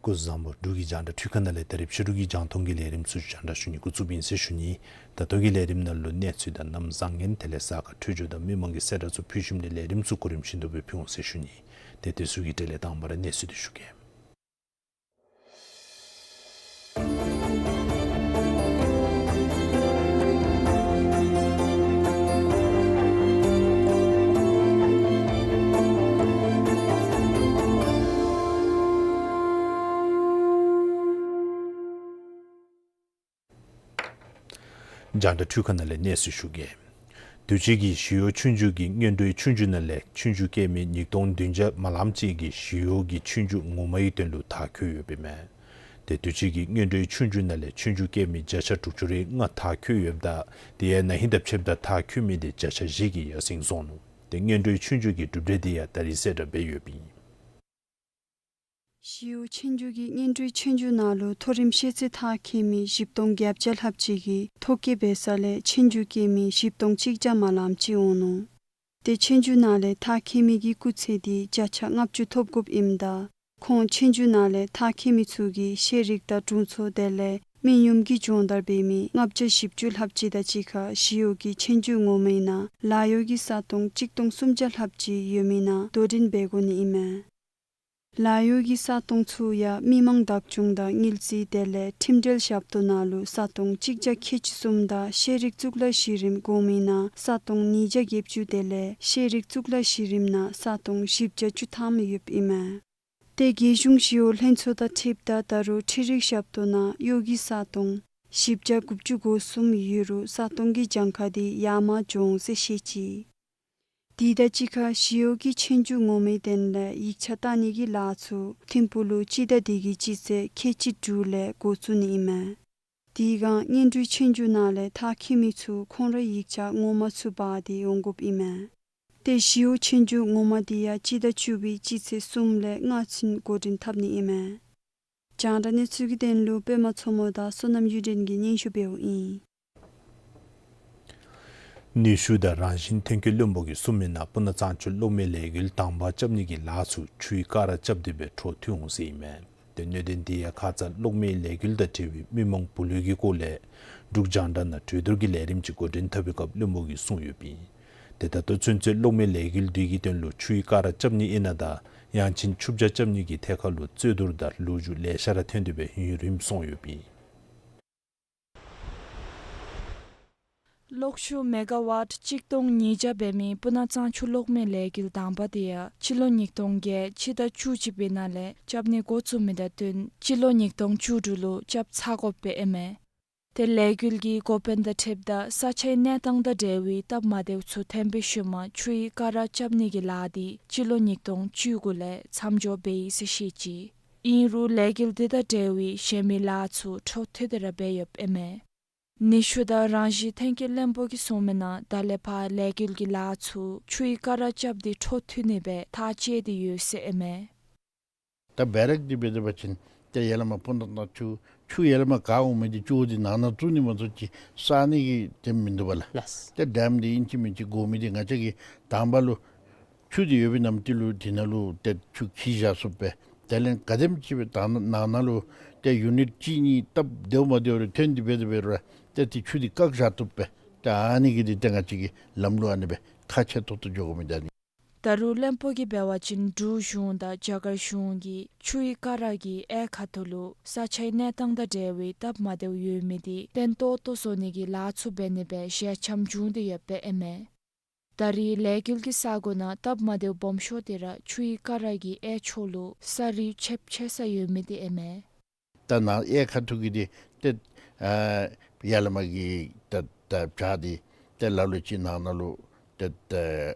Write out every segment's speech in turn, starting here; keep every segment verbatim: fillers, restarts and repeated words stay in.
སྐུ་གཟུགས་བཟང་པོ། འབྲུག་གི་རྒྱང་བསྒྲགས་འཕྲུལ་ཁང་ནང་ལས་ད་རིས་ཕྱི་རུ་གི་རྒྱང་མཐོང་གི་ལས་རིམ་ཚུ་རྒྱང་བསྒྲགས་ཞུ་ནི་འགོ་བཙུགསཔ་ཨིན་ཟེར་ཞུ་ནི། ད་ལྟོ་གི་ལས་རིམ་ནང་ལུ་གནས་ཚུལ་དང་གནམ་བཟང་ངན་དེ་ལས་ས་ཁ་འཕྲོད་སྦྱོར་དང་མི་མང་གི་གསལ་བསྒྲགས་ཚུ་ཕུལ་ཞིནམ་ལས་ལས་རིམ་ཚུ་གོ་རིམ་བཞིན་དུ་སྦེ་ཕུལ་འོང་ཟེར་ཞུ་ནི། ཏེ་དེ་ཚུ་གི་གྲས་ལས་དང་པ་ར་གནས་ཚུལ་དེ་ཞུ་གེ། རྒྱང་བསྒྲགས་འཕྲུལ་ཁང་ནང་ལས་གནས་ཚུལ་ཞུ་གེ། དུས་ཅི་གི་ཞི་གཡོག་ཆོས་རྒྱུགས་ཀྱི་སྔོན་འགྲོའི་ཆོས་རྒྱུགས་ནང་ལས་ཆོས་རྒྱུགས་སྐྱེལ་མི་ཉིས་སྟོང་བདུན་བརྒྱ་མ་ལམ་ཅིག་གིས་ཞི་གཡོག་གི་ཆོས་རྒྱུགས་ངོ་མའི་དོན་ལུ་མཐར་འཁྱོལ་ཡོདཔ་ཨིན་མས། ཏེ་དུས་ཅི་གི་སྔོན་འགྲོའི་ཆོས་རྒྱུགས་ནང་ལས་ཆོས་རྒྱུགས་སྐྱེལ་མི་བརྒྱ་ཆ་དྲུག་ཅུ་རེ་ལྔ་མཐར་འཁྱོལ་ཡོདཔ་ད་དེ་ཡང་ན་ཧིང་དང་ཕྱདཔ་ད་མཐར་འཁྱོལ་མི་དེ་བརྒྱ་ཆ་བཞི་གིས་ཡར་སེང་སོང་ནུག། ཏེ་སྔོན་འགྲོའི་ཆོས་རྒྱུགས་ཀྱི་གྲུབ་འབྲས་དེ་ཡང་ད་རིས་གསལ་བསྒྲགས་འབད་ཡོདཔ་ཨིན། ཞི་གཡོག་ཆོས་རྒྱུགས་ཀྱི་སྔོན་འགྲོའི་ཆོས་རྒྱུགས་ནང་ལུ་མཐོ་རིམ་ཤེས་ཚད་མཐར་འཁྱོལ་མི་བཞི་སྟོང་བརྒྱད་བརྒྱ་ལྷགཔ་ཅིག་གིས་ཐོ་བཀོད་འབད་ས་ལས་ཆོས་རྒྱུགས་སྐྱེལ་མི་བཞི་སྟོང་གཅིག་བརྒྱ་མ་ལམ་ཅིག་འོང་ནུག། ཏེ་ཆོས་རྒྱུགས་ནང་ལས་མཐར་འཁྱོལ་མི་གི་སྐུགས་ཚད་དེ་བརྒྱ་ཆ་ལྔ་བཅུ་ཐོབ་དགོཔ་ཨིནམ་ད་ཁོང་ཆོས་རྒྱུགས་ནང་ལས་མཐར་འཁྱོལ་མི་ཚུ་གིས་ཤེས་རིག་དང་དྲུང་འཚོ་དེ་ལས་མི་ཡུམ་གྱི་སྦྱོང་བརྡར་འབད་མི་ལྔ་བརྒྱ་བཞི་བཅུ་ལྷགཔ་ཅིག་དང་གཅིག་ཁར་ཞི་གཡོག་གི་ཆོས་རྒྱུགས་ངོ་མའི་ནང་ལཱ་གཡོག་གི་ས་སྟོང་གཅིག་སྟོང་སུམ་བརྒྱ་ལྷགཔ་ཅིག་ཡོད་མི་ནང་དོ་འགྲན་འབད་དགོ་ནི་ཨིན་མས། ལཱ་གཡོག་གི་ས་སྟོང་ཚུ་ཡང་མི་མང་བདག་སྐྱོང་དང་དངུལ་རྩིས་དེ་ལས་ཁྲིམས་འབྲེལ་ཞབས་ཏོག་ནང་ལུ་ས་སྟོང་གཅིག་བརྒྱ་ཁལ་གཅིག་གསུམ་དང་ཤེས་རིག་གཙུག་ལག་གཞི་རིམ་གོང་མའི་ནང་ས་སྟོང་ཉིས་བརྒྱ་བརྒྱད་ཅུ་དེ་ལས་ཤེས་རིག་གཙུག་ལག་གཞི་རིམ་ནང་ས་སྟོང་བཞི་བརྒྱ་བཅུ་ཐམ་ཡོདཔ་ཨིན་མས། ཏེ་རྒྱལ་གཞུང་ཞི་གཡོག་ལྷན་ཚོགས་དང་འཁྲིལཝ་ད་ད་རུང་འཕྲུལ་རིག་ཞབས་ཏོག་ནང་གཡོག་གི་ས་སྟོང་བཞི་བརྒྱ་དགུ་བཅུ་གོ་གསུམ་ཡོད་རུང་ས་སྟོང་གི་གྱངས་ཁ་དེ་ཡར་མར་འགྱོ་འོང་ཟེར་བཤད་ཅི། དེ་དང་གཅིག་ཁར་ཞི་གཡོག་གི་ཆོས་རྒྱུགས་ངོ་མའི་དོན་ལས་ཡིག་ཆ་བལྟ་ནི་གི་ལཱ་ཚུ་ཐིམ་ཕུག་ལུ་སྤྱི་ཟླ་འདི་གི་སྤྱི་ཚེས་ཁལ་གཅིག་དྲུག་ལས་འགོ་བཙུགས་ནི་ཨིན་མས། དེ་སྒང་སྔོན་འགྲོའི་ཆོས་རྒྱུགས་ནང་ལས་མཐར་འཁྱོལ་མི་ཚུ་ཁོང་རའི་ཡིག་ཆ་ངོ་མ་ཚུ་འབག་སྟེ་འོང་དགོཔ་ཨིན་མས། ཏེ་ཞི་གཡོག་ཆོས་རྒྱུགས་ངོ་མ་དེ་ཡང་སྤྱི་ཟླ་བཅུ་པའི་སྤྱི་ཚེས་གསུམ་ལས་ལྔ་ཚུན་འགོ་འདྲེན་འཐབ་ནི་ཨིན་མས། རྒྱང་བསྒྲགས་གནས་ཚུལ་གྱི་དོན་ལུ་པདྨ་མཚོ་མོ་དང་བསོད་ནམས་གཡུ་སྒྲོན་གྱིས་སྙན་ཞུ་འབདཝ་ཨིན། ནུས་ཤུགས་དང་རང་བཞིན་ཐོན་སྐྱེད་བློན་པོ་གིས་གསུངས་མི་ནང་སྤུ་ན་གཙང་ཆུ་གློག་མེ་ལས་འགུལ་དང་པ་རྐྱབ་ནི་གི་ལཱ་ཚུ་ཆུའི་སྐ་རགས་རྐྱབ་སྟེ་སྦེ་འཕྲོ་མཐུད་འོང་ཟེར་ཨིན་མས། ཏེ་གནད་དོན་དེ་ཡང་ཁ་ཙ་གློག་མེ་ལས་འགུལ་དང་འབྲེལ་བའི་མི་མང་བུ་ལོན་གྱི་སྐོར་ལས་འབྲུག་རྒྱང་བསྒྲགས་ནང་གྲོས་བསྡུར་གྱི་ལས་རིམ་ཅིག་འགོ་འདྲེན་འཐབ་པའི་སྐབས་བློན་པོ་གིས་གསུངས་ཡོདཔ་ཨིན། ཏེ་ད་ལྟོ་ཚུན་ཚོད་གློག་མེ་ལས་འགུལ་འདི་གི་དོན་ལུ་ཆུའི་སྐ་རགས་རྐྱབ་ནི་ཨིན་ན་དང་ཡང་ཅིན་ཆུ་བྱ་རྐྱབ་ནི་གི་ཐད་ཁར་ལུ་རྩོད་བསྡུར་དང་ལོ་རྒྱུས་ལེ་ཤ་ར་ཐོན་ཏེ་སྦེ་ཡུན་རིངམོ་སོང་ཡོདཔ་ཨིན། གློག་ཤུགས་མེ་ག་ཝཊ་གཅིག་སྟོང་ཉིས་བརྒྱ་འབད་མི་སྤུ་ན་གཙང་ཆུ་གློག་མེ་ལས་འགུལ་དང་པ་དེ་ཡང་སྤྱི་ལོ་ཉིས་སྟོང་བརྒྱད་ཕྱི་ཟླ་བཅུ་གཅིག་པའི་ནང་ལས་རྐྱབ་ནི་འགོ་བཙུགས་མི་དང་བསྟུན་སྤྱི་ལོ་ཉིས་སྟོང་བཅུ་དྲུག་ལུ་རྐྱབ་ཚར་དགོཔ་སྦེ་ཨིན་མས། ཏེ་ལས་འགུལ་གྱི་འགོ་དཔོན་དང་འཁྲིལཝ་ད་ས་ཆའི་གནས་སྟངས་དང་འབྲེལ་བའི་སྟབས་མ་བདེཝ་ཚུ་ཐོན་པའི་ཤུལ་མ་ཆུའི་སྐ་རགས་རྐྱབ་ནི་གི་ལཱ་འདི་སྤྱི་ལོ་ཉིས་སྟོང་བཅུ་དགུ་ལས་མཚམས་འཇོག་འབད་ཡི་ཟེར་བཤད་ཅི། ཨིན་རུང་ལས་འགུལ་འདི་དང་འབྲེལ་བའི་གཞན་མི་ལཱ་ཚུ་འཕྲོ་མཐུད་དེ་ར་འབད་ཡོདཔ་ཨིན་མས། ནུས་ཤུགས་དང་རང་བཞིན་ཐོན་སྐྱེད་བློན་པོ་གིས་གསུངས་མི་ནང་ད་ལས་ཕར་ལས་འགུལ་གྱི་ལཱ་ཚུ་ཆུའི་ཀ་ར་རྐྱབ་སྟེ་འཕྲོ་མཐུད་ནི་སྦེ་ཐག་བཅད་དེ་ཡོད་ཟེར་ཨིན་མས། ད་བེ་རག་འདི་འབད་དེ་འབད་བ་ཅིན་ཏེ་ཡར་ལས་མར་སྤུ་ན་ག་ནང་ཆུ་ཆུ་ཡར་ལས་མར་ག་འོང་མི་འདི་ཅོག་འདི་ནང་ན་བཙུགས་ནི་མ་གཏོགས་ཅིག་བསགས་ནི་གི་དེ་མིན་འདུག་པ་ལགས། ལགས། ཏེ་ཌེམ་འདི་ཨིན་ཅི་མིན་ཅི་དགོ་མི་འདི་ང་བཅས་ཀྱིས་དང་པ་ལུ་ཆུ་འདི་ཡོད་པའི་ནམ་དུས་ལུ་དེ་ནང་ལུ་ཏེ་ཆུ་འཁྱིལ་བཞག་ཚུགསཔ་སྦེ་དེ་ལས་ག་དེམ་ཅིག་སྦེ་ད་ནང་ན་ལུ་ཏེ་ཡུ་ནིཊ་གཅིག་གཉིས་སྟབས་བདེཝ་མ་བདེཝ་རེ་ཐོན་ཏེ་འབད་དེ་འབད་རུང་ཏེ་ཏེ་ཆུ་འདི་བཀག་བཞག་བཏུབ་པས། ཏེ་ཨ་ནི་གི་འདི་ཏེ་ང་བཅས་ཀྱིས་ལམ་ལུགས་ཨ་ནི་སྦེ་ཁག་ཆེ་ཏོག་ཏོ་འགྱོ་དགོ་མི་འདི་ཨ་ནི། ད་རུང་བློན་པོ་གིས་འབད་བ་ཅིན་འབྲུག་གཞུང་དང་རྒྱ་གར་གཞུང་གིས་ཆུའི་ཀ་ར་གི་གཡས་ཁ་ཐུག་ལུ་ས་ཆའི་གནས་སྟངས་དང་འབྲེལ་བའི་སྟབས་མ་བདེཝ་ཡོད་མི་འདི་བརྟན་ཏོག་ཏོ་བཟོ་ནི་གི་ལཱ་ཚུ་འབད་ནི་སྦེ་ཞལ་འཆམ་བྱུང་སྟེ་ཡོདཔ་ཨིན་མས། ད་རེས་ལས་འགུལ་གྱི་ས་གོ་ནང་སྟབས་མ་བདེཝ་སྦོམ་ཤོས་དེ་ར་ཆུའི་ཀ་ར་གི་གཡས་ཕྱོགས་ལུ་ས་རུད་ཆེབ་ཆེ་ས་ཡོད་མི་དེ་ཨིན་མས། ད་ནཱ་གཡས་ཁ་ཐུག་གི་འདི་ཏེ་ཨ་ཡར་ལས་མར་གྱི་ད་ད་བྱག་འདི་ཏེ་ལ་ལུ་ཅིག་ནང་ན་ལུ་ཏེ་ད་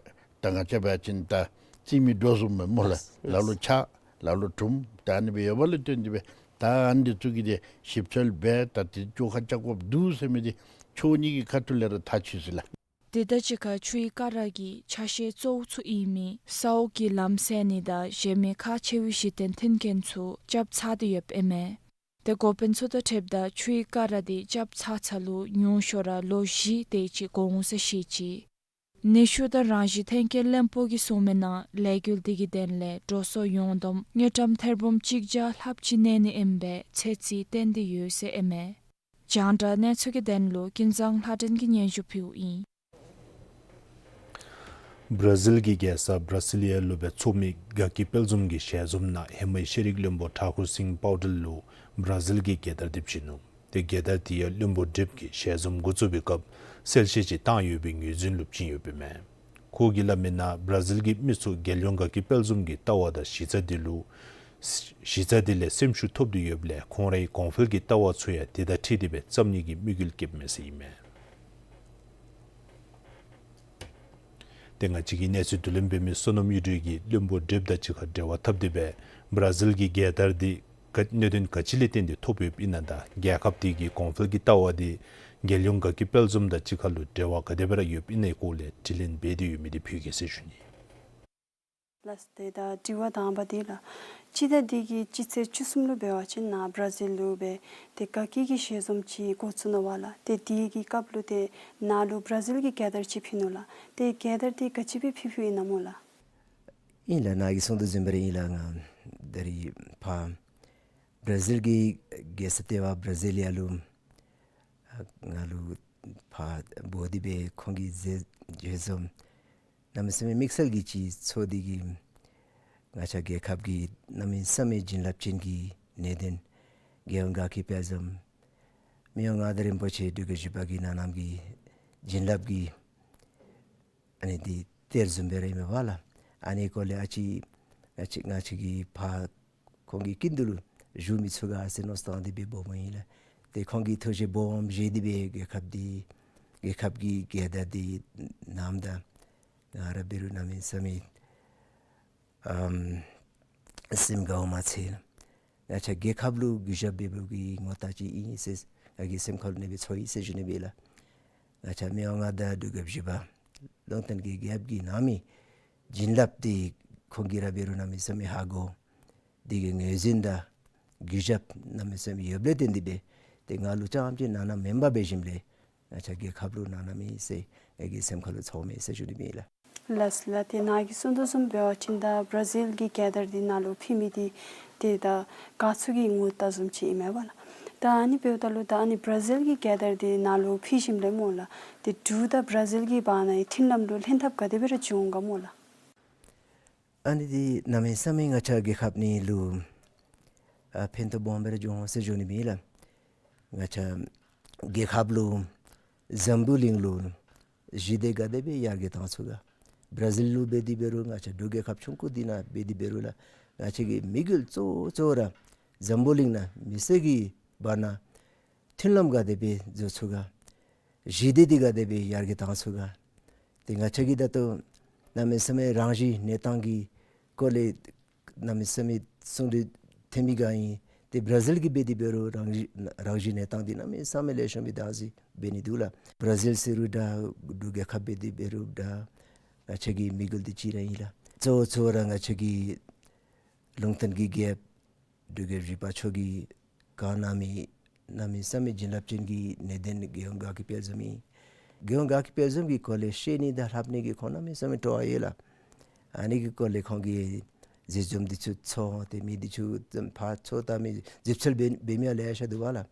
ད་ང་བཅས་འབད་བ་ཅིན་ད་རྩི་མི་སྒྲོ་བཟུམ་སྦེ་སྨོ་ལགས། ལགས། ལ་ལུ་ཆག་ལ་ལུ་གྲུམ་ད་ཨ་ནི་སྦེ་ཡོདཔ་ལས་བརྟེན་ཏེ་སྦེ་ད་ཨ་ནི་འདི་ཚུ་གི་འདི་ཞིབ་འཚོལ་འབད་ད་ཏེ་བཅོ་ཁ་རྐྱབ་དགོཔ་འདུག་ཟེར་མི་འདི་ཕྱོགས་གཉིས་ཀྱི་ཁ་ཐུག་ལས་ར་ཐག་ཆོད་ཅི་ལགས། དེ་དང་གཅིག་ཁར་ཆུའི་ཀ་ར་གི་ཆ་ཤས་གཙོ་བོ་ཚུ་ཨིན་མི་ས་འོག་གི་ལམ་སེལ་ནི་དང་གཞན་མི་ཁག་ཆེ་བའི་གཞི་རྟེན་མཐུན་རྐྱེན་ཚུ་རྐྱབ་ཚར་ཏེ་ཡོདཔ་ཨིན་མས། ཏེ་འགོ་དཔོན་ཚུ་དང་འཁྲིལཝ་ད་ཆུའི་ཀ་ར་འདི་རྐྱབ་ཚར་ཚར་ལུ་ཉུང་ཤོས་ར་ལོ་བཞི་དེ་ཅིག་འགོར་འོང་ཟེར་བཤད་ཅི། ནུས་ཤུགས་དང་རང་བཞིན་ཐོན་སྐྱེད་བློན་པོ་གིས་གསུངས་མི་ནང་ལས་འགུལ་འདི་གི་དོན་ལས་འགྲོ་སོང་ཡོངས་བསྡོམས་དངུལ་ཀྲམ་ཐེར་འབུམ་གཅིག་བརྒྱ་ལྷགཔ་ཅིག་གནས་ནི་ཨིན་པའི་ཚོད་རྩིས་བཏོན་ཏེ་ཡོད་ཟེར་ཨིན་མས། རྒྱང་བསྒྲགས་གནས་ཚུལ་གྱི་དོན་ལུ་ཀུན་བཟང་ལྷ་སྒྲོན་གྱིས་སྙན་ཞུ་ཕུལཝ་ཨིན། བར་ཛིལ་གྱི་རྒྱལ་ས་བྲ་སི་ལི་ཡ་ལུ་སྦེ་ཚོགས་མི་དགའ་སྐྱིད་དཔལ་འཛོམས་ཀྱི་ཞལ་འཛོམས་ནང་ཧེ་མའི་ཤེས་རིག་བློན་པོ་ཐཱ་ཀུར་སིང་པའོ་ཏེལ་ལུ་བར་ཛིལ་གྱི་རྒྱལ་དར་འདི་བྱིན་ནུག། ཏེ་རྒྱལ་དར་འདི་ཡང་བློན་པོ་བགྲེསཔ་གིས་ཞལ་འཛོམས་འགོ་བཙུགས་པའི་སྐབས་གསལ་བཤད་ཅིག་བཏང་ཡོད་པའི་ངོས་འཛིན་ལུ་བྱིན་ཡོདཔ་ཨིན་མས། ཁོ་གིས་སླབ་མི་ནང་བར་ཛིལ་གྱི་མི་ཚུ་རྒྱལ་ཡོངས་དགའ་སྐྱིད་དཔལ་འཛོམས་ཀྱི་ལྟ་བ་དང་གཞི་རྩ་འདི་ལུ་གཞི་རྩ་འདི་ལས་སེམས་ཤུགས་ཐོབ་སྟེ་ཡོདཔ་ལས་ཁོང་རའི་གོང་འཕེལ་གྱི་ལྟ་བ་ཚུ་ཡང་དེ་དང་འཁྲིལ་ཏེ་སྦེ་བརྩམ་ནི་གི་དམིགས་ཡུལ་བསྐྱེདཔ་མས་ཟེར་ཨིན་མས། ཏེ་ང་བཅས་ཀྱི་གནས་ཚུལ་བསྡུ་ལེན་འབད་མི་བསོད་ནམས་གཡུ་སྒྲོན་གྱིས་བློན་པོ་བགྲེསཔ་དང་གཅིག་ཁར་འབྲེལ་བ་འཐབ་སྟེ་སྦེ་བར་ཛིལ་གྱི་རྒྱལ་དར་འདི་ག་གནད་དོན་ག་ཅི་ལས་བརྟེན་ཏེ་ཐོབ་ཡོདཔ་ཨིན་ན་དང་རྒྱལ་ཁབ་འདི་གི་གོང་འཕེལ་གྱི་ལྟ་བ་འདི་རྒྱལ་ཡོངས་དགའ་སྐྱིད་དཔལ་འཛོམས་དང་གཅིག་ཁར་ལུ་འབྲེལ་བ་ག་དེ་སྦེ་ར་ཡོདཔ་ཨིན་ནའི་སྐོར་ལས་དྲི་ལན་འབད་དེ་ཡོད་མི་འདི་ཕུལ་གེ་ཟེར་ཞུ་ནི། ལགས། ཏེ་ད་དྲི་བ་དང་པ་འདི་ལགས། སྤྱི་ཟླ་འདི་གི་སྤྱི་ཚེས་བཅུ་གསུམ་ལུ་འབད་བ་ཅིན་ནཱ་བར་ཛིལ་ལུ་སྦེ་ཏེ་དགའ་སྐྱིད་ཀྱི་ཞལ་འཛོམས་ཅིག་འགོ་བཙུགས་ནུག་པ་ལགས། ཏེ་དེ་གི་སྐབས་ལུ་ཏེ་ནཱ་ལུ་བར་ཛིལ་གྱི་རྒྱལ་དར་ཅིག་ཕུལ་ནུག་ལགས། ཏེ་རྒྱལ་དར་འདི་ག་ཅི་སྦེ་ཕུལ་ཕུལཝ་ཨིན་ན་སྨོ་ལགས། ཨིན་ལགས། ནཱ་གིས་གསུངས་དོ་བཟུམ་སྦེ་ར་ཨིན་ལགས། ང་ད་རིས་ཕར་བར་ཛིལ་གྱི་རྒྱལ་ས་ལྟེ་བ་བར་ཛི་ལི་ཡ་ལུ་ང་ལུ་ཕར་འབོ་སྟེ་སྦེ་ཁོང་གི་ཞལ་ཞལ་འཛོམས་གནམ་མེད་ས་མེད་དམིགས་བསལ་གྱི་ཅིག་ཚོགས་འདི་གིས་ང་བཅས་རྒྱལ་ཁབ་ཀྱི་གནམ་མེད་ས་མེད་བྱིན་རླབས་ཅན་གྱི་གནད་དོན་རྒྱལ་ཡོངས་དགའ་སྐྱིད་དཔལ་འཛོམས་མི་དབང་མངའ་བདག་རིན་པོ་ཆེ་འབྲུག་རྒྱལ་བཞི་པ་གི་ནང་ལམ་གྱི་བྱིན་རླབས་ཀྱི་ཨ་ནི་འདི་གཏེར་བཟུམ་སྦེ་ར་ཨིན་མས་པ་ལགས། ཨ་ནི་སྐོར་ལས་ཨ་ཙི་ང་བཅས་ང་བཅས་ཀྱིས་ཕར་ཁོང་གི་སྐུ་མདུན་ལུ་བཞུགས་མི་ཚུགས་ག་ཟེར་མནོ་བསམ་བཏང་སྟེ་སྦེ་འབོ་མི་ཨིན་ལགས། ཏེ་ཁོང་གི་ཐུགས་བཞེད་སྦོམ་བཞེས་ཏེ་སྦེ་རྒྱལ་ཁབ་འདི་རྒྱལ་ཁབ་ཀྱི་རྒྱལ་དར་འདི་བསྣམས་ད་ང་ར་འབད་རུང་གནམ་མེད་ས་མེད་ཨམ་སེམས་དགའཝ་མ་ཚད་ལགས། ང་བཅས་རྒྱལ་ཁབ་ལུ་གུས་ཞབས་འབད་བའི་གི་ངོ་རྟགས་ཅིག་ཨིན་ཟེར་ང་གི་སེམས་ཁ་ལུ་ཨ་ནི་སྦེ་ཚོར་ཡི་ཟེར་ཞུ་ནི་ཨིན་ལགས། ང་བཅས་མི་དབང་མངའ་བདག་འབྲུག་རྒྱལ་བཞི་པ་ལུང་བསྟན་གྱི་རྒྱལཔོ་གིས་གནང་མི་བྱིན་རླབས་འདི་ཁོང་གིས་ར་འབད་རུང་གནམ་མེད་ས་མེད་ཧ་གོ། དེ་གི་ངོས་འཛིན་དང་གུས་ཞབས་གནམ་མེད་ས་མེད་ཡོདཔ་ལས་བརྟེན་ཏེ་སྦེ་ཏེ་ང་ལུ་རྐྱངམ་ཅིག་ནང་ན་མེན་པར་འབད་ཞིནམ་ལས་ང་བཅས་རྒྱལ་ཁབ་ལུ་གནང་གནང་མི་ཟེར་ངེ་གི་སེམས་ཁ་ལུ་ཚོརཝ་མས་ཟེར་ཞུ་ནི་ཨིན་ལགས། ལགས་ལགས། ཏེ་ནཱ་གིས་གསུངས་དོ་བཟུམ་འབད་བ་ཅིན་ད་བར་ཛིལ་གྱི་རྒྱལ་དར་འདི་ནཱ་ལུ་ཕུལ་མི་འདི་ཏེ་ད་དགའ་ཚོར་གྱི་ངོ་རྟགས་བཟུམ་ཅིག་ཨིན་མས་པ་ལགས། ད་ཨ་ནི་འབདཝ་ད་ལུ་ད་ཨ་ནི་བར་ཛིལ་གྱི་རྒྱལ་དར་འདི་ནཱ་ལུ་ཕུལ་ཞིནམ་ལས་སྨོ་ལགས། ཏེ་འབྲུག་དང་བར་ཛིལ་གྱི་བར་ན་མཐུན་ལམ་ལུ་ལྷན་ཐབས་ག་དེ་སྦེ་ར་བྱུང་ག་སྨོ་ལགས། ཨ་ནི་འདི་གནམ་མེད་ས་མེད་ང་བཅས་རྒྱལ་ཁབ་གཉིས་ལུ་ཨ་ཕན་ཐོགས་སྦོམ་སྦེ་ར་བྱུང་ཟེར་ཞུ་ནི་ཨིན་ལགས། ང་བཅས་རྒྱལ་ཁབ་ལུ་འཛམ་བུ་གླིང་ལུ་ཞི་བདེ་ག་དེ་སྦེ་ཡར་རྒྱས་བཏང་ཚུགས་ག། བར་ཛིལ་ལུ་འབད་དེ་འབད་རུང་ང་བཅས་འབྲུག་རྒྱལ་ཁབ་ཆུང་ཀུ་འདི་ནང་འབད་དེ་འབད་རུང་ལགས། ང་བཅས་ཀྱི་དམིགས་ཡུལ་གཙོ་བོ་གཙོ་བོ་ར་འཛམ་བུ་གླིང་ནང་མི་སེར་གྱི་བར་ན་མཐུན་ལམ་ག་དེ་སྦེ་བཟོ་ཚུགས་ག། ཞི་བདེ་འདི་ག་དེ་སྦེ་ཡར་རྒྱས་བཏང་ཚུགས་ག། ཏེ་ང་བཅས་ཀྱིས་ད་ལྟོ་གནམ་མེད་ས་མེད་རང་བཞིན་གནས་སྟངས་ཀྱི་སྐོར་ལས་གནམ་མེད་ས་མེད་གསུང་གྲོས་འཐེན་མི་ག་ཨིན། ཏེ་བར་ཛིལ་གྱི་འབད་དེ་འབད་རུང་རང་བཞིན་རང་བཞིན་གནས་སྟངས་འདི་གནམ་མེད་ས་མེད་ལེགས་ཤོམ་སྦེ་བདག་འཛིན་འབད་ནི་འདུག་ལགས། བར་ཛིལ་ཟེར་རུང་འདྲ་འབྲུག་རྒྱལ་ཁབ་འབད་དེ་འབད་རུང་འདྲ་ང་བཅས་ཀྱི་མི་འགུལ་འདི་གཅིག་ར་ཨིན་ལགས། གཙོ་བོ་གཙོ་བོ་ར་ང་བཅས་ཀྱི་ལུང་བསྟན་གྱི་རྒྱལཔོ་འབྲུག་རྒྱལཔོ་བཞི་པ་མཆོག་གིས་བཀའ་གནང་མི་གནམ་མེད་ས་མེད་བྱིན་རླབས་ཅན་གྱི་གནད་དོན་རྒྱལ་ཡོངས་དགའ་སྐྱིད་དཔལ་འཛོམས་ཨིན། རྒྱལ་ཡོངས་དགའ་སྐྱིད་དཔལ་འཛོམས་ཀྱི་སྐོར་ལས་ཤེས་ནི་དང་ལྷབ་ནི་གི་ཁོང་གནམ་མེད་ས་མེད་སྤྲོ་བ་ཡོད་ལགས། ཨ་ནི་གི་སྐོར་ལས་ཁོང་གིས་མཛད་རྩོམ་འདི་ཚུ་ཚོགས་ཏེ་མི་འདི་ཚུ་ཕར་ཚོགས་བཏང་མི་མཛད་རྩོལ་འབད་འབད་མི་ཡང་ལེ་ཤ་འདུག་པ་ལགས།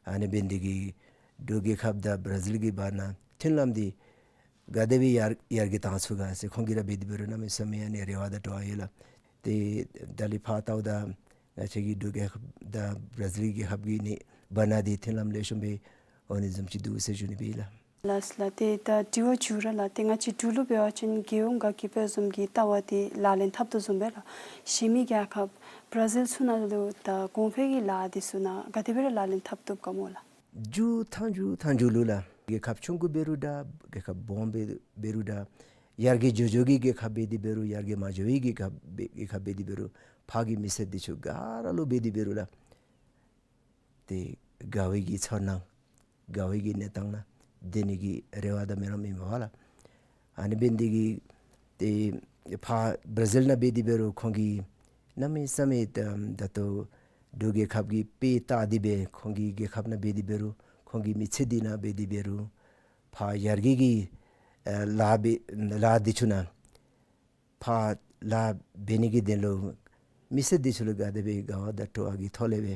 ཨ་ནི་འབད་ནི་འདི་གིས་འབྲུག་རྒྱལ་ཁབ་དང་བར་ཛིལ་གྱི་བར་ན་མཐུན་ལམ་འདི་ག་དེ་སྦེ་ཡར་ཡར་རྒྱས་བཏང་ཚུགས་ག་ཟེར་ཁོང་གིས་ར་འབད་དེ་འབད་རུང་གནམ་མེད་ས་མེད་ཨ་ནི་རེ་བ་དང་སྤྲོ་བ་ཡོད་ལགས། ཏེ་ད་ལས་ཕར་ལྟཝ་ད་ང་བཅས་ཀྱི་འབྲུག་རྒྱལ་ཁབ་དང་བར་ཛིལ་རྒྱལ་ཁབ་ཀྱི་ནི་བར་ན་འདི་མཐུན་ལམ་ལེགས་ཤོམ་སྦེ་འོང་ནི་བཟུམ་ཅིག་འདུག་ཟེར་ཞུ་ནི་སྦེ་ལགས། ལགས་ལགས། ཏེ་ད་དྲི་བ་མཇུག་ར་ལགས། ཏེ་ང་བཅས་འབྲུག་ལུ་འབད་བ་ཅིན་རྒྱལ་ཡོངས་དགའ་སྐྱིད་དཔལ་འཛོམས་ཀྱི་ལྟ་བ་འདི་ལག་ལེན་འཐབ་དོ་བཟུམ་སྦེ་ལགས། གཞན་མི་རྒྱལ་ཁབ་བར་ཛིལ་ཚུ་ནང་ལུ་ད་གོང་འཕེལ་གྱི་ལཱ་འདི་ཚུ་ནང་ག་དེ་སྦེ་ར་ལག་ལེན་འཐབ་བཏུབ་ག་སྨོ་ལགས། མཇུག་མཐའ་མཇུག་མཐའ་མཇུག་ལུ་ལགས། རྒྱལ་ཁབ་ཆུང་ཀུ་འབད་རུང་འདྲ་རྒྱལ་ཁབ་སྦོམ་འབད་འབད་རུང་འདྲ་ཡར་རྒྱས་འགྱོ་འགྱོ་གི་རྒྱལ་ཁབ་འབད་དེ་འབད་རུང་ཡར་རྒྱས་མ་འགྱོ་བའི་རྒྱལ་ཁབ་འབད་རྒྱལ་ཁབ་འབད་དེ་འབད་རུང་ཕར་གྱི་མི་སེར་འདི་ཚུ་ག་ར་ལུ་འབད་དེ་འབད་རུང་ལགས། ཏེ་དགའ་བའི་གི་ཚོར་སྣང་དགའ་བའི་གི་གནས་སྟངས་ནང་སྡོད་ནི་གི་རེ་བ་དང་སྨོན་ལམ་ཨིན་པས་ལགས། ཨ་ནི་འབད་ནི་འདི་གིས་ཏེ་ཕར་བར་ཛིལ་ནང་འབད་དེ་འབད་རུང་ཁོང་གིས་གནམ་མེད་ས་མེད་ད་ད་ལྟོ་འབྲུག་རྒྱལ་ཁབ་ཀྱི་དཔེ་བལྟ་སྟེ་སྦེ་ཁོང་གི་རྒྱལ་ཁབ་ནང་འབད་དེ་འབད་རུང་ཁོང་གི་མི་ཚེ་འདི་ནང་འབད་དེ་འབད་རུང་ཕར་ཡར་རྒྱས་ཀྱི་ཨ་ལཱ་འབད་ལཱ་འདི་ཚུ་ནང་ཕར་ལཱ་འབད་ནི་གི་དོན་ལུ་མི་སེར་འདི་ཚུ་ལུ་ག་དེ་སྦེ་དགའ་བ་དང་སྤྲོ་བ་གི་ཐོག་ལས་སྦེ་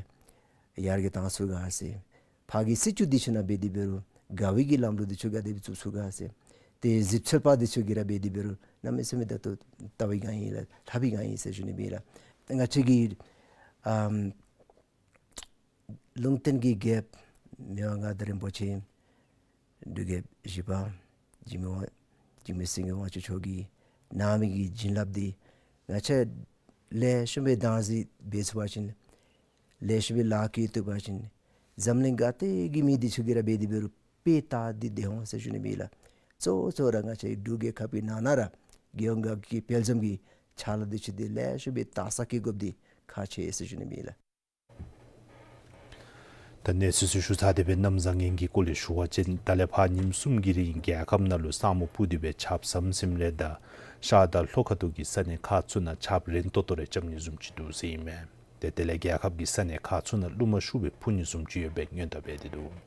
ཡར་རྒྱས་བཏང་ཚུགས་ག་ཟེར། ཕར་གྱི་སྲིད་བྱུས་འདི་ཚུ་ནང་འབད་དེ་འབད་རུང་དགའ་བའི་གི་ལམ་ལུགས་འདི་ཚུ་ག་དེ་སྦེ་བཙུགས་ཚུགས་ག་ཟེར། ཏེ་གཟིགས་ཚུལ་པ་འདི་ཚུ་གིས་ར་འབད་དེ་འབད་རུང་གནམ་མེད་ས་མེད་ད་ལྟོ་ལྟ་བའི་སྒང་ཨིན་ལགས། ལྷབ་པའི་སྒང་ཨིན་ཟེར་ཞུ་ནི་སྦེ་ལགས། ང་བཅས་ཀྱི་ཨམ་ལུང་བསྟན་གྱི་རྒྱལཔོ་མི་དབང་མངའ་བདག་རིན་པོ་ཆེ་འབྲུག་རྒྱལཔོ་བཞི་པ་འཇིགས་མེད་དབང་འཇིགས་མེད་སེང་གེ་དབང་ཕྱུག་མཆོག་གིས་གནང་མི་གི་བྱིན་རླབས་འདི་ང་བཅས་ལེགས་ཤོམ་སྦེ་བདག་འཛིན་འབད་ཚུགས་པ་ཅིན་ལེགས་ཤོམ་སྦེ་ལཱ་འགྱོ་བཏུབ་པ་ཅིན་འཛམ་གླིང་ག་ཏེ་གི་མི་འདི་ཚུ་གིས་ར་འབད་དེ་འབད་རུང་དཔེ་བལྟ་སྟེ་སྡོད་འོང་ཟེར་ཞུ་ནི་སྦེ་ལགས། གཙོ་བོ་གཙོ་བོ་ར་ང་བཅས་འབྲུག་རྒྱལ་ཁབ་ཀྱི་ནང་ན་ར་རྒྱལ་ཡོངས་དགའ་སྐྱིད་དཔལ་འཛོམས་ཀྱི་ཕྱག་ལཱ་འདི་ཚུ་འདི་ལེགས་ཤོམ་སྦེ་བལྟ་ས་གི་དགོཔ་འདི་ཁག་ཆེ་ཟེར་ཞུ་ནི་སྦེ་ལགས། ད་གནས་ཚུལ་ཚུ་ཞུ་ཚར་ཏེ་སྦེ་གནམ་བཟང་ངན་གྱི་སྐོར་ལས་ཞུ་བ་ཅིན་ད་ལས་ཕར་ཉིནམ་གསུམ་གྱི་རིང་རྒྱལ་ཁབ་ནང་ལུ་ས་སྨུག་སྤུབས་ཏེ་སྦེ་ཆརཔ་ཟམ་ཟིམ་རེ་དང་ཤར་དང་ལྷོ་ཁ་ཐུག་གི་ས་གནས་ཁག་ཚུ་ནང་ཆརཔ་རན་ཏོག་ཏོ་རེ་རྐྱབ་ནི་བཟུམ་ཅིག་འདུག་ཟེར་ཨིན་མས། ཏེ་དེ་ལས་རྒྱལ་ཁབ་ཀྱི་ས་གནས་ཁག་ཚུ་ནང་རླུང་མ་ཤུགས་སྦེ་འཕུ་ནི་བཟུམ་ཅིག་ཡོད་པའི་སྔོན་བརྡ་འབད་དེ་འདུག།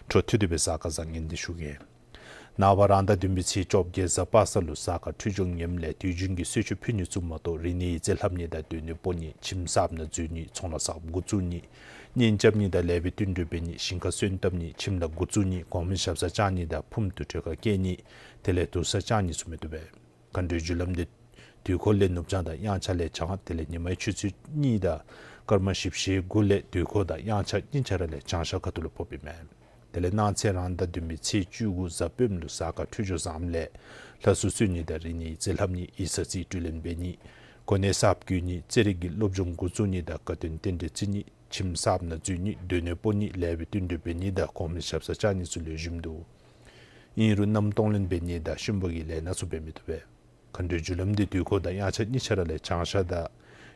འཕྲོ་མཐུད་དེ་སྦེ་གཟའ་སྐར་བཟང་ངན་འདི་ཞུ་གེ། ནངས་པ་རང་ཟླ་བདུན་པའི་ཚེས་བཅོ་བརྒྱད་གཟའ་པ་སངས་ལུ་གཟའ་སྐར་འཕྲོད་སྦྱོར་ངནམ་ལས་དུས་རྒྱུན་གྱི་གསོལ་མཆོད་ཕུལ་ནི་ཚུ་མ་གཏོགས་རིག་གནས་ཡིག་རྩིས་ལྷབ་ནི་དང་སྡོད་གནས་སྤོ་ནི་ཁྱིམ་གསརཔ་ནང་འཛུལ་ནི་ཚོང་ལཱ་གསརཔ་འགོ་བཙུགས་ནི་གཉེན་རྐྱབ་ནི་དང་ལེགས་པའི་བསྟུན་གྲོས་འབད་ནི་ཞིང་ཁ་སོན་བཏབ་ནི་ཁྱིམ་ལཱ་འགོ་བཙུགས་ནི་གོང་མའི་ཞབས་སར་བཅར་ནི་དང་ཕུངམ་དུར་ཁྲོད་ཁར་བསྐྱལ་ནི་དེ་ལས་དུར་སར་བཅར་ནི་ཚུ་མི་བཏུབ་པས། མཁའ་འགྲོའི་རྒྱུ་ལམ་འདི་དུས་འཁོར་ལས་ནུབ་བྱང་དང་དབྱངས་འཆར་ལས་བྱང་དེ་ལས་ཉི་མའི་ཆུ་ཚོད་གཉིས་དང་སྐར་མ་བཞི་བཅུ་ཞེ་དགུ་ལས་དུས་འཁོར་དང་དབྱངས་འཆར་གཉིས་ཆ་ར་ལས་བྱང་ཤར་ཁ་ཐུག་ལུ་ཕོགཔ་ཨིན་མས། དེ་ལས་གནངས་ཚེ་རང་ཟླ་བདུན་པའི་ཚེས་བཅུ་དགུ་གཟའ་སྤེནམ་ལུ་གཟའ་སྐར་འཕྲོད་སྦྱོར་བཟངམ་ལས་ལྷ་གསོལ་གསོལ་ནི་དང་རིག་གནས་ཡིག་རྩིས་ལྷབ་ནི་ཡིག་ཚང་རྩིས་སྤྲོད་ལེན་འབད་ནི་གོ་གནས་གསརཔ་བསྐོ་ནི་རྩེད་རིགས་ཀྱི་སློབ་སྦྱོང་འགོ་བཙུགས་ནི་དང་དགའ་སྟོན་རྟེན་འབྲེལ་བརྩི་ནི་ཁྱིམ་གསརཔ་ནང་འཛུལ་ནི་སྡོད་གནས་སྤོ་ནི་ལེགས་པའི་བསྟུན་གྲོས་འབད་ནི་དང་གོང་མའི་ཞབས་སར་བཅར་ནི་ཚུ་ལེགས་ཤོམ་འདུག། ཨིན་རུང་གནམ་གཏོང་ལེན་འབད་ནི་དང་གཤིན་པོ་གི་ལས་སྣ་ཚུ་འབད་མི་བཏུབ་པས། མཁའ་འགྲོའི་རྒྱུ་ལམ་འདི་དུས་འཁོར་དང་དབྱངས་འཆར་གཉིས་ཆ་ར་ལས་བྱང་ཤར་དང་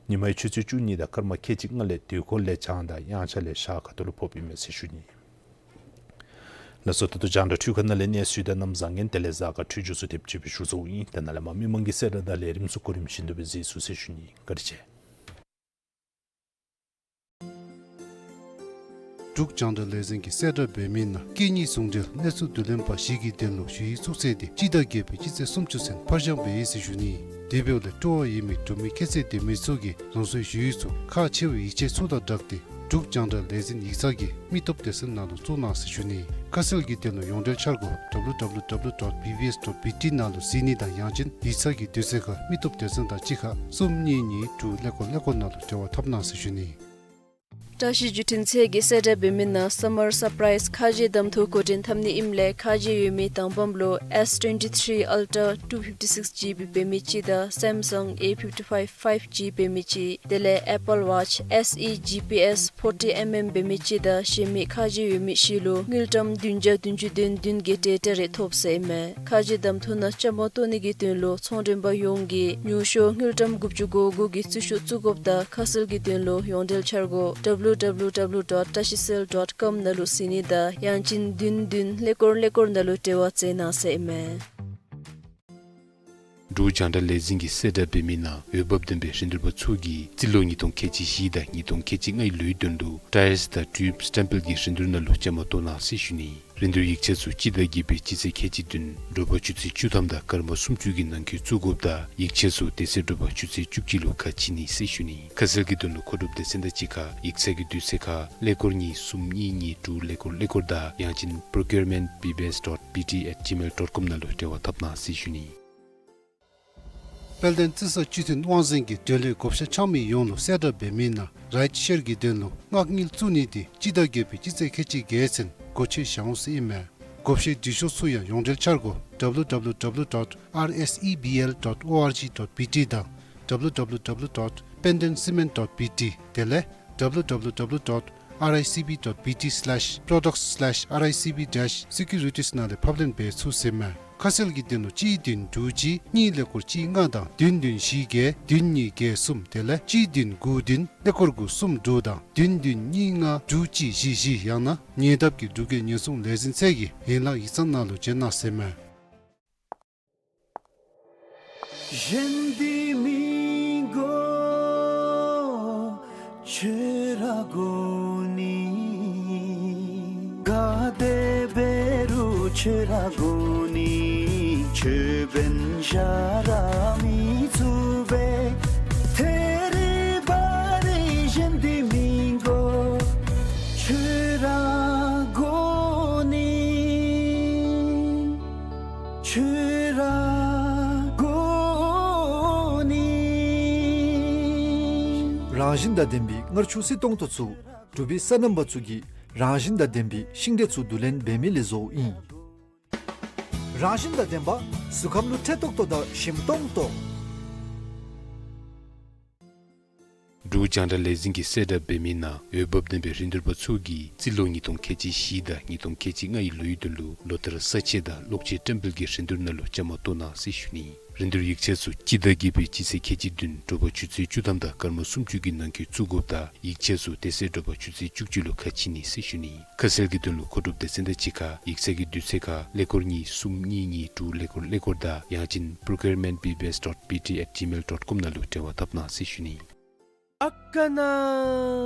ཉི་མའི་ཆུ་ཚོད་བཅུ་གཉིས་དང་སྐར་མ་ཁལ་གཅིག་ལྔ་ལས་དུས་འཁོར་ལས་བྱང་དང་དབྱངས་འཆར་ལས་ཤར་ཁ་ཐུག་ལུ་ཕོགཔ་ཨིན་མས་ཟེར་ཞུ་ནི། ལགས་སོ། ད་ལྟོ་རྒྱང་བསྒྲགས་འཕྲུལ་ཁང་ནང་ལས་གནས་ཚུལ་དང་གནམ་བཟང་ངན་དེ་ལས་གཟའ་སྐར་འཕྲོད་སྦྱོར་ཚུ་དེམ་ཅིག་སྦེ་ཞུ་ཚརཝ་ཨིན། ད་ནཱ་ལས་མར་མི་མང་གི་གསལ་བསྒྲགས་དང་ལས་རིམ་ཚུ་གོ་རིམ་བཞིན་དུ་སྦེ་གཟིགས་ཚུགས་ཟེར་ཞུ་ནི། བཀའ་དྲིན་ཆེ། འབྲུག་རྒྱང་བསྒྲགས་ལས་འཛིན་གྱིས་གསལ་བསྒྲགས་འབད་མི་ནང་སྐད་གཉིས་ཟུང་འབྲེལ་གནས་ཚུལ་བསྡུ་ལེན་པ་ཞིག་གི་དོན་ལུ་ཞུ་ཡིག་བཙུགས་ཚེས་དེ་སྤྱི་ཟླ་བརྒྱད་པའི་སྤྱི་ཚེས་སུམ་ཅུ་ཚུན་ཕར་འགྱངས་འབད་ཡི་ཟེར་ཞུ་ནི། དེ་འབདཝ་ལས་སྤྲོ་བ་ཡོད་མི་འབྲུག་མི་ཁྱད་ཚད་ལྡན་མི་ཚུ་གིས་རང་སོའི་ཞུ་ཡིག་ཚུ་ཁག་ཆེ་བའི་ཡིག་ཆ་ཚུ་དང་སྦྲགས་ཏེ་འབྲུག་རྒྱང་བསྒྲགས་ལས་འཛིན་ཡིག་ཚང་གི་མི་སྟོབས་སྡེ་ཚན་ནང་ལུ་བཙུགས་གནང་ཟེར་ཞུ་ནི། ཁ་གསལ་གྱི་དོན་ལུ་ཡོངས་འབྲེལ་འཆར་སྒོ་W W W dot B B S dot B T ནང་ལུ་གཟིགས་ནི་དང་ཡང་ཅིན་ཡིག་ཚང་གི་དུས་ཚོད་ཁར་མི་སྟོབས་སྡེ་ཚན་དང་གཅིག་ཁར་གསུམ་གཉིས་གཉིས་དྲུག་ཀླད་ཀོར་ཀླད་ཀོར་ནང་ལུ་འབྲེལ་བ་འཐབ་གནང་ཟེར་ཞུ་ནི། བཀྲ་ཤིས་བརྒྱུད་འཕྲིན་ཚད་ཀྱིས་གསལ་བསྒྲགས་འབད་མི་ནང་Summer Surprise ཁ་རྗེ་གདམ་འཐུ་འགོ་འདྲེན་འཐབ་ནི་ཨིནམ་ལས་ཁ་རྗེ་ཡོད་མི་དང་པམ་ལུ་S twenty-three Ultra two fifty-six G B འབད་མི་ཅིག་དང་Samsung A fifty-five five G འབད་མི་ཅིག་དེ་ལས་Apple Watch S E G P S forty mm འབད་མི་ཅིག་དང་གཞན་མི་ཁ་རྗེ་ཡོད་མི་བཞི་ལུ་དངུལ་ཀྲམ་བདུན་བརྒྱ་བདུན་ཅུ་དོན་བདུན་གྱི་གྲལ་སྟོད་རེ་ཐོབ་ཟེར་ཨིན་མས། ཁ་རྗེ་གདམ་འཐུ་ནང་བཅའ་མར་གཏོགས་ནི་གི་དོན་ལུ་ཚོང་མགྲོན་པ་ཡོངས་ཀྱིས་ཉུང་ཤོས་དངུལ་ཀྲམ་དགུ་བཅུ་གོ་དགུ་གི་རྩིས་ཤོག་བཙུགས་དགོཔ་དང་ཁ་གསལ་གྱི་དོན་ལུ་ཡོངས་འབྲེལ་འཆར་སྒོ་W W W W dot tashicell dot com ནང་ལུ་གཟིགས་ནི་དང་ཡང་ཅིན་བདུན་བདུན་ཀླད་ཀོར་ཀླད་ཀོར་ནང་ལུ་འབྲེལ་བ་མཛད་གནང་ཟེར་ཨིན་མས། འབྲུག་རྒྱང་བསྒྲགས་ལས་འཛིན་གྱིས་གསལ་བསྒྲགས་འབད་མི་ནང་འོས་འབབ་ལྡན་པའི་རིན་བསྡུར་པ་ཚུ་གིས་རྩིས་ལོ་ཉིས་སྟོང་ཁལ་གཅིག་བཞི་དང་ཉིས་སྟོང་ཁལ་གཅིག་ལྔའི་ལོའི་དོན་ལུ་ཊའིརསི་དང་ཊིའུབ་སི་ཊེམ་པེལ་གྱི་རིན་བསྡུར་ནང་ལུ་བཅའ་མར་གཏོགས་གནང་ཟེར་ཞུ་ནི། རིན་བསྡུར་ཡིག་ཆ་ཚུ་སྤྱི་ཟླ་བརྒྱད་པའི་སྤྱི་ཚེས་ཁལ་གཅིག་བདུན་དྲོ་པ་ཆུ་ཚོད་བཅུ་ཐམ་དང་སྐར་མ་སུམ་ཅུ་གི་ནང་འཁོད་བཙུགས་དགོཔ་དང་ཡིག་ཆ་ཚུ་དེ་ཚེ་དྲོ་པ་ཆུ་ཚོད་བཅུ་གཅིག་ལུ་ཁ་ཕྱེ་ནི་ཟེར་ཞུ་ནི། ཁ་གསལ་གྱི་དོན་ལུ་མཁོ་སྒྲུབ་སྡེ་ཚན་དང་གཅིག་ཁར་ཡིག་ཚང་གི་དུས་ཚོད་ཁར་ཀླད་ཀོར་གཉིས་གསུམ་གཉིས་གཉིས་དྲུག་ཀླད་ཀོར་ཀླད་ཀོར་དང་ཡང་ཅིན་procurement B B S dot B T at gmail dot com ནང་ལུ་འབྲེལ་བ་འཐབ་གནང་ཟེར་ཞུ་ནི། དཔལ་ལྡན་རྩི་ས་སྤྱི་མཐུན་དབང་འཛིན་གྱིས་འབྲེལ་ཡོད་བགོ་བཤའ་འཆང་མི་ཡོངས་ལུ་གསལ་བསྒྲགས་འབད་མི་ནང་རའིཊ་ཤེར་གྱི་དོན་ལུ་མངགས་དངུལ་བཙུགས་ནི་དེ་སྤྱི་ཟླ་བརྒྱད་པའི་སྤྱི་ཚེས་ཁལ་གཅིག་བརྒྱད་ཚུན་སྒོ་ཕྱེ་བཞག་འོང་ཟེར་ཨིན་མས། བགོ་བཤའི་འབྲི་ཤོག་ཚུ་ཡང་ཡོངས་འབྲེལ་འཆར་སྒོ་W W W dot R S E B L dot O R G dot B T དང་W W W dot pendenscement dot B T དེ་ལས་W W W dot R I C B dot B T slash products slash R I C B dash securities ནང་ལས་ཕབ་ལེན་འབད་ཚུགས་ཟེར་མས། ཁ་གསལ་གྱི་དོན་ལུ་གཅིག་བདུན་དྲུག་གཅིག་གཉིས་ཀླད་ཀོར་གཅིག་ལྔ་དང་བདུན་བདུན་བཞི་བརྒྱད་བདུན་གཉིས་བརྒྱད་གསུམ་དེ་ལས་གཅིག་བདུན་དགུ་བདུན་ཀླད་ཀོར་དགུ་གསུམ་དྲུག་དང་བདུན་བདུན་གཉིས་ལྔ་དྲུག་གཅིག་བཞི་བཞི་ཡང་ན་ཉེ་འདབས་ཀྱི་འབྲུག་རྒྱལ་ཉེན་སྲུང་ལས་འཛིན་ཚད་ཀྱི་ཡན་ལག་ཡིག་ཚང་ནང་ལུ་བྱོན་གནང་ཟེར་མས། གཞན་འདི་མི་དགོས་ཁྱོད་ར་དགོ་ནི། ག་དེ་འབད་རུང་ཁྱོད་ར་དགོ་ནི། ཁྱོད་འབད་ན་བཞག་ར་མི་ཚུགས་པས། ཐད་རི་བ་རི་གཞན་འདི་མི་དགོས་ཁྱོད་ར་དགོ་ནི། ཁྱོད་ར་དགོ་ནི། རང་བཞིན་དང་ལྡན་པའི་མངར་ཆུ་བསིལ་ཏོང་ཏོ་ཚུ་འབྲུག་པའི་སོ་ནམ་པ་ཚུ་གིས་རང་བཞིན་དང་ལྡན་པའི་ཤིང་འབྲས་ཚུ་བསྡུ་ལེན་འབད་མི་ལས་བཟོཝ་ཨིན། རང་བཞིན་དང་ལྡན་པ་གཟུགས་ཁམས་ལུ་ཁྲེ་ཏོག་ཏོ་དང་ཞིམ་ཏོང་ཏོ། འབྲུག་རྒྱང་བསྒྲགས་ལས་འཛིན་གྱིས་གསལ་བསྒྲགས་འབད་མི་ནང་འོས་འབབ་ལྡན་པའི་རིན་བསྡུར་པ་ཚུ་གིས་རྩིས་ལོ་ཉིས་སྟོང་ཁལ་གཅིག་བཞི་དང་ཉིས་སྟོང་ཁལ་གཅིག་ལྔའི་ལོའི་དོན་ལུ་ལོ་ལྟར་ས་ཆས་དང་གློག་ཆས་བཀྲམ་སྤེལ་གྱི་རིན་བསྡུར་ནང་ལུ་བཅའ་མར་གཏོགས་གནང་ཟེར་ཞུ་ནི། རིན་བསྡུར་ཡིག་ཆ་ཚུ་སྤྱི་ཟླ་བརྒྱད་པའི་སྤྱི་ཚེས་ཁལ་གཅིག་བདུན་དྲོ་པ་ཆུ་ཚོད་བཅུ་ཐམ་དང་སྐར་མ་སུམ་ཅུ་གི་ནང་འཁོད་བཙུགས་དགོཔ་དང་ཡིག་ཆ་ཚུ་དེ་ཚེ་དྲོ་པ་ཆུ་ཚོད་བཅུ་གཅིག་ལུ་ཁ་ཕྱེ་ནི་ཟེར་ཞུ་ནི། ཁ་གསལ་གྱི་དོན་ལུ་མཁོ་སྒྲུབ་སྡེ་ཚན་དང་གཅིག་ཁར་ཡིག་ཚང་གི་དུས་ཚོད་ཁར་ཀླད་ཀོར་གཉིས་གསུམ་གཉིས་གཉིས་དྲུག་ཀླད་ཀོར་ཀླད་ཀོར་དང་ཡང་ཅིན་procurement B B S dot B T at gmail dot com ནང་ལུ་འབྲེལ་བ་འཐབ་གནང་ཟེར་ཞུ་ནི། ཨ་ཀ་ན།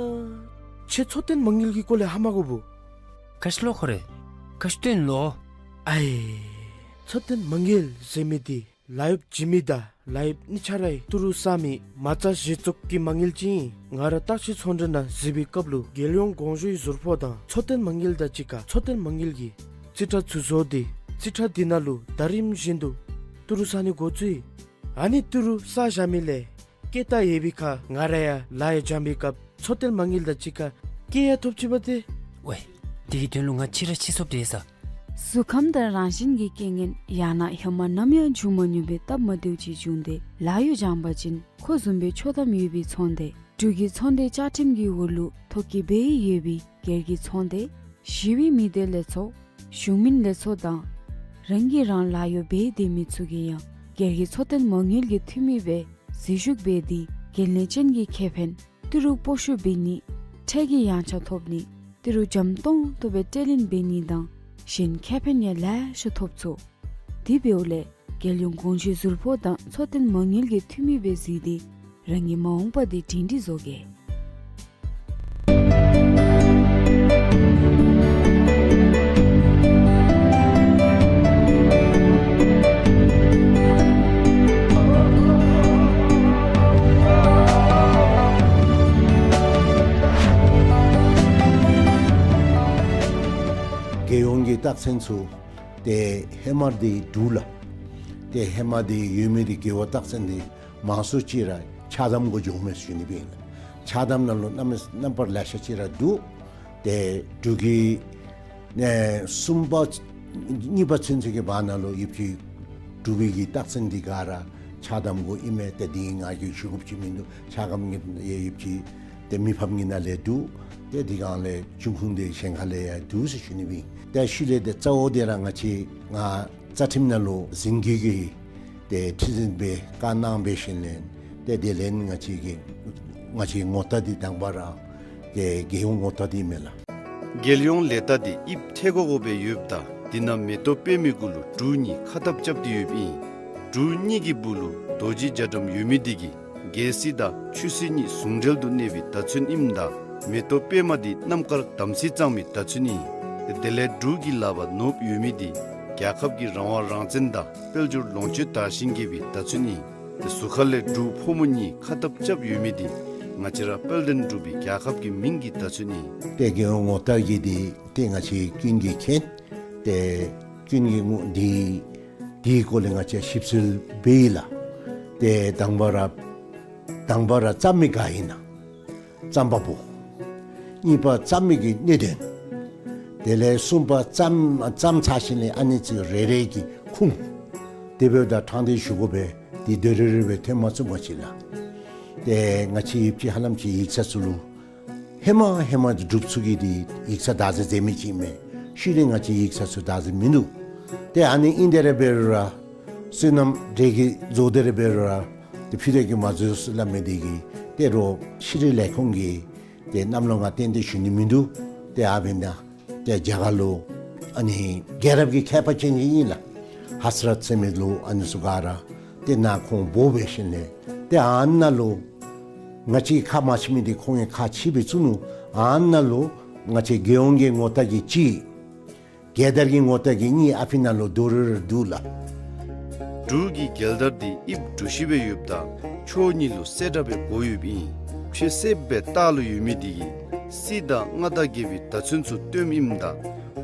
ཁྱོད་འཚོ་རྟེན་མ་དངུལ་གྱི་སྐོར་ལས་ཧ་མ་གོ་བོ། ག་ཅི་ལོ་ཁོ་རེ། ག་ཅི་སྟོན་ལོ། ཨའི། འཚོ་རྟེན་མ་དངུལ་ཟེར་མི་འདི་ལཱ་གཡོགཔ་བྱིན་མི་དང་ལཱ་གཡོགཔ་གཉིས་ཆ་རའི་ཏི་རུ་བསག་མི་མ་རྩ་གཞི་བཙུགས་ཀྱི་མ་དངུལ་ཅིག་ཨིན། ང་ར་བརྟག་དཔྱད་ཚོང་འབྲེལ་ནང་གཟིགས་པའི་སྐབས་ལུ་རྒྱལ་ཡོངས་གོང་ཞུའི་ཟུར་ཕོགས་དང་འཚོ་རྟེན་མ་དངུལ་དང་གཅིག་ཁར་འཚོ་རྟེན་མ་དངུལ་གྱི་རྩིས་ཁྲ་ཚུ་བཟོ་སྟེ་རྩིས་ཁྲ་འདི་ནང་ལུ་ཟླ་རིམ་བཞིན་དུ་ཏི་རུ་བསག་ནི་འགོ་བཙུགས་ཡི། ཨ་ནི་ཏི་རུ་བསག་བཞག་མི་ལས་སྐྱེད་བཏང་ཡོད་པའི་ཁར་ང་ར་ཡང་ལཱ་ཡང་འཇམ་པའི་སྐབས་འཚོ་རྟེན་མ་དངུལ་དང་གཅིག་ཁར་སྐྱེད་ཡང་ཐོབ་ཅི་པ་ཏེ། ཝའི། དེ་གི་དོན་ལུ་ང་ཕྱི་ར་ཕྱི་སོཔ་དེ་ས། གཟུགས་ཁམས་དང་རང་བཞིན་གྱི་རྐྱེན་ངན་ཡང་ན་ཧེ་མ་ནམ་ཡང་བྱུང་མ་མྱོང་པའི་སྟབས་མ་བདེཝ་ཅིག་བྱུང་སྟེ་ལཱ་གཡོག་སྦྱང་པ་ཅིན་ཁོ་བཟུམ་སྦེ་འཆོལ་གཏམ་ཡོད་པའི་ཚོང་སྡེ་འབྲུག་གི་ཚོང་སྡེ་བཅའ་ཁྲིམས་ཀྱི་འོག་ལུ་ཐོ་བཀོད་འབད་ཡོད་པའི་སྒེར་གྱི་ཚོང་སྡེ་ཞི་བའི་མི་སྡེ་ལས་ཚོགས་གཞུང་མིན་ལས་ཚོགས་དང་རང་གིས་རང་ལཱ་གཡོག་འབད་སྡོད་མི་ཚུ་གིས་ཡང་སྒེར་གྱི་འཚོ་རྟེན་མ་དངུལ་གྱི་འཐུས་མི་སྦེ་འཛུལ་ཞུགས་འབད་དེ་འགན་ལེན་ཅན་གྱི་ཁེ་ཕན་ཏི་རུ་སྤོ་བཤུད་འབད་ནི་ཁྲལ་གྱི་ཡངས་ཆག་ཐོབ་ནི་ཏི་རུ་འཇམ་ཏོང་ཏོ་སྦེ་སྤྲོད་ལེན་འབད་ནི་དང་གཞན་ཁེ་ཕན་ཡང་ལེ་ཤ་ཐོབ་ཚུགས། དེ་འབདཝ་ལས་རྒྱལ་ཡོངས་གོང་ཞུའི་ཟུར་ཕོགས་དང་འཚོ་རྟེན་མ་དངུལ་གྱི་འཐུས་མི་སྦེ་གཟིགས་ཏེ་རང་གི་མ་འོངས་པ་འདི་སྒྲིང་སྒྲིང་བཟོ་གེ། རྒྱལ་ཡོངས་ཀྱི་རྟགས་མཚན་ཚུ་ཏེ་ཧེ་མ་འདི་འདུག་ལགས། ཏེ་ཧེ་མ་འདི་ཡོད་མི་འདི་རྒེད་འོག་རྟགས་མཚན་འདི་མང་སུ་ཅིག་ར་ཆགས་དམ་གུ་འགྱོཝ་མས་ཟེར་ཞུ་ནི་སྦེ་ཨིན་ལགས། ཆགས་དམ་ནང་ལུ་རྣམ་རྣམ་པར་ལེ་ཤ་ཅིག་ར་འདུག། ཏེ་འབྲུག་གི་ཨེ་གསུམ་པ་གཉིས་པ་ཚུན་ཚོད་ཀྱི་བར་ན་ལུ་ཡོདཔ་ཅིག་འབྲུག་པའི་གི་རྟགས་མཚན་འདི་ག་ར་ཆགས་དམ་གུ་ཨིན་མས། ཏེ་འདི་ང་གིས་ཞུ་དགོཔ་ཅིག་མིན་འདུག། ཆགས་དམ་གྱི་ཡོདཔ་ཅིག་ཏེ་མི་ཕམ་གྱི་ནང་ལས་འདུག། ཏེ་འདི་གང་ལས་འབྱུང་ཁུངས་འདི་གཞན་ཁ་ལས་ཡང་འདུག་ཟེར་ཞུ་ནི་སྦེ་ཨིན། ཏེ་ཤུལ་ལས་ཏེ་རྩ་བོ་འདི་ར་ང་བཅས་ང་རྩ་ཁྲིམས་ནང་ལུ་འཛིན་སྐྱོང་གི་ཏེ་ཁྲི་འཛིན་སྦེ་བཀའ་གནང་འབད་ཞིནམ་ལས་ཏེ་དེ་ལས་ང་བཅས་ཀྱི་ང་བཅས་ངོ་རྟགས་འདི་དང་པ་ར་ ཏེ་རྒྱལ་ཡོངས་ངོ་རྟགས་འདི་མས་ལགས། རྒྱལ་ཡོངས་ལས་རྟགས་འདི་དབྱིབས་ཐལ་གོ་གོ་སྦེ་ཡོདཔ་ད་དེ་ནང་མེ་ཏོག་པདྨའི་གུ་ལུ་འབྲུག་གཉིས་ཁ་འཐབ་རྐྱབ་སྟེ་ཡོདཔ་ཨིན། འབྲུག་གཉིས་ཀྱི་སྦུག་ལུ་རྡོ་རྗེ་རྒྱ་གྲམ་ཡོད་མི་འདི་གིས་རྒྱལ་སྲིད་དང་ཆོས་སྲིད་གཉིས་ཟུང་འབྲེལ་དུ་གནས་པའི་བརྡ་མཚོན་ཨིནམ་ད་མེ་ཏོག་པདྨ་འདི་རྣམ་དཀར་དམ་སྲི་གཙང་མའི་བརྡ་མཚོན་ཨིན། དེ་ལས་འབྲུག་གི་ལག་པར་ནོར་བུ་ཡོད་མི་འདི་རྒྱལ་ཁབ་ཀྱི་རང་དབང་རང་བཙན་དང་དཔལ་འབྱོར་ལོངས་སྤྱོད་དར་ཞིང་རྒྱས་པའི་བརྡ་མཚོན་ཨིན། དེ་ཟུར་ཁ་ལས་འབྲུག་ཕོ་མོ་གཉིས་ཁ་འཐབ་རྐྱབ་ཡོད་མི་འདི་ང་བཅས་ར་དཔལ་ལྡན་འབྲུག་པའི་རྒྱལ་ཁབ་ཀྱི་མིང་གི་བརྡ་མཚོན་ཨིན། ཏེ་རྒྱལ་ཡོངས་ངོ་རྟགས་ཀྱི་འདི་ཏེ་ང་བཅས་ཀུན་གྱིས་མཁྱེན། ཏེ་ཀུན་གྱིས་ངོ་འདི་འདིའི་སྐོར་ལས་ང་བཅས་ཞིབ་འཚོལ་འབད་ཡི་ལགས། ཏེ་དང་པ་ར་དང་པ་ར་བརྩམ་མི་ག་ཨིན་ན། བརྩམ་པ་པོ། གཉིས་པ་བརྩམ་མི་གི་གནད་དོན། དེ་ལས་གསུམ་པ་བརྩམ་བརྩམ་ཚར་ཞིནམ་ལས་ཨ་ནི་ཚུ་རེ་རེ་གི་ཁུངས། དེ་འབདཝ་ད་དྲང་བདེན་ཞུ་དགོ་པས། འདི་དོ་རུང་རེ་རེ་སྦེ་ཐོན་མ་ཚུགས་པ་ཅིག་ལགས། ཏེ་ང་བཅས་ཡིབ་ཅི་ཧ་ལམ་ཅིག་ཡིག་ཚང་ཚུ་ལུ་ཧེ་མ་ཧེ་མ་འབྲུགཔ་ཚུ་གིས་འདི་ཡིག་ཚང་བདག་འཛིན་མཛད་མི་ཅིག་མས། ཤུལ་ལས་ང་བཅས་ཡིག་ཚང་ཚུ་བདག་འཛིན་མིན་འདུག། ཏེ་ཨ་ནི་ཨིན་དེ་ར་འབད་རུང་ར་བསོད་ནམས་འདྲེ་གིས་བཟོ་སྟེ་ར་འབད་རུང་ར་ཏེ་ཕུད་རྡོག་གིས་མ་བཟོ་ཟེར་སླབ་མི་འདི་གིས་ཏེ་རོགས་ཤེས་རིག་ལས་ཁུངས་ཀྱིས་ཏེ་གནམ་ལོ་ང་ཏན་ཏན་ཞུ་ནི་མིན་འདུག། ཏེ་ཨ་འབདན་ད་ཏེ་རྒྱ་གར་ལུ་ཨ་ནི་རྒྱལ་རབས་ཀྱི་མཁས་པ་ཅན་ཅིག་ཨིན་ལགས། ཧ་སི་རཏ་ཟེར་མི་ལུ་ཨ་ནི་ཚུ་ག་ར་ཏེ་ནཱ་ཁོང་འབོ་འབད་ཞིནམ་ལས་ཏེ་ཨ་ནཱ་ལུ་ང་བཅས་ཁ་མ་ཕྱེ་མི་འདི་ཁོང་གིས་ཁ་ཕྱེ་སྦེ་བཙུགས་ནུག། ཨ་ནཱ་ལུ་ང་བཅས་རྒྱལ་ཡོངས་ཀྱི་ངོ་རྟགས་ཀྱི་གཅིག། རྒྱལ་དར་གྱི་ངོ་རྟགས་ཀྱི་གཉིས་ཨ་ཕི་ནང་ལུ་དོ་རུང་ར་འདུག་ལགས། འབྲུག་གི་རྒྱལ་དར་འདི་དབྱིབས་གྲུ་བཞི་སྦེ་ཡོདཔ་ད་ཕྱོགས་གཉིས་ལུ་གསལ་བཀྲ་སྦེ་བགོ་ཡོདཔ་ཨིན། ཕྱེད་གསེབ་སྦེ་ལྟག་ལུ་ཡོད་མི་འདི་གིས་སྲིད་དང་མངའ་བདག་རྒྱལ་པོའི་བརྡ་མཚོན་ཚུ་སྟོནམ་ཨིནམ་ད་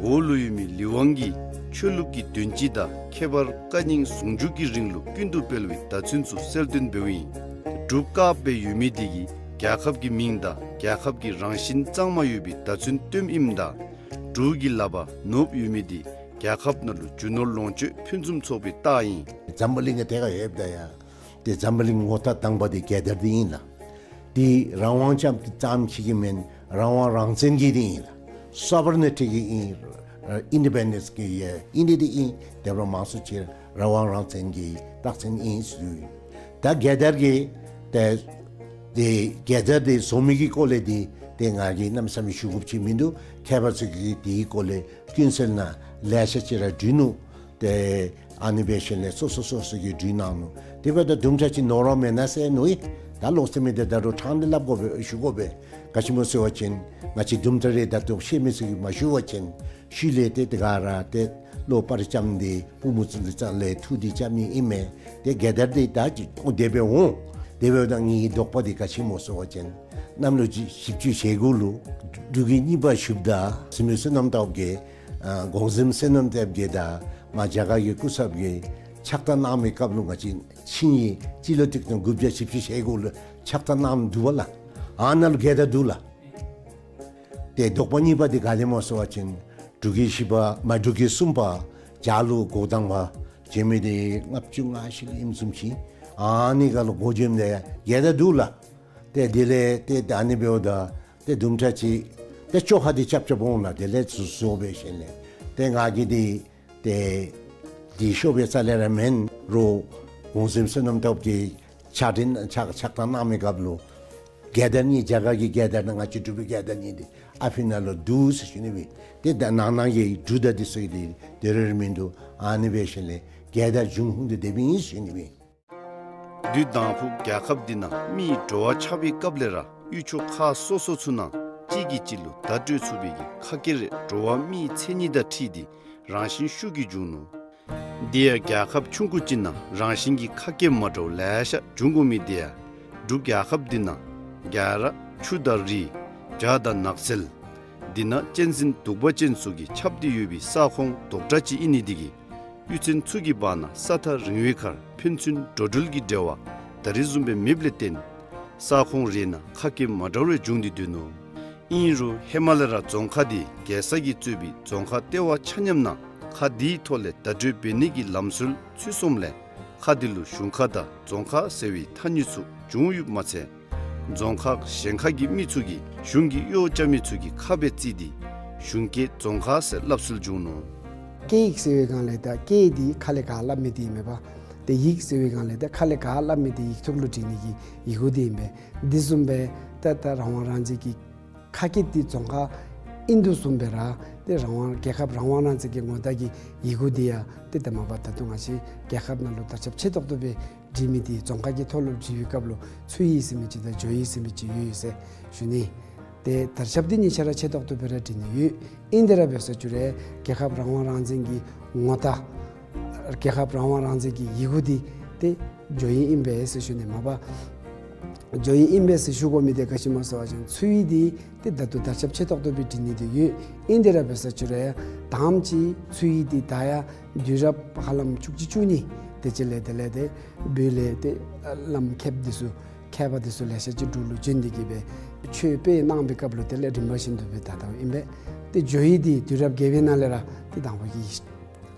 འོག་ལུ་ཡོད་མི་ལི་ཝང་གིས་ཆོས་ལུགས་ཀྱི་དོན་སྤྱི་དང་ཁྱད་པར་བཀའ་རྙིང་ཟུང་འཇུག་གི་རིང་ལུགས་ཀུན་ཏུ་སྤེལ་བའི་བརྡ་མཚོན་ཚུ་གསལ་སྟོན་འབདཝ་ཨིན། འབྲུག་དཀརཔོ་སྦེ་ཡོད་མི་འདི་གིས་རྒྱལ་ཁབ་ཀྱི་མིང་དང་རྒྱལ་ཁབ་ཀྱི་རང་བཞིན་གཙང་མ་ཡོད་པའི་བརྡ་མཚོན་སྟོནམ་ཨིནམ་ད་འབྲུག་གི་ལག་པར་ནོར་བུ་ཡོད་མི་འདི་རྒྱལ་ཁབ་ནང་ལུ་རྒྱུ་ནོར་ལོངས་སྤྱོད་ཕུན་སུམ་ཚོགས་པའི་རྟགས་ཨིན། འཛམ་བུ་གླིང་གི་ཐད་ཁར་ཡོདཔ་ད་ཡང་ཏེ་འཛམ་བུ་གླིང་ངོ་རྟགས་དང་པ་འདི་རྒྱལ་དར་འདི་ཨིན་ལགས། འདི་རང་དབང་ཙམ་ཙམ་ཅིག་གི་མེན། རང་དབང་རང་བཙན་གྱི་འདི་ཨིན་ལགས། སོ་ཝར་ནི་ཊི་གི་ཨིན། ཨིན་ཌི་པེན་ཌེནསི་གི་ཨིན་འདི་འདི་ཨིན། དེ་འབདཝ་ལས་མང་སུ་ཅིག་རང་དབང་རང་བཙན་གྱི་རྟགས་མཚན་ཨིན་ཟེར་ཞུ་ཡི། ད་རྒྱལ་དར་གྱི་ཏེ་ཏེ་རྒྱལ་དར་འདི་བཟོ་མི་གི་སྐོར་ལས་འདི་ཏེ་ང་གིས་གནམ་མེད་ས་མེད་ཞུ་དགོཔ་ཅིག་མིན་འདུག། མཁས་པ་ཚུ་གིས་འདིའི་སྐོར་ལས་ཀུན་གསལ་ནང་ལེ་ཤ་ཅིག་ར་བྲིས་ནུག། ཏེ་ཨ་ནི་འབད་ཞིནམ་ལས་སོ་སོ་སོ་སོ་གིས་བྲིས་གནང་ནུག། དེ་འབདཝ་ད་དུམ་གྲ་ཅིག་ནོར་བ་མེན་ན་ཟེར་མནོ་ཡི། ད་ལོག་སྟེ་མི་འདི་ད་རུང་དྲང་སྟེ་སླབ་དགོ་པས་ཞུ་དགོ་པས། ག་ཅི་སྨོ་ཟེར་བ་ཅིན་ང་བཅས་དུམ་གྲ་རེ་ད་ལྟོ་ཤེས་མི་ཚུ་གིས་མ་ཞུ་བ་ཅིན་ཤུལ་ལས་ཏེ་དེ་ག་ར་ཏེ་བློ་པར་རྐྱབ་སྟེ་པུས་མོ་བཙུགས་ཏེ་རྩ་ལས་འཐུ་སྟེ་རྐྱབ་ནི་ཨིན་མས། ཏེ་རྒྱལ་དར་འདི་ད་ཅི་འོང་དེ་སྦེ་འོང་། དེ་འབདཝ་ད་ངེའི་དོགས་པ་འདི་ག་ཅི་སྨོ་ཟེར་བ་ཅིན་གནམ་ལོ་བཞི་བཅུ་ཞེ་དགུ་ལུ་འབྲུག་གི་གཉིས་པ་ཞུཝ་ད་བཙུན་མོ་བསོད་ནམས་སྟོབས་རྒྱས་ཨ་གོང་གཟིམ་བསོད་ནམས་སྟོབས་རྒྱས་དང་མ་རྒྱ་གར་གྱི་སྐུ་ཚབ་ཀྱིས་ཕྱག་རྟགས་གནང་མི་སྐབས་ལུ་ང་བཅས་ཆིངས་ཡིག་སྤྱི་ལོ་གཅིག་སྟོང་དགུ་བརྒྱ་བཞི་བཅུ་ཞེ་དགུ་ལུ་ཕྱག་རྟགས་གནངམ་འདུག་པ་ལགས། ཨ་ནཱ་ལུ་རྒྱལ་དར་འདུག་ལགས། ཏེ་དོགས་པ་གཉིས་པ་འདི་ག་ལས་སྨོ་ཟེར་བ་ཅིན་འབྲུག་གི་བཞི་པ་མ་འབྲུག་གི་གསུམ་པ་བྱ་ལུ་འགོ་དང་པ་བྱོན་མི་འདི་ལྔ་བཅུ་ང་བཞི་ལུ་ཨིནམ་བཟུམ་ཅིག། ཨ་ནི་ཁར་ལུ་འགོ་བྱོནམ་ད་ཡང་རྒྱལ་དར་འདུག་ལགས། ཏེ་དེ་ལས་ཏེ་ད་ཨ་ནི་འབདཝ་ད་ཏེ་དུམ་གྲ་ཅིག་ཏེ་བཅོ་ཁ་འདི་རྐྱབ་རྐྱབ་འོང་ལགས། དེ་ལས་ཚུར་བཟོ་འབད་ཞིནམ་ལས་ཏེ་ང་གིས་འདི་ཏེ་འདི་ཤོབ་སྦེ་རྩ་ལས་ར་མེན། རོགས་གོང་གཟིམ་བསོད་ནམས་སྟོབས་རྒྱས་ཕྱག་འདི་ཕྱག་ཕྱག་རྟགས་གནང་མི་སྐབས་ལུ་རྒྱལ་དར་གཉིས་རྒྱ་གར་གྱི་རྒྱལ་དར་དང་ང་བཅས་འབྲུག་པའི་རྒྱལ་དར་གཉིས་འདི་ཨ་ཕི་ནང་ལུ་འདུག་ཟེར་ཞུ་ནི་སྦེ། ཏེ་ད་ནང་ན་གི་འབྲུག་དང་འདི་ཚུ་གི་འདི་དོ་རུང་ར་མིན་འདུག། ཨ་ནི་འབད་ཞིནམ་ལས་རྒྱལ་དར་འབྱུང་ཁུངས་འདི་དེ་སྦེ་ཨིན་ཟེར་ཞུ་ནི་སྦེ། དུས་དང་ཕུ་རྒྱལ་ཁབ་འདི་ནང་མི་འགྲོ་བ་ཆགས་པའི་སྐབས་ལས་ར་ཡུལ་ཕྱོགས་ཁག་སོ་སོ་ཚུ་ནང་གཅིག་གིས་གཅིག་ལུ་བརྡ་སྤྲོད་ཚུགས་པའི་གི་ཁ་སྐད་རེ་འགྲོ་བ་མིའི་མཚན་ཉིད་དང་འཁྲིལ་ཏེ་རང་བཞིན་ཤུགས་ཀྱིས་བྱུང་ནུག། དེ་ཡང་རྒྱལ་ཁབ་ཆུང་ཀུ་ཅིག་ནང་རང་བཞིན་གྱི་ཁ་སྐད་མ་འདྲཝ་ལེ་ཤ་འབྱུང་དགོ་མི་དེ་ཡང་འབྲུག་རྒྱལ་ཁབ་འདི་ནང་རྒྱ་ར་ཆུ་དང་རི་བྱག་དང་ནགས་ཚལ་འདི་ནང་གཅན་གཟན་གདུག་པ་ཅན་ཚུ་གིས་ཁྱབ་སྟེ་ཡོད་པའི་ས་ཁོངས་དོག་དྲགས་ཅིག་ཨིན་ནི་འདི་གིས་གཡུས་ཚན་ཚུ་གི་བར་ན་ས་ཐག་རིང་བའི་ཁར་ཕན་ཚུན་འགྲོ་འགྲུལ་གྱི་འབྲེལ་བ་ད་རེས་བཟུམ་སྦེ་མེདཔ་ལས་བརྟེན་ས་ཁོངས་རེ་ནང་ཁ་སྐད་མ་འདྲཝ་རེ་འབྱུང་སྟེ་སྡོད་ནུག། ཨིན་རུང་ཧེ་མ་ལས་ར་རྫོང་ཁག་འདི་རྒྱལ་ས་གིས་གཙོས་པའི་རྫོང་ཁག་ལྟེ་བ་ཆ་མཉམ་ནང་ཁག་འདིའི་ཐོག་ལས་བརྡ་སྤྲོད་འབད་ནི་གི་ལམ་སྲོལ་ཚུད་སོངམ་ལས་ཁག་འདི་ལུ་གཞུང་ཁག་དང་རྫོང་ཁག་ཟེར་བའི་ཐ་སྙད་ཚུ་བྱུང་ཡོདཔ་མ་ཚད་རྫོང་ཁག་གཞན་ཁག་གི་མི་ཚུ་གིས་གཞུང་གི་གཡོག་རྐྱབ་མི་ཚུ་གི་ཁ་སྦེ་བརྩི་སྟེ་གཞུང་སྐད་རྫོང་ཁག་ཟེར་སླབ་སྲོལ་བྱུང་ནུག། སྐད་ཡིག་ཟེར་བའི་སྒང་ལས་ད་སྐད་འདི་ཁ་ལས་ག་སླབ་མི་འདི་ཨིན་མས་པ། ཏེ་ཡིག་ཟེར་བའི་སྒང་ལས་ད་ཁ་ལས་ག་སླབ་མི་འདི་ཡིག་ཐོག་ལུ་བྲི་ནི་གི་ཡི་གུ་འདི་ཨིན་པས། འདི་བཟུམ་སྦེ་ད་ད་རང་དབང་རང་བཙན་གྱི་ ཁ་སྐད་འདི་རྫོང་ཁ་ཨིན་དོ་བཟུམ་སྦེ་ར་ཏེ་རང་དབང་རྒྱལ་ཁབ་རང་དབང་རང་བཙན་གྱི་ངོ་རྟགས་ཀྱི་ཡི་གུ་འདི་ཡང་ཏེ་ད་མ་པ་ད་ལྟོ་ང་བཅས་རྒྱལ་ཁབ་ནང་ལུ་དར་ཁྱབ་ཆེ་ཏོག་ཏོ་སྦེ་འབྲི་མི་འདི་རྫོང་ཁ་གི་ཐོག་ལུ་འབྲི་བའི་སྐབས་ལུ་ཚུ་ཡིག་ཟེར་མི་ཅིག་དང་བརྗོད་ཡིག་ཟེར་མི་ཅིག་ཡོད་ཡོད་ཟེར་ཞུ་ནི། ཏེ་དར་ཁྱབ་འདི་གཉིས་ཆ་ར་ཆེ་ཏོག་ཏོ་སྦེ་ར་འབྲི་ནི་ཡོད། ཨིན་དེ་ར་འབད་ས་ཅིག་རུང་རྒྱལ་ཁབ་རང་དབང་རང་བཙན་གྱི་ངོ་རྟགས་རྒྱལ་ཁབ་རང་དབང་རང་བཙན་གྱི་ཡི་གུ་འདི་ཏེ་བརྗོད་ཡིག་ཨིན་པས་ཟེར་ཞུ་ནི། མ་པ་བརྗོད་ཡིག་ཨིན་པས་ཟེར་ཞུ་དགོ་མི་འདི་ག་ཅི་སྨོ་ཟེར་བ་ཅིན་ཚུ་ཡིག་འདི་ཏེ་ད་ལྟོ་དར་ཁྱབ་ཆེ་ཏོག་ཏོ་སྦེ་འབྲི་ནི་འདི་ཡོད། ཨིན་དེ་ར་འབད་ས་ཅིག་རུང་ཡང་དང་པ་ཅིག་ཚུ་ཡིག་འདི་ད་ཡང་དུས་རབས་ཧ་ལམ་བཅུ་གཅིག་བཅུ་གཉིས་དེ་ཅིག་ལས་དེ་ལས་ཏེ་བོད་ལས་ཏེ་བླམ་མཁསཔ་འདི་ཚུ་མཁས་པ་འདི་ཚུ་ལེ་ཤ་ཅིག་འབྲུག་ལུ་བྱོན་ཏེ་གི་སྦེ་ཆོས་སྤེལ་གནང་བའི་སྐབས་ལུ་དེ་ལས་རིམ་པ་བཞིན་དུ་སྦེ་ད་ལྟོ་ཨིན་པས། ཏེ་བརྗོད་ཡིག་འདི་དུས་རབས་བརྒྱད་པའི་ནང་ལས་ར་ཏེ་དང་པ་གི་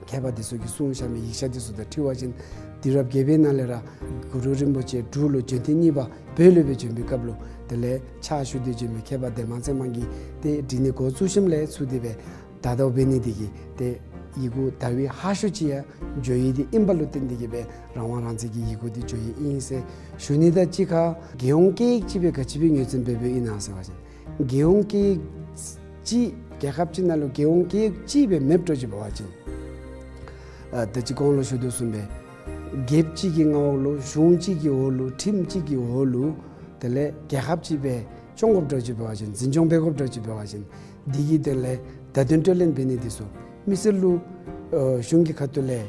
མཁས་པ་འདི་ཚུ་གིས་གསུངས་བཞག་མི་ཡིག་ཆ་འདི་ཚུ་དང་འཁྲིལ་བ་ཅིན་དུས་རབས་བརྒྱད་པའི་ནང་ལས་ར་གུ་རུ་རིན་པོ་ཆེ་འབྲུག་ལུ་བྱོན་ཐེངས་གཉིས་པ་བོད་ལུ་སྦེ་བྱོན་པའི་སྐབས་ལུ་དེ་ལས་ཕྱག་ཞུ་སྟེ་བྱོན་མི་མཁས་པ་ལྡན་མ་ཚེ་མང་གིས་ཏེ་འབྲི་ནི་འགོ་བཙུགས་ཞིནམ་ལས་ཚུར་དེ་སྦེ་ད་ལྟོ་འབད་ནི་འདི་གིས་ཏེ་ཡི་གུ་ད་བའི་ཧ་ཤོས་ཅིག་ཡང་བརྗོད་ཡིག་འདི་ཨིན་པ་ལུ་བརྟེན་ཏེ་གི་སྦེ་རང་དབང་རང་བཙན་གྱི་ཡི་གུ་འདི་བརྗོད་ཡིག་ཨིན་ཟེར་ཞུ་ནི་དང་གཅིག་ཁར་རྒྱལ་ཡོངས་སྐད་ཡིག་ཅིག་སྦེ་ག་ཅི་སྦེ་ངོས་འཛིན་འབད་འབདཝ་ཨིན་ན་ཟེར་བ་ཅིན་རྒྱལ་ཡོངས་སྐད་ཡིག་ཅིག་རྒྱལ་ཁབ་ཅིག་ནང་ལུ་རྒྱལ་ཡོངས་སྐད་ཡིག་ཅིག་སྦེ་མེདཔ་འགྱོ་ཅི་འབད་བ་ཅིན་ཨ་ད་ཅི་གོང་ལུ་ཞུ་དོ་བཟུམ་སྦེ་རྒྱལཔོ་གཅིག་གི་མངའ་འོག་ལུ་གཞུང་གཅིག་གི་འོག་ལུ་ཁྲིམས་གཅིག་གི་འོག་ལུ་དེ་ལས་རྒྱལ་ཁབ་ཅིག་སྦེ་སྐྱོང་དགོཔ་འགྱོ་ཅི་འབད་བ་ཅིན་འཛིན་སྐྱོང་འབད་དགོཔ་འགྱོ་ཅི་འབད་བ་ཅིན་འདི་གི་དོན་ལས་བརྡ་དོན་སྤྲོད་ལེན་འབད་ནི་འདི་ཚུ་མི་སེར་ལུ་ཨ་གཞུང་གི་ཁ་ཐུག་ལས་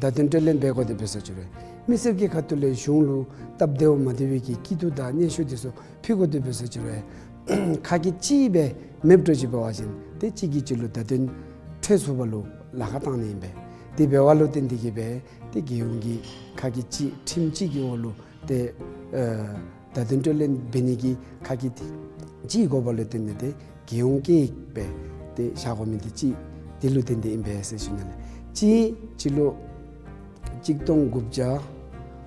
བརྡ་དོན་སྤྲོད་ལེན་འབད་དགོ་དེ་འབད་ས་ཅིག་རུང་མི་སེར་གྱི་ཁ་ཐུག་ལས་གཞུང་ལུ་སྟབས་བདེཝ་མ་བདེ་བའི་གི་སྐྱིད་སྡུག་དང་སྙན་ཞུ་འདི་ཚུ་ཕུལ་དགོ་དེ་འབད་ས་ཅིག་རུང་ཁ་སྐད་གཅིག་སྦེ་མེདཔ་འགྱོ་ཅི་འབད་བ་ཅིན་ཏེ་གཅིག་གིས་གཅིག་ལུ་བརྡ་དོན་འཕྲོད་ཚུགས་པ་ལུ་ལཱ་ཁག་བཏང་ནི་ཨིན་པས། དེ་འབད་བ་ལུ་བརྟེན་ཏེ་གི་སྦེ་ཏེ་རྒྱལ་ཡོངས་ཀྱི་ཁ་སྐད་གཅིག་ཁྲིམས་གཅིག་གི་འོག་ལུ་ཏེ་ཨ་བརྡ་དོན་སྤྲོད་ལེན་འབད་ནི་གི་ཁ་སྐད་གཅིག་དགོ་པ་ལུ་བརྟེན་ཏེ་ཏེ་རྒྱལ་ཡོངས་སྐད་ཡིག་སྦེ་ཏེ་བཞག་དགོ་མི་འདི་གཅིག་དེ་ལུ་བརྟེན་ཏེ་ཨིན་པས་ཟེར་ཞུ་ནི་ལགས། གཅིག་སྤྱི་ལོ་གཅིག་སྟོང་དགུ་བརྒྱ་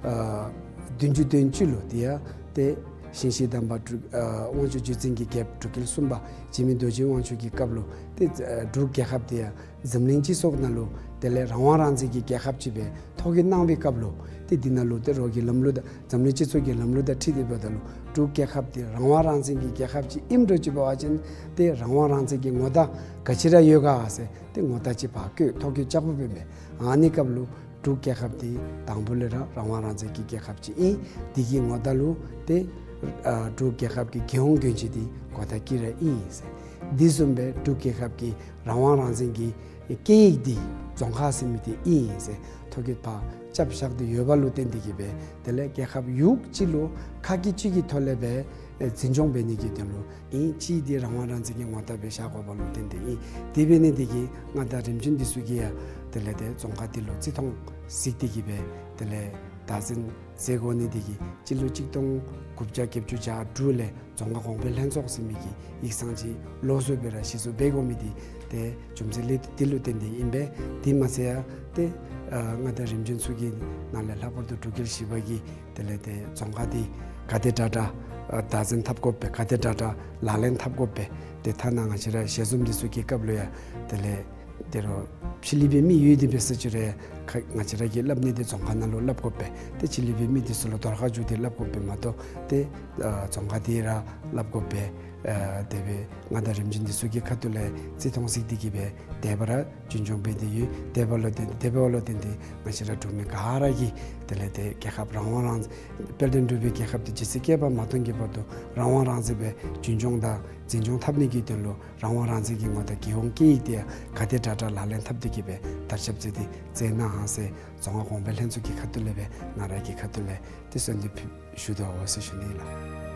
ཨ་བདུན་ཅུ་དོན་གཅིག་ལུ་དེ་ཡང་ཏེ་ཞིང་གཤེགས་དམ་པ་འབྲུག་ཨ་དབང་ཕྱུག་བརྒྱུད་འཛིན་གྱི་རྒྱལཔོ་འབྲུག་རྒྱལ་གསུམ་པ་འཇིགས་མེད་རྡོ་རྗེ་དབང་ཕྱུག་གི་སྐབས་ལུ་ཏེ་ཨ་འབྲུག་རྒྱལ་ཁབ་དེ་ཡང་འཛམ་གླིང་སྤྱི་ཚོགས་ནང་ལུ་དེ་ལས་རང་དབང་རང་བཙན་གྱི་རྒྱལ་ཁབ་ཅིག་སྦེ་ཐོ་བཀོད་གནང་བའི་སྐབས་ལུ་ཏེ་འདི་ནང་ལུ་ཏེ་རོགས་ཀྱི་ལམ་ལུགས་དང་འཛམ་གླིང་སྤྱི་ཚོགས་ཀྱི་ལམ་ལུགས་དང་འཁྲིལ་ཏེ་འབདཝ་ད་ལུ་འབྲུག་རྒྱལ་ཁབ་འདི་རང་དབང་རང་བཙན་གྱི་རྒྱལ་ཁབ་ཅིག་ཨིནམ་འགྱོ་ཅི་འབད་བ་ཅིན་ཏེ་རང་དབང་རང་བཙན་གྱི་ངོ་རྟགས་ག་ཅི་ར་ཡོད་ག་ཟེར་ཏེ་ངོ་རྟགས་ཅིག་ཕར་བཀོད་ཐོ་བཀོད་རྐྱབ་དགོཔ་ཨིན་པས། ཨ་ནི་སྐབས་ལུ་འབྲུག་རྒྱལ་ཁབ་འདི་དང་པོ་ལས་ར་རང་དབང་རང་བཙན་གྱི་རྒྱལ་ཁབ་ཅིག་ཨིན། འདི་གི་ངོ་རྟགས་ལུ་ཏེ་ཨ་འབྲུག་རྒྱལ་ཁབ་ཀྱི་རྒྱལ་ཡོངས་གྱོན་ཆས་འདི་གོ་བརྡ་དཀྱི་ར་ཨིན་ཟེར། འདི་བཟུམ་སྦེ་འབྲུག་རྒྱལ་ཁབ་ཀྱི་རང་དབང་རང་བཙན་གྱི་སྐད་ཡིག་འདི་རྫོང་ཁ་ཟེར་མི་འདི་ཨིན་ཟེར་ཐོ་བཀོད་ཕར་རྐྱབ་བཞག་སྟེ་ཡོད་པ་ལུ་བརྟེན་ཏེ་གི་སྦེ་དེ་ལས་རྒྱལ་ཁབ་ཡུལ་གཅིག་ལུ་ཁ་སྐད་གཅིག་གི་ཐོག་ལས་སྦེ་ཨེ་འཛིན་སྐྱོང་འབད་ནི་གི་དོན་ལུ་ཨིན། གཅིག་འདི་རང་དབང་རང་བཙན་གྱི་ངོ་རྟགས་སྦེ་བཞག་དགོ་པ་ལུ་བརྟེན་ཏེ་ཨིན། དེ་འབད་ནི་འདི་གིས་མངའ་བདག་རིམ་བྱོན་འདི་ཚུ་གིས་ཡང་དེ་ལས་ཏེ་རྫོང་ཁ་འདི་ལུ་བརྩི་མཐོང་གཟིགས་ཏེ་གི་སྦེ་དེ་ལས་བདག་འཛིན་མཛད་དགོ་ནི་འདི་གིས་སྤྱི་ལོ་གཅིག་སྟོང་དགུ་བརྒྱ་བརྒྱད་ཅུ་གྱ་དྲུག་ལས་རྫོང་ཁ་གོང་འཕེལ་ལྷན་ཚོགས་ཟེར་མི་གི་ཡིག་ཚང་ཅིག་ལོགས་སུ་སྦེ་ར་གཞི་བཙུགས་འབད་དགོ་མི་འདི་ཏེ་རྒྱུ་མཚན་ལས་འདི་ལུ་བརྟེན་ཏེ་ཨིན་པས། དེ་མ་ཚད་ཡང་ཏེ་ཨ་མངའ་བདག་རིམ་བྱོན་ཚུ་གི་ནང་ལས་ལྷག་པར་དུ་འབྲུག་རྒྱལ་བཞི་པ་གིས་དེ་ལས་ཏེ་རྫོང་ཁ་འདི་ག་དེ་དྲག་དྲག་ཨ་བདག་འཛིན་འཐབ་དགོ་པས། ག་དེ་དྲག་དྲག་ལག་ལེན་འཐབ་དགོ་པས། ཏེ་ཐ་ན་ང་བཅས་ར་ཞལ་འཛོམས་འདི་ཚུ་གི་སྐབས་ལུ་ཡང་དེ་ལས་ཏེ་རོགས་ཕྱི་གླིང་པའི་མི་ཡོད་དེ་འབད་ས་ཅིག་རུང་ཁ་ང་བཅས་ར་གིས་སླབ་ནི་འདི་རྫོང་ཁ་ནང་ལུ་སླབ་དགོ་པས། ཏེ་ཕྱི་གླིང་པའི་མི་འདི་ཚུ་ལུ་དོར་ཁ་འགྱོ་སྟེ་སླབ་དགོ་པས་མ་གཏོགས་ཏེ་ཨ་རྫོང་ཁ་འདི་ར་སླབ་དགོ་པས། ཨ་དེ་སྦེ་མངའ་བདག་རིམ་བྱོན་འདི་ཚུ་གི་ཁ་ཐུག་ལས་བརྩི་མཐོང་གཟིགས་ཏེ་གི་སྦེ་དེ་སྦེ་ར་རྒྱུན་སྐྱོང་འབད་དེ་ཡོད། དེ་འབདཝ་ལུ་བརྟེན་དེ་འབདཝ་ལུ་བརྟེན་ཏེ་ང་བཅས་ར་འབྲུག་མི་ག་ར་གིས་དེ་ལས་ཏེ་རྒྱལ་ཁབ་རང་དབང་རང་དཔལ་ལྡན་འབྲུག་པའི་རྒྱལ་ཁབ་འདི་ཇི་སྲིད་བསྐལ་པ་མ་སྟོངས་ཀྱི་བར་དུ་རང་དབང་རང་བཙན་སྦེ་རྒྱུན་སྐྱོང་དང་འཛིན་སྐྱོང་འཐབ་ནི་གི་དོན་ལུ་རང་དབང་རང་བཙན་གྱི་ངོ་རྟགས་རྒྱལ་ཡོངས་སྐད་ཡིག་འདི་ཡང་ག་དེ་དྲག་དྲག་ལག་ལེན་འཐབ་སྟེ་གི་སྦེ་དར་ཁྱབ་མཛད་དེ་མཛད་གནང་ཧ་ཟེར་རྫོང་ཁ་གོང་འཕེལ་ལྷན་ཚོགས་ཀྱི་ཁ་ཐུག་ལས་སྦེ་ང་ར་གི་ཁ་ཐུག་ལས་ཏེ་གསོལ་འདེབས་ཞུ་དོ་ཟེར་ཞུ་ནི་ལགས།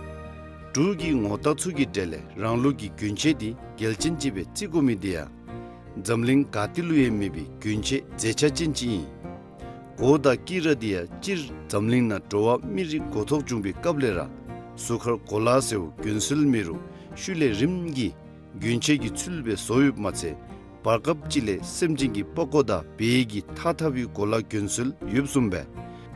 འབྲུག་གི་ངོ་རྟགས་ཚུ་གི་གྲས་ལས་རང་ལུགས་ཀྱི་གྱོན་ཆས་འདི་གལ་ཅན་ཅིག་སྦེ་བརྩི་དགོ་མི་འདི་ཡང་འཛམ་གླིང་ག་ཏེ་ལུ་ཡང་མེད་པའི་གྱོན་ཆས་མཛེས་ཆ་ཅན་ཅིག་ཨིན། གོ་དང་དཀྱི་ར་འདི་ཡང་སྤྱིར་འཛམ་གླིང་ནང་འགྲོ་བ་མི་རིགས་འགོ་ཐོག་བྱུང་པའི་སྐབས་ལས་ར་གཟུགས་ཁར་གོ་ལ་ཟེརཝ་གྱོན་སྲོལ་མེད་རུང་ཤུལ་ལས་རིམ་གྱིས་གྱོན་ཆས་ཀྱི་ཚུལ་སྦེ་བཟོ་ཡོདཔ་མ་ཚད་བར་སྐབས་ཅིག་ལས་སེམས་ཅན་གྱི་པགས་ཀོ་དང་བལ་གྱི་ཐགས་འཐག་པའི་གོ་ལ་གྱོན་སྲོལ་ཡོདཔ་བཟུམ་སྦེ་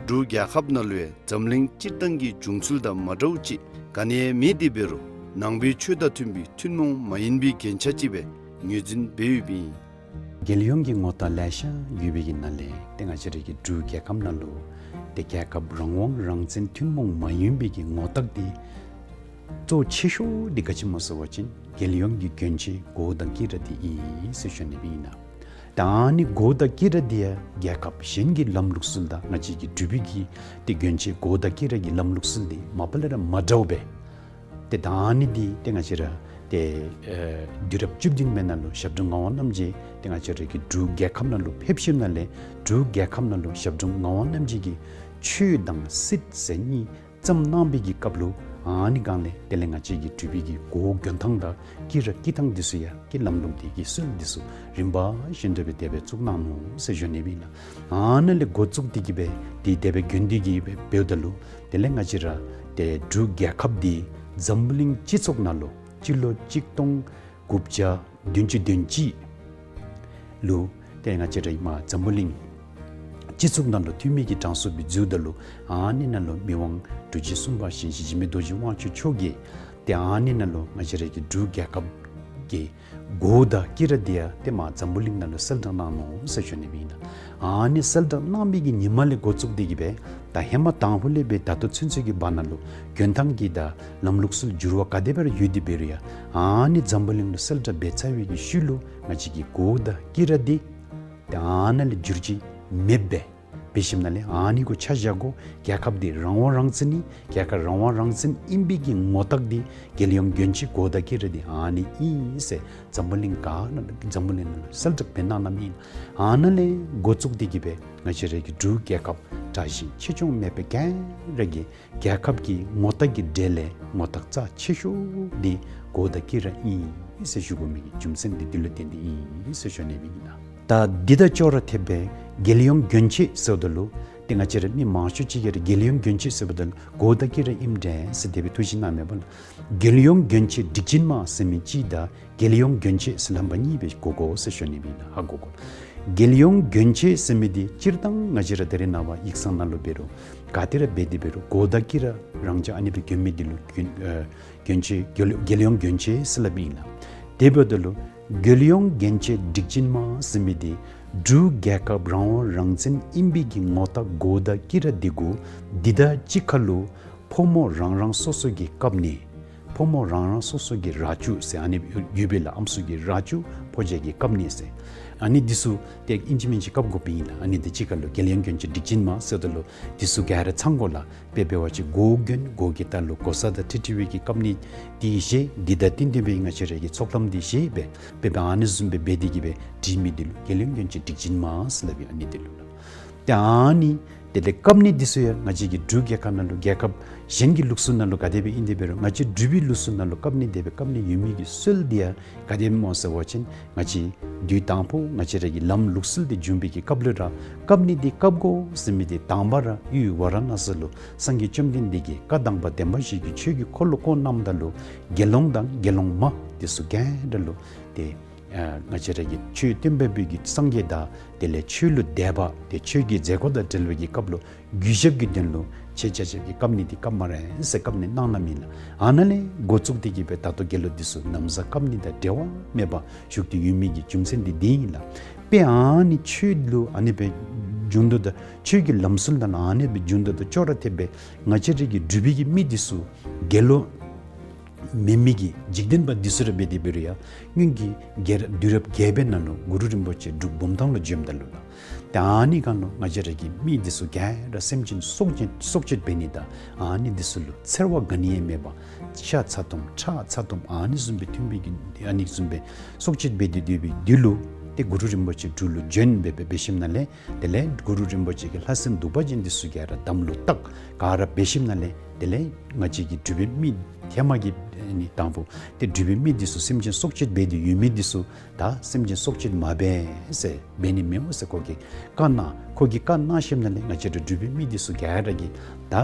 འབྲུག་རྒྱལ་ཁབ་ནང་ལུ་ཡང་འཛམ་གླིང་སྤྱིར་བཏང་གི་བྱུང་ཚུལ་དང་མ་འདྲཝ་ཅིག་ག་ནི་ཡང་མེད་དེ་འབད་རུང་ནང་པའི་ཆོས་དང་མཐུན་པའི་ཐུན་མོང་མ་ཡིན་པའི་རྒྱན་ཆ་ཅིག་སྦེ་ངོས་འཛིན་འབད་ཡོདཔ་ཨིན། རྒྱལ་ཡོངས་ཀྱི་ངོ་རྟགས་ལེ་ཤ་ཡོད་པའི་གི་ནང་ལས་ཏེ་ང་བཅས་ར་གི་འབྲུག་རྒྱལ་ཁབ་ནང་ལུ་ཏེ་རྒྱལ་ཁབ་རང་དབང་རང་བཙན་ཐུན་མོང་མ་ཡིན་པའི་གི་ངོ་རྟགས་འདི་ གཙོ་ཆེ་ཤོས་འདི་ག་ཅི་སྨོ་ཟེར་བ་ཅིན་རྒྱལ་ཡོངས་ཀྱི་གྱོན་ཆས་གོ་དང་དཀྱི་ར་འདི་ཨིན་ཟེར་ཞུ་ནི་ཨིན་ལགས། ད་ཨ་ནི་གོ་དང་དཀྱི་ར་འདི་ཡང་རྒྱལ་ཁབ་གཞན་གྱི་ལམ་ལུགས་སྲོལ་དང་ང་བཅས་ཀྱི་འབྲུག་པའི་གི་ཏེ་གྱོན་ཆས་གོ་དང་དཀྱི་ར་གི་ལམ་ལུགས་སྲོལ་འདི་མ་པ་ལས་ར་མ་འདྲཝ་སྦེ། ཏེ་ད་ཨ་ནི་འདི་ཏེ་ང་བཅས་ར་ཏེ་ཨེ་དུས་རབས་བཅུ་བདུན་པའི་ནང་ལུ་ཞབས་དྲུང་ངག་དབང་རྣམ་རྒྱལ་ཏེ་ང་བཅས་ར་གི་འབྲུག་རྒྱལ་ཁབ་ནང་ལུ་ཕེབས་ཞིནམ་ལས་འབྲུག་རྒྱལ་ཁབ་ནང་ལུ་ཞབས་དྲུང་ངག་དབང་རྣམ་རྒྱལ་གྱིས་ཆོས་དང་སྲིད་ཟེར་གཉིས་བརྩམས་གནང་བའི་གི་སྐབས་ལུ་ཨ་ནི་སྒང་ལས་དེ་ལས་ང་བཅས་ཀྱི་འབྲུག་པའི་གི་གོ་གྱོན་ཐངས་དང་དཀྱི་ར་དཀྱི་ཐངས་འདི་ཚུ་ཡང་གི་ལམ་ལུགས་འདི་གི་སྲོལ་འདི་ཚུ་རིམ་པ་བཞིན་དུ་སྦེ་དེ་སྦེ་བཙུགས་གནང་ནུག་ཟེར་ཞུ་ནི་ཨིན་ལགས། ཨ་ནཱ་ལས་འགོ་བཙུགས་ཏེ་གི་སྦེ་འདི་དེ་སྦེ་གྱོན་ཏེ་གི་སྦེ་འབདཝ་ད་ལུ་དེ་ལས་ང་བཅས་ར་ཏེ་འབྲུག་རྒྱལ་ཁབ་འདི་འཛམ་བུ་གླིང་སྤྱི་ཚོགས་ནང་ལུ་སྤྱི་ལོ་གཅིག་སྟོང་དགུ་བརྒྱ་བདུན་ཅུ་དོན་གཅིག་ལུ་ཏེ་ང་བཅས་ར་ཨིནམ་འཛམ་བུ་གླིང་སྤྱི་ཚོགས་ནང་ལུ་འཐུས་མི་གི་གྲངས་སུ་སྦེ་འཛུལཝ་ད་ལུ་ཨ་ནི་ནང་ལུ་མི་དབང་འབྲུག་རྗེ་གསུམ་པ་ཞིང་གཤེགས་འཇིགས་མེད་རྡོ་རྗེ་དབང་ཕྱུག་མཆོག་གིས་ཏེ་ཨ་ནི་ནང་ལུ་ང་བཅས་ར་གི་འབྲུག་རྒྱལ་ཁབ་ཀྱི་གོ་དང་དཀྱི་ར་འདི་ཡང་ཏེ་མར་འཛམ་བུ་གླིང་ནང་ལུ་གསལ་བསྒྲགས་གནང་ནུག་ཟེར་ཞུ་ནི་ཨིན་ལགས། ཨ་ནི་གསལ་བསྒྲགས་གནང་བའི་གི་ཉིན་མ་ལས་འགོ་བཙུགས་ཏེ་གི་སྦེ་ད་ཧེ་མ་དང་ཕུ་ལས་སྦེ་ད་ལྟོ་ཚུན་ཚོད་ཀྱི་བར་ན་ལུ་གྱོན་ཐངས་ཀྱི་དང་ལམ་ལུགས་སྲོལ་འགྱུར་བ་ག་དེ་སྦེ་ར་ཡོད་དེ་འབད་རུང་ཡང་ཨ་ནི་འཛམ་བུ་གླིང་ལུ་གསལ་བསྒྲགས་འབད་ཚར་བའི་གི་ཤུལ་ལུ་ང་བཅས་ཀྱི་གོ་དང་དཀྱི་ར་འདི་ཏེ་ཨ་ནཱ་ལས་འགྱུར་བཅོས་མེདཔ་སྦེ་འབད་ཞིནམ་ལས་ཨ་ནི་གུ་ཆ་བཞག་དགོ། རྒྱལ་ཁབ་འདི་རང་དབང་རང་བཙན་ཨིན། རྒྱལ་ཁབ་རང་དབང་རང་བཙན་ཨིན་པའི་གི་ངོ་རྟགས་འདི་རྒྱལ་ཡོངས་གྱོན་ཆས་གོ་དང་དཀྱི་ར་འདི་ཨ་ནི་ཨིན་ཟེར་འཛམ་བུ་གླིང་ག་ནང་འཛམ་བུ་གླིང་ནང་ལུ་གསལ་བསྒྲགས་འབད་གནང་གནངམ་ཨིན། ཨ་ནཱ་ལས་འགོ་བཙུགས་ཏེ་གི་སྦེ་ང་བཅས་ར་གི་འབྲུག་རྒྱལ་ཁབ་དྲག་ཞན་ཆེ་ཆུང་མེད་པར་ག་ར་གི་རྒྱལ་ཁབ་ཀྱི་ངོ་རྟགས་ཀྱི་གྲས་ལས་ངོ་རྟགས་རྩ་ཆེ་ཤོས་འདི་གོ་དང་དཀྱི་ར་ཨིན་ཟེར་ཞུ་དགོ་མི་གི་རྒྱུ་མཚན་འདི་འདི་ལུ་བརྟེན་ཏེ་ཨིན་ཟེར་ཞུ་ནི་ཨིན་ལགས། ད་འདི་དང་ཅོག་ར་འཐདཔ་སྦེ་རྒྱལ་ཡོངས་གྱོན་ཆས་ཟེརཝ་ད་ལུ་ཏེ་ང་བཅས་ར་མི་མང་ཤོས་ཅིག་གིས་ར་རྒྱལ་ཡོངས་གྱོན་ཆས་ཟེརཝ་ད་ལུ་གོ་དང་དཀྱི་ར་ཨིནམ་འདྲས་ཟེར་དེ་སྦེ་ཐུགས་བཞེད་གནངམ་མས་པ་ལགས། རྒྱལ་ཡོངས་གྱོན་ཆས་སྒྲིག་ཆས་མ་ཟེར་མི་གཅིག་དང་རྒྱལ་ཡོངས་གྱོན་ཆས་ཟེར་སླབ་པ་གཉིས་སྦེ་གོ་དགོ་ཟེར་ཞུ་ནི་ཨིན་ལགས། ཧ་གོ་དགོ། རྒྱལ་ཡོངས་གྱོན་ཆས་ཟེར་མི་འདི་སྤྱིར་བཏང་ང་བཅས་ར་ད་རེས་ནངས་པ་ཡིག་ཚང་ནང་ལུ་འབད་རུང་ག་ཏེ་ར་འབད་དེ་འབད་རུང་གོ་དང་དཀྱི་ར་རང་འཇགས་ཨ་ནི་སྦེ་གྱོན་མི་འདི་ལུ་གྱོན་ཨེ་གྱོན་ཆས་རྒྱལ་རྒྱལ་ཡོངས་གྱོན་ཆས་ཟེར་སླབ་ཨིན་ལགས། དེ་འབདཝ་ད་ལུ་རྒྱལ་ཡོངས་གྱོན་ཆས་སྒྲིག་ཆས་མ་ཟེར་མི་འདི་འབྲུག་རྒྱལ་ཁབ་རང་དབང་རང་བཙན་ཨིན་པའི་གི་ངོ་རྟགས་གོ་དང་དཀྱི་ར་འདི་གུ་འདི་དང་གཅིག་ཁར་ལུ་ཕོ་མོ་རང་རང་སོ་སོ་གི་བཀབ་ནི་ཕོ་མོ་རང་རང་སོ་སོ་གི་ར་ཅུ་ཟེར་ཨ་ནི་ཡོད་པས་ལགས། ཨམ་སྲུ་གི་ར་ཅུ་ཕོ་རྒྱས་ཀྱིས་བཀབ་ནི་ཟེར། ཨ་ནི་འདི་ཚུ་ཏེ་ཨིན་ཅི་མིན་ཅི་བཀབ་དགོཔ་ཨིན་ལགས། ཨ་ནི་འདི་གཅིག་ཁར་ལུ་རྒྱལ་ཡོངས་གྱོན་ཆས་སྒྲིག་ཆས་མ་ཟེརཝ་ད་ལུ་འདི་ཚུ་ག་ར་ཚང་དགོ་ལགས། དཔེ་འབད་བ་ཅིན་གོ་གྱོན་གོ་གི་ལྟག་ལུ་གོ་ས་དང་འཁྲིལ་འཁྲིལ་བའི་གི་བཀབ་ནི་འདི་བཞེས། འདི་དང་བསྟུན་ཏེ་སྦེ་ང་བཅས་ར་གི་ཚོགས་ལམ་འདི་བཞེས་སྦེ་དཔེ་འབད་ཨ་ནི་བཟུམ་སྦེ་འབད་དེ་གི་སྦེ་སྒྲིག་མི་འདི་ལུ་རྒྱལ་ཡོངས་གྱོན་ཆས་སྒྲིག་ཆས་མ་ཟེར་སླབ་ཨིན། ཨ་ནི་འདི་ལུ་ལགས། ཏེ་ཨ་ནི་དེ་ལས་བཀབ་ནི་འདི་ཚུ་ཡང་ང་བཅས་ཀྱི་འབྲུག་རྒྱལ་ཁབ་ནང་ལུ་རྒྱལ་ཁབ་གཞན་གྱི་ལུགས་སྲོལ་ནང་ལུ་ག་དེ་སྦེ་ཨིན་དེ་འབད་རུང་ང་བཅས་འབྲུག་པའི་ལུགས་སྲོལ་ནང་ལུ་བཀབ་ནི་དེ་སྦེ་བཀབ་ནི་ཡོད་མི་གི་སྲོལ་འདི་ཡང་ག་དེ་སྦེ་སྨོ་ཟེར་བ་ཅིན་ང་བཅས་དུས་དང་ཕུ་ང་བཅས་ར་གི་ལམ་ལུགས་སྲོལ་འདི་བྱུང་བའི་གི་སྐབས་ལུ་ར་བཀབ་ནི་འདི་བཀབ་དགོ་ཟེར་མི་འདི་དང་པ་ར་ཡུལ་ཝཱ་ར་ཎ་སི་ལུ་སངས་རྒྱས་བཅོམ་ལྡན་འདས་ཀྱིས་བཀའ་དང་པ་བདེན་པ་བཞི་གི་ཆོས་ཀྱི་འཁོར་ལོ་བསྐོར་གནངམ་ད་ལུ་དགེ་སློང་དང་དགེ་སློང་མ་འདི་ཚུ་ག་ར་ལུ་ཏེ་ཨ་ང་བཅས་ར་གི་ཆོས་སྟོན་པ་པོ་གི་སངས་རྒྱས་དང་དེ་ལས་ཆོས་ལུ་དད་པ་ཏེ་ཆོས་ཀྱི་མཛད་སྒོ་དང་འབྲེལ་བའི་གི་སྐབས་ལུ་གུས་ཞབས་ཀྱི་དོན་ལུ་ཆེ་ཆ་ཆ་གི་བཀབ་ནི་འདི་བཀབ་སྨ་རེ་ཟེར་བཀབ་ནི་གནང་གནངམ་ཨིན་ལགས། ཨ་ནཱ་ལས་འགོ་བཙུགས་ཏེ་གི་སྦེ་ད་ལྟོ་རྒྱལ་ལོ་འདི་ཚུ་ན་བཟའ་བཀབ་ནི་དང་འབྲལ་བ་མེད་པར་བཞུགས་ཏེ་ཡོད་མི་གི་རྒྱུ་མཚན་འདི་འདི་ཨིན་ལགས། དཔེ་ཨ་ནི་ཆོས་ལུ་ཨ་ནི་སྦེ་བྱུང་དོ་ད་ཆོས་ཀྱི་ལམ་སྲོལ་དང་ཨ་ནི་སྦེ་བྱུང་དོ་ད་ཅོག་ར་འཐདཔ་སྦེ་ང་བཅས་ར་གི་འབྲུག་པའི་གི་མི་འདི་ཚུ་རྒྱལ་ལོ་མེན་མི་གི་འཇིག་རྟེན་པ་འདི་ཚུ་ར་འབད་དེ་འབད་རུང་ཡང་སྔོན་གྱི་རྒྱལ་རབས་དུས་རབས་བརྒྱད་པའི་ནང་ལུ་གུ་རུ་རིན་པོ་ཆེ་འབྲུག་བུམ་ཐང་ལུ་བྱོནམ་ད་ལུ་ལགས། ཏེ་ཨ་ནི་སྒང་ལུ་ང་བཅས་ར་གི་མི་འདི་ཚུ་ག་ར་སེམས་ཅན་སྲོག་གཅོད་སྲོག་གཅོད་འབད་ནི་དང་ཨ་ནི་འདི་ཚུ་ལུ་འཚེར་བ་ག་ནི་ཡང་མེད་པར་ཤ་ཚ་ཏོམ་ཁྲག་ཚ་ཏོམ་ཨ་ནི་བཟུམ་སྦེ་འཐུང་བའི་གི་ཨ་ནི་བཟུམ་སྦེ་སྲོག་གཅོད་འབད་དེ་སྡོད་པའི་དུས་ལུ་ཏེ་གུ་རུ་རིན་པོ་ཆེ་འབྲུག་ལུ་བྱོན་སྦེ་སྦེ་འབད་ཞིནམ་ལས་དེ་ལས་གུ་རུ་རིན་པོ་ཆེ་གི་ལྷ་སྲིན་གདུག་པ་ཅན་འདི་ཚུ་ག་ར་དམ་ལུ་བཏགས་ག་ར་འབད་ཞིནམ་ལས་དེ་ལས་ང་བཅས་ཀྱི་འབྲུག་པའི་མི་ཧེ་མ་གི་ཨ་ནི་དང་ཕུ་ཏེ་འབྲུག་པའི་མི་འདི་ཚུ་སེམས་ཅན་སྲོག་གཅོད་འབད་དེ་ཡོད་མི་འདི་ཚུ་ད་སེམས་ཅན་སྲོག་གཅོད་མ་འབད་ཟེར་འབད་ནི་མི་འོང་ཟེར་ཁོ་གིས་བཀའ་གནང་། ཁོ་གིས་བཀའ་གནང་ཞིནམ་ལས་ང་བཅས་ར་འབྲུག་པའི་མི་འདི་ཚུ་ག་ར་གིས་ད་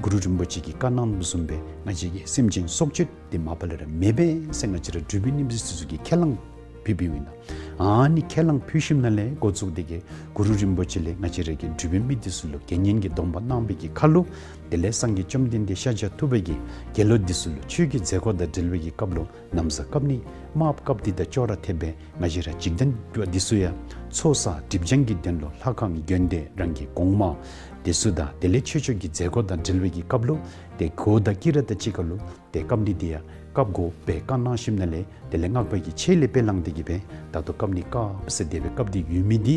གུ་རུ་རིན་པོ་ཆེ་གིས་བཀའ་གནང་བཟུམ་སྦེ་ང་བཅས་ཀྱིས་སེམས་ཅན་སྲོག་གཅོད་འདི་མ་པ་ལས་ར་མི་འབད་ཟེར་ང་བཅས་ར་འབྲུག་པའི་མི་འདི་ཚུ་གིས་ཁས་བླངས་ ཕུལ་བའི་ཡོད་ན། ཨ་ནི་ཁས་བླངས་ཕུལ་ཞིནམ་ལས་འགོ་བཙུགས་ཏེ་གི་གུ་རུ་རིན་པོ་ཆེ་ལས་ང་བཅས་ར་གི་འབྲུག་པའི་མི་འདི་ཚུ་ལུ་དགེ་བསྙེན་གྱི་སྡོམ་པ་གནང་བའི་གི་ཁར་ལུ། དེ་ལས་སངས་རྒྱས་བཅོམ་ལྡན་འདས་ཤཱཀྱ་ཐུབ་པ་གིས་དགེ་སློང་འདི་ཚུ་ལུ་ཆོས་ཀྱི་མཛད་སྒོ་དང་འབྲེལ་བའི་གི་སྐབས་ལུ་ན་བཟའ་བཀབ་ནི་དམརཔོ་བཀབ་སྟེ་དང་ཅོག་ར་འཐདཔ་སྦེ་ང་བཅས་ར་འཇིག་རྟེན་པ་འདི་ཚུ་ཡང་ཚོགས་བསགས་སྒྲིབ་སྦྱང་གི་དོན་ལུ་ལྷ་ཁང་དགོན་སྡེ་རང་གི་གོང་མ་འདི་ཚུ་དང་དེ་ལས་ཆོས་ཕྱོགས་ཀྱི་མཛད་སྒོ་དང་འབྲེལ་བའི་གི་སྐབས་ལུ་ཏེ་གོས་དང་དཀྱི་ར་དང་གཅིག་ཁར་ལུ་ཏེ་བཀབ་ནི་འདི་ཡང་བཀབ་དགོ་པའི་བཀའ་གནང་ཞིནམ་ལས། དེ་ལས་སྔགས་པ་གི་ཆས་ལས་དཔེ་བླངས་ཏེ་གི་སྦེ་ད་ལྟོ་བཀབ་ནི་བཀབ་ཟེར་དེ་སྦེ་བཀབ་སྟེ་ཡོད་མི་འདི་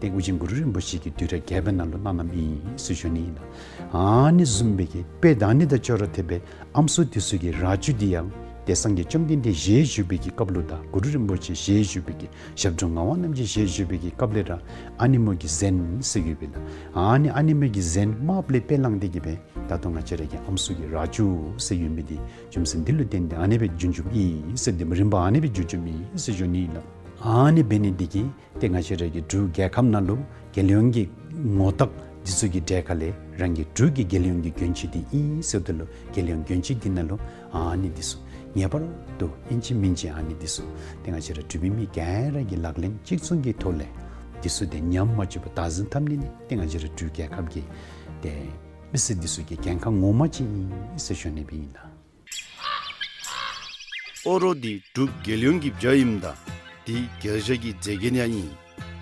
ཏེ་ཨོ་རྒྱན་གུ་རུ་རིན་པོ་ཆེ་གིས་དུས་རབས་བརྒྱད་པའི་ནང་ལུ་གནང་གནངམ་ཨིན་ཟེར་ཞུ་ནི་ཨིན་ལགས། ཨ་ནི་བཟུམ་སྦེ་གི་དཔེ་དང་ཨ་ནི་དང་ཅོག་ར་འཐདཔ་སྦེ་ཨམ་སྲུ་འདི་ཚུ་གི་རྭ་ཅོ་འདི་ཡང་ཏེ་སངས་རྒྱས་བཅོམ་ལྡན་འདས་ཞལ་བཞུགས་པའི་གི་སྐབས་ལུ་དང་གུ་རུ་རིན་པོ་ཆེ་ཞལ་བཞུགས་པའི་གི་ཞབས་དྲུང་ངག་དབང་རྣམ་རྒྱལ་ཞལ་བཞུགས་པའི་གི་སྐབས་ལས་ར་ཨ་ནེམོ་གི་གཟན་ཟེར་ཡོདཔ་ཨིན་ལགས། ཨ་ནི་ཨ་ནེམོ་གི་གཟན་དམརཔོ་ལས་དཔེ་བླངས་ཏེ་གི་སྦེ་ད་ལྟོ་ང་བཅས་ར་གི་ཨམ་སྲུ་གི་རྭ་ཅོ་ཟེར་ཡོད་མི་འདི་རྒྱུ་མཚན་འདི་ལུ་བརྟེན་ཏེ་ཨ་ནི་སྦེ་བྱུང་བྱུངམ་ཨིན་ཟེར། དེ་རིམ་པ་ཨ་ནི་སྦེ་བྱུང་བྱུངམ་ཨིན་ཟེར་ཞུ་ནི་ཨིན་ལགས། ཨ་ནི་འབད་ནི་འདི་གིས་ཏེ་ང་བཅས་ར་གི་འབྲུག་རྒྱལ་ཁབ་ནང་ལུ་རྒྱལ་ཡོངས་ཀྱི་ངོ་རྟགས་འདི་ཚུ་གི་གྲས་ཁ་ལས་རང་གི་འབྲུག་གི་རྒྱལ་ཡོངས་ཀྱི་གྱོན་ཆས་འདི་ཨིན་ཟེརཝ་ད་ལུ་རྒྱལ་ཡོངས་གྱོན་ཆས་འདི་ནང་ལུ་ཨ་ནི་འདི་ཚུ་ངེས་པར་དུ་ཨིན་ཅི་མིན་ཅི་ཨ་ནི་འདི་ཚུ་ཏེ་ང་བཅས་ར་འབྲུག་པའི་མི་ག་ར་གིས་ལག་ལེན་གཅིག་མཚུངས་ཀྱི་ཐོག་ལས་འདི་ཚུ་ཏེ་ཉམས་མ་བཅུག་པར་བདག་འཛིན་འཐབ་ནི་ནི་ཏེ་ང་བཅས་ར་འབྲུག་རྒྱལ་ཁབ་ཀྱི་ཏེ་མི་སེར་འདི་ཚུ་གི་འགན་ཁག་ངོ་མ་ཅིག་ཨིན་ཟེར་ཞུ་ནི་སྦེ་ཨིན་ལགས། ཨོ་རོག་འདི་འབྲུག་རྒྱལ་ཡོངས་ཀྱི་བྱ་ཨིནམ་ད་འདི་རྒྱལ་བཞག་གི་མཛེས་རྒྱན་ཡང་ཨིན།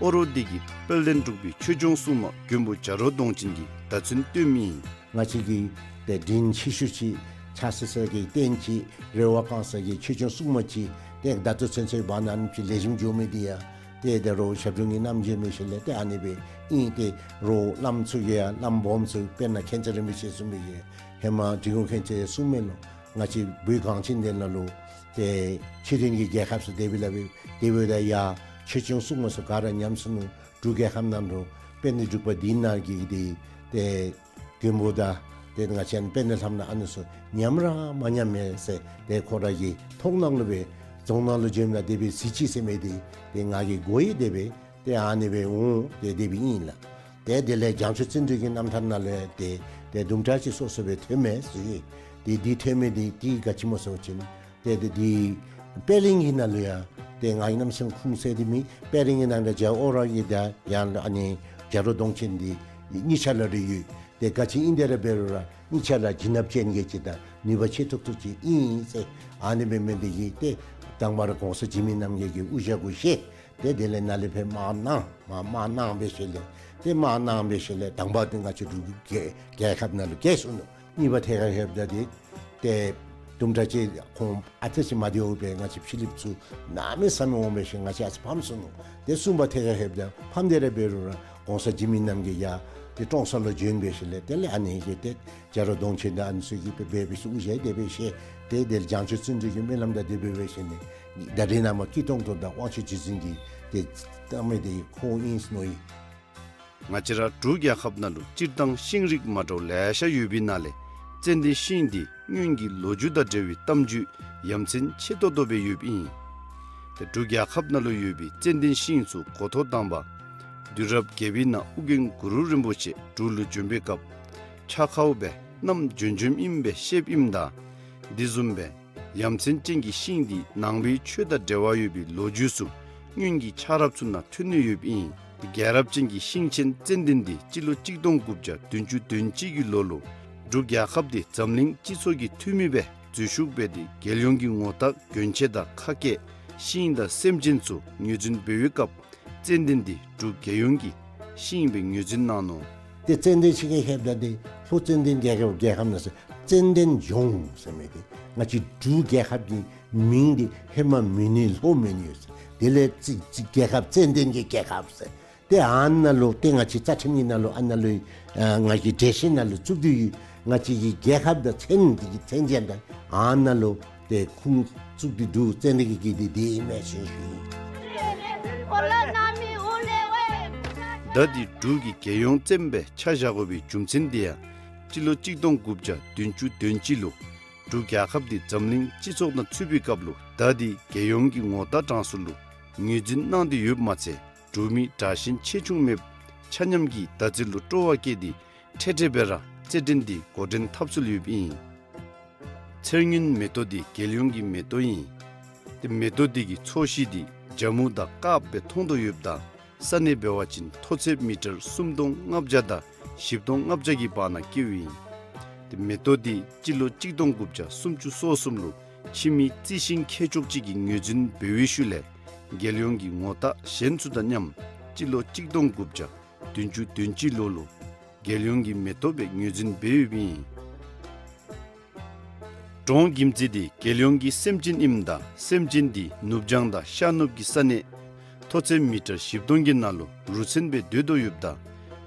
ཨོ་རོག་འདི་གིས་དཔལ་ལྡན་འབྲུག་པའི་ཆོས་སྐྱོང་སྲུང་མ་མགོན་པོ་བྱ་རོག་གདོང་ཅན་གྱི་བརྡ་མཚོན་སྟོནམ་ཨིན། ང་བཅས་ཀྱི་ཏེ་དྲིན་ཆེ་ཤོས་ཅིག་ཕྱག་འཚལ་ས་གི་རྟེན་ཅིག་རེ་བ་བསྐང་ས་གི་ཆོས་སྐྱོང་སྲུང་མ་ཅིག་ཏེ་ད་ལྟོ་ཚུན་ཚོད་བར་ན་ཨ་ནི་ཅིག་ལེགས་ཤོམ་འགྱོ་མི་འདི་ཡང་ཏེ་ད་རུང་ཞབས་དྲུང་གི་རྣམ་རྒྱལ་འབད་ཞིནམ་ལས་ཏེ་ཨ་ནི་སྦེ་ཨིན། ཏེ་རོགས་བླམ་ཚུ་གིས་ཡང་བླམ་སྦོམ་ཚུ་དཔེར་ན་མཁྱེན་བརྩེ་རིན་པོ་ཆེ་གསུངས་པའི་གི་ཧེ་མ་འབྲི་གུང་མཁྱེན་བརྩེ་གསུངས་མས་ལོ། ང་བཅས་བོད་གངས་ཅན་འདི་ནང་ལུ་ཏེ་ཆོས་ལྡན་གྱི་རྒྱལ་ཁབ་ཟེར་དེ་སྦེ་སླབ་པས། དེ་འབདཝ་ད་ཡར་ཆོས་སྐྱོང་སྲུང་མ་ཚུ་ག་ར་ཉམས་སོ་ནུག། འབྲུག་རྒྱལ་ཁབ་ནང་ལུ་དཔལ་ལྡན་འབྲུག་པ་འདི་ནང་གི་ཏེ་ཏེ་མགོན་པོ་དང་ཏེ་ང་བཅས་དཔལ་ལྡན་ལྷ་མོ་ཨ་ནི་ཚུ་ཉམས་ར་མ་ཉམས་མས་ཟེར་ཏེ་ཁོ་ར་གི་ཐོག་ནང་ལུ་སྦེ་རྫོང་ནང་ལུ་བྱོནམ་ད་དེ་སྦེ་གཟིགས་ཅི་ཟེར་མི་འདི་ཏེ་ང་གིས་གོ་ཡི། དེ་སྦེ་ཏེ་ཨ་ནི་སྦེ་འོང་སྟེ་དེ་སྦེ་ཨིན་ལགས། ཏེ་དེ་ལས་བྱང་ཆུབ་བརྩོན་འགྲུས་ཀྱི་རྣམ་ཐར་ནང་ལུ་ཡང་ཏེ་ཏེ་དུམ་གྲ་ཅིག་སོ་སོ་སྦེ་ཐོན་མས་ཟེར། ཏེ་འདི་ཐོན་མི་འདི་ཏེ་ག་ཅི་སྨོ་ཟེར་བ་ཅིན་ཏེ་ཏེ་འདི་པད་གླིང་གི་ནང་ལུ་ཡང་ཏེ་ང་གིས་གནམ་མེད་ས་མེད་ཁུངས་བཙན་ཏེ་མེད། པད་གླིང་གི་ནང་ལུ་རྒྱལ་བ་ཨོ་རོག་གི་དང་ཡང་ཨ་ནི་རྒྱ་རོག་གདོང་ཅན་འདི་གཉིས་ཆ་ར་ར་ཡོད། ཏེ་ག་ཅི་ཨིན་དེ་ར་འབད་རུང་ར་གཉིས་ཆ་ར་བྱིན་རླབས་ཅན་གྱི་ཅིག་དང་ནུས་པ་ཆེ་ཏོག་ཏོ་ཅིག་ཨིན་ཟེར། ཨ་ནི་སྦེ་མི་འདི་གིས་ཏེ་དང་པ་ར་གོང་ས་འཇིགས་མེད་རྣམ་རྒྱལ་གྱི་དབུ་ཞྭ་གུ་བཞེས། ཏེ་དེ་ལས་ནཱ་ལས་ཕར་དམག་གནང་མར་དམག་གནང་འབད་ཞིནམ་ལས་ཏེ་དམག་གནང་འབད་ཞིནམ་ལས་དང་པ་འདི་ང་བཅས་འབྲུག་རྒྱལ་རྒྱལ་ཁབ་ནང་ལུ་བསྐྱལ་སོ་ནུག། གཉིས་པ་ཐད་ཁར་ལྷོདཔ་ད་འདི་ཏེ་དུམ་གྲ་ཅིག་ཁོང་ཨ་ཙི་ཅིག་མ་བདེཝ་སྦེ་ང་བཅས་ཕྱི་གླིངཔ་ཚུ་གནམ་མེད་ས་མེད་འོང་འབད་ཞིནམ་ང་བཅས་ཨ་ཙི་ཕམ་སོ་ནུག། ཏེ་གསུམ་པ་ཐད་ཁར་ལྷོདཔ་ད་ཕམ་སྟེ་ར་འབད་རུང་ར་གོང་ས་འཇིགས་མེད་རྣམ་རྒྱལ་ཡར་ཏེ་ཀྲོང་གསར་ལུ་བྱོན་འབད་ཞིནམ་ལས་དེ་ལས་ཨ་ནི་གིས་ཏེ་རྒྱ་རོག་གདོང་ཅན་དང་ཨ་ནི་ཚུ་གིས་སྦེ་འབད་འབད་ཞིནམ་དབུ་ཞྭ་དེ་སྦེ་བཞེས། ཏེ་དེ་ལས་བྱང་ཆུབ་བརྩོན་འགྲུས་ཀྱི་སྨོན་ལམ་དང་དེ་སྦེ་འབད་ཞིནམ་ལས་ད་རེས་ནངས་པ་སྐྱིད་ཏོང་ཏོ་དང་དབང་ཕྱུག་རྗེ་བཙུན་གྱི་ཏེ་བཏང་མི་འདི་ཁོ་ཨིན་ཟེར་མནོ་ཡི། ང་བཅས་ར་འབྲུག་རྒྱལ་ཁབ་ནང་ལུ་སྤྱིར་བཏང་ཤིང་རིགས་མ་འདྲཝ་ལེ་ཤ་ཡོད་པའི་ནང་ལས་ཙན་དན་ཤིང་འདི་སྔོན་གྱི་ལོ་རྒྱུས་དང་འབྲེལ་བའི་གཏམ་རྒྱུད་ཡ་མཚན་ཆེ་ཏོག་ཏོ་སྦེ་ཡོདཔ་ཨིན། ཏེ་འབྲུག་རྒྱལ་ཁབ་ནང་ལུ་ཡོད་པའི་ཙན་དན་ཤིང་ཚུ་འགོ་ཐོག་དང་པ་དུས་རབས་བརྒྱད་པའི་ནང་ཨོ་རྒྱན་གུ་རུ་རིན་པོ་ཆེ་འབྲུག་ལུ་བྱོན་པའི་སྐབས་ཕྱག་ཁའུ་སྦེ་བསྣམས་བྱོན་བྱོནམ་ཨིནམ་སྦེ་བཤདཔ་ཨིནམ་ད་དེ་བཟུམ་སྦེ་ཡ་མཚན་ཅན་གྱི་ཤིང་འདི་ནང་པའི་ཆོས་དང་འབྲེལ་བ་ཡོད་པའི་ལོ་རྒྱུས་ཚུ་སྔོན་གྱི་ཆགས་རབས་ཚུ་ནང་ཐོན་ནི་ཡོདཔ་ཨིན། རྒྱལ་རབས་ཅན་གྱི་ཤིང་ཆེན་ཙན་དན་འདི་སྤྱི་ལོ་གཅིག་སྟོང་དགུ་བརྒྱ་བདུན་ཅུ་དོན་གཅིག་གི་ལོ་ལུ་འབྲུག་རྒྱལ་ཁབ་འདི་འཛམ་གླིང་སྤྱི་ཚོགས་ཀྱི་འཐུས་མི་སྦེ་འཛུལ་ཞུགས་འབད་དེ་རྒྱལ་ཡོངས་ཀྱི་ངོ་རྟགས་གྱོན་ཆས་དང་ཁ་སྐད་ཤིང་དང་སེམས་ཅན་ཚུ་ངོས་འཛིན་འབད་བའི་སྐབས་ཙན་དན་འདི་འབྲུག་རྒྱལ་ཡོངས་ཀྱི་ཤིང་སྦེ་ངོས་འཛིན་གནང་ནུག། ཏེ་ཙན་དན་ཤིང་གི་ཁྱད་པར་འདི་ལྷོ་ཙན་དན་རྒྱལ་ཁབ་རྒྱལ་ཁབ་ནང་ཟེར་ཙན་དན་ལྗོངས་ཟེར་མི་འདི་ང་བཅས་འབྲུག་རྒྱལ་ཁབ་ཀྱི་མིང་འདི་ཧེ་མ་མོན་ནུ་ལྷོ་མོན་ནུ་ཟེར། དེ་ལས་ཙི་ཙི་རྒྱལ་ཁབ་ཙན་དན་གྱི་རྒྱལ་ཁབ་ཟེར། ཏེ་ཨ་ནཱ་ལུ་ཏེ་ང་བཅས་རྩ་ཁྲིམས་ཀྱི་ནང་ལུ་ཨ་ནཱ་ལུ་ཨ་ང་གི་འགྲེལ་བཤད་ནང་ལུ་བཙུགས་ཏེ་ཡོད། ང་བཅས་ཀྱི་རྒྱལ་ཁབ་དང་མཚན་འདི་གི་མཚན་ཅན་དང་ཨ་ནཱ་ལུ་ཏེ་ཁུངས་བཙུགས་ཏེ་འདུག། ཙན་དན་གྱི་གི་འདི་འདི་ཨིན་མས་ཟེར་ཞུ་ཡི། ད་འདི་འབྲུག་གི་རྒྱལ་ཡོངས་ཙན་སྦེ་ཆ་བཞག་དགོ་པའི་རྒྱུ་མཚན་འདི་ཡང་སྤྱི་ལོ་གཅིག་སྟོང་དགུ་བརྒྱ་བདུན་ཅུ་དོན་གཅིག་ལུ་འབྲུག་རྒྱལ་ཁབ་འདི་འཛམ་གླིང་སྤྱི་ཚོགས་ནང་ཚུད་པའི་སྐབས་ལུ་ད་འདི་རྒྱལ་ཡོངས་ཀྱི་ངོ་རྟགས་གྲངས་སུ་ལུ་ངོས་འཛིན་གནང་སྟེ་ཡོདཔ་མ་ཚད་འབྲུག་མི་དྲག་ཞན་ཆེ་ཆུང་མེདཔ་ཆ་མཉམ་གྱིས་ཟླ་རྩིས་ལུ་སྤྲོ་བ་སྐྱེས་ཏེ་འཕྲལ་འཕྲལ་སྦེ་ར་རྩེད་འགྲན་འདི་འགོ་འདྲེན་འཐབ་ཚུལ་ཡོདཔ་ཨིན། ཚེར་སྔོན་མེ་ཏོག་འདི་རྒྱལ་ཡོངས་ཀྱི་མེ་ཏོག་ཨིན། ཏེ་མེ་ཏོག་འདི་གི་ཚོས་གཞི་འདི་ ཇ་མུ་དང་དཀརཔོ་སྦེ་མཐོང་དོ་ཡོདཔ་ད་ས་གནས་འབད་བ་ཅིན་མཐོ་ཚད་མི་ཊར་སུམ་སྟོང་ལྔ་བརྒྱ་དང་བཞི་སྟོང་ལྔ་བརྒྱ་གི་བར་ན་བཀལཝ་ཨིན། ཏེ་མེ་ཏོག་འདི་སྤྱི་ལོ་གཅིག་སྟོང་དགུ་བརྒྱ་སུམ་ཅུ་སོ་གསུམ་ལུ་ཕྱི་མི་རྩི་ཤིང་མཁས་མཆོག་ཅིག་གིས་ངོས་འཛིན་འབད་བའི་ཤུལ་ལས་རྒྱལ་ཡོངས་ཀྱི་ངོ་རྟགས་གཞན་ཚུ་དང་མཉམ་སྤྱི་ལོ་གཅིག་སྟོང་དགུ་བརྒྱ་བདུན་ཅུ་དོན་གཅིག་ལོ་ལུ་རྒྱལ་ཡོངས་ཀྱི་མེ་ཏོག་སྦེ་ངོས་འཛིན་འབད་ཡོདཔ་ཨིན། འབྲོང་གིམ་ཙི་འདི་རྒྱལ་ཡོངས་ཀྱི་སེམས་ཅན་ཨིནམ་ད་སེམས་ཅན་འདི་ནུབ་བྱང་དང་ཤར་ནུབ་ཀྱི་ས་གནས་མཐོ་ཚད་མི་ཊར་བཞི་སྟོང་གི་ནང་ལུ་རུ་མཚོན་སྦེ་སྡོད་དོ་ཡོདཔ་ད་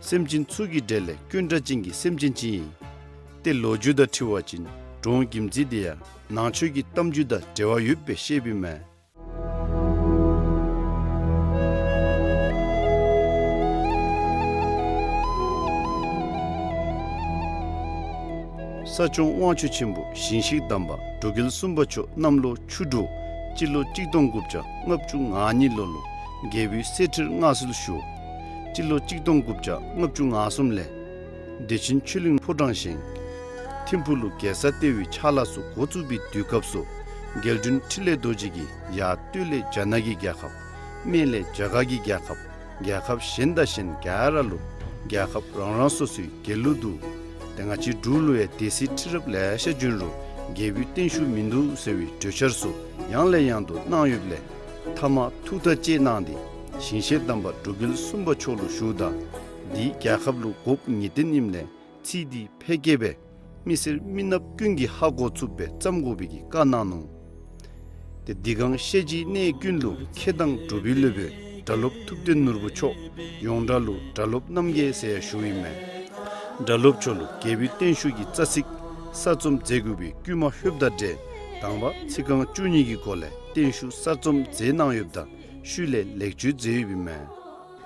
སེམས་ཅན་ཚུ་གི་གྲས་ལས་དཀོན་དྲགས་ཅན་གྱི་སེམས་ཅན་ཅིག་ཨིན། ཏེ་ལོ་རྒྱུས་དང་འཁྲིལ་བ་ཅིན་འབྲོང་གིམ་ཙི་འདི་ཡང་ནང་ཆོས་ཀྱི་གཏམ་རྒྱུད་དང་འབྲེལ་བ་ཡོདཔ་སྦེ་བཤདཔ་ཨིན་མས། ས་སྐྱོང་དབང་ཕྱུག་ཆེན་པོ་ཞིང་གཤེགས་དམ་པ་འབྲུག་རྒྱལ་གསུམ་པ་མཆོག་གནམ་ལོ་ཆུ་འབྲུག་སྤྱི་ལོ་གཅིག་སྟོང་དགུ་བརྒྱ་ལྔ་བཅུ་ང་གཉིས་ལོ་ལུ་རྒྱལ་པོའི་གསེར་ཁྲིར་མངའ་གསོལ་ཞུ། སྤྱི་ལོ་གཅིག་སྟོང་དགུ་བརྒྱ་ལྔ་བཅུ་ང་གསུམ་ལས་བདེ་ཆེན་ཆོས་གླིང་ཕོ་བྲང་བཞེངས། ཐིམ་ཕུག་ལུ་རྒྱལ་ས་ལྟེ་བའི་ཕྱག་ལཱ་ཚུ་འགོ་བཙུགས་པའི་དུས་སྐབས་སུ་རྒྱལ་དྲུང་འཕྲིན་ལས་རྡོ་རྗེ་གིས་ཡར་སྟོད་ལས་རྒྱ་ནག་གི་རྒྱལ་ཁབ། སྨད་ལས་རྒྱ་གར་གྱི་རྒྱལ་ཁབ། རྒྱལ་ཁབ་གཞན་དང་གཞན་ག་ར་ལུ་རྒྱལ་ཁབ་རང་རང་སོ་སོའི་རྒྱལ་གླུ་འདུག། ཏེ་ང་བཅས་འབྲུག་ལུ་ཡང་སྡེ་སྲིད་ཁྲི་རབས་ལེ་ཤ་བྱོན་རུང་རྒྱལ་པོའི་བརྟན་བཞུགས་མིན་འདུག་ཟེར་བའི་གྲོས་འཆར་ཚུ་ཡང་ལས་ཡང་དུ་གནང་ཡོདཔ་ལས་མཐའ་མ་ཐུགས་ཐག་བཅད་གནང་སྟེ་ཞིང་གཤེགས་དམ་པ་འབྲུག་རྒྱལ་གསུམ་པ་མཆོག་ལུ་ཞུཝ་ད་འདི་རྒྱལ་ཁབ་ལུ་དགོཔ་ངེས་བརྟན་ཨིནམ་ལས་ཚིག་འདི་ཕལ་སྐད་སྦེ་མི་སེར་མི་ནགཔ་ཀུན་གྱིས་ཧ་གོ་ཚུགསཔ་སྦེ་བརྩམ་དགོ་པའི་གི་བཀའ་གནང་ནུག། ཏེ་འདི་གང་ཤེས་བྱའི་གནས་ཀུན་ལུ་མཁས་དང་གྲུབ་པའི་སློབ་དཔོན་སྒྲ་སློབ་ཐུབ་བསྟན་ནོར་བུ་མཆོག་ཡོངས་གྲགས་ལུ་སྒྲ་སློབ་རྣམ་རྒྱལ་ཟེར་ཡང་ཞུཝ་ཨིན་མས། སྒྲ་སློབ་མཆོག་ལུ་རྒྱལ་པོའི་བརྟན་བཞུགས་ཀྱི་རྩ་ཚིག་གསར་རྩོམ་མཛད་དགོ་པའི་བསྐུལ་མ་ལྷོདཔ་དང་འབྲེལ་དང་པ་ཚིག་རྐང་བཅུ་གཉིས་ཀྱི་སྒོ་ལས་བརྟན་བཞུགས་གསར་རྩོམ་མཛད་གནང་ཡོདཔ་ད་ཤུལ་ལས་ལེགས་བཅོས་མཛད་ཡོདཔ་ཨིན་མས།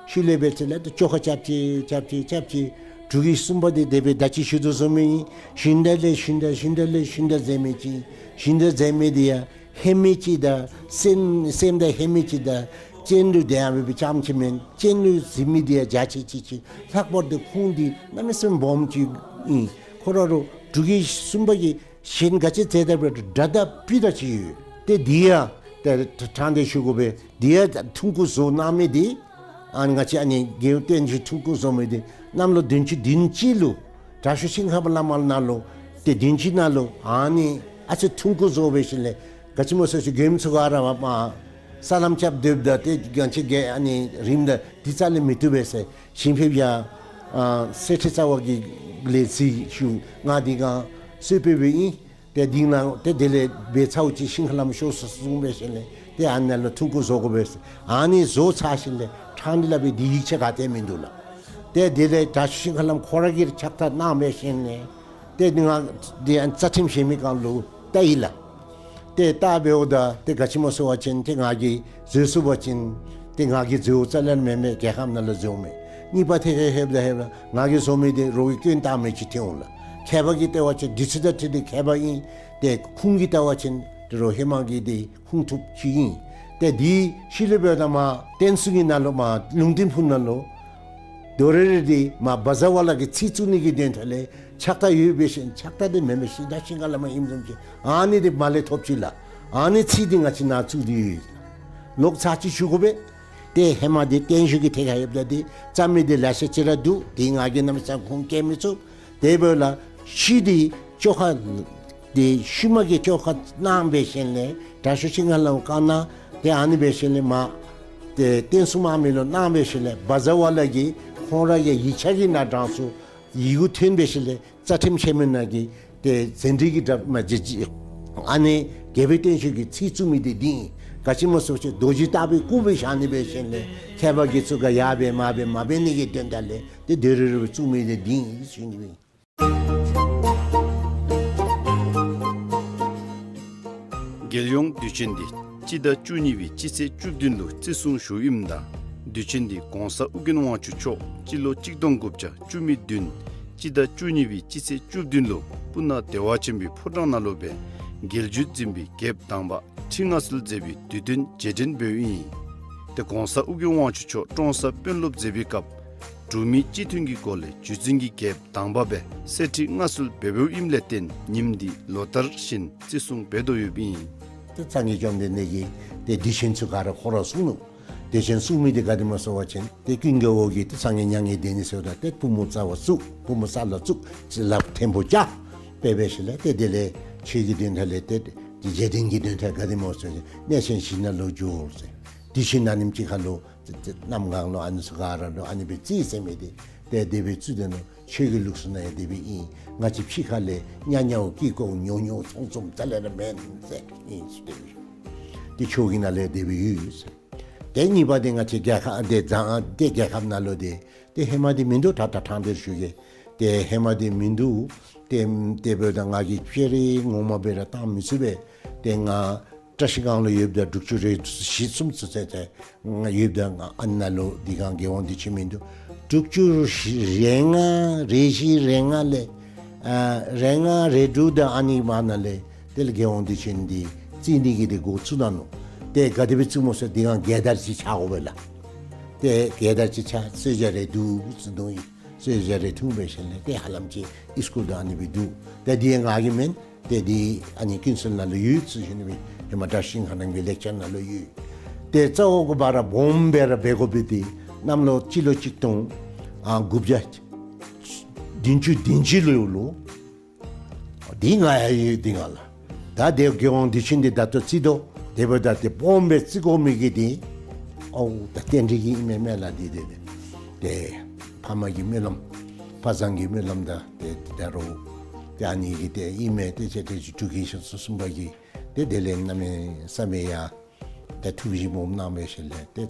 ཤུལ་ལས་འབད་ཚེ་ལས་ཏེ་བཅོ་ཁ་རྐྱབ་ཅི་རྐྱབ་ཅི་རྐྱབ་ཅི། འབྲུག་གི་གསུམ་པ་འདི་དེ་སྦེ་ད་ཅི་ཞུ་དོ་བཟུམ་ཨིན། ཞིང་དང་ལས་ཞིང་དང་ཞིང་དང་ལས་ཞིང་དང་ཟེར་མི་ཅིག། ཞིང་དང་ཟེར་མི་འདི་ཡང་ཧེ་མི་ཅིག་དང་སེམས་སེམས་དང་ཧེ་མི་ཅིག་དང་གཅེན་ལུ་དེ་ཡང་འབད་བའི་ཙམ་ཅིག་མེན། གཅེན་ལུ་ཟེར་མི་འདི་ཡང་རྒྱ་ཆེ་ཅིག་ཅིག། ལྷག་པར་དུ་ཁོང་འདི་གནམ་མེད་ས་མེད་སྦོམ་ཅིག་ཨིན། ཁོ་ར་རུ་འབྲུག་གི་གསུམ་པ་གི་གཞན་ག་ཅི་ཟེར་ད་འབད་སྒྲ་དང་སྤུ་དང་ཅིག་ཡོད། ཏེ་འདི་ཡང་ཏེ་དྲང་སྟེ་ཞུ་དགོ་པས། འདི་ཡང་ཐུང་ཀུ་བཟོ་གནང་མི་འདི་ཨ་ནི་ང་བཅས་ཨ་ནི་རྒྱལ་བསྟན་བཞུགས་ཐུང་ཀུ་བཟོ་མི་འདི་གནམ་ལོ་བདུན་ཅུ་དོན་གཅིག་ལུ་དྲག་ཤོས་ཤིང་ཧ་པ་བླ་མ་ནང་ལུ་ཏེ་དོན་གཅིག་ནང་ལུ་ཨ་ནི་ཨ་ཙི་ཐུང་ཀུ་བཟོ་འབད་ཞིནམ་ལས་ག་ཅི་སྨོ་ཟེར་ཅི་མགྱོནམ་ཚུ་ག་ར་མ་མ་ས་ལམ་རྐྱབ་སྡོདཔ་ད་ཏེ་ང་བཅས་རྒྱལ་ཨ་ནི་རིངམ་ད་འདི་རྩ་ལས་མི་བཏུབ་པས་ཟེར་ཞིང་ཕེབས་ཡང་ཨ་གསེར་ཁྲི་རྩ་བ་གི་ལས་རྩིས་ཞུ་ང་འདི་གང་གསོལ་ཕེབས་འབདཝ་ཨིན། ཏེ་འདི་ནང་ཏེ་དེ་ལས་འབད་ཚརཝ་ཅིག་ཤིང་ཧ་ལམ་ཤོར་སོ་གསུངས་འབད་ཞིནམ་ལས་ཏེ་ཨ་ནཱ་ལུ་ཐུང་ཀུ་བཟོ་དགོ་པས་ཟེར། ཨ་ནི་བཟོ་ཚར་ཞིནམ་ལས་ཕྲང་སྟེ་སླབ་པའི་འདི་ཡིག་ཆ་ག་ཏེ་མིན་འདུག་ལགས། ཏེ་དེ་ལས་དྲག་ཤོས་ཤིང་ཧ་ལམ་ཁོ་ར་གིས་ཕྱག་རྟགས་གནང་འབད་ཞིནམ་ལས་ཏེ་ང་འདི་ཨ་རྩ་ཁྲིམས་བཞེས་མི་གང་ལུ་བལྟ་ཡི་ལགས། ཏེ་བལྟ་འབདཝ་ད་ཏེ་ག་ཅི་སྨོ་ཟེར་བ་ཅིན་ཏེ་ང་གིས་བཟོ་ཚུགས་པ་ཅིན་ཏེ་ང་གིས་བཟོཝ་རྩ་ལས་མེན་མས། རྒྱལ་ཁབ་ནང་ལུ་བཟོཝ་མས། གཉིས་པ་ཐད་ཁར་ལྷོདཔ་ད་ལྷོདཔ་ད་ང་གིས་བཟོ་མི་འདི་རོགས་ཀྱིས་སྐྱོན་བཏགས་མི་ཅིག་ཐོན་འོང་ལགས། མཁས་པ་གིས་བལྟ་བ་ཅིན་འདི་ཚུ་དང་འཁྲིལ་ཏེ་མཁས་པ་ཨིན། ཏེ་ཁུངས་ཀྱིས་བལྟ་བ་ཅིན་ཏེ་རོགས་ཧེ་མ་གི་འདི་ཁུངས་ཐུབ་ཅིག་ཨིན། ཏེ་འདི་ཤུལ་ལས་འབདཝ་ད་མར་བསྟན་སྲུང་གི་ནང་ལུ་མར་ལུང་བསྟན་ཕུག་ནང་ལུ་དོ་རེ་རེ་འདི་མར་བ་ཛ་ཝ་ལ་གི་ཚིག་བཙུགས་ནི་གི་དོན་དག་ལས་ཕྱག་རྟགས་ཡོད་འབད་ཞིནམ་ཕྱག་རྟགས་འདི་མེན་མས། ཤིང་རྟ་ཤིང་ཁ་ལས་མར་ཨིནམ་བཟུམ་ཅིག་ཨ་ནི་འདི་མར་ལས་ཐོབ་ཅི་ལགས། ཨ་ནི་ཚིག་འདི་ང་བཅས་ནང་བཙུགས་ཏེ་ཡོད། ལོག་ཚར་ཅིག་ཞུ་དགོ་པས། ཏེ་ཧེ་མ་འདི་བརྟན་བཞུགས་ཀྱི་ཐད་ཁར་ཡོདཔ་ད་འདི་རྩོམ་མི་འདི་ལེ་ཤ་ཅིག་ར་འདུག། འདི་ང་གིས་གནམ་མེད་ས་མེད་ཁུངས་བཀལ་མི་ཚུགས། དེ་འབདཝ་ལས་ཤུལ་འདི་བཅོ་ཁ་འདི་ཤུལ་མ་གི་བཅོ་ཁ་གནང་འབད་ཞིནམ་ལས་དྲག་ཤོས་ཤིང་ཧ་ལམ་བཀའ་གནང་། ཏེ་ཨ་ནི་འབད་ཞིནམ་ལས་མར་ཏེ་བསྟན་སྲུང་དམག་མི་ལུ་གནང་འབད་ཞིནམ་ལས་བ་ཛ་ཝ་ལ་གིས་ཁོང་ར་གི་ཡིག་ཆ་གི་ནང་དྲངས་སོང་། ཡི་གུ་ཐོན་འབད་ཞིནམ་ལས་རྩ་ཁྲིམས་ཆེན་མོ་ནང་གི་ཏེ་ཟན་བྲིས་ཀྱི་དྲ་མ་བརྗེ་བརྗེ། ཨ་ནི་རྒྱལ་པོའི་བརྟན་བཞུགས་ཀྱི་ཚིག་བཙུགས་མི་འདི་འདི་ཨིན། ག་ཅི་སྨོ་ཟེར་བ་ཅིན་རྡོ་རྗེ་ལྟ་བུའི་སྐུ་སྦེ་བཞག་ནི་འབད་ཞིནམ་ལས་མཁས་པ་དགེ་ཚུལ་ག་ཡར་འབད་མར་འབད་མ་འབད་ནི་གི་དོན་དག་ལས་ཏེ་དོ་རེ་རེ་བཙུགས་མི་འདི་འདི་ཨིན་ཞུ་ནི་ཨིན། རྒྱལ་ཡོངས་དུས་ཆེན་འདི་སྤྱི་ཟླ་བཅུ་གཉིས་པའི་སྤྱི་ཚེས་བཅུ་བདུན་ལུ་བརྩི་སྲུང་ཞུཝ་ཨིནམ་ད་དུས་ཆེན་འདི་གོང་ས་ཨོ་རྒྱན་དབང་ཕྱུག་མཆོག་སྤྱི་ལོ་གཅིག་སྟོང་དགུ་བརྒྱ་བཅུ་མེད་བདུན་སྤྱི་ཟླ་བཅུ་གཉིས་པའི་སྤྱི་ཚེས་བཅུ་བདུན་ལུ་སྤུ་ན་བདེ་བ་ཆེན་པོའི་ཕོ་བྲང་ནང་ལུ་སྦེ་རྒྱལ་བརྒྱུད་འཛིན་པའི་རྒྱལཔོ་དང་པ་ཁྲི་མངའ་གསོལ་མཛད་པའི་དུས་སྟོན་རྗེས་དྲན་འབདཝ་ཨིན། ཏེ་གོང་ས་ཨོ་རྒྱན་དབང་ཕྱུག་མཆོག་ཀྲོང་གསར་དཔོན་སློབ་མཛད་པའི་སྐབས་འབྲུག་མི་སྤྱི་མཐུན་གྱི་སྒོ་ལས་བརྒྱུད་འཛིན་གྱི་རྒྱལཔོ་དང་པ་སྦེ་གསེར་ཁྲི་མངའ་གསོལ་འབད་འབདཝ་ཨིནམ་ལས་བརྟེན་ཉིནམ་འདི་ལོ་ལྟར་བཞིན་བརྩི་སྲུང་འབད་དོ་ཡོདཔ་ཨིན། ཏེ་སངས་རྒྱས་བཅོམ་ལྡན་འདས་ཀྱི་ ཏེ་དུས་ཆེན་ཚུ་ག་ར་ཁོ་ར་གསུང་ནུག། དུས་ཆེན་གསུང་མི་འདི་ག་དེ་སྨོ་ཟེར་བ་ཅིན་ཏེ་ཀུན་དགའ་བོ་གིས་ཏེ་སངས་རྒྱས་མྱ་ངན་འདས་ནི་ཟེརཝ་ད་ཏེ་པུས་མོ་རྩ་བར་བཙུགས། པུས་མོ་ས་ལུ་བཙུགས། ཅིག་ལགཔ་ཐེམ་པོ་བཀྱག། དཔེ་འབད་ཞིནམ་ལས་ཏེ་དེ་ལས་ཆོས་ཀྱི་དོན་དག་ལས་ཏེ་འཇིག་རྟེན་གྱི་དོན་དག་ག་དེ་སྨོ་ཟེར་བ་ཅིན་གནས་ཆེན་བཞི་ནང་ལུ་འགྱོ་ཟེར། དུས་ཆེན་ཨ་ནེམ་ཅིག་ཁར་ལུ་ཏེ་ཏེ་གནམ་གང་ལུ་ཨ་ནི་ཚུ་ག་ར་ལུ་ཨ་ནི་སྦེ་རྩིས་ཟེར་མི་འདི་ཏེ་དེ་སྦེ་རྩིས་དེ་ནང་ཆོས་ཀྱི་ལུགས་སྲོལ་ནང་ཡང་དེ་སྦེ་ཨིན། ང་བཅས་ཕྱི་ཁ་ལས་ཉ་ཉའོ་ཀི་ཀོ་ཉོ་ཉོ་ཚོང་ཚོང་རྩ་ལས་ར་མེན་ཟེར་ཨིན་ཟེར་དེ་སྦེ། ཏེ་ཆོས་ཀྱི་ནང་ལས་དེ་སྦེ་ཡོད་ཟེར། ཏེ་གཉིས་པ་འདི་ང་བཅས་རྒྱལ་ཁབ་ཏེ་རྒྱལ་ཁབ་ནང་ལུ་ཏེ་ཏེ་ཧེ་མ་འདི་མིན་འདུག། ད་ད་ཐང་འདིར་ཞུ་གེ། ཏེ་ཧེ་མ་འདི་མིན་འདུག། ཏེ་དེ་འབདཝ་ད་ང་གིས་ཕྱི་རུ་ངོ་མ་སྦེ་ར་བཏང་མི་ཚུགས་པས། ཏེ་ང་བཀྲ་ཤིས་སྒང་ལུ་ཡོདཔ་ད་དྲུག་ཅུ་རེ་བཞི་གསུམ་ཚུན་ཚོད་ཏེ་ང་ཡོདཔ་ད་ང་ཨ་ནཱ་ལུ་འདི་སྒང་རྒྱལ་དབང་དུས་ཆེན་མིན་འདུག། དྲུག་ཅུ་རེ་ལྔ་རེ་བཞི་རེ་ལྔ་ལས་ཨ་རེ་ལྔ་རེ་དྲུག་དང་ཨ་ནི་མ་ནཱ་ལས་དེ་ལས་རྒྱལ་དབང་དུས་ཆེན་འདི་རྩིས་ནི་གི་འདི་འགོ་བཙུགས་གནང་ནུག། ཏེ་ག་དེ་སྦེ་བཙུགས་སྨོ་ཟེར་འདི་སྒང་རྒྱལ་དར་ཅིག་ཆགས་དགོ་པས་ལགས། ཏེ་རྒྱལ་དར་ཅིག་ཆགས་གསོལ་ཇ་རེ་བསྡུ་ཟེར་དོ་ཡི། གསོལ་ཇ་རེ་འཐུང་འབད་ཞིནམ་ལས་ཏེ་ཧ་ལམ་ཅིག་ཨིས་ཀུལ་དང་ཨ་ནི་སྦེ་འདུག། ཏེ་འདི་ང་གི་མེན། ཏེ་འདི་ཨ་ནི་ཀུན་གསལ་ནང་ལུ་ཡོད་ཟེར་ཞུ་ནི་སྦེ་ཧེ་མ་བཀྲ་ཤིས་སྒང་རང་གི་ལེགས་སྦྱར་ནང་ལུ་ཡོད། ཏེ་རྩ་བོ་གུ་བ་ར་སྦོམ་སྦེ་ར་འབད་དགོ་པའི་འདི་གནམ་ལོ་སྤྱི་ལོ་གཅིག་སྟོང་ཨ་དགུ་བརྒྱ་བདུན་ཅུ་དོན་གཅིག་ལོ་ལུ། འདི་ང་ཡང་ཡོད་འདི་སྒང་ལགས། ད་དེ་རྒྱལ་དབང་དུས་ཆེན་འདི་ད་ལྟོ་རྩིས་དོ། དེ་འབདཝ་ད་ཏེ་སྦོམ་སྦེ་རྩི་དགོ་མི་གི་འདི་ཨོ་ད་རྟེན་འབྲེལ་གྱི་ཨིན་མས་མེན་ལགས། འདི་འདི་འདི་ཏེ་ཕ་མ་གི་སྨོན་ལམ་ཕ་བཟང་གི་སྨོན་ལམ་དང་ཏེ་ད་རུང་ཏེ་ཨ་ནི་གི་ཏེ་ཨིན་མས། ཏེ་ཅིག་ཏེ་ཅིག་འབྲུག་རྒྱལ་ཁབ་གསུམ་པ་གིས་ཏེ་དེ་ལས་གནམ་མེད་ས་མེད་ཡང་ཏེ་ཐུགས་ཞིབ་སྦོམ་གནང་འབད་ཞིནམ་ལས་ཏེ་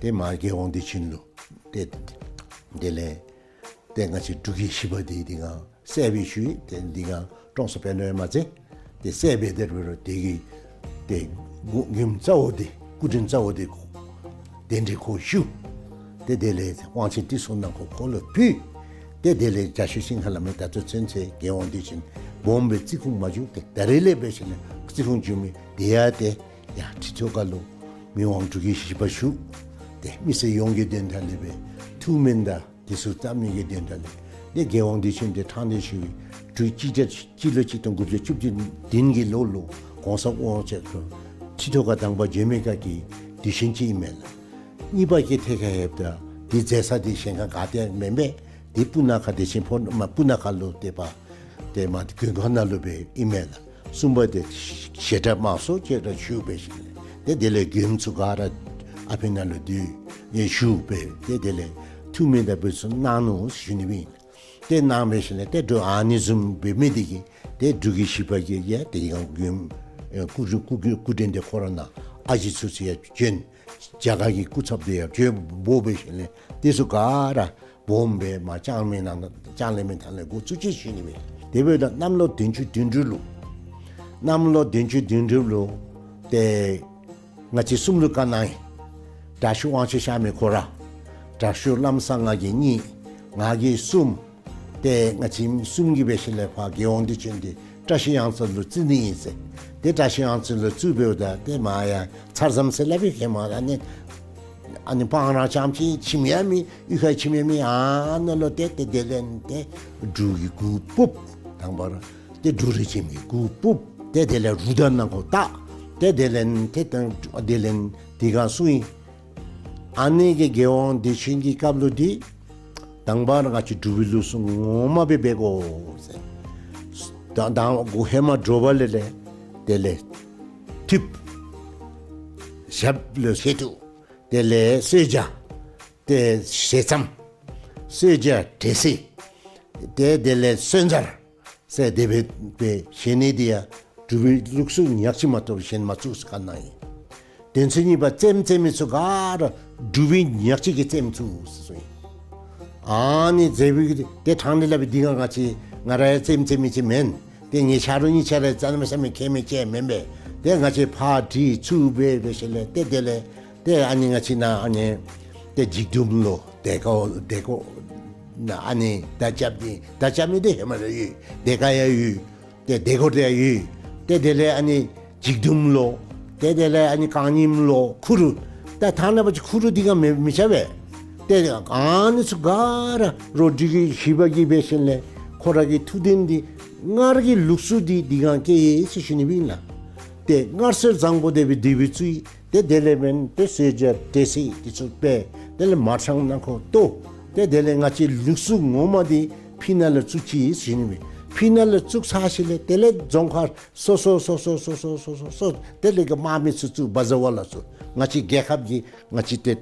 ཏེ་མ་རྒྱལ་དབང་དུས་ཆེན་ལུ་ཏེ་དེ་ལས་ཏེ་ང་བཅས་འབྲུག་རྒྱལ་བཞི་པ་འདི་འདི་སྒང་གསལ་སྦེ་ཞུ་ཡི། ཏེ་འདི་སྒང་ཀྲོང་གསར་དཔོན་སློབ་ཡང་མ་ཚད་ཏེ་གསལ་སྦེ་དེ་རུ་རུ་དེ་གི་ཏེ་མགུ་མགུརམ་རྩ་བོ་འདི་སྐུ་དྲིན་རྩ་བོ་འདི་ཁོ་གདན་འདྲེན་ཁོ་ཞུ། ཏེ་དེ་ལས་དབང་ཆེན་ཏི་སེ་ནང་ཁོ་ཁོ་ལུ་ཕུལ། ཏེ་དེ་ལས་རྒྱ་ཤོད་ཤིང་ཁ་ལ་མེ་ད་ལྟོ་ཚུན་ཚོད་རྒྱལ་དབང་དུས་ཆེན་སྦོམ་སྦེ་རྩིས་ཁུངས་མ་བྱུང་། ཏེ་ད་རེས་ལས་འབད་ཞིནམ་ལས་རྩིས་ཁུངས་བྱུང་མི་དེ་ཡང་ཏེ་ཡ་ཁྲི་ཐོག་ཁ་ལུ་མི་དབང་འབྲུག་རྒྱལ་བཞི་པ་བཞུགས། ཏེ་མི་སེར་ཡོངས་ཀྱི་དོན་དག་ལས་སྦེ་ཐུགས་སྨོན་དང་དེ་ཚུ་བཏབ་ནི་གི་དོན་དག་ལས་ཏེ་རྒྱལ་དབང་དུས་ཆེན་འདི་ཕྲང་སྟེ་ཞུ་བའི་དུས་ཅི་ཅི་ལོ་གཅིག་སྟོང་དགུ་བརྒྱ་བཅུ་བདུན་གྱི་ལོ་ལུ་གོང་ས་དབང་ཆེན་ཁྲི་ཐོག་ཁར་དང་པ་བྱོན་མི་ཁ་གི་དུས་ཆེན་ཅིག་ཨིན་མས་ལགས། གཉིས་པ་གི་ཐད་ཁར་ལྷོདཔ་ད་འདི་མཛད་ས་འདི་གཞན་ཁར་ག་ཏེ་མེན་པས། འདི་སྤུ་ན་ཁ་བདེ་ཆེན་ཕོ་མ་སྤུ་ན་ཁ་ལུ་ཏེ་པ་ཏེ་མ་དགོན་ཁང་ནང་ལུ་སྦེ་ཨིན་མས་ལགས། གསུམ་པ་འདི་བཤད་གྲྭ་དམངས་སྲོལ་ཅིག་ར་ཞུ་འབད་ཞིནམ་ལས་ཏེ་དེ་ལས་མགུརམ་ཚུ་ག་ར་ཨ་ཕི་ནང་ལུ་འདི་ཡང་ཞུ་འབད་ཏེ་དེ་ལས་ཐུགས་སྨོན་དང་འབད་ཚུ་གནང་ནུག་ཞུ་ནི་སྦེ་ཨིན། ཏེ་གནང་འབད་ཞིནམ་ལས་ཏེ་འབྲུག་ཨ་ནི་བཟུམ་འབད་མི་འདི་གིས་ཏེ་འབྲུག་རྒྱལ་བཞི་པ་གིས་ཡང་ཏེ་ཡང་མགུརམ་ཨེ་སྐུ་སྐུ་སྐུ་སྐུ་དྲིན་འདི་ཁོ་ར་ནང་ཨ་ཞེ་ཚུ་ཚུ་ཡང་བྱོན། རྒྱ་གར་གྱི་སྐུ་ཚབ་འདི་ཡང་བྱོན་འབོ་འབད་ཞིནམ་ལས་དེ་ཚུ་ག་ར་སྦོམ་སྦེ་མ་ལྕང་མའི་ནང་ལྕང་གླིང་མའི་ཐང་ལས་འགོ་བཙུགས་ཅི་ཞུ་ནི་སྦེ། དེ་འབདཝ་ད་གནམ་ལོ་བདུན་ཅུ་དོན་དྲུག་ལུ་གནམ་ལོ་བདུན་ཅུ་དོན་དྲུག་ལུ་ཏེ་ང་བཅས་གསུམ་ལུ་བཀའ་གནང་ཡི། དྲག་ཤོས་དབང་ཕྱུག་གཤགས་མི་ཁོ་ར། དྲག་ཤོས་ལམ་བཟང་ང་གིས་གཉིས། ང་གིས་གསུམ། ཏེ་ང་བཅས་གསུམ་གྱིས་འབད་ཞིནམ་ལས་ཕར་རྒྱལ་དབང་དུས་ཆེན་འདི་བཀྲ་ཤིས་གཡང་རྩེ་ལུ་བརྩི་ནི་ཨིན་ཟེར། ཏེ་བཀྲ་ཤིས་གཡང་རྩེ་ལུ་བརྩིཝ་འབདཝ་ད་ཏེ་མ་ཡང་ཚར་ཙམ་ཟེར་སླབ་པའི་ཁེ་མ་ཨ་ནི་ཨ་ནི་སྤང་ར་རྐྱངམ་ཅིག་ཁྱིམ་ཡང་མེད། གཡུས་ཁར་ཁྱིམ་ཡང་མེད། ཨ་ནཱ་ལུ་ཏེ་ཏེ་དེ་ལས་ཏེ་འབྲུ་གི་གུར་ཕུབ། དང་པ་ར་ཏེ་འབྲུ་རིགས་ཅན་གྱི་གུར་ཕུབ། ཏེ་དེ་ལས་རུ་དང་ནང་ཁོ་བཏགས། ཏེ་དེ་ལས་ཏེ་དང་དེ་ལས་དེ་སྒང་སོང་ཡི། ཨ་ནི་གི་རྒྱལ་དབང་དུས་ཆེན་གྱི་སྐབས་ལུ་འདི་དང་པ་ར་ང་བཅས་འབྲུག་པའི་ལུགས་སྲོལ་ངོ་མ་སྦེ་འབད་དགོ་ཟེར། ད་དང་གུ་ཧེ་མ་དྲོ་པ་ལས་ལས་དེ་ལས་ཐུབ་ཞབས་ལུ་བཞེས་ཐུབ། དེ་ལས་གསོལ་ཇ། ཏེ་ཞལ་ཙམ། གསོལ་ཇ་འབྲས་སིལ། ཏེ་དེ་ལས་གསོལ་ཇ་ཟེར་དེ་སྦེ་སྦེ་བཞེས་ནི་འདི་ཡང་འབྲུག་པའི་ལུགས་སྲོལ་ཉག་གཅིག་མ་གཏོགས་གཞན་མ་བཙུགས་ཟེར་བཀའ་གནང་ཡི། དོན་ཚན་གཉིས་པ་རྩེདམོ་རྩེ་མི་ཚུ་ག་ར་འབྲུག་པའི་ཉག་གཅིག་གིས་རྩེདམོ་བཙུགས་ཟེར་གསུངས་ཡི། ཨ་ནི་རྩེདམོ་གི་ཏེ་ཕྲང་སྟེ་སླབ་པའི་འདི་སྒང་ང་བཅས་ང་ར་ཡང་རྩེདམོ་རྩེ་མི་ཅིག་མེན། ཏེ་ངེའི་ཆ་རོགས་གཉིས་ཆ་ར་རྩེདམོ་རྩེ་མི་མཁས་མི་ཅིག་མེན་པས། ཏེ་ང་བཅས་ཕར་དྲི་ཚུར་འབད་འབད་ཞིནམ་ལས་ཏེ་དེ་ལས་ཏེ་ཨ་ནི་ང་བཅས་ནཱ་ཨ་ནི་ཏེ་འཇིགས་དུམ་ལུ་དེ་ཀ་དེ་ཀ་ནཱ་ཨ་ནི་མདའ་རྐྱབ་ནི་མདའ་རྐྱབ་ནི་འདི་ཧེ་མ་ར་ཡོད། དེ་ཀ་ཡང་ཡོད། ཏེ་དེ་ཀ་དེ་ཡང་ཡོད། ཏེ་དེ་ལས་ཨ་ནི་འཇིགས་དུམ་ལོ། ཏེ་དེ་ལས་ཨ་ནི་རྐང་རྙིངམ་ལོ། ཁུ་རུ། ད་ཐ་ན་པ་ཅིག་ཁུ་རུ་འདི་ག་མི་མི་ཆ་བས། ཏེ་ཨ་ནི་ཚུ་ག་ར་རོ་འབྲུག་རྒྱལ་བཞི་པ་གིས་འབད་ཞིནམ་ལས་ཁོ་ར་གི་ཐུགས་དོན་འདི་སྔར་གྱི་ལུགས་སྲོལ་འདི་འདི་སྒང་བསྐྱལ་ཡི་ཟེར་ཞུ་ནི་སྦེ་ཨིན་ལགས། ཏེ་སྔར་སྲོལ་བཟང་པོ་དེ་སྦེ་དེ་སྦེ་བཙུགས་ཡི། ཏེ་དེ་ལས་འབདན་ཏེ་གསོལ་ཇ་འབྲས་སིལ་འདི་ཚུ་སྦེ་དེ་ལས་མར་ཤང་ནང་ཁོ་བཏོག། ཏེ་དེ་ལས་ང་བཅས་ལུགས་སྲོལ་ངོ་མ་འདི་ཕི་ནང་ལུ་བཙུགས་ཅི་ཟེར་ནི་མས། ཕི་ནང་ལུ་བཙུགས་ཚར་ཞིནམ་ལས་དེ་ལས་རྫོང་ཁག་སོ་སོ་སོ་སོ་དེ་ལས་གི་དམག་མི་ཚུ་བཙུགས། བ་ཛ་ཝ་ལ་ཚུ་ང་བཅས་རྒྱལ་ཁབ་ཀྱི་ང་བཅས་ཏེ་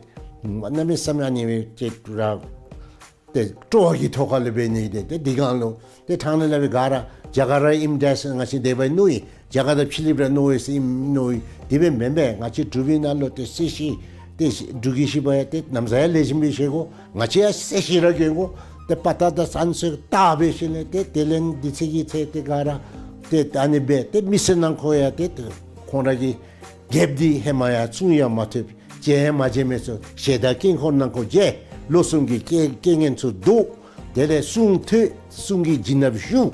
གནམ་མེད་ས་མེད་ཨ་ནི་སྦེ་ཏེ་ར་ཏེ་སྤྲོ་བ་གི་ཐོག་ཁ་ལས་འབད་ནི་ཏེ་ཏེ་འདི་གང་ལུ་ཏེ་ཕྲང་ནི་ལ་སྦེ་ག་ར་རྒྱ་གར་ར་ཨིནམ་འདྲས་ང་བཅས་དེ་སྦེ་མནོ་ཡི། རྒྱ་གར་དང་ཕྱི་གླིངཔ་ར་མནོ་ཡི་ཟེར་མནོ་ཡི། དེ་སྦེ་མེན་པས། ང་བཅས་འབྲུག་པའི་ནང་ལུ་ཏེ་གསོལ་ཞིང་ཏེ་འབྲུག་གི་བཞེས་པ་ཡང་ཏེ་ནམ་ཟ་ཡང་ལེགས་ཤོམ་སྦེ་བཞེས་དགོ། ང་བཅས་ཡང་གསོལ་ཞིང་ར་གྱོན་དགོ། ཏེ་དཔའ་རྟགས་དང་བསམ་སྲོལ་དར་སྦེ་ཞིནམ་ལས་ཏེ་དེ་ལས་འདི་ཚེས་ཀྱི་ཚེ་ཏེ་ག་ར་ཏེ་ད་ཨ་ནི་སྦེ་ཏེ་མི་སེར་ནང་འཁོད་ཡང་ཏེ་ཏེ་ཁོང་ར་གི་རྒྱལཔོ་འདི་ཧེ་མ་ཡང་བཙུགས་ཡང་མ་ཐུབ། མཇལ་ཡང་མ་མཇལ་མི་ཚུ་ཞལ་དང་དཀྱིལ་འཁོར་ནང་འཁོད་མཇལ། ལོ་གསུམ་གྱི་རྐྱེན་རྐྱེན་ངན་ཚུ་བཟློག། དེ་ལས་གསུང་ཐོས། གསུང་གི་བྱིན་རླབས་ཞུགས།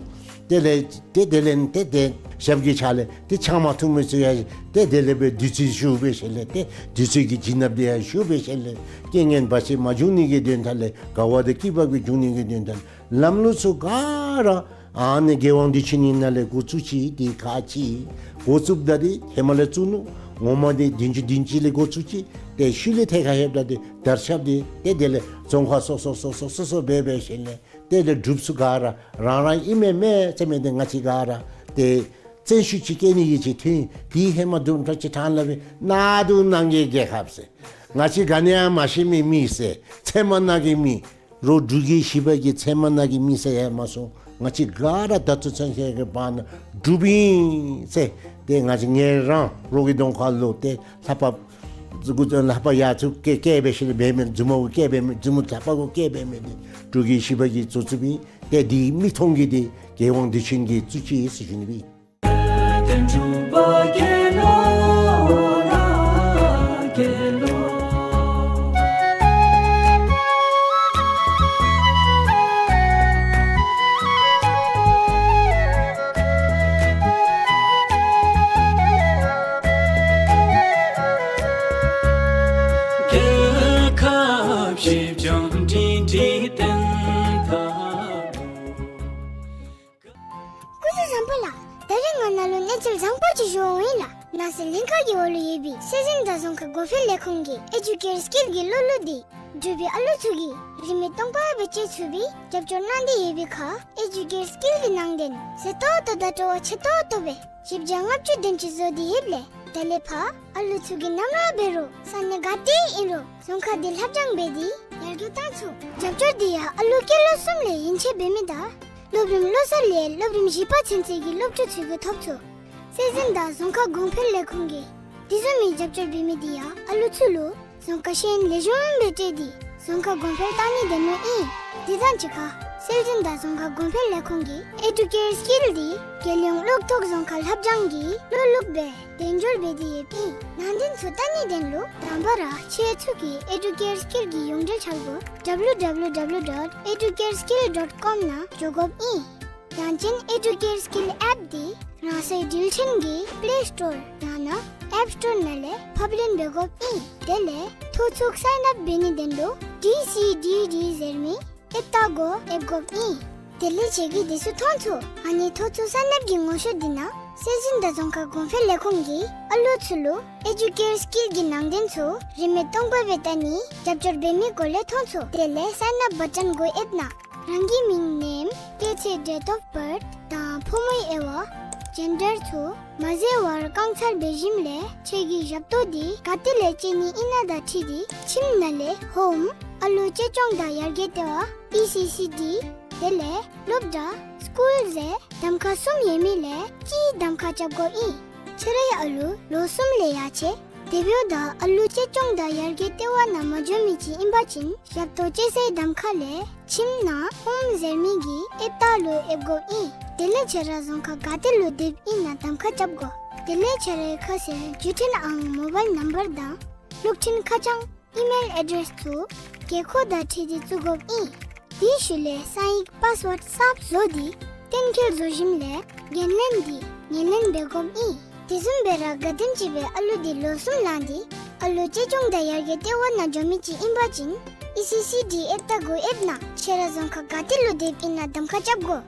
དེ་ལས་ཏེ་དེ་ལས་ཏེ་ཏེ་ཞབས་ཀྱི་ཕྱག་ལས་ཏེ་ཕྱག་མ་ཐུབ་མི་ཚུ་ཡང་ཏེ་དེ་ལས་སྦེ་བདུད་རྩི་ཞུགས་སྦེ་ཞིནམ་ལས་ཏེ་བདུད་རྩི་གི་བྱིན་རླབས་དེ་ཡང་ཞུགས་སྦེ་ཞིནམ་ལས་རྐྱེན་ངན་བར་ཆད་མ་འབྱུང་ནི་གི་དོན་དག་ལས་དགའ་བ་དང་སྐྱིད་པ་གི་འབྱུང་ནི་གི་དོན་དག་ལས་ལམ་ལུགས་ཚུ་ག་ར་ཨ་ནི་རྒྱལ་དབང་བདེ་ཆེན་ནི་ནང་ལས་འགོ་བཙུགས་ཅི། དེ་ག་ཅི་འགོ་བཙུགསཔ་ད་དེ་ཧེ་མ་ལས་བཙུགས་ནུག། ངོ་མ་དེ་བདུན་ཅུ་བདུན་ཅུ་ལས་འགོ་བཙུགས་ཅི། ཏེ་ཤུལ་ལས་ཐད་ཁར་ལྷོདཔ་ད་དེ་དར་ཁྱབ་སྟེ་ཏེ་དེ་ལས་རྫོང་ཁག་སོ་སོ་སོ་སོ་སོ་སོ་སྦེ་འབད་ཞིནམ་ལས་དེ་ལས་འབྲུགཔ་ཚུ་ག་ར་རང་རང་ཨིན་མས་མས་ཟེར་མི་དེ་ང་བཅས་ག་ར་ཏེ་བཙན་ཤུགས་ཅིག་བཀལ་ནི་གི་ཅིག་ཐོན། དེ་ཧེ་མ་དུམ་གྲ་ཅིག་ཕྲང་ལ་སྦེ་གནག་དུང་ནང་གི་རྒྱལ་ཁབ་ཟེར། ང་བཅས་ག་ནི་ཡང་མ་ཤེས་མི་མི་ཟེར། ཚལ་མ་ནང་གི་མི། རོགས་འབྲུག་གི་བཞེས་པ་གི་ཚལ་མ་ནང་གི་མི་ཟེར་ཡང་མ་སོང་། ང་བཅས་ག་ར་ད་ལྟོ་ཚུན་ཚོད་ཀྱི་བར་ན་འབྲུགཔ་ཨིན་ཟེར། ཏེ་ང་བཅས་ངལ་རངས་རོགས་ཀྱི་གདོང་ཁ་ལུ་ཏེ་ལྷ་པ་ལྷ་པ་ཡར་ཚུར་བཀལ་བཀལ་འབད་ཞིནམ་ལས་འབད་མི་མཛུབ་མོ་གུ་བཀལ་འབད་མི་མཛུབ་མོ་ལྷ་པ་གུ་བཀལ་འབད་མི་དེ་འབྲུག་གི་བཞེས་པ་གིས་བཙུགས་བཙུགསཔ་ཨིན། ཏེ་དེ་མིག་མཐོང་གི་དེ་རྒྱལ་དབང་བདེ་ཆེན་གྱིས་བཙུགས་ཅི་ཟེར་ཞུ་ནི་སྦེ། རྒྱལ་ཁབ་བཞི་འཇོམས་སྒྲིང་སྒྲིང་བསྟན་ཐབས། སྐུ་གཟུགས་བཟང་པོ་ལགས། ད་རིས་ང་ནཱ་ལུ་གནས་ཚུལ་བཟང་པོ་ཅིག་ཞུ་འོང་ཡི་ལགས། ནང་སྲིད་ལྷན་ཁག་གི་འོག་ལུ་ཡོད་པའི་སྲོལ་འཛིན་དང་རྫོང་ཁ་གོང་འཕེལ་ལས་ཁུངས་ཀྱི་ཨེ་ཌུ་ཀེར་སི་ཀིལ་གྱི་སློབ་ལུགས་འདི་འབྲུག་པའི་ཨ་ལུ་ཚུ་གིས་རིན་མེད་སྟོང་པ་སྦེ་སྤྱོད་ཚུགས་པའི་རྒྱབ་སྐྱོར་གནང་སྟེ་ཡོད་པའི་ཁར་ཨེ་ཌུ་ཀེར་སི་ཀིལ་གྱི་ནང་དོན་མཛེས་ཏོག་ཏོ་དང་སྤྲོ་བ་ཆེ་ཏོག་ཏོ་སྦེ་བཞི་བརྒྱ་ལྔ་བཅུ་དོན་གཅིག་བཟོ་སྟེ་ཡོདཔ་ལས་ད་ལས་ཕར་ཨ་ལུ་ཚུ་གིས་ནམ་ར་འབད་རུང་ས་གནས་ག་ཏེ་ཨིན་རུང་རྫོང་ཁ་འདི་ལྷབ་སྦྱང་འབད་དེ་ཡར་རྒྱས་བཏང་ཚུགས། རྒྱབ་སྐྱོར་འདི་ཡང་ཨ་ལུ་སྐྱེས་ལོ་གསུམ་ལས་ཡན་ཆད་འབད་མི་དང་སློབ་རིམ་བློ་གསར་ལས་སློབ་རིམ་བཞི་པ་ཚུན་ཚོད་ཀྱི་སློབ་ཕྲུག་ཚུ་གིས་ཐོབ་ཚུགས། སྲོལ་འཛིན་དང་རྫོང་ཁ་གོང་འཕེལ་ལས་ཁུངས་ཀྱིས་དེ་བཟུམ་མའི་རྒྱབ་སྐྱོར་འབད་མི་འདི་ཡང་ཨ་ལུ་ཚུ་ལུ་རྫོང་ཁ་ཤེས་ཡོན་ལེགས་ཤོམ་སྦེ་སྤྲོད་དེ་རྫོང་ཁ་གོང་འཕེལ་བཏང་ནི་དེ་མོ་ཨིན། དེ་དང་གཅིག་ཁར་སྲོལ་འཛིན་དང་རྫོང་ཁ་གོང་འཕེལ་ལས་ཁུངས་ཀྱིས་ཨེ་ཌུ་ཀེར་སི་ཀིལ་འདི་རྒྱལ་ཡོངས་གློག་ཐོག་རྫོང་ཁ་ལྷབ་སྦྱང་གི་སློབ་ལུགས་སྦེ་དལ་འབྱོར་འབད་དེ་ཡོདཔ་ཨིན། ནང་དོན་ཚུ་བལྟ་ནིའི་དོན་ལུ་དང་པ་ར་ཁྱེད་ཚུ་གིས་ཨེ་ཌུ་ཀེར་སི་ཀིལ་གྱི་ཡོངས་འབྲེལ་འཆར་སྒོ་ཌབ་ལུ་ཌབ་ལུ་ཌབ་ལུ་ཌོཊ་ཨེ་ཌུ་ཀེར་སི་ཀིལ་ཌོཊ་ཀོམ་ནང་འགྱོ་དགོཔ་ཨིན། ཡང་ཅིན་ཨེ་ཌུ་ཀེར་སི་ཀིལ་ཨེཔ་འདི་རང་སོའི་འགྲུལ་འཕྲིན་གྱི་པླེ་སི་ཊོར་ཡང་ན་ཨེཔ་སི་ཊོར་ནང་ལས་ཕབ་ལེན་འབད་དགོཔ་ཨིན། དེ་ལས་ཐོ་ཚུགས་སའིན་ཨཔ་འབད་ནིའི་དོན་ལུ་ཌི་སི་ཌི་ཌི་ཟེར་མི་ཨེཔ་རྟགས་གུ་ཡེབ་དགོཔ་ཨིན། དེ་ལས་ཁྱེད་ཀྱིས་དེ་ཚུ་མཐོང་ཚུགས། ཨ་ནི་ཐོ་ཚུགས་སའིན་ཨཔ་གི་ངོ་སོ་འདི་ནང་སྲོལ་འཛིན་དང་རྫོང་ཁ་གོང་འཕེལ་ལས་ཁུངས་ཀྱིས་ཨ་ལུ་ཚུ་ལུ་ཨེ་ཌུ་ཀེར་སི་ཀིལ་གྱི་ནང་དོན་ཚུ་རིན་མེད་སྟོང་པ་སྦེ་བལྟ་ནི་རྒྱབ་སྐྱོར་འབད་མི་སྐོར་ལས་མཐོང་ཚུགས། དེ་ལས་སའིན་ཨཔ་བ་ཊོན་གུ་ཡེབ་གནང་། རང་གི་མིང་ནེམ་སྐྱེས་ཚེས་ཌེཊ་ཨོཕ་བཱརཐ་དང་ཕོ་མོའི་དབྱེ་བ་ཇེན་ཌར་ཚུ་མ་འཛོལ་བར་བཀང་ཚར་འབད་ཞིནམ་ལས་ཁྱེད་ཀྱི་ཞབས་ཏོག་འདི་ག་ཏེ་ལས་སྤྱོད་ནི་ཨིན་ན་དང་འཁྲིལ་ཏེ་ཁྱིམ་ནང་ལས་ཧོམ་ཨ་ལུ་གཅེས་སྐྱོང་དང་ཡར་རྒྱས་ལྟེ་བ་ཨི་སི་སི་ཌི་དེ་ལས་སློབ་གྲྭ་སི་ཀུལ་ཟེར་གདམ་ཁ་གསུམ་ཡོད་མི་ལས་གཅིག་གདམ་ཁ་རྐྱབ་དགོཔ་ཨིན། ཁྱེད་རའི་ཨ་ལུ་ལོ་གསུམ་ལས་ཡར་ཆེ་དེ་འབདཝ་ད་ཨ་ལུ་གཅེས་སྐྱོང་དང་ཡར་རྒྱས་ལྟེ་བ་ནང་མ་འགྱོ་མི་ཅིག་ཨིན་པ་ཅིན་ཞབས་ཏོག་སྤྱོད་སའི་གདམ་ཁ་ལས་ཁྱིམ་ནང་ཧོམ་ཟེར་མི་གི་ཨེཔ་རྟགས་ལུ་ཡེབ་དགོཔ་ཨིན། དེ་ལས་ཁྱེད་ར་རྫོང་ཁག་ག་ཏེ་ལུ་སྡོདཔ་ཨིན་ན་གདམ་ཁ་རྐྱབ་དགོ། དེ་ལས་ཁྱེད་རའི་ཁ་གསལ་བརྒྱུད་འཕྲིན་ཨང་མོ་བཱའིལ་ནམ་བར་དང་གློག་འཕྲིན་ཁ་བྱང་ཨི་མེལ་ཨེ་ཌེསི་ཚུ་དགོས་མཁོ་དང་འཁྲིལ་ཏེ་བཙུགས་དགོཔ་ཨིན། དེའི་ཤུལ་ལས་གསང་ཡིག་པཱསི་ཝརཌ་གསརཔ་བཟོ་སྟེ་གཏན་འཁེལ་བཟོ་ཞིནམ་ལས་འགན་ལེན་འདི་ངོས་ལེན་འབད་དགོཔ་ཨིན། དེ་བཟུམ་སྦེ་ར་གལ་སྲིད་ཅིག་སྦེ་ཨ་ལུ་འདི་ལོ་གསུམ་ལང་སྟེ་ཨ་ལུ་གཅེས་སྐྱོང་དང་ཡར་རྒྱས་ལྟེ་བ་ནང་འགྱོ་མི་ཅིག་ཨིན་པ་ཅིན་ཨི་སི་སི་ཌི་ཨེཔ་རྟགས་གུ་ཡེབ་གནང་། ཁྱེད་ར་རྫོང་ཁག་ག་ཏེ་ལུ་སྡོདཔ་ཨིན་ན་གདམ་ཁ་རྐྱབ་དགོ།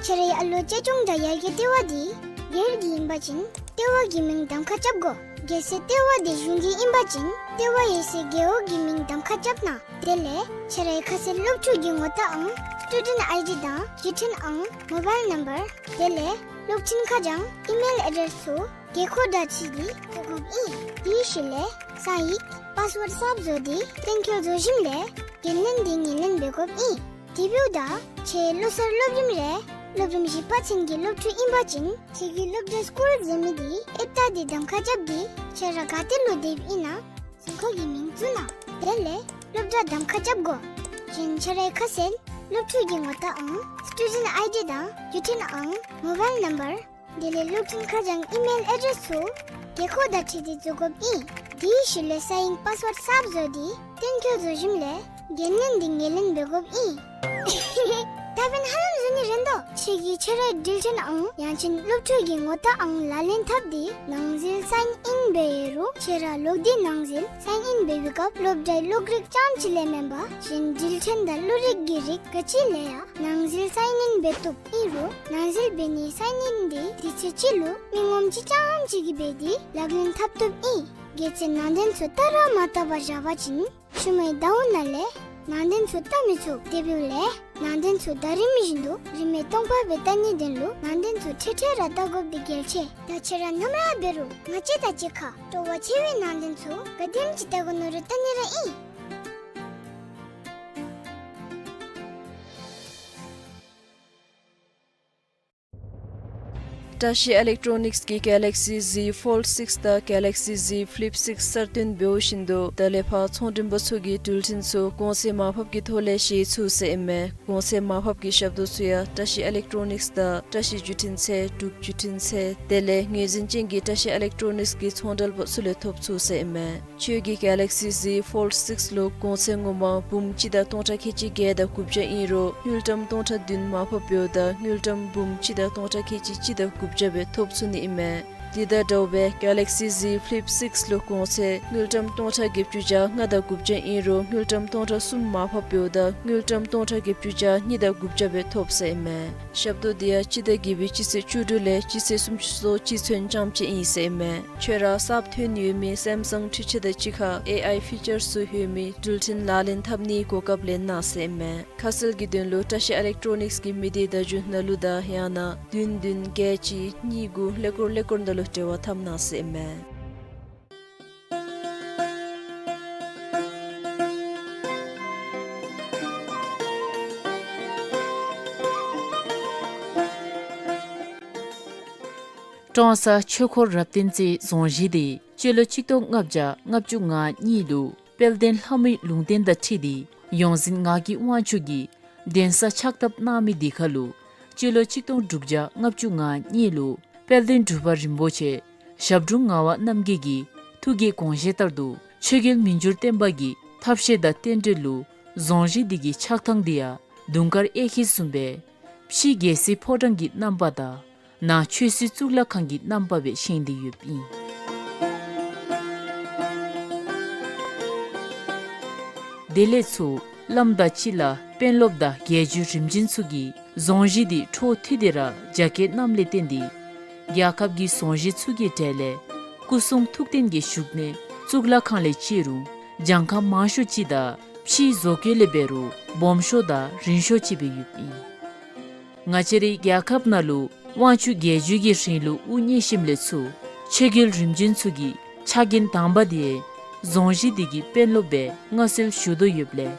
ཁྱེད་རའི་ཨ་ལུ་གཅེས་སྐྱོང་དང་ཡར་རྒྱས་ལྟེ་བ་འདི་སྒེར་གྱི་ཨིན་པ་ཅིན་ལྟེ་བ་གི་མིང་གདམ་ཁ་རྐྱབ་དགོ། རྒྱལ་སའི་ལྟེ་བ་འདི་གཞུང་གི་ཨིན་པ་ཅིན་ལྟེ་བ་ཡོད་སའི་རྒེད་འོག་གི་མིང་གདམ་ཁ་རྐྱབ་གནང་། དེ་ལས་ཁྱེད་རའི་ཁ་གསལ་སློབ་ཕྲུག་གི་ངོ་རྟགས་ཨང་སི་ཊུ་ཌེནཊ་ཨའི་ཌི་དང་བརྒྱུད་འཕྲིན་ཨང་མོ་བཱའིལ་ནམ་བར་དེ་ལས་སློབ་འཕྲིན་ཁ་བྱང་ཨི་མེལ་ཨེ་ཌེ་རེསི་ཚུ་རྒས་འཁོགས་བརྡ་བྲིས་ཏེ་བཙུགས་དགོཔ་ཨིན། དེའི་ཤུལ་ལས་ས་ཡིག་པཱསི་ཝརཌ་གསརཔ་བཟོ་སྟེ་གཏན་འཁེལ་བཟོ་ཞིནམ་ལས་འགན་ལེན་འདི་ངོས་ལེན་འབད་དགོཔ་ཨིན། དེ་འབདཝ་ད་ཁྱེད་ལོ་གསར་སློབ་རིམ་རེ་སློབ་རིམ་བཞི་པ་ཚུན་གྱི་སློབ་ཕྲུག་ཨིན་པ་ཅིན་ཁྱེད་ཀྱི་སློབ་གྲྭའི་སི་ཀུལ་ཟེར་མི་འདི་ཨེབ་རྟ་འདི་གདམ་ཁ་རྐྱབ་སྟེ་ཁྱེད་ར་ག་ཏེ་ལུ་སྡོདཔ་ཨིན་ན་རྫོང་ཁག་གི་མིང་བཙུགས་གནང་། དེ་ལས་སློབ་གྲྭ་གདམ་ཁ་རྐྱབ་དགོ། གཞན་ཁྱེད་རའི་ཁ་གསལ་སློབ་ཕྲུག་གི་ངོ་རྟགས་ཨང་སི་ཊུ་ཌེནཊ་ཨའི་ཌི་དང་བརྒྱུད་འཕྲིན་ཨང་མོ་བཱའིལ་ནམ་བར་དེ་ལས་སློབ་འཕྲིན་ཁ་བྱང་ཨི་མེལ་ཨེ་ཌེ་རེསི་ཚུ་རྒས་འཁོགས་བརྡ་བྲིས་ཏེ་བཙུགས་དགོཔ་ཨིན། དེའི་ཤུལ་ལས་ས་ཡིག་པཱསི་ཝརཌ་གསརཔ་བཟོ་སྟེ་གཏན་འཁེལ་བཟོ་ཞིནམ་ལས་འགན་ལེན་འདི་ངོས་ལེན་འབད་དགོཔ་ཨིན། ད་འབདན་ཧ་ལམ་བཟོ་ནི་རན་དོ། ཁྱེད་ཀྱིས་ཁྱེད་རའི་འགྲུལ་འཕྲིན་ཨང་ཡང་ཅིན་སློབ་ཕྲུག་གི་ངོ་རྟགས་ཨང་ལག་ལེན་འཐབ་སྟེ་ནང་འཛུལ་སའིན་ཨིན་འབད་ཡོད་རུང་ཁྱེད་ར་ལོག་སྟེ་ནང་འཛུལ་སའིན་ཨིན་འབད་བའི་སྐབས་སློབ་གྲྭའི་གློག་རིག་རྐྱངམ་ཅིག་ལས་མེན་པར་གཞན་འགྲུལ་འཕྲིན་དང་གླུ་རིག་གི་རིགས་ག་ཅི་ལས་ཡང་ནང་འཛུལ་སའིན་ཨིན་འབད་བཏུབ། ཨིན་རུང་ནང་འཛུལ་འབད་ནིའི་སའིན་ཨིན་འདི་དུས་ཚོད་ཅིག་ལུ་མི་ངོམ་ཅིག་རྐྱངམ་ཅིག་གིས་འབད་དེ་ལག་ལེན་འཐབ་བཏུབ་ཨིན། གལ་སྲིད་ནང་དོན་ཚུ་བལྟ་ར་མ་བལྟ་བར་བཞག་པ་ཅིན་ཤུལ་མའི་ཟླཝ་ནང་ལས་ནང་དོན་ཚུ་བལྟ་མི་ཚུགས། དེ་འབདཝ་ལས་ནང་དོན་ཚུ་ཟླ་རིམ་བཞིན་དུ་རིན་མེད་སྟོང་པ་སྦེ་བལྟ་ནིའི་དོན་ལུ་ནང་དོན་ཚུ་འཕྲལ་འཕྲལ་ར་བལྟ་དགོཔ་འདི་གལ་ཆེ། ད་ཁྱེད་ར་ནམ་ར་འབད་རུང་ང་བཅས་དང་གཅིག་ཁར་སྤྲོ་བ་ཆེ་བའི་ནང་དོན་ཚུ་ག་དེམ་ཅིག་བལྟ་དགོ་མནོ་རུང་བལྟ་ནི་ར་ཨིན། བཀྲ་ཤིས་ཨི་ལེག་ཊོ་ནིཀསི་གིས་གེ་ལེག་སི་ཟི་ཕོལཌ་སིགསི་དང་གེ་ལེག་སི་ཟི་ཕི་ལིཔ་སིགསི་གསར་བཏོན་འབདཝ་བཞིན་དུ་ད་ལས་ཕར་ཚོང་མགྲོན་པ་ཚུ་གིས་འགྲུལ་འཕྲིན་ཚུ་གོང་ཚད་མར་ཕབ་ཀྱི་ཐོག་ལས་བཞེས་ཚུགས་ཟེར་ཨིན་མས། གོང་ཚད་མར་ཕབ་ཀྱི་ཞབས་ཏོག་ཚུ་ཡང་བཀྲ་ཤིས་ཨི་ལེག་ཊོ་ནིཀསི་དང་བཀྲ་ཤིས་བརྒྱུད་འཕྲིན་ཚད་འབྲུག་བརྒྱུད་འཕྲིན་ཚད་དེ་ལས་ངོས་འཛིན་ཅན་གྱི་བཀྲ་ཤིས་ཨི་ལེག་ཊོ་ནིཀསི་གི་ཚོང་འབྲེལ་པ་ཚུ་ལས་ཐོབ་ཚུགས་ཟེར་ཨིན་མས། ཁྱོད་ཀྱི་གེ་ལེག་སི་ཟི་ཕོལཌ་སིགསི་ལུ་གོང་ཚད་ངོ་མ་འབུམ་གཅིག་དང་སྟོང་ཕྲག་ཁལ་གཅིག་བརྒྱད་དང་དགུ་བརྒྱ་ཨིན་རུང་དངུལ་ཀྲམ་སྟོང་ཕྲག་བདུན་མར་ཕབ་འབདཝ་ད་དངུལ་ཀྲམ་འབུམ་གཅིག་དང་སྟོང་ཕྲག་ཁལ་གཅིག་གཅིག་དང་དགུ་བརྒྱ་སྦེ་ཐོབ་ཚུགས་ནི་ཨིན་མས། དེ་དང་འདྲཝ་སྦེ་གེ་ལེག་སི་ཟི་ཕི་ལིཔ་སིགསི་ལུ་གོང་ཚད་དངུལ་ཀྲམ་སྟོང་ཕྲག་བརྒྱད་ཅུ་གྱ་ལྔ་དང་དགུ་བརྒྱ་ཨིན་རུང་དངུལ་ཀྲམ་སྟོང་ཕྲག་གསུམ་མར་ཕབ་འབདཝ་ད་དངུལ་ཀྲམ་སྟོང་ཕྲག་བརྒྱད་ཅུ་གྱ་གཉིས་དང་དགུ་བརྒྱ་སྦེ་ཐོབ་ཟེར་ཨིན་མས། ཞབས་ཏོག་འདི་ཡང་སྤྱི་ཟླ་བརྒྱད་པའི་སྤྱི་ཚེས་བཅུ་དྲུག་ལས་སྤྱི་ཚེས་སུམ་ཅུ་སོ་གཅིག་ཚུན་རྐྱངམ་ཅིག་ཨིན་ཟེར་ཨིན་མས། ཁྱོད་ར་གསརཔ་ཐོན་ཡོད་མི་སེམ་སང་འཕྲུལ་ཆས་དང་གཅིག་ཁར་ཨེ་ཨའི་ཕི་ཅར་ཚུ་ཡོད་མི་འགྲུལ་འཕྲིན་ལག་ལེན་འཐབ་ནིའི་གོ་སྐབས་ལེན་གནང་ཟེར་ཨིན་མས། ཁ་གསལ་གྱི་དོན་ལུ་བཀྲ་ཤིས་ཨི་ལེག་ཊོ་ནིཀསི་གི་མི་སྡེ་བརྡ་བརྒྱུད་ནང་ལུ་དང་ཡང་ན་བདུན་བདུན་བརྒྱད་གཅིག་གཉིས་དགུ་ཀླད་ཀོར་ཀླད་ཀོར་ནང་ལུ་འབྲེལ་བ་འཐབ་གནང་ཟེར་ཨིན་མས། ཀྲོང་གསར་ཆོས་འཁོར་རབ་བརྟན་རྩེའི་རྫོང་གཞིས་དེ་སྤྱི་ལོ་ཆིག་སྟོང་ལྔ་བརྒྱ་ལྔ་བཅུ་ང་གཉིས་ལུ་དཔལ་ལྡན་ལྷ་མོའི་ལུང་བསྟན་དང་འཁྲིལ་ཏེ་ཡོངས་འཛིན་ངག་གི་དབང་ཕྱུག་གིས་གདན་ས་ཕྱག་བཏབ་གནང་མི་དེ་ཁར་ལུ་སྤྱི་ལོ་ཆིག་སྟོང་དྲུག་བརྒྱ་ལྔ་བཅུ་ང་གཉིས་ལུ་དཔལ་ལྡན་འབྲུག་པ་རིན་པོ་ཆེ་ཞབས་དྲུང་ངག་དབང་རྣམ་རྒྱལ་གྱི་ཐུགས་ཀྱི་དགོངས་བཞེད་ལྟར་དུ་ཆོས་རྒྱལ་མི་འགྱུར་བརྟན་པ་གི་ཐབས་ཤེས་དང་རྟེན་འབྲེལ་ལུ་རྫོང་གཞིས་འདི་གི་ཆགས་ཐངས་འདི་ཡང་དུང་དཀར་གཡས་འཁྱིལ་བཟུམ་སྦེ་ཕྱི་རྒྱལ་སྲིད་ཕོ་བྲང་གི་རྣམ་པ་དང་ནང་ཆོས་སྲིད་གཙུག་ལག་ཁང་གི་རྣམ་པ་སྦེ་བཞེངས་ཏེ་ཡོདཔ་ཨིན། དེ་ལས་ཚུར་བླམ་དང་སྤྱི་བླ་དཔོན་སློབ་དང་རྒྱལ་བརྒྱུད་རིམ་བྱོན་ཚུ་གིས་རྫོང་གཞིས་འདི་འཕྲོ་མཐུད་དེ་ར་རྒྱ་སྐྱེད་གནངམ་ལས་བརྟེན་ཏེ་རྒྱལ་ཁབ་ཀྱི་རྫོང་གཞིས་ཚུ་གི་གྲས་ལས་སྐུ་གསུང་ཐུགས་རྟེན་གྱི་བཞུགས་གནས་གཙུག་ལག་ཁང་ལས་བཅད་རུང་གྱངས་ཁ་མང་ཤོས་ཅིག་དང་ཕྱིའི་བཟོ་བཀོད་ལས་འབད་རུང་སྦོམ་ཤོས་དང་རིང་ཤོས་ཅིག་སྦེ་ཡོདཔ་ཨིན། ང་བཅས་རའི་རྒྱལ་ཁབ་ནང་ལུ་དབང་ཕྱུག་རྒྱལ་བརྒྱུད་ཀྱི་རིང་ལུགས་དབུ་བརྙེས་ཞིནམ་ལས་ཚུར་ཆོས་རྒྱལ་རིམ་བྱོན་ཚུ་གི་ཕྱག་འགན་དང་པ་དེ་རྫོང་གཞིས་འདི་གི་དཔོན་སློབ་སྦེ་མངའ་གསོལ་ཞུ་དོ་ཡོདཔ་ལས་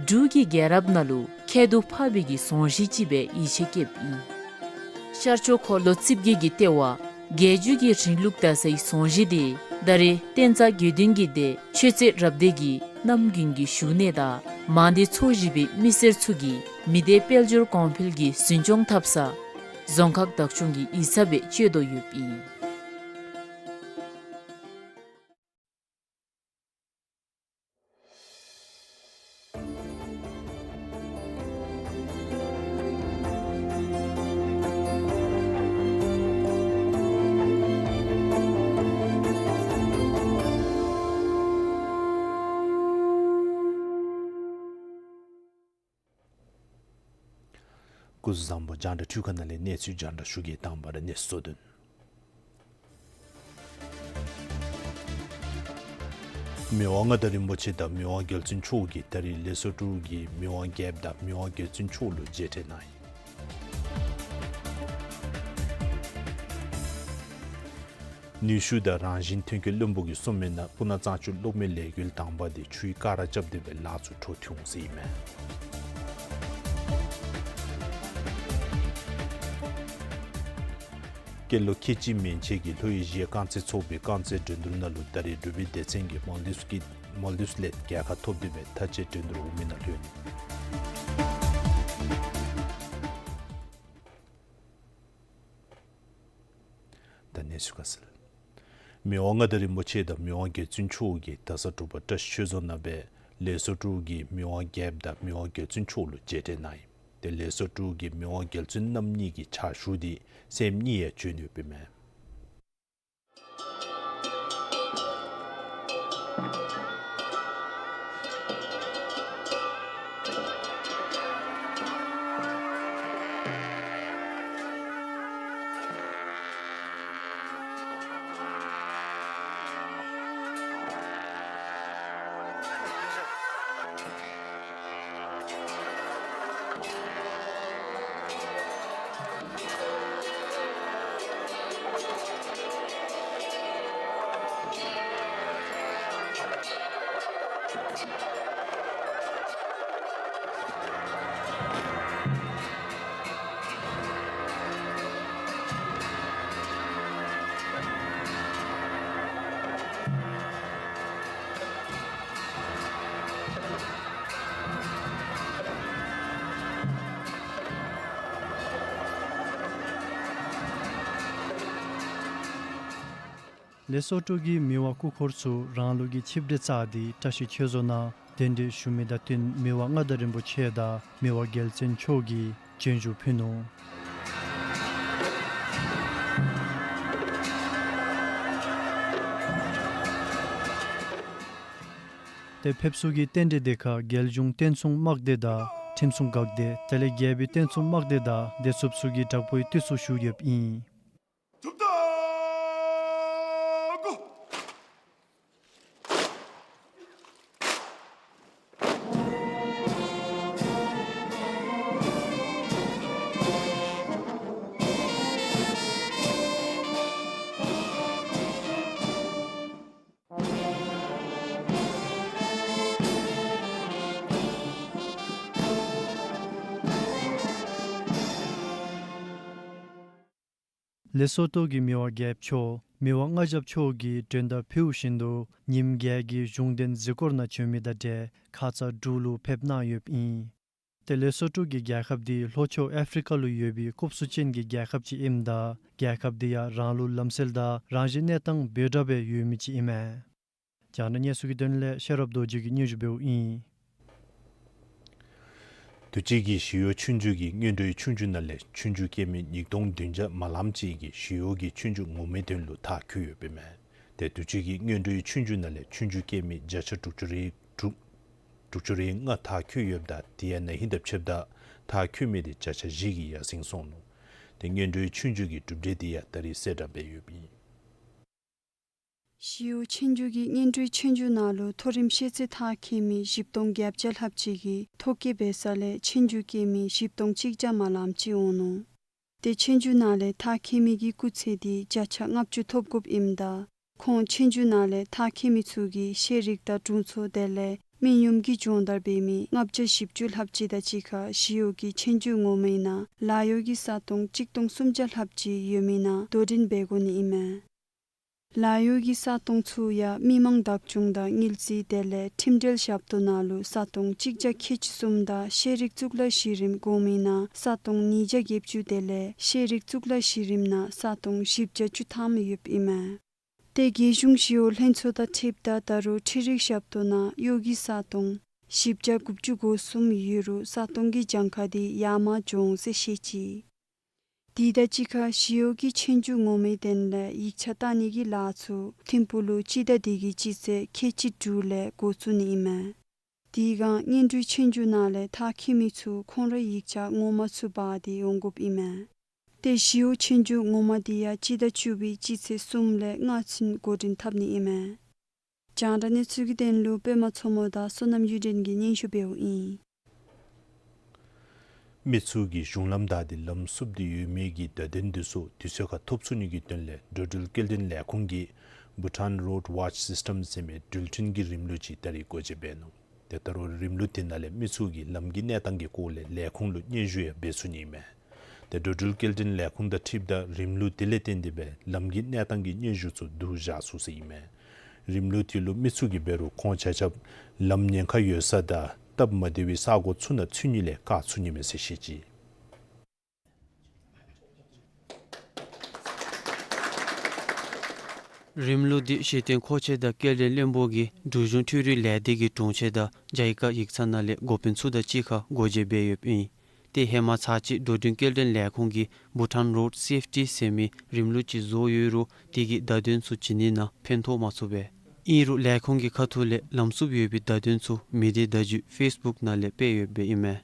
འབྲུག་གི་རྒྱལ་རབས་ནང་ལུ་ཁྱད་དུ་འཕགས་པའི་གི་རྫོང་གཞིས་ཅིག་སྦེ་ཡིད་ཆེས་བསྐྱེདཔ་ཨིན། ཤར་ཕྱོགས་འཁོར་ལོ་རྩིབས་བརྒྱད་ཀྱི་ལྟེ་བ་རྒྱལ་བརྒྱུད་ཀྱི་རིང་ལུགས་དར་སའི་རྫོང་གཞིས་དེ་ད་རེས་བསྟན་རྩ་དགེ་འདུན་གྱི་སྡེ་ཆོས་རྩེ་རབ་སྡེ་གི་རྣམ་རྒྱུན་གྱི་བཞུགས་གནས་དང་མང་སྡེ་ཚོ་བཞི་པའི་མི་སེར་ཚུ་གིས་མི་སྡེ་དཔལ་འབྱོར་གོང་འཕེལ་གྱི་འཛིན་སྐྱོང་འཐབ་ས་རྫོང་ཁག་བདག་སྐྱོང་གི་ཡིག་ཚང་སྦེ་སྤྱོད་དོ་ཡོདཔ་ཨིན། སྐུ་གཟུགས་བཟང་པོ། རྒྱང་བསྒྲགས་འཕྲུལ་ཁང་ནང་ལས་གནས་ཚུལ་རྒྱང་བསྒྲགས་ཞུ་གེ། དང་པ་ར་གནས་ཚུལ་གཙོ་དོན། མི་དབང་མངའ་བདག་རིན་པོ་ཆེ་དང་མི་དབང་རྒྱལ་བཙུན་མཆོག་གིས་ད་རིས་ལེ་སོ་ཊོ་གི་མི་དབང་རྒྱལཔོ་དང་མི་དབང་རྒྱལ་བཙུན་མཆོག་ལུ་མཇལ་འཕྲད་གནང་ཡི། ནུས་ཤུགས་དང་རང་བཞིན་ཐོན་སྐྱེད་བློན་པོ་གིས་གསུངས་མི་ནང་སྤུ་ན་གཙང་ཆུ་གློག་མེ་ལས་འགུལ་དང་པ་དེ་ཆུའི་ཀ་ར་རྐྱབ་སྟེ་སྦེ་ལཱ་ཚུ་འཕྲོ་མཐུད་འོང་ཟེར་ཨིན་མས། སྐྱེས་ལོ་ཁལ་གཅིག་མན་ཆད་ཀྱི་ལྷོ་ཨེ་ཤི་ཡའི་རྐང་རྩེད་ཚོགས་པའི་རྐང་རྩེད་འགྲན་བསྡུར་ནང་ལུ་ད་རིས་འབྲུག་པའི་སྡེ་ཚན་གྱིས་མོལ་དིབསི་ཀྱི་མོལ་དིབསི་ལས་རྒྱལ་ཁ་ཐོབ་སྟེ་སྦེ་མཐའ་དཔྱད་འགྲན་བསྡུར་འོང་མི་ནང་ལྷོད་ནུག། ད་གནས་ཚུལ་ཁ་གསལ། མི་དབང་མངའ་བདག་རིན་པོ་ཆེ་དང་མི་དབང་རྒྱལ་བཙུན་མཆོག་གིས་ད་ས་དྲོ་པ་བཀྲ་ཤིས་ཆོས་རྫོང་ནང་སྦེ་ལེ་སོ་ཊོ་གི་མི་དབང་རྒྱལཔོ་དང་མི་དབང་རྒྱལ་བཙུན་མཆོག་ལུ་མཇལ་འཕྲད་གནང་ཡི། ཏེ་ལེ་སོ་ཊོ་གི་མི་དབང་རྒྱལ་བཙུན་རྣམ་གཉིས་ཀྱི་ཕྱག་ཞུ་འདི་སེམས་གཉིས་ཡང་བྱོན་ཡོདཔ་ཨིན་མས། ལེ་སོ་ཊོ་གི་མི་དབང་སྐུ་འཁོར་ཚུ་རང་ལུགས་ཀྱི་ཆིབས་གྲལ་བཅགས་ཏེ་བཀྲ་ཤིས་ཆོས་རྫོང་ནང་གདན་འདྲེན་ཞུ་མི་དང་བསྟུན་མི་དབང་མངའ་བདག་རིན་པོ་ཆེ་དང་མི་དབང་རྒྱལ་བཙུན་མཆོག་གིས་བྱོན་བཞུགས་ཕུལ་ནུག། ཏེ་ཕེབས་བསུ་གི་རྟེན་འབྲེལ་དེ་ཁར་རྒྱལ་གཞུང་རྟེན་སྲུང་དམག་སྡེ་དང་ཁྲིམས་སྲུང་འགག་སྡེ་དེ་ལས་རྒྱལ་པོའི་རྟེན་སྲུང་དམག་སྡེ་དང་བདེ་སྲུངཔ་ཚུ་གིས་དྲག་པོའི་དུས་སུ་བཞུགས་ཡོདཔ་ཨིན། ལེ་སོ་ཊོ་གི་མི་དབང་རྒྱལཔོ་མཆོག་མི་དབང་མངའ་ཞབས་མཆོག་གིས་མགྲོན་བརྡ་ཕུལཝ་བཞིན་དུ་ཉིནམ་བརྒྱད་ཀྱི་གཞུང་འདོན་གཟིགས་སྐོར་ནང་བྱོན་མི་དང་འབྲེལ་ཁ་ཙ་འབྲུག་ལུ་ཕེབས་གནང་ཡོདཔ་ཨིན། ཏེ་ལེ་སོ་ཊོ་གི་རྒྱལ་ཁབ་འདི་ལྷོ་ཕྱོགས་ཨ་ཕི་རི་ཀ་ལུ་ཡོད་པའི་སྐུགས་སུ་ཅན་གྱི་རྒྱལ་ཁབ་ཅིག་ཨིནམ་ད་རྒྱལ་ཁབ་འདི་ཡང་རང་ལུགས་ལམ་སྲོལ་དང་རང་བཞིན་གནས་སྟངས་འབོལ་དྲགས་སྦེ་ཡོད་མི་ཅིག་ཨིན་མས། རྒྱང་བསྒྲགས་གནས་ཚུལ་གྱི་དོན་ལས་ཤེས་རབ་རྡོ་རྗེ་གིས་སྙན་ཞུ་འབདཝ་ཨིན། དུས་ཅི་གི་ཞི་གཡོག་ཆོས་རྒྱུགས་ཀྱི་སྔོན་འགྲོའི་ཆོས་རྒྱུགས་ནང་ལས་ཆོས་རྒྱུགས་རྐྱབ་མི་ཉིས་སྟོང་བདུན་བརྒྱ་མ་ལངམ་ཅིག་གིས་ཞི་གཡོག་གི་ཆོས་རྒྱུགས་ངོ་མའི་དོན་ལུ་མཐར་འཁྱོལ་ཡོདཔ་ཨིན་མས། ཏེ་དུས་ཅི་གི་སྔོན་འགྲོའི་ཆོས་རྒྱུགས་ནང་ལས་ཆོས་རྒྱུགས་རྐྱབ་མི་བརྒྱ་ཆ་དྲུག་ཅུ་རེ་དྲུག་དྲུག་ཅུ་རེ་ལྔ་མཐར་འཁྱོལ་ཡོདཔ་ད་དེ་ཡང་ན་ཧིང་དང་ཕྱདཔ་ད་མཐར་འཁྱོལ་མི་དེ་བརྒྱ་ཆ་བཞི་གིས་ཡར་སེང་སོང་ནུག། ཏེ་སྔོན་འགྲོའི་ཆོས་རྒྱུགས་ཀྱི་གྲུབ་འབྲས་དེ་ཡང་ད་རིས་གསལ་བསྒྲགས་འབད་ཡོདཔ་ཨིན། ཞི་གཡོག་ཆོས་རྒྱུགས་ཀྱི་སྔོན་འགྲོའི་ཆོས་རྒྱུགས་ནང་ལུ་མཐོ་རིམ་ཤེས་ཚད་མཐར་འཁྱོལ་མི་བཞི་སྟོང་བརྒྱད་བརྒྱ་ལྷགཔ་ཅིག་གིས་ཐོ་བཀོད་འབད་ས་ལས་ཆོས་རྒྱུགས་རྐྱབ་མི་བཞི་སྟོང་གཅིག་བརྒྱ་མ་ལངམ་ཅིག་འོང་ནུག། ཏེ་ཆོས་རྒྱུགས་ནང་ལས་མཐར་འཁྱོལ་མི་གི་སྐུགས་ཚད་འདི་བརྒྱ་ཆ་ལྔ་བཅུ་ཐོབ་དགོཔ་ཨིནམ་ད་ཁོང་ཆོས་རྒྱུགས་ནང་ལས་མཐར་འཁྱོལ་མི་ཚུ་གིས་ཤེས་རིག་དང་དྲུང་འཚོ་དེ་ལས་སྨན་གཡོགམ་གི་སྦྱོང་བརྡར་འབད་མི་ལྔ་བརྒྱ་བཞི་བཅུ་ལྷགཔ་ཅིག་དང་གཅིག་ཁར་ཞི་གཡོག་གི་ཆོས་རྒྱུགས་ངོ་མའི་ནང་ལཱ་གཡོག་གི་ས་སྟོང་གཅིག་སྟོང་སུམ་བརྒྱ་ལྷགཔ་ཅིག་ཡོད་མི་ནང་དོ་འགྲན་འབད་དགོ་ནི་ཨིན་མས། ལཱ་གཡོག་གི་ས་སྟོང་ཚུ་ཡང་མི་མང་བདག་སྐྱོང་དང་དངུལ་རྩིས་དེ་ལས་ཁྲིམས་འབྲེལ་ཞབས་ཏོག་ནང་ལུ་ས་སྟོང་གཅིག་བརྒྱ་ཁལ་གཅིག་གསུམ་དང་ཤེས་རིག་གཙུག་ལག་གཞི་རིམ་གོང་མའི་ནང་ས་སྟོང་ཉིས་བརྒྱ་བརྒྱད་ཅུ་དེ་ལས་ཤེས་རིག་གཙུག་ལག་གཞི་རིམ་ནང་ས་སྟོང་བཞི་བརྒྱ་བཅུ་ཐམ་ཡོདཔ་ཨིན་མས། ཏེ་རྒྱལ་གཞུང་ཞི་གཡོག་ལྷན་ཚོགས་དང་འཁྲིལཝ་ད་ད་རུང་འཕྲུལ་རིག་ཞབས་ཏོག་ནང་གཡོག་གི་ས་སྟོང་བཞི་བརྒྱ་དགུ་བཅུ་གོ་གསུམ་ཡོད་རུང་ས་སྟོང་གི་གྱངས་ཁ་འདི་ཡར་མར་འགྱོ་འོང་ཟེར་བཤད་ཅི། དེ་དང་གཅིག་ཁར་ཞི་གཡོག་གི་ཆོས་རྒྱུགས་ངོ་མའི་དོན་ལས་ཡིག་ཆ་བལྟ་ནི་གི་ལཱ་ཚུ་ཐིམ་ཕུག་ལུ་སྤྱི་ཟླ་འདི་གི་སྤྱི་ཚེས་ཁལ་གཅིག་དྲུག་ལས་འགོ་བཙུགས་ནི་ཨིན་མས། དེ་སྒང་སྔོན་འགྲོའི་ཆོས་རྒྱུགས་ནང་ལས་མཐར་འཁྱོལ་མི་ཚུ་ཁོང་རའི་ཡིག་ཆ་ངོ་མ་ཚུ་འབག་སྟེ་འོང་དགོཔ་ཨིན་མས། ཏེ་ཞི་གཡོག་ཆོས་རྒྱུགས་ངོ་མ་དེ་ཡང་སྤྱི་ཟླ་བཅུ་པའི་སྤྱི་ཚེས་གསུམ་ལས་ལྔ་ཚུན་འགོ་འདྲེན་འཐབ་ནི་ཨིན་མས། རྒྱང་བསྒྲགས་གནས་ཚུལ་གྱི་དོན་ལུ་པདྨ་མཚོ་མོ་དང་བསོད་ནམས་གཡུ་སྒྲོན་གྱིས་སྙན་ཞུ་འབདཝ་ཨིན། མི་ཚུ་གིས་གཞུང་ལམ་བདའ་སྟེ་ལམ་བསུབ་སྟེ་ཡོད་མི་གི་བརྡ་དོན་འདི་ཚུ་དུས་ཚོད་ཁར་ཐོབ་ཚུགས་ནི་གི་དོན་ལས་འགྲོ་འགྲུལ་སྐྱེལ་འདྲེན་ལས་ཁུངས་ཀྱིས་Bhutan Road Watch System ཟེར་མི་འགྲུལ་འཕྲིན་གྱི་རིམ་ལུགས་ཅིག་ད་རིས་སྒོ་འབྱེད་འབད་ནུག། ཏེ་ད་རུང་རིམ་ལུགས་དེ་ནང་ལས་མི་ཚུ་གིས་ལམ་གྱི་གནས་སྟངས་ཀྱི་སྐོར་ལས་ལས་ཁུངས་ལུ་སྙན་ཞུ་ཡང་འབད་ཚུགས་ནི་ཨིན་མས། ཏེ་འགྲོ་འགྲུལ་སྐྱེལ་འདྲེན་ལས་ཁུངས་དང་འཁྲིལཝ་ད་རིམ་ལུགས་དེ་ལས་བརྟེན་ཏེ་སྦེ་ལམ་གྱི་གནས་སྟངས་ཀྱི་སྙན་ཞུ་ཚུ་བསྡུ་བཞག་ཚུགས་ཟེར་ཨིན་མས། རིམ་ལུགས་དེ་ལུ་མི་ཚུ་གིས་འབད་རུང་ཁོང་ཆ་ཁྱབ་ལམ་ཉེན་ཁ་ཡོད་ས་དང་སྟབས་མ་བདེ་བའི་ས་གོ་ཚུ་ནང་ཚུད་ནི་ལས་བཀག་ཚུགས་ནི་མས་ཟེར་བཤད་ཅི། རིམ་ལུགས་འདི་གཞི་རྟེན་མཁོ་ཆས་དང་སྐྱེལ་འདྲེན་བློན་པོ་གིས་འབྲུག་གཞུང་འཕྲུལ་རིག་ལས་སྡེ་གི་དྲུང་ཆེན་དང་ཇཱི་ཀ་ཡིག་ཚང་ནང་ལས་འགོ་དཔོན་ཚུ་དང་གཅིག་ཁར་སྒོ་འབྱེད་འབད་ཡོདཔ་ཨིན། ཏེ་ཧེ་མ་ཚར་གཅིག་འགྲོ་འགྲུལ་སྐྱེལ་འདྲེན་ལས་ཁུངས་ཀྱིས་Bhutan Road Safety ཟེར་མི་རིམ་ལུགས་ཅིག་བཟོ་ཡོད་རུང་དེ་གི་བརྡ་དོན་ཚུ་བྱིན་ནི་ནང་ཕན་ཐོགས་མ་ཚུགས་པས། ཨིན་རུང་ལས་ཁུངས་ཀྱི་ཁ་ཐུག་ལས་ལམ་བསུབ་ཡོད་པའི་བརྡ་དོན་ཚུ་མི་སྡེ་བརྡ་བརྒྱུད་ཕེསི་བུཀ་ནང་ལས་སྤེལ་ཡོདཔ་ཨིན་མས།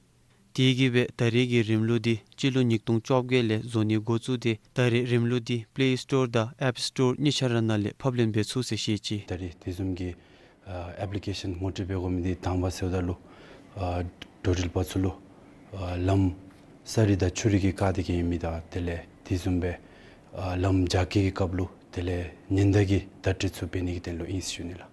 དེ་གིས་སྦེ་ད་རེས་ཀྱི་རིམ་ལུགས་འདི་སྤྱི་ལོ་ཉིས་སྟོང་བཅོ་བརྒྱད་ལས་བཟོ་ནི་འགོ་བཙུགས་ཏེ་ད་རེས་རིམ་ལུགས་འདི་པླེ་སི་ཊོར་དང་ཨེཔ་སི་ཊོར་གཉིས་ཆ་ར་ནང་ལས་ཕབ་ལེན་འབད་ཚུགས་ཟེར་བཤད་ཅི། ད་རེས་དེ་བཟུམ་གྱི་ཨ་ཨེཔ་ལི་ཀེ་ཤཱན་ངོ་སྤྲོད་འབད་དགོ་མི་འདི་དང་པ་ཟེརཝ་ད་ལུ་ཨ་འགྲོ་འགྲུལ་པ་ཚུ་ལུ་ཨ་ལམ་ས་རི་དང་ཆུ་རི་གིས་བཀག་སྟེ་གི་ཡོད་མི་དང་དེ་ལས་དེ་བཟུམ་སྦེ་ཨ་ལམ་རྒྱ་བསྐྱེད་ཀྱི་སྐབས་ལུ་དེ་ལས་ཉེན་བརྡ་གི་བརྡ་སྤྲོད་ཚུ་འབད་ནི་གི་དོན་ལུ་ཨིན་ཟེར་ཞུ་ནི་ལགས།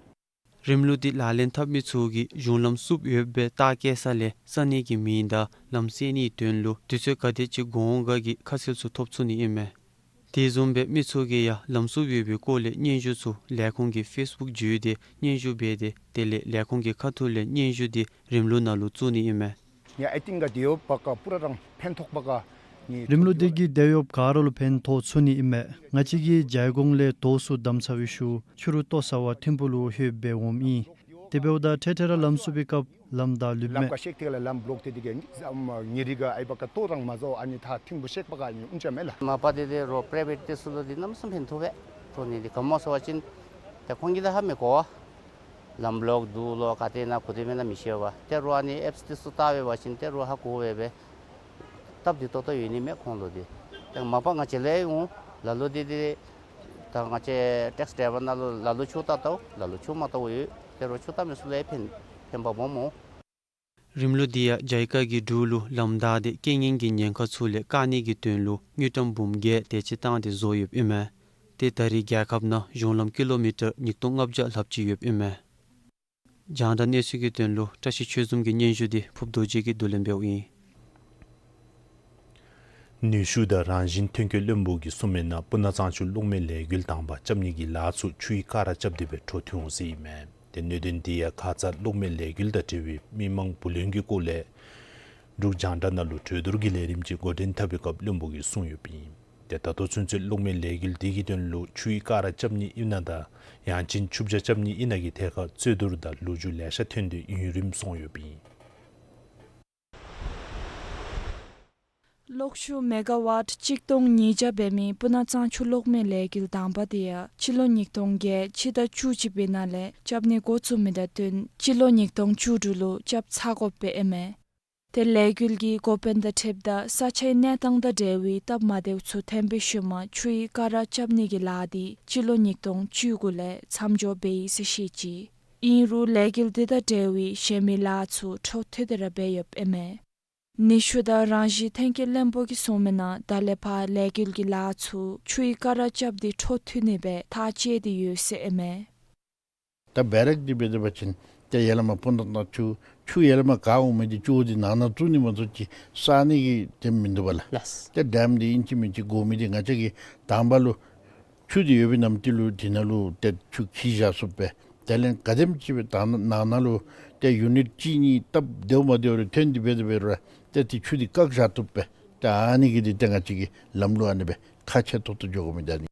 རིམ་ལུགས་འདི་ལག་ལེན་འཐབ་མི་ཚུ་གིས་གཞུང་ལམ་བསུབ་ཡོདཔ་སྦེ་རྟགས་བཀོད་ས་ལས་ས་གནས་ཀྱི་མིང་དང་ལམ་སེལ་ནིའི་དོན་ལུ་དུས་ཚོད་ག་དེ་ཅིག་འགོར་འོང་ག་གི་ཁ་གསལ་ཚུ་ཐོབ་ཚུགས་ནི་ཨིན་མས། དེ་བཟུམ་སྦེ་མི་ཚུ་གིས་ཡང་ལམ་བསུབ་ཡོད་པའི་སྐོར་ལས་སྙན་ཞུ་ཚུ་ལས་ཁུངས་ཀྱི་ཕེསི་བུཀ་བརྒྱུད་དེ་སྙན་ཞུ་འབད་དེ་དེ་ལས་ལས་ཁུངས་ཀྱི་ཁ་ཐུག་ལས་སྙན་ཞུ་འདི་རིམ་ལུགས་ནང་ལུ་བཙུགས་ནི་ཨིན་མས། ཡ་ཨའི་ཐིང་ག་དེ་ཡོད་པ་ག་པུ་ར་རང་ཕན་ཐོགས་པ་ག་ནི་རིམ་ལུགས་འདི་གིས་དེ་ཡོདཔ་ག་ར་ལུ་ཕན་ཐོགས་ཚུགས་ནི་ཨིན་མས། ང་བཅས་ཀྱིས་ཇའི་གོང་ལས་དོས་ཚུ་བསྡམས་ཚར་བའི་ཤུལ་ཕྱི་རུ་ལྟོ་ཟ་བར་ཐིམ་ཕུག་ལུ་ལྷོདཔ་འབད་འོངམ་ཨིན། དེ་འབདཝ་ད་འཕྲལ་འཕྲལ་ར་ལམ་བསུབ་པའི་སྐབས་ལམ་བདའ་ལུསཔ་མས། ལམ་ཁ་ཤེག་ཐེག་ལས་ལམ་བློག་སྟེ་དེ་གིས་ཉེ་རི་ག་ཨའི་བ་ག་ལྟོ་རང་མ་ཟ་ཨ་ནི་ཐ་ཐིམ་ཕུག་ཤེག་པ་ག་ཨ་ནི་ཨུན་ཅ་མེད་ལགས། མ་པ་དེ་དེ་རོགས་པྲའི་བེཊ་དེ་ཚུ་ལུ་འདི་གནམ་མེད་ས་མེད་ཕན་ཐོགས་པས། ཐོགས་ནི་འདི་ག་སྨོ་ཟེར་བ་ཅིན་ཏེ་ཁོང་གིས་ད་ཧ་མི་གོ་བས། ལམ་བློག་འདུག་ལོ་ག་ཏེ་ན་གུ་ཏེ་མེན་ན་མི་ཤེས་པས། ཏེ་རོགས་ཨ་ནི་ཨེཔསི་དེ་ཚུ་བལྟ་འབད་བ་ཅིན་ཏེ་རོགས་ཧ་གོ་སྦེ་སྦེ་སྟབས་བདེ་ཏོག་ཏོ་ཡོད་ནི་མས་ཁོང་ལུ་འདི། ཏེ་མ་པ་ང་བཅས་ལས་འོང་ལ་ལུ་འདི་འདི་ད་ང་བཅས་ཊེགསི་ཌའི་བར་ནང་ལུ་ལ་ལུ་ཆུ་བལྟ་བལྟཝ་ལ་ལུ་ཆུ་མ་བལྟཝ་ཡོད། ཏེ་རོགས་ཆུ་བལྟ་མི་ཚུ་ལུ་ཡང་ཕན་ཕན་པ་སྦོམ་སྨོ། རིམ་ལུགས་འདི་ཡང་ཇའི་ཀ་གི་འབྲུག་ལུ་ལམ་བདའ་སྟེ་རྐྱེན་ངན་གྱི་ཉེན་ཁ་ཚུ་ལས་བཀག་ནི་གི་དོན་ལུ་དངུལ་ཀྲམ་འབུམ་བརྒྱད་དེ་ཅིག་བཏང་སྟེ་བཟོ་ཡོདཔ་ཨིན་མས། ཏེ་ད་རེས་རྒྱལ་ཁབ་ནང་གཞུང་ལམ་ཀི་ལོ་མི་ཊར་ཉིས་སྟོང་ལྔ་བརྒྱ་ལྷགཔ་ཅིག་ཡོདཔ་ཨིན་མས། རྒྱང་བསྒྲགས་གནས་ཚུལ་གྱི་དོན་ལུ་བཀྲ་ཤིས་ཆོས་འཛོམས་ཀྱི་སྙན་ཞུ་འདི་ཕུབ་རྡོ་རྗེ་གིས་བསྡུ་ལེན་འབདཝ་ཨིན། ནུས་ཤུགས་དང་རང་བཞིན་ཐོན་སྐྱེད་བློན་པོ་གིས་གསུངས་མི་ནང་སྤུ་ན་གཙང་ཆུ་གློག་མེ་ལས་འགུལ་དང་པ་རྐྱབ་ནི་གི་ལཱ་ཚུ་ཆུ་ཡི་ཀ་ར་རྐྱབ་སྟེ་སྦེ་འཕྲོ་མཐུད་འོང་ཟེར་ཨིན་མས། ཏེ་གནད་དོན་འདི་ཡང་ཁ་ཙ་གློག་མེ་ལས་འགུལ་དང་འབྲེལ་བའི་མི་མང་བུ་ལོན་གྱི་སྐོར་ལས་འབྲུག་རྒྱང་བསྒྲགས་ནང་ལུ་གྲོས་བསྡུར་གྱི་ལས་རིམ་ཅིག་འགོ་འདྲེན་འཐབ་པའི་སྐབས་བློན་པོ་གིས་གསུངས་ཡོདཔ་ཨིན། ཏེ་ད་ལྟོ་ཚུན་ཚོད་གློག་མེ་ལས་འགུལ་འདི་གི་དོན་ལུ་ཆུ་ཡི་ཀ་ར་རྐྱབ་ནི་ཨིན་ན་དང་ཡང་ཅིན་ཆུ་བྱ་རྐྱབ་ནི་ཨིན་ན་གི་ཐད་ཁར་རྩོད་བསྡུར་དང་ལོ་རྒྱུས་ལེ་ཤ་ཐོན་ཏེ་ཡུན་རིངམོ་སོང་ཡོདཔ་ཨིན། གློག་ཤུགས་མེ་ག་ཝཊ་གཅིག་སྟོང་ཉིས་བརྒྱ་འབད་མི་སྤུ་ན་གཙང་ཆུ་གློག་མེ་ལས་འགུལ་དང་པ་དེ་ཡང་སྤྱི་ལོ་ཉིས་སྟོང་བརྒྱད་ཕྱི་ཟླ་བཅུ་གཅིག་པའི་ནང་ལས་རྐྱབ་ནི་འགོ་བཙུགས་མི་དང་བསྟུན་སྤྱི་ལོ་ཉིས་སྟོང་བཅུ་དྲུག་ལུ་རྐྱབ་ཚར་དགོཔ་སྦེ་ཨིན་མས། ཏེ་ལས་འགུལ་གྱི་འགོ་དཔོན་དང་འཁྲིལཝ་ད་ས་ཆའི་གནས་སྟངས་དང་འབྲེལ་བའི་སྟབས་མ་བདེཝ་ཚུ་ཐོན་པའི་ཤུལ་མ་ཆུ་ཡི་ཀ་ར་རྐྱབ་ནི་གི་ལཱ་འདི་སྤྱི་ལོ་ཉིས་སྟོང་བཅུ་དགུ་ལས་མཚམས་འཇོག་འབད་ཡི་ཟེར་བཤད་ཅི། ཨིན་རུང་ལས་འགུལ་འདི་དང་འབྲེལ་བའི་གཞན་མི་ལཱ་ཚུ་འཕྲོ་མཐུད་དེ་ར་འབད་ཡོདཔ་ཨིན་མས། ནུས་ཤུགས་དང་རང་བཞིན་ཐོན་སྐྱེད་བློན་པོ་གིས་གསུངས་མི་ནང་ད་ལས་ཕར་ལས་འགུལ་གྱི་ལཱ་ཚུ་ཆུ་ཡི་ཀ་ར་རྐྱབ་སྟེ་འཕྲོ་མཐུད་ནི་སྦེ་ཐག་བཅད་དེ་ཡོད་ཟེར་ཨིན་མས། ད་བེ་རེག་འདི་འབད་དེ་འབད་བ་ཅིན་ཏེ་ཡར་ལས་མར་སྤུ་ན་གཙང་ཆུ་ཆུ་ཡར་ལས་མར་བཀག་འོང་མི་འདི་ཅོག་འདི་ནང་ན་བཙུགས་ནི་མ་གཏོགས་ཅིག་བསལ་ནི་གི་དེ་མིན་འདུག་པ་ལགས། ལགས། ཏེ་ཌེམ་འདི་ཨིན་ཅི་མིན་ཅི་དགོ་མི་འདི་ང་བཅས་ཀྱིས་དང་པ་ལུ་ཆུ་འདི་ཡོད་པའི་ནམ་དུས་ལུ་འདི་ནང་ལུ་ཏེ་ཆུ་འཁྱིལ་བཞག་ཚུགསཔ་སྦེ། དེ་ལས་ག་དེམ་ཅིག་སྦེ་ད་ནང་ན་ལུ་ཏེ་ཡུ་ནིཊ་གཅིག་གཉིས་སྟབས་བདེཝ་མ་བདེཝ་རེ་ཐོན་ཏེ་འབད་དེ་འབད་རུང་ཏེ་ཏེ་ཆུ་འདི་བཀག་བཞག་བཏུབ་པས། ཏེ་ཨ་ནི་གིས་འདི་ཏེ་ང་བཅས་ཀྱི་ལམ་ལུགས་ཨ་ནི་སྦེ་ཁག་ཆེ་ཏོག་ཏོ་འགྱོ་དགོ་མི་འདི་ཨ་ནི།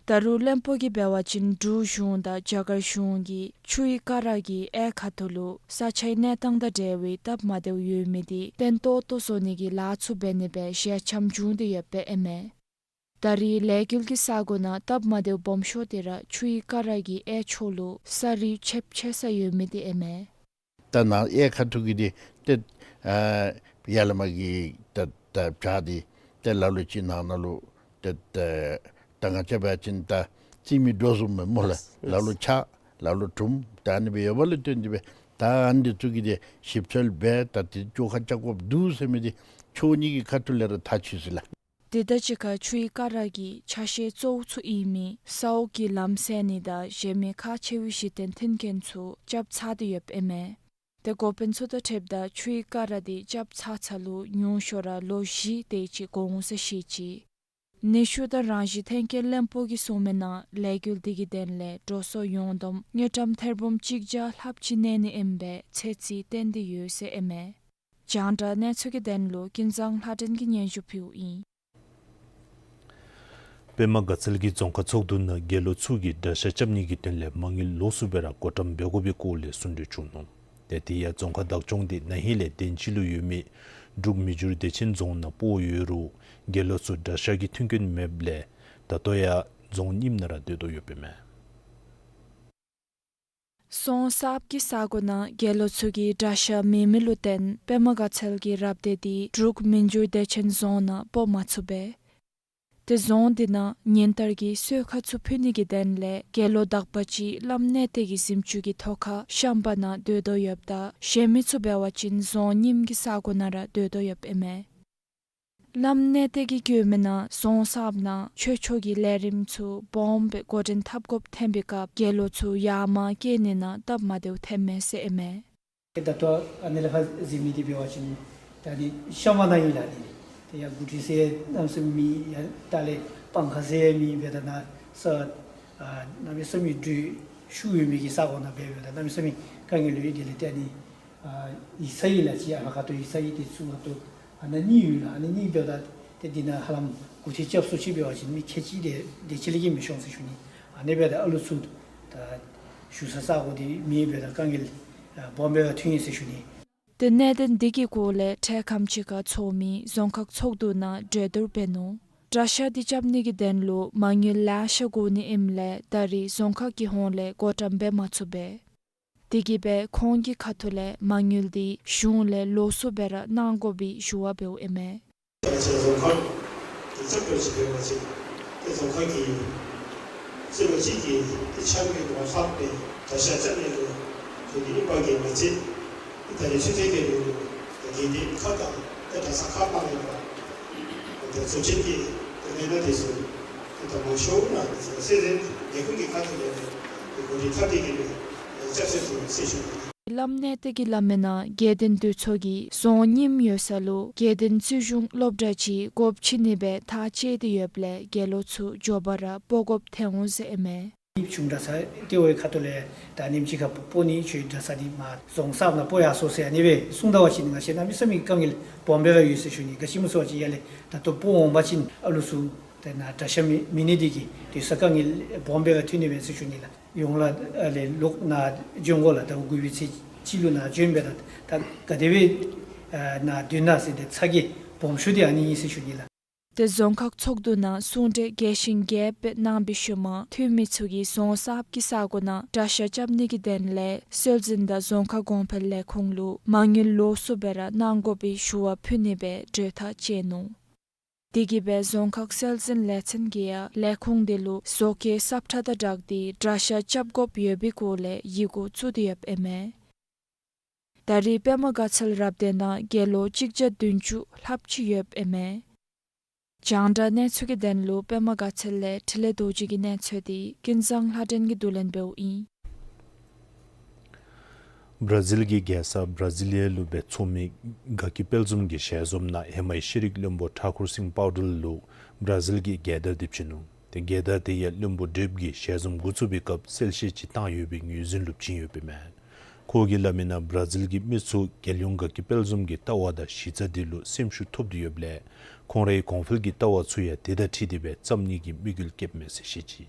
ད་རུང་བློན་པོ་གིས་འབད་བ་ཅིན་འབྲུག་གཞུང་དང་རྒྱ་གར་གཞུང་གིས་ཆུ་ཡི་ཀ་ར་གི་གཡས་ཁ་ཐུག་ལུ་ས་ཆའི་གནས་སྟངས་དང་འབྲེལ་བའི་སྟབས་མ་བདེཝ་ཡོད་མི་འདི་བརྟན་ཏོག་ཏོ་བཟོ་ནི་གི་ལཱ་ཚུ་འབད་ནི་སྦེ་ཞལ་འཆམ་བྱུང་སྟེ་ཡོདཔ་ཨིན་མས། ད་རེས་ལས་འགུལ་གྱི་ས་གོ་ནང་སྟབས་མ་བདེཝ་སྦོམ་ཤོས་དེ་ར་ཆུ་ཡི་ཀ་ར་གི་གཡས་ཕྱོགས་ལུ་ས་རུད་ཆེབ་ཆེ་ས་ཡོད་མི་དེ་ཨིན་མས། ད་ནཱ་གཡས་ཁ་ཐུག་གི་འདི་ཏེ་ཨ་ཡར་ལས་མར་གྱི་ད་ད་བྱག་འདི་ཏེ་ལ་ལུ་ཅིག་ནང་ན་ལུ་ཏེ་ད་ད་ང་བཅས་འབད་བ་ཅིན་ད་རྩིས་མེད་འགྲོ་བཟུམ་མས་སྨོ་ལགས། ལགས། ལ་ལུ་ཆག་ ལ་ལུ་གྲུམ་ད་ཨ་ནི་སྦེ་ཡོདཔ་ལུ་བརྟེན་ཏེ་སྦེ་ད་ཨ་ནི་འདི་ཚུ་གིས་ཏེ་ཞིབ་འཚོལ་འབད་ད་ཏེ་བཅོ་ཁ་རྐྱབ་དགོཔ་འདུག་ཟེར་མི་འདི་ཕྱོགས་གཉིས་ཀྱི་ཁ་ཐུག་ལས་ར་ཐག་ཆོད་ཅི་ལགས། དེ་དང་གཅིག་ཁར་ཆུ་ཡི་ཀ་ར་གིས་ཆ་ཤས་གཙོ་བོ་ཚུ་ཨིན་མི་ས་འོག་གི་ལམ་སེལ་ནི་དང་གཞན་མི་ཁག་ཆེ་བའི་གཞི་རྟེན་མཐུན་རྐྱེན་ཚུ་རྐྱབ་ཚར་ཏེ་ཡོདཔ་ཨིན་མས། ཏེ་འགོ་དཔོན་ཚུ་དང་འཁྲིལཝ་ད་ཆུ་ཡི་ཀ་ར་དེ་རྐྱབ་ཚར་ཚར་ལུ་ཉུང་ཤོས་ར་ལོ་བཞི་དེ་ཅིག་འགོར་འོང་ཟེར་བཤད་ཅི། ནུས་ཤུགས་དང་རང་བཞིན་ཐོན་སྐྱེད་བློན་པོ་གིས་གསུངས་མི་ནང་ལས་འགུལ་འདི་གི་དོན་ལས་འགྲོ་སོང་ཡོངས་བསྡོམས་དངུལ་ཀྲམ་ཐེར་འབུམ་གཅིག་བརྒྱ་ལྷགཔ་ཅིག་གནས་ནི་ཨིན་པའི་ཚོད་རྩིས་བཏོན་ཏེ་ཡོད་ཟེར་ཨིན་མས། རྒྱང་བསྒྲགས་གནས་ཚུལ་གྱི་དོན་ལུ་ཀུན་བཟང་ལྷ་སྒྲོན་གྱིས་སྙན་ཞུ་ཕུལཝ་ཨིན། པདྨ་དགའ་ཚལ་གྱི་རྫོང་ཁག་ཚོགས་འདུ་ནང་དགེ་སློང་ཚུ་གིས་དགྲ་ཤ་རྐྱབ་ནི་གི་དོན་ལས་མ་དངུལ་ལོགས་སུ་སྦེ་ར་བགོ་བཀྲམ་འབད་དགོ་པའི་སྐོར་ལས་གསུང་གྲོས་བྱུང་ནུག། ཏེ་དེ་ཡང་རྫོང་ཁག་བདག་སྐྱོང་འདི་ན་ཧིང་ལས་དན་ཅི་ལུ་ཡོད་མི་འབྲུག་མི་འགྱུར་བདེ་ཆེན་རྫོང་ནང་སྤོ་ཡོད་རུང་དགེ་སློང་ཚུ་དགྲ་ཤ་གི་མཐུན་རྐྱེན་མེདཔ་ལས་ད་ལྟོ་ཡང་རྫོང་རྙིངམ་ནང་ར་སྡོད་དོ་ཡོདཔ་ཨིན་མས། རྫོང་གསརཔ་གི་ས་གོ་ནང་དགེ་སློང་ཚུ་གིས་དགྲ་ཤ་མེད་མི་ལུ་བརྟེན་པདྨ་དགའ་ཚལ་གྱི་རབ་སྡེ་འདི་འབྲུག་མི་འགྱུར་བདེ་ཆེན་རྫོང་ནང་སྤོ་མ་ཚུགས་པས། ཏེ་རྫོང་འདི་ནང་ཉིན་ལྟར་གྱི་གསོལ་ཁ་ཚུ་ཕུལ་ནི་གི་དོན་ལས་དགེ་སློང་དག་པ་ཅིག་བླམ་གནས་བརྟན་གྱི་གཟིམ་ཅུང་གི་ཐོག་ཁར་ཤམ་པ་ནང་སྡོད་དོ་ཡོདཔ་ད་གཞན་མི་ཚུ་འབད་བ་ཅིན་རྫོང་རྙིངམ་གི་ས་གོ་ནང་ར་སྡོད་དོ་ཡོདཔ་ཨིན་མས། བླམ་གནས་བརྟན་གྱིས་བཀོད་མི་ནང་རྫོང་གསརཔ་ནང་ཆོས་ཕྱོགས་ཀྱི་ལས་རིམ་ཚུ་སྦོམ་སྦེ་འགོ་འདྲེན་འཐབ་དགོཔ་ཐོན་པའི་སྐབས་དགེ་སློང་ཚུ་ཡར་མར་བསྐྱལ་ནི་ནང་སྟབས་མ་བདེཝ་ཐོན་མས་ཟེར་ཨིན་མས། ད་ལྟོ་ཨ་ནི་ལས་ཕར་གཟིགས་མི་འདི་འབད་བ་ཅིན་ད་ནི་ཤམ་པ་ནང་ཨིན་ལགས། ཨ་ནི་ཏེ་ཡར་སྒོ་ཁྲི་ཟེར་གནམ་མེད་ས་མེད་ཡར་ལྟག་ལས་སྤང་ཁ་ཟེར་མི་འབདཝ་ད་ནཱ་ས་ཨ་གནམ་མེད་ས་མེད་དྲོད་ཤུགས་ཡོད་མི་གི་ས་གོ་ནང་འབད་འབདཝ་ད་གནམ་མེད་ས་མེད་དཀའ་ངལ་ཡོད། དེ་ལས་ཏེ་ཨ་ནི་ཨ་ཡིག་ཚང་ཨིན་ལགས། ཅིག་ཨ་ལྷག་ཁ་ཏོ་ཡིག་ཚང་ཨིན། དེ་ཚུ་ཁ་ཐུག་ཨ་ནཱ་གཉིས་ཡོད་ལགས། ཨ་ནི་གཉིས་འབདཝ་ད་ཏེ་འདི་ནང་ཧ་ལམ་སྒོ་ཁྲི་རྐྱབ་སོང་ཅི་འབད་བ་ཅིན་མི་ཁལ་གཅིག་དེ་དེ་ཅིག་ལས་བརྒལ་མི་ཤོང་ཟེར་ཞུ་ནི། ཨ་ནི་འབདཝ་ད་ཨ་ལུ་ཚུ་ད་བཞུགས་ས་ས་གོ་འདི་མེདཔ་འབདཝ་ད་དཀའ་ངལ་ཨ་སྦོམ་སྦེ་ར་ཐོན་ཡི་ཟེར་ཞུ་ནི། ཏེ་གནད་དོན་འདི་གི་སྐོར་ལས་འཕྲལ་ཁམས་ཅིག་ཁར་ཚོགས་མི་རྫོང་ཁག་ཚོགས་འདུ་ནང་གྲོས་བསྡུར་འབད་ནུག། དགྲ་ཤ་འདི་རྐྱབ་ནི་གི་དོན་ལུ་མ་དངུལ་ལེ་ཤ་དགོ་ནི་ཨིནམ་ལས་ད་རེས་རྫོང་ཁག་གི་ཧོངས་ལས་བགོ་བཀྲམ་འབད་མ་ཚུགས་པས། དེ་གིས་སྦེ་ཁོང་གི་ཁ་ཐུག་ལས་མ་དངུལ་འདི་གཞུང་ལས་ལོགས་སུ་སྦེ་ར་གནང་དགོ་པའི་ཞུ་བ་འབདཝ་ཨིན་མས། ད་ཅི་རྫོང་ཁག་གི་རྩ་དོན་ཅིག་འབད་བ་ཅིན་ཏེ་རྫོང་ཁག་གི་རྩ་དོན་ཅིག་གི་ཏེ་ཆ་མེད་ངོ་ལྷག་སྦེ་དགྲ་ཤ་རྐྱབ་ནི་ལུ་ཏེ་ཨིན་པ་གིས་མ་ཚད་ད་རེས་ཆུ་ཚོད་ཀྱི་ལུ་ད་དགེ་ལྡན་ཁག་དང་ད་གྲྭ་ཚང་ཁག་མ་ལས་པ་ད་ཚོགས་ཆེན་གྱི་ད་ནང་ན་དེ་ཚུ་ད་མང་ཤོས་ནང་སྲིད་འཛིན་ལས་ཁུངས་ཀྱི་ཁ་ཐུག་ལས་ཏེ་འགོ་འདྲེན་འཐབ་སྟེ་གི་ལས་རྐྱབ་ཟེར་ཞུ་ཟེར་ཞུ། བླམ་གནས་བརྟན་གྱིས་སླབ་མི་ནང་དགེ་ལྡན་འདུས་ཚོགས་ཀྱིས་རྫོང་རྙིངམ་ཡོད་ས་ལུ་དགེ་ལྡན་ཚུལ་བཞུགས་སློབ་གྲྭ་ཅིག་སྒོ་ཕྱེ་ནི་སྦེ་ཐག་བཅད་དེ་ཡོདཔ་ལས་དགེ་སློང་ཚུ་མགྱོགས་པ་ར་སྤོ་དགོཔ་ཐོན་འོང་ཟེར་ཨིན་མས། ཆུང་གྲྭ་ཚང་ཏེ་ཨོའི་ཁ་ཐུག་ལས་ད་ཉིནམ་ཅིག་ཁར་སྤོ་ནི་ཆོས་གྲྭ་ཚང་འདི་མར་རྫོང་གསརཔ་ནང་སྤོ་ཡར་སོང་ཟེར་ཨ་ནི་སྦེ་གསུངས་ད་པ་ཅིན་ང་བཅས་གནམ་མེད་ས་མེད་དཀའ་ངལ་སྦོམ་སྦེ་ར་ཡོད་ཟེར་ཞུ་ནི། ག་ཅི་སྨོ་ཟེར་བ་ཅིན་ཡར་ལས་ད་ལྟོ་སྤོ་འོང་པ་ཅིན་ཨ་ལུ་ཚུ་ཏེ་ནཱ་དགྲ་ཤ་མེད་མེད་ནི་འདི་གིས་ཏེ་ས་དཀའ་ངལ་སྦོམ་སྦེ་ར་ཐོན་ནི་མས་ཟེར་ཞུ་ནི་ལགས། ཡོངས་ལ་ཨ་ལས་ལོག་ནཱ་བྱོན་དགོ་ལགས། ཟླཝ་དགུ་པའི་ཚེས་གཅིག་ལུ་ནཱ་བྱོན་སྦེ་ད་ད་ག་དེ་སྦེ་ཨ་ནཱ་སྡོད་ན་ཟེར་ཏེ་ཚ་གྱང་སྦོམ་ཤོས་འདི་ཨ་ནི་ཨིན་ཟེར་ཞུ་ནི་ལགས། ཏེ་རྫོང་ཁག་ཚོགས་འདུ་ནང་གསུང་གྲོས་རྒྱས་ཤིང་རྒྱསཔ་སྦེ་གནང་བའི་ཤུལ་མ་འཐུས་མི་ཚུ་གིས་རྫོང་གསརཔ་གི་ས་གོ་ནང་དགྲ་ཤ་རྐྱབ་ནི་གི་དོན་ལས་སྲོལ་འཛིན་དང་རྫོང་ཁ་གོང་འཕེལ་ལས་ཁུངས་ལུ་མ་དངུལ་ལོགས་སུ་སྦེ་ར་གནང་དགོ་པའི་ཞུ་བ་ཕུལ་ནི་སྦེ་གྲོས་ཐག་བཅད་ནུག། དེ་གིས་སྦེ་རྫོང་ཁག་སྲོལ་འཛིན་ལས་ཚན་གྱིས་ཡང་ལས་ཁུངས་དེ་ལུ་བཟོ་བཀོད་ས་ཁྲ་དང་སྦྲགས་ཏེ་དགྲ་ཤ་རྐྱབ་དགོཔ་ཡོད་པའི་སྐོར་ལས་ཡི་གུ་བཙུགས་ཏེ་ཡོདཔ་ཨིན་མས། ད་རེས་པདྨ་དགའ་ཚལ་རབ་སྡེ་ནང་དགེ་སློང་གཅིག་བརྒྱ་བདུན་ཅུ་ལྷགཔ་ཅིག་ཡོདཔ་ཨིན་མས། རྒྱང་བསྒྲགས་གནས་ཚུལ་གྱི་དོན་ལུ་པདྨ་དགའ་ཚལ་ལས་འཕྲིན་ལས་རྡོ་རྗེ་གི་གནས་ཚུལ་འདི་ཀུན་བཟང་ལྷ་སྒྲོན་གྱིས་བསྡུ་ལེན་འབདཝ་ཨིན། བར་ཛིལ་གྱི་རྒྱལ་ས་བར་ཛི་ལི་ཡ་ལུ་སྦེ་ཚོགས་མི་དགའ་སྐྱིད་དཔལ་འཛོམས་ཀྱི་ཞལ་འཛོམས་ནང་ཧེ་མའི་ཤེས་རིག་བློན་པོ་ཐཱ་ཀུར་སིང་པའུ་ཌལ་ལུ་བར་ཛིལ་གྱི་རྒྱལ་དར་འདི་བྱིན་ནུག། ཏེ་རྒྱལ་དར་དེ་ཡང་བློན་པོ་ཌེབ་ཀྱིས་ཞལ་འཛོམས་འགོ་བཙུགས་པའི་སྐབས་གསལ་བཤད་ཅིག་བཏང་ཡོད་པའི་ངོས་འཛིན་ལུ་བྱིན་ཡོདཔ་ཨིན་མས། ཁོ་གིས་སླབ་མི་ནང་བར་ཛིལ་གྱི་མི་ཚུ་རྒྱལ་ཡོངས་དགའ་སྐྱིད་དཔལ་འཛོམས་ཀྱི་ལྟ་བ་དང་གཞི་རྩ་དེ་ལུ་སེམས་ཤུགས་ཐོབ་སྟེ་ཡོདཔ་ལས་ཁོང་རའི་གོང་འཕེལ་གྱི་ལྟ་བ་ཚུ་ཡང་དེ་དང་འཁྲིལ་ཏེ་སྦེ་བརྩམ་ནི་གི་དམིགས་ཡུལ་བསྐྱེདཔ་མས་ཟེར་བཤད་ཅི།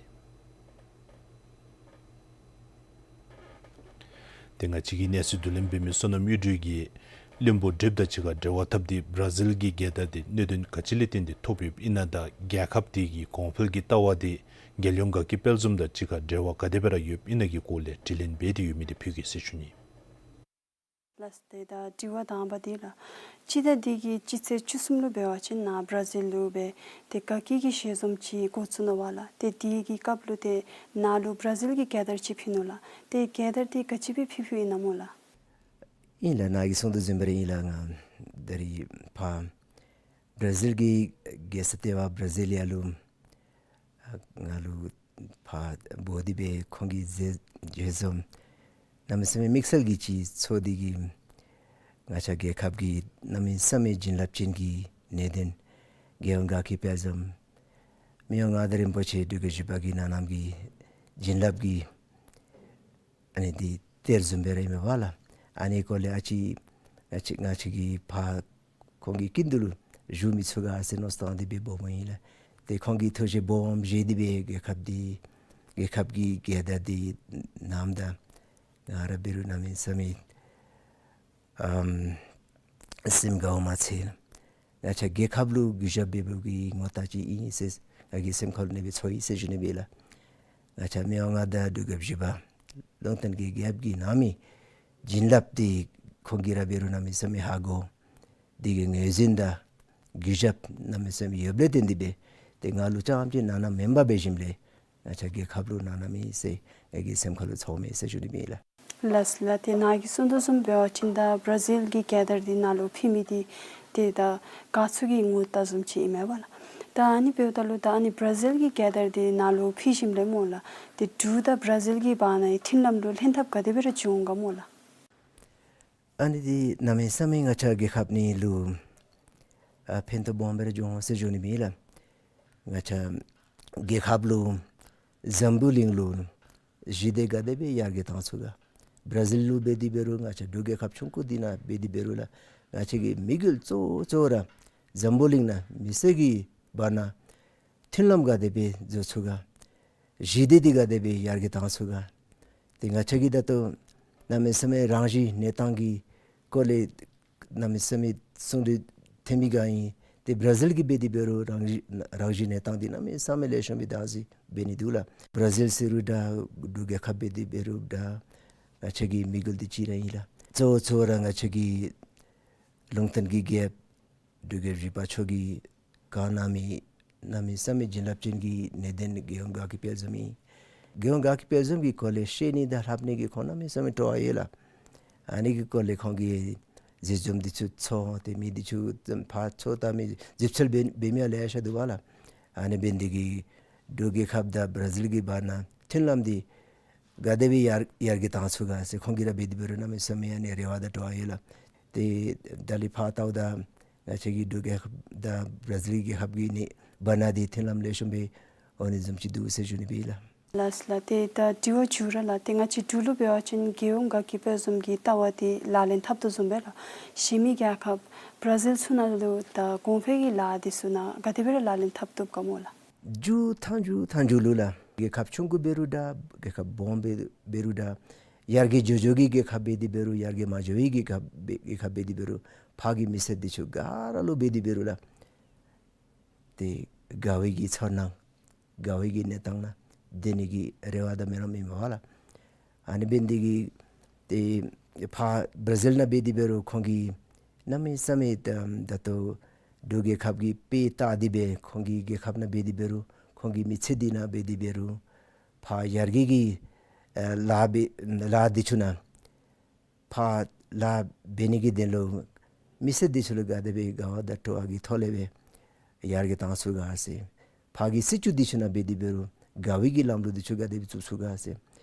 དེ་སྔ་ཕྱི་གི་གནས་ཚུལ་བསྡུ་ལེན་འབད་མི་བསོད་ནམས་གཡུ་སྒྲོན་གྱིས་བློན་པོ་ཌེབ་དང་གཅིག་ཁར་འབྲེལ་བ་འཐབ་སྟེ་བར་ཛིལ་གྱི་རྒྱལ་དར་དེ་གནད་དོན་ག་ཅི་ལས་བརྟེན་ཏེ་ཐོབ་ཡོདཔ་ཨིན་ན་དང་རྒྱལ་ཁབ་དེ་གི་གོང་འཕེལ་གྱི་ལྟ་བ་དེ་རྒྱལ་ཡོངས་དགའ་སྐྱིད་དཔལ་འཛོམས་དང་གཅིག་ཁར་འབྲེལ་བ་ག་དེ་སྦེ་ར་ཡོདཔ་ཨིན་ན་གི་སྐོར་ལས་དྲི་ལན་འབད་དེ་ཡོད་མི་དེ་ཕུལ་གེ་ཟེར་ཞུ་ནི། ལགས། ཏེ་ད་དྲི་བ་དང་པ་འདི་ལགས། སྤྱི་ཟླ་འདི་གི་སྤྱི་ཚེས་བཅུ་གསུམ་ལུ་འབད་བ་ཅིན་ནཱ་བར་ཛིལ་ལུ་སྦེ་ཏེ་དགའ་སྐྱིད་ཀྱི་ཞལ་འཛོམས་ཅིག་འགོ་བཙུགས་ནུག་པ་ལགས། ཏེ་དེ་གི་སྐབས་ལུ་ཏེ་ནཱ་ལུ་བར་ཛིལ་གྱི་རྒྱལ་དར་ཅིག་ཕུལ་ནུག་ལགས། ཏེ་རྒྱལ་དར་འདི་ག་ཅི་སྦེ་ཕུལ་ཕུལཝ་ཨིན་ན་སྨོ་ལགས། ཨིན་ལགས། ནཱ་གིས་གསུང་དོ་བཟུམ་སྦེ་ར་ཨིན་ལགས། ང་ད་རིས་ཕར་བར་ཛིལ་གྱི་རྒྱལ་ས་ལྟེ་བ་བར་ཛིལ་ཡ་ལུ་ང་ལུ་ཕར་འབོ་སྟེ་སྦེ་ཁོང་གི་ཞལ་ཞལ་འཛོམས་གནམ་མེད་ས་མེད་དམིགས་བསལ་གྱི་ཅིག་ཚོར་དེ་གིས་ང་བཅས་རྒྱལ་ཁབ་ཀྱི་གནམ་མེད་ས་མེད་བྱིན་རླབས་ཅན་གྱི་གནས་བརྟན་རྒྱལ་ཡོངས་དགའ་སྐྱིད་དཔལ་འཛོམས་མི་དབང་མངའ་བདག་རིན་པོ་ཆེ་འབྲུག་རྒྱལ་བཞི་པ་གིས་ནང་གནམ་གྱི་བྱིན་རླབས་ཀྱི་ཨ་ནི་འདི་གཏེར་བཟུམ་སྦེ་ར་ཨིན་མས་པ་ལགས། ཨ་ནི་སྐོར་ལས་ཨ་ཙི་ང་བཅས་ང་བཅས་ཀྱིས་ཕར་ཁོང་གི་སྐུ་མདུན་ལུ་བཞུགས་མི་ཚུགས་ག་ཟེར་མནོ་བསམ་བཏང་སྟེ་སྦེ་འབོཝ་ཨིན་ལགས། ཏེ་ཁོང་གིས་ཐུགས་བཞེད་སྦོམ་བཞེས་ཏེ་སྦེ་རྒྱལ་ཁབ་འདི་རྒྱལ་ཁབ་ཀྱི་རྒྱལ་དར་འདི་བསྣམས་ད་ང་ར་འབད་རུང་གནམ་མེད་ས་མེད་ཨམ་སེམས་དགའཝ་མ་ཚད་ང་བཅས་རྒྱལ་ཁབ་ལུ་གུས་ཞབས་འབད་འབདཝ་གི་ངོ་རྟགས་ཅིག་ཨིན་ཟེར་ང་གི་སེམས་ཁ་ལུ་ཨ་ནེ་སྦེ་ཚོར་ཡི་ཟེར་ཞུ་ནི་སྦེ་ལགས། ང་བཅས་མི་དབང་མངའ་བདག་འབྲུག་རྒྱལ་བཞི་པ་ལུང་བསྟན་གྱི་རྒྱལཔོ་གིས་གནང་མི་བྱིན་རླབས་འདི་ཁོང་གིས་ར་འབད་རུང་གནམ་མེད་ས་མེད་ཧ་གོ། དེ་གི་ངོས་འཛིན་དང་གུས་ཞབས་གནམ་མེད་ས་མེད་ཡོདཔ་ལས་བརྟེན་ཏེ་སྦེ་ཏེ་ང་ལུ་རྐྱངམ་ཅིག་གནང་ནི་མེན་པར་འབད་ཞིནམ་ལས་ང་བཅས་རྒྱལ་ཁབ་ལུ་གནང་གནངམ་ཨིན་ཟེར་ང་གི་སེམས་ཁ་ལུ་ཚོརཝ་མས་ཟེར་ཞུ་ནི་ཨིན་ལགས། ལགས་ལགས། ཏེ་ནཱ་གིས་གསུང་དོ་བཟུམ་འབད་བ་ཅིན་ད་བར་ཛིལ་གྱི་རྒྱལ་དར་འདི་ནཱ་ལུ་ཕུལ་མི་འདི་ཏེ་ད་དགའ་ཚོར་གྱི་ངོ་རྟགས་བཟུམ་ཅིག་ཨིན་མས་པ་ལགས། ད་ཨ་ནི་འབདཝ་ད་ལུ་ད་ཨ་ནི་བར་ཛིལ་གྱི་རྒྱལ་དར་འདི་ནཱ་ལུ་ཕུལ་ཞིནམ་ལས་སྨོ་ལགས། ཏེ་འབྲུག་དང་བར་ཛིལ་གྱི་བར་ན་མཐུན་ལམ་ལུ་ལྷན་ཐབས་ག་དེ་སྦེ་ར་བྱུང་ག་སྨོ་ལགས། ཨ་ནི་འདི་གནམ་མེད་ས་མེད་ང་བཅས་རྒྱལ་ཁབ་གཉིས་ལུ་ཨ་ཕན་ཐོགས་སྦོམ་སྦེ་ར་བྱུང་ཟེར་ཞུ་ནི་ཨིན་ལགས། ང་བཅས་རྒྱལ་ཁབ་ལུ་འཛམ་བུ་གླིང་ལུ་ཞི་བདེ་ག་དེ་སྦེ་ཡར་རྒྱས་བཏང་ཚུགས་ག། བར་ཛིལ་ལུ་འབད་དེ་འབད་རུང་ང་བཅས་འབྲུག་རྒྱལ་ཁབ་ཆུང་ཀུ་འདི་ནང་འབད་དེ་འབད་རུང་ལགས། ང་བཅས་ཀྱི་དམིགས་ཡུལ་གཙོ་བོ་གཙོ་བོ་ར་འཛམ་བུ་གླིང་ནང་མི་སེར་གྱི་བར་ན་མཐུན་ལམ་ག་དེ་སྦེ་བཟོ་ཚུགས་ག། ཞི་བདེ་འདི་ག་དེ་སྦེ་ཡར་རྒྱས་བཏང་ཚུགས་ག། ཏེ་ང་བཅས་ཀྱི་ད་ལྟོ་གནམ་མེད་ས་མེད་རང་བཞིན་གནས་སྟངས་ཀྱི་སྐོར་ལས་གནམ་མེད་ས་མེད་གསུང་དོ་ཐོན་མི་ག་ཨིན། ཏེ་བར་ཛིལ་གྱི་འབད་དེ་འབད་རུང་རང་བཞིན་རང་བཞིན་གནས་སྟངས་འདི་གནམ་མེད་ས་མེད་ལེགས་ཤོམ་སྦེ་བདག་འཛིན་འབད་ནི་འདུག་ལགས། བར་ཛིལ་ཟེར་རུང་འདྲ་འབྲུག་རྒྱལ་ཁབ་འབད་དེ་འབད་རུང་འདྲ་ང་བཅས་ཀྱི་དམིགས་ཡུལ་འདི་གཅིག་ར་ཨིན་ལགས། གཙོ་བོ་གཙོ་བོ་ར་ང་བཅས་ཀྱི་ལུང་བསྟན་གྱི་རྒྱལཔོ་འབྲུག་རྒྱལ་བཞི་པ་མཆོག་གིས་བཀའ་གནང་མི་གནམ་མེད་ས་མེད་བྱིན་རླབས་ཅན་གྱི་གནས་བརྟན་རྒྱལ་ཡོངས་དགའ་སྐྱིད་དཔལ་འཛོམས་ཨིན། རྒྱལ་ཡོངས་དགའ་སྐྱིད་དཔལ་འཛོམས་ཀྱི་སྐོར་ལས་བཤད་ནི་དང་ལྷབ་ནི་གི་ཁོང་གནམ་མེད་ས་མེད་སྤྲོ་བ་ཡོད་ལགས། ཨ་ནི་གི་སྐོར་ལས་ཁོང་གིས་ཞལ་འཛོམས་འདི་ཚུ་ཚོགས་ཏེ་མི་འདི་ཚུ་ཕར་ཚུར་བལྟ་མི་ཞིབ་འཚོལ་འབད་འབད་མི་ཡང་ལེ་ཤ་འདུག་པ་ལགས། ཨ་ནི་འབད་ནི་འདི་གིས་འབྲུག་རྒྱལ་ཁབ་དང་བར་ཛིལ་གྱི་བར་ན་མཐུན་ལམ་འདི་ག་དེ་སྦེ་ཡར་ཡར་རྒྱས་བཏང་ཚུགས་ག་ཟེར་ཁོང་གིས་ར་འབད་དེ་འབད་རུང་གནམ་མེད་ས་མེད་ཨ་ནི་རེ་བ་དང་སྤྲོ་བ་ཡོད་ལགས། ཏེ་ད་ལས་ཕར་བལྟཝ་ད་ང་བཅས་ཀྱི་འབྲུག་རྒྱལ་ཁབ་དང་བར་ཛིལ་རྒྱལ་ཁབ་ཀྱི་ནི་བར་ན་འདི་མཐུན་ལམ་ལེགས་ཤོམ་སྦེ་འོང་ནི་བཟུམ་ཅིག་འདུག་ཟེར་ཞུ་ནི་སྦེ་ལགས། ལགས་ལགས། ཏེ་ད་དྲི་བ་མཇུག་ར་ལགས། ཏེ་ང་བཅས་འབྲུག་ལུ་འབད་བ་ཅིན་རྒྱལ་ཡོངས་དགའ་སྐྱིད་དཔལ་འཛོམས་ཀྱི་རྟ་བ་འདི་ལག་ལེན་འཐབ་དོ་བཟུམ་སྦེ་ལགས། གཞན་མི་རྒྱལ་ཁབ་བར་ཛིལ་ཚུ་ནང་ལུ་ད་གོང་འཕེལ་གྱི་ལཱ་འདི་ཚུ་ནང་ག་དེ་སྦེ་ར་ལག་ལེན་འཐབ་བཏུབ་ག་སྨོ་ལགས། མཇུག་མཐའ་མཇུག་མཐའ་མཇུག་ལུ་ལགས། རྒྱལ་ཁབ་ཆུང་ཀུ་འབད་རུང་འདྲ་རྒྱལ་ཁབ་སྦོམ་འབད་འབད་རུང་འདྲ་ཡར་རྒྱས་འགྱོ་འགྱོ་གི་རྒྱལ་ཁབ་འབད་དེ་འབད་རུང་ཡར་རྒྱས་མ་འགྱོ་བའི་རྒྱལ་ཁབ་འབད་རྒྱལ་ཁབ་འབད་དེ་འབད་རུང་ཕར་གྱི་མི་སེར་འདི་ཚུ་ག་ར་ལུ་འབད་དེ་འབད་རུང་ལགས། ཏེ་དགའ་བའི་གི་ཚོར་སྣང་དགའ་བའི་གི་གནས་སྟངས་ནང་སྡོད་ནི་གི་རེ་བ་དང་སྨོན་ལམ་ཨིན་པས་ལགས། ཨ་ནི་འབད་ནི་འདི་གིས་ཏེ་ཕར་བར་ཛིལ་ནང་འབད་དེ་འབད་རུང་ཁོང་གིས་གནམ་མེད་ས་མེད་ད་ད་ལྟོ་འབྲུག་རྒྱལ་ཁབ་ཀྱི་དཔེ་བལྟ་སྟེ་སྦེ་ཁོང་གི་རྒྱལ་ཁབ་ནང་འབད་དེ་འབད་རུང་ཁོང་གི་མི་ཚེ་འདི་ནང་འབད་དེ་འབད་རུང་ཕར་ཡར་རྒྱས་ཀྱི་ཨ་ལཱ་འབད་ལཱ་འདི་ཚུ་ནང་ཕར་ལཱ་འབད་ནི་གི་དོན་ལུ་མི་སེར་འདི་ཚུ་ལུ་ག་དེ་སྦེ་དགའ་བ་དང་སྤྲོ་བ་གི་ཐོག་ལས་སྦེ་ཡར་རྒྱས་བཏང་ཚུགས་ག་ཟེར། ཕར་གྱི་སྲིད་བྱུས་འདི་ཚུ་ནང་འབད་དེ་འབད་རུང་དགའ་བའི་གི་ལམ་ལུགས་འདི་ཚུ་ག་དེ་སྦེ་བཙུགས་ཚུགས་ག་ཟེར།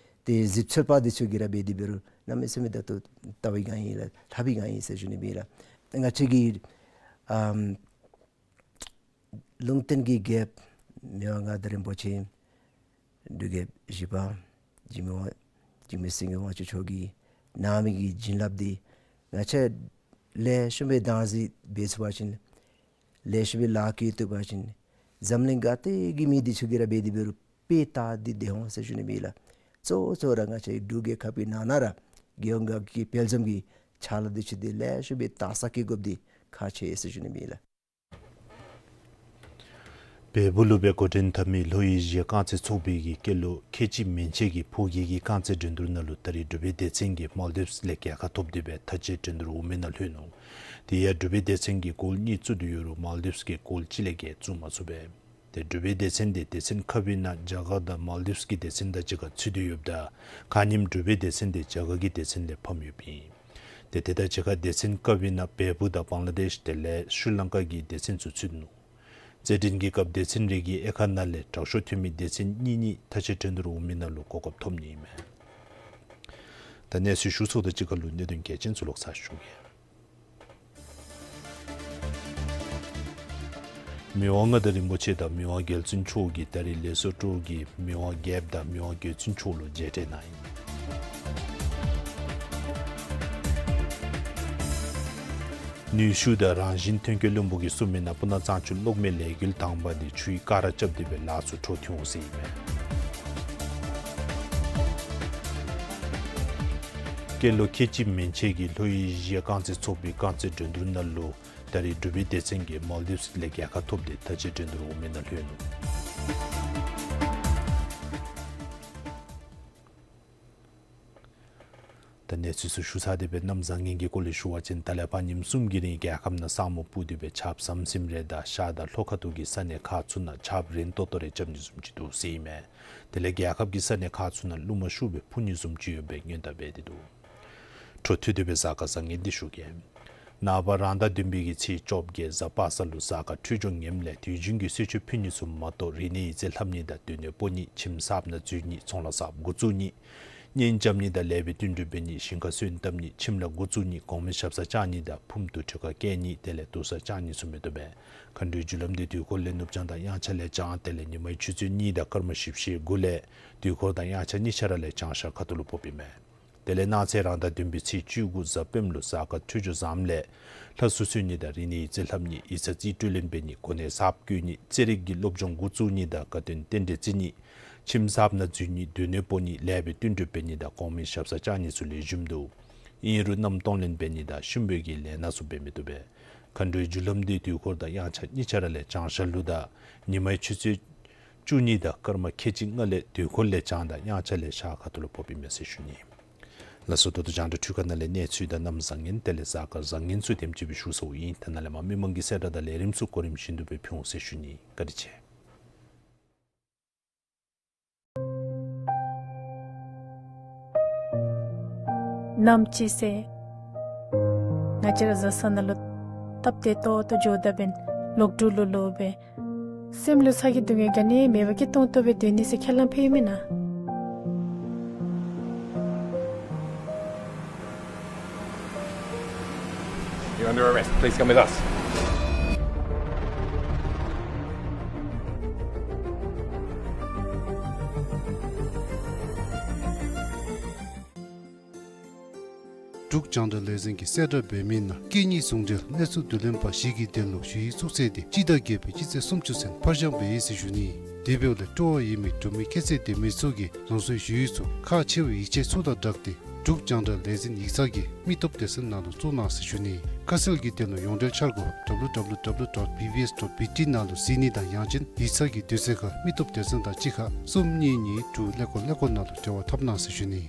ཏེ་ཞིབ་འཚོལ་པ་འདི་ཚུ་གིས་ར་འབད་དེ་འབད་རུང་གནམ་མེད་ས་མེད་ད་ལྟོ་བལྟ་བའི་སྒང་ཨིན་ལགས། ལྷབ་པའི་སྒང་ཨིན་ཟེར་ཞུ་ནི་ཨིན་ལགས། ང་བཅས་ཀྱི་ཨམ་ལུང་བསྟན་གྱི་རྒྱལཔོ་མི་དབང་མངའ་བདག་རིན་པོ་ཆེ་འབྲུག་རྒྱལ་བཞི་པ་འཇིགས་མེད་དབང་འཇིགས་མེད་སེང་གེ་དབང་ཕྱུག་མཆོག་གིས་གནང་མི་གི་བྱིན་རླབས་འདི་ང་བཅས་ལེགས་ཤོམ་སྦེ་བདག་འཛིན་འབད་ཚུགས་པ་ཅིན་ལེགས་ཤོམ་སྦེ་ལཱ་བཀལ་བཏུབ་པ་ཅིན་འཛམ་གླིང་ག་ཏེ་གི་མི་འདི་ཚུ་གིས་ར་འབད་དེ་འབད་རུང་དཔེ་བལྟ་སྟེ་སྡོད་འོང་ཟེར་ཞུ་ནི་ཨིན་ལགས། གཙོ་བོ་གཙོ་བོ་ར་ང་བཅས་འབྲུག་རྒྱལ་ཁབ་ཀྱི་ནང་ན་ར་རྒྱལ་ཡོངས་དགའ་སྐྱིད་དཔལ་འཛོམས་ཀྱི་ཕྱག་ལཱ་འདི་ཚུ་འདི་ལེགས་ཤོམ་སྦེ་དར་ས་བཀལ་དགོཔ་འདི་ཁག་ཆེ་ཟེར་ཞུ་ནི་ཨིན་ལགས། བལ་པོ་ལུ་སྦེ་འགོ་འདྲེན་འཐབ་མི་ལྷོ་ཨེ་ཤི་ཡ་རྐང་རྩེད་ཚོགས་པའི་གི་སྐྱེས་ལོ་ཁལ་གཅིག་མན་ཆད་ཀྱིས་ཕོ་རྒྱས་ཀྱི་རྐང་རྩེད་འགྲན་བསྡུར་ནང་ལུ་ད་རིས་འབྲུག་པའི་སྡེ་ཚན་གྱིས་མཱལ་ཌིབས་ལས་རྒྱལ་ཁ་ཐོབ་སྟེ་སྦེ་མཐའ་དཔྱད་འགྲན་བསྡུར་འོག་མའི་ནང་ལྷོད་ནུག། དེ་ཡང་འབྲུག་པའི་སྡེ་ཚན་གྱིས་གོལ་གཉིས་བཙུགས་ཏེ་ཡོད་རུང་མཱལ་ཌིབས་ཀྱིས་གོལ་གཅིག་ལས་བརྒལ་བཙུགས་མ་ཚུགས་པས། ཏེ་འབྲུག་པའི་སྡེ་ཚན་དེ་སྡེ་ཚན་ཁ་པའི་ནང་རྒྱ་གར་དང་མཱལ་ཌིབས་ཀྱི་སྡེ་ཚན་དང་གཅིག་ཁར་ཚུད་དེ་ཡོདཔ་ད་ཁ་ཉིནམ་འབྲུག་པའི་སྡེ་ཚན་དེ་རྒྱ་གར་གྱི་སྡེ་ཚན་ལས་ཕམ་ཡོདཔ་ཨིན། ཏེ་དེ་དང་གཅིག་ཁར་སྡེ་ཚན་ཀ་པའི་ནང་བལ་པོ་དང་བང་ལ་དེཤ་དེ་ལས་ཤྲི་ལང་ཀ་གི་སྡེ་ཚན་ཚུ་ཚུད་ནུག། རྩེད་འགྲན་གྱི་སྐབས་སྡེ་ཚན་རེ་གི་དབྱེ་ཁག་ནང་ལས་དྲག་ཤོས་ཐོན་མི་སྡེ་ཚན་གཉིས་གཉིས་མཐའ་དཔྱད་འགྲན་བསྡུར་འོག་མའི་ནང་ལུ་གོ་སྐབས་ཐོབ་ནི་ཨིན་མས། ད་གནས་ཚུལ་ཞུ་ཚརཝ་དང་གཅིག་ཁར་ལུ་གནད་དོན་གལ་ཆེན་ཚུ་ལོག་ཚར་ཞུ་གེ། མི་དབང་མངའ་བདག་རིན་པོ་ཆེ་དང་མི་དབང་རྒྱལ་བཙུན་མཆོག་གིས་ད་རིས་ལེ་སོ་ཊོ་གི་མི་དབང་རྒྱལཔོ་དང་མི་དབང་རྒྱལ་བཙུན་མཆོག་ལུ་མཇལ་འཕྲད་གནང་ཡི། ནུས་ཤུགས་དང་རང་བཞིན་ཐོན་སྐྱེད་བློན་པོ་གིས་གསུངས་མི་ནང་སྤུ་ན་གཙང་ཆུ་གློག་མེ་ལས་འགུལ་དང་པ་དེ་ཆུའི་ཀ་ར་རྐྱབ་སྟེ་སྦེ་ལཱ་ཚུ་འཕྲོ་མཐུད་འོང་ཟེར་ཨིན་མས། སྐྱེས་ལོ་ཁལ་གཅིག་མན་ཆད་ཀྱི་ལྷོ་ཨེ་ཤི་ཡ་རྐང་རྩེད་ཚོགས་པའི་རྐང་རྩེད་འགྲན་བསྡུར་ནང་ལུ་ད་རིས་འབྲུག་པའི་སྡེ་ཚན་གྱིས་མཱལ་ཌིབས་ལས་རྒྱལ་ཁ་ཐོབ་སྟེ་མཐའ་དཔྱད་འགྲན་བསྡུར་འོག་མའི་ནང་ལྷོད་ནུག། ད་གནས་ཚུལ་ཚུ་ཞུ་ཚར་ཏེ་སྦེ་གནམ་བཟང་ངན་གྱི་སྐོར་ལས་ཞུ་བ་ཅིན་ད་ལས་ཕར་ཉིནམ་གསུམ་གྱི་རིང་རྒྱལ་ཁབ་ནང་ས་སྨུག་སྤུབས་ཏེ་སྦེ་ཆརཔ་ཟམ་ཟིམ་རེ་དང་ཤར་དང་ལྷོ་ཁ་ཐུག་གི་ས་གནས་ཁག་ཚུ་ནང་ཆརཔ་རན་ཏོག་ཏོ་རེ་རྐྱབ་ནི་བཟུམ་ཅིག་འདུག་ཟེར་ཨིན་མས། དེ་ལས་རྒྱལ་ཁབ་ཀྱི་ས་གནས་ཁག་ཚུ་ནང་རླུང་མ་ཤུགས་སྦེ་འཕུ་ནི་བཟུམ་ཅིག་ཡོད་པའི་སྔོན་བརྡ་འབད་དེ་འདུག། འཕྲོ་མཐུད་དེ་སྦེ་གཟའ་སྐར་བཟང་ངན་འདི་ཞུ་གེ། ནངས་པ་རང་ཟླ་བདུན་པའི་གི་ཚེས་བཅོ་བརྒྱད་གཟའ་པ་སངས་ལུ་གཟའ་སྐར་འཕྲོད་སྦྱོར་ངནམ་ལས་དུས་རྒྱུན་གྱི་གསོལ་མཆོད་ཕུལ་ནི་ཚུ་མ་གཏོགས་རིག་གནས་ཡིག་རྩིས་ལྷབ་ནི་དང་སྡོད་གནས་སྤོ་ནི་ཁྱིམ་གསརཔ་ནང་འཛུལ་ནི་ཚོང་ལཱ་གསརཔ་འགོ་བཙུགས་ནི་གཉེན་རྐྱབ་ནི་དང་ལེགས་པའི་བསྟུན་གྲོས་འབད་ནི་ཞིང་ཁར་སོན་བཏབ་ནི་ཁྱིམ་ལུ་འགོ་བཙུགས་ནི་གོང་མའི་ཞབས་སར་བཅར་ནི་དང་ཕུངམ་དུ་གྲོས་ཁ་བཀལ་ནི་དེ་ལས་དུར་སར་བཅར་ནི་ཚུ་མི་བཏུབ་པས། མཁའ་འགྲོའི་རྒྱུ་ལམ་འདི་དུས་འཁོར་ལས་ནུབ་བྱང་དང་དབྱངས་འཆར་ལས་བྱང་དེ་ལས་ཉི་མའི་ཆུ་ཚོད་གཉིས་དང་སྐར་མ་བཞི་བཅུ་ཞེ་དགུ་ལས་དུས་འཁོར་དང་དབྱངས་འཆར་གཉིས་ཆ་ར་ལས་བྱང་ཤར་ཁ་ཐུག་ལུ་ཕོགཔ་ཨིན་མས། དེ་ལས་གནངས་ཚེ་རང་ཟླ་བདུན་པའི་ཚེས་བཅུ་དགུ་གཟའ་སྤེནམ་ལུ་གཟའ་སྐར་འཕྲོད་སྦྱོར་བཟངམ་ལས་ལྷ་གསོལ་གསོལ་ནི་དང་རིག་གནས་ཡིག་རྩིས་ལྷབ་ནི་ཡིག་ཚང་རྩིས་སྤྲོད་ལེན་འབད་ནི་གོ་གནས་གསརཔ་བསྐོ་ནི་རྩེད་རིགས་ཀྱི་སློབ་སྦྱོང་འགོ་བཙུགས་ནི་དང་དགའ་སྟོན་རྟེན་འབྲེལ་རྩི་ནི་ཁྱིམ་གསརཔ་ནང་འཛུལ་ནི་སྡོད་གནས་སྤོ་ནི་ལེགས་པའི་བསྟུན་གྲོས་འབད་ནི་དང་གོང་མའི་ཞབས་སར་བཅར་ནི་ཚུ་ལེགས་ཤོམ་འདུག། ཨིན་རུང་མནའམ་གཏོང་ལེན་འབད་ནི་དང་གཤིན་པོའི་གི་ལས་སྣ་ཚུ་འབད་མི་བཏུབ་པས། མཁའ་འགྲོའི་རྒྱུ་ལམ་འདི་དུས་འཁོར་དང་དབྱངས་འཆར་གཉིས་ཆ་ར་ལས་བྱང་ཤར་ལུ་དང་ཉི་མའི་ཆུ་ཚོད་བཅུ་གཉིས་དང་སྐར་མ་ཁལ་གཅིག་ལྔ་ལས་དུས་འཁོར་ལས་བྱང་དང་དབྱངས་འཆར་ལས་ཤར་ཁ་ཐུག་ལུ་ཕོགཔ་ཨིན་མས་ཟེར་ཞུ་ནི། ལགས་སོ། ད་ལྟོ་རྒྱང་བསྒྲགས་འཕྲུལ་ཁང་ནང་ལས་གནས་ཚུལ་དང་གནམ་བཟང་ངན་དེ་ལས་གཟའ་སྐར་བཟང་ངན་ཚུ་དེམ་ཅིག་སྦེ་ཞུ་ཚརཝ་ཨིན། ད་ནཱ་ལས་མར་མི་མང་གི་གསལ་བསྒྲགས་དང་ལས་རིམ་ཚུ་གོ་རིམ་བཞིན་དུ་སྦེ་ཕུལ་འོང་ཟེར་ཞུ་ནི། བཀའ་དྲིན་ཆེ། ནམ་ཅིག་ཟེར་ང་བཅས་ར་བཟའ་ཚང་ནང་ལུ་སྟབས་བདེ་ཏོག་ཏོ་འགྱོ་ད་འབདན་ལོག་འགྲོ་ལོ་ལོ་སྦེ་སེམས་ལུ་ཚ་གྱང་སྡུག་བསྔལ་ག་ནི་མེད་པར་སྐྱིད་ཏོང་ཏོ་སྦེ་སྡོད་ནི་ཟེར་ཁས་བླངས་ཕུལ་མེན་ན། You're under arrest. Please come with us. འབྲུག་རྒྱང་བསྒྲགས་ལས་འཛིན་གྱིས་གསལ་བསྒྲགས་འབད་མི་ནང་སྐད་གཉིས་ཟུང་འབྲེལ་གནས་ཚུལ་བསྡུ་ལེན་པ་བཞི་གི་དོན་ལུ་ཞུ་ཡིག་བཙུགས་ཚེས་དེ་སྤྱི་ཟླ་བརྒྱད་པའི་སྤྱི་ཚེས་སུམ་ཅུ་ཚུན་ཕར་འགྱངས་འབད་ཡི་ཟེར་ཞུ་ནི། དེ་འབདཝ་ལས་སྤྲོ་བ་ཡོད་མི་འབྲུག་མི་ཁྱད་ཚད་ལྡན་མི་ཚུ་གིས་རང་སོའི་ཞུ་ཡིག་ཚུ་ཁག་ཆེ་བའི་ཡིག་ཆ་ཚུ་དང་སྦྲགས་ཏེ་འབྲུག་རྒྱང་བསྒྲགས་ལས་འཛིན་ཡིག་ཚང་གི་མི་སྟོབས་སྡེ་ཚན་ནང་ལུ་བཙུགས་གནང་ཟེར་ཞུ་ནི། ཁ་གསལ་གྱི་དོན་ལུ་ཡོངས་འབྲེལ་འཆར་སྒོ་W W W dot B B S dot B T ནང་ལུ་གཟིགས་ནི་དང་ཡང་ཅིན་ཡིག་ཚང་གི་དུས་ཚོད་ཁར་མི་སྟོབས་སྡེ་ཚན་དང་གཅིག་ཁར་གསུམ་གཉིས་གཉིས་དྲུག་ཀླད་ཀོར་ཀླད་ཀོར་ནང་ལུ་འབྲེལ་བ་འཐབ་གནང་ཟེར་ཞུ་ནི།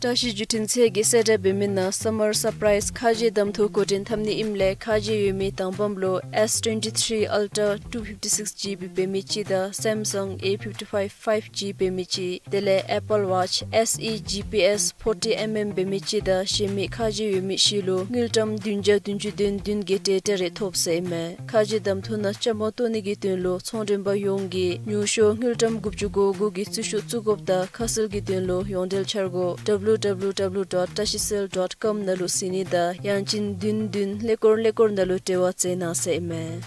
བཀྲ་ཤིས་བརྒྱུད་འཕྲིན་ཚད་ཀྱིས་གསལ་བསྒྲགས་འབད་མི་ནང་Summer Surprise ཁ་རྗེ་གདམ་འཐུ་འགོ་འདྲེན་འཐབ་ནི་ཨིནམ་ལས་ཁ་རྗེ་ཡོད་མི་དང་པམ་ལུ S twenty-three Ultra two fifty-six G B འབད་མི་གཅིག་དང་Samsung A fifty-five five G འབད་མི་གཅིག་དེ་ལས་Apple Watch S E G P S forty mm འབད་མི་གཅིག་དང་གཞན་མི་ཁ་རྗེ་ཡོད་མི་བཞི་ལུ་དངུལ་ཀྲམ་བདུན་བརྒྱ་བདུན་ཅུ་དོན་བདུན་གྱི་ཊེ་ཊ་རེ་ཐོབ་ཟེར་ཨིན་མས། ཁ་རྗེ་གདམ་འཐུ་ནང་བཅའ་མར་གཏོགས་ནི་གི་དོན་ལུ་ཚོང་མགྲོན་པ་ཡོངས་ཀྱིས་ཉུང་ཤོས་དངུལ་ཀྲམ་དགུ་བཅུ་གོ་དགུ་གི་རྩིས་ཤོག་བཙུགས་དགོཔ་དང་ཁ་གསལ་གྱི་དོན་ལུ་ཡོངས་འབྲེལ་འཆར་སྒོ་W W W dot tashicell dot com ནང་ལུ་གཟིགས་ནི་དང་ཡང་ཅིན་བདུན་བདུན་ཀླད་ཀོར་ཀླད་ཀོར་ནང་ལུ་འབྲེལ་བ་མཛད་གནང་ཟེར་ཨིན་མས།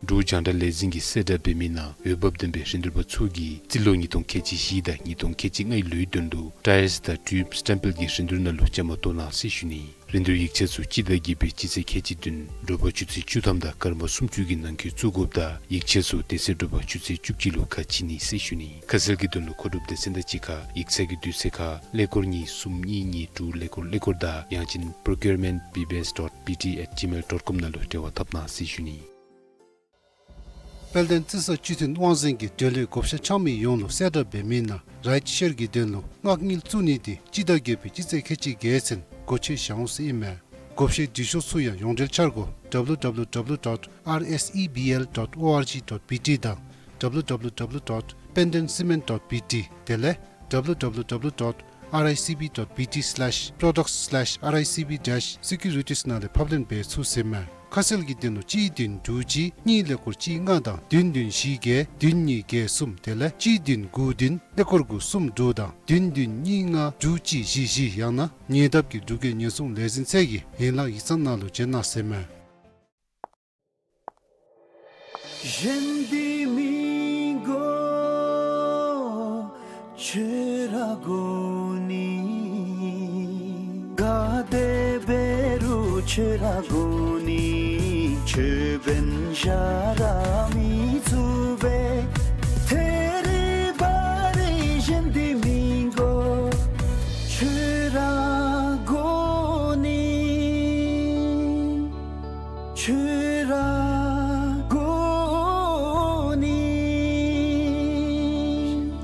འབྲུག་རྒྱང་བསྒྲགས་ལས་འཛིན་གྱིས་གསལ་བསྒྲགས་འབད་མི་ནང་འོས་འབབ་ལྡན་པའི་རིན་བསྡུར་པ་ཚུ་གིས་རྩིས་ལོ་ཉིས་སྟོང་ཁལ་གཅིག་བཞི་དང་ཉིས་སྟོང་ཁལ་གཅིག་ལྔའི་ལོའི་དོན་ལུ་ཊའིརསི་དང་ཊིའུབ་སི་ཊེམ་པལ་གྱི་རིན་བསྡུར་ནང་ལུ་བཅའ་མར་གཏོགས་གནང་ཟེར་ཞུ་ནི། རིན་བསྡུར་ཡིག་ཆ་ཚུ་སྤྱི་ཟླ་བརྒྱད་པའི་སྤྱི་ཚེས་ཁལ་གཅིག་བདུན་དྲོ་པ་ཆུ་ཚོད་བཅུ་ཐམ་དང་སྐར་མ་སུམ་ཅུ་གི་ནང་འཁོད་བཙུགས་དགོཔ་དང་ཡིག་ཆ་ཚུ་དེ་ཚེ་དྲོ་པ་ཆུ་ཚོད་བཅུ་གཅིག་ལུ་ཁ་ཕྱེ་ནི་ཟེར་ཞུ་ནི། ཁ་གསལ་གྱི་དོན་ལུ་མཁོ་སྒྲུབ་སྡེ་ཚན་དང་གཅིག་ཁར་ཡིག་ཚང་གི་དུས་ཚོད་ཁར་ཀླད་ཀོར་གཉིས་གསུམ་གཉིས་གཉིས་དྲུག་ཀླད་ཀོར་ཀླད་ཀོར་དང་ཡང་ཅིན་procurement B B S dot B T at gmail dot com ནང་ལུ་འབྲེལ་བ་འཐབ་གནང་ཟེར་ཞུ་ནི། དཔལ་ལྡན་རྩི་ས་སྤྱི་མཐུན་དབང་འཛིན་གྱིས་འབྲེལ་ཡོད་བགོ་བཤའ་འཆང་མི་ཡོངས་ལུ་གསལ་བསྒྲགས་འབད་མི་ནང་རའིཊ་ཤེར་གྱི་དོན་ལུ་མངགས་དངུལ་བཙུགས་ནི་དེ་སྤྱི་ཟླ་བརྒྱད་པའི་སྤྱི་ཚེས་ཁལ་གཅིག་བརྒྱད་ཚུན་སྒོ་ཕྱེ་བཞག་འོང་ཟེར་ཨིན་མས། བགོ་བཤའི་འབྲི་ཤོག་ཚུ་ཡང་ཡོངས་འབྲེལ་འཆར་སྒོ་W W W dot R S E B L dot O R G dot B T དང་W W W dot pendenscement dot B T དེ་ལས་W W W dot R I C B dot B T slash products slash R I C B dash securities ནང་ལས་ཕབ་ལེན་འབད་ཚུགས་ཟེར་མས། ཁ་གསལ་གྱི་དོན་ལུ་གཅིག་བདུན་དྲུག་གཅིག་གཉིས་ཀླད་ཀོར་གཅིག་ལྔ་དང་བདུན་བདུན་བཞི་བརྒྱད་བདུན་གཉིས་བརྒྱད་གསུམ་དེ་ལས་གཅིག་བདུན་དགུ་བདུན་ཀླད་ཀོར་དགུ་གསུམ་དྲུག་དང་བདུན་བདུན་གཉིས་ལྔ་དྲུག་གཅིག་བཞི་བཞི་ཡང་ན་ཉེ་འདབས་ཀྱི་འབྲུག་རྒྱལ་ཉེན་སྲུང་ལས་འཛིན་ཚད་ཀྱི་ཡན་ལག་ཡིག་ཚང་ནང་ལུ་བྱོན་གནང་ཟེར་མས།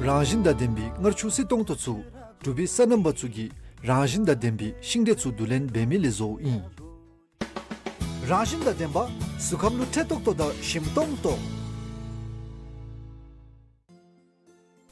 རང་བཞིན་དང་ལྡན་པའི་མངར་ཆུ་བསིལ་ཏོང་ཏོ་ཚུ་འབྲུག་པའི་སོ་ནམ་པ་ཚུ་གིས་རང་བཞིན་དང་ལྡན་པའི་ཤིང་འབྲས་ཚུ་བསྡུ་ལེན་འབད་མི་ལས་བཟོཝ་ཨིན། རང་བཞིན་དང་ལྡན་པ་གཟུགས་ཁམས་ལུ་ཁྲེལ་ཏོག་ཏོ་དང་ཞིམ་ཏོང་ཏོ།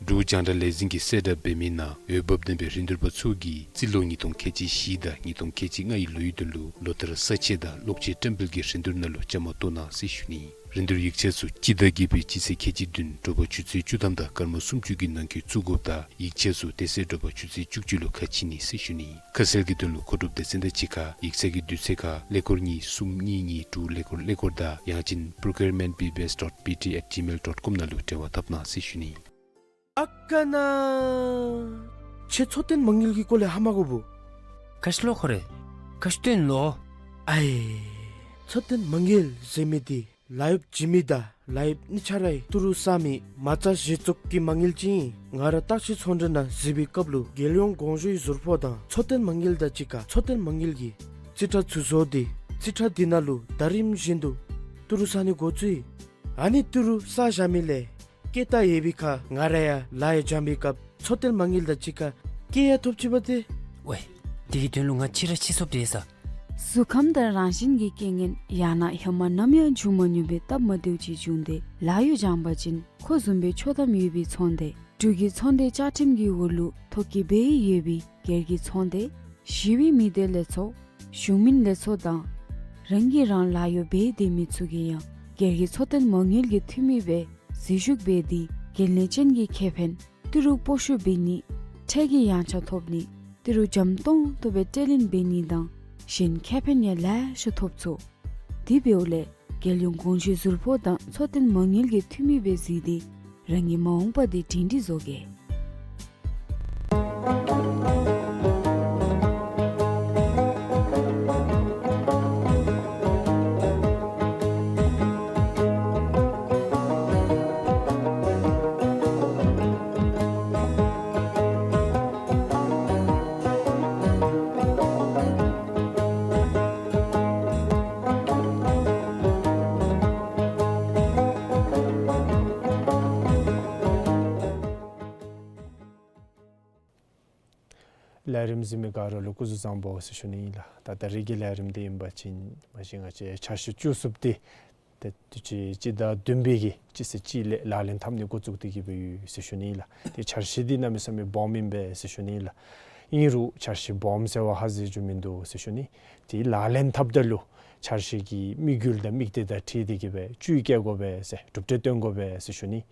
འབྲུག་རྒྱང་བསྒྲགས་ལས་འཛིན་གྱིས་གསལ་བསྒྲགས་འབད་མི་ནང་འོས་འབབ་ལྡན་པའི་རིན་བསྡུར་པ་ཚུ་གིས་རྩིས་ལོ་ཉིས་སྟོང་ཁལ་གཅིག་བཞི་དང་ཉིས་སྟོང་ཁལ་གཅིག་ལྔ་ཡི་ལོའི་དོན་ལུ་ལོ་ལྟར་ས་དཔྱད་དང་གློག་ཆས་བཀྲམ་སྤེལ་གྱི་རིན་བསྡུར་ནང་ལུ་བཅའ་མར་གཏོགས་གནང་ཟེར་ཞུ་ནི། རིན་བསྡུར་ཡིག་ཆ་ཚུ་སྤྱི་ཟླ་བརྒྱད་པའི་སྤྱི་ཚེས་ཁལ་གཅིག་བདུན་དྲོ་པ་ཆུ་ཚོད་བཅུ་ཐམ་དང་སྐར་མ་སུམ་ཅུ་གི་ནང་འཁོད་བཙུགས་དགོཔ་དང་ཡིག་ཆ་ཚུ་དེ་ཚེ་དྲོ་པ་ཆུ་ཚོད་བཅུ་གཅིག་ལུ་ཁ་ཕྱེ་ནི་ཟེར་ཞུ་ནི། ཁ་གསལ་གྱི་དོན་ལུ་མཁོ་སྒྲུབ་སྡེ་ཚན་དང་གཅིག་ཁར་ཡིག་ཚང་གི་དུས་ཚོད་ཁར་ཀླད་ཀོར་གཉིས་གསུམ་གཉིས་གཉིས་དྲུག་ཀླད་ཀོར་ཀླད་ཀོར་དང་ཡང་ཅིན་procurement B B S dot B T at gmail dot com ནང་ལུ་འབྲེལ་བ་འཐབ་གནང་ཟེར་ཞུ་ནི། ཨ་ཀ་ན། ཁྱོད་འཚོ་རྟེན་མ་དངུལ་གྱི་སྐོར་ལས་ཧ་མ་གོ་བུ། ག་ཅི་ལོ་ཁོ་རེ། ག་ཅི་སྟོན་ལོ། ཨའི། འཚོ་རྟེན་མ་དངུལ་ཟེར་མི་འདི་ལཱ་གཡོགཔ་བྱིན་མི་དང་ལཱ་གཡོགཔ་གཉིས་ཆ་རའི་ཏི་རུ་བསག་མི་མ་རྩ་གཞི་བཙུགས་ཀྱི་མ་དངུལ་ཅིག་ཨིན། ང་ར་བརྟག་དཔྱད་ཚོང་འབྲེལ་ནང་གཟིགས་པའི་སྐབས་ལུ་རྒྱལ་ཡོངས་དགོངས་ཞུའི་ཟུར་ཕོགས་དང་འཚོ་རྟེན་མ་དངུལ་དང་གཅིག་ཁར་འཚོ་རྟེན་མ་དངུལ་གྱི་རྩིས་ཁྲ་ཚུ་བཟོ་སྟེ་རྩིས་ཁྲ་འདི་ནང་ལུ་ཟླ་རིམ་བཞིན་དུ་ཏི་རུ་བསག་ནི་འགོ་བཙུགས་ཡི། ཨ་ནི་ཏི་རུ་བསག་བཞག་མི་ལས་སྐྱེད་བཏང་ཡོད་པའི་ཁར་ང་ར་ཡང་ལཱ་ཡང་འཇམ་པའི་སྐབས་འཚོ་རྟེན་མ་དངུལ་དང་གཅིག་ཁར་སྐྱེད་ཡང་ཐོབ་ཅི་པ་ཏེ། ཝའེ། འདི་གི་དོན་ལུ་ང་ཕྱི་ར་ཕྱི་སོཔ་དེ་ས། གཟུགས་ཁམས་དང་རང་བཞིན་གྱི་རྐྱེན་ངན་ཡང་ན་ཧེ་མ་ནམ་ཡང་བྱུང་མ་མྱོང་པའི་སྟབས་མ་བདེཝ་ཅིག་བྱུང་སྟེ་ལཱ་གཡོག་འགྱངས་པ་ཅིན་ཁོ་བཟུམ་སྦེ་ཆོག་ཐམ་ཡོད་པའི་ཚོང་སྡེ་འབྲུག་གི་ཚོང་སྡེ་བཅའ་ཁྲིམས་ཀྱི་འོག་ལུ་ཐོ་བཀོད་འབད་ཡོད་པའི་སྒེར་གྱི་ཚོང་སྡེ་ཞི་བའི་མི་སྡེ་ལས་ཚོགས་གཞུང་མིན་ལས་ཚོགས་དང་རང་གིས་རང་ལཱ་གཡོག་འབད་སྡོད་མི་ཚུ་གིས་ཡང་སྒེར་གྱི་འཚོ་རྟེན་མ་དངུལ་གྱི་འཐུས་མི་སྦེ་འཛུལ་ཞུགས་འབད་དེ་འགན་ལེན་ཅན་གྱི་ཁེ་ཕན་ཏི་རུ་སྤོ་བཤུད་འབད་ནི་ཁྲལ་གྱི་ཡངས་ཆག་ཐོབ་ནི་ཏི་རུ་འཇམ་ཏོང་ཏོ་སྦེ་སྤྲོད་ལེན་འབད་ནི་དང་གཞན་ཁེ་ཕན་ཡང་ལེ་ཤ་ཐོབ་ཚུགས། དེ་འབདཝ་ལས་རྒྱལ་ཡོངས་དགོངས་ཞུའི་ཟུར་ཕོགས་དང་འཚོ་རྟེན་མ་དངུལ་གྱི་འཐུས་མི་སྦེ་གཟིགས་ཏེ་རང་གི་མ་འོངས་པ་འདི་སྒྲིང་སྒྲི་བཟོ་གེ། ལས་རིམ་གཟིགས་མི་ག་ར་ལུ་སྐུ་གཟུགས་བཟང་པོ་ཟེར་ཞུ་ནི་ཨིན་ལགས། ད་ད་རིས་ཀྱི་ལས་རིམ་འདི་ཨིན་པ་ཅིན་མ་གཞི་ང་བཅས་འཆར་གཞི་བཅུ་གསུམ་འདི་ཏེ་དུས་ཅི་སྤྱི་ཟླ་བདུན་པའི་གི་སྤྱི་ཚེས་གཅིག་ལས་ལག་ལེན་འཐབ་ནི་འགོ་བཙུགས་ཏེ་གི་སྦེ་ཡོད་ཟེར་ཞུ་ནི་ཨིན་ལགས། ཏེ་འཆར་གཞི་འདི་གནམ་མེད་ས་མེད་སྦོམ་ཨིན་པས་ཟེར་ཞུ་ནི་ཨིན་ལགས། ཨིན་རུང་འཆར་གཞི་སྦོམ་ཟེར་བ་ཧ་གོ་རྒྱུ་མིན་འདུག་ཟེར་ཞུ་ནི། ཏེ་ལག་ལེན་འཐབ་ད་ལུ་འཆར་གཞི་གི་དམིགས་ཡུལ་དང་དམིགས་གཏད་དང་འཁྲིལ་ཏེ་གི་སྦེ་བཅུད་བསྐྱེད་དགོ་པས་ཟེར་གྲུབ་འབྲས་སྟོན་དགོ་པས་ཟེར་ཞུ་ནི།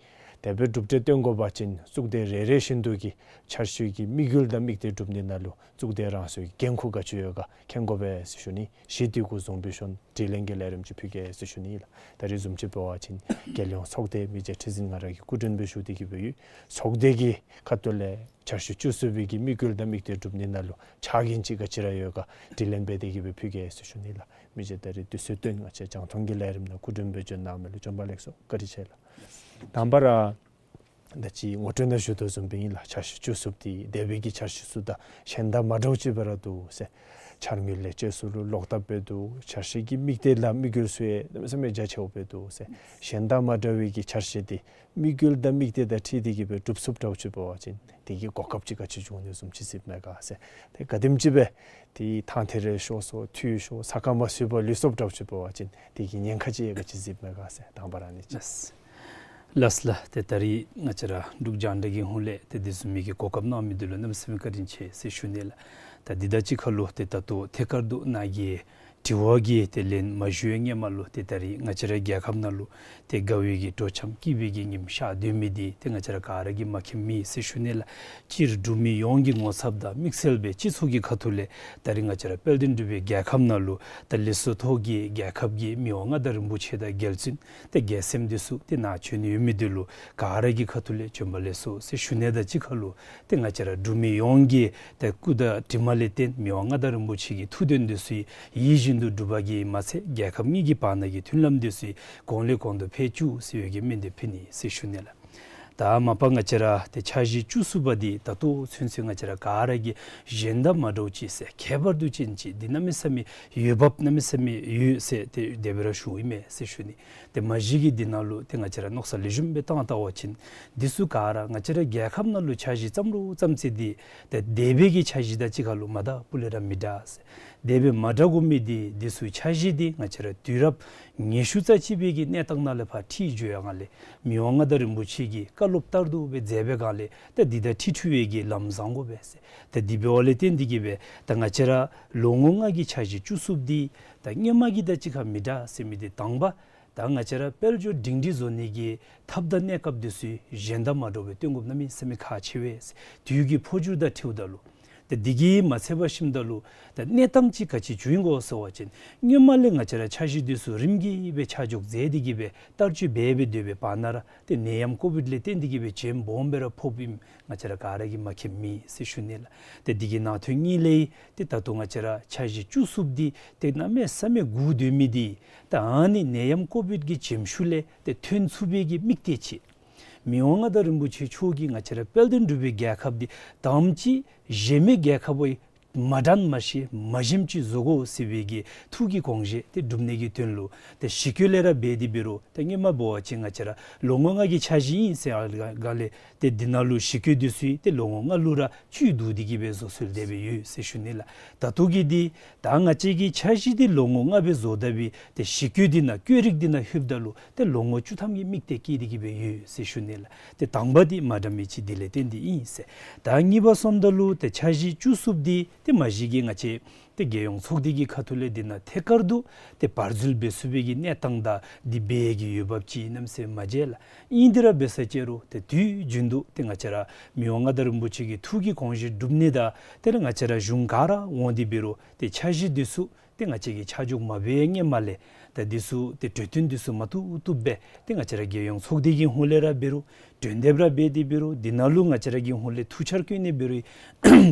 དེ་སྦེ་གྲུབ་འབྲས་སྟོན་དགོ་པ་ཅིན་གཙུག་སྡེ་རེ་རེ་བཞིན་དུ་གི་འཆར་གཞི་གི་དམིགས་ཡུལ་དང་དམིགས་གཏད་སྒྲུབ་ནི་ནང་ལུ་གཙུག་སྡེ་རང་སོའི་འགན་ཁུར་ག་ཅི་ཡོད་ག་མཁྱེན་དགོ་པས་ཟེར་ཞུ་ནི། གཞི་འདི་གུ་བཟུང་སྦེ་ཞུ་ནི། དྲི་ལན་གྱི་ལས་རིམ་ཅིག་ཕུལ་གེ་ཟེར་ཞུ་ནི་ལགས། ད་རིས་བཟུམ་ཅིག་འབད་བ་ཅིན་རྒྱལ་ཡོངས་ཚོགས་སྡེ་མི་རྗེ་ཁྲི་འཛིན་ང་ར་གིས་སྐུ་མགྲོན་སྦེ་ཞུ་སྟེ་གི་སྦེ་ཡོད། ཚོགས་སྡེ་གི་ཁ་ཐུག་ལས་འཆར་གཞི་བཅུ་གསུམ་པའི་གི་དམིགས་ཡུལ་དང་དམིགས་གཏད་སྒྲུབ་ནི་ནང་ལུ་ཆ་རྐྱེན་ཅིག་ག་ཅི་ར་ཡོད་ག་དྲི་ལན་འབད་དེ་གི་སྦེ་ཕུལ་གེ་ཟེར་ཞུ་ནི་ལགས། མི་རྗེ་ད་རིས་དུས་ཚོད་བཏོན་ང་བཅས་རྒྱང་མཐོང་གི་ལས་རིམ་ནང་སྐུ་མགྲོན་སྦེ་བྱོན་གནང་མི་ལུ་བྱོན་པ་ལེགས་སོ། བཀའ་དྲིན་ཆེ་ལགས། དང་པ་ར་ད་ཅི་ངོ་སྤྲོད་ནང་ཞུ་དོ་བཟུམ་སྦེ་ཨིན་ལགས། འཆར་གཞི་བཅུ་གསུམ་འདི་འདས་པའི་གི་འཆར་གཞི་ཚུ་དང་གཞན་དང་མ་འདྲཝ་ཅིག་སྦེ་ར་འདུག་ཟེར། འཆར་དངུལ་ལས་བཅད་སུ་ལུ་ལོག་ལྟབ་སྦེ་འདུག། འཆར་གཞི་གི་དམིགས་གཏད་དང་དམིགས་ཡུལ་ཚུ་ཡང་གནམ་མེད་ས་མེད་རྒྱ་ཆེཝ་སྦེ་འདུག་ཟེར། གཞན་དང་མ་འདྲ་བའི་གི་འཆར་གཞི་འདི་དམིགས་ཡུལ་དང་དམིགས་གཏད་དང་འཁྲིལ་ཏེ་གི་སྦེ་གྲུབ་ཚུགསཔ་འདྲཝ་ཅིག་འབད་བ་ཅིན་དེ་གི་གོ་སྐབས་ཅིག་ག་ཅི་བྱུང་ནི་བཟུམ་ཅིག་གཟིགསཝ་མས་ག་ཟེར། ཏེ་ག་དེམ་ཅིག་སྦེ་ཏེ་ཐང་ཐེ་རེ་ཤོར་སོང་འཐུས་ཤོར་ས་ཁར་མ་ཚུད་པར་ལུས་སོངམ་འདྲཝ་ཅིག་འབད་བ་ཅིན་དེ་གི་ཉེན་ཁ་ཅིག་ག་ཅི་གཟིགསཝ་མས་ག་ཟེར། དང་པ་ར་ཨ་ནི་ཅིག། ལགས་ལགས། ཏེ་ད་རིས་ང་བཅས་ར་འབྲུག་རྒྱང་བསྒྲགས་ཀྱི་ཧོངས་ལས་ཏེ་དེ་བཟུམ་མའི་གི་གོ་སྐབས་གནང་མི་འདི་ལུ་གནམ་མེད་ས་མེད་བཀའ་དྲིན་ཆེ་ཟེར་ཞུ་ནི་ལགས། ད་འདི་དང་གཅིག་ཁར་ལུ་ཏེ་ད་ལྟོ་ཐད་ཀར་དུ་ནཱ་གི་དྲི་བ་གི་ཏེ་ལན་མ་ཞུ་བའི་སྔོན་མ་ལུ་ཏེ་ད་རིས་ང་བཅས་ར་རྒྱལ་ཁབ་ནང་ལུ་ཏེ་དགའ་བའི་གི་དྲོ་འཆམ་སྐྱིད་པའི་གི་ཉིམ་ཤར་སྡོད་མི་འདི་ཏེ་ང་བཅས་ར་ག་ར་གིས་མ་མཁྱེནམ་མེད་ཟེར་ཞུ་ནི་ལགས། སྤྱིར་འབྲུག་མི་ཡོངས་ཀྱི་ངོ་ཚབ་དང་དམིགས་བསལ་སྦེ་སྤྱི་ཚོགས་ཀྱི་ཁ་ཐུག་ལས་ད་རིས་ང་བཅས་ར་དཔལ་ལྡན་འབྲུག་པའི་རྒྱལ་ཁབ་ནང་ལུ་ད་ལི་སོ་ཐོ་གི་རྒྱལ་ཁབ་ཀྱི་མི་དབང་མངའ་བདག་རིན་པོ་ཆེ་དང་རྒྱལ་བཙུན་ཏེ་རྒྱལ་མཚན་འདི་ཚུ་ཏེ་ནཱ་བྱོན་ཡོད་མི་འདི་ལུ་ག་ར་གི་ཁ་ཐུག་ལས་བྱོན་པ་ལེགས་སོ་ཟེར་ཞུ་ནི་དང་གཅིག་ཁར་ལུ་ཏེ་ང་བཅས་ར་འབྲུག་མི་ཡོངས་ཀྱི་ཏེ་སྐུ་དང་གྲིབ་མ་ལས་བརྟེན་མི་དབང་མངའ་བདག་རིན་པོ་ཆེ་གི་ཐུགས་དོན་འདི་ཚུ་ཡིད་བཞིན་དུ་འགྲུབ་པ་གིས་མ་ཚད་རྒྱལ་ཁབ་གཉིས་ཀྱི་བར་ན་གི་མཐུན་ལམ་འདི་ཚུ་གོང་ལས་གོང་དུ་འཕེལ་བཅུག་ཟེར་བའི་གི་སྨོན་འདེབས་ཕུལ་ནི་ཟེར་ཞུ་ནི་ལགས། ད་མ་པ་ང་བཅས་ར་ཏེ་འཆར་གཞི་བཅུ་གསུམ་པ་འདི་ད་ལྟོ་ཚུན་ཚོད་ང་བཅས་ར་ག་ར་གིས་གཞན་དང་མ་འདྲཝ་ཅིག་ཟེར་ཁྱད་པར་དུ་ཅན་ཅིག་འདི་གནམ་མེད་ས་མེད་ཡོདཔ་གནམ་མེད་ས་མེད་ཡོད་ཟེར་ཏེ་དེ་སྦེ་ར་ཞུཝ་ཨིན་མས་ཟེར་ཞུ་ནི། ཏེ་མ་གཞི་གི་འདི་ནང་ལུ་ཏེ་ང་བཅས་ར་མནོ་བསམ་ལེགས་ཤོམ་སྦེ་བཏང་བལྟ་བ་ཅིན་འདི་ཚུ་ག་ར་ང་བཅས་ར་རྒྱལ་ཁབ་ནང་ལུ་འཆར་གཞི་བརྩམ་རུང་བརྩམ་ཚེ་འདི་ཏེ་འདས་པའི་གི་འཆར་གཞི་དང་གཅིག་ཁར་ལུ་མ་འདྲཝ་སྤུ་ལས་ར་མི་འདྲ་ཟེར། འདས་པའི་མ་འདྲ་དགོ་མི་འདི་འདི་ཚུ་འཆར་གཞི་འདི་ང་བཅས་ར་དུས་རབས་ཉི་ཤུ་རྩ་གཅིག་པའི་གི་གནས་སྟངས་ནང་ལས་ཕར་འཁྲིད་འགྱོ་ཡར་སྒང་ལས་མི་དབང་མངའ་བདག་རིན་པོ་ཆེ་གིས་བཀའ་སློབ་ལྟར་དུ་སྦེ་མཛད་པའི་སྒང་ལས་ད་འདི་དང་འཁྲིལ་འཁྲིལ་བའི་གི་ལམ་བཟང་དགོ་པས་ཟེར། ད་འདི་འབདཝ་ལས་བརྟེན་ཏེ་གི་སྦེ་ད་ང་བཅས་ར་ལོ་ངོ་ལྔ་གི་འཆར་གཞི་བཅུ་གསུམ་འདི་ད་སྔོན་མ་གི་དང་གཅིག་ཁར་མི་འདྲ་ཟེར་མི་འདི་དང་པ་ད་ང་བཅས་ར་དཔལ་འབྱོར་སྒྲིང་སྒྲི་བཟོ་ནི་གི་ཐབས་དང་གནས་སྐབས་འདི་ཚུ་གཞན་དང་མ་འདྲཝ་སྦེ་སྟོན་དགོཔ་གནམ་མེད་ས་མེད་ཁག་ཆེ་བས། དུས་ཀྱི་འཕོ་འགྱུར་དང་འཁྲིལཝ་ད་ལུ། ད་འདི་གིས་མ་ཚད་པར་ཞིནམ་ད་ལུ་ད་གནས་སྟངས་ཅིག་ག་ཅི་བྱུང་ཡི་གོ་ཟེར་བ་ཅིན་སྔོན་མ་ལས་ང་བཅས་ར་འཆར་གཞི་འདི་ཚུ་རིམ་གྱིས་སྦེ་ཆ་འཇོག་མཛད་དེ་གི་སྦེ་བསྟར་སྤྱོད་འབད་འབད་སྡོད་པའི་བར་ན་ར་ཏེ་ནད་ཡམས་ཀོ་བིཌ་ལས་བརྟེན་ཏེ་གི་སྦེ་བྱེམ་སྦོམ་སྦེ་ར་ཕོགཔ་ཨིནམ་ང་བཅས་ར་ག་ར་གིས་མ་མཁྱེནམ་མེད་ཟེར་ཞུ་ནི་ལགས། ཏེ་འདི་གི་ནང་དོན་གཉིས་ལས་ཏེ་ད་ལྟོ་ང་བཅས་ར་འཆར་གཞི་བཅུ་གསུམ་འདི་ཏེ་གནམ་མེད་ས་མེད་སྒུག་སྡོད་མི་འདི་ད་ཨ་ནི་ནད་ཡམས་ཀོ་བིཌ་གི་བྱེམ་ཤུགས་ལས་ཏེ་ཐོན་ཚུགས་པའི་གི་དམིགས་གཏད་ཅིག་མི་དབང་མངའ་བདག་རིན་པོ་ཆེ་མཆོག་གིས་ང་བཅས་ར་དཔལ་ལྡན་འབྲུག་པའི་རྒྱལ་ཁབ་འདི་དང་པ་ཅིག་གཞན་མི་རྒྱལ་ཁབ་བ་མ་འདྲཝ་མ་ཤེས་མ་ཞནམ་ཅིག་བཟོ་དགོ་ཟེར་བའི་གི་ཐུགས་ཀྱི་དགོངས་བཞེད་འདི་སྒྲུབ་ནི་གི་དོན་ལུ་ཏེ་ཞི་རྒོལ་ལས་ར་འབད་དེ་འབད་རུང་ཏེ་སྔོན་མ་འབད་བ་ཅིན་ང་བཅས་ར་ལོ་ངོ་ལྔ་གི་འཆར་གཞི་ཨིན་ཟེར་ཡར་སྒང་ལས་ཏེ་འདི་ནང་ལུ་ཞི་རྒོལ་འདི་ཚུ་ཏེ་ལོ་ངོ་ལྔ་ལུ་ར་བཅུད་བསྡུ་སྟེ་གི་སྦེ་བཟོ་སྲོལ་དེ་སྦེ་ཡོད་ཟེར་ཞུ་ནི་ལགས། ད་ལྟོ་གི་འདི་ད་ང་བཅས་ཀྱི་འཆར་གཞི་འདི་ལོ་ངོ་ལྔ་སྦེ་བཟོ་ད་སྦེ་ཏེ་ཞི་རྒོལ་འདི་ནང་བཀོད་རིགས་འདི་ནང་ལྷོདཔ་ད་ལུ་ཏེ་ལོ་ངོ་བཅུ་ཐམ་གྱི་དམིགས་གཏད་བསྐྱེད་དེ་གི་སྦེ་ཡོད་ཟེར་ཞུ་ནི་ལགས། ཏེ་དང་པ་འདི་མ་འདྲ་མི་ཅིག་འདི་ལས་བརྟེན་ཏེ་ཨིན་ཟེར། ད་གཉིས་པ་སོངམ་ད་ལུ་ཏེ་འཆར་གཞི་བཅུ་གསུམ་འདི་ཏེ་མ་གཞི་གི་ང་བཅས་ཏེ་རྒྱལ་ཡོངས་ཚོགས་སྡེ་གི་ཁ་ཐུག་ལས་འདི་ནང་ཐད་ཀར་དུ་ཏེ་བར་འཛུལ་འབད་ཚུགས་པའི་གི་གནས་སྟངས་དང་འདི་འབད་ཡི་གི་འོས་འབབ་ཅིག་གནམ་མེད་ས་མེད་མ་མཇལ་ལགས། ཨིན་དེ་ར་འབད་ས་ཅིག་རུང་ཏེ་དུས་རྒྱུན་དུ་ཏེ་ང་བཅས་ར་མི་དབང་མངའ་བདག་རིན་པོ་ཆེ་གི་ཐུགས་ཀྱི་དགོངས་བཞེད་སྒྲུབ་ནི་དང་ཏེ་ར་ང་བཅས་ར་གཞུང་ག་ར་འོང་སྟེ་འབད་རུང་ཏེ་འཆར་གཞི་འདི་ཚུ་ཏེ་ང་བཅས་ཀྱིས་ཆ་འཇོག་མ་འབད་བའི་སྔོན་མ་ལས་ད་འདི་ཚུ་ཏེ་གྲོས་བསྟུན་འདི་ཚུ་མ་བཏུབ་བཏུབ་སྦེ་ཏེ་ང་བཅས་ར་རྒྱལ་ཡོངས་ཚོགས་སྡེ་གི་ཧོངས་ལས་ར་འབད་རུང་གྲོས་འདེབས་ར་འབད་དེ་འབད་རུང་འདི་ནང་ལུ་ང་བཅས་ར་གི་ཧོངས་ལས་ཐུགས་འཆར་བཀོད་ནི་འབད་རུང་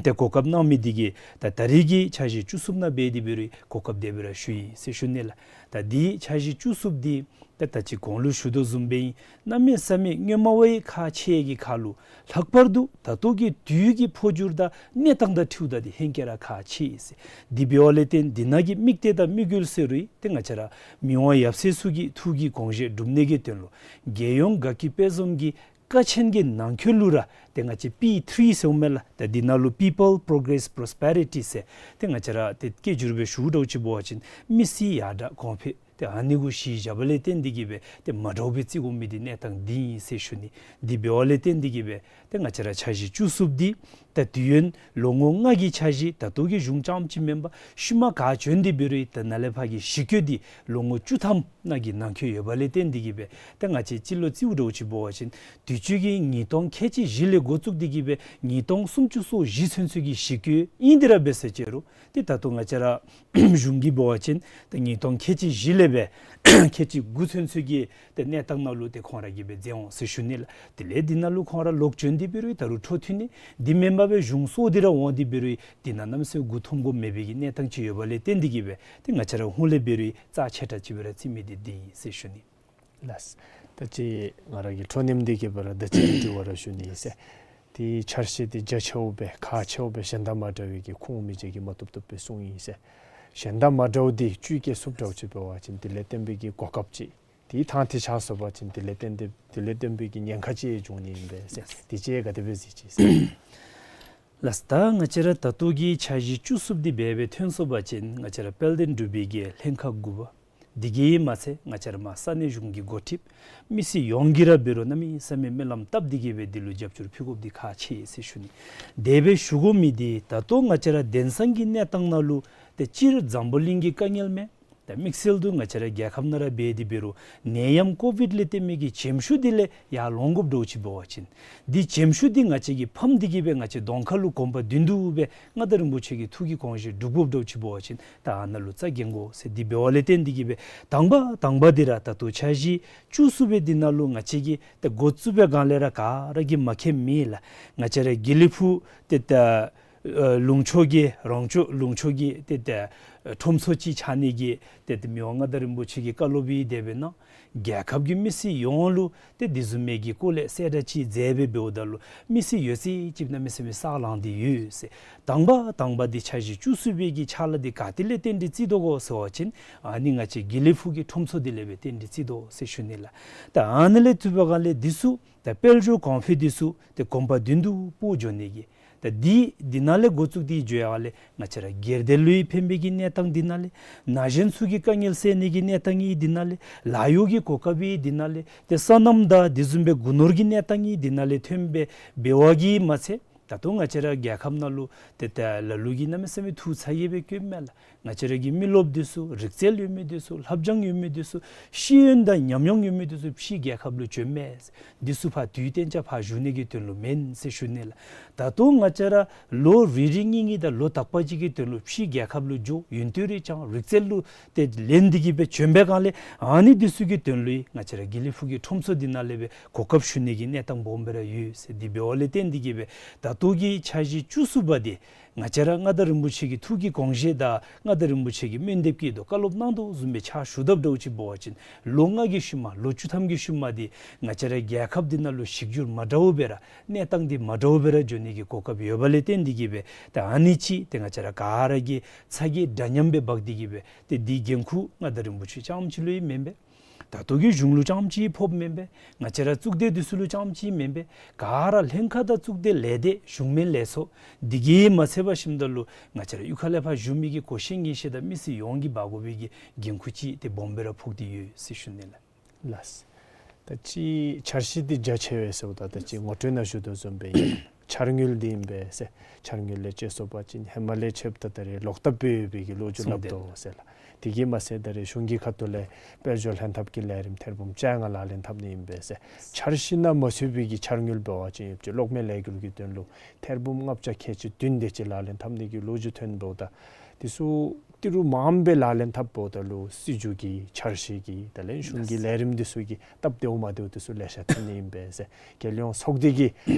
ཏེ་གོ་སྐབས་གནང་མི་འདི་གིས་ད་ད་རིས་ཀྱི་འཆར་གཞི་བཅུ་གསུམ་ནང་འབད་དེ་འབད་རུང་གོ་སྐབས་དེ་སྦེ་ར་ཞུ་ཡི་ཟེར་ཞུ་ནི་ལགས། ད་འདི་འཆར་གཞི་བཅུ་གསུམ་འདི་ད་ད་ཅི་གོང་ལུ་ཞུ་དོ་བཟུམ་སྦེ་ཨིན། གནམ་མེད་ས་མེད་སྔོན་མ་བ་ཡི་ཁག་ཆེ་གི་ཁར་ལུ་ལྷག་པར་དུ་ད་ལྟོ་གི་དུས་ཀྱི་འཕོ་འགྱུར་དང་གནས་སྟངས་དང་འཁྲིལཝ་ད་འདི་ཧེང་སྐལ་ར་ཁག་ཆེ་ཟེར། འདི་འབདཝ་ལས་བརྟེན་འདི་ནང་གི་དམིགས་གཏད་དང་དམིགས་ཡུལ་ཟེར་རུང་ཏེ་ང་བཅས་ར་མི་དབང་ཡབ་སྲས་ཚུ་གི་ཐུགས་ཀྱི་དགོངས་བཞེད་སྒྲུབ་ནི་གི་དོན་ལུ་རྒྱལ་ཡོངས་དགའ་སྐྱིད་དཔལ་འཛོམས་ཀྱི་ཀ་ཆེན་གྱི་ནང་འཁོད་ལུ་ར་ཏེ་ང་བཅས་པི་ཐི་རི་ཟེརཝ་མས་ལགས། ད་འདི་ནང་ལུ་People Progress Prosperity ཟེར་ཏེ་ང་བཅས་ར་ཏེ་སྐད་སྒྱུར་སྦེ་ཞུ་འདྲཝ་ཅིག་འབད་བ་ཅིན་མི་སེར་ཡར་དྲག་གོང་འཕེལ་ཏེ་ཨ་ནི་གུ་གཞི་བཞག་པ་ལས་བརྟེན་ཏེ་གི་སྦེ་ཏེ་མ་འདྲཝ་སྦེ་བརྩི་དགོ་མི་འདི་གནས་སྟངས་འདི་ཨིན་ཟེར་ཞུ་ནི། འདི་འབདཝ་ལས་བརྟེན་ཏེ་གི་སྦེ་ཏེ་ང་བཅས་ར་འཆར་གཞི་བཅུ་གསུམ་འདི་ད་དུས་ཡུན་ལོ་ངོ་ལྔ་གི་འཆར་གཞི་ད་ལྟོ་གི་གཞུང་རྐྱངམ་ཅིག་མེན་པར་ཤུལ་མ་ག་བྱོན་ཏེ་འབད་རུང་ད་ནཱ་ལས་ཕར་གྱི་ཞི་རྒོལ་འདི་ལོ་ངོ་བཅུ་ཐམ་ནང་གི་ནང་འཁོད་ཡོདཔ་ལས་བརྟེན་ཏེ་གི་སྦེ་ཏེ་ང་བཅས་སྤྱི་ལོ་རྩིཝ་འདྲཝ་ཅིག་འབད་བ་ཅིན་དུས་ཅི་གི་ཉིས་སྟོང་ཁལ་གཅིག་བཞི་ལས་འགོ་བཙུགས་ཏེ་གི་སྦེ་ཉིས་སྟོང་སུམ་ཅུ་སོ་བཞི་ཚུན་ཚོད་ཀྱི་ཞི་རྒོལ་ཨིན་དེ་ར་འབད་ས་ཅིག་རུང་ཏེ་ད་ལྟོ་ང་བཅས་ར་གཞུང་གིས་འབད་བ་ཅིན་ཏེ་ཉིས་སྟོང་ཁལ་གཅིག་བཞི་ལས་སྦེ་ཁལ་གཅིག་དགུ་ཚུན་ཚོད་ཀྱི་ཏེ་གནས་སྟངས་ནང་ལུ་ཏེ་ཁོང་ར་གིས་སྦེ་མཛད་འོང་ཟེར་ཞུ་ནི་ལགས། དེ་ལས་འདི་ནང་ལུ་ཁོང་ར་ལོག་བྱོན་ཏེ་འབད་རུང་ད་རུང་འཕྲོ་མཐུད་ནི་འདི་མེན་པར་སྦེ་གཞུང་སོར་ཏེ་ར་འོང་སྟེ་འབད་རུང་འདི་ནང་གནམ་མེད་ས་མེད་མགུ་འཐོམ་དགོཔ་མེད་པའི་གི་གནས་སྟངས་ཅིག་ཡོདཔ་ལས་བརྟེན་ཏེ་གི་སྦེ་ཏེ་ང་བཅས་ར་ཧོངས་ལས་འབད་རུང་རྩ་ཆེ་དྲགས་ཅིག་སྦེ་ར་བརྩི་མི་འདི་འདི་ཨིན་ཟེར་ཞུ་ནི། ལགས། ད་ཅི་ང་ར་གི་འཕྲོ་མཐུད་དེ་གི་སྦེ་ར་ད་ཅི་དྲི་བ་ར་ཞུ་ནི་ཨིན་ཟེར། དེའི་འཆར་གཞི་དེ་རྒྱ་ཆེཝ་སྦེ་ཁག་ཆེཝ་སྦེ་གཞན་དང་མ་འདྲ་བའི་གི་ཁུངས་མེད་ཅིག་གིས་མ་བཏུབ་བཏུབ་སྦེ་གསུངས་ཡི་ཟེར། གཞན་དང་མ་འདྲཝ་དེ་བཅུད་སྐྱེད་ཚུགསཔ་འདྲཝ་ཅིག་འབད་བ་ཅིན་དེ་ལས་བརྟེན་པའི་གི་གོ་སྐབས་ཅིག་དེའི་ཐང་དེ་ཆགས་སོང་པ་ཅིན་དེ་ལས་བརྟེན་ཏེ་དེ་ལས་བརྟེན་པའི་གི་ཉེན་ཁ་ཅིག་འབྱུང་ནི་ཨིན་པས་ཟེར། དེ་ཅིག་ག་དེ་སྦེ་གཟིགས་ཅི་ཟེར། ལགས། ད་ང་བཅས་ར་ད་ལྟོ་གི་འཆར་གཞི་བཅུ་གསུམ་དེ་འབད་སྦེ་ཐོན་སོང་པ་ཅིན་ང་བཅས་ར་དཔལ་ལྡན་འབྲུག་པའི་གི་ལྷན་ཁག་དགུ་པ་དེ་གིས་མ་ཚད་ང་བཅས་ར་མར་ས་གནས་གཞུང་གི་འགོ་ཁྲིདཔ་མི་སེར་ཡོངས་ཀྱིས་ར་འབད་རུང་གནམ་མེད་ས་མེད་སྨོན་ལམ་བཏབ་སྟེ་གི་སྦེ་འདི་ལུ་རྒྱབ་སྐྱོར་ཕུལ་དགོཔ་འདི་ཁག་ཆེ་ཟེར་ཞུ་ནི། དེ་སྦེ་ཞུ་དགོ་མི་འདི་ད་ལྟོ་ང་བཅས་ར་དེང་སང་གི་གནས་སྟངས་ནང་ལུ་ཏེ་སྤྱིར་འཛམ་བུ་གླིང་གི་དཀའ་ངལ་མེན། ད་དམིགས་བསལ་དུ་ང་བཅས་ར་རྒྱལ་ཁབ་ནང་ར་འབད་དེ་འབད་རུང་ནད་ཡམས་ཀོ་བིཌ་ལས་བརྟེན་མི་གི་བྱེམ་ཤུགས་འདི་ལས་ཡར་ལོང་དགོཔ་འདྲཝ་ཅིག་འབད་བ་ཅིན་འདི་བྱེམ་ཤུགས་འདི་ང་བཅས་ཀྱིས་ཕམ་སྟེ་གི་སྦེ་ང་བཅས་གདོང་ཁ་ལུ་གོམ་པ་བདུན་དུ་སྦེ་མངའ་བདག་རིན་པོ་ཆེ་གི་ཐུགས་ཀྱི་དགོངས་བཞེད་སྒྲུབ་དགོཔ་འདྲཝ་ཅིག་འབད་བ་ཅིན་ད་ཨ་ནཱ་ལུ་རྩ་འགེངས་དགོ་ཟེར། འདི་འབདཝ་ལས་བརྟེན་ཏེ་གི་སྦེ་དང་པ་དང་པ་འདི་ར་ད་ལྟོ་འཆར་གཞི་བཅུ་གསུམ་པའི་འདི་ནང་ལུ་ང་བཅས་ཀྱིས་ད་འགོ་བཙུགས་པའི་སྒང་ལས་ར་ག་ར་གིས་མ་མཁྱེནམ་མེད་ལགས། ང་བཅས་ར་དགེ་ལེགས་ཕུག་ཏེ་ད་ཨ་ལུང་ཕྱོགས་ཀྱི་རོང་ཕྱོགས་ལུང་ཕྱོགས་ཀྱི་ཏེ་ད་ཨ་ཁྲོམ་ཚོགས་ཅིག་ཆགས་ནི་གི་ཏེ་ད་མི་དབང་མངའ་བདག་རིན་པོ་ཆེ་གི་བཀའ་སློབ་ཡང་དེ་སྦེ་གནང་། རྒྱལ་ཁབ་ཀྱི་མི་སེར་ཡོངས་ལུ་ཏེ་དེ་བཟུམ་མའི་གི་སྐོར་ལས་གསལ་བསྒྲགས་ཅིག་མཛད་སྦེ་འབདཝ་ད་ལུ་མི་སེར་ཡོད་ཚད་ཅིག་གནམ་མེད་ས་མེད་ས་ལངས་ཏེ་ཡོད་ཟེར། དང་པ་དང་པ་འདི་འཆར་གཞི་བཅུ་གསུམ་པའི་གི་ཕྱག་ལཱ་འདི་ག་ཏེ་ལས་བརྟེན་ཏེ་བརྩི་དོ་གོ་ཟེར་བ་ཅིན་ཨ་ནི་ང་བཅས་དགེ་ལེགས་ཕུག་གི་ཁྲོམ་ཚོགས་འདི་ལས་སྦེ་བརྟེན་ཏེ་བརྩི་དོ་ཟེར་ཞུ་ནི་ལགས། ད་ཨ་ནི་ལས་བརྩིས་པའི་སྒང་ལས་འདི་ཚུ་ད་དཔལ་འབྱོར་གོང་འཕེལ་འདི་ཚུ་ཏེ་གོམ་པ་བདུན་དུ་སྤོ་འགྱོ་ནི་གི་ད་འདི་འདི་ནང་ལས་འགོ་བཙུགས་ཏེ་འགྱོ་ཡར་ལས་ང་བཅས་ར་སྒེར་སྡེ་ལུ་ཡང་ཕན་པའི་གི་གནས་སྟངས་འདི་ནང་ལས་ན་གཞོན་ཚུ་གི་དཀའ་ངལ་སེལ་ནི་གི་གནས་སྟངས་ཡང་འདི་ནང་ལས་ལཱ་གཡོག་གི་གོ་སྐབས་ཡང་འདི་ནང་ལས་ཏེ་སོ་ནམ་དང་དེ་བཟུམ་སྦེ་སྒོ་ནོར་གྱི་གནས་སྟངས་ཡང་འདི་ནང་ལས་ཐོན་སྦེ་འབདཝ་གིས་མ་ཚད་ད་ལྟོ་ང་བཅས་ར་རྒྱལ་ཁབ་ནང་ལུ་ཏེ་ད་ལ་ལུ་གིས་གནམ་མེད་ས་མེད་ཐུགས་ཚ་གྱང་སྦེ་བཀོདཔ་མས་ལགས། ང་བཅས་ར་གི་མི་རློབས་འདི་ཚུ་རིག་རྩལ་ཡོད་མི་འདི་ཚུ་ལྷབ་སྦྱང་ཡོད་མི་འདི་ཚུ་ཤེས་ཡོན་དང་ཉམས་མྱོང་ཡོད་མི་འདི་ཚུ་ཕྱིའི་རྒྱལ་ཁབ་ལུ་བྱོནམ་མས། འདི་ཚུ་ཕར་དུས་གཏན་འཇགས་ཕར་བཞུགས་ནི་གི་དོན་ལུ་མེན་ཟེར་ཞུ་ནི་ལགས། ད་ལྟོ་ང་བཅས་ར་ལོ་རེ་རེ་གཉིས་གཉིས་དང་ལོ་དག་པ་ཅིག་གི་དོན་ལུ་ཕྱིའི་རྒྱལ་ཁབ་ལུ་འགྱོ་ཡོན་ཏན་རེ་སྦྱང་རིག་རྩལ་ལུ་ཏེ་ལེན་ཏེ་གི་སྦེ་བྱོན་པའི་སྒང་ལས་ཨ་ནི་འདི་ཚུ་གི་དོན་ལུ་ང་བཅས་ར་དགེ་ལེགས་ཕུག་གི་ཁྲོམ་ཚོགས་འདི་ནང་ལས་སྦེ་གོ་སྐབས་ཞུ་ནི་གི་གནས་སྟངས་སྦོམ་སྦེ་ར་ཡོད་ཟེར། འདི་འབདཝ་ལས་བརྟེན་ཏེ་གི་སྦེ་ད་ལྟོ་གི་འཆར་གཞི་བཅུ་གསུམ་པ་འདི་ང་བཅས་ར་མངའ་བདག་རིན་པོ་ཆེ་གི་ཐུགས་ཀྱི་དགོངས་བཞེད་དང་མངའ་བདག་རིན་པོ་ཆེ་གི་སྨོན་འདེབས་ཀྱི་དོ་བཀའ་སློབ་གནང་དོ་བཟུམ་སྦེ་ཕྱག་ཞུ་དཔ་འདྲཝ་ཅིག་འབད་བ་ཅིན་ལོ་ལྔ་གི་ཤུལ་མ་ལོ་བཅུ་ཐམ་གྱི་ཤུལ་མ་འདི་ང་བཅས་ར་རྒྱལ་ཁབ་འདི་ནང་ལུ་གཞི་འགྱུར་མ་འདྲཝ་སྦེ་ར་གནས་སྟངས་འདི་མ་འདྲཝ་སྦེ་ར་འགྱོ་ནི་གི་གོ་སྐབས་ཡོདཔ་ལས་བརྟེན་ཏེ་གི་སྦེ་ད་ཨ་ནི་ཅིག་ཏེ་ང་བཅས་ར་ག་ར་གིས་ཚ་གྱང་འདྲ་མཉམ་སྦེ་འབག་སྟེ་གི་སྦེ་ཏེ་འདི་འགན་ཁུར་མངའ་བདག་རིན་པོ་ཆེ་རྐྱངམ་ཅིག་ལུ་ཡང་མེན་པས། ད་ལྟོ་གི་གཞུང་ལུ་རྐྱངམ་ཅིག་ཕོགཔ་མེན་པས། ང་བཅས་ར་གཙུག་སྡེ་འདི་ཚུ་ལུ་རྐྱངམ་ཅིག་མེན་པས། ག་ར་ལྷན་ཁག་དང་གཙུག་སྡེ་ལས་སྡེ་གཞུང་མིན་ལས་ཚོགས་འདི་གིས་མ་ཚད་པར་ཞིནམ་ད་ལུ་ང་བཅས་ར་གཡུས་ཁ་ལས་ཕར་བཞུགས་མི་གི་གོ་ཤེས་ངེས་ཤེས་དང་མི་སེར་ཡོངས་ཀྱིས་འབག་དགོ་པའི་གི་འགན་ཁུར་ཅིག་ཏེ་སྦོམ་སྦེ་ར་ཕོག་སྟེ་ཡོད་ཟེར་ཞུ་ནི་ལགས། ལགས། ད་ཅི་འཆར་གཞི་འདི་རྒྱ་ཆེ་བས་ཟེརཝ་ད་ད་ཅི་ངོ་སྤྲོད་ནང་ཞུ་དོ་བཟུམ་སྦེ་ཨིན། འཆར་དངུལ་འདི་ཨིན་པས་ཟེར། འཆར་དངུལ་ལས་ཅིག་སོང་པ་ཅིན་ཧེ་མ་ལས་ཕྱདཔ་ད་ད་རེས་ལོག་བཏབ་སྦེ་ཡོད་པའི་གི་ལོ་རྒྱུས་སླབ་དོ་ཟེར་ལགས། དེ་གིས་མ་ཚད་ད་རེས་གཞུང་གི་ཁ་ཐུག་ལས་དཔལ་འབྱོར་ལྷན་ཐབས་ཀྱི་ལས་རིམ་ཐེར་འབུམ་བཅོ་ལྔ་ལག་ལེན་འཐབ་ནི་ཨིན་པས་ཟེར། འཆར་གཞི་ནང་མ་ཚུད་པའི་གི་འཆར་དངུལ་འབད་བ་ཅིན་ཡོདཔ་ཅིག་གློག་མེ་ལས་འགུལ་གྱི་དོན་ལུ་ཐེར་འབུམ་ལྔ་བརྒྱ་ཁལ་གཅིག་བདུན་དེ་ཅིག་ལག་ལེན་འཐབ་ནི་གི་ལོ་རྒྱུས་ཐོན་འདུག། ད་དེ་ཚུ་ཏི་རུ་མངམ་སྦེ་ལག་ལེན་འཐབ་འབདཝ་ད་ལུ་སྲིད་བྱུས་ཀྱི་འཆར་གཞི་གི་དེ་ལས་གཞུང་གི་ལས་རིམ་འདི་ཚུ་གི་སྟབས་བདེཝ་མ་བདེཝ་འདི་ཚུ་ལེ་ཤ་ཐོན་ནི་ཨིན་པས་ཟེར། རྒྱལ་ཡོངས་ཚོགས་སྡེ་གི་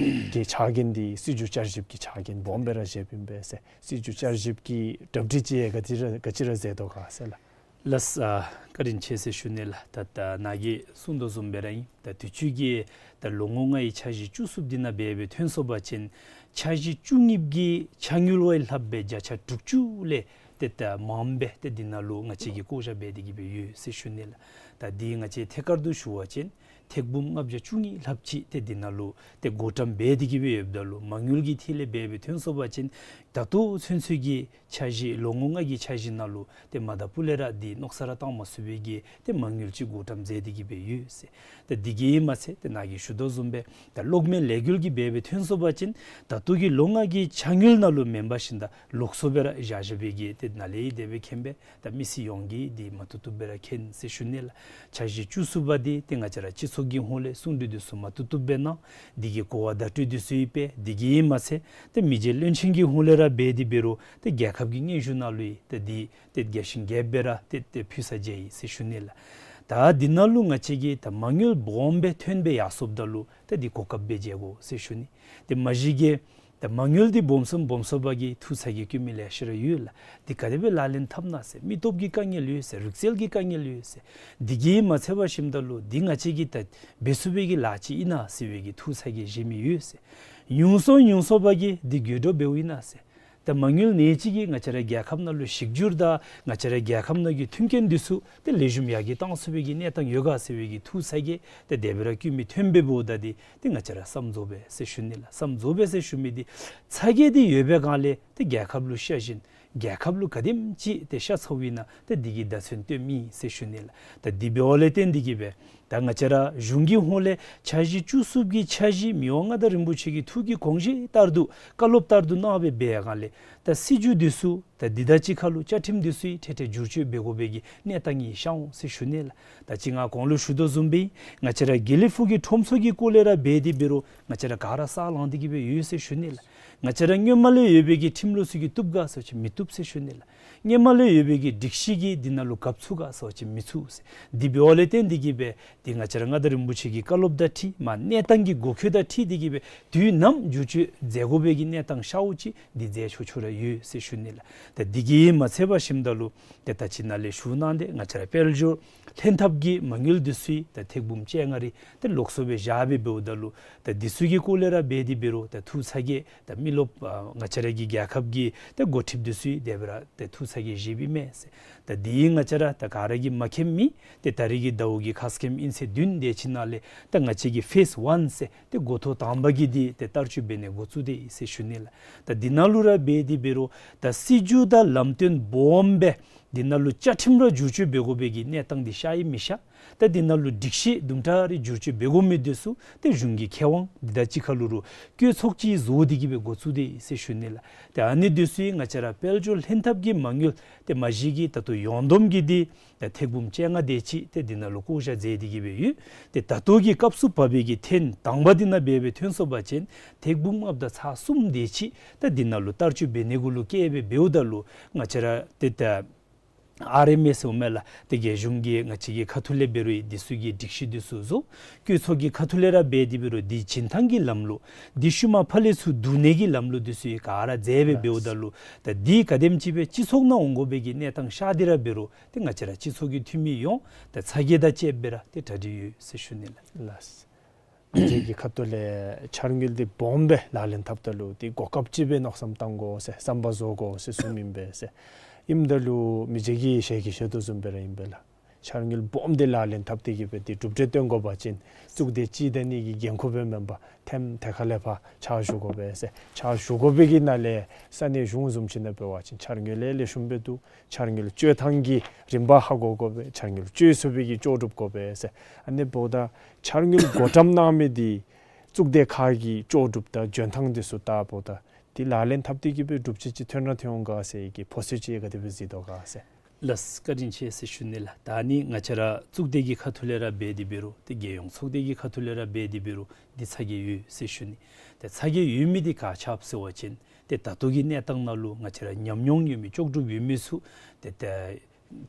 གི་ཕྱག་འགན་འདི་སྲིད་བྱུས་བསྐྱར་ཞིབ་ཀྱི་ཕྱག་འགན་སྦོམ་སྦེ་ར་བཞེསཔ་ཨིན་པས་ཟེར། སྲིད་བྱུས་བསྐྱར་ཞིབ་ཀྱི་གྲ་སྒྲིག་ཅིག་ག་ཅི་ར་ག་ཅི་ར་མཛད་དོ་ག་ཟེར་ལགས། ལགས། ཨ་བཀའ་དྲིན་ཆེ་ཟེར་ཞུ་ནི་ལགས། ད་ད་ནཱ་གིས་གསུངས་དོ་བཟུམ་སྦེ་ར་ཨིན། ད་དུས་ཅི་གི་ད་ལོ་ངོ་ལྔའི་འཆར་གཞི་བཅུ་གསུམ་འདི་ནང་འབད་སྦེ་ཐོན་སོང་པ་ཅིན་འཆར་གཞི་བཅུ་གཉིས་ཀྱི་འཆར་དངུལ་བ་ལྷགཔ་སྦེ་བརྒྱ་ཆ་དྲུག་ཅུ་ལས་ཏེ་ད་མངམ་སྦེ་ཏེ་འདི་ནང་ལུ་ང་བཅས་ཀྱིས་བཀོ་བཞག་འབད་དེ་གི་སྦེ་ཡོད་ཟེར་ཞུ་ནི་ལགས། ད་འདི་ང་བཅས་ཐད་ཀར་དུ་ཞུ་བ་ཅིན་ཐེར་འབུམ་ལྔ་བརྒྱ་བཅུ་གཉིས་ལྷགཔ་ཅིག་ཏེ་འདི་ནང་ལུ་ཏེ་བགོ་བཀྲམ་འབད་དེ་གི་སྦེ་ཡོདཔ་ད་ལུ་མ་དངུལ་གྱི་ཐད་ལས་འབད་སྦེ་ཐོན་སོང་པ་ཅིན་ད་ལྟོ་ཚུན་ཚོད་ཀྱི་འཆར་གཞི་ལོ་ངོ་ལྔ་གི་འཆར་གཞི་ནང་ལུ་ཏེ་མ་དང་ཕུ་ལས་ར་འདི་མནོ་བསམ་ར་བཏང་མ་ཚུགས་པའི་གི་ཏེ་མ་དངུལ་ཅིག་བགོ་བཀྲམ་མཛད་དེ་གི་སྦེ་ཡོད་ཟེར། ཏེ་འདི་གིས་མ་ཚད་ཏེ་ནཱ་གིས་ཞུ་དོ་བཟུམ་སྦེ་ད་གློག་མེ་ལས་འགུལ་གྱི་འབད་སྦེ་ཐོན་སོང་པ་ཅིན་ད་ལྟོ་གི་ལོ་ལྔ་གི་འཆར་དངུལ་ནང་ལུ་མེན་པར་ཞིནམ་ད་ལོགས་སུ་སྦེ་ར་བཞག་བཞག་པའི་གི་ཏེ་ནཱ་ལས་དེ་སྦེ་མཁྱེན་པས། ད་མི་སེར་ཡོངས་ཀྱིས་འདི་མ་བཏུབ་བཏུབ་སྦེ་ར་མཁྱེན་ཟེར་ཞུ་ནི་ལགས། འཆར་གཞི་བཅུ་གསུམ་པ་འདི་ཏེ་ང་བཅས་ར་སྤྱི་ཚོགས་ཀྱི་ཧོངས་ལས་གསུང་གྲོས་འདི་ཚུ་མ་བཏུབ་བཏུབ་སྦེ་གནང་། འདི་གི་གོ་བ་བརྡ་སྤྲོད་འདི་ཚུ་ཡང་འབད། འདི་གིས་མ་ཚད་ཏེ་མི་རྗེ་བློན་ཆེན་གྱི་ཧོངས་ལས་ར་འབད་དེ་འབད་རུང་ཏེ་རྒྱལ་ཁབ་ཀྱི་སྙན་ཞུ་ནང་ལུ་ཡང་ཏེ་འདི་ཏེ་རྒྱས་ཤིང་རྒྱསཔ་སྦེ་ར་ཏེ་ཏེ་ཕུལ་ས་མཇལ་ཡི་ཟེར་ཞུ་ནི་ལགས། ད་འདི་ནང་ལུ་ང་བཅས་ཀྱིས་ད་མ་དངུལ་སྦོམ་སྦེ་ཐོན་སྦེ་ཡར་སོངམ་ད་ལུ་ཏེ་འདི་གོ་སྐབས་སྦེ་མཇལ་དགོ་ཟེར་ཞུ་ནི། ཏེ་མ་གཞི་གིས་ད་མ་དངུལ་འདི་སྦོམ་སུ་སྦོམ་སུ་འབག་གི་ཐུགས་ཚ་གྱང་སྐྱེ་མི་ལེ་ཤ་ར་ཡོད་ལགས། འདི་ག་དེ་སྦེ་ལག་ལེན་འཐབ་ན་ཟེར། མི་སྟོབས་ཀྱི་དཀའ་ངལ་ཡོད་ཟེར། རིག་རྩལ་གྱི་དཀའ་ངལ་ཡོད་ཟེར། འདི་གིས་མ་ཚད་པར་ཞིནམ་ད་ལུ་འདི་ང་བཅས་ཀྱིས་ད་འབད་ཚུགས་པའི་གི་ལཱ་ཅིག་ཨིན་ན་ཟེར་བའི་གི་ཐུགས་ཚ་གྱང་བཞེས་མི་ཡོད་ཟེར། ཉུང་སུ་ཉུང་སུ་བ་གིས་འདི་དགོད་བྲོ་འབདཝ་ཨིན་ན་ཟེར། ད་མ་དངུལ་ནེ་ཅིག་གིས་ང་བཅས་ར་རྒྱལ་ཁབ་ནང་ལུ་ཞིབ་འཇུག་དང་ང་བཅས་ར་རྒྱལ་ཁབ་ནང་གི་མཐུན་རྐྱེན་འདི་ཚུ་ཏེ་ལེགས་ཤོམ་ཡར་རྒྱས་བཏང་ཚུགས་པའི་གི་གནས་སྟངས་ཡོད་ག་ཟེར་བའི་གི་ཐུགས་ཚ་གྱང་ཏེ་དེ་སྦེ་ར་བསྐྱེད་མི་ཐོན་པའི་འབདཝ་ད་འདི་ཏེ་ང་བཅས་ར་བསམ་རྫོགས་པས་ཟེར་ཞུ་ནི་ལགས། བསམ་རྫོགས་པས་ཟེར་ཞུ་མི་འདི་ཚ་གྱང་འདི་ཡོད་པའི་སྒང་ལས་ཏེ་རྒྱལ་ཁབ་ལུ་ཤ་ཞེན་རྒྱལ་ཁབ་ལུ་ག་དེམ་ཅིག་ཏེ་ཤ་ཚཝ་ཨིན་ན་ཏེ་འདི་གིས་བརྡ་མཚོན་སྟོནམ་ཨིན་ཟེར་ཞུ་ནི་ལགས། ད་འདི་འབདཝ་ལས་བརྟེན་འདི་གིས་སྦེ་ད་ང་བཅས་ར་གཞུང་གི་ཧོངས་ལས་འཆར་གཞི་བཅུ་གསུམ་གྱི་འཆར་གཞི་མི་དབང་མངའ་བདག་རིན་པོ་ཆེ་གི་ཐུགས་ཀྱི་དགོངས་བཞེད་ལྟར་དུ་བཀའ་སློབ་ལྟར་དུ་གནང་བའི་སྦེ་སྒང་ལས་ད་སྲིད་བྱུས་འདི་ཚུ་ད་འདི་དང་གཅིག་ཁར་ལུ་བཅའ་ཁྲིམས་འདི་ཚུ་ཡང་ཏེ་ཏེ་བསྒྱུར་བཅོས་འབད་དགོ་པའི་གི་གནས་སྟངས་ཡང་ཤར་འོང་ཟེར་ཞུ་ནི་ལགས། ད་ཅི་ང་གོང་ལུ་ཞུ་དོ་བཟུམ་སྦེ་ང་བཅས་ར་དགེ་ལེགས་ཕུག་གི་ཁྲོམ་ཚོགས་ཀྱི་སྐོར་ལས་ར་འབད་དེ་འབད་རུང་ང་བཅས་ར་ག་ར་ས་ལང་སྟེ་གི་སྦེ་ཡོད་ཟེར་ཞུ་ནི་ལགས། ང་བཅས་ར་སྔོན་མ་ལས་ཡོད་པའི་གི་ཁྲིམས་ལུགས་ཚུ་གིས་བཏུབ་ག་ཟེར་བ་ཅིན་མི་བཏུབ་ཟེར་ཞུ་ནི་ལགས། སྔོན་མ་ལས་ཡོད་པའི་གི་སྒྲིག་གཞི་གིས་འདི་ནང་ལུ་གབ་ཚུགས་ག་ཟེར་བ་ཅིན་མི་ཚུགས་ཟེར། འདི་འབདཝ་ལས་བརྟེན་འདི་གིས་སྦེ་ཏེ་ང་བཅས་ར་མངའ་བདག་རིན་པོ་ཆེ་གི་བཀའ་སློབ་དང་འཁྲིལ་མ་གནས་སྟངས་ཀྱི་དགོས་མཁོ་དང་འཁྲིལ་འདི་གིས་སྦེ་དུས་ནམ་བསྒྱུར་བཅོས་མཛད་དགོ་པའི་གི་གནས་སྟངས་ཤརཝ་ཅིག་འདི་མཛད་ཆོག་ཆོག་ར་ཡོད་ཟེར་ཞུ་ནི་ལགས། ད་འདི་གིས་མ་ཚད་པར་ཞིནམ་ད་ལུ་ཏེ་ད་ཅི་ནཱ་ལས་ཞུ་གནང་སྟེ་ང་བཅས་ར་དཔལ་འབྱོར་ལྷན་ཐབས་ཀྱི་མ་དངུལ་འདི་ཚུ་ཡང་ད་ཐེར་འབུམ་བཅོ་ལྔ་རེ་ཏེ་ལོགས་སུ་སྦེ་བཞག་སྦེ་འབདཝ་ད་ལུ་ད་འདི་ཚུ་གི་སྐོར་ལས་ར་འབད་དེ་འབད་རུང་ད་ཐུགས་ཚ་གྱང་ད་མི་རློབས་ཨ་ང་བཅས་ར་གི་རྒྱལ་ཁབ་ཀྱི་ད་འགོ་ཁྲིདཔ་འདི་ཚུ་ཡང་དེ་སྦེ་ར་ད་ཐུགས་ཚ་གྱང་བཞེསཔ་ཨིན་མས་ཟེར། ད་འདི་ང་བཅས་ར་ད་ག་ར་གིས་མ་མཁྱེནམ་མེད། ཏེ་ད་རེས་ཀྱི་ཟླཝ་གི་ཁ་སྐོང་ཨིན་ཚེ་བདུན་དེ་ཅིག་ནང་ལས་ད་ང་བཅས་ཀྱི་ཕེསི་ཝན་ཟེར་ཏེ་འགོ་ཐོག་དང་པ་གི་འདི་ཏེ་བསྟར་སྤྱོད་འབད་ནི་འགོ་བཙུགས་ཏེ་ཨིན་ཟེར་ཞུ་ནི་ལགས། ད་འདི་ནང་ལུ་ར་འབད་དེ་འབད་རུང་ད་སྲིད་བྱུས་དང་ལམ་སྟོན་སྦོམ་སྦེ་འདི་ནང་ལུ་བཅའ་ཁྲིམས་ར་བསྒྱུར་བཅོས་འབད་དགོ་པའི་གི་གནས་སྟངས་འདི་ཤར་ཡི་མི་ཤར། ད་འདི་ནང་ལུ་སྒྲིག་གཞི་དུམ་གྲ་རེ་བསྒྱུར་བཅོས་འབད་དགོ་མི་འདི་ཚུ་ཏེ་གཞུང་གི་ཁེ་དབང་འདི་དང་གཅིག་ཁར་ལུ་རུང་བཀོད་ཚོགས་ཅིག་བཟོ་སྟེ་གི་སྦེ་འགོ་བཙུགས་ཏེ་ཨིན་ཟེར་ཞུ་ནི་ལགས། ཏེ་ཨ་ནི་འདི་ཚུ་ཡང་ང་བཅས་ར་དཔལ་འབྱོར་ལྷན་ཐབས་ཀྱི་མ་དངུལ་ཏེ་མ་གཞི་གི་ད་ལྟོ་ཡོངས་བསྡོམས་ཀྱི་འདི་ད་ཐེར་འབུམ་བཅོ་ལྔ་དེ་ཅིག་ཏེ་འདི་ནང་ལུ་བཀོ་བཞག་མཛད་དེ་གི་སྦེ་ཡོད། ཏེ་ད་ལྟོ་གི་སྐབས་སུ་བབས་པའི་གི་ཐེངས་དང་པ་འདི་ནང་འབད་སྦེ་ཐོན་སོང་པ་ཅིན་ཐེར་འབུམ་ལྔ་བརྒྱ་དང་ཚག་གསུམ་དེ་ཅིག་ཏེ་འདི་ནང་ལུ་བསྟར་སྤྱོད་འབད་ནི་གུ་ལུ་བཀལ་སྦེ་འབདཝ་ད་ལུ་ང་བཅས་ར་ཏེ་ད་ཨར་ཨེམ་ཨེསི་ཟེར་མས་ལགས། ཏེ་རྒྱལ་གཞུང་གི་ང་བཅས་ཀྱི་ཁ་ཐུག་ལས་འབད་རུང་འདི་ཚུ་གི་སྒྲིག་གཞི་འདི་ཚུ་བཟོ། བཀོད་ཚོགས་ཀྱི་ཁ་ཐུག་ལས་ར་འབད་དེ་འབད་རུང་འདི་བྱིན་ཐང་གི་ལམ་ལུགས་འདི་ཤུལ་མ་ཕར་ལས་ཚུར་བསྡུ་ནི་གི་ལམ་ལུགས་འདི་ཚུ་ཡང་ག་ར་མཛད་སྦེ་འབདཝ་ད་ལུ་ད་འདི་ག་དེམ་ཅིག་སྦེ་སྤྱི་ཚོགས་ནང་འོང་དགོ་པའི་གི་གནས་སྟངས་ཤར་ཏེ་ར་འབད་རུང་ཏེ་ང་བཅས་ར་སྤྱི་ཚོགས་ཀྱི་འཐུས་མི་ཡོངས་ཏེ་ཚ་གྱང་དང་བཅསཔ་སྦེ་ར་ཏེ་གྲ་སྒྲིག་ཡོད་ཟེར་ཞུ་ནི་ལགས། ལགས། ང་བཅས་ཀྱི་ཁ་ཐུག་ལས་འཆར་དངུལ་འདི་སྦོམ་སྦེ་ལག་ལེན་འཐབ་ད་ལུ་འདི་གོ་སྐབས་ཅིག་སྦེ་མནོ་བསམ་བཏང་དགོ་ཟེར་བསམ་པ་བཟོ་དགོ་ཟེར་གསུངམ་ཨིན་པས་ཟེར། ཨིནམ་ད་ལུ་མི་རྗེ་གིས་ཞལ་གྱིས་བཞེས་དོ་བཟུམ་སྦེ་ར་ཨིན་པས་ལགས། འཆར་དངུལ་སྦོམ་འདི་ལག་ལེན་འཐབ་སྟེ་གི་སྦེ་འདི་གྲུབ་འབྲས་སྟོན་དགོ་པ་ཅིན་གཙུག་སྡེ་སྤྱི་བདེ་ནི་གི་འགན་ཁུར་སྦེ་མེན་པར་ཐེམ་ཐེ་ཁ་ལས་ཕར་ཕྱག་ཞུ་དགོ་པས་ཟེར། ཕྱག་ཞུ་དགོ་པའི་གི་ནང་ལས་ས་གནས་གཞུང་བཟུམ་ཅིག་ནང་འབད་བ་ཅིན་འཆར་དངུལ་ལས་ལེགས་ཤོམ་སྦེ་འདུག། འཆར་དངུལ་སྤྱོད་ཐངས་ཀྱི་རིམ་པ་ཧ་གོ་དགོ་པས། འཆར་དངུལ་སྤྱོད་ཚུགས་པའི་གི་ལྕོགས་གྲུབ་དགོ་པས་ཟེར། ཨ་ནི་འབདཝ་ད་འཆར་དངུལ་བགོ་བཀྲམ་གནང་མི་འདི་གཙུག་སྡེ་ཁག་གི་ལྕོགས་གྲུབ་དང་འཇོན་ཐངས་འདི་ཚུ་བལྟཝ་ད་འདི་ལག་ལེན་འཐབ་སྟེ་གི་སྦེ་གྲུབ་འབྲས་ཅིག་ཐོན་ར་ཐོན་འོང་ག་ཟེར་གྱི་ཕོ་སི་ཅིག་ག་དེ་སྦེ་གཟིགས་དོ་ག་ཟེར། ལགས། བཀའ་དྲིན་ཆེ་ཟེར་ཞུ་ནི་ལགས། ད་ནི་ང་བཅས་ར་གཙུག་སྡེ་གི་ཁ་ཐུག་ལས་ར་འབད་དེ་འབད་རུང་ཏེ་རྒྱལ་ཡོངས་ཚོགས་སྡེ་གི་ཁ་ཐུག་ལས་ར་འབད་དེ་འབད་རུང་འདི་ཚ་གྱང་ཡོད་ཟེར་ཞུ་ནི། ཏེ་ཚ་གྱང་ཡོད་མི་འདི་ག་ཅི་འབད་ཟེར་བ་ཅིན་ཏེ་ད་ལྟོ་གི་གནས་སྟངས་ནང་ལུ་ང་བཅས་ར་ཉམས་མྱོང་ཡོད་མི་ལྕོགས་གྲུབ་ཡོད་མི་ཚུ་ཏེ་ཏེ་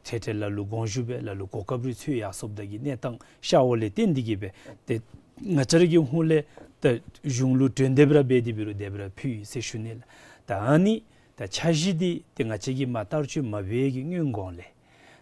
ཏེ་ཏེ་ལ་ལུ་དགོངས་ཞུ་འབད་ལ་ལུ་གོ་སྐབས་རེ་འཚོལ་ཡར་སོངམ་ད་གི་གནས་སྟངས་ཤརཝ་ལས་བརྟེན་འདི་གིས་སྦེ་ཏེ་ང་བཅས་ར་གི་ཧོངས་ལས་ཏེ་གཞུང་ལུ་གྲོས་འདེབས་ར་འབད་དེ་འབད་རུང་དེ་སྦེ་ར་ཕུལ་ཡི་ཟེར་ཞུ་ནི་ལགས། ད་ཨ་ནི་ད་འཆར་གཞི་འདི་ཏེ་ང་བཅས་ཀྱིས་མ་བསྟར་སྤྱོད་མ་འབད་བའི་གི་སྔོན་གོང་ལས་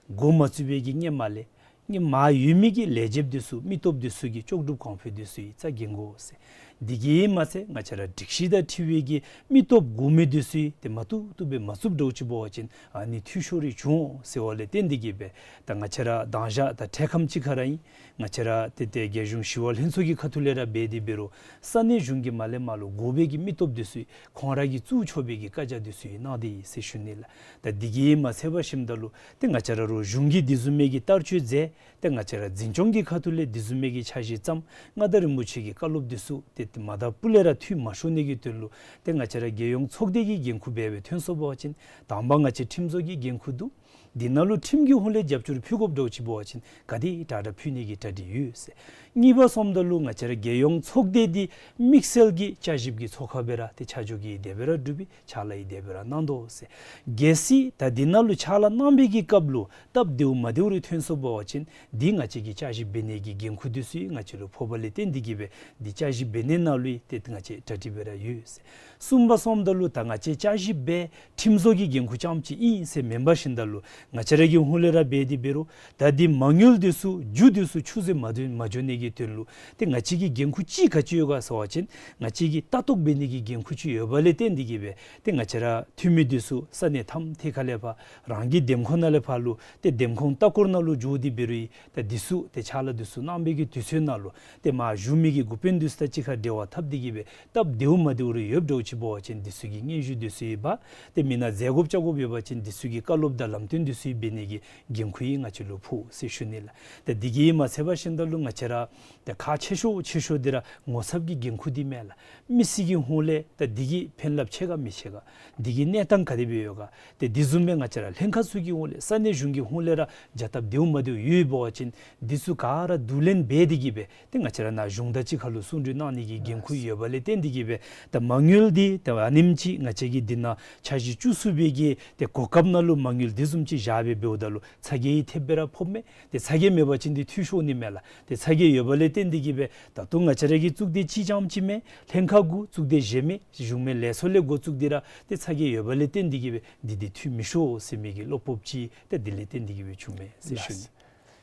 འགོ་མ་བཙུགས་པའི་གི་སྔོན་མ་ལས་ཧེ་མ་ཡོད་མི་གི་ལས་བྱེདཔ་འདི་ཚུ་མི་སྟོབས་འདི་ཚུ་གི་ལྕོགས་གྲུབ་གོང་འཕེལ་འདི་ཚུ་ཡང་རྩ་འགེངས་དགོ་ཟེར། འདི་གིས་མ་ཚད་ང་བཅས་ར་སྒྲིག་གཞི་དང་འཁྲིལ་བའི་གི་མི་སྟོབས་དགོ་མི་འདི་ཚུ་ཡང་ཏེ་མ་བཏུབ་བཏུབ་སྦེ་མ་བཙུགསཔ་འདྲཝ་ཅིག་འབད་བ་ཅིན་ཨ་ནི་འཐུས་ཤོར་རེ་འབྱུང་འོང་ཟེརཝ་ལས་བརྟེན་འདི་གིས་སྦེ་ད་ང་བཅས་ར་དང་ཞག་ད་འཕྲལ་ཁམས་ཅིག་ཁར་ར་ཨིན། ང་བཅས་ར་ཏེ་ཏེ་རྒྱལ་གཞུང་ཞི་གཡོག་ལྷན་ཚོགས་ཀྱི་ཁ་ཐུག་ལས་ར་འབད་དེ་འབད་རུང་ས་གནས་གཞུང་གི་མ་ལས་མར་ལུ་དགོ་པའི་གི་མི་སྟོབས་འདི་ཚུ་ཁོང་ར་གིས་བཙུགས་ཆོག་པའི་གི་བཀའ་རྒྱ་འདི་ཚུ་ཡང་གནང་སྟེ་ཡོད་ཟེར་ཞུ་ནི་ལགས། ད་འདི་གིས་མ་ཚད་པར་ཞིནམ་ད་ལུ་ཏེ་ང་བཅས་ར་རོགས་གཞུང་གིས་འདི་བཟུམ་མའི་གི་བསྟར་སྤྱོད་མཛད། ཏེ་ང་བཅས་ར་འཛིན་སྐྱོང་གི་ཁ་ཐུག་ལས་འདི་བཟུམ་མའི་གི་འཆར་གཞི་བརྩམས། མངའ་བདག་རིན་པོ་ཆེ་གི་བཀའ་སློབ་འདི་ཚུ་ཏེ་ཏེ་མ་དང་པོ་ལས་ར་འཐུས་མ་ཤོར་ནི་གི་དོན་ལུ་ཏེ་ང་བཅས་ར་རྒྱལ་ཡོངས་ཚོགས་སྡེ་གི་འགན་ཁུར་འབད་སྦེ་ཐོན་སོང་པ་ཅིན་དང་པ་ང་བཅས་ཁྲིམས་བཟོ་གི་འགན་ཁུར་འདུག། འདི་ནང་ལུ་ཁྲིམས་ཀྱི་ཧོངས་ལས་རྒྱབ་སྐྱོར་ཕུལ་དགོཔ་འདྲཝ་ཅིག་འབད་བ་ཅིན་ག་དེ་དྲག་དྲག་ཕུལ་ནི་གི་གྲ་སྒྲིག་ཡོད་ཟེར། གཉིས་པ་སོངམ་ད་ལུ་ང་བཅས་ར་རྒྱལ་ཡོངས་ཚོགས་སྡེ་འདི་དམིགས་བསལ་གྱི་བསྐྱར་ཞིབ་ཀྱི་ཚོགས་ཁང་སྦེ་ར་ཏེ་ཆ་འཇོག་གི་དེ་སྦེ་ར་གྲུབ་པའི་ཕྱག་ལཱ་ཡང་དེ་སྦེ་ར་གནང་དོ་ཟེར། གལ་སྲིད་ད་འདི་ནང་ལུ་ཕྱག་ལཱ་གནང་པའི་གི་སྐབས་ལུ་སྟབས་བདེཝ་མ་བདེཝ་རེ་ཐོན་སོང་པ་ཅིན་འདི་ང་བཅས་ཀྱིས་བསྐྱར་ཞིབ་འབད་ནི་གི་འགན་ཁུར་འདི་ཚུ་ཡང་ང་བཅས་ལུ་ཕོགཔ་ལས་བརྟེན་འདི་གིས་སྦེ་འདི་བསྐྱར་ཞིབ་འབད་ནི་ནང་ལུ་ཡང་ཏེ་ང་བཅས་གྲ་སྒྲིག་སྦེ་ར་ཡོད་ཟེར། གསུམ་པ་སོངམ་ད་ལུ་ད་ང་བཅས་བསྐྱར་ཞིབ་འབད་ཁྲིམས་བཟོ་གི་འགན་ཁུར་རྐྱངམ་ཅིག་ཨིན་ཟེར་མེན་པར་ཞིནམ་ད་ལུ་ ང་བཅས་ར་གི་ཧོངས་ལས་ར་འབད་དེ་འབད་རུང་ད་འདི་མ་དངུལ་འདི་ཚུ་རྒྱུ་འདི་ཚུ་ཆུད་ཟོས་མ་འགྱོ་མ་འགྱོ་ནི་གི་དོན་ལུ་ཏེ་ང་བཅས་ཀྱི་འགན་ཁུར་ཅིག་ག་ཅི་ཡོད་ག་ཟེར་བ་ཅིན་ང་བཅས་ཀྱིས་ལྟ་རྟོག་འབད་ནི་གི་འགན་ཁུར་ཅིག་ཡོད་པ་ལས་བརྟེན་ཏེ་གིས་སྦེ་ཏེ་ང་བཅས་ར་འཐུས་མི་འདི་ཚུ་ས་གནས་ཐམ་ཐད་ཁ་ལས་ཕར་རང་གི་འདེམས་ཁོངས་ནང་ལས་ཕར་ལུ་ཏེ་འདེམས་ཁོངས་ལྟ་སྐོར་ནང་ལུ་འགྱོ་སྟེ་འབད་རུང་ད་འདི་ཚུ་ཏེ་ཕྱག་ལཱ་འདི་ཚུ་གནང་པའི་གི་དུས་ཚོད་ནང་ལུ་ཏེ་མར་བཞུགས་མི་གི་འགོ་དཔོན་འདི་ཚུ་དང་གཅིག་ཁར་འབྲེལ་བ་འཐབ་སྟེ་གིས་སྦེ་སྟབས་བདེཝ་མ་བདེཝ་རེ་ཡོདཔ་འདྲཝ་ཅིག་འབད་བ་ཅིན་འདི་ཚུ་གི་སྙན་ཞུ་འདི་ཚུ་ཡོད་པ། ཏེ་མི་ནང་མཛད་དགོཔ་བཅར་དགོཔ་ཡོད་པ་ཅིན་འདི་ཚུ་གི་བཀའ་སློབ་དང་ལམ་སྟོན་འདི་ཚུ་འབད་ནི་གི་འགན་ཁུར་ཡང་ང་བཅས་ལུ་ཕོག་ཟེར་ཞུ་ནི་ལགས། ཏེ་འདི་གིས་མ་ཚད་པར་ཞིནམ་ད་ལུ་ང་བཅས་ར་ཏེ་ཁག་ཆེ་ཤོས་ཆེ་ཤོས་འདི་ར་ངོ་ཚབ་ཀྱི་འགན་ཁུར་འདི་མས་ལགས། མི་སེར་གྱི་ཧོངས་ལས་ད་འདི་གིས་ཕན་རླབས་ཆེ་ག་མི་ཆེ་ག། འདི་གི་གནས་སྟངས་ག་དེ་སྦེ་ཡོད་ག། ཏེ་འདི་བཟུམ་སྦེ་ང་བཅས་ར་ལྷན་ཁག་ཚུ་གི་ཧོངས་ལས་ས་གནས་གཞུང་གི་ཧོངས་ལས་ར་བྱ་སྟབས་བདེཝ་མ་བདེཝ་ཡོདཔ་འབད་བ་ཅིན་འདི་ཚུ་ག་ར་བསྡུ་ལེན་འབད་དེ་གིས་སྦེ་ཏེ་ང་བཅས་ར་ནཱ་གཞུང་དང་གཅིག་ཁར་ལུ་གསུང་གྲོས་གནང་ནི་གི་འགན་ཁུར་ཡོད་པ་ལས་བརྟེན་ཏེ་གིས་སྦེ་ད་མ་དངུལ་འདི་ད་ཨ་ནེམ་ཅིག་ང་བཅས་ཀྱིས་འདི་ནང་འཆར་གཞི་བཅུ་གསུམ་པའི་གི་ཏེ་གོ་སྐབས་ནང་ལུ་མ་དངུལ་འདི་བཟུམ་ཅིག་བཞག་སྦེ་འབདཝ་ད་ལུ་ཚ་གྱང་ཐེབས་སྦེ་ར་ཕོགཔ་མས། ཏེ་ཚ་གྱང་མེད་པ་ཅིན་འདི་འཐུས་ཤོར་ནི་མས་ལགས། ཏེ་ཚ་གྱང་ཡོད་པ་ལས་བརྟེན་ཏེ་གིས་སྦེ་ད་ལྟོ་ང་བཅས་ར་གི་གཙུག་སྡེ་གཅིག་རྐྱངམ་ཅིག་མེན། ལྷན་ཁག་དགུ་གཙུག་སྡེ་བཞི་མེན། གཞུང་མིན་ལས་ཚོགས་ལས་འགོ་བཙུགས་ཏེ་ར་ཏེ་ཚ་གྱང་ཡོད་པ་ལས་བརྟེན་ཏེ་གིས་སྦེ་འདི་འདི་འཐུས་མི་ཤོར་ཟེར་མི་གི་བློ་སྤོབས་ཅིག་ཏེ་འདི་ལས་བརྟེན་ཏེ་གིས་སྦེ་བྱུངམ་མས་ཟེར་ཞུ་ནི།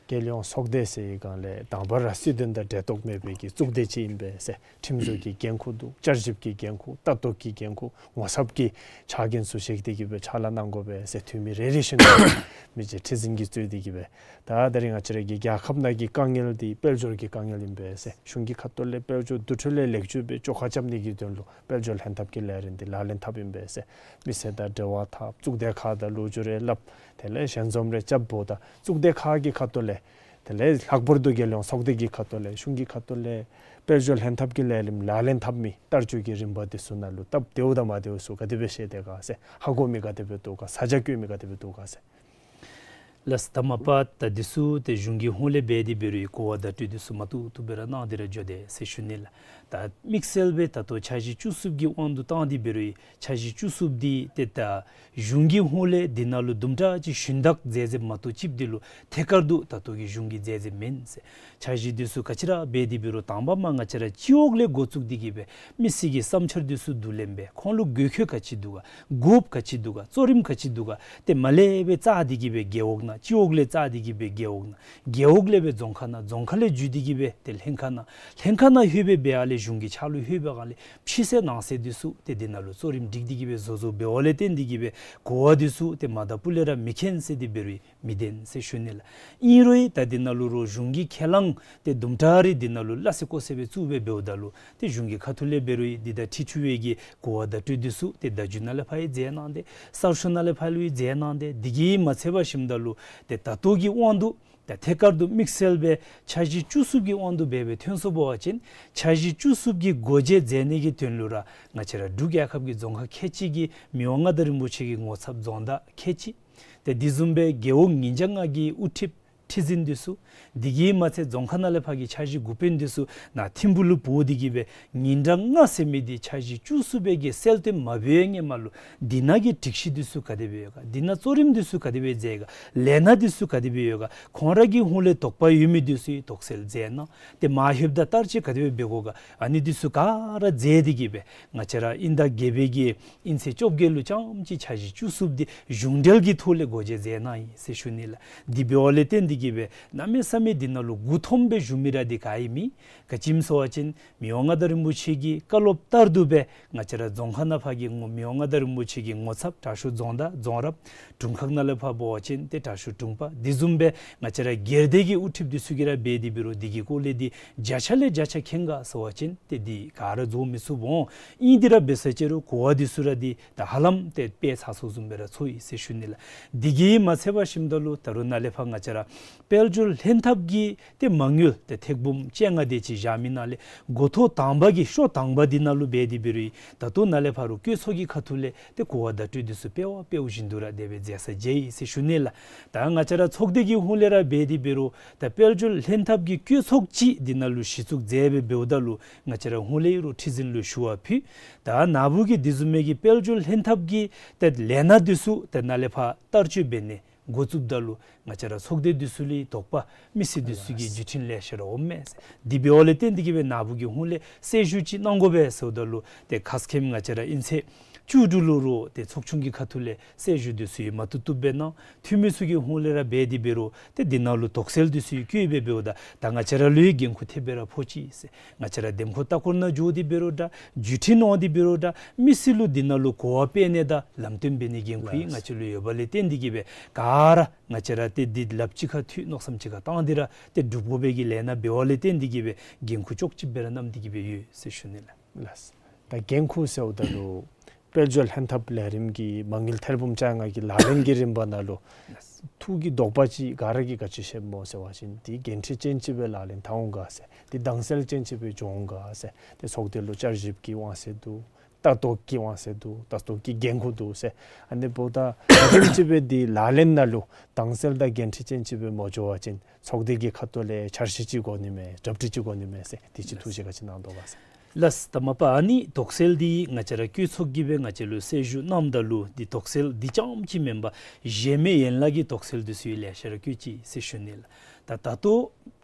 རྒྱལ་ཡོངས་ཚོགས་སྡེ་ཟེར་བའི་སྒང་ལས་དང་པ་ར་སྲིད་དོན་དང་འབྲེལ་གཏོགས་མེད་པའི་གི་གཙུག་སྡེ་ཅིག་ཨིན་པས་ཟེར། ཁྲིམས་བཟོ་གི་འགན་ཁུར་འདུག། བསྐྱར་ཞིབ་ཀྱི་འགན་ཁུར། ལྟ་རྟོག་གི་འགན་ཁུར། ངོ་ཚབ་ཀྱི་ཕྱག་འགན་ཚུ་བཞེས་ཏེ་གིས་སྦེ་ཕྱག་ལཱ་གནང་དགོ་པས་ཟེར། འཐུས་མི་རེ་རེ་བཞིན་དུ་མི་རྗེ་ཁྲི་འཛིན་གྱིས་གཙོས་ཏེ་གིས་སྦེ་ད་ད་རིས་ང་བཅས་ར་གི་རྒྱལ་ཁབ་ནང་གི་དཀའ་ངལ་འདི་དཔལ་འབྱོར་གྱི་དཀའ་ངལ་ཨིན་པས་ཟེར། གཞུང་གི་ཁ་ཐུག་ལས་དཔལ་འབྱོར་འདུ་འཕྲོད་ལས་ལེགས་བཅོས་འབད་བཅོ་ཁ་རྐྱབ་ནི་གི་དོན་ལུ་དཔལ་འབྱོར་ལྷན་ཐབས་ཀྱི་ལས་རིམ་འདི་ལག་ལེན་འཐབ་ཨིན་པས་ཟེར། མི་སེར་དང་འབྲེལ་བ་འཐབ། གཙུག་སྡེ་ཁག་དང་ལོ་རྒྱུས་རེ་སླབ། དེ་ལས་ཞལ་འཛོམས་རེ་རྐྱབ་འབདཝ་ད་གཙུག་སྡེ་ཁག་གི་ཁ་ཐུག་ལས་དེ་ལས་ལྷག་པར་དུ་རྒྱལ་ཡོངས་ཚོགས་སྡེ་གི་ཁ་ཐུག་ལས་གཞུང་གི་ཁ་ཐུག་ལས་དཔལ་འབྱོར་ལྷན་ཐབས་ཀྱི་ལས་རིམ་ལག་ལེན་འཐབ་མི་བསྟར་སྤྱོད་ཀྱི་རིམ་པ་འདི་ཚུ་ནང་ལུ་སྟབས་བདེཝ་དང་མ་བདེཝ་ཚུ་ག་དེ་སྦེ་ཤེས་དེས་ག་ཟེར། ཧ་གོ་མི་ག་དེ་སྦེ་འདུག་ག། ས་ཆ་བཀོད་མི་ག་དེ་སྦེ་འདུག་ག་ཟེར། ལགས། ད་མ་པ་ད་འདི་ཚུ་ཏེ་གཞུང་གི་ཧོངས་ལས་འབད་དེ་འབད་རུང་གོ་བ་བརྡ་སྤྲོད་འདི་ཚུ་མ་ཐུབ་ཐུབ་སྦེ་ར་གནང་སྟེ་ར་འགྱོ་དེས་ཟེར་ཞུ་ནི་ལགས། ད་དམིགས་བསལ་སྦེ་ད་ལྟོ་འཆར་གཞི་བཅུ་གསུམ་གྱི་དབང་དུ་བཏང་སྟེ་འབད་རུང་འཆར་གཞི་བཅུ་གསུམ་འདི་ཏེ་ད་གཞུང་གི་ཧོངས་ལས་འདི་ནང་ལུ་དུམ་གྲ་ཅིག་ཞུན་དག་མཛད་མཛདཔ་མ་གཏོགས་ཅིག་འདི་ལུ་ཐད་ཀར་དུ་ད་ལྟོ་གི་གཞུང་གིས་མཛད་མཛདཔ་མེན་ཟེར། འཆར་གཞི་འདི་ཚུ་ག་ཅི་ར་འབད་དེ་འབད་རུང་དང་པ་མར་ང་བཅས་ར་སྤྱི་འོག་ལས་འགོ་བཙུགས་ཏེ་གིས་སྦེ་མི་སེར་གྱི་བསམ་འཆར་འདི་ཚུ་བསྡུ་ལེན་འབད། ཁོང་ལུ་དགོས་མཁོ་ག་ཅི་འདུག་ག། དགོཔ་ག་ཅི་འདུག་ག། གཙོ་རིམ་ག་ཅི་འདུག་ག། ཏེ་མར་ལས་སྦེ་བཙུགས་ཏེ་གིས་སྦེ་རྒེད་འོག་ནང་། སྤྱི་འོག་ལས་བཙུགས་ཏེ་གིས་སྦེ་རྒེད་འོག་ནང་། རྒེད་འོག་ལས་སྦེ་རྫོང་ཁག་ནང་། རྫོང་ཁག་ལས་བརྒྱུད་དེ་གིས་སྦེ་ཏེ་ལྷན་ཁག་ནང་། ལྷན་ཁག་ནང་ལྷོད་སྦེ་འབད་ཡར་ལས་གཞུང་གི་ཕྱག་ལུ་ལྷོད་པའི་སྒང་ལས་ཕྱི་གསལ་ནང་གསལ་འདི་ཚུ་ཏེ་འདི་ནང་ལུ་གཙོ་རིམ་སྒྲིག་སྟེ་གིས་སྦེ་བཟོ་བཟོཝ་འབདཝ་ལས་བརྟེན་ཏེ་གིས་སྦེ་གོ་བ་འདི་ཚུ་ཏེ་མ་དང་ཕུ་ལས་ར་མི་མཁྱེན་ཟེར་ཏེ་འབད་རུང་མི་བདེན་ཟེར་ཞུ་ནི་ལགས། ཨིན་རུང་ད་འདི་ནང་ལུ་རོགས་གཞུང་གི་ཁས་བླངས་ཏེ་དུམ་གྲ་རེ་འདི་ནང་ལུ་སླ་བསྲེ་ཀོ་བསྲེ་སྦེ་བཙུགས་སྦེ་འབདཝ་ད་ལུ་ཏེ་གཞུང་གི་ཁ་ཐུག་ལས་འབད་རུང་འདི་དང་འཁྲིལ་ཚུགས་པའི་གི་གོ་བ་བརྡ་སྤྲོད་འདི་ཚུ་ཏེ་བརྡ་བརྒྱུད་ནང་ལས་ཕར་ཡང་མཛད་གནང་སྟེ་གསར་ཤོག་ནང་ལས་ཕར་ལུ་ཡང་མཛད་གནང་སྟེ། འདི་གིས་མ་ཚད་པར་ཞིནམ་ད་ལུ་ཏེ་ད་ལྟོ་གི་དབང་དུ་ད་ཐད་ཀར་དུ་དམིགས་བསལ་སྦེ་འཆར་གཞི་བཅུ་གསུམ་གྱི་དབང་དུ་འབད་སྦེ་ཐོན་སོང་པ་ཅིན་འཆར་གཞི་བཅུ་གསུམ་གྱི་སྒོ་འབྱེད་མཛད་ནི་གི་དོན་ལུ་ར་ང་བཅས་ར་འབྲུག་རྒྱལ་ཁབ་ཀྱི་རྫོང་ཁག་ཁལ་གཅིག་གི་མི་དབང་མངའ་བདག་རིན་པོ་ཆེ་གི་ངོ་ཚབ་རྫོང་བདག་ཁལ་གཅིག། ཏེ་དེ་བཟུམ་སྦེ་རྒེད་འོག་ཉིས་བརྒྱ་ལྔ་གི་དབུ་ཁྲིདཔ་ཁྲི་འཛིན་འདི་ཚུ། དེ་གིས་མ་ཚད་རྫོང་ཁག་ནང་ལས་ཕར་གྱི་འཆར་གཞི་འགོ་དཔོན་འདི་ཚུ་ནཱ་ཐིམ་ཕུག་ལུ་འབོ་སྟེ་གིས་སྦེ་ཉིན་གྲངས་ལྔ་ཟེར་མི་འདི་འཆར་གཞི་བཅུ་གསུམ་པའི་གི་གསལ་སྟོན་མ་འབད་བའི་སྔོན་མ་ལུ་འདི་ནང་གི་སྒྲིག་གཞི་འདི་ཚུ་ག་དེ་སྦེ་ཡོད་ག། འདི་ནང་གཙོ་རིམ་འདི་ཚུ་ག་དེ་སྦེ་མཛད་ག། ལས་སྣ་འདི་ཚུ་ག་དེ་སྦེ་ཡོད་ག། ཁོང་ར་གི་ཧོངས་ལས་དོགས་པ་ཡོད་མི་འདི་ཚུ་ཡང་དོགས་སེལ་མཛད་གནང་། ཏེ་མར་ལྷོདཔ་ད་བསྟར་སྤྱོད་ག་དེ་སྦེ་འབད་དགོ་ག། ཨ་ནི་འདི་ཚུ་ག་ར་མཛད་དེ་གིས་སྦེ་ང་བཅས་ར་དབྱིན་ཟླ་བརྒྱད་པའི་གི་དབྱིན་ཚེས་བཅོ་བརྒྱད་ལུ་རྐྱངམ་ཅིག་འཆར་གཞི་བཅུ་གསུམ་འདི་གཞུང་འབྲེལ་གྱི་ཐོག་ལས་སྒོ་འབྱེད་མཛད་གནང་ཡི་ཟེར་ཞུ་ནི་ལགས། དེ་འབདཝ་ལས་བརྟེན་ཏེ་གིས་སྦེ་གནམ་མེད་ས་མེད་འདི་ནང་ལུ་མགུ་འཐོམས་སྦེ་བཞུགས་མི་ར་འདི་ག་ཡང་མེད། ག་ཅི་སྨོ་ཟེར་བ་ཅིན་མི་དབང་མངའ་བདག་རིན་པོ་ཆེ་གི་བཀའ་སློབ་ལྟར་དུ་སྦེ་ང་བཅས་ར་རྫོང་ཁག་ནང་ཕར་གྱི་ངོ་མི་དབང་མངའ་བདག་རིན་པོ་ཆེ་གི་ངོ་ཚབ་དྲག་ཤོས་རྫོང་བདག་རྫོང་རབ། དྲུང་ཁག་ནང་ལས་ཕར་འབད་བ་ཅིན་ཏེ་དྲག་ཤོས་དྲུང་པ། དེ་བཟུམ་སྦེ་ང་བཅས་ར་སྒེར་སྡེ་གི་དབུ་ཁྲིདཔ་འདི་ཚུ་གིས་ར་འབད་དེ་འབད་རུང་འདི་གི་སྐོར་ལས་འདི་བརྒྱ་ཆ་ལས་བརྒྱ་ཆ་མཁྱེན་ག་ཟེར་བ་ཅིན་ཏེ་འདི་ག་ར་རྫོགས་མི་ཚུགས་འོང་། ཨིན་དེ་ར་འབད་ས་ཅིག་རུང་གོ་བ་འདི་ཚུ་ར་འདི་ད་ཧ་ལམ་ཏེ་དཔེ་ཚར་སོང་བཟུམ་སྦེ་ར་ཚོར་ཡི་ཟེར་ཞུ་ནི་ལགས། འདི་གིས་མ་ཚད་པར་ཞིནམ་ད་ལུ་ད་རུང་ནཱ་ལས་ཕར་ང་བཅས་ར་དཔལ་འབྱོར་ལྷན་ཐབས་ཀྱི་ཏེ་མ་དངུལ་ཏེ་ཐེར་འབུམ་བཅོ་ལྔ་དེ་ཅིག་བཞག་མི་ནང་ལས་འགོ་ཐོག་དང་པ་གི་ཤོག་དང་པ་འདི་ནང་ལུ་འབད་དེ་འབད་རུང་ད་ལྟོ་ནཱ་ལས་ཕར་རུང་བཀོད་ཚོགས་ཀྱི་ཁ་ཐུག་ལས་ཏེ་གོ་བ་བརྡ་སྤྲོད་འདི་ཚུ་དཔེ་བ་དཔེ་བཞིན་དུ་ར་དེ་སྦེ་མཛད་ས་མཇལ་ཡི་ཟེར་ཞུ་ནི་ལགས། ད་ང་བཅས་ར་ཚོགས་སྡེ་གི་ཧོངས་ལས་ར་འབད་དེ་འབད་རུང་ད་དཔལ་འབྱོར་ལྷན་ཐབས་ཀྱི་བཀོད་ཚོགས་ཅིག་འདི་ནང་ལུ་གཞི་བཙུགས་མཛད་སྦེ་འབདཝ་ད་ལུ་ང་བཅས་ར་ཧོངས་ལས་ཡང་རུང་ཁྲི་འཛིན་ལུ་ཞུ་བ་ཕུལ། ད་ནཱ་བུ་གིས་དེ་བཟུམ་མའི་གི་དཔལ་འབྱོར་ལྷན་ཐབས་ཀྱི་ཏེ་ལས་སྣ་འདི་ཚུ་ཏེ་ནཱ་ལས་ཕར་བསྟར་སྤྱོད་འབད་ནི་འགོ་བཙུགསཔ་ད་ལུ་ང་བཅས་ར་ཚོགས་སྡེ་འདི་ཚུ་ལུ་དོགས་པ་མི་སེར་འདི་ཚུ་གི་བརྒྱུད་འཕྲིན་ལེ་ཤ་ར་འོངམ་མས་ཟེར། དེ་འབདཝ་ལས་བརྟེན་ཏེ་གིས་སྦེ་ནཱ་བུ་གི་ཧོངས་ལས་གསལ་ཞུ་ཅིག་གནང་དགོ་པས་ཟེརཝ་ད་ལུ་ཏེ་ཁ་སྐད་ང་བཅས་ར་ཨིན་ཚེ་ བཅུ་དྲུག་ལུ་རུང་ཏེ་ཚོགས་ཆུང་གི་ཁ་ཐུག་ལས་གསལ་ཞུ་འདི་ཚུ་ཡང་མ་བཏུབ་བཏུབ་སྦེ་གནང་། འཐུས་མི་ཚུ་གི་ཧོངས་ལས་ར་འབད་དེ་འབད་རུང་ཏེ་འདི་ནང་ལུ་དོགས་སེལ་འདི་ཚུ་ཡང་བཀོད་སྦེ་འབདཝ་ད་ད་ང་བཅས་ར་ལུ་ཡང་འགན་ཁུར་ཐེབས་སྦེ་ར་ཕོག་ཅི་ཟེར། ང་བཅས་ར་འདེམས་བསྐོ་ལྟ་སྐོར་ནང་འགྱོ་སྟེ་འབད་རུང་འདྲ་བརྒྱུད་འཕྲིན་གནང་སྟེ་འབད་རུང་འདྲ་མི་སེར་ལུ་འདི་ནང་ལུ་གོ་བ་སྤེལ་ནི་དང་ལམ་སྟོན་འབད་ནིའི་འགན་ཁུར་ཡང་ལགས། ང་བཅས་ལུ་ཡོདཔ་ལས་བརྟེན་འདི་གིས་སྦེ་ག་ར་ང་བཅས་ར་ཏེ་འདི་ལགཔ་གཅིག་ཁར་མཐུད་མནོ་བསམ་གཅིག་ཁར་བཏང་སྟེ་ར་ཏེ་སྒྲུབ་དགོ་པའི་གི་ལས་སྣ་འབདཝ་ལས་བརྟེན་འདི་གིས་སྦེ་འགན་ཁུར་ལྕོགས་ཅིག་སྦེ་ར་བསྣམས་ཏེ་གིས་སྦེ་ཡོད་ཟེར་ཞུ་ནི་ལགས། ལགས། ད་འགན་ཁུར་ཟེརཝ་ད་ལུ་དཔལ་འབྱོར་ལྷན་ཐབས་ལས་རིམ་གྱི་མ་དངུལ་ཐེར་འབུམ་བཅོ་ལྔ་གི་ལག་ལེན་གྱི་རིམ་པ་ནང་ལུ་ཐུགས་ཀྱི་དོགས་པ་ཅིག་ག་ར་གིས་ག་ཅི་བཤདཔ་སྨོ་ཟེར་བ་ཅིན་འདི་འགན་འཁྲི་ཅན་ཅིག་སྦེ་ལག་ལེན་འཐབ་འོང་ག་ཟེར། འདི་དྭངས་གསལ་ཅན་ཅིག་སྦེ་འགྱོ་འོང་ག་ཟེར། ཏེ་ཚོགས་སྡེ་ལུ་བསྐྱར་ཞིབ་ཀྱི་དབང་ཚད་འདུག། ལྟ་རྟོག་གི་དབང་ཚད་འདུག། ལྟ་རྟོག་གི་འགན་ཁུར་འདུག་ཟེར། ཨ་ནི་འབདཝ་ད་ག་དེམ་ཅིག་སྦེ་འདི་ལག་ལེན་ནང་ལུ་དྭངས་གསལ་དང་འགན་འཁྲི་ཅན་ཅིག་སྦེ་མ་འགྱོ་བ་ཅིན་ཚོགས་སྡེ་གི་ཁ་ཐུག་ལས་འཆར་གཞི་ཅིག་དགོ་ནི་མས། གྲ་སྒྲིག་ཅིག་དགོ་ནི་མས་ཟེར། འདི་ཅིག་ཐུགས་བཞེད་ག་ཅི་གནང་དོ་ག་ཟེར། ལགས། ད་མ་པ་ཨ་ནི་དོགས་སེལ་འདི་ང་བཅས་ར་བཀོད་ཚོགས་ཀྱིས་སྦེ་ང་བཅས་ལུ་གསལ་ཞུ་གནངམ་ད་ལུ་འདི་དོགས་སེལ་འདི་རྐྱངམ་ཅིག་མེན་པར་གཞན་མི་ཡན་ལག་གི་དོགས་སེལ་འདི་ཚུ་ཡང་ལེ་ཤ་ར་བཀོད་ཅི་ཟེར་ཞུ་ནི་ལགས། ད་ད་ལྟོ་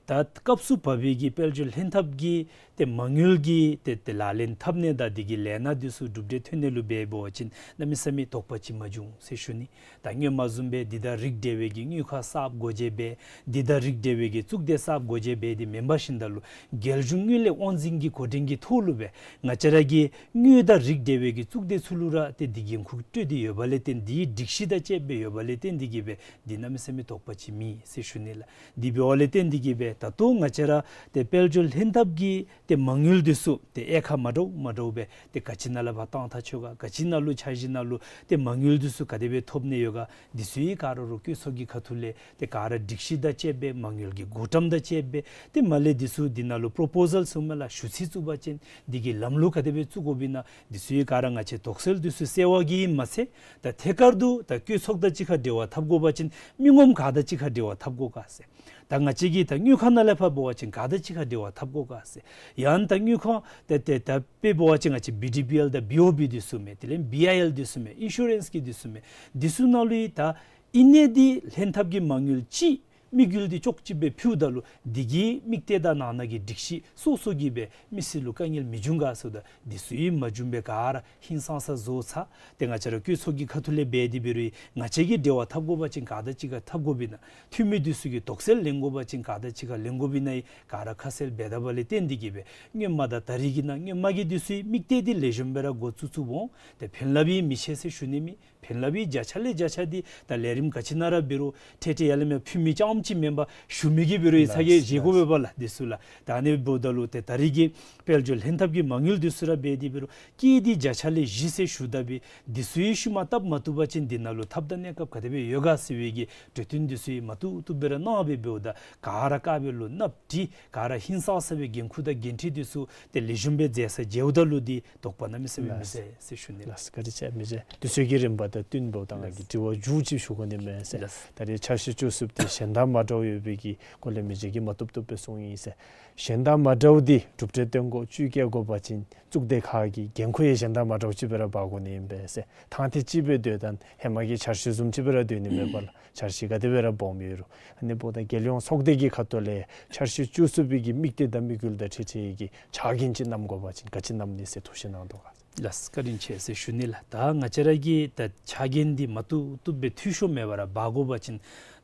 ད་སྐབས་སུ་བབས་པའི་གི་དཔལ་འབྱོར་ལྷན་ཐབས་ཀྱི་ཏེ་མ་དངུལ་གྱི་ཏེ་ཏེ་ལག་ལེན་འཐབ་ནི་དང་འདི་གི་ལས་སྣ་འདི་ཚུ་གྲུབ་འབྲས་ཐོན་ནི་ལུ་འབད་འབད་བ་ཅིན་གནམ་མེད་ས་མེད་དོགས་པ་ཅིག་མ་བྱུང་ཟེར་ཞུ་ནི། ད་སྔོན་མ་བཟུམ་སྦེ་འདི་དང་རིགས་འབྲེལ་བའི་གི་དངུལ་ཁང་གསརཔ་སྒོ་འབྱེད་འབད། འདི་དང་རིགས་འབྲེལ་བའི་གི་གཙུག་སྡེ་གསརཔ་སྒོ་འབྱེད་འབད་དེ་མེན་པར་ཞིནམ་ད་ལུ་རྒྱལ་གཞུང་དངུལ་ལས་དབང་འཛིན་གྱི་འགོ་འདྲེན་གྱི་ཐོག་ལུ་སྦེ་ང་བཅས་ར་གི་དངུལ་དང་རིགས་འབྲེལ་བའི་གི་གཙུག་སྡེ་ཚུ་ལུ་ར་ཏེ་འདི་འགན་ཁུར་སྤྲོད་དེ་ཡོདཔ་ལས་བརྟེན་འདི་སྒྲིག་གཞི་དང་བཅསཔ་སྦེ་ཡོདཔ་ལས་བརྟེན་འདི་གིས་སྦེ་འདི་གནམ་མེད་ས་མེད་དོགས་པ་ཅིག་མེད་ཟེར་ཞུ་ནི་ལགས། འདི་འབདཝ་ལས་བརྟེན་འདི་གིས་སྦེ་ད་ལྟོ་ང་བཅས་ར་ཏེ་དཔལ་འབྱོར་ལྷན་ཐབས་ཀྱི་ཏེ་མ་དངུལ་འདི་ཚུ་ཏེ་དབྱེ་ཁག་མ་འདྲཝ་མ་འདྲཝ་སྦེ་ཏེ་ག་ཅི་ནང་ལས་ཕར་བཏང་ཐག་ཆོད་ག། ག་ཅི་ནང་ལུ་འཆར་གཞི་ནང་ལུ་ཏེ་མ་དངུལ་འདི་ཚུ་ག་དེ་སྦེ་ཐོབ་ནི་ཡོད་ག། འདི་ཚུ་ཡང་ག་ར་རུང་བཀོད་ཚོགས་ཀྱི་ཁ་ཐུག་ལས་ཏེ་ག་ར་སྒྲིག་གཞི་དང་བཅསཔ་སྦེ་མ་དངུལ་གྱི་བགོ་བཀྲམ་དང་བཅསཔ་སྦེ་ཏེ་མ་ལས་འདི་ཚུ་འདི་ནང་ལུ་པོརོ་པོ་ཟཱལ་ཟེར་མི་ལགས་ཞུ་ཚིག་བཙུགས་པ་ཅིན་འདི་གི་ལམ་ལུགས་ག་དེ་སྦེ་བཙུགས་དགོཔ་ཨིན་ན་འདི་ཚུ་ཡང་ག་ར་ང་བཅས་དོགས་སེལ་འདི་ཚུ་སེལ་བ་གིས་མ་ཚད་ད་ཐད་ཀར་དུ་ད་བཀོད་ཚོགས་དང་གཅིག་ཁར་འབྲེལ་བ་འཐབ་དགོ་པ་ཅིན་མི་ངོམ་ག་དང་གཅིག་ཁར་འབྲེལ་བ་འཐབ་དགོ་ག་ཟེར། ད་ང་བཅས་ཀྱིས་ད་དངུལ་ཁང་ནང་ལས་ཕར་འབད་བ་ཅིན་ག་དང་གཅིག་ཁར་འབྲེལ་བ་འཐབ་དགོ་ག་ཟེར། ཡང་ད་དངུལ་ཁང་ད་ད་ད་དཔེ་འབད་བ་ཅིན་ང་བཅས་བི་ཌི་བི་ཨེལ་དང་བི་ཨོ་བི་འདི་ཚུ་མས། དེ་ལས་བི་ཨའི་ཨེལ་འདི་ཚུ་མས། ཨིན་ཤུ་རེནསི་གི་འདི་ཚུ་མས། འདི་ཚུ་ནང་ལུ་ཡང་ད་ཨིན་ནི་འདི་ལྷན་ཐབས་ཀྱི་མ་དངུལ་ཅིག་དམིགས་ཡུལ་འདི་ལྕོགས་ཅིག་སྦེ་ཕུལཝ་ད་ལུ་འདི་གི་དམིགས་གཏད་དང་ནང་ན་གི་སྒྲིག་གཞི་སོ་སོ་གིས་སྦེ་མི་སེར་ལུ་དཀའ་ངལ་མི་འབྱུང་ག་ཟེརཝ་ད་འདི་ཚུ་ཡང་མ་འབྱུང་པར་ག་ར་ཧིང་སངས་ས་བཟོ་ཚར། ཏེ་ང་བཅས་ར་བཀོད་ཚོགས་ཀྱི་ཁ་ཐུག་ལས་འབད་དེ་འབད་རུང་ང་བཅས་ཀྱིས་འབྲེལ་བ་འཐབ་དགོ་པ་ཅིན་ག་དང་གཅིག་ཁར་འཐབ་དགོཔ་ཨིན་ན། འཐུས་མི་འདི་ཚུ་གིས་དོགས་སེལ་ལེན་དགོ་པ་ཅིན་ག་དང་གཅིག་ཁར་ལེན་དགོཔ་ཨིན་ན་ཡང་ག་ར་ཁ་གསལ་འབད་དཔ་ལས་བརྟེན་འདི་གིས་སྦེ་སྔོན་མ་དང་ད་རིས་ཀྱི་ནང་སྔོན་མ་གི་འདི་ཚུ་ཡང་དམིགས་གཏད་འདི་ལེགས་ཤོམ་སྦེ་ར་འགོ་བཙུགས་བཙུགསཔ་འོང་། ཏེ་ཕན་རླབས་ཡང་མི་ཆེ་ཟེར་ཞུ་ནི་མེད། ཕན་རླབས་ཡང་བརྒྱ་ཆ་ལས་བརྒྱ་ཆ་འདི་ད་ལས་རིམ་ག་ཅི་ནང་ར་འབད་རུང་ཏེ་ཏེ་ཡར་ལས་མར་ཕུལ་མི་རྐྱངམ་ཅིག་མེན་པར་ཞུ་མི་གིས་འབད་རུང་ཡང་ཚ་གྱང་བཞེས་དགོ་པས་ལགས། འདི་ཚུ་ལགས། ད་ཨ་ནི་འབདཝ་ད་ལུ་ཏེ་ད་རིས་ཀྱི་དཔལ་འབྱོར་ལྷན་ཐབས་ཀྱི་མ་དངུལ་འདི་ཚུ་ར་འབད་དེ་འབད་རུང་སྐྱེད་འདི་བརྒྱ་ཆ་ལས་བཞི་ཟེར་ཞུ་ད་འབད་འདི་ཚུ་ཡང་ཤུལ་མ་བཏབ་མ་བཏུབ་པ་ཅིན་འདི་ནང་ལུ་ཐབས་དང་གནས་སྐབས་ག་དེ་སྦེ་ཡོད་ག་ཟེར་བའི་གི་གྲོས་བསྟུན་འདི་ཚུ་ཡང་མ་བཏུབ་བཏུབ་སྦེ་ར་གནང་སྦེ་འབདཝ་ད་ག་ར་དཀརཔོ་ལུ་གནགཔོ་བྲིས་ག་ར་ཧིང་སངས་ས་སྦེ་འགན་ཁུར་དང་འགན་འཁྲི་འདི་ཚུ་ཏེ་ལེགས་ཤོམ་སྦེ་མཛད་ས་མཇལཝ་ད་ལུ་འདི་དོགས་པ་གནམ་མེད་ས་མེད་མི་ཟད་ཟེར་ཞུ་ནི་ལགས། ལགས་བཀའ་དྲིན་ཆེ་མི་རྗེ། དུས་ཚོད་ཀྱི་རིམ་པ་དང་བསྟུན་འབདཝ་ད་ང་གིས་དྲི་བ་མཇུག་ཅིག་ཞུ་དགོ་ནི་མས་ཟེར། ལགས། ད་རེས་འཆར་གཞི་བཅུ་གསུམ་འདི་གཞན་དང་མ་འདྲཝ་ཡོད་པའི་གི་སྐོར་ལས་མི་རྗེ་གིས་མ་བཏུབ་བཏུབ་སྦེ་གསུངས་ཡི་ཟེར། གཞན་དང་མ་འདྲཝ་འདི་གྲུབ་འབྲས་སྟོན་དགོ་བཅུད་བསྐྱེད་དགོ་པ་ཅིན་གཙུག་སྡེ་ཁག་གི་འགན་ཁུར་ཡང་གཞན་དང་མ་འདྲཝ་ཅིག་སྦེ་ར་འབག་དགོ་ནི་ཨིན་པས་ཟེར། ཐང་ཐད་ཅིག་སྦེ་སྡོད་ད་ཧེ་མ་གི་འཆར་གཞི་བཟུམ་ཅིག་སྦེ་ར་སྡོད་ནི་མེད་པར་འཆར་གཞི་ག་དེ་སྦེ་ར་སྦོམ་ཡོད་རུང་ཨ་ནི་འབདཝ་ད་རྒྱལ་ཡོངས་ཚོགས་སྡེ་གི་ཁ་ཐུག་ལས་འཆར་གཞི་བཅུ་གསུམ་པའི་གི་དམིགས་གཏད་དང་དམིགས་ཡུལ་དང་འཁྲིལ་འཁྲིལ་གྱི་ཕྱག་འགན་ཅིག་བསྣམ་དགོ་པ་ཅིན་ག་ཅི་བསྣམ་ནི་ཟེར་ཐུགས་བཞེད་གནང་དོ་ག། ལགས་བཀའ་དྲིན་ཆེ་ཟེར་ཞུ་ནི་ལགས། ད་ང་བཅས་ར་གིས་ད་ཕྱག་འགན་འདི་མ་བཏུབ་བཏུབ་སྦེ་འཐུས་ཤོར་མེད་པར་ར་འབག་དགོ་པ་ཅིན་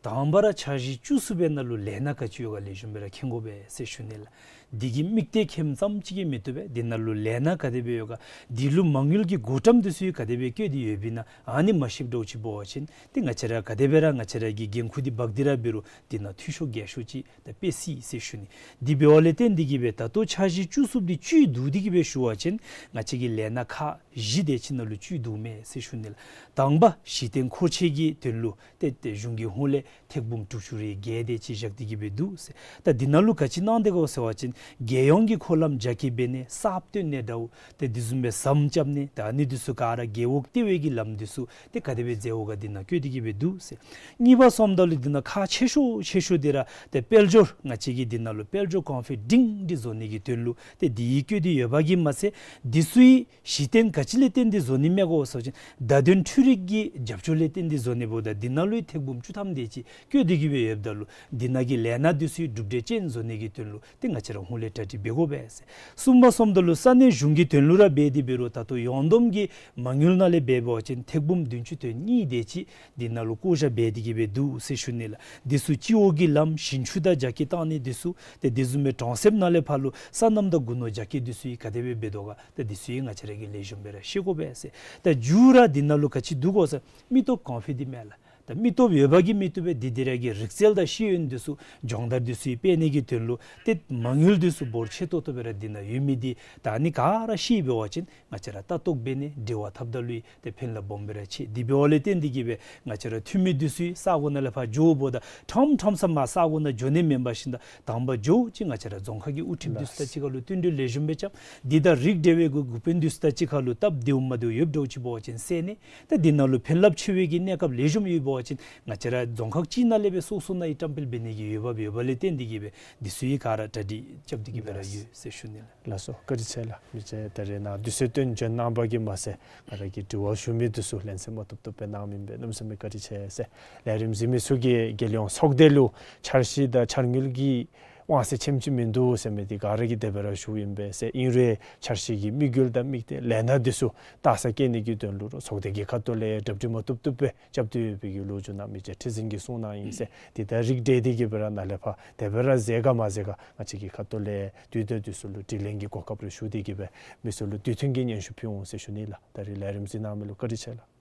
དང་པ་ར་འཆར་གཞི་བཅུ་གསུམ་པའི་ནང་ལུ་ལས་སྣ་ག་ཅི་ཡོད་ག་ལེགས་ཤོམ་སྦེ་ར་མཁྱེན་དགོ་པས་ཟེར་ཞུ་ནི་ལགས། འདི་གི་དམིགས་གཏད་མཁྱེནམ་ཙམ་ཅིག་གིས་མི་བཏུབ་པས། འདི་ནང་ལུ་ལས་སྣ་ག་དེ་སྦེ་ཡོད་ག། འདི་ལུ་མ་དངུལ་གྱི་བགོ་བཀྲམ་འདི་ཚུ་ག་དེ་སྦེ་བཀོད་དེ་ཡོདཔ་ཨིན་ན། ཨ་ནི་མ་ཤེསཔ་འདྲཝ་ཅིག་འབད་བ་ཅིན་ཏེ་ང་བཅས་ར་ག་དེ་སྦེ་ར་ང་བཅས་ར་གིས་འགན་ཁུར་འདི་འབག་སྟེ་ར་འབད་རུང་འདི་ནང་འཐུས་ཤོར་རྒས་ཤོས་ཅིག་ད་འབད་སྲིད་ཟེར་ཞུ་ནི། འདི་འབདཝ་ལས་བརྟེན་འདི་གིས་སྦེ་ད་ལྟོ་འཆར་གཞི་བཅུ་གསུམ་འདི་བཅུད་བསྡུ་སྟེ་གིས་སྦེ་ཞུ་བ་ཅིན་ང་བཅས་ཀྱི་ལས་སྣ་ཁག་བཞི་དེ་ཅིག་ནང་ལུ་བཅུད་བསྡུཝ་མས་ཟེར་ཞུ་ནི་ལགས། དང་པ་གཞི་རྟེན་མཁོ་ཆས་ཀྱི་དོན་ལུ་ཏེ་ཏེ་གཞུང་གི་ཧོངས་ལས་ཐེར་འབུམ་དྲུག་ཅུ་རེ་བརྒྱད་དེ་ཅིག་བཞག་སྟེ་གིས་སྦེ་འདུག་ཟེར། ད་འདི་ནང་ལུ་ག་ཅི་གནང་སྟེ་གོ་ཟེར་བ་ཅིན་རྒྱལ་ཡོངས་ཀྱི་འཁོར་ལམ་རྒྱ་སྐྱེད་འབད་ནི་གསརཔ་བཏོན་ནི་འདྲཝ་ཏེ་དེ་བཟུམ་སྦེ་ཟམ་རྐྱབ་ནི་ད་ཨ་ནི་འདི་ཚུ་ག་ར་རྒེད་འོག་ལྟེ་བའི་གི་ལམ་འདི་ཚུ་ཏེ་ག་དེ་སྦེ་མཛདཔ་ག་འདི་ནང་བཀོད་དེ་གིས་སྦེ་འདུག་ཟེར། གཉིས་པ་སོངམ་ད་ལུ་འདི་ནང་ཁག་ཆེ་ཤོས་ཆེ་ཤོས་འདི་ར་ཏེ་དཔལ་འབྱོར་ང་བཅས་ཀྱིས་འདི་ནང་ལུ་དཔལ་འབྱོར་གོང་འཕེལ་སྒྲིང་སྒྲི་བཟོ་ནི་གི་དོན་ལུ་ཏེ་འདི་ཡང་བཀོད་དེ་ཡོདཔ་གིས་མ་ཚད་འདི་ཚུ་ཡང་གཞི་རྟེན་ག་ ཅི་ལས་བརྟེན་ཏེ་བཟོ་ནི་མས་གོ་ཟེར་བ་ཅིན་བརྡ་དོན་འཕྲུལ་རིག་གི་རྒྱབ་སྐྱོར་ལས་བརྟེན་ཏེ་བཟོ་ནི་འབདཝ་ད་འདི་ནང་ལུ་ཡང་ཐེག་འབུམ་བཅུ་ཐམ་དེ་ཅིག་བཀོད་དེ་གི་སྦེ་ཡོདཔ་ད་ལུ་འདི་ནང་གི་ལས་སྣ་འདི་ཚུ་གྲུབ་འབྲས་ཅན་བཟོ་ནི་གི་དོན་ལུ་ཏེ་ང་བཅས་ར་ཧོང་ལས་གྲ་སྒྲིག་འབད་དགོ་པས་ཟེར། གསུམ་པ་སོངམ་ད་ལུ་ས་གནས་གཞུང་གི་དོན་ལུ་ར་འབད་དེ་འབད་རུང་ད་ལྟོ་ཡོངས་བསྡོམས་ཀྱི་མ་དངུལ་ནང་ལས་འབད་བ་ཅིན་ཐེག་འབུམ་བདུན་ཅུ་དོན་གཉིས་དེ་ཅིག་འདི་ནང་ལུ་བཀོ་བཞག་འབད་དེ་གི་སྦེ་འདུག་ཟེར་ཞུ་ནི་ལགས། འདི་ཚུ་སྤྱི་འོག་གི་ལམ་ཞིང་ཆུ་དང་རྒྱ་སྐྱེད་བཏང་ནི་འདི་ཚུ་ཏེ་དེ་བཟུམ་སྦེ་གྲོང་གསེབ་ནང་ལས་ཕར་ལུ་སོ་ནམ་དང་རྒུ་ནོར་རྒྱ་སྐྱེད་འདི་ཚུ་ཡང་ག་དེ་སྦེ་འབད་དོ་ག་ཏེ་འདི་ཚུ་ཡང་ང་བཅས་ར་གིས་ལེགས་ཤོམ་སྦེ་ར་ཤེས་དགོ་པས་ཟེར། ད་མཇུག་ར་འདི་ནང་ལུ་ག་ཅི་འདུག་གོ་ཟེར་མི་སྟོབས་གོང་འཕེལ་འདི་མས་ལགས། ད་མི་སྟོབས་ཡོད་པ་གིས་མི་བཏུབ་པས། འདི་འདི་ར་གི་རིག་རྩལ་དང་ཤེས་ཡོན་འདི་ཚུ་སྦྱོང་བརྡར་འདི་ཚུ་ཡང་སྤེལ་ནི་གི་དོན་ལུ་ཏེ་མ་དངུལ་འདི་ཚུ་འབོར་ཆེ་ཏོག་ཏོ་སྦེ་ར་འདི་ནང་ཡོད་མི་འདི་ད་ཨ་ནི་ག་ར་ཤེས་འབད་བ་ཅིན་ང་བཅས་ར་ལྟ་རྟོག་འབད་ནི་འབྲེལ་བ་འཐབ་ད་ལུ་ཡང་ཏེ་ཕན་རླབས་སྦོམ་སྦེ་ར་ཆེ། དེ་འབདཝ་ལས་བརྟེན་ཏེ་གི་སྦེ་ང་བཅས་ར་འཐུས་མི་འདི་ཚུ་ཡང་ས་གོ་ནང་ལས་ཕར་འགྱོཝ་ད་ཁྲམ་ཁྲམ་ས་མར་ས་གོ་ནང་འགྱོ་ནི་མེན་པར་ཞིནམ་ད་དང་པ་འགྱོ་ཅིག་ང་བཅས་ར་རྫོང་ཁག་གི་དབུ་ཁྲིདཔ་འདི་ཚུ་དང་གཅིག་ཁར་ལུ་བསྟུན་གྲོས་ལེགས་ཤོམ་སྦེ་རྐྱབ། འདི་དང་རིགས་འབྲེལ་བའི་འགོ་དཔོན་འདི་ཚུ་དང་གཅིག་ཁར་ལུ་སྟབས་བདེཝ་མ་བདེཝ་ཡོདཔ་འདྲཝ་ཅིག་འབད་བ་ཅིན་བསལ་ནི། ད་འདི་ནང་ལུ་ཕན་རླབས་ཆེ་བའི་གི་གནས་སྐབས་ལེགས་ཤོམ་ཡོདཔ་འབད་བ་ཅིན་ང་བཅས་ར་རྫོང་ཁག་གཅིག་ནང་ལས་སྦེ་སོ་སོ་ནང་ཡང་བཀྲམ་སྤེལ་འབད་ནི་གི་འོས་འབབ་ཡོདཔ་ལས་བརྟེན་ཏེ་གི་སྦེ་འདི་ཚུ་ཡང་ག་ར་གྲ་སྒྲིག་རྐྱབ་སྟེ་གི་སྦེ་ར་ཡོད་ཟེར་ཞུ་ནི་ལགས། ལགས་སོ། བཀའ་དྲིན་ཆེ་ལགས། མི་རྗེ་ད་རེས་ནཱ་དུས་ཚོད་བཏོན་བྱོན་གནང་བ་གིས་མ་ཚད་ང་ར་གི་དྲི་བ་ཞུ་མི་འདི་ཚུ་ལན་གསལ་མ་ཐོབ་ཐོབ་སྦེ་གནང་མི་འབད་གནམ་མེད་ས་མེད་བཀའ་དྲིན་ཆེ་ཟེར། ལས་རིམ་གཟིགས་མི་ཚུ་གིས་རྒྱལ་ཡོངས་ཚོགས་སྡེ་ལུ་འཆར་གཞི་དང་འཆར་དངུལ་གྱི་དབང་ཚད་ཆེམ་ཅིག་མིན་འདུག་ཟེར་མི་འདི་ག་ར་གིས་དེ་སྦེ་ར་ཞུཝ་ཨིན་པས་ཟེར། ཨིན་རུང་འཆར་གཞི་གི་དམིགས་ཡུལ་དང་དམིགས་གཏད་ལས་སྣ་འདི་ཚུ་ལྟ་ས་བསྐྱལ་ནི་གི་དོན་ལུ་ར་ཚོགས་སྡེ་གི་ཁ་ཐུག་ལས་གྲ་སྒྲིག་མ་ཐུབ་ཐུབ་སྦེ་རྐྱབ་སྟེ་ཡོད་པའི་གི་ལོ་རྒྱུས་ནང་མི་རྗེ་ཁྲི་འཛིན་གྱིས་གསུངས་གནང་ཡི་ཟེར། འདི་དང་རིགས་འབྲེལ་ཏེ་གི་སྦེ་ར་ནཱ་ལས་ཕར་དེ་སྦེ་ར་མཛད་ག་མ་མཛད་ག་ང་བཅས་ཀྱི་ཁ་ཐུག་ལས་དུས་དང་དུས་ཚོད་ལུ་དྲི་ལན་གྱི་གོ་སྐབས་རེ་ཞུ་སྟེ་གི་སྦེ་མི་ཚུ་ལུ་དུས་མཐུན་གྱི་སྙན་ཞུ་ཕུལ་འོང་ཟེར་ཞུ་ནི་ལགས། ད་རིས་ལས་རིམ་གཟིགས་གནང་མི་ལུ་བཀའ་དྲིན་ཆེ་ལགས།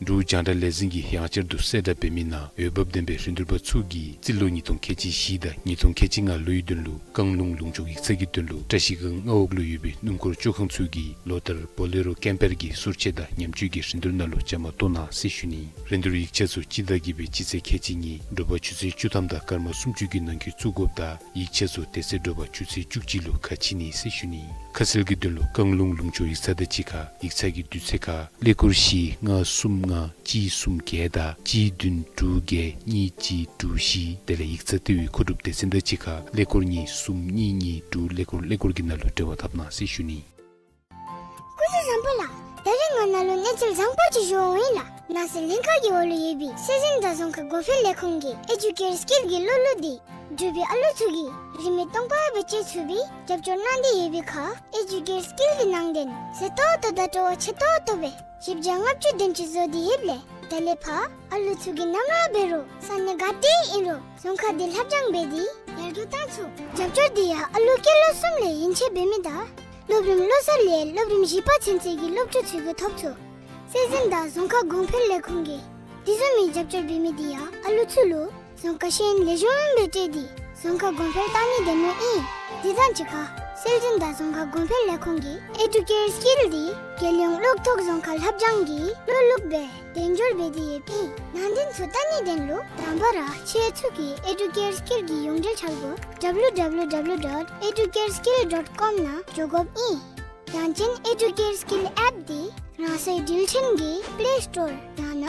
འབྲུག་རྒྱང་བསྒྲགས་ལས་འཛིན་གྱིས་ཡང་བསྐྱར་དུ་གསལ་བསྒྲགས་འབད་མི་ནང་འོས་འབབ་ལྡན་པའི་རིན་བསྡུར་པ་ཚུ་གིས་རྩིས་ལོ་ཉིས་སྟོང་ཁལ་གཅིག་བཞི་དང་ཉིས་སྟོང་ཁལ་གཅིག་ལྔ་ལོའི་དོན་ལུ་བཀང་ལུང་ལུང་ཕྱོགས་ཡིག་ཚང་གི་དོན་ལུ་བཀྲ་ཤིས་སྒང་མངའ་འོག་ལུ་ཡོད་པའི་སྣུམ་འཁོར་བཅོ་ཁང་ཚུ་གིས་ལོ་ལྟར་བོ་ལེ་རོ་ཀེམ་པར་གྱི་སོར་ཆས་དང་ཉམས་བཅོས་ཀྱི་རིན་བསྡུར་ནང་ལུ་བཅའ་མར་གཏོགས་གནང་ཟེར་ཞུ་ནི། རིན་བསྡུར་ཡིག་ཆ་ཚུ་སྤྱི་ཟླ་བརྒྱད་པའི་སྤྱི་ཚེས་ཁལ་གཅིག་གཉིས་དྲོ་པ་ཆུ་ཚོད་བཅུ་ཐམ་དང་སྐར་མ་སུམ་ཅུ་གི་ནང་འཁོད་བཙུགས་དགོཔ་དང་ཡིག་ཆ་ཚུ་དེ་ཚེ་དྲོ་པ་ཆུ་ཚོད་བཅུ་གཅིག་ལུ་ཁ་ཕྱེ་ནི་ཟེར་ཞུ་ནི། ཁ་གསལ་གྱི་དོན་ལུ་བཀང་ལུང་ལུང་ཕྱོགས་ཡིག་ཚང་དང་གཅིག་ཁར་ཡིག་ཚང་གི་དུས་ཚོད་ཁར་ཀླད་ཀོར་བཞི་ལྔ་གསུམ་ལྔ་གཅིག་གསུམ་བརྒྱད་དང་གཅིག་བདུན་དྲུག་བརྒྱད་གཉིས་གཅིག་དྲུག་བཞི། དེ་ལས་ཡིག་ཚང་ལྟེ་བའི་མཁོ་སྒྲུབ་སྡེ་ཚན་དང་གཅིག་ཁར་ཀླད་ཀོར་གཉིས་གསུམ་གཉིས་གཉིས་དྲུག་ཀླད་ཀོར་ཀླད་ཀོར་གྱི་ནང་ལུ་འབྲེལ་བ་འཐབ་གནང་ཟེར་ཞུ་ནི། སྐུ་གཟུགས་བཟང་པོ་ལགས། ད་རིས་ང་ནཱ་ལུ་གནས་ཚུལ་བཟང་པོ་ཅིག་ཞུ་འོང་ཡི་ལགས། ནང་སྲིད་ལྷན་ཁག་གི་འོག་ལུ་ཡོད་པའི་སྲོལ་འཛིན་དང་རྫོང་ཁ་གོང་འཕེལ་ལས་ཁུངས་ཀྱི་ཨེ་ཌུ་ཀེར་སི་ཀིལ་གྱི་གློག་ཀླུ་འདི་འབྲུག་པའི་ཨ་ལུ་ཚུ་གིས་རིན་མེད་སྟོང་པ་སྦེ་སྤྱོད་ཚུགས་པའི་རྒྱབ་སྐྱོར་གནང་སྟེ་ཡོད་པའི་ཁར་ཨེ་ཌུ་ཀེར་སི་ཀིལ་གྱི་ནང་དོན་མཛེས་ཏོག་ཏོ་དང་སྤྲོ་བ་ཆེ་ཏོག་ཏོ་སྦེ་བཞི་བརྒྱ་ལྔ་བཅུ་དེམ་ཅིག་བཟོ་སྟེ་ཡོདཔ་ལས་ད་ལས་ཕར་ཨ་ལུ་ཚུ་གིས་ནམ་ར་འབད་རུང་ས་གནས་ག་ཏེ་ཨིན་རུང་རྫོང་ཁ་འདི་ལྷབ་སྦྱང་འབད་དེ་ཡར་རྒྱས་བཏང་ཚུགས། རྒྱབ་སྐྱོར་འདི་ཡང་ཨ་ལུ་སྐྱེས་ལོ་གསུམ་ལས་ཡན་ཆད་འབད་མི་དང་སློབ་རིམ་བློ་གསར་ལས་སློབ་རིམ་བཞི་པ་ཚུན་ཚོད་ཀྱི་སློབ་ཕྲུག་ཚུ་གིས་ཐོབ་ཚུགས། སྲོལ་འཛིན་དང་རྫོང་ཁ་གོང་འཕེལ་ལས་ཁུངས་ཀྱིས་དེ་བཟུམ་མའི་རྒྱབ་སྐྱོར་འབད་མི་འདི་ཡང་ཨ་ལུ་ཚུ་ལུ་རྫོང་ཁ་ཤེས་ཡོན་ལེགས་ཤོམ་སྦེ་སྤྲོད་དེ་རྫོང་ཁ་གོང་འཕེལ་བཏང་ནི་དེ་མོ་ཨིན། དེ་དང་གཅིག་ཁར་སྲོལ་འཛིན་དང་རྫོང་ཁ་གོང་འཕེལ་ལས་ཁུངས་ཀྱིས་ཨེ་ཌུ་ཀེར་སི་ཀིལ་འདི་རྒྱལ་ཡོངས་གློག་ཐོག་རྫོང་ཁ་ལྷབ་སྦྱང་གི་གློག་ལུགས་སྦེ་གདེང་འཇོག་འབད་དེ་ཡོདཔ་ཨིན། ནང་དོན་ཚུ་བལྟ་ནི་དོན་ལུ་དང་པ་ར་ཁྱེད་ཚུ་གིས་ཨེ་ཌུ་ཀེར་སི་ཀིལ་གྱི་ཡོངས་འབྲེལ་འཆར་སྒོ་ཌབ་ལུ་ཌབ་ལུ་ཌབ་ལུ་ཌོཊ་ཨེ་ཌུ་ཀེར་སི་ཀིལ་ཌོཊ་ཀོམ་ནང་འགྱོ་དགོཔ་ཨིན། ཡང་ཅིན་ཨེ་ཌུ་ཀེར་སི་ཀིལ་ཨེཔ་འདི་རང་སོའི་འགྲུལ་འཕྲིན་གྱི་པླེ་སི་ཊོར་ཡང་ན་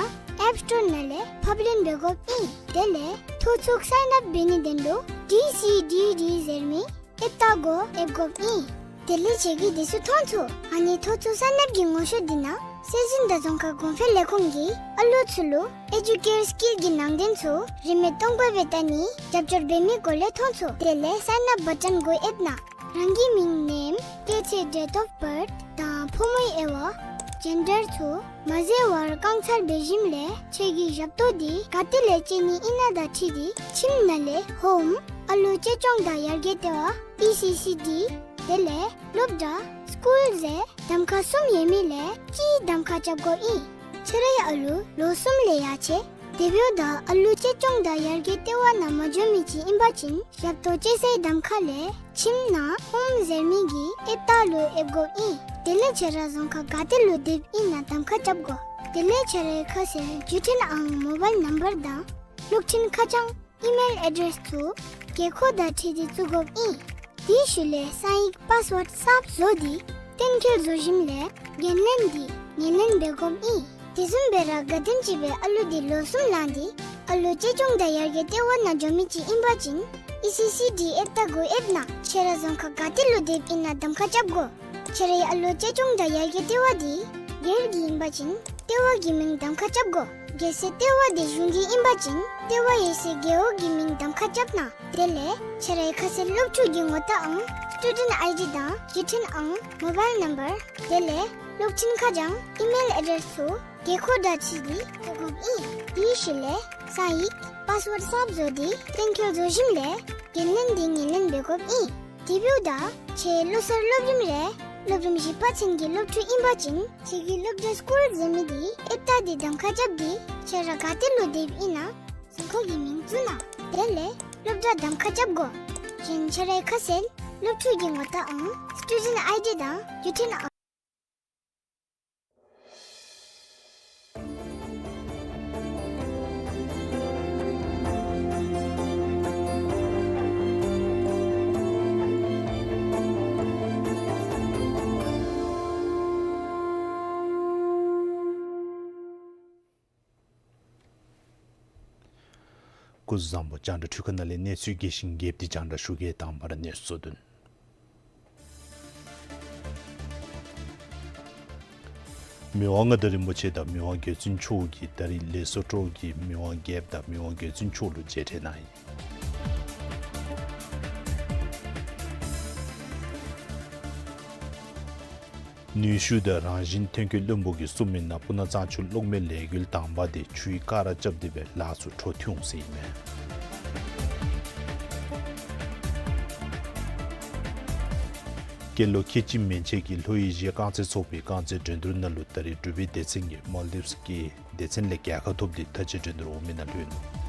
ཨེཔ་སི་ཊོར་ནང་ལས་ཕབ་ལེན་འབད་དགོཔ་ཨིན། དེ་ལས་ཐོ་ཚུགས་སའིན་ཨཔ་འབད་ནི་དོན་ལུ་ཌི་སི་ཌི་ཌི་ཟེར་མི་ཨེཔ་ཏ་གུ་ཨེབ་དགོཔ་ཨིན། དེ་ལས་ཁྱེད་ཀྱིས་འདི་ཚུ་མཐོང་ཚུགས། ཨ་ནི་ཐོ་ཚུགས་སའིན་ཨཔ་ཀྱི་ངོ་ཤེས་འདི་ནང་སྲོལ་འཛིན་དང་རྫོང་ཁ་གོང་འཕེལ་ལས་ཁུངས་ཀྱིས་ཨ་ལུ་ཚུ་ལུ་ཨེ་ཌུ་ཀེར་སི་ཀིལ་གྱི་ནང་དོན་ཚུ་རིན་མེད་སྟོང་པ་སྦེ་བལྟ་ནི་རྒྱབ་སྐྱོར་འབད་མི་སྐོར་ལས་མཐོང་ཚུགས། དེ་ལས་སའིན་ཨཔ་བ་ཊོན་གུ་ཨེབ་ནང་རང་གི་མིང་ནེམ་སྐྱེས་ཚེས་ཌེཊ་ཨོཕ་བརཐ་དང་ཕོ་མོའི་དབྱེ་བ་ཇེན་ཌར་ཚུ་མ་བཟོ་བར་རྐང་ཚར་འབད་ཞིནམ་ལས་ཁྱེད་ཀྱི་ཞབས་ཏོག་འདི་ག་ཏེ་ལས་སྤྱོད་ནི་ཨིན་ན་དང་འཁྲིལ་ཏེ་ཁྱིམ་ནང་ལས་ཧོམ་ཨ་ལུ་གཅེས་སྐྱོང་དང་ཡར་རྒྱས་ལྟེ་བ་ཨི་སི་སི་ཌི་དེ་ལས་སློབ་གྲྭ་སི་ཀུལ་ཟེར་གདམ་ཁ་གསུམ་ཡོད་མི་ལས་གཅིག་གདམ་ཁ་རྐྱབ་དགོཔ་ཨིན། ཁྱེད་རའི་ཨ་ལུ་ལོ་གསུམ་ལས་ཡར་ཆེ། དེ་འབདཝ་ད་ཨ་ལུ་གཅེས་སྐྱོང་དང་ཡར་རྒྱས་ལྟེ་བ་ནང་མ་འགྱོ་མི་ཅིག་ཨིན་པ་ཅིན་ཞབས་ཏོག་སྤྱོད་སའི་གདམ་ཁ་ལས་ཁྱིམ་ནང་ཧོམ་ཟེར་མི་གི་ཨེཔ་ཏ་ལུ་ཨེབ་དགོཔ་ཨིན། དེ་ལས་ཁྱེད་ར་རྫོང་ཁ་ག་ཏེ་ལུ་སྡོདཔ་ཨིན་ན་གདམ་ཁ་རྐྱབ་དགོ། དེ་ལས་ཁྱེད་རའི་ཁ་གསལ་བརྒྱུད་འཕྲིན་ཨང་མོ་བཱའིལ་ནམ་བར་དང་གློག་འཕྲིན་ཁ་བྱང་ཨི་མེལ་ཨེ་ཌེསི་ཚུ་དགོས་མཁོ་དང་འཁྲིལ་ཏེ་བཙུགས་དགོཔ་ཨིན། དེའི་ཤུལ་ལས་གསང་ཡིག་པཱསི་ཝརཌ་གསརཔ་བཟོ་སྟེ་གཏན་འཁེལ་བཟོ་ཞིནམ་ལས་འགན་ལེན་འདི་ངོས་ལེན་འབད་དགོཔ་ཨིན། དེ་བཟུམ་སྦེ་ར་ག་དེམ་ཅིག་སྦེ་ཨ་ལུ་འདི་ལོ་གསུམ་ལང་སྟེ་ཨ་ལུ་གཅེས་སྐྱོང་དང་ཡར་རྒྱས་ལྟེ་བ་ནང་འགྱོ་མི་ཅིག་ཨིན་པ་ཅིན་ཨི་སི་སི་ཌི་ཨེཔ་ཏ་གུ་ཨེབ་ནང་ཁྱེད་ར་རྫོང་ཁ་ག་ཏེ་ལུ་སྡོདཔ་ཨིན་ན་གདམ་ཁ་རྐྱབ་དགོ། ཁྱེད་རའི་ཨ་ལོ་ཅ་ཆུང་དང་ཡར་རྒྱས་ལྟེ་བ་འདི་སྒེར་གྱི་ཨིན་པ་ཅིན་ལྟེ་བ་གི་མིང་གདམ་ཁ་རྐྱབ་དགོ། རྒྱལ་སྲས་ལྟེ་བ་འདི་གཞུང་གི་ཨིན་པ་ཅིན་ལྟེ་བ་ཡོད་སའི་རྒེད་འོག་གི་མིང་གདམ་ཁ་རྐྱབ་གནང་། དེ་ལས་ཁྱེད་རའི་ཁ་གསལ་སློབ་ཕྲུག་གི་ངོ་རྟགས་ཨང་སི་ཊུ་ཌེནཊ་ཨའི་ཌི་དང་བརྒྱུད་འཕྲིན་ཨང་མོ་བཱའིལ་ནམ་བར་དེ་ལས་སློབ་འཕྲིན་ཁ་བྱང་ཨི་མེལ་ཨེ་ཌེ་རེསི་ཚུ་དགོས་མཁོ་དང་ཅིག་འདི་བཀོད་དགོཔ་ཨིན། དེའི་ཤུལ་ལས་ས་ཡིག་པཱསི་ཝརཌ་གསརཔ་བཟོ་སྟེ་གཏན་འཁེལ་བཟོ་ཞིནམ་ལས་འགན་ལེན་འདི་ངོས་ལེན་འབད་དགོཔ་ཨིན། དེ་འབདཝ་ད་ཁྱེད་ལོ་གསར་སློབ་རིམ་རེ་སློབ་རིམ་བཞི་པ་ཚུན་གྱི་སློབ་ཕྲུག་ཨིན་པ་ཅིན་ཁྱེད་ཀྱི་སློབ་གྲྭ་སི་ཀུལ་ཟེར་མི་འདི་ཨེབ་རྟ་འདི་གདམ་ཁ་རྐྱབ་སྟེ་ཁྱེད་ར་ག་ཏེ་ལུ་སྡོདཔ་ཨིན་ན་ཟུར་ཁ་གི་མིང་བཙུགས་གནང་། དེ་ལས་སློབ་གྲྭ་གདམ་ཁ་རྐྱབ་དགོ། གཞན་ཁྱེད་རའི་ཁ་གསལ་སློབ་ཕྲུག་གི་ངོ་རྟགས་ཨང་སི་ཊུ་ཌེནཊ་ཨའི་ཌི་དང་བརྒྱུད་འཕྲིན་ཨང་། སྐུ་གཟུགས་བཟང་པོ། རྒྱང་བསྒྲགས་འཕྲུལ་ཁང་ནང་ལས་གནས་ཚུལ་རྒྱས་ཤིང་རྒྱསཔ་འདི་རྒྱང་བསྒྲགས་ཞུ་གེ། དང་པ་ར་གནས་ཚུལ་གཙོ་དོན། མི་དབང་མངའ་བདག་རིན་པོ་ཆེ་དང་མི་དབང་རྒྱལ་བཙུན་མཆོག་གིས་ད་རིས་ལེ་སོ་ཊོ་གི་མི་དབང་རྒྱལཔོ་དང་མི་དབང་རྒྱལ་བཙུན་མཆོག་ལུ་མཇལ་འཕྲད་གནང་ཡི། ནུས་ཤུགས་དང་རང་བཞིན་ཐོན་སྐྱེད་བློན་པོ་གིས་གསུངས་མི་ནང་སྤུ་ན་གཙང་ཆུ་གློག་མེ་ལས་འགུལ་དང་པ་དེ་ཆུའི་ཀ་ར་རྐྱབ་སྟེ་སྦེ་ལཱ་ཚུ་འཕྲོ་མཐུད་འོང་ཟེར་ཨིན་མས། སྐྱེས་ལོ་ཁལ་གཅིག་མན་ཆད་ཀྱི་ལྷོ་ཨེ་ཤི་ཡ་རྐང་རྩེད་ཚོགས་པའི་རྐང་རྩེད་འགྲན་བསྡུར་ནང་ལུ་ད་རིས་འབྲུག་པའི་སྡེ་ཚན་གྱིས་མཱལ་ཌིབས་ཀྱི་སྡེ་ཚན་ལས་རྒྱལ་ཁ་ཐོབ་སྟེ་མཐའ་དཔྱད་འགྲན་བསྡུར་འོང་མི་ནང་ལྷོད་ནུག།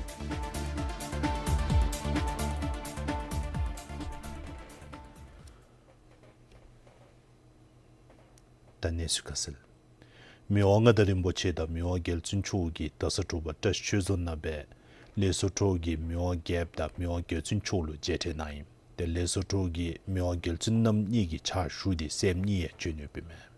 ད་གནས་ཚུལ་ཁ་གསལ། མི་དབང་མངའ་བདག་རིན་པོ་ཆེ་དང་མི་དབང་རྒྱལ་བཙུན་མཆོག་གིས་ད་ས་དྲོ་པ་བཀྲ་ཤིས་ཆོས་རྫོང་ནང་སྦེ་ལེ་སོ་ཊོ་གི་མི་དབང་རྒྱལཔོ་དང་མི་དབང་རྒྱལ་བཙུན་མཆོག་ལུ་མཇལ་འཕྲད་གནང་ཡི། དེ་ལེ་སོ་ཊོ་གི་མི་དབང་རྒྱལ་བཙུན་རྣམ་གཉིས་ཀྱི་ཕྱག་ཞུ་སྟེ་སྲསམོ་གཉིས་ཡང་བྱོན་ཡོདཔ་ཨིན་མས།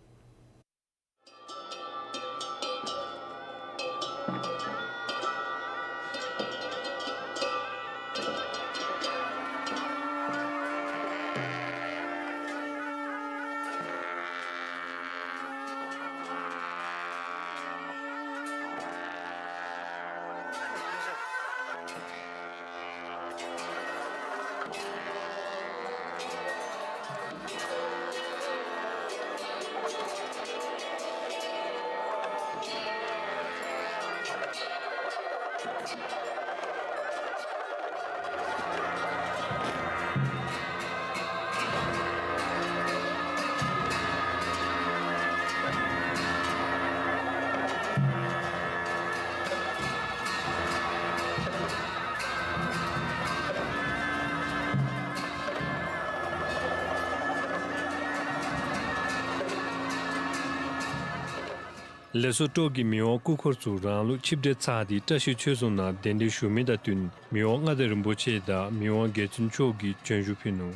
ལེ་སོ་ཊོ་གི་མི་དབང་སྐུ་འཁོར་ཚུ་རང་ལུགས་ཆིབས་གྲལ་ཚར་ཏེ་བཀྲ་ཤིས་ཆོས་རྫོང་ནང་གདན་འདྲེན་ཞུ་མི་དང་བསྟུན་མི་དབང་མངའ་བདག་རིན་པོ་ཆེ་དང་མི་དབང་རྒྱལ་བཙུན་མཆོག་གིས་བྱོན་བཞུགས་ཕུལ་ནུག།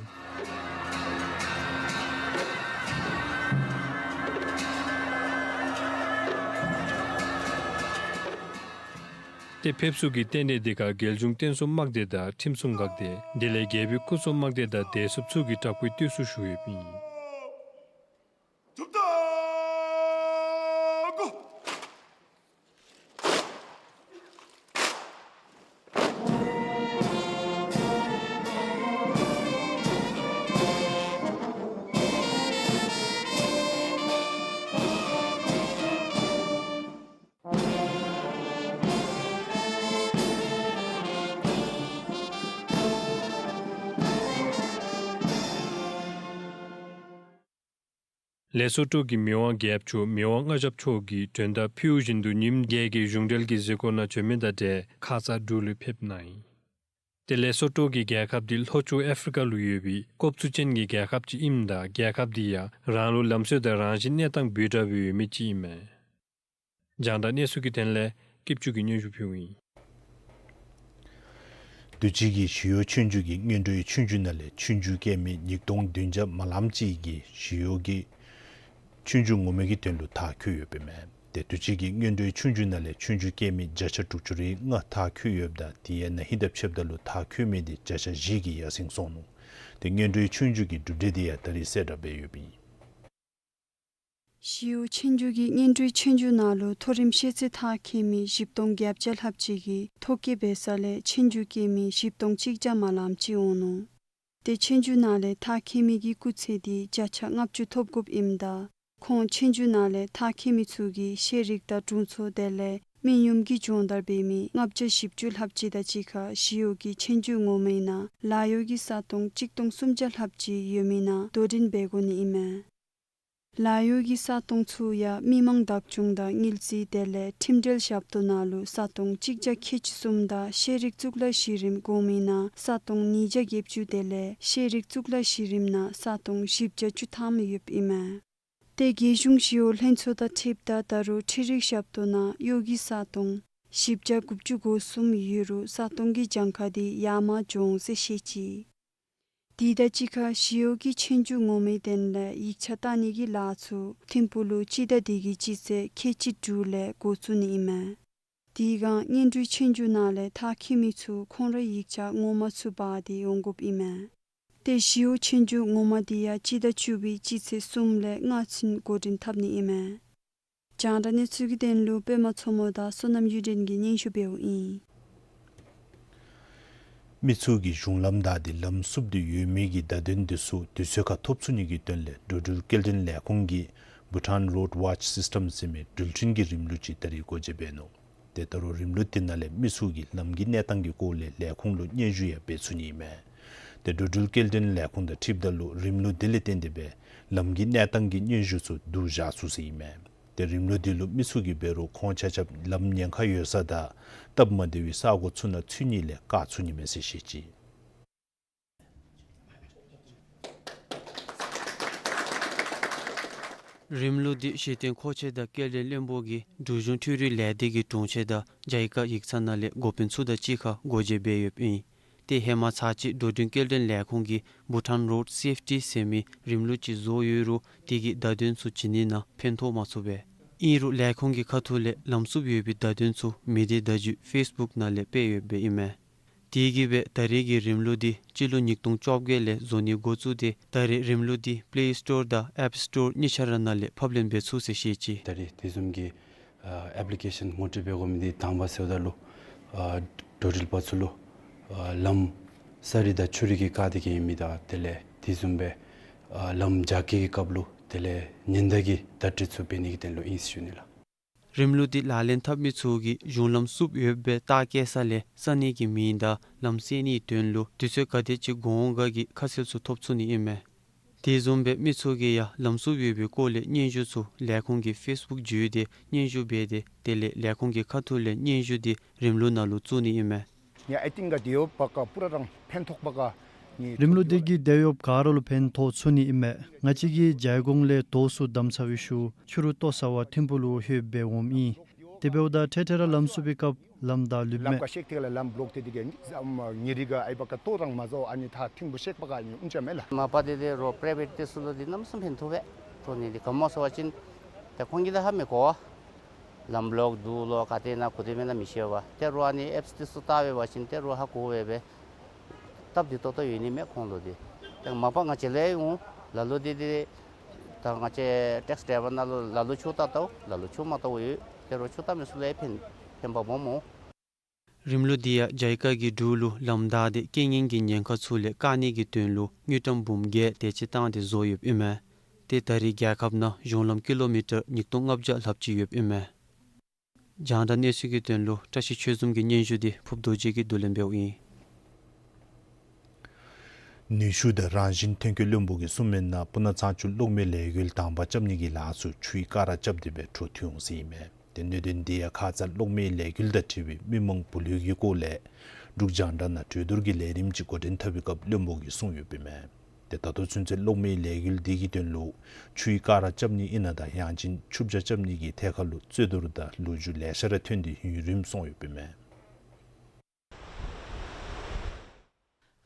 ཏེ་ཕེབས་བསུ་གི་རྟེན་གདན་དེ་ཁར་རྒྱལ་གཞུང་བསྟན་སྲུང་དམག་སྡེ་དང་ཁྲིམས་སྲུང་འགག་སྡེ་དེ་ལས་རྒྱལ་པོའི་སྐུ་ཚབ་དམག་སྡེ་དང་བདེ་སྲུངཔ་ཚུ་གིས་དྲག་པོའི་བསྟོད་གསོལ་ཞུ་ཡོདཔ་ཨིན། ལེ་སོ་ཊོ་གི་མི་དབང་རྒྱལཔོ་མཆོག་མི་དབང་མངའ་ཞབས་མཆོག་གི་མགྲོན་བརྡ་ཕུལཝ་བཞིན་དུ་ཉིནམ་བརྒྱད་ཀྱི་གཞུང་འབྲེལ་གྱི་གཟིགས་སྐོར་ནང་བྱོན་མི་དང་འབྲེལ་ཁ་ཙ་འབྲུག་ལུ་ཕེབས་གནང་ཡི། ཏེ་ལེ་སོ་ཊོ་གི་རྒྱལ་ཁབ་འདི་ལྷོ་ཕྱོགས་ཨ་ཕི་རི་ཀ་ལུ་ཡོད་པའི་ཀོབ་ཚུ་ཅན་གྱི་རྒྱལ་ཁབ་ཅིག་ཨིནམ་ད་རྒྱལ་ཁབ་འདི་ཡང་རང་ལུགས་ལམ་སྲོལ་དང་རང་བཞིན་གནས་སྟངས་འབོལ་ཕྲག་སྦེ་ཡོད་མི་ཅིག་ཨིན་མས། རྒྱང་བསྒྲགས་གནས་ཚུལ་གྱི་དོན་ལས་སྐྱིདཔ་ཆུ་གིས་སྙན་ཞུ་ཕུལཝ་ཨིན། དུས་ཅི་གི་ཞི་གཡོག་ཆོས་རྒྱུགས་ཀྱི་སྔོན་འགྲོའི་ཆོས་རྒྱུགས་ནང་ལས་ཆོས་རྒྱུགས་རྐྱབ་མི་ཉིས་སྟོང་བདུན་བརྒྱ་མ་ལངམ་ཅིག་གིས་ཞི་གཡོག་གི་ཆོས་རྒྱུགས་ངོ་མ་གི་དོན་ལུ་མཐར་འཁྱོལ་ཡོདཔ་ཨིན་མས། ཏེ་དུས་ཅི་གི་སྔོན་འགྲོའི་ཆོས་རྒྱུགས་ནང་ལས་ཆོས་རྒྱུགས་རྐྱབ་མི་བརྒྱ་ཆ་དྲུག་ཅུ་རེ་ལྔ་མཐར་འཁྱོལ་ཡོདཔ་ད་དེ་ཡང་ན་ཧིང་དང་ཕྱདཔ་ད་ལུ་མཐར་འཁྱོལ་མི་དེ་བརྒྱ་ཆ་བཞི་གིས་ཡར་སེང་སོང་ནུག། ཏེ་སྔོན་འགྲོའི་ཆོས་རྒྱུགས་ཀྱི་གྲུབ་འབྲས་དེ་ཡང་ད་རིས་གསལ་བསྒྲགས་འབད་ཡོདཔ་ཨིན། ཞི་གཡོག་ཆོས་རྒྱུགས་ཀྱི་སྔོན་འགྲོའི་ཆོས་རྒྱུགས་ནང་ལུ་མཐོ་རིམ་ཤེས་ཚད་མཐར་འཁྱོལ་མི་བཞི་སྟོང་བརྒྱད་བརྒྱ་ལྷགཔ་ཅིག་གིས་ཐོ་བཀོད་འབད་ས་ལས་ཆོས་རྒྱུགས་རྐྱབ་མི་བཞི་སྟོང་གཅིག་བརྒྱ་མ་ལངམ་ཅིག་འོང་ནུག། ཏེ་ཆོས་རྒྱུགས་ནང་ལས་མཐར་འཁྱོལ་མི་གི་སྐུགས་ཚད་འདི་བརྒྱ་ཆ་ལྔ་བཅུ་ཐོབ་དགོཔ་ཨིནམ་ད་ཁོང་ཆོས་རྒྱུགས་ནང་ལས་མཐར་འཁྱོལ་མི་ཚུ་གིས་ཤེས་རིག་དང་དྲུང་འཚོ་དེ་ལས་མི་ཡུམ་གྱི་སྦྱོང་བརྡར་འབད་མི་ལྔ་བརྒྱ་བཞི་བཅུ་ལྷགཔ་ཅིག་དང་གཅིག་ཁར་ཞི་གཡོག་གི་ཆོས་རྒྱུགས་ངོ་མའི་ནང་ལཱ་གཡོག་གི་ས་སྟོང་གཅིག་སྟོང་སུམ་བརྒྱ་ལྷགཔ་ཅིག་ཡོད་མི་ནང་དོ་འགྲན་འབད་དགོ་ནི་ཨིན་མས། ལཱ་གཡོག་གི་ས་སྟོང་ཚུ་ཡང་མི་མང་བདག་སྐྱོང་དང་དངུལ་རྩིས་དེ་ལས་ཁྲིམས་འབྲེལ་ཞབས་ཏོག་ནང་ལུ་ས་སྟོང་གཅིག་བརྒྱ་ཁལ་གཅིག་གསུམ་དང་ཤེས་རིག་གཙུག་ལག་གཞི་རིམ་གོང་མའི་ནང་ས་སྟོང་ཉིས་བརྒྱ་བརྒྱད་ཅུ་དེ་ལས་ཤེས་རིག་གཙུག་ལག་གཞི་རིམ་ནང་ས་སྟོང་བཞི་བརྒྱ་བཅུ་ཐམ་ཡོདཔ་ཨིན་མས། ཏེ་རྒྱལ་གཞུང་ཞི་གཡོག་ལྷན་ཚོགས་དང་འཁྲིལཝ་ད་ད་རུང་འཕྲུལ་རིག་ཞབས་ཏོག་ནང་གཡོག་གི་ས་སྟོང་བཞི་བརྒྱ་དགུ་བཅུ་གོ་གསུམ་ཡོད་རུང་ས་སྟོང་གི་གྱངས་ཁ་འདི་ཡར་མར་འགྱོ་འོང་ཟེར་བཤད་ཅི། དེ་དང་གཅིག་ཁར་ཞི་གཡོག་གི་ཆོས་རྒྱུགས་ངོ་མའི་དོན་ལས་ཡིག་ཆ་བལྟ་ནི་གི་ལཱ་ཚུ་ཐིམ་ཕུག་ལུ་སྤྱི་ཟླ་འདི་གི་སྤྱི་ཚེས་ཁལ་གཅིག་དྲུག་ལས་འགོ་བཙུགས་ནི་ཨིན་མས། དེ་སྒང་སྔོན་འགྲོའི་ཆོས་རྒྱུགས་ནང་ལས་མཐར་འཁྱོལ་མི་ཚུ་ཁོང་རའི་ཡིག་ཆ་ངོ་མ་ཚུ་འབག་སྟེ་འོང་དགོཔ་ཨིན་མས། ཏེ་ཞི་གཡོག་ཆོས་རྒྱུགས་ངོ་མ་འདི་ཡང་སྤྱི་ཟླ་བཅུ་པའི་སྤྱི་ཚེས་གསུམ་ལས་ལྔ་ཚུན་འགོ་འདྲེན་འཐབ་ནི་ཨིན་མས། རྒྱང་བསྒྲགས་གནས་ཚུལ་གྱི་དོན་ལུ་པདྨ་མཚོ་མོ་དང་བསོད་ནམས་གཡུ་སྒྲོན་གྱིས་སྙན་ཞུ་འབདཝ་ཨིན། མི་ཚུ་གིས་གཞུང་ལམ་བདའ་སྟེ་ལམ་བསུབ་སྟེ་ཡོད་མི་གི་བརྡ་དོན་འདི་ཚུ་དུས་ཚོད་ཁར་ཐོབ་ཚུགས་ནི་གི་དོན་ལས་འགྲོ་འགྲུལ་སྐྱེལ་འདྲེན་ལས་ཁུངས་ཀྱིས་བྷུ་ཊཱན་རོཌ་ཝཱཆ་སིསི་ཊམ་ཟེར་མི་འགྲུལ་འཕྲིན་གྱི་རིམ་ལུགས་ཅིག་ད་རེས་སྒོ་འབྱེད་འབད་ནུག། ཏེ་ད་རུང་རིམ་ལུགས་འདི་ནང་ལས་མི་ཚུ་གིས་ལམ་གྱི་གནས་སྟངས་ཀྱི་སྐོར་ལས་ལས་ཁུངས་ལུ་སྙན་ཞུ་ཡང་འབད་ཚུགས་ནི་ཨིན་མས། ཏེ་འགྲོ་འགྲུལ་སྐྱེལ་འདྲེན་ལས་ཁུངས་དང་འཁྲིལཝ་ད་ལུ་རིམ་ལུགས་འདི་ལས་བརྟེན་ཏེ་སྦེ་ལམ་གྱི་གནས་སྟངས་ཀྱི་སྙན་ཞུ་ཚུ་བསྡུ་བཞག་ཚུགས་ཟེར་ཨིན་མས། ཏེ་རིམ་ལུགས་འདི་ལུ་མི་ཚུ་གིས་འབད་རུང་ཁོང་ཆ་ཁྱབ་ལམ་ཉེན་ཁ་ཡོད་ས་དང་སྟབས་མ་བདེ་བའི་ས་གོ་ཚུ་ནང་ཚུད་ནི་ལས་བཀག་ཚུགས་ནི་མས་ཟེར་བཤད་ཅི། རིམ་ལུགས་འདི་གཞི་རྟེན་མཁོ་ཆས་དང་སྐྱེལ་འདྲེན་བློན་པོ་གིས་འབྲུག་གཞུང་འཕྲུལ་རིག་ལས་སྡེ་གི་དྲུང་ཆེ་དང་ཇཱའི་ཀ་ཡིག་ཚང་ནང་ལས་འགོ་དཔོན་ཚུ་དང་གཅིག་ཁར་སྒོ་འབྱེད་འབད་ཡོདཔ་ཨིན། ཏེ་ཧེ་མ་ཚར་གཅིག་འགྲོ་འགྲུལ་སྐྱེལ་འདྲེན་ལས་ཁུངས་ཀྱིས་བྷུ་ཊཱན་རོཌ་སེཕ་ཊི་ཟེར་མི་རིམ་ལུགས་ཅིག་བཟོ་ཡོད་རུང་དེ་གི་བརྡ་དོན་ཚུ་བྱིན་ནི་ནང་ཕན་ཐོགས་མ་ཚུགས་པས། ཨིན་རུང་ལས་ཁུངས་ཀྱི་ཁ་ཐུག་ལས་ལམ་བསུབ་ཡོད་པའི་བརྡ་དོན་ཚུ་མི་སྡེ་བརྡ་བརྒྱུད་ཕེསི་བུཀ་ནང་ལས་སྤེལ་ཡོདཔ་ཨིན་མས། དེ་གིས་སྦེ་ད་རེས་ཀྱི་རིམ་ལུགས་འདི་སྤྱི་ལོ་ཉིས་སྟོང་བཅོ་བརྒྱད་ལས་བཟོ་ནི་འགོ་བཙུགས་ཏེ་ད་རེས་རིམ་ལུགས་འདི་པླེ་སི་ཊོར་དང་ཨེཔ་སི་ཊོར་གཉིས་ཆ་ར་ནང་ལས་ཕབ་ལེན་འབད་ཚུགས་ཟེར་བཤད་ཅི། ད་རེས་དེ་བཟུམ་གྱི་ཨ་ཨེཔ་ལི་ཀེ་ཤཱན་ངོ་སྤྲོད་འབད་དགོ་མི་འདི་དང་པ་ཟེརཝ་ད་ལུ་ཨ་འགྲོ་འགྲུལ་པ་ཚུ་ལུ་ཨ་ལམ་ས་རི་དང་ཆུ་རི་གིས་བཀག་སྟེ་གི་ཡོད་མི་དང་དེ་ལས་དེ་བཟུམ་སྦེ་ཨ་ལམ་རྒྱ་སྐྱེད་ཀྱི་སྐབས་ལུ་དེ་ལས་ཉེན་བརྡ་གི་བརྡ་སྤྲོད་ཚུ་འབད་ནི་གི་དོན་ལུ་ཨིན་ཟེར་ཞུ་ནི་ལགས། རིམ་ལུགས་འདི་ལག་ལེན་འཐབ་མི་ཚུ་གིས་གཞུང་ལམ་བསུབ་ཡོདཔ་སྦེ་རྟགས་བཀོད་ས་ལས་ས་གནས་ཀྱི་མིང་དང་ལམ་སེལ་ནིའི་དོན་ལུ་དུས་ཚོད་ག་དེ་ཅིག་འགོར་འོང་ག་གི་ཁ་གསལ་ཚུ་ཐོབ་ཚུགས་ནི་ཨིན་མས། དེ་བཟུམ་སྦེ་མི་ཚུ་གིས་ཡང་ལམ་བསུབ་ཡོད་པའི་སྐོར་ལས་སྙན་ཞུ་ཚུ་ལས་ཁུངས་ཀྱི་ཕེསི་བུཀ་བརྒྱུད་དེ་སྙན་ཞུ་འབད་དེ་དེ་ལས་ལས་ཁུངས་ཀྱི་ཁ་ཐུག་ལས་སྙན་ཞུ་འདི་རིམ་ལུགས་ནང་ལུ་བཙུགས་ནི་ཨིན་མས། ངེའི་ཨའི་ཐིང་ག་དེ་ཡོད་པ་ཀ་པུ་ར་རང་ཕན་ཐོགས་པ་ཀ་ངེའི་རིམ་ལུགས་འདི་གིས་དེ་ཡོད་ག་ར་ལུ་ཕན་ཐོགས་ཚུགས་ནི་ཨིན་མས། ང་བཅས་ཀྱིས་ཇའི་གོང་ལས་དོགས་ཚུ་བསྡམས་ཚར་བའི་ཤུལ་ཕྱི་རུ་ལྟོ་ཟ་བར་ཐིམ་ཕུག་ལུ་ལྷོདཔ་སྦེ་འོངམ་ཨིན། དེ་འབདཝ་ད་འཕྲལ་འཕྲལ་ར་ལམ་བསུབ་པའི་སྐབས་ལམ་བདའ་ལུསཔ་ལམ་མས། ཀ་ཤེག་ཐེག་ལས་ལམ་བློག་སྟེ་དེ་གིས་ཉེ་རི་ག་ཨའི་བ་ཀ་ལྟོ་རང་མ་ཟཝ་ཨ་ནི་ད་ཐིམ་ཕུག་ཤེག་པ་ཀ་ཨ་ནི་ཨུན་ཅ་མེད་ལགས། མ་པ་དེ་དེ་རོགས་པྲའི་བེཊ་དེ་ཚུ་ལུ་འདི་གནམ་མེད་ས་མེད་ཕན་ཐོགས་པས། ཐོགས་ནི་འདི་ག་མོ་ཟེར་བ་ཅིན་ཏེ་ཁོང་གིས་ད་ཧ་མི་གོ་བས། ལམ་བློག་འདུག་ལོ་ག་ཏེ་ན་གུ་ཏེ་མེན་ན་མི་ཤེས་པས། ཏེ་རོགས་ཨ་ནི་ཨེཔསི་དེ་ཚུ་བལྟ་འབད་བ་ཅིན་ཏེ་རོགས་ཧ་གོ་འབད་བས། སྟབས་བདེ་ཏོག་ཏོ་ཡོད་ནི་མས་ཁོང་ལུ་འདི། ཏེ་མ་པ་ང་བཅས་ལས་འོང་ལ་ལུ་འདི་འདི་ད་ང་བཅས་ཊེགསི་ཌྲའི་བར་ནང་ལུ་ལ་ལུ་ཆུ་བལྟ་བལྟཝ་ལ་ལུ་ཆུ་མ་བལྟཝ་ཡོད། ཏེ་རོགས་ཆུ་བལྟ་མི་ཚུ་ལུ་ཡང་ཕན་ཕན་པ་སྦོམ་འོང་། རིམ་ལུགས་འདི་ཡང་ཇའི་ཀ་གིས་འབྲུག་ལུ་ལམ་བདའ་སྟེ་རྐྱེན་ངན་གྱི་ཉེན་ཁ་ཚུ་ལས་བཀག་ནི་གི་དོན་ལུ་དངུལ་ཀྲམ་འབུམ་བརྒྱད་དེ་ཅིག་བཏང་སྟེ་བཟོ་ཡོདཔ་ཨིན་མས། ཏེ་ད་རེས་རྒྱལ་ཁབ་ནང་གཞུང་ལམ་ཀི་ལོ་མི་ཊར་ཉིས་སྟོང་ལྔ་བརྒྱ་ལྷགཔ་ཅིག་ཡོདཔ་ཨིན་མས། རྒྱང་བསྒྲགས་གནས་ཚུལ་གྱི་དོན་ལུ་བཀྲ་ཤིས་ཆོས་འཛོམས་ཀྱི་སྙན་ཞུ་འདི་ཕུབ་རྡོ་རྗེ་གིས་བསྡུ་ལེན་འབདཝ་ཨིན། ནུས་ཤུགས་དང་རང་བཞིན་ཐོན་སྐྱེད་བློན་པོ་གིས་གསུངས་མི་ནང་སྤུ་ན་གཙང་ཆུ་གློག་མེའི་ལས་འགུལ་དང་པ་རྐྱབ་ནི་གི་ལཱ་ཚུ་ཆུའི་ཀ་ར་རྐྱབ་སྟེ་སྦེ་འཕྲོ་མཐུད་འོང་ཟེར་ཨིན་མས། ཏེ་གནད་དོན་འདི་ཡང་ཁ་ཙ་གློག་མེའི་ལས་འགུལ་དང་འཁྲིལ་བའི་མི་མང་བུ་ལོན་གྱི་སྐོར་ལས་འབྲུག་རྒྱང་བསྒྲགས་ནང་གྲོས་བསྡུར་གྱི་ལས་རིམ་ཅིག་འགོ་འདྲེན་འཐབ་པའི་སྐབས་བློན་པོ་གིས་གསུངས་ཡོདཔ་ཨིན་མས། ཏེ་ད་ལྟོ་ཚུན་ཚོད་གློག་མེའི་ལས་འགུལ་འདི་གི་དོན་ལུ་ཆུའི་ཀ་ར་རྐྱབ་ནི་ཨིན་ན་དང་ཡང་ཅིན་ཆུ་བྱ་རྐྱབ་ནི་གི་ཐད་ཁར་ལུ་རྩོད་བསྡུར་དང་ལོ་རྒྱུས་ལེ་ཤ་ར་ཐོན་ཏེ་ཡུན་རིངམོ་སོང་ཡོདཔ་ཨིན་མས།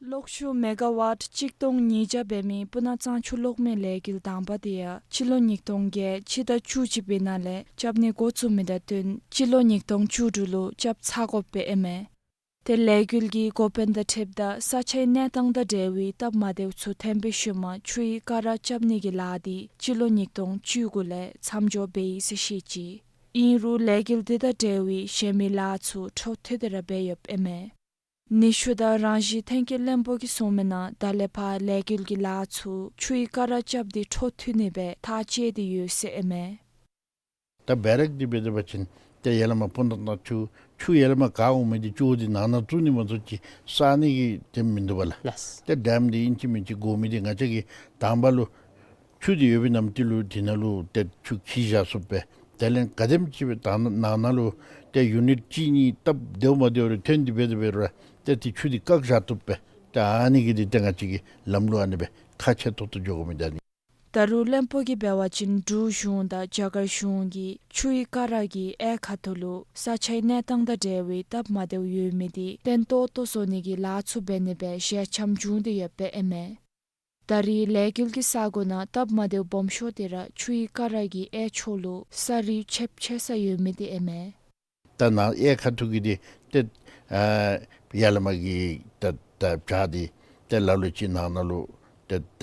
གློག་ཤུགས་མེ་ག་ཝཊ་གཅིག་སྟོང་ཉིས་བརྒྱ་འབད་མི་སྤུ་ན་གཙང་ཆུ་གློག་མེའི་ལས་འགུལ་དང་པ་དེ་ཡང་སྤྱི་ལོ་ཉིས་སྟོང་བརྒྱད་ཕྱི་ཟླ་བཅུ་གཅིག་པའི་ནང་ལས་རྐྱབ་ནི་འགོ་བཙུགས་མི་དང་བསྟུན་སྤྱི་ལོ་ཉིས་སྟོང་བཅུ་དྲུག་ལུ་རྐྱབ་ཚར་དགོཔ་སྦེ་ཨིན་མས། ཏེ་ལས་འགུལ་གྱི་འགོ་དཔོན་དང་འཁྲིལཝ་ད་ས་ཆའི་གནས་སྟངས་དང་འབྲེལ་བའི་སྟབས་མ་བདེཝ་ཚུ་ཐོན་པའི་ཤུལ་མ་ཆུའི་ཀ་ར་རྐྱབ་ནི་གི་ལཱ་འདི་སྤྱི་ལོ་ཉིས་སྟོང་བཅུ་དགུ་ལས་མཚམས་འཇོག་འབད་ཡི་ཟེར་བཤད་ཅི། ཨིན་རུང་ལས་འགུལ་འདི་དང་འབྲེལ་བའི་གཞན་མི་ལཱ་ཚུ་འཕྲོ་མཐུད་དེ་ར་འབད་ཡོདཔ་ཨིན་མས། ནུས་ཤུགས་དང་རང་བཞིན་ཐོན་སྐྱེད་བློན་པོ་གིས་གསུངས་མི་ནང་ད་ལས་ཕར་ལས་འགུལ་གྱི་ལཱ་ཚུ་ཆུའི་ཀ་ར་རྐྱབ་སྟེ་འཕྲོ་མཐུད་ནི་སྦེ་ཐག་བཅད་དེ་ཡོད་ཟེར་ཨིན་མས། ད་བེ་རེག་འདི་འབད་དེ་འབད་བ་ཅིན་ཏེ་ཡར་ལས་མར་སྤུ་ན་ཁ་ནང་ཆུ་ཆུ་ཡར་ལས་མར་ག་འོང་མི་འདི་ཅོག་འདི་ནང་ན་བཙུགས་ནི་མ་གཏོགས་ཅིག་བསལ་ནི་གི་དེ་མིན་འདུག་པ་ལགས། ལགས། ཏེ་ཌེམ་འདི་ཨིན་ཅི་མིན་ཅི་དགོ་མི་འདི་ང་བཅས་ཀྱིས་དང་པ་ལུ་ཆུ་འདི་ཡོད་པའི་ནམ་དུས་ལུ་དེ་ནང་ལུ་ཏེ་ཆུ་འཁྱིལ་བཞག་ཚུགསཔ་སྦེ། དེ་ལས་ག་དེམ་ཅིག་སྦེ་དང་ནང་ན་ལུ་ཏེ་ཡུ་ནིཊ་གཅིག་གཉིས་སྟབས་བདེཝ་མ་བདེཝ་རེ་ཐོན་ཏེ་འབད་དེ་འབད་རུང་ཏེ་དེ་ཆུ་འདི་བཀག་བཞག་བཏུབ་པས། ཏེ་ཨ་ནི་གི་འདི་ཏེ་ང་བཅས་ཀྱིས་ལམ་ལུགས་ཨ་ནི་སྦེ་ཁག་ཆེ་ཏོག་ཏོ་འགྱོ་དགོ་མི་འདི་ཨ་ནི། ད་རུང་བློན་པོ་གིས་འབད་བ་ཅིན་འབྲུག་གཞུང་དང་རྒྱ་གར་གཞུང་གིས་ཆུའི་ཀ་ར་གི་གཡས་ཁ་ཐུག་ལུ་ས་ཆའི་གནས་སྟངས་དང་འབྲེལ་བའི་སྟབས་མ་བདེཝ་ཡོད་མི་འདི་བརྟན་ཏོག་ཏོ་བཟོ་ནི་གི་ལཱ་ཚུ་འབད་ནི་སྦེ་ཞལ་འཆམ་བྱུང་སྟེ་ཡོདཔ་ཨིན་མས། ད་རེས་ལས་འགུལ་གྱི་ས་གོ་ནང་སྟབས་མ་བདེཝ་སྦོམ་ཤོས་འདི་ར་ཆུའི་ཀ་ར་གི་གཡས་ཕྱོགས་ལུ་ས་རུད་ཆེབ་ཆེ་ས་ཡོད་མི་འདི་ཨིན་མས། ད་ནཱ་གཡས་ཁ་ཐུག་གི་འདི་ཏེ་ཨ་ཡར་ལས་མར་གྱི་ད་ད་བྱག་འདི་ཏེ་ལ་ལུ་ཅིག་ནང་ན་ལུ་ཏེ་ད་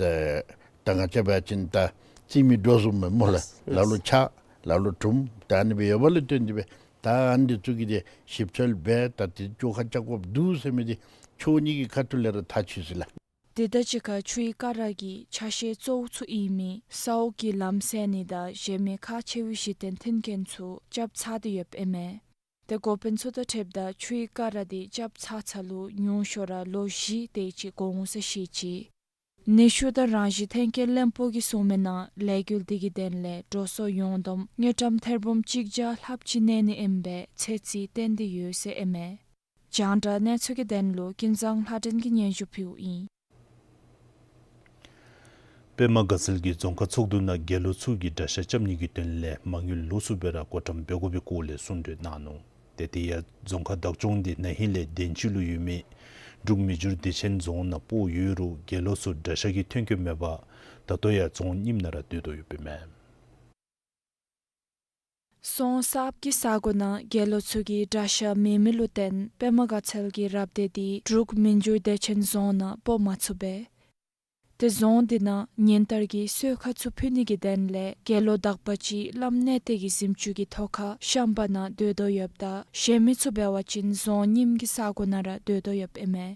ད་ང་བཅས་འབད་བ་ཅིན་ད་རྩི་མི་འགྲོ་བཟུམ་མས་སྨོ་ལགས། ལ་ལུ་ཆག་ལ་ལུ་གྲུམ་ད་ཨ་ནི་སྦེ་ཡོདཔ་ལས་བརྟེན་ཏེ་སྦེ་ད་ཨ་ནི་འདི་ཚུ་གི་འདི་ཞིབ་འཚོལ་འབད་ད་དེ་བཅོ་ཁ་རྐྱབ་དགོཔ་འདུག་ཟེར་མི་འདི་ཕྱོགས་གཉིས་ཀྱི་ཁ་ཐུག་ལས་ར་ཐག་ཆོད་ཅི་ལགས། དེ་དང་གཅིག་ཁར་ཆུའི་ཀ་ར་གི་ཆ་ཤས་གཙོ་བོ་ཚུ་ཨིན་མི་ས་འོག་གི་ལམ་སེལ་ནི་དང་གཞན་མི་ཁག་ཆེ་བའི་གཞི་རྟེན་མཐུན་རྐྱེན་ཚུ་རྐྱབ་ཚར་ཏེ་ཡོདཔ་ཨིན་མས། ཏེ་འགོ་དཔོན་ཚུ་དང་འཁྲིལཝ་ད་ཆུའི་ཀ་ར་འདི་རྐྱབ་ཚར་ཚར་ལུ་ཉུང་ཤོས་ར་ལོ་བཞི་དེ་ཅིག་འགོར་འོང་ཟེར་བཤད་ཅི། ནུས་ཤུགས་དང་རང་བཞིན་ཐོན་སྐྱེད་བློན་པོ་གིས་གསུངས་མི་ནང་ལས་འགུལ་འདི་གི་དོན་ལས་འགྲོ་སོང་ཡོངས་བསྡོམས་དངུལ་ཀྲམ་ཐེར་འབུམ་གཅིག་བརྒྱ་ལྷགཔ་ཅིག་གནས་ནི་ཨིནམ་སྦེ་ཚོད་རྩིས་བཏོན་ཏེ་ཡོད་ཟེར་ཨིན་མས། རྒྱང་བསྒྲགས་གནས་ཚུལ་གྱི་དོན་ལུ་ཀུན་བཟང་ལྷ་སྒྲོན་གྱིས་སྙན་ཞུ་ཕུལཝ་ཨིན། པདྨ་དགའ་ཚལ་གྱི་རྫོང་ཁག་ཚོགས་འདུ་ནང་དགེ་སློང་ཚུ་གིས་གྲྭ་ཤག་རྐྱབ་ནི་གི་དོན་ལས་མ་དངུལ་ལོགས་སུ་སྦེ་ར་བགོ་བཀྲམ་འབད་དགོ་པའི་སྐོར་ལས་གསུང་གྲོས་གནང་ནུག། ཏེ་དེ་ཡང་རྫོང་ཁག་བདག་སྐྱོང་འདི་ན་ཧིང་ལས་དེན་ཅིག་ལུ་ཡོད་མི་འབྲུག་མི་འགྱུར་བདེ་ཆེན་རྫོང་ནང་སྤོ་ཡོད་རུང་དགེ་སློང་ཚུ་གྲྭ་ཤག་གི་ཐོན་སྐྱེད་མེད་པར་ད་ལྟོ་ཡང་རྫོང་རྙིངམ་ནང་ར་སྡོད་དོ་ཡོདཔ་ཨིན་མས། རྫོང་གསརཔ་གི་ས་གོ་ནང་དགེ་སློང་ཚུ་གིས་གྲྭ་ཤག་མེད་མི་ལུ་བརྟེན་པདྨ་དགའ་ཚལ་གྱི་རབ་སྡེ་འདི་འབྲུག་མི་འགྱུར་བདེ་ཆེན་རྫོང་ནང་སྤོ་མ་ཚུགས་པས། ཏེ་རྫོང་འདི་ནང་ཉིན་ལྟར་གྱི་གསོལ་ཁ་ཚུ་ཕུལ་ནི་གི་དོན་ལས་དགེ་སློང་དག་པ་ཅིག་བླམ་གནས་བརྟན་གྱི་གཟིམ་ཅུང་གི་ཐོག་ཁར་ཤམ་བྷ་ནང་སྡོད་དོ་ཡོདཔ་ད་གཞན་མི་ཚུ་འབད་བ་ཅིན་རྫོང་རྙིངམ་གི་ས་གོ་ནང་ར་སྡོད་དོ་ཡོདཔ་ཨིན་མས།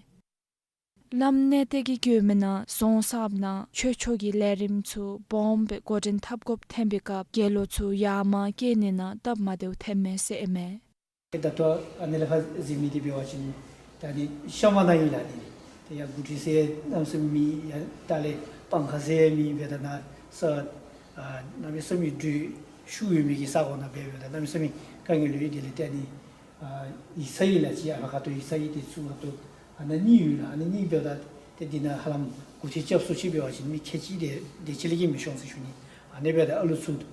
བླམ་གནས་བརྟན་གྱིས་བཀོད་མི་ནང་རྫོང་གསརཔ་ནང་ཆོས་ཕྱོགས་ཀྱི་ལས་རིམ་ཚུ་སྦོམ་སྦེ་འགོ་འདྲེན་འཐབ་དགོཔ་ཐོན་པའི་སྐབས་དགེ་སློང་ཚུ་ཡར་མར་བསྐྱལ་ནི་ནང་སྟབས་མ་བདེཝ་ཐོན་མས་ཟེར་ཨིན་མས། ད་ལྟོ་ཨ་ནི་ལས་ཕར་གཟིགས་མི་འདི་འབད་བ་ཅིན་ད་ནི་ཤམ་བྷ་ནང་ཨིན་ལགས། ཨ་ནི་ཏེ་ཡར་གུ་ཊི་ཟེར་གནམ་མེད་ས་མེད་ཡར་ལྟག་ལས་སྤང་ཁ་ཟེར་མེད། འབདཝ་ད་ནཱ་ས་ཨ་གནམ་མེད་ས་མེད་དྲོད་ཤུགས་ཡོད་མི་གི་ས་གོ་ནང་འབད་འབདཝ་ད་གནམ་མེད་ས་མེད་དཀའ་ངལ་ཡོད། དེ་ལས་ཏེ་ཨ་ནི་ཨ་ཡིག་ཚང་ཨིན་ལགས། ཅིག་ཨ་ཕར་ཁ་ཐུག་ཡིག་ཚང་ཨིན། དེ་ཚུ་ཁ་ཐུག་ཨ་ནཱ་གཉིས་ཡོད་ལགས། ཨ་ནི་གཉིས་འབདཝ་ད་ཏེ་འདི་ནང་ཧ་ལམ་གུ་ཊི་རྐྱབ་སོང་ཅི། འབད་བ་ཅིན་མི་ཁལ་གཅིག་དེ་དེ་ཅིག་ལས་བརྒལ་མི་ཤོང་ཟེར་ཞུ་ནི། ཨ་ནི་འབདཝ་ད་ཨ་ལུ་ཚུ་ད་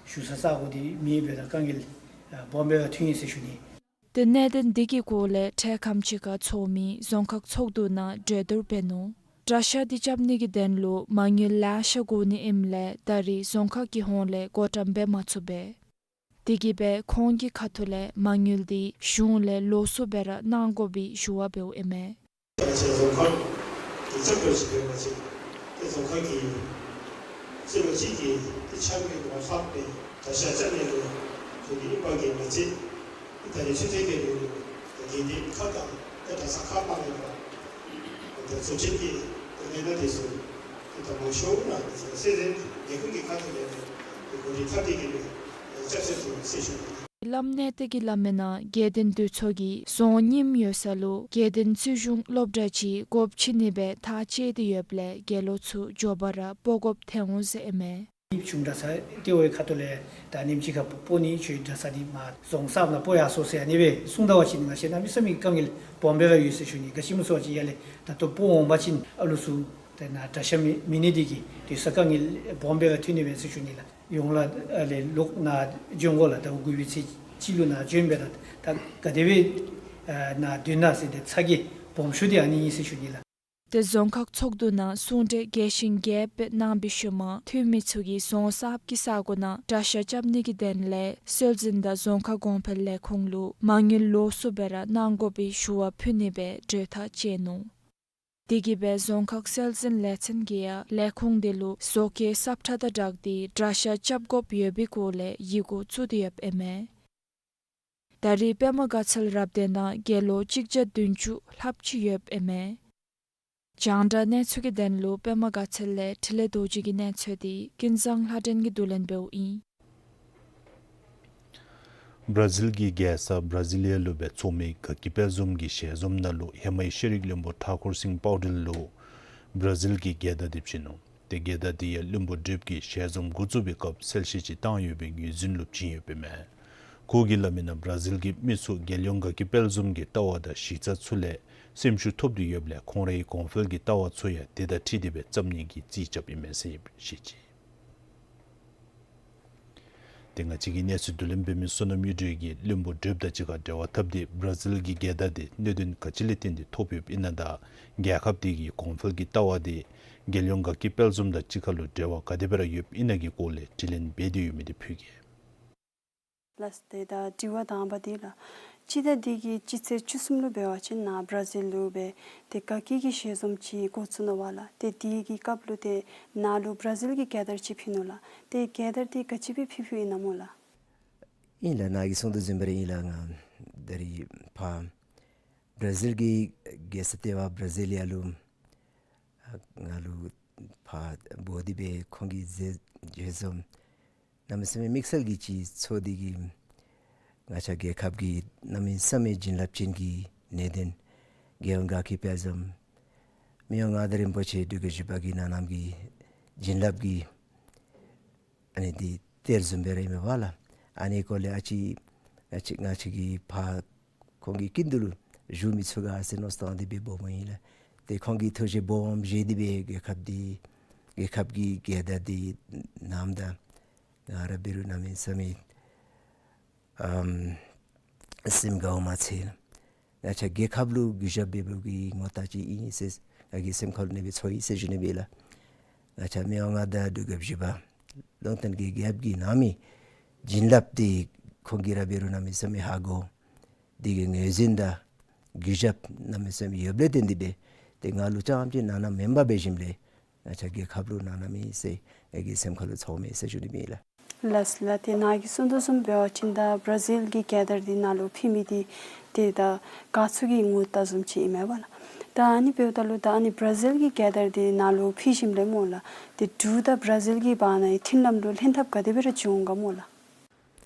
བཞུགས་ས་ས་གོ་འདི་མེདཔ་འབདཝ་ད་དཀའ་ངལ་ཨ་སྦོམ་སྦེ་ར་ཐོན་ཡི་ཟེར་ཞུ་ནི། ཏེ་གནད་དོན་འདི་གི་སྐོར་ལས་འཕྲལ་ཁམས་ཅིག་ཁར་ཚོགས་མི་རྫོང་ཁག་ཚོགས་འདུ་ནང་གྲོས་བསྡུར་འབད་ནུག། གྲྭ་ཤག་འདི་རྐྱབ་ནི་གི་དོན་ལུ་མ་དངུལ་ལེ་ཤ་དགོ་ནི་ཨིནམ་ལས་ད་རེས་རྫོང་ཁག་གི་ཧོངས་ལས་བགོ་བཀྲམ་འབད་མ་ཚུགས་པས། དེ་གིས་སྦེ་ཁོང་གི་ཁ་ཐུག་ལས་མ་དངུལ་འདི་གཞུང་ལས་ལོགས་སུ་སྦེ་ར་གནང་དགོ་པའི་ཞུ་བ་འབདཝ་ཨིན་མས། ང་བཅས་རྫོང་ཁག་གི་རྩ་དོན་ཅིག་འབད་བ་ཅིན་ཏེ་རྫོང་ཁག་གི་རྩིས་ལོ་གཅིག་གི་ཏེ་འཆར་དངུལ་འོང་ལྷག་སྦེ་གྲྭ་ཤག་རྐྱབ་ནི་ལུ་ཞུ་ནི་ཨིན་པ་གིས་མ་ཚད་ཏེ་ད་རེས་ཆུ་ཚོད་བརྒྱད་ལུ་དགེ་འདུན་ཁག་དང་ཏེ་གྲྭ་ཚང་ཁག་མ་ལུ་ཡང་ཏེ་གཙོ་ཆེན་གྱི་ཏེ་གནད་དོན་འདི་ཚུ་ཏེ་ད་མང་ཤོས་ར་ཏེ་སྲིད་འཛིན་ལས་ཁུངས་ཀྱི་ཁ་ཐུག་ལས་ཏེ་གོ་སྒྲིག་འཐབ་སྟེ་གི་ལུ་ཏེ་ཆབ་སྲིད་དུ་སྲིད་ཞུ། བླམ་གནས་བརྟན་གྱིས་སླབ་མི་ནང་དགེ་འདུན་འདུས་ཚོགས་ཀྱིས་རྫོང་རྙིངམ་ཡོད་ས་ལུ་དགེ་འདུན་རྩིས་གཞུང་སློབ་གྲྭ་ཅིག་དགོཔ་ཅིག་ནི་སྦེ་ཐག་བཅད་དེ་ཡོདཔ་ལས་དགེ་སློང་ཚུ་མགྱོགས་པ་ར་སྤོ་དགོཔ་ཐོན་འོང་ཟེར་ཨིན་མས། གཞུང་གྲྭ་ཚང་ལྟེ་བའི་ཁ་ཐུག་ལས་ད་ཉིནམ་ཅིག་ཁར་སྤོ་ནི་ཁྱོད་གྲྭ་ཚང་འདི་མར་རྫོང་གསརཔ་ནང་སྤོ་ཡར་སོང་ཟེར་ཨ་ནི་སྦེ་གསུངས་ད་པ་ཅིན་ང་བཅས་གནམ་མེད་ས་མེད་དཀའ་ངལ་སྦོམ་སྦེ་ར་ཡོད་ཟེར་ཞུ་ནི། ག་ཅི་སྨོ་ཟེར་བ་ཅིན་ཡར་ལས་ད་ལྟོ་སྤོ་འོང་པ་ཅིན་ཨ་ལུ་ཚུ་ཏེ་ནཱ་གྲྭ་ཤག་མེད་མེད་ནི་འདི་གིས་སྡོད་ས་དཀའ་ངལ་སྦོམ་སྦེ་ར་ཐོན་ནི་མས་ཟེར་ཞུ་ནི་ལགས། ཡོངས་ལ་ཨ་ལས་ལོག་ནཱ་བྱོན་དགོ་ལགས། ད་དགུ་པའི་ཚེས་གཅིག་ལུ་ནཱ་བྱོན་འབདཝ་ད་ད་ག་དེ་སྦེ་ཨ་ནཱ་སྡོད་ན་ཟེར་ཏེ་ཚ་གྱང་སྦོམ་ཤོས་འདི་ཨ་ནི་ཨིན་ཟེར་ཞུ་ནི་ལགས། ཏེ་རྫོང་ཁག་ཚོགས་འདུ་ནང་གསུང་གྲོས་རྒྱས་ཤིང་རྒྱསཔ་སྦེ་གནང་བའི་ཤུལ་མ་འཐུས་མི་ཚུ་གིས་རྫོང་གསརཔ་གི་ས་གོ་ནང་གྲྭ་ཤག་རྐྱབ་ནི་གི་དོན་ལས་སྲོལ་འཛིན་དང་རྫོང་ཁ་གོང་འཕེལ་ལས་ཁུངས་ལུ་མ་དངུལ་ལོགས་སུ་སྦེ་ར་གནང་དགོ་པའི་ཞུ་བ་ཕུལ་ནི་སྦེ་གྲོས་ཐག་བཅད་ནུག། དེ་གིས་སྦེ་རྫོང་ཁག་སྲོལ་འཛིན་ལས་ཚན་གྱིས་ཡང་ལས་ཁུངས་དེ་ལུ་བཟོ་བཀོད་སབ་ཁྲ་དང་སྦྲགས་ཏེ་གྲྭ་ཤག་རྐྱབ་དགོཔ་ཡོད་པའི་སྐོར་ལས་ཡི་གུ་བཙུགས་ཏེ་ཡོདཔ་ཨིན་མས། ད་རེས་པདྨ་དགའ་ཚལ་རབ་སྡེ་ནང་དགེ་སློང་གཅིག་བརྒྱ་བདུན་ཅུ་ལྷགཔ་ཅིག་ཡོདཔ་ཨིན་མས། རྒྱང་བསྒྲགས་གནས་ཚུལ་གྱི་དོན་ལུ་པདྨ་དགའ་ཚལ་ལས་འཕྲིན་ལས་རྡོ་རྗེ་གི་གནས་ཚུལ་དེ་ཀུན་བཟང་ལྷ་སྒྲོན་གྱིས་བསྡུ་ལེན་འབདཝ་ཨིན། བར་ཛིལ་གྱི་རྒྱལ་ས་བར་ཛི་ལི་ཡ་ལུ་སྦེ་ཚོགས་མི་དགའ་སྐྱིད་དཔལ་འཛོམས་ཀྱི་ཞལ་འཛོམས་ནང་ལུ་ཧེ་མའི་ཤེས་རིག་བློན་པོ་ཐཱ་ཀུར་སིང་པཱའུ་ཌིལ་ལུ་བར་ཛིལ་གྱི་རྒྱལ་དར་དེ་བྱིན་ནུག། ཏེ་རྒྱལ་དར་དེ་ཡང་བློན་པོ་བགྲེསཔ་གིས་ཞལ་འཛོམས་འགོ་བཙུགས་པའི་སྐབས་གསལ་བཤད་ཅིག་བཏང་ཡོད་པའི་ངོས་འཛིན་ལུ་བྱིན་ཡོདཔ་ཨིན་མས། ཁོ་གིས་སླབ་མི་ནང་བར་ཛིལ་གྱི་མི་ཚུ་རྒྱལ་ཡོངས་དགའ་སྐྱིད་དཔལ་འཛོམས་ཀྱི་ལྟ་བ་དང་གཞི་རྩ་ཚུ་ལས་སེམས་ཤུགས་ཐོབ་སྟེ་ཡོདཔ་ལས་ཁོང་རའི་གོང་འཕེལ་གྱི་ལྟ་བ་ཚུ་ཡང་དེ་དང་འཁྲིལ་ཏེ་སྦེ་བརྩམ་ནི་གི་རྩིས་རྐྱབ་ཨིན་མས་ཟེར་བཤད་ཅི། ཏེ་ང་བཅས་ཀྱི་གནས་ཚུལ་བསྡུ་ལེན་འབད་མི་བསོད་ནམས་གཡུ་སྒྲོན་གྱིས་བློན་པོ་བགྲེསཔ་དང་གཅིག་ཁར་འབྲེལ་བ་འཐབ་སྟེ་བར་ཛིལ་གྱི་རྒྱལ་དར་དེ་གནད་དོན་ག་ཅི་ལས་བརྟེན་ཏེ་ཐོབ་ཡོདཔ་ཨིན་ན་དང་རྒྱལ་ཁབ་དེ་གི་གོང་འཕེལ་གྱི་ལྟ་བ་དེ་རྒྱལ་ཡོངས་དགའ་སྐྱིད་དཔལ་འཛོམས་དང་གཅིག་ཁར་ལུ་འབྲེལ་བ་ག་དེ་སྦེ་ར་ཡོདཔ་ཨིན་ན་གི་སྐོར་ལས་དྲི་ལན་འབད་དེ་ཡོད་མི་དེ་ཕུལ་གེ། ལགས། ཏེ་ད་དྲི་བ་དང་པ་དེ་ལགས། སྤྱི་ཟླ་འདི་གི་སྤྱི་ཚེས་བཅུ་གསུམ་ལུ་འབད་བ་ཅིན་ནཱ་བར་ཛིལ་ལུ་སྦེ་ཏེ་དགའ་སྐྱིད་ཀྱི་ཞལ་འཛོམས་ཅིག་འགོ་བཙུགས་ནུག་པ་ལགས། ཏེ་དེ་གི་སྐབས་ལུ་ཏེ་ནཱ་ལུ་བར་ཛིལ་གྱི་རྒྱལ་དར་ཅིག་ཕུལ་ནུག་ལགས། ཏེ་རྒྱལ་དར་དེ་ག་ཅི་སྦེ་ཕུལ་ཕུལཝ་ཨིན་ན་སྨོ་ལགས། ཨིན་ལགས། ནཱ་གིས་གསུང་དོ་བཟུམ་སྦེ་ར་ཨིན་ལགས། ང་ད་རིས་ཕར་བར་ཛིལ་གྱི་རྒྱལ་ས་ལྟེ་བ་བར་ཛི་ལི་ཡ་ལུ་ང་ལུ་ཕར་འབོ་སྟེ་སྦེ་ཁོང་གི་ཞལ་ཞལ་འཛོམས་གནམ་མེད་ས་མེད་དམིགས་བསལ་གྱི་ཅིག་ཚོགས་ཏེ་གིས་ང་བཅས་རྒྱལ་ཁབ་ཀྱི་གནམ་མེད་ས་མེད་བྱིན་རླབས་ཅན་གྱི་གནད་དོན་རྒྱལ་ཡོངས་དགའ་སྐྱིད་དཔལ་འཛོམས་མི་དབང་མངའ་བདག་རིན་པོ་ཆེ་འབྲུག་རྒྱལ་བཞི་པ་གི་ནང་ལམ་གྱི་བྱིན་རླབས་ཀྱི་ཨ་ནི་འདི་གཏེར་བཟུམ་སྦེ་ར་ཨིན་མས་པ་ལགས། ཨ་ནི་སྐོར་ལས་ཨ་ཙི་ང་བཅས་ང་བཅས་ཀྱིས་ཕར་ཁོང་གི་སྐུ་མདུན་ལུ་ཞུ་མི་ཚུགས་ག་ཟེར་མནོ་བསམ་བཏང་སྟེ་སྦེ་འབོཝ་ཨིན་ལགས། ཏེ་ཁོང་གིས་ཐུགས་བཞེད་སྦོམ་བཞེས་ཏེ་སྦེ་རྒྱལ་ཁབ་འདི་རྒྱལ་ཁབ་ཀྱི་རྒྱལ་དར་འདི་བསྣམས་ད་ང་ར་འབད་རུང་གནམ་མེད་ས་མེད་ཨམ་སེམས་དགའཝ་མ་ཚད་ང་བཅས་རྒྱལ་ཁབ་ལུ་གུས་ཞབས་འབད་བའི་གི་ངོ་རྟགས་ཅིག་ཨིན་ཟེར་ང་གི་སེམས་ཁར་ལུ་ཨ་ནི་སྦེ་ཚོར་ཡི་ཟེར་ཞུ་ནི་སྦེ་ལགས། ང་བཅས་མི་དབང་མངའ་བདག་འབྲུག་རྒྱལ་བཞི་པ་ལུང་བསྟན་གྱི་རྒྱལཔོ་གིས་གནང་མི་བྱིན་རླབས་འདི་ཁོང་གིས་ར་འབད་རུང་གནམ་མེད་ས་མེད་ཧ་གོ། འདི་གི་ངོས་འཛིན་དང་གུས་ཞབས་གནམ་མེད་ས་མེད་ཡོདཔ་ལས་བརྟེན་ཏེ་སྦེ་ཏེ་ང་ལུ་རྐྱངམ་ཅིག་གནང་གནངམ་མེན་པར་འབད་ཞིནམ་ལས་ང་བཅས་རྒྱལ་ཁབ་ལུ་གནང་གནངམ་ཨིན་ཟེར་ང་གི་སེམས་ཁར་ལུ་ཚོརཝ་མས་ཟེར་ཞུ་ནི་ཨིན་ལགས། ལགས་ལགས། ཏེ་ནཱ་གིས་གསུང་དོ་བཟུམ་འབད་བ་ཅིན་ད་བར་ཛིལ་གྱི་རྒྱལ་དར་འདི་ནཱ་ལུ་ཕུལ་མི་འདི་ཏེ་ད་དགའ་ཚོར་གྱི་ངོ་རྟགས་བཟུམ་ཅིག་ཨིན་མས་པ་ལགས། ད་ཨ་ནི་འབདཝ་ད་ལུ་ད་ཨ་ནི་བར་ཛིལ་གྱི་རྒྱལ་དར་འདི་ནཱ་ལུ་ཕུལ་ཞིནམ་ལས་སྨོ་ལགས། ཏེ་འབྲུག་དང་བར་ཛིལ་གྱི་བར་ན་མཐུན་ལམ་ལུ་ལྷན་ཐབས་ག་དེ་སྦེ་ར་བྱུང་ག་སྨོ་ལགས།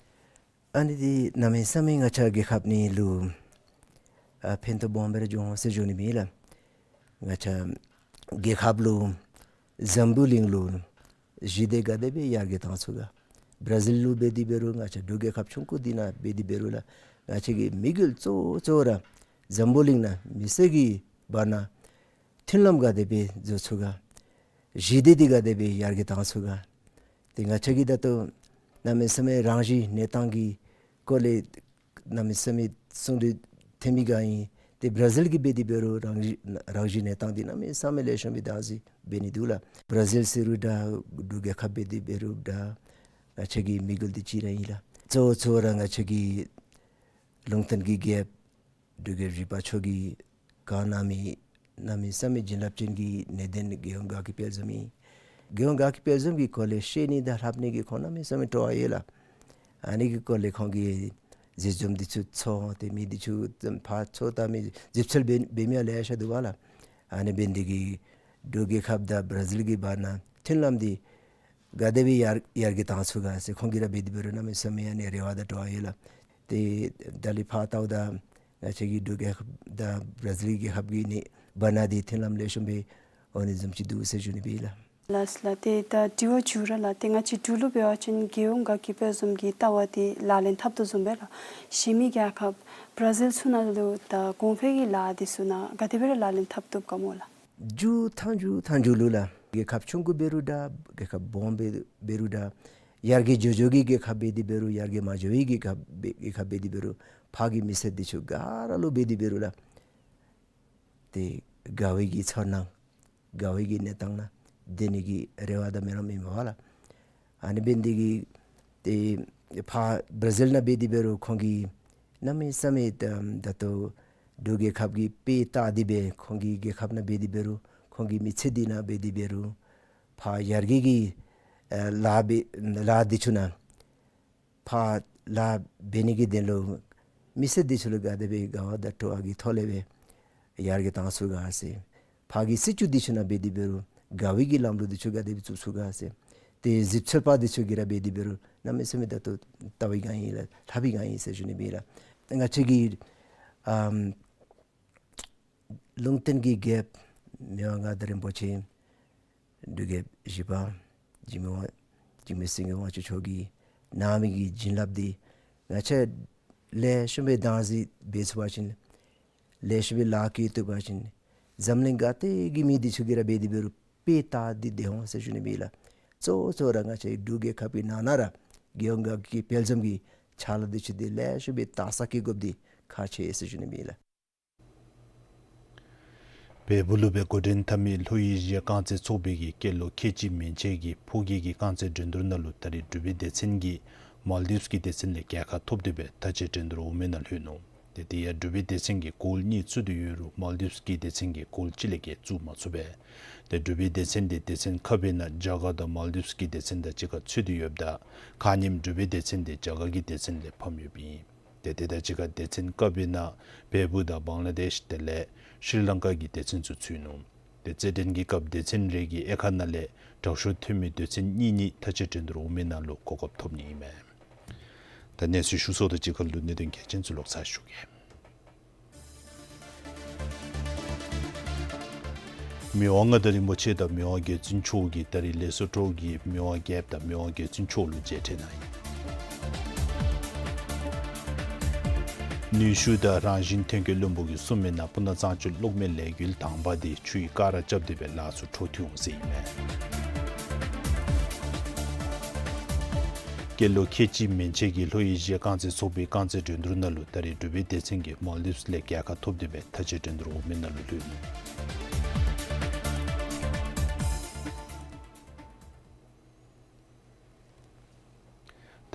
ཨ་ནི་འདི་གནམ་མེད་ས་མེད་ང་བཅས་རྒྱལ་ཁབ་གཉིས་ལུ་ཨ་ཕན་ཐོགས་སྦོམ་སྦེ་ར་བྱུང་ཟེར་ཞུ་ནི་ཨིན་ལགས། ང་བཅས་རྒྱལ་ཁབ་ལུ་འཛམ་བུ་གླིང་ལུ་ཞི་བདེ་ག་དེ་སྦེ་ཡར་རྒྱས་བཏང་ཚུགས་ག། བར་ཛིལ་ལུ་འབད་དེ་འབད་རུང་ང་བཅས་འབྲུག་རྒྱལ་ཁབ་ཆུང་ཀུ་འདི་ནང་འབད་དེ་འབད་རུང་ལགས། ང་བཅས་ཀྱི་དམིགས་ཡུལ་གཙོ་བོ་གཙོ་བོ་ར་འཛམ་བུ་གླིང་ནང་མི་སེར་གྱི་བར་ན་མཐུན་ལམ་ག་དེ་སྦེ་བཟོ་ཚུགས་ག། ཞི་བདེ་འདི་ག་དེ་སྦེ་ཡར་རྒྱས་བཏང་ཚུགས་ག། ཏེ་ང་བཅས་ཀྱིས་ད་ལྟོ་གནམ་མེད་ས་མེད་རང་བཞིན་གནས་སྟངས་ཀྱི་སྐོར་ལས་གནམ་མེད་ས་མེད་གསུང་དོ་ཐོན་མི་ག་ཨིན། ཏེ་བར་ཛིལ་གྱི་འབད་དེ་འབད་རུང་རང་བཞིན་རང་བཞིན་གནས་སྟངས་འདི་གནམ་མེད་ས་མེད་ལེགས་ཤོམ་སྦེ་བདག་འཛིན་འབད་ནི་འདུག་ལགས། བར་ཛིལ་ཟེར་རུང་འདྲ་འབྲུག་རྒྱལ་ཁབ་འབད་དེ་འབད་རུང་འདྲ་ང་བཅས་ཀྱི་དམིགས་ཡུལ་འདི་གཅིག་ར་ཨིན་ལགས། གཙོ་བོ་གཙོ་བོ་ར་ང་བཅས་ཀྱི་ལུང་བསྟན་གྱི་རྒྱལཔོ་འབྲུག་རྒྱལ་བཞི་པ་མཆོག་གིས་བཀའ་གནང་མི་གནམ་མེད་ས་མེད་བྱིན་རླབས་ཅན་གྱི་གནད་དོན་རྒྱལ་ཡོངས་དགའ་སྐྱིད་དཔལ་འཛོམས་ཨིན། རྒྱལ་ཡོངས་དགའ་སྐྱིད་དཔལ་འཛོམས་ཀྱི་སྐོར་ལས་ཤེས་ནི་དང་ལྷབ་ནི་གི་ཁོང་གནམ་མེད་ས་མེད་སྤྲོ་བ་ཡོད་ལགས། ཨ་ནི་གི་སྐོར་ལས་ཁོང་གིས་མཛད་རྩོམ་འདི་ཚུ་ཚོགས་ཏེ་མི་འདི་ཚུ་ཕར་ཚོགས་ད་མི་འཛིབ་ཚལ་འབད་འབད་མི་ཡང་ལེ་ཤ་འདུག་པ་ལགས། ཨ་ནི་འབད་ནི་འདི་གིས་འབྲུག་རྒྱལ་ཁབ་དང་བར་ཛིལ་གྱི་བར་ན་མཐུན་ལམ་འདི་ག་དེ་སྦེ་ཡར་ཡར་རྒྱས་བཏང་ཚུགས་ག་ཟེར་ཁོང་གིས་ར་འབད་དེ་འབད་རུང་གནམ་མེད་ས་མེད་ཨ་ནི་རེ་བ་དང་སྤྲོ་བ་ཡོད་ལགས། ཏེ་ད་ལས་ཕར་ལྟཝ་ད་ང་བཅས་ཀྱི་འབྲུག་རྒྱལ་ཁབ་དང་བར་ཛིལ་རྒྱལ་ཁབ་ཀྱི་ནི་བར་ན་འདི་མཐུན་ལམ་ལེགས་ཤོམ་སྦེ་འོང་ནི་བཟུམ་ཅིག་འདུག་ཟེར་ཞུ་ནི་སྦེ་ལགས། ལགས་ལགས། ཏེ་ད་དྲི་བ་མཇུག་ར་ལགས། ཏེ་ང་བཅས་འབྲུག་ལུ་འབད་བ་ཅིན་རྒྱལ་ཡོངས་དགའ་སྐྱིད་དཔལ་འཛོམས་ཀྱི་ལྟ་བ་འདི་ལག་ལེན་འཐབ་དོ་བཟུམ་སྦེ་ལགས། གཞན་མི་རྒྱལ་ཁབ་བར་ཛིལ་ཚུ་ནང་ལུ་ད་གོང་འཕེལ་གྱི་ལཱ་འདི་ཚུ་ནང་ག་དེ་སྦེ་ར་ལག་ལེན་འཐབ་བཏུབ་ག་སྨོ་ལགས། མཇུག་མཐའ་མཇུག་མཐའ་མཇུག་ལུ་ལགས། རྒྱལ་ཁབ་ཆུང་ཀུ་འབད་རུང་འདྲ་རྒྱལ་ཁབ་སྦོམ་འབད་འབད་རུང་འདྲ་ཡར་རྒྱས་འགྱོ་འགྱོ་གི་རྒྱལ་ཁབ་འབད་དེ་འབད་རུང་ཡར་རྒྱས་མ་འགྱོ་བའི་རྒྱལ་ཁབ་འབད་རྒྱལ་ཁབ་འབད་དེ་འབད་རུང་ཕར་གྱི་མི་སེར་འདི་ཚུ་ག་ར་ལུ་འབད་དེ་འབད་རུང་ལགས། ཏེ་དགའ་བའི་གི་ཚོར་སྣང་ དགའ་བའི་གི་གནས་སྟངས་ནང་སྡོད་ནི་གི་རེ་བ་དང་སྨོན་ལམ་ཨིན་པས་ལགས། ཨ་ནི་འབད་ནི་དེ་གིས་ཏེ་ཕར་བར་ཛིལ་ནང་འབད་དེ་འབད་རུང་ཁོང་གིས་གནམ་མེད་ས་མེད་ད་ལྟོ་འབྲུག་རྒྱལ་ཁབ་ཀྱི་དཔེ་བལྟ་སྟེ་སྦེ་ཁོང་གི་རྒྱལ་ཁབ་ནང་འབད་དེ་འབད་རུང་ཁོང་གི་མི་ཚེ་འདི་ནང་འབད་དེ་འབད་རུང་ཕར་ཡར་རྒྱས་ཀྱི་ཨ་ལཱ་འབད་ལཱ་འདི་ཚུ་ནང་ཕར་ལཱ་འབད་ནི་གི་དོན་ལུ་མི་སེར་འདི་ཚུ་ལུ་ག་དེ་སྦེ་དགའ་བ་དང་སྤྲོ་བ་གི་ཐོག་ལས་སྦེ་ཡར་རྒྱས་བཏང་ཚུགས་ག་ཟེར། ཕར་གྱི་སྲིད་བྱུས་འདི་ཚུ་ནང་འབད་དེ་འབད་རུང་དགའ་བའི་གི་ལམ་ལུགས་འདི་ཚུ་ག་དེ་སྦེ་བཙུགས་ཚུགས་ག་ཟེར། ཏེ་གཟིགས་ཚོད་དཔག་འདི་ཚུ་གིས་ར་འབད་དེ་འབད་རུང་གནམ་མེད་ས་མེད་ད་ལྟོ་དགའ་བའི་སྒང་ཨིན་ལགས། ལྷག་པའི་སྒང་ཨིན་ཟེར་ཞུ་ནི་ཨིན་ལགས། ང་བཅས་ཀྱི་ཨམ་ལུང་བསྟན་གྱི་རྒྱལཔོ་མི་དབང་མངའ་བདག་རིན་པོ་ཆེ་འབྲུག་རྒྱལཔོ་བཞི་པ་འཇིགས་མེད་དབང་འཇིགས་མེད་སེང་གེ་དབང་ཕྱུག་མཆོག་གིས་གནང་མི་གི་བྱིན་རླབས་འདི་ང་བཅས་ལེགས་ཤོམ་སྦེ་བདག་འཛིན་འབད་ཚུགས་པ་ཅིན་ལེགས་ཤོམ་སྦེ་ལཱ་འགོ་བཙུགས་པ་ཅིན་འཛམ་གླིང་ག་ཏེ་གི་མི་འདི་ཚུ་གིས་ར་འབད་དེ་འབད་རུང་དཔེ་བལྟ་སྟེ་སྡོད་འོང་ཟེར་ཞུ་ནི་ཨིན་ལགས། གཙོ་བོ་གཙོ་བོ་ར་ང་བཅས་འབྲུག་རྒྱལ་ཁབ་ཀྱི་ནང་ན་ར་རྒྱལ་ཡོངས་ཁབ་ཀྱི་དཔལ་འཛོམས་ཀྱི་ཕྱག་ལཱ་འདི་ཚུ་འདི་ལེགས་ཤོམ་སྦེ་དར་ས་སྐྱེ་དགོཔ་འདི་ཁག་ཆེ་ཟེར་ཞུ་ནི་ཨིན་ལགས། བལ་པོ་ལུ་སྦེ་འགོ་འདྲེན་འཐབ་མི་ལྷོ་ཨེ་ཤི་ཡ་རྐང་རྩེད་ཚོགས་པའི་གི་སྐྱེས་ལོ་ཁལ་གཅིག་མན་ཆད་ཀྱི་ཕོ་རྒྱས་ཀྱི་རྐང་རྩེད་འགྲན་བསྡུར་ནང་ལུ་ད་རེས་འབྲུག་པའི་སྡེ་ཚན་གྱིས་མཱལ་ཌིབས་ཀྱི་སྡེ་ཚན་ལས་རྒྱལ་ཁ་ཐོབ་སྟེ་སྦེ་མཐའ་དཔྱད་འགྲན་བསྡུར་འོག་མའི་ནང་ལྷོད་ནུག། ཏེ་དེ་ཡང་འབྲུག་པའི་སྡེ་ཚན་གྱིས་གོལ་གཉིས་བཙུགས་ཏེ་ཡོད་རུང་མཱལ་ཌིབས་ཀྱི་སྡེ་ཚན་གྱིས་གོལ་གཅིག་ལས་བརྒལ་བཙུགས་མ་ཚུགས་པས། ཏེ་འབྲུག་པའི་སྡེ་ཚན་འདི་སྡེ་ཚན་ཁ་བའི་ནང་རྒྱ་གར་དང་མཱལ་ཌིབས་ཀྱི་སྡེ་ཚན་དང་གཅིག་ཁར་ཚུད་དེ་ཡོདཔ་ད་ཁ་ཉིནམ་འབྲུག་པའི་སྡེ་ཚན་འདི་རྒྱ་གར་གྱི་སྡེ་ཚན་ལས་ཕམ་ཡོདཔ་ཨིན། ཏེ་དེ་དང་གཅིག་ཁར་སྡེ་ཚན་ཀ་པའི་ནང་བལ་པོ་དང་བང་ལ་དེཤ་དེ་ལས་ཤྲི་ལང་ཀ་གི་སྡེ་ཚན་ཚུ་ཚུད་ནུག། ཏེ་རྩེད་འགྲན་གྱི་སྐབས་སྡེ་ཚན་རེ་གིས་དབྱེ་ཁག་ནང་ལས་དྲག་ཤོས་ཐོན་མི་སྡེ་ཚན་གཉིས་གཉིས་མཐའ་དཔྱད་འགྲན་བསྡུར་འོག་མའི་ནང་ལུ་གོ་སྐབས་ཐོབ་ནི་ཨིན་མས། ད་གནས་ཚུལ་ཞུ་སོང་དོ་ཅིག་ཁར་ལུ་གནད་དོན་གལ་ཆེན་ཚུ་ལོག་ཚར་ཞུ་གེ། མི་དབང་མངའ་བདག་རིན་པོ་ཆེ་དང་མི་དབང་རྒྱལ་བཙུན་མཆོག་གིས་ད་རེས་ལེ་སོ་ཊོ་གི་མི་དབང་རྒྱལཔོ་དང་མི་དབང་རྒྱལ་བཙུན་མཆོག་ལུ་མཇལ་འཕྲད་གནང་ཡི། ནུས་ཤུགས་དང་རང་བཞིན་ཐོན་སྐྱེད་བློན་པོ་གིས་གསུངས་མི་ནང་སྤུ་ན་གཙང་ཆུ་གློག་མེ་ལས་འགུལ་དང་པ་འདི་ཆུའི་ཀ་ར་རྐྱབ་སྟེ་སྦེ་ལཱ་ཚུ་འཕྲོ་མཐུད་འོང་ཟེར་ཨིན་མས། སྐྱེས་ལོ་ཁལ་གཅིག་མན་ཆད་ཀྱི་ལྷོ་ཨེ་ཤི་ཡ་རྐང་རྩེད་ཚོགས་པའི་རྐང་རྩེད་འགྲན་བསྡུར་ནང་ལུ་ད་རེས་འབྲུག་པའི་སྡེ་ཚན་གྱིས་མཱལ་ཌིབས་ལས་རྒྱལ་ཁ་ཐོབ་སྟེ་སྦེ་མཐའ་དཔྱད་འགྲན་བསྡུར་འོག་མའི་ནང་ལུ་ལྷོད་ནུག།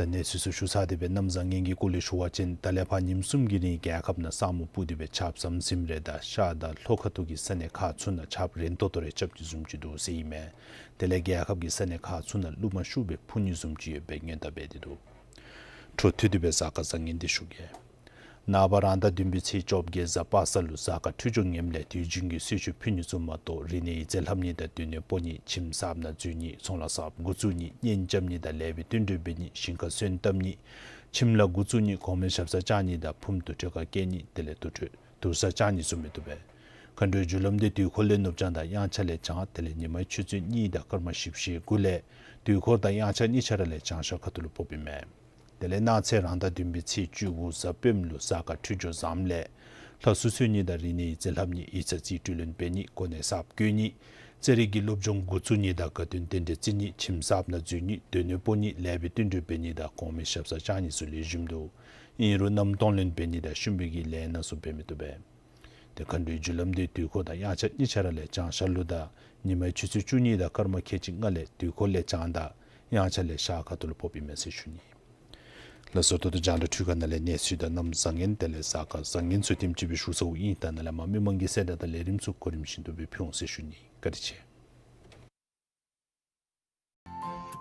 ད་གནས་ཚུལ་ཚུ་ཞུ་ཚར་ཏེ་སྦེ་གནམ་བཟང་ངན་གྱི་སྐོར་ལས་ཞུ་བ་ཅིན་ད་ལས་ཕར་ཉིནམ་གསུམ་གྱི་རིང་རྒྱལ་ཁབ་ནང་ས་སྨུག་སྤུབས་ཏེ་སྦེ་ཆརཔ་ཟམ་ཟིམ་རེ་དང་ཤར་དང་ལྷོ་ཁ་ཐུག་གི་ས་གནས་ཁག་ཚུ་ནང་ཆརཔ་རན་ཏོག་ཏོ་རེ་རྐྱབ་ནི་བཟུམ་ཅིག་འདུག་ཟེར་ཨིན་མས། དེ་ལས་རྒྱལ་ཁབ་ཀྱི་ས་གནས་ཁག་ཚུ་ནང་རླུང་མ་ཤུགས་སྦེ་འཕུ་ནི་བཟུམ་ཅིག་ཡོད་པའི་སྔོན་བརྡ་འབད་དེ་འདུག། འཕྲོ་མཐུད་དེ་སྦེ་གཟའ་སྐར་བཟང་ངན་འདི་ཞུ་གེ། ནངས་པ་རང་ཟླ་བདུན་པའི་ཚེས་བཅོ་བརྒྱད་གཟའ་པ་སངས་ལུ་གཟའ་སྐར་འཕྲོད་སྦྱོར་ངནམ་ལས་དུས་རྒྱུན་གྱི་གསོལ་མཆོད་ཕུལ་ནི་ཚུ་མ་གཏོགས་རིག་གནས་ཡིག་རྩིས་ལྷབ་ནི་དང་སྡོད་གནས་སྤོ་ནི་ཁྱིམ་གསརཔ་ནང་འཛུལ་ནི་ཚོང་ལཱ་གསརཔ་འགོ་བཙུགས་ནི་གཉེན་རྐྱབ་ནི་དང་ལེགས་པའི་བསྟུན་གྲོས་འབད་ནི་ཞིང་ཁ་སོན་བཏབ་ནི་ཁྱིམ་ལཱ་འགོ་བཙུགས་ནི་གོང་མའི་ཞབས་སར་བཅར་ནི་དང་ཕུངམ་དུ་ཁྲོས་ཁ་བཀལ་ནི་དེ་ལས་དུར་ཁྲོད་དུར་ས་བཅག་ནི་ཚུ་མི་བཏུབ་པས། མཁའ་འགྲོའི་རྒྱུ་ལམ་འདི་དུས་འཁོར་ལས་ནུབ་བྱང་དང་དབྱངས་འཆར་ལས་བྱང་དེ་ལས་ཉི་མའི་ཆུ་ཚོད་གཉིས་དང་སྐར་མ་བཞི་བཅུ་ཞེ་དགུ་ལས་དུས་འཁོར་དང་དབྱངས་འཆར་གཉིས་ཆ་ར་ལས་བྱང་ཤར་ཁ་ཐུག་ལུ་ཕོགཔ་ཨིན་མས། དེ་ལས་གནངས་ཚེ་རང་ཟླ་བདུན་པའི་ཚེས་བཅུ་དགུ་གཟའ་སྤེནམ་ལུ་གཟའ་སྐར་འཕྲོད་སྦྱོར་བཟངམ་ལས་ལྷ་གསོལ་ཚོགས་ནི་དང་རིག་གནས་ཡིག་རྩིས་ལྷབ་ནི་ཡིག་ཚང་རྩིས་སྤྲོད་ལེན་འབད་ནི་གོ་གནས་གསརཔ་བསྐོ་ནི་རྩེད་རིགས་ཀྱི་སློབ་སྦྱོང་འགོ་བཙུགས་ནི་དང་དགའ་སྟོན་རྟེན་འབྲེལ་བརྩི་ནི་ཁྱིམ་གསརཔ་ནང་འཛུལ་ནི་སྡོད་གནས་སྤོ་ནི་ལེགས་པའི་བསྟུན་གྲོས་འབད་ནི་དང་གོང་མའི་ཞབས་སར་བཅར་ནི་ཚུ་ལེགས་ཤོམ་འདུག། ཨིན་རུང་གནམ་སྟོང་ལོན་འབད་ནི་དང་ཤུན་པའི་གི་ལས་སྣ་ཚུ་འབད་མི་བཏུབ་པས། ཏེ་མཁའ་འགྲོའི་རྒྱུ་ལམ་འདི་དུས་འཁོར་དང་དབྱངས་འཆར་གཉིས་ཆ་ར་ལས་བྱང་ཤར་ལུ་དང་ཉི་མའི་ཆུ་ཚོད་བཅུ་གཉིས་དང་སྐར་མ་ཁལ་གཅིག་ལྔ་ལས་དུས་འཁོར་ལས་བྱང་དང་དབྱངས་འཆར་ལས་ཤར་ཁ་ཐུག་ལུ་ཕོགཔ་ཨིན་མས་ཟེར་ཞུ་ནི། ལགས་སོ། ད་ལྟོ་རྒྱང་བསྒྲགས་འཕྲུལ་ཁང་ནང་ལས་གནས་ཚུལ་དང་གནམ་བཟང་ངན་དེ་ལས་གཟའ་སྐར་བཟང་ངན་ཚུ་ལྟེམ་ཅིག་སྦེ་ཞུ་ཚརཝ་ཨིན། ད་ནཱ་ལས་མར་མི་མང་གི་གསལ་བསྒྲགས་དང་ལས་རིམ་ཚུ་གོ་རིམ་བཞིན་དུ་སྦེ་ཕུལ་འོང་ཟེར་ཞུ་ནི། བཀའ་དྲིན་ཆེ།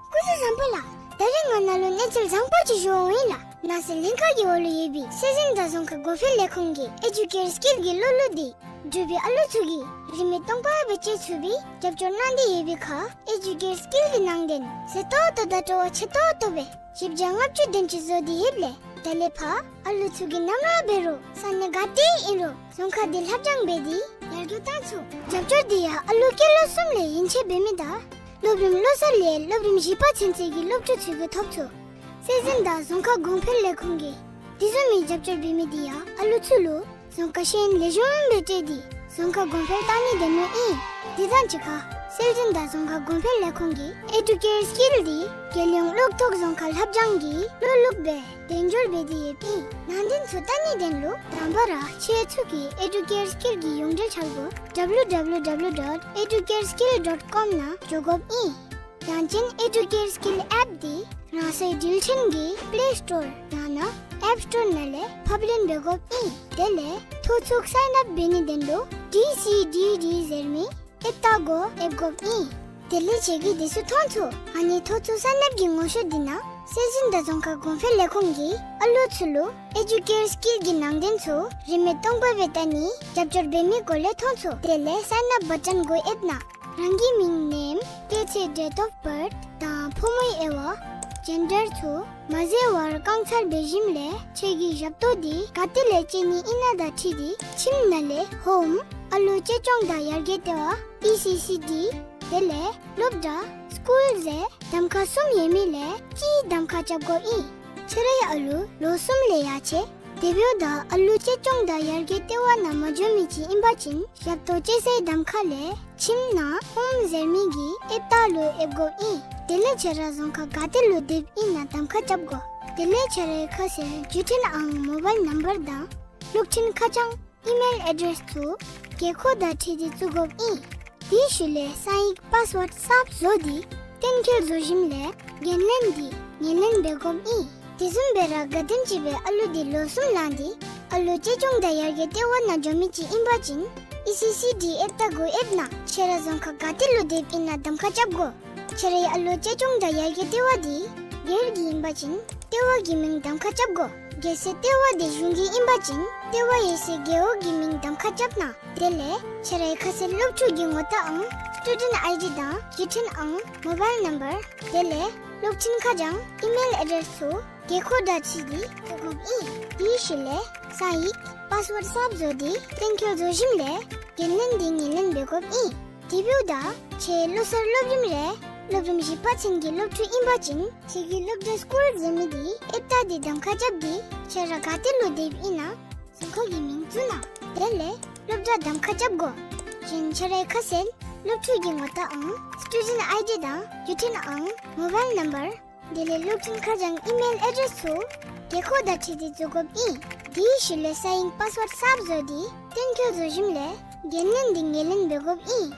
སྐུ་གཟུགས་བཟང་པོ་ལགས། ད་རིས་ང་ནཱ་ལུ་གནས་ཚུལ་བཟང་པོ་ཅིག་ཞུ་འོང་ཡི་ལགས། ནང་སྲིད་ལྷན་ཁག་གི་འོག་ལུ་ཡོད་པའི་སྲོལ་འཛིན་དང་རྫོང་ཁ་གོང་འཕེལ་ལས་ཁུངས་ཀྱི་ཨེ་ཌུ་ཀེར་སི་ཀིལ་གྱི་ལོ་ལུགས་འདི་འབྲུག་པའི་ཨ་ལུ་ཚུ་གིས་རིན་མེད་སྟོང་པ་སྦེ་སྤྱོད་ཚུགས་པའི་རྒྱབ་སྐྱོར་གནང་སྟེ་ཡོད་པའི་ཁར་ཨེ་ཌུ་ཀེར་སི་ཀིལ་གྱི་ནང་དོན་གསལ་ཏོག་ཏོ་དང་སྤྲོ་བ་ཆེ་ཏོག་ཏོ་སྦེ་བཞི་བརྒྱ་ལྔ་བཅུ་དེམ་ཅིག་བཟོ་སྟེ་ཡོདཔ་ལས་ད་ལས་ཕར་ཨ་ལུ་ཚུ་གིས་ནམ་ར་འབད་རུང་ས་གནས་ག་ཏེ་ཨིན་རུང་རྫོང་ཁ་འདི་ལྷབ་སྦྱང་འབད་དེ་ཡར་རྒྱས་བཏང་ཚུགས། རྒྱབ་སྐྱོར་འདི་ཡང་ཨ་ལུ་སྐྱེས་ལོ་གསུམ་ལས་ཡན་ཆད་འབད་མི་དང་སློབ་རིམ་བློ་གསར་ལས་སློབ་རིམ་བཞི་པ་ཚུན་ཚོད་ཀྱི་སློབ་ཕྲུག་ཚུ་གིས་ཐོབ་ཚུགས། སྲོལ་འཛིན་དང་རྫོང་ཁ་གོང་འཕེལ་ལས་ཁུངས་ཀྱིས་དེ་བཟུམ་མའི་རྒྱབ་སྐྱོར་འབད་མི་འདི་ཡང་ཨ་ལུ་ཚུ་ལུ་རྫོང་ཁ་ཤེས་ཡོན་ལེགས་ཤོམ་སྦེ་སྤྲོད་དེ་རྫོང་ཁ་གོང་འཕེལ་བཏང་ནི་དེ་མོ་ཨིན། དེ་དང་གཅིག་ཁར་ དཔལ་འཛིན་དང་རྫོང་ཁག་གོང་འཕེལ་ལས་ཁུངས་ཀྱི་ཨེ་ཌུ་ཀེར་སི་ཀིལ་འདི་རྒྱལ་ཡོངས་གློག་ཐོག་རྫོང་ཁ་ལྷབ་སྦྱང་གི་བློ་ལུགས་སྦེ་དལ་འབྱོར་འབད་དེ་ཡོདཔ་ཨིན། ནང་དོན་ཚུ་བལྟ་ནིའི་དོན་ལུ་དང་པ་ར་ཁྱེད་ཚུ་གིས་ཨེ་ཌུ་ཀེར་སི་ཀིལ་གྱི་ཡོངས་འབྲེལ་འཆར་སྒོ་ཌབ་ལུ་ཌབ་ལུ་ཌབ་ལུ་ཌོཊ་ཨེ་ཌུ་ཀེར་སི་ཀིལ་ཌོཊ་ཀོམ་ནང་འགྱོ་དགོཔ་ཨིན། ཡང་ཅིན་ཨེ་ཌུ་ཀེར་སི་ཀིལ་ཨེཔ་འདི་རང་སོའི་འགྲུལ་འཕྲིན་གྱི་པླེ་སི་ཊོར་ཡང་ན་ཨེཔ་སི་ཊོར་ནང་ལས་ཕབ་ལེན་འབད་དགོཔ་ཨིན། དེ་ལས་ཐོ་ཚུགས་སའིན་ཨཔ་འབད་ནིའི་དོན་ལུ་ཌི་སི་ཌི་ཌི་ཟེར་མི་ཨེཔ་རྟ་སྒོ་ཨེབ་དགོཔ་ཨིན། དེ་ལས་ཁྱེད་ཀྱིས་དེ་ཚུ་མཐོང་ཚུགས། ཨ་ནི་ཐོ་ཚུགས་སའིན་ཨཔ་ཀྱི་ངོ་ཤེས་འདི་ནང་དཔལ་འཛིན་དང་རྫོང་ཁག་གོང་འཕེལ་ལས་ཁུངས་ཀྱིས་ཨ་ལོ་ཚུ་ལུ་ཨེ་ཌུ་ཀེར་སི་ཀིལ་གྱི་ནང་དོན་ཚུ་རིན་མེད་སྟོང་པ་སྦེ་བལྟ་ནི་རྒྱབ་སྐྱོར་འབད་མི་སྒོ་ལས་མཐོང་ཚུགས། དེ་ལས་སའིན་ཨཔ་བ་ཊོན་སྒོ་ཨེབ་ནང་རང་གི་མིང་ནེམ་སྐྱེས་ཚེས་ཌེཊ་ཨོཕ་བཱརཐ་དང་ཕོ་མོའི་དབྱེ་བ་ཇེན་ཌར་ཚུ་མ་འཛོལ་བར་བཀང་ཚར་འབད་ཞིནམ་ལས་ཁྱེད་ཀྱིས་ཞབས་ཏོག་འདི་ག་ཏེ་ལས་སྤྱོད་ནི་ཨིན་ན་དང་འཁྲིལ་ཏེ་ཁྱིམ་ནང་ལས་ཧོམ་ཨ་ལོ་གཅེས་སྐྱོང་དང་ཡར་རྒྱས་ལྟེ་བ་ཨི་སི་སི་ཌི་དེ་ལས་སློབ་གྲྭ་སི་ཀུལ་ཟེར་གདམ་ཁ་གསུམ་ཡོད་མི་ལས་གཅིག་གདམ་ཁ་རྐྱབ་དགོཔ་ཨིན། ཁྱེད་རའི་ཨ་ལོ་ལོ་གསུམ་ལས་ཡར་ཆེ་དེ་འབདཝ་ད་ཨ་ལོ་གཅེས་སྐྱོང་དང་ཡར་རྒྱས་ལྟེ་བ་ནང་མ་འགྱོ་མི་ཅིག་ཨིན་པ་ཅིན་ཞབས་ཏོག་སྤྱོད་སའི་གདམ་ཁ་ལས་ཁྱིམ་ནང་ཧོམ་ཟེར་མི་གི་ཨེཔ་རྟ་ལུ་ཨེབ་དགོཔ་ཨིན། དེ་ལས་ཁྱེད་ར་རྫོང་ཁག་ག་ཏེ་ལུ་སྡོདཔ་ཨིན་ན་གདམ་ཁ་རྐྱབ་དགོ། དེ་ལས་ཁྱེད་རའི་ཁ་གསལ་བརྒྱུད་འཕྲིན་ཨང་མོ་བཱའིལ་ནམ་བར་དང་ལུགས་མཐུན་ཁ་བྱང་ཨི་མེལ་ཨེ་ཌེསི་ཚུ་དགོས་མཁོ་དང་འཁྲིལ་ཏེ་བཙུགས་དགོཔ་ཨིན། དེའི་ཤུལ་ལས་སའིན་ཨིན་པཱསི་ཝརཌ་གསརཔ་བཟོ་སྟེ་གཏན་འཁེལ་བཟོ་ཞིནམ་ལས་འགན་ལེན་འདི་ངོས་ལེན་འབད་དགོཔ་ཨིན། དེ་བཟུམ་སྦེ་ར་ག་དེམ་ཅིག་སྦེ་ཨ་ལོ་འདི་ལོ་གསུམ་ལང་སྟེ་ཨ་ལོ་གཅེས་སྐྱོང་དང་ཡར་རྒྱས་ལྟེ་བ་ནང་འགྱོ་མི་ཅིག་ཨིན་པ་ཅིན་ཨི་སི་སི་ཌི་ཨེཔ་རྟ་སྒོ་ཨེཔ་ནང་ཁྱེད་ར་རྫོང་ཁག་ག་ཏེ་ལུ་སྡོདཔ་ཨིན་ན་གདམ་ཁ་རྐྱབ་དགོ། ཁྱེད་རའི་ཨ་ལོ་གཅེས་སྐྱོང་དང་ཡར་རྒྱས་ལྟེ་བ་འདི་སྒེར་གྱི་ཨིན་པ་ཅིན་ལྟེ་བ་གི་མིང་གདམ་ཁ་རྐྱབ་དགོ། གལ་སྲིད་ལྟེ་བ་འདི་གཞུང་གི་ཨིན་པ་ཅིན་ལྟེ་བ་ཡོད་སའི་རྒེད་འོག་གི་མིང་གདམ་ཁ་རྐྱབ་གནང་། དེ་ལས་ཁྱེད་རའི་ཁ་གསལ་སློབ་ཕྲུག་གི་ངོ་རྟགས་ཨང་སི་ཊུ་ཌེནཊ་ཨའི་ཌི་དང་བརྒྱུད་འཕྲིན་ཨང་མོ་བཱའིལ་ནམ་བར་དེ་ལས་ལུགས་མཐུན་ཁ་བྱང་ཨི་མེལ་ཨེ་ཌེསི་ཚུ་དགོས་མཁོ་དང་འཁྲིལ་ཏེ་བཙུགས་དགོཔ་ཨིན། དེའི་ཤུལ་ལས་སའིན་ཨིན་པཱསི་ཝརཌ་གསརཔ་བཟོ་སྟེ་གཏན་འཁེལ་བཟོ་ཞིནམ་ལས་འགན་ལེན་འདི་ངོས་ལེན་འབད་དགོཔ་ཨིན། དེ་འབདཝ་ད་ཁྱེད་ལོ་གསར་སློབ་རིམ་རེ་སློབ་རིམ་བཞི་པ་ཚུན་གྱི་སློབ་ཕྲུག་ཨིན་པ་ཅིན་ཁྱེད་ཀྱི་སློབ་གྲྭ་སི་ཀུལ་ཟེར་མི་འདི་ཨེཔ་རྟ་འདི་གདམ་ཁ་རྐྱབ་སྟེ་ཁྱེད་ར་ག་ཏེ་ལུ་སྡོདཔ་ཨིན་ན་རྫོང་ཁག་གི་མིང་བཙུགས་གནང་། དེ་ལས་སློབ་གྲྭ་གདམ་ཁ་རྐྱབ་དགོ། གཞན་ཁྱེད་རའི་ཁ་གསལ་སློབ་ཕྲུག་གི་ངོ་རྟགས་ཨང་སི་ཊུ་ཌེནཊ་ཨའི་ཌི་དང་བརྒྱུད་འཕྲིན་ཨང་མོ་བཱའིལ་ནམ་བར་དེ་ལས་ལུགས་མཐུན་ཁ་བྱང་ཨི་མེལ་ཨེ་ཌེསི་ཚུ་དགོས་མཁོ་དང་འཁྲིལ་ཏེ་བཙུགས་དགོཔ་ཨིན། དེའི་ཤུལ་ལས་སའིན་ཨིན་པཱསི་ཝརཌ་གསརཔ་བཟོ་སྟེ་གཏན་འཁེལ་བཟོ་ཞིནམ་ལས་འགན་ལེན་འདི་ངོས་ལེན་འབད་དགོཔ་ཨིན།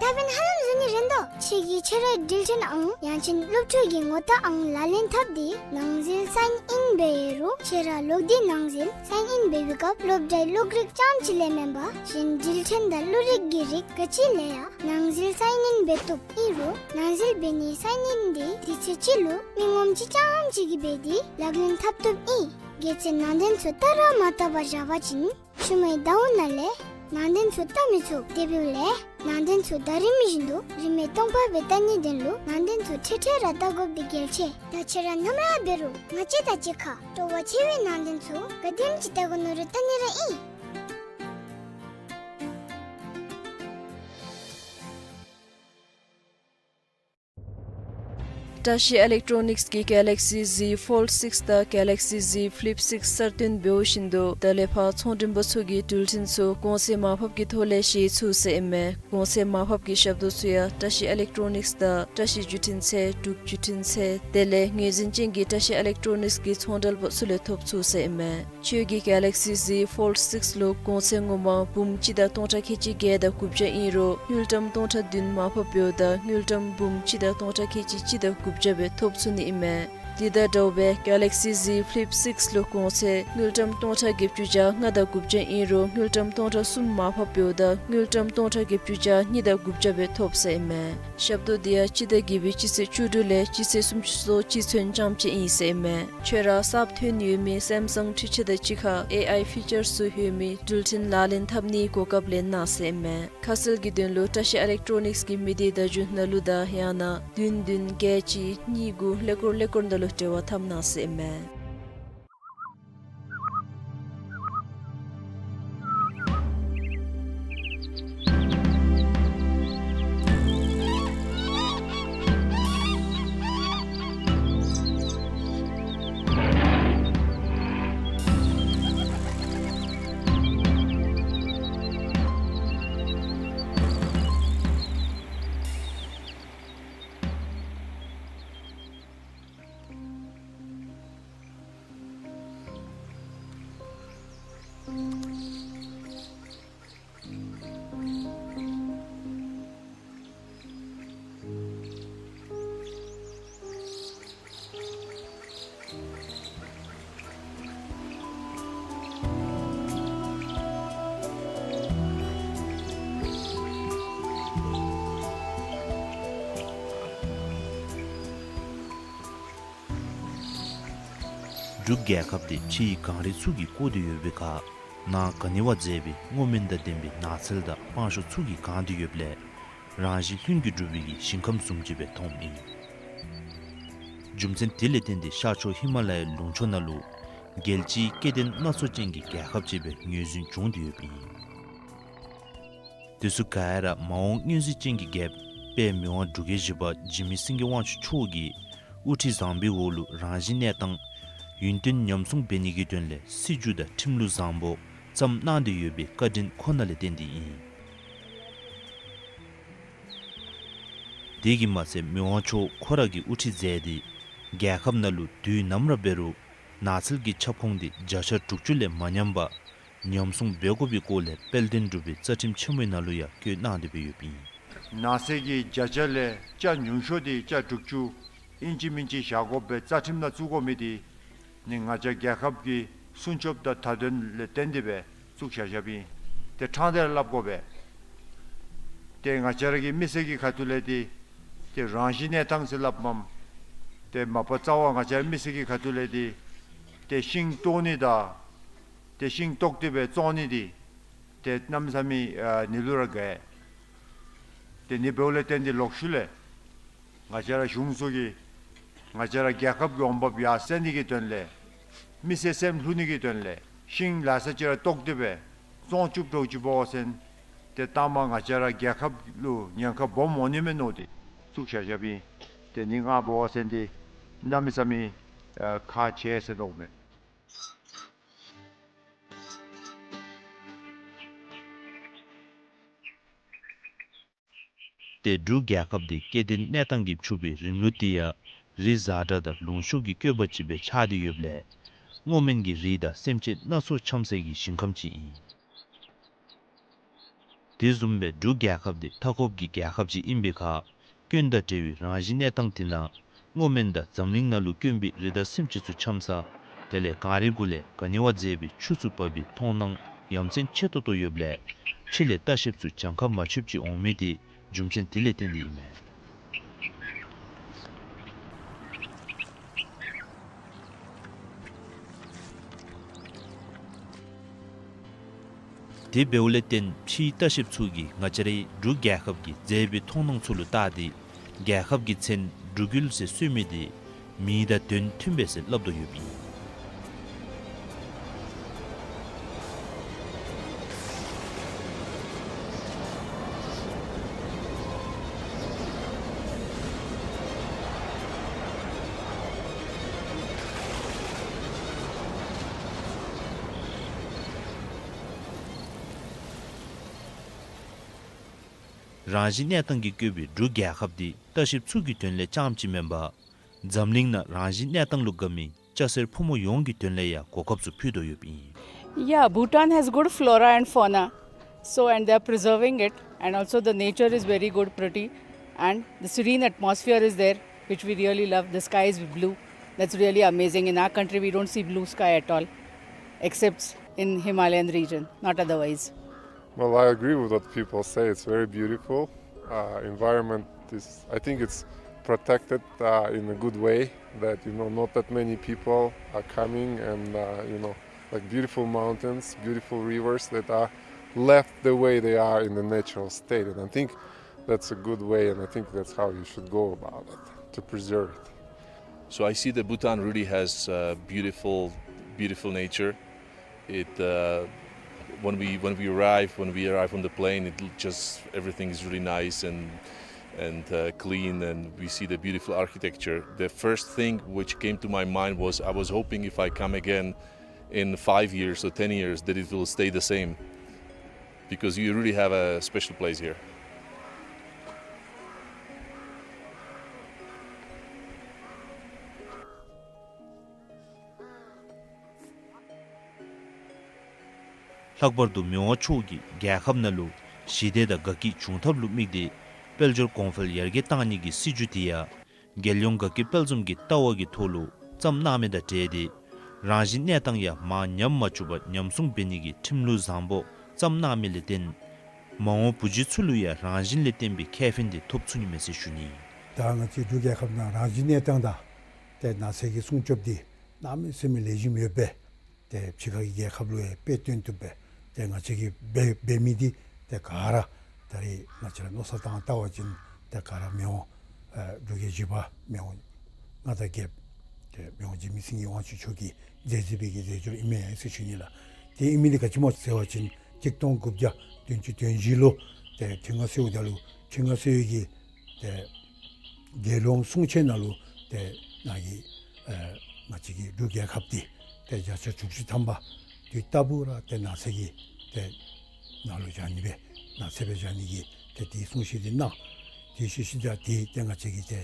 ད་འབདན་ཧ་ལམ་བཟོ་ནི་རན་དོ། ཁྱེད་ཀྱིས་ཁྱེད་རའི་འགྲུལ་འཕྲིན་ཨང་ཡང་ཅིན་སློབ་ཕྲུག་གི་ངོ་རྟགས་ཨང་ལག་ལེན་འཐབ་སྟེ་ནང་འཛུལ་སའིན་ཨིན་འབད་ཡོད་རུང་ཁྱེད་ར་ལོག་སྟེ་ནང་འཛུལ་སའིན་ཨིན་འབད་བའི་སྐབས་སློབ་གྲྭའི་གློག་རིག་རྐྱངམ་ཅིག་ལས་མེན་པར་གཞན་འགྲུལ་འཕྲིན་དང་གློག་རིག་གི་རིགས་ག་ཅི་ལས་ཡང་ནང་འཛུལ་སའིན་ཨིན་འབད་བཏུབ། ཨིན་རུང་ནང་འཛུལ་འབད་ནི་སའིན་ཨིན་འདི་དུས་ཚོད་ཅིག་ལུ་མི་ངོམ་ཅིག་རྐྱངམ་ཅིག་གིས་འབད་དེ་ལག་ལེན་འཐབ་བཏུབ་ཨིན། གལ་སྲིད་ནང་དོན་ཚུ་བལྟ་ར་མ་བལྟ་བར་བཞག་པ་ཅིན་ཤུལ་མའི་ཟླཝ་ནང་ལས་ནང་དོན་ཚུ་བལྟ་མི་ཚུགས། དེ་འབདཝ་ལས་ནང་དོན་ཚུ་ཟླ་རིམ་བཞིན་དུ་རིན་མེད་སྟོང་པ་སྦེ་བལྟ་ནིའི་དོན་ལུ་ནང་དོན་ཚུ་འཕྲལ་འཕྲལ་ར་བལྟ་དགོཔ་འདི་གལ་ཆེ། ད་ཁྱེད་ར་ནམ་ར་འབད་རུང་ང་བཅས་དང་གཅིག་ཁར་སྤྲོ་བ་ཆེ་བའི་ནང་དོན་ཚུ་ག་དེམ་ཅིག་བལྟ་དགོ་མནོ་རུང་བལྟ་ནི་ར་ཨིན། བཀྲ་ཤིས་ཨི་ལེག་ཊོ་ནིཀསི་གི་གེ་ལེག་སི་ཛི་ཕོལཌ་སིགསི་དང་གེ་ལེག་སི་ཛི་ཕི་ལིཔ་སིགསི་གསར་བཏོན་འབདཝ་བཞིན་དུ་ད་ལས་ཕར་ཚོང་མགྲོན་པ་ཚུ་གིས་འགྲུལ་འཕྲིན་ཚུ་གོང་ཚད་མར་ཕབ་ཀྱི་ཐོག་ལས་བཞེས་ཚུགས་ཟེར་ཨིན་མས། གོང་ཚད་མར་ཕབ་ཀྱི་ཞབས་ཏོག་ཚུ་ཡང་བཀྲ་ཤིས་ཨི་ལེག་ཊོ་ནིཀསི་དང་བཀྲ་ཤིས་བརྒྱུད་འཕྲིན་ཚད་འབྲུག་བརྒྱུད་འཕྲིན་ཚད་དེ་ལས་ངོས་འཛིན་ཅན་གྱི་བཀྲ་ཤིས་ཨི་ལེག་ཊོ་ནིཀསི་གི་ཚོང་འབྲེལ་པ་ཚུ་ལས་ཐོབ་ཚུགས་ཟེར་ཨིན་མས། ཁྱོད་ཀྱི་གེ་ལེག་སི་ཛི་ཕོལཌ་སིགསི་ལུ་གོང་ཚད་ངོ་མ་འབུམ་གཅིག་དང་སྟོང་ཕྲག་ཁལ་གཅིག་བརྒྱད་དང་དགུ་བརྒྱ་ཨིན་རུང་དངུལ་ཀྲམ་སྟོང་ཕྲག་བདུན་མར་ཕབ་འབདཝ་ད་དངུལ་ཀྲམ་འབུམ་གཅིག་དང་སྟོང་ཕྲག་ཁལ་གཅིག་གཅིག་དང་དགུ་བརྒྱ་སྦེ་ཐོབ་ཚུགས་ནི་ཨིན་མས། དེ་དང་འདྲཝ་སྦེ་གེ་ལེག་སི་ཛི་ཕི་ལིཔ་སིགསི་ལུ་གོང་ཚད་དངུལ་ཀྲམ་སྟོང་ཕྲག་བརྒྱད་ཅུ་གྱ་ལྔ་དང་དགུ་བརྒྱ་ཨིན་རུང་དངུལ་ཀྲམ་སྟོང་ཕྲག་གསུམ་མར་ཕབ་འབདཝ་ད་དངུལ་ཀྲམ་སྟོང་ཕྲག་བརྒྱད་ཅུ་གྱ་གཉིས་དང་དགུ་བརྒྱ་སྦེ་ཐོབ་ཟེར་ཨིན་མས། ཞབས་ཏོག་འདི་ཡང་སྤྱི་ཟླ་བརྒྱད་པའི་སྤྱི་ཚེས་བཅུ་དྲུག་ལས་སྤྱི་ཚེས་སུམ་ཅུ་སོ་གཅིག་ཚུན་རྐྱངམ་ཅིག་ཨིན་ཟེར་ཨིན་མས། ཁྱོད་ར་གསརཔ་ཐོན་ཡོད་མི་སེམ་སང་འཕྲུལ་ཆས་དང་གཅིག་ཁར་ཨེ་ཨའི་ཕི་ཅར་ཚུ་ཡོད་མི་འགྲུལ་འཕྲིན་ལག་ལེན་འཐབ་ནིའི་གོ་སྐབས་ལེན་གནང་ཟེར་ཨིན་མས། ཁ་གསལ་གྱི་དོན་ལུ་བཀྲ་ཤིས་ཨི་ལེག་ཊོ་ནིཀསི་གི་མི་སྡེའི་བརྡ་བརྒྱུད་ནང་ལུ་དང་ཡང་ན་བདུན་བདུན་བརྒྱད་གཅིག་གཉིས་དགུ་ཀླད་ཀོར་ཀླད་ཀོར་ནང་ལུ་འབྲེལ་བ་འཐབ་གནང་ཟེར་ཨིན་མས། འབྲུག་རྒྱལ་ཁབ་འདི་ཕྱིའི་གངས་རི་ཚུ་གིས་བསྐོར་ཏེ་ཡོད་པའི་ཁར་ནང་ག་ནི་བ་མཛེས་པའི་སྔོ་སྨན་དང་ལྡན་པའི་ནགས་ཚལ་དང་སྤང་ཤོག་ཚུ་གིས་གང་སྟེ་ཡོདཔ་ལས་རང་བཞིན་ལྷུན་གྱིས་གྲུབ་པའི་ཞིང་ཁམས་བཟུམ་ཅིག་སྦེ་མཐོངམ་ཨིན། རྒྱུ་མཚན་དེ་ལས་བརྟེན་ཏེ་ཤར་ཕྱོགས་ཧི་མ་ལ་ཡའི་ལུང་ཕྱོགས་ནང་ལུ་རྒྱལ་སྤྱིའི་སྐྱེ་ལྡན་སྣ་ཚོགས་ཅན་གྱི་རྒྱལ་ཁབ་ཅིག་སྦེ་ངོས་འཛིན་བྱུང་སྟེ་ཡོདཔ་ཨིན། དེ་ཚུ་ག་ར་མ་འོངས་མངོན་གཟིགས་ཅན་གྱི་རྒྱལཔོ་དཔལ་མི་དབང་འབྲུག་རྒྱལ་བཞི་པ་འཇིགས་མེད་སེང་གེ་དབང་ཕྱུག་མཆོག་གི་དབུ་ཁྲིད་བཟང་པོའི་འོག་ལུ་རང་བཞིན་གནས་སྟངས་ཡུན་བརྟན་ཉམས་སྲུང་འབད་ནི་གི་དོན་ལས་སྲིད་བྱུས་དང་ཁྲིམས་ལུགས་བཟང་པོ་བརྩམས་གནང་སྟེ་ཡོད་པའི་བཀའ་དྲིན་ཁོ་ན་ལས་བརྟེན་ཏེ་ཨིན། དེ་གིས་མ་ཚད་མི་དབང་མཆོག་ཁོ་ར་གིས་དབུ་ཁྲིད་མཛད་དེ་རྒྱལ་ཁབ་ནང་ལུ་དུས་ནམ་ར་འབད་རུང་ནགས་ཚལ་གྱི་ཁྱབ་ཁོངས་དེ་བརྒྱ་ཆ་དྲུག་ཅུ་ལས་མ་ཉམས་པར་ཉམས་སྲུང་འབད་དགོ་པའི་སྐོར་ལས་དཔལ་ལྡན་འབྲུག་པའི་རྩ་ཁྲིམས་ཆེན་མོའི་ནང་ལུ་ཡང་བཀོད་གནང་སྟེ་སྦེ་ཡོདཔ་ཨིན། ནགས་ཚལ་གྱི་བརྒྱ་ཆ་ལས་ཆ་ཉུང་ཤོས་དེ་ཆ་དྲུག་ཅུ་ཨིན་ཅི་མིན་ཅི་བཞག་དགོ་པའི་རྩ་ཁྲིམས་ནང་བཙུགས་དགོ་མི་དེ་ནི་ང་བཅས་རྒྱལ་ཁབ་ཀྱི་སྲུང་སྐྱོབ་དང་མཐའ་དོན་ལས་བརྟེན་ཏེ་སྦེ་བཙུགས་བཞག་བཞགཔ་ཨིན། དེ་ཕྲང་སྟེ་ར་སླབ་དགོ་པས། དེ་ང་བཅས་ར་གི་མི་སེར་གྱི་ཁ་ཐུག་ལས་དེ་དེ་རང་བཞིན་གནས་སྟངས་ཟེར་སླབ་མས། དེ་མ་པ་རྩ་བ་ང་བཅས་ར་མི་སེར་གྱི་ཁ་ཐུག་ལས་དེ་དེ་ཤིང་བཏོག་ནི་དང་དེ་ཤིང་བཏོག་སྟེ་སྦེ་བཙོང་ནི་དེ་དེ་གནམ་མེད་ས་མེད་ཨ་ནི་ལུ་ར་དགའ། དེ་ནི་འབདཝ་ལས་བརྟེན་ཏེ་ལོག་ཤུལ་ལས་ང་བཅས་ར་གཞུང་ཚུ་གིས་ང་བཅས་ར་རྒྱལ་ཁབ་ཀྱི་འོང་འབབ་ཡར་སེང་ནི་གི་དོན་ལས་མི་སེར་སེམས་ལྷོད་ནི་གི་དོན་ལས་ཤིང་ལེ་ཤ་ཅིག་ར་བཏོག་སྟེ་སྦེ་བཙོང་བཅུག་འགྱོ་ཅི་འབད་བ་ཅིན་དེ་ལྟ་མ་ང་བཅས་ར་རྒྱལ་ཁབ་ལུ་ཉེན་ཁ་སྦོམ་འོང་ནི་མས་མནོ་སྟེ་བཙུགས་བཞག་བཞགཔ་ཨིན། དེ་ནི་ང་འབད་བ་ཅིན་དེ་གནམ་མེད་ས་མེད་ཨ་ཁག་ཆེ་ཟེར་མནོཝ་མས། ཏེ་འབྲུག་རྒྱལ་ཁབ་འདི་སྐྱེ་ལྡན་གནས་སྟངས་ཀྱིས་ཕྱུག་པའི་རིམ་ལུགས་འདི་ཡང་རི་བཟའ་བྲག་དང་ལུང་ཕྱོགས་ཀྱི་བཀོད་པ་ཅིག་སྦེ་ཆགས་ཏེ་ཡོདཔ་ལས་སྔོ་སྨན་གྱི་རིགས་དང་སེམས་ཅན་སྣ་ཚོགས་འཁྱམས་སའི་ཞིང་ཁམས་ཅིག་ཨིན། དེ་བཟུམ་སྦེ་འབྲུག་རྒྱལ་ཁབ་འདི་མཐའ་འཁོབ་ཀྱི་རྒྱལ་ཁབ་ཅིག་ཨིན་པའི་ཁར་སྐྱོན་དང་བྲལ་བའི་རང་བཞིན་གནས་སྟངས་དེ་ནང་སྔོ་སྨན་དང་འཛམ་གླིང་ནང་ལུ་དཀོན་པའི་རི་དྭགས་སེམས་ཅན་ཚུ་འཁྱམས་ས་དེ་ལས་གངས་རི་གུ་ལས་ག་ནི་བ་མཛེས་པའི་ཆུ་ཚུ་འབབ་པའི་མཐོང་སྣང་ཡ་མཚན་ཆེ་ཏོག་ཏོ་ཡོདཔ་ལས་ཕྱི་ལས་ལྟ་བཤལཔ་ཚུ་གྱངས་ཁ་མ་ཆོདཔ་ཅིག་འོང་མི་དེ་རྒྱུ་མཚན་དེ་ལས་བརྟེན་ཏེ་ཨིན་མས། དེ་འབདཝ་ལས་བརྟེན་ཕྱིའི་ལྟ་བཤལཔ་ཚུ་གིས་ང་བཅས་རའི་འབྲུག་རྒྱལ་ཁབ་ཀྱི་མཛེས་པའི་མཐོང་སྣང་ཚུ་ལུ་བལྟ་སྟེ་རྒྱལ་ཁབ་ཀྱི་མཚན་འབྲུག་ཡུལ་ཟེར་གསོལ་མི་དེ་མིང་དང་དོན་མཐུན་པས་ཟེར་སླབ་དོ་ཡོདཔ་ཨིན། རང་བཞིན་གནས་སྟངས་ཀྱིས་བཀོད་པའི་འབྲུག་རྒྱལ་ཁབ་འདི་ལྟ་བཤལཔ་ཚུ་གི་དོན་ལས་རྐྱངམ་ཅིག་མེན་པར་འཛམ་གླིང་ནང་རང་བཞིན་གནས་སྟངས་ལུ་དགའ་མི་སྐྱ་སེར་ཕོ་མོ་ཡོངས་ཀྱི་དོན་ལས་ཡང་གོ་སྐབས་ཚུ་ཕུལ་དོ་ཡོདཔ་ཨིན། Yeah, Bhutan has good flora and fauna. So, and they are preserving it, and also the nature is very good, pretty, and the serene atmosphere is there, which we really love. The sky is blue. That's really amazing. In our country, we don't see blue sky at all, except in Himalayan region, not otherwise. Well, I agree with what people say. It's very beautiful. Uh, environment is, I think it's protected, uh, in a good way, that, you know, not that many people are coming and, uh, you know, like, beautiful mountains, beautiful rivers that are left the way they are in the natural state. And I think that's a good way, and I think that's how you should go about it, to preserve it. So I see that Bhutan really has, uh, beautiful, beautiful nature. It, uh, when we, when we arrive, when we arrive on the plane, it l-, just, everything is really nice and, and, uh, clean, and we see the beautiful architecture. The first thing which came to my mind was, I was hoping if I come again in five years or ten years that it will stay the same, because you really have a special place here. ལྷག་པར་དུ་མི་དབང་མཆོག་གིས་རྒྱལ་ཁབ་ནང་ལུ་ཞི་བདེ་དང་དགའ་སྐྱིད་འབྱུང་ཐབས་ལུ་དམིགས་ཏེ་དཔལ་འབྱོར་གོང་འཕེལ་ཡར་རྒྱས་གཏང་ནི་གི་སྲིད་བྱུས་དེ་ཡང་རྒྱལ་ཡོངས་དགའ་སྐྱིད་དཔལ་འཛོམས་ཀྱི་ལྟ་བ་གི་ཐོག་ལུ་བརྩམས་གནང་མི་དང་འབྲེལ་ཏེ་རང་བཞིན་གནས་སྟངས་ཡང་མར་ཉམས་མ་བཅུག་པར་ཉམས་སྲུང་འབད་ནི་གི་ཁྲིམས་ལུགས་བཟང་པོ་བརྩམས་གནང་མི་ལས་བརྟེན་མ་འོངས་བུ་རྒྱུད་ཚུ་ལུ་ཡང་རང་བཞིན་ལས་བརྟེན་པའི་ཁེ་ཕན་དེ་ཐོབ་ཚུགས་ནི་མས་ཟེར་ཞུ་ནི། ད་ང་བཅས་འབྲུག་རྒྱལ་ཁབ་ནང་རང་བཞིན་གནས་སྟངས་དང་ཏེ་ནགས་ཚལ་གྱི་སྲུང་སྐྱོབ་འདི་ གནམ་མེད་ས་མེད་ལེགས་ཤོམ་ཡོདཔ་སྦེ་ཏེ་ཕྱི་ཁ་གི་རྒྱལ་ཁབ་ལུ་ཡང་དཔེ་སྟོན་བཏུབ་སྦེ་ཏེ་ང་བཅས་ཀྱིས་འབད་འབད་མི་འདི་ཏེ་ག་ར་ད་རེས་ང་བཅས་ར་མནོ་བསམ་བཏང་བལྟ་བ་ཅིན་ཏེ་ག་ར་མི་དབང་ཨེ་འབྲུག་རྒྱལ་བཞི་པ་མི་དབང་མངའ་བདག་རྒྱལཔོ་ཏེ་མི་དབང་འཇིགས་མེད་སེང་གེ་དབང་ཕྱུག་མཆོག་གིས་མཛད་མཛད་པའི་གི་མཛད་སྒོ་ཨིན་མས་ཟེར་ཞུ་ནི་ལགས། ཏེ་ཨིན་མི་འདི་ག་ཅི་སྨོ་ཟེར་བ་ཅིན་གཅིག་སྟོང་དགུ་བརྒྱ་བདུན་ཅུ་དོན་བཞི་ལུ་ཏེ་ཁྲི་མངའ་གསོལཝ་ད་ལུ་ཁྲི་མངའ་གསོལ་བའི་གི་ཏེ་རྒྱལ་ཡོངས་གསུང་ཆོག་ནང་ལུ་ཏེ་ནཱ་གི་ཨེ་ང་བཅས་ཀྱི་འབྲུག་རྒྱལ་ཁབ་འདི་ཏེ་བརྒྱ་ཆ་དྲུག་ཅུ་ཐམ་པ་དུས་རྟག་བུ་ར་ཏེ་ནགས་ཚལ་གྱི་ཏེ་ནང་ལུ་བཞག་ནི་སྦེ་ནགས་ཚལ་སྦེ་བཞག་ནི་གི་ཏེ་དེའི་གསུང་བཤད་འདི་གནང་། དེ་ཤུལ་ཤུལ་ད་དེ་ཏེ་ང་བཅས་ཀྱི་ཏེ་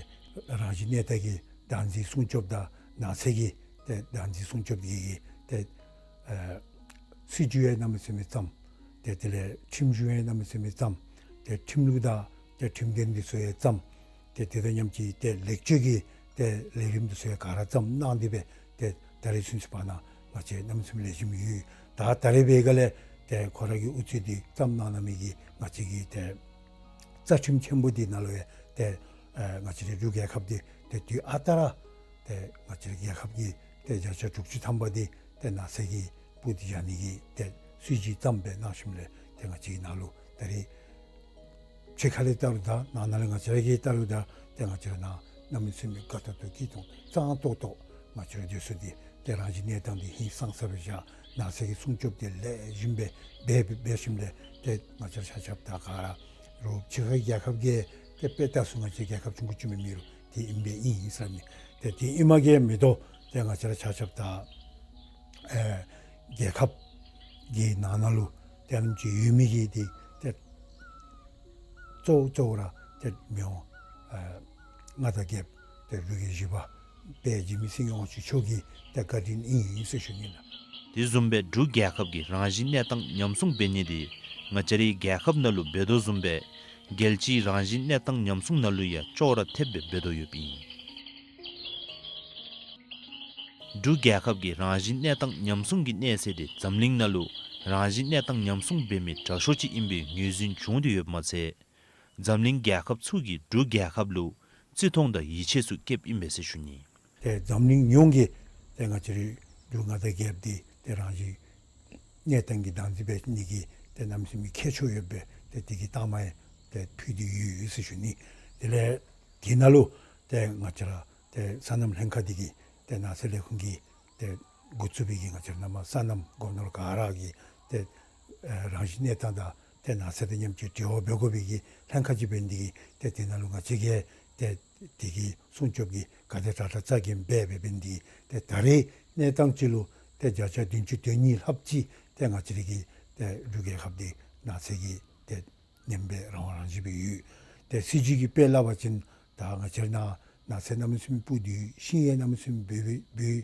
རང་བཞིན་གནས་སྟངས་ཀྱི་བདག་འཛིན་སྲུང་སྐྱོབ་དང་ནགས་ཚལ་གྱི་ཏེ་བདག་འཛིན་སྲུང་སྐྱོབ་ཀྱི་ཏེ་ཨེ་སྲིད་བྱུས་ཡང་གནམ་མེད་ས་མེད་བརྩམས། ཏེ་དེ་ལས་ཁྲིམས་གཞུང་ཡང་གནམ་མེད་ས་མེད་བརྩམས། ཏེ་ཁྲིམས་ལུགས་དང་ཏེ་ཁྲིམས་དོན་འདི་ཚུ་ཡང་བརྩམས། ཏེ་དེ་དང་མཉམ་གཅིག་ཏེ་ལེགས་བཅོས་ཀྱི་ཏེ་ལས་རིམ་འདི་ཚུ་ཡང་ག་ར་བརྩམས་གནང་སྟེ་སྦེ་ཏེ་ད་རེས་ཚུན་ཚོད་བར་ན་ང་བཅས་གནམ་མེད་ས་མེད་ལེགས་ཤོམ་ཡོད། ད་ད་རེས་འབད་ག་ལས་ཏེ་ཁོ་ར་གི་ཨུ་ཚུགས་འདི་བརྩམས་གནང་གནང་མི་གི་ང་བཅས་ཀྱི་ཏེ་རྩ་ཁྲིམས་ཆེན་པོ་འདི་ནང་ལུ་ཡང་ཏེ་ཨེ་ང་བཅས་རའི་འབྲུག་རྒྱལ་ཁབ་འདི་ཏེ་དུས་ཨ་རྟག་ར་ཏེ་ང་བཅས་རའི་རྒྱལ་ཁབ་ཀྱི་ཏེ་བརྒྱ་ཆ་དྲུག་ཅུ་ཐམ་པ་འདི་ཏེ་ནགས་ཚལ་གྱི་སྦུག་ཏུ་བཞག་ནི་གི་ཏེ་སྲིད་བྱུས་བརྩམས་སྦེ་གནང་ཞིནམ་ལས་ཏེ་ང་བཅས་ཀྱི་ནང་ལུ་ད་རེས་ཕྱི་ཁ་ལས་བལྟ་རུང་དང་ནང་ན་ལས་ང་བཅས་ར་གིས་བལྟ་རུང་དང་ཏེ་ང་བཅས་ར་ནང་གནམ་མེད་ས་མེད་དགའ་ཏོག་ཏོ་སྐྱིད་ཏོང་ཏོ་གཙང་ཏོག་ཏོ་ང་བཅས་ར་སྡོད་ས་འདི་ཏེ་རང་བཞིན་གནས་སྟངས་འདི་ཧིང་སངས་ས་སྦེ་བཞག། ནགས་ཚལ་གྱི་སྲུང་སྐྱོབ་འདི་ལེགས་ཤོམ་སྦེ་འབད་འབད་ཞིནམ་ལས་ཏེ་ང་བཅས་ར་ཆ་ཁྱབ་དང་ག་ར་རོགས་ཕྱི་ཁ་རྒྱལ་ཁབ་ཀྱིས་ཏེ་དཔེ་བལྟ་ཚུགས་ང་བཅས་རྒྱལ་ཁབ་ཆུང་ཀུ་ཅིག་མེན་མེན་རུང་དེ་ཨིན་པས་ཨིན་ཟེར་མི་ཏེ་དེ་ཨིནམ་གིས་མི་དོ་ཏེ་ང་བཅས་ར་ཆ་ཁྱབ་དང་ཨེ་རྒྱལ་ཁབ་ཀྱི་ནང་ན་ལུ་ཏེ་ཨ་ནེམ་ཅིག་ཡོད་མི་གི་འདི་ཏེ་གཙོ་གཙོ་བོ་ར་ཏེ་མི་དབང་ཨེ་མངའ་བདག་རྒྱལཔོ་ཏེ་འབྲུག་རྒྱལ་བཞི་པ་དཔལ་འཇིགས་མེད་སེང་གེ་དབང་ཕྱུག་མཆོག་གི་ཏེ་བཀའ་དྲིན་ཨིན་ཟེར་ཞུ་ནི་ལགས། དེ་བཟུམ་སྦེ་འབྲུག་རྒྱལ་ཁབ་ཀྱི་རང་བཞིན་གནས་སྟངས་ཉམས་སྲུང་འབད་ནི་འདི་ང་བཅས་རའི་རྒྱལ་ཁབ་ནང་ལུ་འབད་དོ་བཟུམ་སྦེ་རྒྱལ་སྤྱིའི་རང་བཞིན་གནས་སྟངས་ཉམས་སྲུང་ནང་ལུ་ཡང་ཅོག་ར་འཐདཔ་སྦེ་འབད་དོ་ཡོདཔ་ཨིན། འབྲུག་རྒྱལ་ཁབ་ཀྱི་རང་བཞིན་གནས་སྟངས་ཉམས་སྲུང་གི་གནས་ཚད་འདི་འཛམ་གླིང་ནང་ལུ་རང་བཞིན་གནས་སྟངས་ཉམས་སྲུང་འབད་མི་དྲག་ཤོས་ཅིག་ཨིན་པའི་ངོས་འཛིན་བྱུང་སྟེ་ཡོདཔ་མ་ཚད་འཛམ་གླིང་རྒྱལ་ཁབ་ཚུ་གིས་འབྲུག་རྒྱལ་ཁབ་ལུ་བརྩི་མཐོང་དང་ཡིད་ཆེས་ཚུ་བསྐྱེདཔ་ཨིན་པས་ཟེར་ཞུ་ནི། ཏེ་འཛམ་གླིང་ཡོངས་ཀྱིས་ཏེ་ང་བཅས་རའི་འབྲུག་མངའ་བདག་རྒྱལཔོ་འདི་ཏེ་རང་བཞིན་གནས་སྟངས་ཀྱི་བདག་འཛིན་འབད་ནི་གི་ཏེ་གནམ་མེད་ས་མེད་ཁྱད་ཆོས་ཡོདཔ་སྦེ་ཏེ་དེ་གི་རྟགས་མ་ཡང་ཏེ་ཕུལ་ཏེ་ཡོད་ཟེར་ཞུ་ནི། དེ་ལས་དེ་ནང་ལུ་ཏེ་ང་བཅས་ར་ཏེ་སོ་ནམ་ལྷན་ཁག་འདི་གིས་ཏེ་ནགས་ཚལ་ལས་ཁུངས་ཀྱིས་ཏེ་འགོ་བཙུགས་པའི་གི་ང་བཅས་ར་ནང་མ་སོ་ནམ་སྒོ་ནོར་ག་ར་གིས་ཏེ་ཨེ་རང་བཞིན་གནས་སྟངས་དང་ཏེ་ནགས་ཚལ་དང་མཉམ་གཅིག་འབྲེལ་བ་འབད་དགོ་པའི་གི་ལྷན་ཁག་ཅིག་འབད་ནི་འདི་གིས་ཏེ་དེ་ནང་ལུ་ང་བཅས་ཀྱིས་ཏེ་དེ་གི་སྲུང་སྐྱོབ་ཀྱི་ག་དེ་དྲག་དྲག་རྩ་འགེངས་འབད་འབད་འབད་ནི་འདི་གིས་ཏེ་ད་རེས་གནས་སྟངས་ཅིག་ལུ་ཏེ་བརྒྱ་ཆ་བདུན་ཅུ་དོན་གཉིས་ལྷགཔ་ཅིག་ཏེ་ང་བཅས་རའི་གི་ཏེ་འབྲུག་རྒྱལ་ཁབ་འདི་ནགས་ཚལ་གྱིས་ཏེ་ཉམས་སྦེ་རང་དབང་རང་བཞིན་སྦེ་ཡོད། ཏེ་སྲིད་བྱུས་ཀྱི་དཔེ་སླབ་པ་ཅིན་ད་ང་བཅས་ར་ནང་ནགས་ཚལ་གནམ་མེད་ས་མེད་སྦུག་ཏུ་ཡོད། ཤིང་ཡང་གནམ་མེད་ས་མེད་སྦོམ་སྦེ་སྦོམ་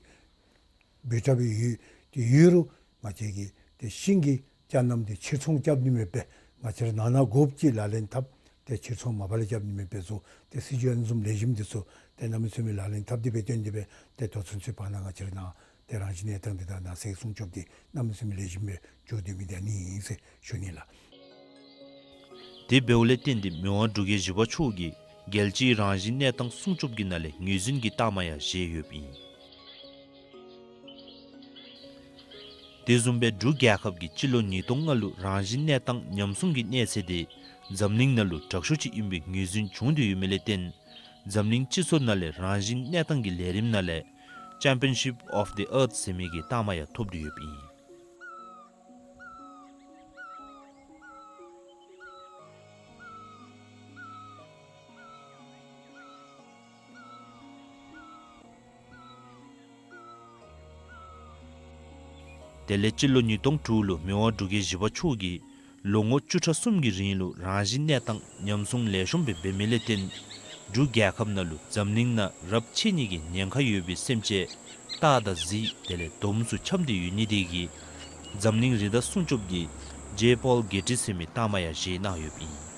སྦེ་དྲགས་སྦེ་ཡོད། ཏེ་ཡོད་རུང་ང་བཅས་ཀྱིས་ཏེ་ཤིང་གི་ཅ་རྣམ་འདི་ཕྱིར་ཚོང་རྐྱབ་ནི་མེདཔ་སྦེ་ང་བཅས་ར་ནང་ན་དགོཔ་ཅིག་ལག་ལེན་འཐབ། ཏེ་ཕྱིར་ཚོང་མ་པ་ལས་རྐྱབ་ནི་མེདཔ་སྦེ་བཟོ། ཏེ་སྲིད་བྱུས་ཨ་ནི་བཟུམ་ལེགས་ཤོམ་འདི་ཚུ་ཏེ་གནམ་མེད་ས་མེད་ལག་ལེན་འཐབ་སྟེ་སྦེ་བཏོན་ཏེ་སྦེ་ཏེ་ད་ལྟོ་ཚུན་ཚོད་བར་ན་ང་བཅས་ར་ནང་ཏེ་རང་བཞིན་གནས་སྟངས་འདི་དང་ནགས་ཚལ་སྲུང་སྐྱོབ་འདི་གནམ་མེད་ས་མེད་ལེགས་ཤོམ་སྦེ་འགྱོ་སྡོད་མི་འདི་ཨ་ནི་ཨིན་ཟེར་ཞུ་ནི་ལགས། དེ་འབདཝ་ལས་བརྟེན་ཏེ་མི་དབང་འབྲུག་རྒྱལ་བཞི་པ་མཆོག་གིས་རྒྱལ་སྤྱིའི་རང་བཞིན་གནས་སྟངས་སྲུང་སྐྱོབ་ཀྱི་ནང་ལས་ངོས་འཛིན་གྱི་རྟགས་མ་ཡང་བཞེས་ཡོདཔ་ཨིན། དེ་བཟུམ་སྦེ་འབྲུག་རྒྱལ་ཁབ་ཀྱིས་སྤྱི་ལོ་ཉིས་སྟོང་ལྔ་ལུ་རང་བཞིན་གནས་སྟངས་ཉམས་སྲུང་གི་གནས་ཚད་དེ་འཛམ་གླིང་ནང་ལུ་དྲག་ཤོས་ཅིག་ཨིན་པའི་ངོས་འཛིན་བྱུང་སྟེ་ཡོད་མི་ལས་བརྟེན་འཛམ་གླིང་སྤྱི་ཚོགས་ནང་ལས་རང་བཞིན་གནས་སྟངས་ཀྱི་ལས་རིམ་ནང་ལས་Championship of the Earth ཟེར་མི་གི་རྟགས་མ་ཡང་ཐོབ་སྟེ་ཡོདཔ་ཨིན། དེ་ལས་སྤྱི་ལོ་ཉིས་སྟོང་དྲུག་ལུ་མི་དབང་འབྲུག་རྒྱལ་བཞི་པ་མཆོག་གིས་ལོ་ངོ་བཅུ་ཕྲག་གསུམ་གྱི་རིང་ལུ་རང་བཞིན་གནས་སྟངས་ཉམས་སྲུང་ལེགས་ཤོམ་སྦེ་འབད་མི་ལས་བརྟེན་འབྲུག་རྒྱལ་ཁབ་ནང་ལུ་འཛམ་གླིང་ནང་རབས་ཆད་ནི་གི་ཉེན་ཁ་ཡོད་པའི་སེམས་ཅན་སྟག་དང་གཟིག་དེ་ལས་དོམ་ཚུ་འཁྱམས་ཏེ་ཡོད་ནི་དེ་གིས་འཛམ་གླིང་རི་དྭགས་སྲུང་སྐྱོབ་ཀྱི་ཇེ་པོལ་གེ་ཊི་ཟེར་མི་རྟགས་མ་ཡང་བཞེས་གནང་ཡོདཔ་ཨིན།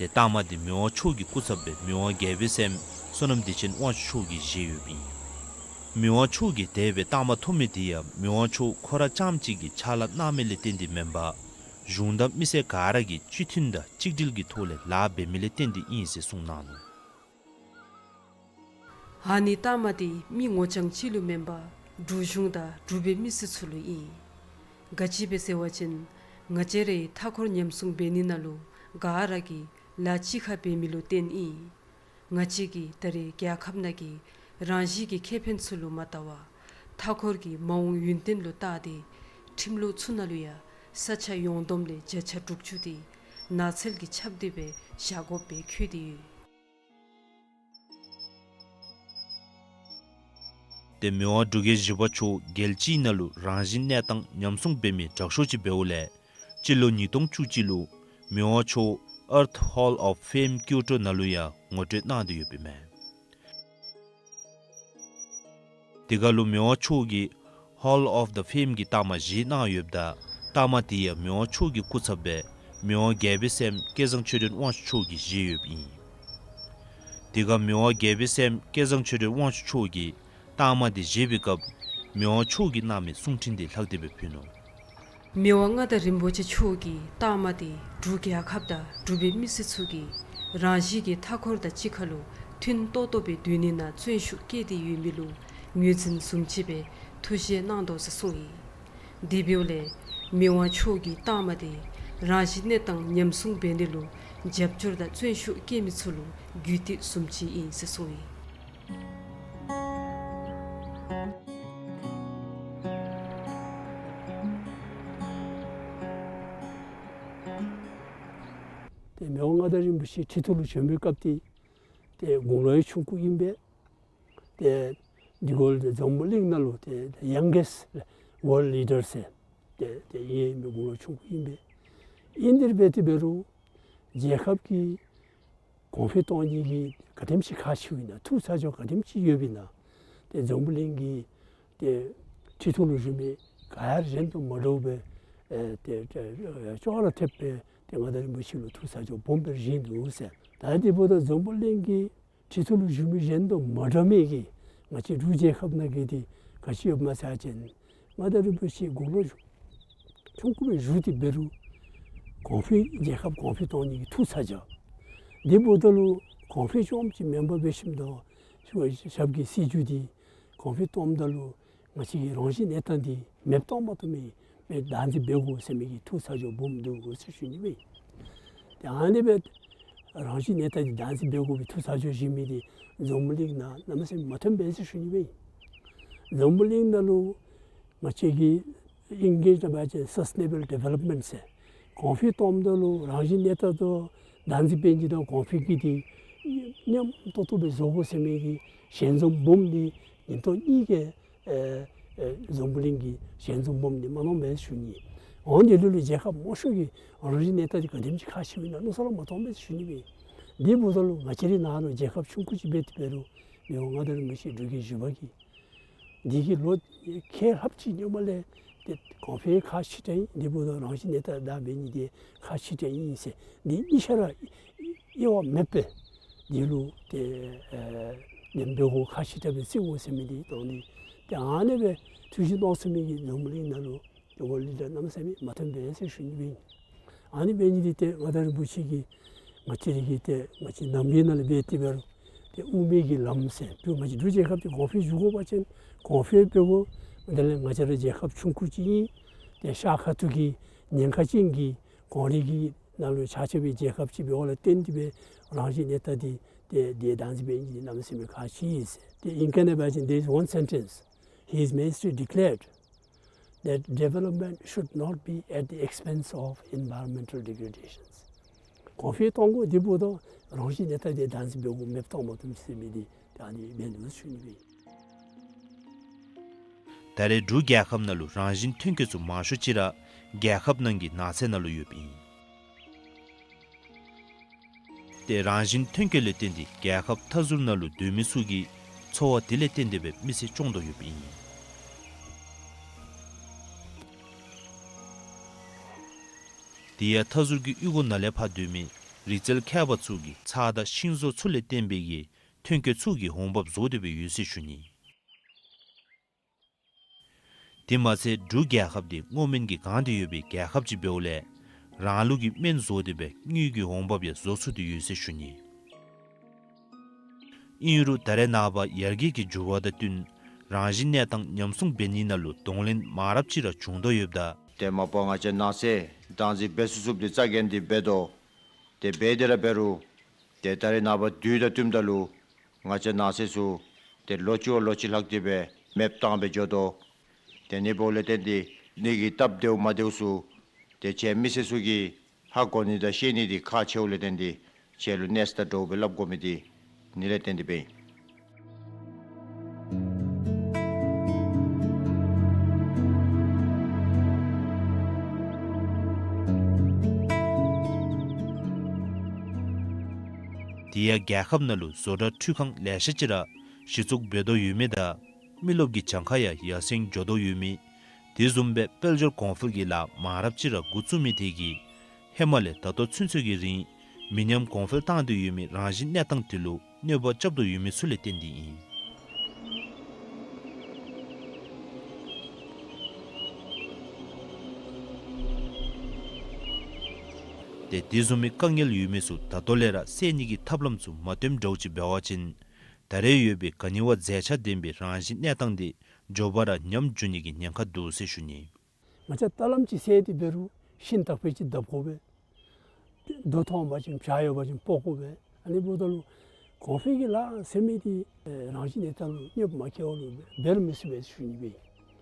ཏེ་རྟགས་མ་འདི་མི་དབང་མཆོག་གི་སྐུ་ཚབ་སྦེ་མི་དབང་རྒྱལ་པོའི་སྲསམོ་སྐལ་བཟང་ཆོས་སྒྲོན་དབང་ཕྱུག་མཆོག་གིས་བཞེས་ཡོདཔ་ཨིན། མི་དབང་མཆོག་གིས་དེ་སྦེ་རྟགས་མ་ཐོབ་མི་དེ་ཡང་མི་དབང་མཆོག་ཁོ་ར་རྐྱངམ་གཅིག་གིས་ཕྱག་ལཱ་གནང་མི་ལས་བརྟེན་ཏེ་མེན་པར་གཞུང་དང་མི་སེར་ག་ར་གིས་སྤྱི་མཐུན་དང་གཅིག་སྒྲིལ་གྱི་ཐོག་ལས་ལཱ་འབད་མི་ལས་བརྟེན་ཏེ་ཨིན་ཟེར་གསུངས་གནང་ནུག། ཨ་ནི་རྟགས་མ་དེ་མི་ངོ་རྐྱང་གཅིག་ལུ་མེན་པར་འབྲུག་གཞུང་དང་འབྲུག་པའི་མི་སེར་ཚུ་ལུ་ཨིན། ག་ཅི་སྦེ་ཟེར་བ་ཅིན་ང་བཅས་རའི་མཐའ་འཁོར་ཉམས་སྲུང་འབད་ནི་ནང་ལུ་ག་ར་གིས་ལཱ་གཅིག་ཁར་འབད་མི་ལུ་བརྟེན་ཨིན། ང་བཅས་ཀྱིས་ད་རེས་རྒྱལ་ཁབ་ནང་གི་རང་བཞིན་གྱི་ཁེ་ཕན་ཚུ་ལུ་མ་བལྟ་བར་མཐའ་འཁོར་གྱི་མ་འོངས་ཡུན་བརྟན་ལུ་བལྟ་སྟེ་ཁྲིམས་ལུགས་ཚུ་ནང་ལུ་ཡང་ས་ཆ་ཡོངས་བསྡོམས་ལས་བརྒྱ་ཆ་དྲུག་ཅུ་དེ་ནགས་ཚལ་གྱི་ཆརཔ་དེ་སྦེ་བཞག་དགོཔ་སྦེ་བཀོད་དེ་ཡོད། ཏེ་མི་དབང་འབྲུག་རྒྱལ་བཞི་པ་མཆོག་རྒྱལ་སྤྱིའི་ནང་ལུ་རང་བཞིན་གནས་སྟངས་ཉམས་སྲུང་འབད་མི་དྲག་ཤོས་ཅིག་འབདཝ་ལས་སྤྱི་ལོ་ཉིས་སྟོང་བཅུ་གཅིག་ལུ་མི་དབང་མཆོག་Earth Hall of Fame ཀིའོ་ཊོ་ནང་ལུ་ཡང་ངོ་སྤྲོད་གནང་སྟེ་ཡོདཔ་ཨིན་མས། དེ་ཁར་ལུ་མི་དབང་མཆོག་གིས་Hall of the Fame གྱི་རྟགས་མ་བཞེས་གནང་ཡོདཔ་ད་རྟགས་མ་དེ་ཡང་མི་དབང་མཆོག་གི་སྐུ་ཚབ་སྦེ་མི་དབང་རྒྱལ་པོའི་སྲསམོ་སྐལ་བཟང་ཆོས་སྒྲོན་དབང་ཕྱུག་མཆོག་གིས་བཞེས་ཡོདཔ་ཨིན། དེ་ཁར་མི་དབང་རྒྱལ་པོའི་སྲསམོ་སྐལ་བཟང་ཆོས་སྒྲོན་དབང་ཕྱུག་མཆོག་གིས་རྟགས་མ་དེ་བཞེས་པའི་སྐབས་མི་དབང་མཆོག་གིས་གནང་མི་གསུང་འཕྲིན་དེ་ལྷག་སྟེ་སྦེ་ཕུལ་ནུག། མི་དབང་མངའ་བདག་རིན་པོ་ཆེ་མཆོག་གིས་རྟགས་མ་དེ་འབྲུག་རྒྱལ་ཁབ་དང་འབྲུག་པའི་མི་སེར་ཚུ་གིས་རང་བཞིན་གྱི་མཐའ་འཁོར་དང་གཅིག་ཁར་ལུ་མཐུན་ཏོག་ཏོ་སྦེ་སྡོད་ནི་ནང་བརྩོན་ཤུགས་བསྐྱེད་དེ་ཡོད་མི་ལུ་ངོས་འཛིན་བཟུམ་ཅིག་སྦེ་ཐུགས་བཞེད་གནང་དོ་ཟེར་གསུངས་ཡི། དེ་འབདཝ་ལས་མི་དབང་མཆོག་གི་རྟགས་མ་དེ་རང་བཞིན་གནས་སྟངས་ཉམས་སྲུང་འབད་ནི་ལུ་རྒྱབ་སྐྱོར་དང་བརྩོན་ཤུགས་བསྐྱེད་མི་ཚུ་ལུ་རྒྱུད་སྟེགས་བཟུམ་ཅིག་ཨིན་ཟེར་གསུངས་ཡི། ཏེ་མི་དབང་མངའ་བདག་རིན་པོ་ཆེ་ཁྲི་ཐོག་ལུ་བྱོན་པའི་སྐབས་དེ་ཏེ་དགུང་ལོ་ཡང་ཆུང་ཀུ་ཨིན་པས། ཏེ་འདི་གུ་ལུ་ཏེ་འཛམ་བུ་གླིང་ནང་ལུ་ཏེ་the youngest world leader ཟེར་ཏེ་ཏེ་ཨིན་མི་དགུང་ལོ་ཆུང་ཀུ་ཨིན་པས། ཨིན་དེ་སྦེ་ཏེ་འབད་རུང་རྒྱལ་ཁབ་ཀྱི་གོང་འཕེལ་གཏོང་ནི་གི་ག་དེམ་ཅིག་ཁག་ཆེཝ་ཨིན་ན་ཐུགས་ཚ་གྱང་ག་དེམ་ཅིག་ཡོདཔ་ཨིན་ན་ཏེ་འཛམ་བུ་གླིང་གི་ཏེ་ཁྲི་ཐོག་ལུ་བཞུགས་མི་ག་ར་གཞན་དང་མ་འདྲཝ་སྦེ་ཨེ་ཏེ་ཏེ་ཅོག་ར་འཐདཔ་སྦེ་ཏེ་མངའ་བདག་རིན་པོ་ཆེ་ལུ་ཐུགས་ཚ་གྱང་སྦོམ་སྦེ་བཞེས་ནུག་ཟེར། ད་དེ་འབདཝ་ད་འཛམ་བུ་གླིང་གི་ཁྲི་ཐོག་ལུ་བཞུགས་མི་གཞན་དང་མ་འདྲ་མི་གི་ང་བཅས་འབྲུག་རྒྱལ་ཁབ་ནང་གི་དེ་ག་ཅི་ཡོདཔ་སྨོ་ཟེར་བ་ཅིན་མངའ་བདག་རིན་པོ་ཆེ་དགུང་ལོ་ཆུང་ཀུ་སྦེ་བཞུགས་ཏེ་འབད་རུང་གོང་འཕེལ་རྒྱལ་ཁབ་གོང་འཕེལ་གཏོང་ནི་གི་ཐུགས་ཚ་གྱང་། དེ་འབདཝ་ད་ལུ་གོང་འཕེལ་རྐྱངམ་ཅིག་མེན་པར་འབད་ཞིནམ་ད་ཞབས་ཀྱི་སྲིད་བྱུས་འདི་གོང་འཕེལ་གཏངམ་ད་ལུ་ང་བཅས་ཀྱི་རང་བཞིན་གནས་སྟངས་འདི་མེདཔ་གཏང་མ་བཏུབ་མི་སྦེ་བདག་འཛིན་འབད་དགོ་ཟེར་མི་གི་ཐུགས་ཚ་གྱང་སྦོམ་འདུག་གོ་ཟེར་ཞུ་ནི་སྦེ། ཏེ་ཨ་ནི་སྦེ་རང་བཞིན་གནས་སྟངས་འདི་བདག་འཛིན་འབད་དགོ་པའི་ཐུགས་ཚ་གྱང་བཞེས་མི་འདི་འཛམ་བུ་གླིང་ནང་གནམ་མེད་ས་མེད་མ་ཐོན་པས་ཟེར་ཞུ་ནི་སྦེ། འཛམ་བུ་གླིང་ནང་ལུ་ང་བཅས་ཀྱི་ཨིང་སྐད་ནང་འབད་བ་ཅིན་སཱསི་ཊེ་ནེ་བཱལ་ཌི་ཝེ་ལོབ་མེནཊ་ཟེར། གོང་འཕེལ་གཏངམ་ད་ལུ་རང་བཞིན་གནས་སྟངས་དང་བདག་འཛིན་འབད་ནི་དང་གོང་འཕེལ་གྱི་འདི་མཉམ་ཏོག་ཏོ་སྦེ་བཟོ་དགོ་ཟེར་མི་གི་ཞལ་འཛོམས་སྦོམ་འདི་ཉིན་ཐོག་གཉིས་ཀྱི་ཨེ་ཨེ་འཛམ་བུ་གླིང་གི་ཞལ་འཛོམས་སྦོམ་འདི་མ་གནང་པས་ཟེར་ཞུ་ནི། འོང་དེ་ལུ་ལུ་རྒྱལ་ཁབ་མང་ཤོས་ཀྱི་རང་བཞིན་གནས་སྟངས་འདི་ག་དེམ་ཅིག་ཁག་ཆེཝ་ཨིན་ན་མནོ་བསམ་ར་མ་གཏང་པས་ཟེར་ཞུ་ནི་སྦེ། དེ་འབདཝ་ད་ལུ་ང་བཅས་རའི་ནང་ལུ་རྒྱལ་ཁབ་ཆུང་ཀུ་ཅིག་འབད་དེ་འབད་རུང་མི་དབང་མངའ་བདག་རིན་པོ་ཆེ་འབྲུག་རྒྱལ་བཞི་པ་གིས་འདི་གི་ལོ་ཁལ་ལྷགཔ་ཅིག་སྔོན་མ་ལས་ཏེ་གོང་འཕེལ་ཁག་ཆེ་དྲགས་ཨིན། དེ་འབདཝ་ད་རང་བཞིན་གནས་སྟངས་བདག་འབད་ནི་འདི་ཁག་ཆེ་དྲགས་ཨིན་ཟེར་འདི་གཉིས་ཆ་ར་དབྱེ་བ་མེད་པར་འདི་ལུ་ཏེ་ཨེ་ལན་འབད་དགོ་ཁག་ཆེ་དྲགས་སྦེ་བརྩི་དགོ་ཟེར་མི་འདི་དང་འདི་ཏེ་ཨ་ནི་སྦེ་ཐུགས་བཞེད་གནང་ཚུགས་མི་གི་འཛམ་བུ་གླིང་ནང་ལུ་ཏེ་ཝརལཌ་ལི་ཌར་གནམ་མེད་ས་མེད་མ་ཐོན་པས་ཟེར་ཞུ་ནི་སྦེ་ཨིན། ཨ་ནི་འབད་ནི་འདི་ཏེ་མངའ་བདག་རིན་པོ་ཆེ་གིས་ང་བཅས་ར་གི་ཏེ་ང་བཅས་ནམ་མཁའི་ནང་ལས་འབད་དེ་འབད་རུང་ཏེ་དབུ་མའི་གི་ལམ་ཟེར་ཏེ་ང་བཅས་འབྲུག་རྒྱལ་ཁབ་འདི་གོང་འཕེལ་འགྱོ་དགོ་པ་ཅིན་གོང་འཕེལ་འབད་དགོ། དེ་ལས་ང་བཅས་ར་རྒྱལ་ཁབ་ཆུང་ཀུ་ཅིག་ཨིན། ཏེ་ཤར་ཁ་ཐུག་གི་ཉེན་ཁ་ཅན་གྱི་གངས་རི་གི་ནང་ལུ་ཆགས་ཆགས་པའི་རྒྱལ་ཁབ་ཅིག་འབདཝ་ལས་བརྟེན་ཏེ་སྦེ་རང་བཞིན་གནས་སྟངས་འདི་ཏེ་འདི་བདག་འཛིན་འབད་ནི་འདི་གནམ་མེད་ས་མེད་ཁག་ཆེ་ཟེར། ཏེ་ཨིང་སྐད་ནང་འབད་བ་ཅིན་there is one sentence His Majesty declared that development should not be at the expense of environmental degradations. གོང་འཕེལ་གཏང་དགོ། དེ་འབདཝ་ད་རང་བཞིན་གནས་སྟངས་འདི་བདག་འཛིན་འབད་དགོ། མེདཔ་གཏང་མ་བཏུབ་ཟེར་མི་འདི་ད་ཨ་ནི་འབད་ནུག་ཟེར་ཞུ་ནི་སྦེ། ད་རེས་འབྲུག་རྒྱལ་ཁབ་ནང་ལུ་རང་བཞིན་ཐོན་སྐྱེད་ཚུ་མང་ཤོས་ཅིག་ར་རྒྱལ་ཁབ་ནང་གི་ནགས་ཚལ་ནང་ལུ་ཡོདཔ་ཨིན། ཏེ་རང་བཞིན་ཐོན་སྐྱེད་ལས་བརྟེན་ཏེ་རྒྱལ་ཁབ་མཐའ་ཟུར་ནང་ལུ་སྡོད་མི་ཚུ་གི་འཚོ་བ་དེ་ལས་བརྟེན་ཏེ་སྦེ་མི་ཚེ་སྐྱོང་དོ་ཡོདཔ་ཨིན། དེ་ཡང་མཐའ་ཟུར་གྱི་གཡུས་སྒོ་ནང་ལས་ཕར་སྡོད་མི་ རི་རྩལ་མཁས་པ་ཚུ་གིས་ཚྭ་དང་ཤིང་བཟོ་ཚུ་ལས་བརྟེན་པའི་གི་ཐོན་སྐྱེད་ཚུ་གི་འོང་འབབ་བཟོ་སྡོད་སྦེ་ཡོད་ཟེར་ཞུ་ནི། དེ་མ་ཚད་འབྲུག་རྒྱལ་ཁབ་འདི་སྔོ་སྨན་གྱིས་གང་སྟེ་ཡོད་པའི་རྒྱལ་ཁབ་ཅིག་འབདཝ་ལས་རང་ལུགས་ཀྱི་སྨན་བཟོ་སྟེ་སྦེ་དངུལ་གྱི་འོང་འབབ་ཡང་བཟོ་ཚུགས་ཏེ་ཡོད་ཟེར་ཞུ་ནི། ཨིན་རུང་ད་རེས་ནངས་པ་ཡར་རྒྱས་ཀྱི་འགྱུར་བ་དང་བསྟུན་རང་བཞིན་གནས་སྟངས་ཉམས་སྲུང་འབད་ནི་ནང་ལུ་གདོང་ལེན་མང་རབས་ཅིག་ར་བྱུང་དོ་ཡོདཔ་ད། ཏེ་མ་པ་ང་བཅས་ནང་སེལ་བདག་འཛིན་འབད་ཚུགས་ཚུགསཔ་འདི་རྩ་འགེངས་ཏེ་འབད་དོ། ཏེ་འབད་དེ་ར་འབད་རུང་ཏེ་ད་རེས་ནངས་པ་དུས་དང་བསྟུནམ་ད་ལུ་ང་བཅས་ནང་སེལ་ཚུ་ཏེ་ལོ་གཅིག་བ་ལོ་གཅིག་ལྷག་སྟེ་སྦེ་མེདཔ་བཏང་སྦེ་འགྱོ་དོ། ཏེ་ཨ་ནི་འབདཝ་ལས་བརྟེན་ཏེ་ཨ་ནི་གི་སྟབས་བདེཝ་མ་བདེཝ་ཚུ་ཏེ་ཁྱེད་མི་སེར་ཚུ་གིས་ཧ་གོ་ནི་དང་ཤེས་ནི་འདི་ཁག་ཆེཝ་ལས་བརྟེན་ཏེ་ཁྱེད་ལུ་གནས་ཚུལ་དང་འདྲཝ་སྦེ་སླབ་དགོ་མི་འདི་ཨ་ནི་ལས་བརྟེན་ཏེ་སྦེ་ཨིན། དེ་ཡང་རྒྱལ་ཁབ་ནང་ལུ་བཟོ་གྲྭ་འཕྲུལ་ཁང་ལེ་ཤ་ཅིག་ར་གཞི་བཙུགས་འབད་དོ་ཡོད་མི་དང་མི་རློབས་ཀྱི་གྱངས་ཁ་ཡང་ཡར་སེང་འགྱོ་དོ་ཡོད་མི། དེ་བཟུམ་སྦེ་དཔལ་འབྱོར་གོང་འཕེལ་གྱི་ལཱ་མང་རབས་ཅིག་ར་འགོ་བཙུགས་མི་དེ་གིས་ཧེ་མ་ལས་ད་ལྟོ་ཚུན་ཚོད་ཀྱི་རིང་མི་ཉམས་གོང་འཕེལ་བཏང་སྟེ་ཡོད་མི་རང་བཞིན་གནས་སྟངས་དེ་ལུ་གནོད་པ་རྐྱབ་དོ་ཡོད་མི་ཚུ་ལས་བརྟེན་ཏེ་ཨིན། ཏེ་དེ་བཟུམ་མའི་དཀའ་ངལ་ཡོད་མི་ཚུ་ད་ལྟོ་ལས་ར་སེལ་ནི་གི་ཐབས་ལམ་ཚུ་མ་སྟོནམ་འདྲཝ་ཅིག་འབད་བ་ཅིན་ད་རེས་ཡོད་པའི་ག་ནི་བ་མཛེས་ཆ་ལྡན་པའི་རང་བཞིན་གནས་སྟངས་དེ་མགྱོགས་པ་ར་ཉམས་འགྱོ་ནི་གི་ཉེན་ཁ་འདུག་ཟེར་ཞུ་ནི། ང་བཅས་ད་ལམ་ཅིག་སེལ་ཏེ་འབད་རུང་ཤིང་དག་པ་ཅིག་བརྡབ་དགོ་པས། རྡོ་མཐོང་པ་ཅིན་བྱག་ཡོད་པ་ཅིན་སྤོ་དགོ་པས། ཨ་ནི་འབདཝ་ད་ལུ་གོང་འཕེལ་གྱི་ལཱ་ཟེར་མི་འདི་རང་བཞིན་གནས་སྟངས་ལུ་གནོདཔ་མ་བཀལཝ་ལུ་འབད་རུང་མི་ཚུགས་པས་ཞུ་ནི་སྦེ།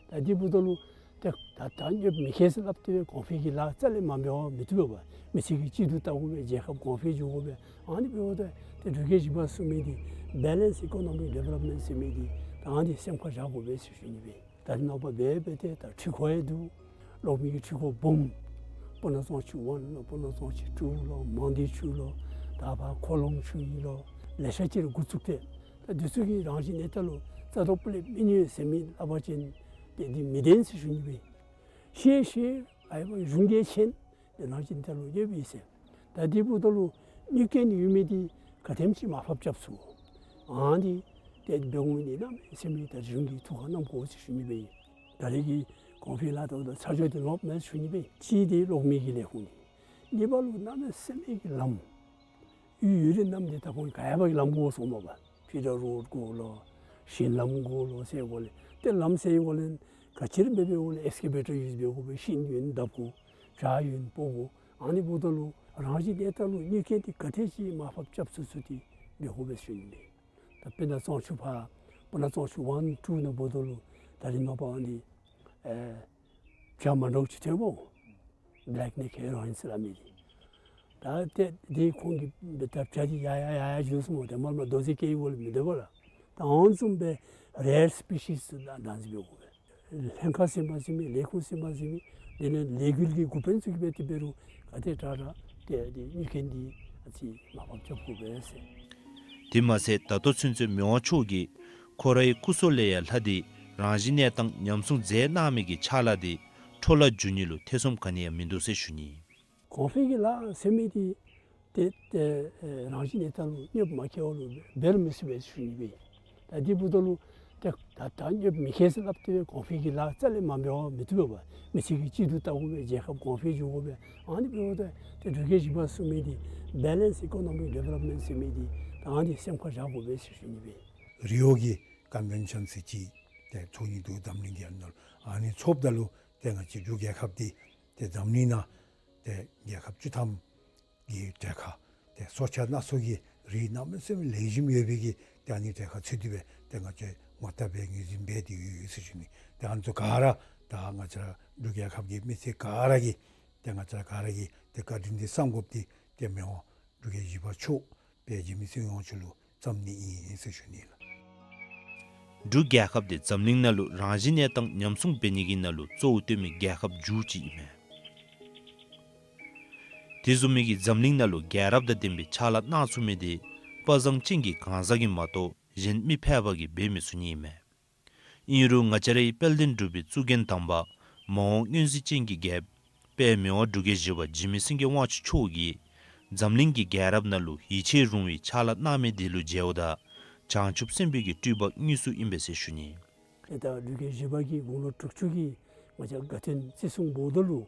ད་དེ་འབདཝ་ད་ལུ་ཏེ་ད་ད་གནོདཔ་མི་བཀལ་ཟེར་སླབ་སྟེ་སྦེ་གོང་འཕེལ་གྱི་ལཱ་རྩ་ལས་མ་འབད་བར་མི་བཏུབ་པས། མི་སེར་གྱིས་གཅིག་ཏུ་བལྟ་དགོ་པས། རྒྱལ་ཁབ་གོང་འཕེལ་འགྱོ་དགོ་པས། ཨ་ནི་འབདཝ་ད་ཏེ་འབྲུག་རྒྱལ་བཞི་པ་གསུངས་མི་འདི་Balanced Economic Development ཟེར་མི་འདི་ད་ཨ་ནི་སེམས་ཁར་བཞག་དགོ་པས་ཟེར་ཞུ་ནི་སྦེ། ད་རེས་ནངས་པ་འབད་འབད་དེ་ད་འཕྲུལ་འཁོར་ཡང་འདུག། གློག་མེ་གི་འཕྲུལ་འཁོར་སྦོམ་སྤུ་ན་གཙང་ཆུ་ཝན་ལོ་སྤུ་ན་གཙང་ཆུ་ཊུ་ལོ་མང་སྡེ་ཆུ་ལོ་ད་ཕར་ཁོ་ལོང་ཆུ་ཨིན་ལོ་ལེ་ཤ་ཅིག་ར་འགོ་བཙུགས་ཏེ་ད་འདི་ཚུ་གིས་རང་བཞིན་གནས་སྟངས་ལུ་རྩ་དོག་པོ་ལས་མི་གནོད་ཟེར་མི་སླབ་པ་ཅིན་ཏེ་འདི་མི་བདེན་ཟེར་ཞུ་ནི་སྦེ། ཤེས་ཤེས་ཨའི་བ་གཞུང་གིས་མཁྱེན། ཏེ་རང་བཞིན་གནས་སྟངས་ལུ་གནོདཔ་ཨིན་ཟེར། ད་དེ་འབདཝ་ད་ལུ་གནོད་སྐྱེལ་ནི་ཡོད་མི་འདི་ག་དེམ་ཅིག་མར་ཕབ་རྐྱབ་ཚུགས། ཨ་ནི་ཏེ་འབད་འོང་ནི་གནམ་མེད་ས་མེད་ད་གཞུང་གིས་ཐུགས་ཁར་བསྣམ་དགོ་ཟེར་ཞུ་ནི་སྦེ་ཨིན། ད་རེས་ཀྱི་གོང་འཕེལ་ལཱ་ད་ད་ཚ་འགྱོ་སྟེ་ལོངམ་མས་ཟེར་ཞུ་ནི་སྦེ་ཨིན། གཅིག་འདི་གློག་མེ་གི་ལས་ཁུངས་འདི། གཉིས་པ་ལུ་གནམ་མེད་ས་མེད་ཀྱི་ལམ་ཡུལ་ཡུལ་རེ་རྣམས་འདི་ད་ཁོང་གིས་ག་ཡ་བ་གི་ལམ་དགོ་གསུངམ་མས་པ། ཕི་ཌར་རོཌ་དགོ་ལོ་ཞིང་ལམ་དགོ་ལོ་ཟེར་འགོ་ལས་ཏེ་ལམ་སེལ་འགོ་ལས་ག་ཅི་ར་འབད་འབདཝ་ལས་ཨེགསི་ཀེ་བེ་ཊར་ཡུས་འབད་དགོ་པས། ཤིང་ཡོད་ན་བརྡབ་དགོ། བྱག་ཡོད་ན་སྤོ་དགོ། ཨ་ནི་འབདཝ་ད་ལུ་རང་བཞིན་གནས་སྟངས་ལུ་གནོད་སྐྱེལ་འདི་ག་དེ་ཅིག་མར་ཕབ་རྐྱབ་ཚུགས་ཚུགས་ཏེ་འབད་དགོ་པས་ཟེར་ཞུ་ནི་ཨིན། ད་དཔེར་ན་གཙང་ཆུ་ཕར་སྤུ་ན་གཙང་ཆུ་ཝན་ཊུ་ནང་འབདཝ་ད་ལུ་ད་རེས་ནངས་པ་ཨ་ནི་ཨེ་བྱ་མ་འདྲཝ་ཅིག་ཐོན་པོ། བེ་ལེཀ་ནེག་ཧེ་རོ་ཨིན་ཟེར་སླབ་མི་འདི། ད་ཏེ་འདི་ཁོང་གིས་འབད་ད་བྱ་འདི་ཡར་ཡར་ཡར་ཡར་འགྱོ་སོངམ་མས། ཏེ་མར་མར་རྡོ་རྗེ་སྐྱེལ་འགོ་ལས་མི་སྡོད་པས་ལགས། ད་ཨ་ནི་བཟུམ་སྦེ་རེར་སི་པི་ཤིས་ཚུ་བདག་འཛིན་འབད་དགོ་པས། ལྷན་ཁག་ཟིན་པ་ཟིན་མི་ལས་ཁུངས་ཟིན་པ་ཟིན་མི་དེ་ལས་ལས་འགུལ་གྱི་འགོ་དཔོན་ཚུ་གིས་འབད་དེ་འབད་རུང་ག་དེ་དྲག་དྲག་ཏེ་འདི་གནོད་སྐྱེལ་འདི་ཨ་ཙི་མར་ཕབ་རྐྱབ་དགོ་པས་ཟེར། དེ་མ་ཚད་ད་ལྟོ་ཚུན་ཚོད་མི་དབང་མཆོག་གིས་ཁོ་རའི་སྐུ་སྲོག་ལས་ཡང་ལྷག་སྟེ་རང་བཞིན་གནས་སྟངས་ཉམས་སྲུང་མཛད་གནང་མི་གི་ཕྱག་ལཱ་འདི་འཕྲོ་བརླག་འགྱོ་ནི་ལུ་ཐེ་ཚོམ་ག་ནི་ཡང་མིན་འདུག་ཟེར་ཞུ་ནི། གོང་འཕེལ་གྱི་ལཱ་ཟེར་མི་འདི་ཏེ་ཏེ་ཨེ་རང་བཞིན་གནས་སྟངས་ལུ་གནོདཔ་མ་བཀལཝ་ལུ་འབད་རུང་མི་ཚུགས་པས་ཟེར་ཞུ་ནི་སྦེ། ད་འདི་འབདཝ་ད་ལུ་ཏེ་ད་ད་གནོདཔ་མི་བཀལ་ཟེར་སླབ་སྟེ་སྦེ་གོང་འཕེལ་གྱི་ལཱ་རྩ་ལས་མ་འབད་བར་མི་བཏུབ་པས། མི་སེར་གྱིས་གཅིག་ཏུ་བལྟ་དགོ་པས། རྒྱལ་ཁབ་གོང་འཕེལ་འགྱོ་དགོ་པས། ཨ་ནི་འབདཝ་ད་ཏེ་འབྲུག་རྒྱལ་བཞི་པ་གསུངས་མི་འདི་བེ་ལེནསི་ཨི་ཀོ་ནོ་མིག་ཌི་ཝེ་ལོབ་མེནཊ་ཟེར་མི་འདི་ད་ཨ་ནི་སེམས་ཁར་བཞག་དགོ་པས་ཟེར་ཞུ་ནི་སྦེ། རི་ཡོ་གི་ཀོན་ཝེན་ཤཱན་ཟེར་ཅིག་ཏེ་ཚོགས་ནི་འདུག། འཛམ་གླིང་གི་ཨ་ནཱ་ལུ་ཨ་ནི་ཚོགསཔ་ད་ལུ་ཏེ་ང་བཅས་འབྲུག་རྒྱལ་ཁབ་འདི་ཏེ་འཛམ་གླིང་ནང་ཏེ་རྒྱལ་ཁབ་བཅུ་ཐམ་གྱི་གྲལ་ཁར་ཏེ་སྲོག་ཆགས་སྣ་ཚོགས་ཀྱི་རིགས་གནམ་མེད་ས་མེད་ལེགས་ཤོམ་ཡོད་པའི་གི་ཏེ་ཨ་ནི་གྲལ་ཁར་ཚུད་དེ་སྦེ་ཏེ་ང་བཅས་ངོ་རྟགས་སྦེ་ངོས་འཛིན་འབད་དེ་ཡོད་ཡོད་ཟེར་ཞུ་ནི། ཏེ་ཨ་ནི་ཚུ་ག་ར་ད་ང་བཅས་ར་འབྲུག་རྒྱལ་ཁབ་ཀྱི་མི་སེར་ག་ར་གིས་ཏེ་ང་བཅས་ར་ག་ར་གིས་ཏེ་བཀའ་དྲིན་འདི་བསམ་དགོཔ་འདི་ཏེ་མི་དབང་འབྲུག་རྒྱལ་བཞི་པ་མཆོག་དཔལ་འཇིགས་མེད་ཚེ་དབང་མཆོག་ལུ་བརྩམ་ནི་ཨིན་ཟེར་ཞུ་ནི་ལགས། འབྲུག་རྒྱལ་ཁབ་འདི་འཛམ་གླིང་ནང་ལུ་རང་བཞིན་གནས་སྟངས་ཉམས་སྲུང་འབད་ནི་གི་ནང་ལུ་གཙོ་བོ་བཏོན་མི་རྒྱལ་ཁབ་མཇུག་ཅིག་ཨིན་མས། དེ་བཟུམ་མའི་གི་འཛམ་གླིང་ནང་ལུ་རྒྱལ་རབས་དང་ལྡན་པའི་ཕྱག་ལཱ་གནང་ཚུགས་མི་འདི་དཔའ་བཟང་ཅན་གྱི་གང་ཟག་གིས་མ་གཏོགས་གཞན་མི་ཕལ་པ་གིས་འབད་མི་ཚུགས་ནི་ཨིན་མས། ཨིན་རུང་ང་བཅས་རའི་དཔལ་ལྡན་འབྲུག་པའི་གཙུག་རྒྱན་དམ་པ་མ་འོངས་མངོན་གཟིགས་ཅན་གྱི་རྒྱལཔོ་དཔལ་མི་དབང་འབྲུག་རྒྱལ་བཞི་པ་འཇིགས་མེད་སེང་གེ་དབང་ཕྱུག་མཆོག་གིས་ འཛམ་གླིང་གི་རྒྱལ་རབས་ནང་ལུ་ཡིད་ཆེས་རུང་བའི་ཕྱག་ལཱ་གནང་མི་དེ་ལུ་མཇལཝ་ད་བྱང་ཆུབ་སེམས་དཔའི་གི་སྤྲུལ་པ་དངོས་སུ་ཨིན་པས་ཟེར་ཞུ་ནི། ཏེ་ད་འབྲུག་རྒྱལ་བཞི་པ་གིས་དགུང་ལོ་དྲུག་ཅུ་གི་ང་བཅས་དགའ་སྟོན་བརྩི་སྲུང་འབོ་དོ་ལུ་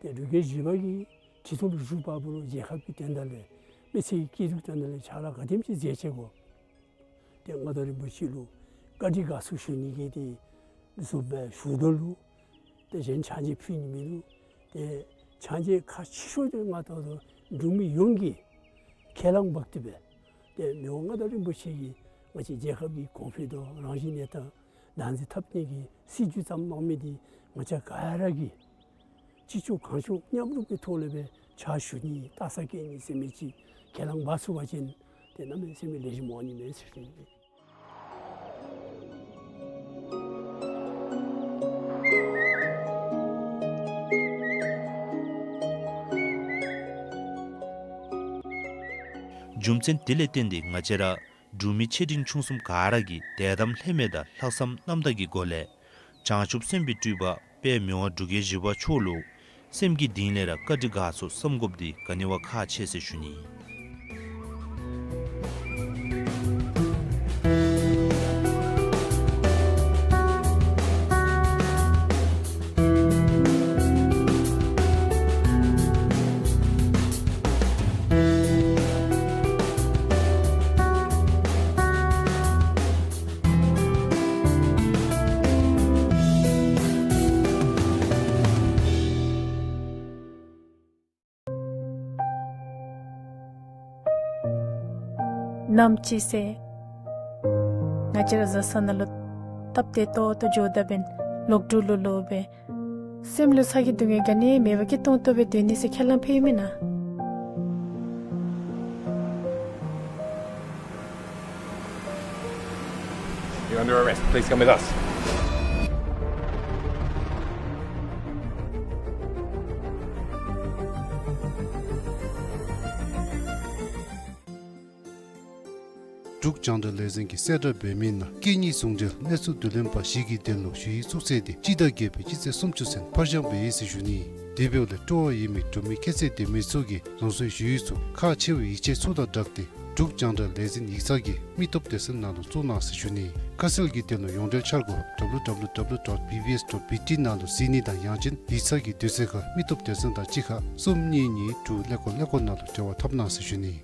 ཏེ་འབྲུག་རྒྱལ་བཞི་པ་གིས་ཁྲི་ཐོག་ལུ་བཞུགས་པ་པོ་ལུ་རྒྱལ་ཁབ་ཀྱི་དོན་དག་ལས་མི་ཚེ་གི་སྐྱིད་སྡུག་དོན་དག་ལས་ཕྱག་ལཱ་ག་དེམ་ཅིག་མཛད་ཅི་གོ། ཏེ་མངའ་བདག་རིན་པོ་ཆེ་ལུ་བཀའ་དྲིན་དགའ་ཚོར་ཞུ་ནི་གི་ཏེ་བཟུམ་སྦེ་ཞུ་དོ་ལུ་ཏེ་གཞན་ཕྱག་མཇལ་ཕུལ་ནི་མེད་ལུ་ཏེ་ཕྱག་མཇལ་ཁག་ཆེ་ཤོས་དེ་མངའ་བདག་དང་འབྲུག་མི་ཡོངས་ཀྱིས་ཁས་བླངས་འབག་སྟེ་སྦེ་ཏེ་མི་དབང་མངའ་བདག་རིན་པོ་ཆེ་གིས་ང་བཅས་རྒྱལ་ཁབ་ཀྱི་གོང་འཕེལ་དང་རང་བཞིན་གནས་སྟངས་བདག་འཛིན་འཐབ་ནི་གི་སྲིད་བྱུས་བརྩམས་གནང་མི་དེ་ང་བཅས་ག་ར་གིས་ཅི་ལྕོགས་གང་ལྕོགས་མཉམ་རུབ་ཀྱི་ཐོག་ལས་སྦེ་ཕྱག་ཞུ་ནི་ལྟ་ས་བཀལ་ནི་ཟེར་མི་ཅིག་ཁས་བླངས་འབག་ཚུགས་པ་ཅིན་ཏེ་གནམ་མེད་ས་མེད་ལེགས་ཤོམ་འོང་ནི་མས་ཟེར་ཞུ་ནི། རྒྱུ་མཚན་དེ་ལས་བརྟེན་ཏེ་ང་བཅས་ར་འབྲུག་མི་ཆེ་འབྲིང་ཆུང་གསུམ་ག་ར་གིས་དད་དམ་ལྷད་མེད་དང་ལྷག་བསམ་རྣམ་དག་གི་སྒོ་ལས་བྱང་ཆུབ་སེམས་དཔའི་སྤྲུལ་པ་དཔལ་མི་དབང་འབྲུག་རྒྱལ་བཞི་པ་མཆོག་ལུ་སེམས་ཀྱི་གཏིང་ལས་ར་བཀའ་དྲིན་དགའ་ཚོར་བསམ་དགོཔ་འདི་ག་ནི་བ་ཁག་ཆེ་ཟེར་ཞུ་ནི། ནམ་ཅིག་ཟེར་ང་བཅས་ར་བཟའ་ཚང་ནང་ལུ་སྟབས་བདེ་ཏོག་ཏོ་འགྱོ་ད་འབདན་ལོག་འགྲོ་ལོ་ལོ་སྦེ་སེམས་ལུ་ཚ་གྱང་སྡུག་བསྔལ་ག་ནི་མེད་པར་སྐྱིད་ཏོང་ཏོ་སྦེ་སྡོད་ནི་ཟེར་ཁས་བླངས་ཕུལ་མེན་ན། You're under arrest. Please come with us. འབྲུག་རྒྱང་བསྒྲགས་ལས་འཛིན་གྱིས་གསལ་བསྒྲགས་འབད་མི་ནང་སྐད་གཉིས་ཟུང་འབྲེལ་གནས་ཚུལ་བསྡུ་ལེན་པ་ཞིག་གི་དོན་ལུ་ཞུ་ཡིག་བཙུགས་ཚེས་དེ་སྤྱི་ཟླ་བརྒྱད་པའི་སྤྱི་ཚེས་སུམ་ཅུ་ཚུན་ཕར་འགྱངས་འབད་ཡི་ཟེར་ཞུ་ནི། དེ་འབདཝ་ལས་སྤྲོ་བ་ཡོད་མི་འབྲུག་མི་ཁྱད་ཚད་ལྡན་མི་ཚུ་གིས་རང་སོའི་ཞུ་ཡིག་ཚུ་ཁག་ཆེ་བའི་ཡིག་ཆ་ཚུ་དང་སྦྲགས་ཏེ་འབྲུག་རྒྱང་བསྒྲགས་ལས་འཛིན་ཡིག་ཚང་གི་མི་སྟོབས་སྡེ་ཚན་ནང་ལུ་བཙུགས་གནང་ཟེར་ཞུ་ནི། ཁ་གསལ་གྱི་དོན་ལུ་ཡོངས་འབྲེལ་འཆར་སྒོ་W W W dot B B S dot B T ནང་ལུ་གཟིགས་ནི་དང་ཡང་ཅིན་ཡིག་ཚང་གི་དུས་ཚོད་ཁར་མི་སྟོབས་སྡེ་ཚན་དང་གཅིག་ཁར་གསུམ་གཉིས་གཉིས་དྲུག་ཀླད་ཀོར་ཀླད་ཀོར་ནང་ལུ་འབྲེལ་བ་འཐབ་གནང་ཟེར་ཞུ་ནི།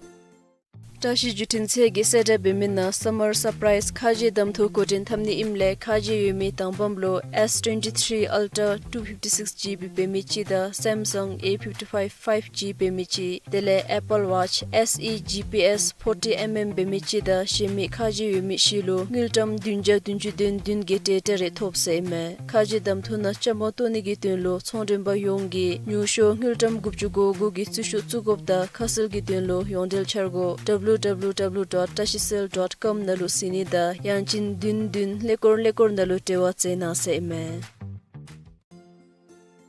བཀྲ་ཤིས་བརྒྱུད་འཕྲིན་ཚད་ཀྱིས་གསལ་བསྒྲགས་འབད་མི་ནང་Summer Surprise ཁ་རྗེ་གདམ་འཐུ་འགོ་འདྲེན་འཐབ་ནི་ཨིནམ་ལས་ཁ་རྗེ་ཡོད་མི་དང་པམ་ལུ་S twenty-three Ultra two fifty-six G B འབད་མི་ཅིག་དང་Samsung A fifty-five five G འབད་མི་ཅིག་དེ་ལས་Apple Watch S E G P S forty mm འབད་མི་ཅིག་དང་གཞན་མི་ཁ་རྗེ་ཡོད་མི་བཞི་ལུ་དངུལ་ཀྲམ་བདུན་བརྒྱ་བདུན་ཅུ་དོན་བདུན་གྱི་ཊེ་ཊ་རེ་ཐོབ་ཟེར་ཨིན་མས། ཁ་རྗེ་གདམ་འཐུ་ནང་བཅའ་མར་གཏོགས་ནི་གི་དོན་ལུ་ཚོང་མགྲོན་པ་ཡོངས་ཀྱིས་ཉུང་ཤོས་དངུལ་ཀྲམ་དགུ་བཅུ་གོ་དགུ་གི་རྩིས་ཤོག་བཙུགས་དགོཔ་དང་ཁ་གསལ་གྱི་དོན་ལུ་ཡོངས་འབྲེལ་འཆར་སྒོ W W W dot tashicell dot com ནང་ལུ་གཟིགས་ནི་དང་ཡང་ཅིན་བདུན་བདུན་ཀླད་ཀོར་ཀླད་ཀོར་ནང་ལུ་འབྲེལ་བ་མཛད་གནང་ཟེར་ཨིན་མས།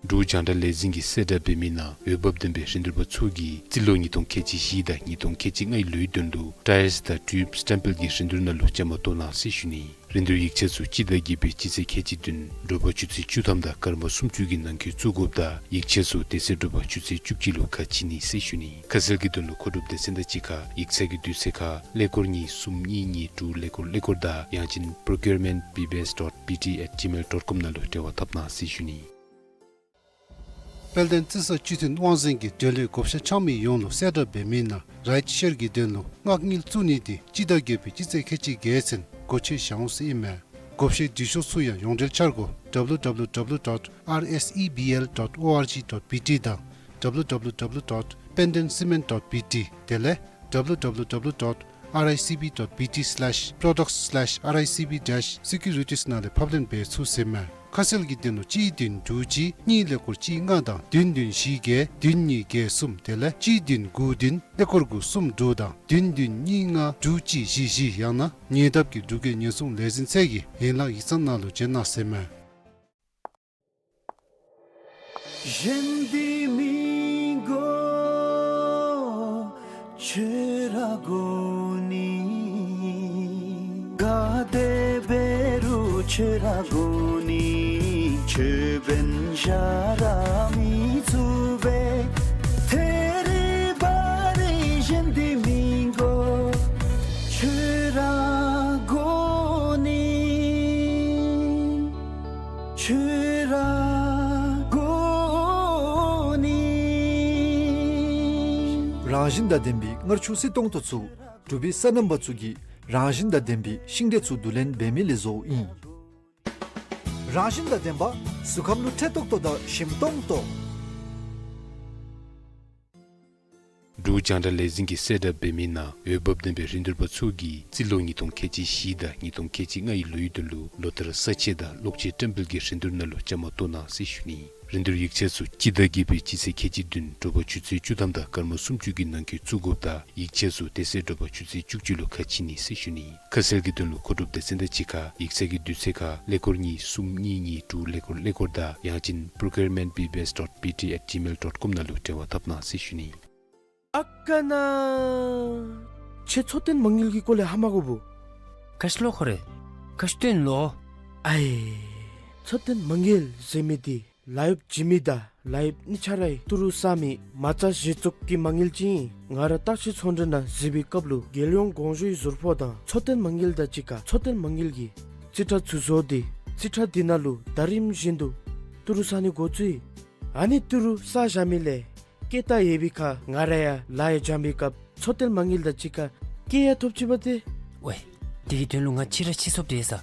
འབྲུག་རྒྱང་བསྒྲགས་ལས་འཛིན་གྱིས་གསལ་བསྒྲགས་འབད་མི་ནང་འོས་འབབ་ལྡན་པའི་རིན་བསྡུར་པ་ཚུ་གིས་རྩིས་ལོ་ཉིས་སྟོང་ཁལ་གཅིག་བཞི་དང་ཉིས་སྟོང་ཁལ་གཅིག་ལྔའི་ལོའི་དོན་ལུ་ཊའིརསི་དང་ཊིའུབ་སི་ཊེམ་པེལ་གྱི་རིན་བསྡུར་ནང་ལུ་བཅའ་མར་གཏོགས་གནང་ཟེར་ཞུ་ནི། རིན་བསྡུར་ཡིག་ཆ་ཚུ་སྤྱི་ཟླ་བརྒྱད་པའི་སྤྱི་ཚེས་ཁལ་གཅིག་བདུན་དྲོ་པ་ཆུ་ཚོད་བཅུ་ཐམ་དང་སྐར་མ་སུམ་ཅུ་གི་ནང་འཁོད་བཙུགས་དགོཔ་དང་ཡིག་ཆ་ཚུ་དེ་ཚེ་དྲོ་པ་ཆུ་ཚོད་བཅུ་གཅིག་ལུ་ཁ་ཕྱེ་ནི་ཟེར་ཞུ་ནི། ཁ་གསལ་གྱི་དོན་ལུ་མཁོ་སྒྲུབ་སྡེ་ཚན་དང་གཅིག་ཁར་ཡིག་ཚང་གི་དུས་ཚོད་ཁར་ཀླད་ཀོར་གཉིས་གསུམ་གཉིས་གཉིས་དྲུག་ཀླད་ཀོར་ཀླད་ཀོར་དང་ཡང་ཅིན་procurement B B S dot B T at gmail dot com ནང་ལུ་འབྲེལ་བ་འཐབ་གནང་ཟེར་ཞུ་ནི། དཔལ་ལྡན་རྩི་ས་སྤྱི་མཐུན་དབང་འཛིན་གྱིས་འབྲེལ་ཡོད་བགོ་བཤའ་འཆང་མི་ཡོངས་ལུ་གསལ་བསྒྲགས་འབད་མི་ནང་རའིཌ་ཤེར་གྱི་དོན་ལུ་མངགས་དངུལ་བཙུགས་ནི་དེ་སྤྱི་ཟླ་བརྒྱད་པའི་སྤྱི་ཚེས་ཁལ་གཅིག་བརྒྱད་ཚུན་སྒོ་ཕྱེ་བཞག་འོང་ཟེར་ཨིན་མས། བགོ་བཤའི་འབྲི་ཤོག་ཚུ་ཡང་ཡོངས་འབྲེལ་འཆར་སྒོ W W W dot R S E B L dot O R G dot B T དང་W W W dot pendenscement dot B T དེ་ལས་W W W dot R I C B dot B T slash products slash R I C B dash securities ནང་ལས་ཕབ་ལེན་འབད་ཚུགས་ཟེར་མས། ཁ་གསལ་གྱི་དོན་ལུ་གཅིག་བདུན་དྲུག་གཅིག་གཉིས་ཀླད་ཀོར་གཅིག་ལྔ་དང་བདུན་བདུན་བཞི་བརྒྱད་བདུན་གཉིས་བརྒྱད་གསུམ་དེ་ལས་གཅིག་བདུན་དགུ་བདུན་ཀླད་ཀོར་དགུ་གསུམ་དྲུག་དང་བདུན་བདུན་གཉིས་ལྔ་དྲུག་གཅིག་བཞི་བཞི་ཡང་ན་ཉེ་འདབས་ཀྱི་འབྲུག་རྒྱལ་ཉེན་སྲུང་ལས་འཛིན་ཚད་ཀྱི་ཡན་ལག་ཡིག་ཚང་ནང་ལུ་བྱོན་གནང་ཟེར་མས། རང་བཞིན་དང་ལྡན་པའི་མངར་ཆུ་བསིལ་ཏོང་ཏོ་ཚུ་འབྲུག་པའི་སོ་ནམ་པ་ཚུ་གིས་རང་བཞིན་དང་ལྡན་པའི་ཤིང་འབྲས་ཚུ་བསྡུ་ལེན་འབད་མི་ལས་བཟོཝ་ཨིན། རང་བཞིན་དང་ལྡན་པ། གཟུགས་ཁམས་ལུ་འཕྲོད་ཏོག་ཏོ་དང་ཞིམ་ཏོང་ཏོ། འབྲུག་རྒྱང་བསྒྲགས་ལས་འཛིན་གྱིས་གསལ་བསྒྲགས་འབད་མི་ནང་འོས་འབབ་ལྡན་པའི་རིན་བསྡུར་པ་ཚུ་གིས་རྩིས་ལོ་ཉིས་སྟོང་ཁལ་གཅིག་བཞི་དང་ཉིས་སྟོང་ཁལ་གཅིག་ལྔའི་ལོའི་དོན་ལུ་ལོ་ལྟར་ས་དཔྱད་དང་གློག་ཆས་བཀྲམ་སྤེལ་གྱི་རིན་བསྡུར་ནང་ལུ་བཅའ་མར་གཏོགས་གནང་ཟེར་ཞུ་ནི། རིན་བསྡུར་ཡིག་ཆ་ཚུ་སྤྱི་ཟླ་བརྒྱད་པའི་སྤྱི་ཚེས་ཁལ་གཅིག་བདུན་དྲོ་པ་ཆུ་ཚོད་བཅུ་ཐམ་དང་སྐར་མ་སུམ་ཅུ་གི་ནང་འཁོད་བཙུགས་དགོཔ་དང་ཡིག་ཆ་ཚུ་དེ་ཚེ་དྲོ་པ་ཆུ་ཚོད་བཅུ་གཅིག་ལུ་ཁ་ཕྱེ་ནི་ཟེར་ཞུ་ནི། ཁ་གསལ་གྱི་དོན་ལུ་མཁོ་སྒྲུབ་སྡེ་ཚན་དང་གཅིག་ཁར་ཡིག་ཚང་གི་དུས་ཚོད་ཁར་ཀླད་ཀོར་གཉིས་གསུམ་གཉིས་གཉིས་དྲུག་ཀླད་ཀོར་ཀླད་ཀོར་དང་ཡང་ཅིན་procurement B B S dot B T at gmail dot com ནང་ལུ་འབྲེལ་བ་འཐབ་གནང་ཟེར་ཞུ་ནི། ཨ་ཀ་ན། ཁྱོད་འཚོ་རྟེན་མ་དངུལ་གྱི་སྐོར་ལས་ཧ་མ་གོ་བུ། ག་ཅི་ལོ་ཁོ་རེ། ག་ཅི་སྟོན་ལོ། ཨའི། འཚོ་རྟེན་མ་དངུལ་ཟེར་མི་འདི་ལཱ་གཡོགཔ་བྱིན་མི་དང་ལཱ་གཡོགཔ་གཉིས་ཆ་རའི་ཏི་རུ་བསག་མི་མ་རྩ་གཞི་བཙུགས་ཀྱི་མ་དངུལ་ཅིག་ཨིན། ང་ར་བརྟག་དཔྱད་ཚོང་འབྲེལ་ནང་གཟིགས་པའི་སྐབས་ལུ་རྒྱལ་ཡོངས་དགོངས་ཞུའི་ཟུར་ཕོགས་དང་འཚོ་རྟེན་མ་དངུལ་དང་གཅིག་ཁར་འཚོ་རྟེན་མ་དངུལ་གྱི་རྩིས་ཁྲ་ཚུ་བཟོ་སྟེ་རྩིས་ཁྲ་འདི་ནང་ལུ་ཟླ་རིམ་བཞིན་དུ་ཏི་རུ་བསག་ནི་འགོ་བཙུགས་ཡི། ཨ་ནི་ཏི་རུ་བསག་བཞག་མི་ལས་སྐྱེད་ཐག་ཡོད་པའི་ཁར་ང་ར་ཡང་ལཱ་ཡང་འཇམ་པའི་སྐབས་འཚོ་རྟེན་མ་དངུལ་དང་གཅིག་ཁར་སྐྱེད་ཡང་ཐོབ་ཅི་པ་ཏེ། ཝའེ། དེ་གི་དོན་ལུ་ང་ཕྱི་ར་ཕྱི་སོཔ་དེ་ས།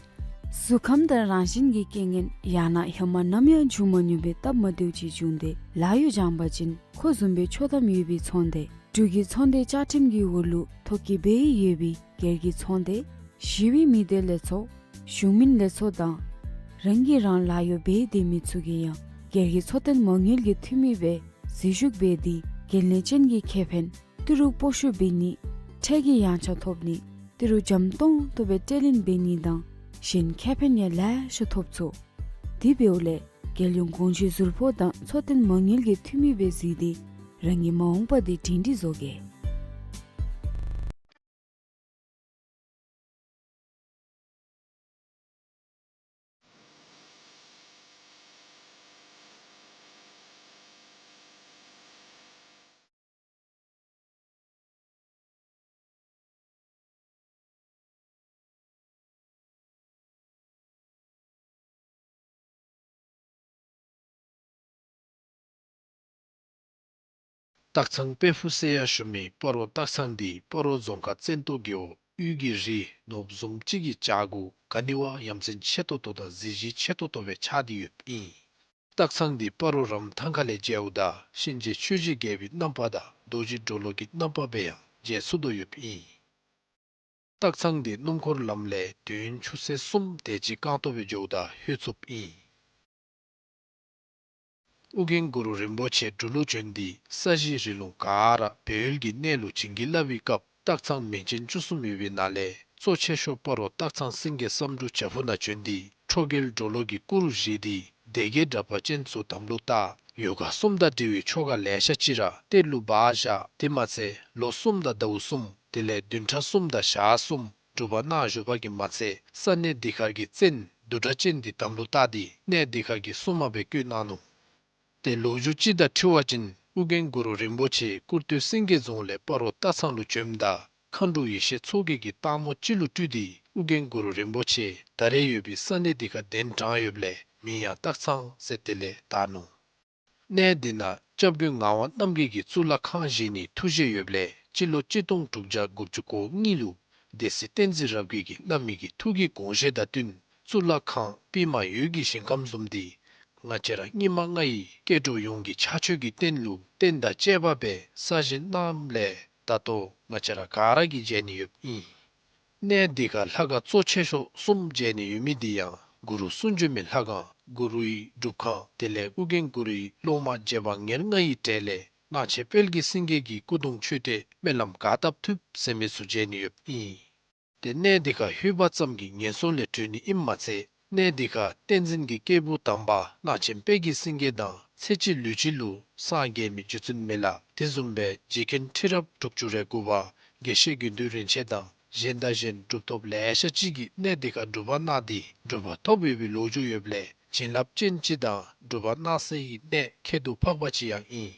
གཟུགས་ཁམས་དང་རང་བཞིན་གྱི་རྐྱེན་ངན་ཡང་ན་ཧེ་མ་ནམ་ཡང་བྱུང་མ་མྱོང་པའི་སྟབས་མ་བདེཝ་ཅིག་བྱུང་སྟེ་ལཱ་གཡོག་སྦྱང་པ་ཅིན་ཁོ་བཟུམ་སྦེ་ཆོག་ཐམ་ཡོད་པའི་ཚོང་སྡེ་འབྲུག་གི་ཚོང་སྡེ་བཅའ་ཁྲིམས་ཀྱི་འོག་ལུ་ཐོ་བཀོད་འབད་ཡོད་པའི་སྒེར་གྱི་ཚོང་སྡེ་ཞི་བའི་མི་སྡེ་ལས་ཚོགས་གཞུང་མིན་ལས་ཚོགས་དང་རང་གིས་རང་ལཱ་གཡོག་འབད་སྡོད་མི་ཚུ་གིས་ཡང་སྒེར་གྱི་འཚོ་རྟེན་མ་དངུལ་གྱི་འཐུས་མི་སྦེ་འཛུལ་ཞུགས་འབད་དེ་འགན་ལེན་ཅན་གྱི་ཁེ་ཕན་ཏི་རུ་སྤོ་བཤུད་འབད་ནི་ཁྲལ་གྱི་ཡངས་ཆག་ཐོབ་ནི་ཏི་རུ་འཇམ་ཏོང་ཏོ་སྦེ་སྤྲོད་ལེན་འབད་ནི་དང་གཞན་ཁེ་ཕན་ཡང་ལེ་ཤ་ཐོབ་ཚུགས། དེ་འབདཝ་ལས་རྒྱལ་ཡོངས་དགོངས་ཞུའི་ཟུར་ཕོགས་དང་འཚོ་རྟེན་མ་དངུལ་གྱི་འཐུས་མི་སྦེ་གཟིགས་ཏེ་རང་གི་མ་འོངས་པ་འདི་སྒྲིང་སྒྲི་བཟོ་གེ། སྟག་ཚང་དཔལ་ཕུག་ཟེར་ཡང་ཞུ་མི་སྤ་རོ་སྟག་ཚང་འདི་སྤ་རོ་རྫོང་ཁག་བཙན་ཏོ་རྒེད་འོག་དབུས་ཀྱི་རི་ནོར་བུ་བཟུམ་ཅིག་གི་བྱག་གུ་ག་ནི་བ་ཡ་མཚན་ཆེ་ཏོག་ཏོ་དང་གཟི་བརྗིད་ཆེ་ཏོག་ཏོ་སྦེ་ཆགས་ཏེ་ཡོདཔ་ཨིན། སྟག་ཚང་འདི་སྤ་རོ་རམ་ཐང་ཁ་ལས་མཇལཝ་ད་གཤིན་རྗེ་ཆོས་ཀྱི་རྒྱལ་པོའི་རྣམ་པ་དང་རྡོ་རྗེ་གྲོ་ལོད་ཀྱི་རྣམ་པ་སྦེ་ཡང་མཇལ་ཚུགས་དོ་ཡོདཔ་ཨིན། སྟག་ཚང་འདི་སྣུམ་འཁོར་ལམ་ལས་དུས་ཡུན་ཆུ་ཚོད་གསུམ་དེ་ཅིག་རྐང་སྟོང་སྦེ་འགྱོཝ་ད་ལྷོད་ཚུགསཔ་ཨིན། ཨོ་རྒྱན་གུ་རུ་རིན་པོ་ཆེ་འབྲུག་ལུ་བྱོན་ཏེ་ས་གཞི་རི་ལུང་ག་ར་སྦས་ཡུལ་གྱི་གནས་ལུ་བྱིན་གྱིས་བརླབས་པའི་སྐབས་སྟག་ཚང་མིང་ཅན་བཅུ་གསུམ་ཡོད་པའི་ནང་ལས་གཙོ་ཆེ་ཤོས་སྤ་རོ་སྟག་ཚང་སེང་གེ་བསམ་འགྲུབ་བྱག་ཕུག་ནང་བྱོན་ཏེ་ཁྲོ་རྒྱལ་གྲོ་ལོད་ཀྱི་སྐུ་རུ་བཞེངས་ཏེ་སྡེ་བརྒྱད་དྲེགས་པ་ཅན་ཚུ་དམ་ལུ་བཏགས། ཡོ་ག་གསུམ་དང་འབྲེལ་བའི་ཆོ་ག་ལེ་ཤ་ཅིག་ར་གཏེར་ལུ་སྦ་བཞག། དེ་མ་ཚད་ལོ་གསུམ་དང་ཟླཝ་གསུམ་དེ་ལས་བདུན་ཕྲག་གསུམ་དང་ཞག་གསུམ་སྒྲུབ་པ་གནང་བཞུགས་པ་གིས་མ་ཚད་ས་གནས་འདི་ཁར་གྱི་བཙན་བདུད་དྲེགས་ཅན་འདི་དམ་ལུ་བཏགས་ཏེ་གནས་འདི་ཁར་གྱི་སྲུང་མ་སྦེ་བསྐོས་གནང་ནུག། ཏེ་ལོ་རྒྱུས་ཅིག་དང་འཁྲིལ་བ་ཅིན་ཨོ་རྒྱན་གུ་རུ་རིན་པོ་ཆེ་ཀུར་སྟོད་སེང་གེ་རྫོང་ལས་སྤ་རོ་སྟག་ཚང་ལུ་བྱོནམ་ད་མཁའ་འགྲོ་ཡེ་ཤེས་མཚོ་རྒྱལ་གྱི་སྟག་མོ་ཅིག་ལུ་སྤྲུལ་ཏེ་ཨོ་རྒྱན་གུ་རུ་རིན་པོ་ཆེ་ད་རེས་ཡོད་པའི་ས་གནས་འདི་ཁར་གདན་དྲངས་ཡོདཔ་ལས་མིང་ཡང་སྟག་ཚང་ཟེར་དེ་ལས་བཏགས་ནུག། གནས་འདི་ནང་སྐྱབས་མགོན་ངག་དབང་རྣམ་རྒྱལ་གྱིས་གཙུག་ལག་ཁང་བཞེངས་ནིའི་ཐུགས་བཞེད་ཡོདཔ་ལས་སྤྱི་ལོ་གཅིག་སྟོང་དྲུག་བརྒྱ་དགུ་བཅུ་གོ་གཉིས་ལུ་སྡེ་སྲིད་བསྟན་འཛིན་རབ་རྒྱས་ཀྱིས་བླ་མའི་གི་ཐུགས་ཀྱི་དགོངས་བཞེད་དང་བསྟུན་གཙུག་ལག་ཁང་པདྨ་འོད་ཀྱི་ཞིང་ཁམས་བཟུམ་འདི་ང་བཅས་ར་སྙིགས་མ་ལྔ་ཡི་སྐྱེ་འགྲོ་ཡོངས་ཀྱི་ཕྱག་མཆོད་ཀྱི་རྟེན་ལུ་རྟེན་དང་བཅས་པ་སྦེ་གསར་བཞེངས་གནངམ་ལས་ད་ལྟོ་ང་བཅས་ར་ག་ར་གིས་མཇལ་ནི་ཡོདཔ་ཨིན། གནས་འདི་ཁར་ལྷ་ཁང་གཙོ་ཆེ་ཤོས་གསུམ་མཇལ་ནི་ཡོད་མི་འདི་ཡང་གུ་རུ་གསུང་བྱོན་མའི་ལྷ་ཁང་གུ་རུའི་སྒྲུབ་ཁང་དེ་ལས་ཨོ་རྒྱན་གུ་རུའི་སློབ་མ་རྗེ་འབངས་ཉེར་ལྔ་ཡི་གྲས་ལས་གླང་ཆེན་དཔལ་གྱི་སེང་གེ་གི་སྐུ་གདུང་མཆོད་རྟེན་སྨོན་ལམ་ག་བཏབ་ཐུབ་ཟེར་མི་ཚུ་མཇལ་ནི་ཡོདཔ་ཨིན། ཏེ་གནས་འདི་ཁར་ལྷོད་པ་ཙམ་གྱིས་ངན་སོང་ལས་གྲོལ་ནི་ཨིནམ་མ་ཚད་གནས་འདི་ཁར་བསྟན་འཛིན་གྱི་སྐྱེས་བུ་དམ་པ་གླང་ཆེན་དཔལ་གྱི་སེང་གེ་དང་ཚེ་གཅིག་ལུས་གཅིག་ལུ་སངས་རྒྱས་མི་རྗེ་བཙུན་མི་ལ་དེ་བཟུམ་སྦེ་རྗེ་མཁན་ཁྲི་རབས་དྲུག་ཅུ་རེ་དགུ་པ་དགེ་བཤེས་དགེ་འདུན་རིན་ཆེན་དང་གཞན་དང་གཞན་གྲུབ་ཐོབ་ལེ་ཤ་ཅིག་གིས་གནས་འདི་ཁར་སྒྲུབ་པ་གནང་སྟེ་གྲུབ་པ་ཐོབ་ཡོད་པའི་ལོ་རྒྱུས་ཡོདཔ་ལས་བྱིན་རླབས་ཅན་ཅིག་དང་སྒྲུབ་པ་གནང་སའི་གནས་ཁྱད་དུ་འཕགས་པ་ཅིག་ཡང་ཨིན།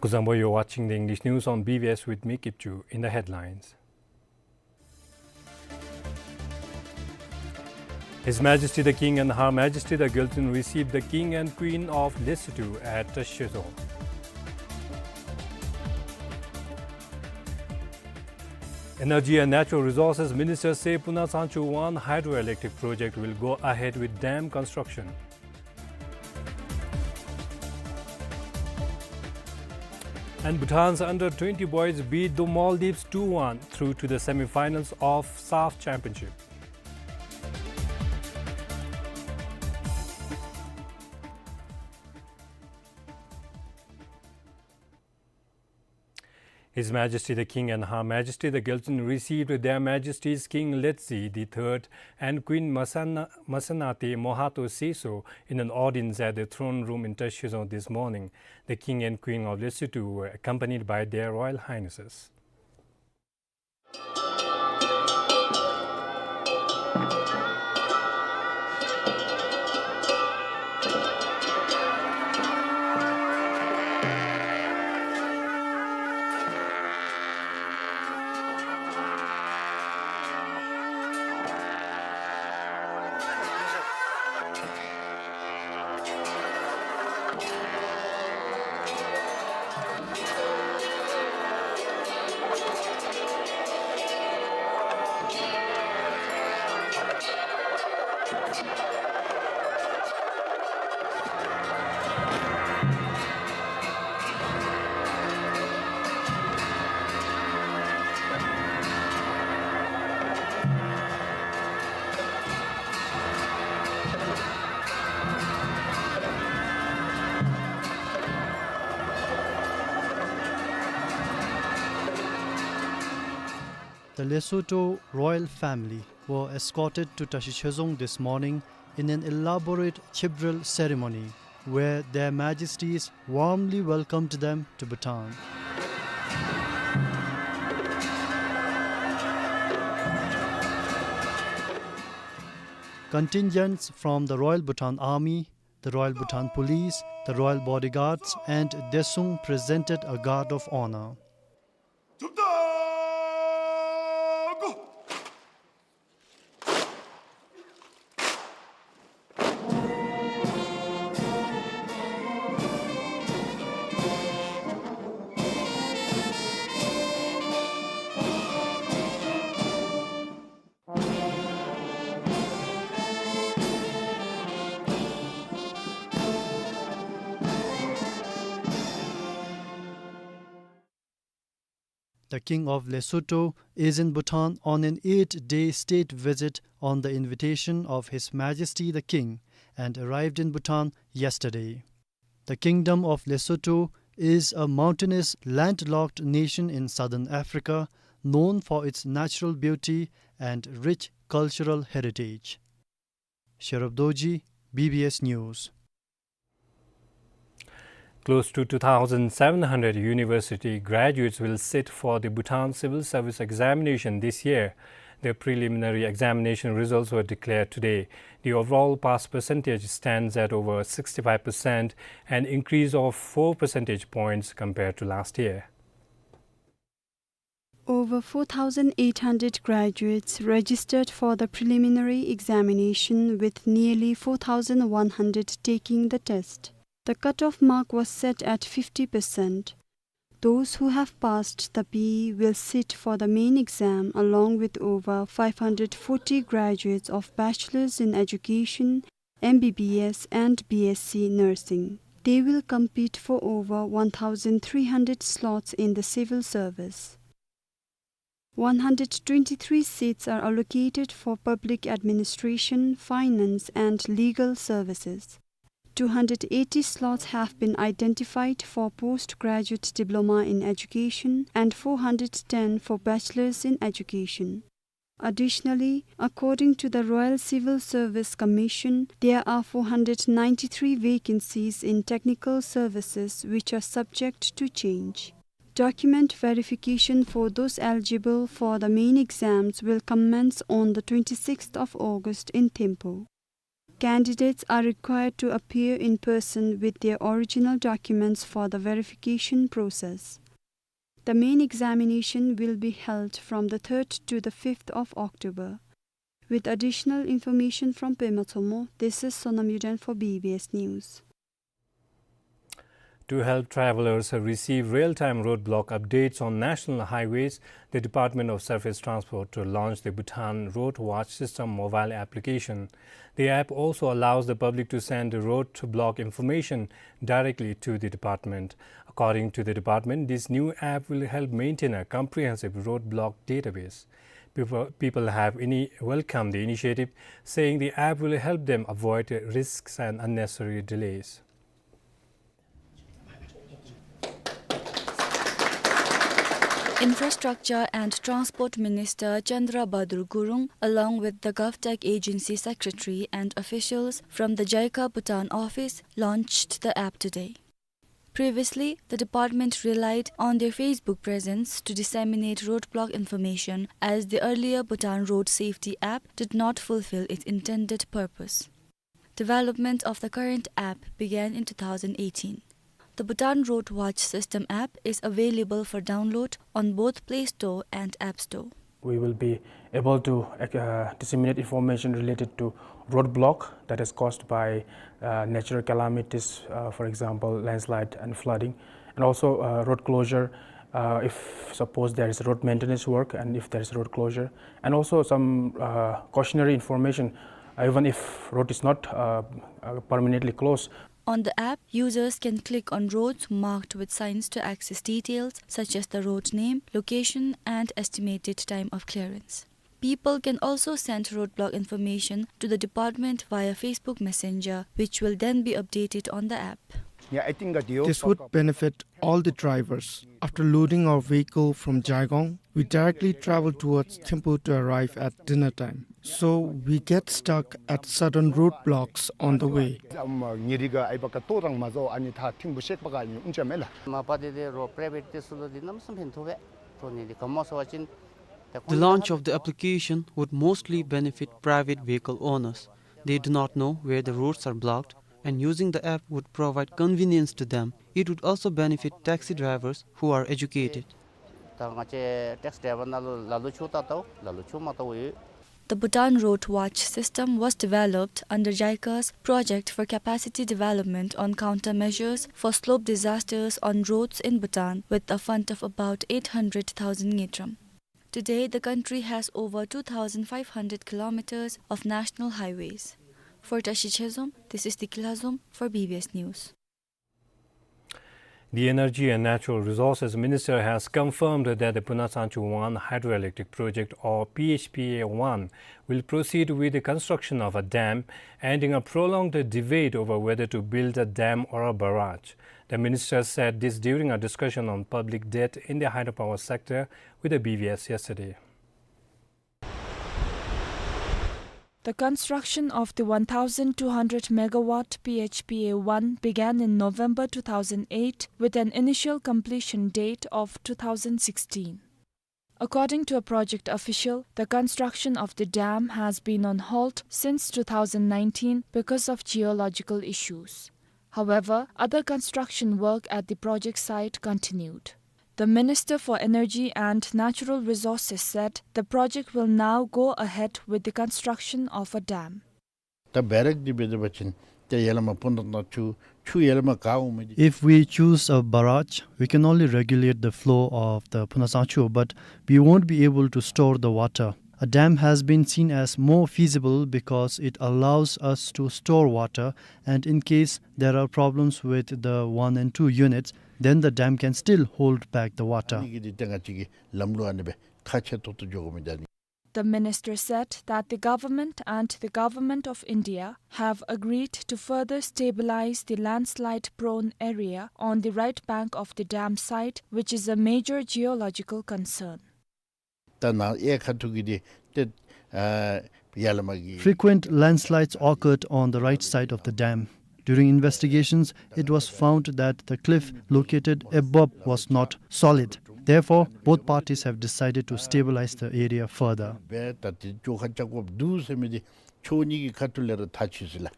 Kuzuzangpo, you're watching the English news on B B S with me, Kipchu. In the headlines: His Majesty the King and Her Majesty the Gyaltsuen received the King and Queen of Lesotho at Tashizong. Energy and Natural Resources Minister Se Punasangchu One hydroelectric project will go ahead with dam construction. And Bhutan's under twenty boys beat the Maldives two one through to the semi-finals of SAFF Championship. His Majesty the King and Her Majesty the Gyaltsuen received Their Majesties King Letsie the third and Queen Masana-, Masanate Mohato Seiso in an audience at the throne room in Tashizong this morning. The King and Queen of Lesotho were accompanied by Their Royal Highnesses. The Lesotho royal family were escorted to Tashizong this morning in an elaborate chibral ceremony where Their Majesties warmly welcomed them to Bhutan. Contingents from the Royal Bhutan Army, the Royal Bhutan Police, the Royal Bodyguards, and Desung presented a guard of honor. The King of Lesotho is in Bhutan on an eight-day state visit on the invitation of His Majesty the King and arrived in Bhutan yesterday. The Kingdom of Lesotho is a mountainous, landlocked nation in southern Africa, known for its natural beauty and rich cultural heritage. Sherub Dorji, B B S News. Close to two thousand seven hundred university graduates will sit for the Bhutan Civil Service Examination this year. The preliminary examination results were declared today. The overall pass percentage stands at over sixty-five percent, an increase of four percentage points compared to last year. Over four thousand eight hundred graduates registered for the preliminary examination, with nearly four thousand one hundred taking the test. The cutoff mark was set at fifty percent. Those who have passed the P E will sit for the main exam along with over five hundred forty graduates of Bachelors in Education, M B B S and B S C Nursing. They will compete for over one thousand three hundred slots in the civil service. One hundred twenty-three seats are allocated for public administration, finance and legal services. Two hundred eighty slots have been identified for postgraduate diploma in education and four hundred ten for bachelors in education. Additionally, according to the Royal Civil Service Commission, there are four hundred ninety-three vacancies in technical services which are subject to change. Document verification for those eligible for the main exams will commence on the twenty-sixth of August in Thimphu. Candidates are required to appear in person with their original documents for the verification process. The main examination will be held from the third to the fifth of October. With additional information from Pema Tshogmo, this is Sonam Yuden for B B S News. To help travelers receive real-time roadblock updates on national highways, the Department of Surface Transport launched the Bhutan Road Watch System mobile application. The app also allows the public to send roadblock information directly to the department. According to the department, this new app will help maintain a comprehensive roadblock database. People, people have ini-, welcomed the initiative, saying the app will help them avoid risks and unnecessary delays. Infrastructure and Transport Minister Chandra Bahadur Gurung, along with the GovTech Agency Secretary and officials from the JICA Bhutan office, launched the app today. Previously, the department relied on their Facebook presence to disseminate roadblock information, as the earlier Bhutan Road Safety app did not fulfill its intended purpose. Development of the current app began in two thousand eighteen. The Bhutan Road Watch System app is available for download on both Play Store and App Store. We will be able to, uh, disseminate information related to roadblock that is caused by, uh, natural calamities, uh, for example, landslide and flooding, and also, uh, road closure, uh, if suppose there is road maintenance work and if there is road closure, and also some, uh, cautionary information, uh, even if road is not, uh, uh, permanently closed. On the app, users can click on roads marked with signs to access details such as the road name, location, and estimated time of clearance. People can also send roadblock information to the department via Facebook Messenger, which will then be updated on the app. This would benefit all the drivers. After loading our vehicle from Jaigong, we directly travel towards Thimphu to arrive at dinner time. So we get stuck at certain roadblocks on the way. The launch of the application would mostly benefit private vehicle owners. They do not know where the roads are blocked, and using the app would provide convenience to them. It would also benefit taxi drivers who are educated. The Bhutan Road Watch system was developed under JICA's Project for Capacity Development on Countermeasures for Slope Disasters on Roads in Bhutan with a fund of about eight hundred thousand ngultrum. Today, the country has over two thousand five hundred kilometers of national highways. For Tashi Chezom, this is Dikila Zom for B B S News. The Energy and Natural Resources Minister has confirmed that the Phunatsangchu one hydroelectric project, or P H P A one, will proceed with the construction of a dam, ending a prolonged debate over whether to build a dam or a barrage. The minister said this during a discussion on public debt in the hydropower sector with the B B S yesterday. The construction of the one thousand two hundred megawatt P H P A one began in November two thousand eight, with an initial completion date of two thousand sixteen. According to a project official, the construction of the dam has been on halt since two thousand nineteen because of geological issues. However, other construction work at the project site continued. The Minister for Energy and Natural Resources said the project will now go ahead with the construction of a dam. ད་བེ་རེག་འདི་འབད་དེ་འབད་བ་ཅིན་ཏེ་ཡར་ལས་མར་ཕུ་ནང་ཆུ་ཆུ་ཡར་ལས་མར་ག་འོང་མི་འདི། If we choose a barrage, we can only regulate the flow of the Phunatsangchu, but we won't be able to store the water. A dam has been seen as more feasible because it allows us to store water, and in case there are problems with the one and two units, then the dam can still hold back the water. ཨ་ནི་གི་འདི་ཏེ་ང་བཅས་ཀྱི་ལམ་ལུགས་ཨ་ནི་སྦེ་ཁག་ཆེ་ཏོག་ཏོ་འགྱོ་དགོ་མི་འདི་ཨ་ནི། The minister said that the government and the Government of India have agreed to further stabilize the landslide-prone area on the right bank of the dam site, which is a major geological concern. ད་ནཱ་གཡས་ཁ་ཐུག་གི་འདི་ཏེ་ཨ་ཡར་ལས་མར་གི། Frequent landslides occurred on the right side of the dam. During investigations, it was found that the cliff located above was not solid. Therefore, both parties have decided to stabilize the area further. སྦེ་ད་ཏེ་བཅོ་ཁ་རྐྱབ་དགོཔ་འདུག་ཟེར་མི་འདི་ ཕྱོགས་གཉིས་ཀྱི་ཁ་ཐུག་ལས་ར་ཐག་ཆོད་ཅི་ལགས།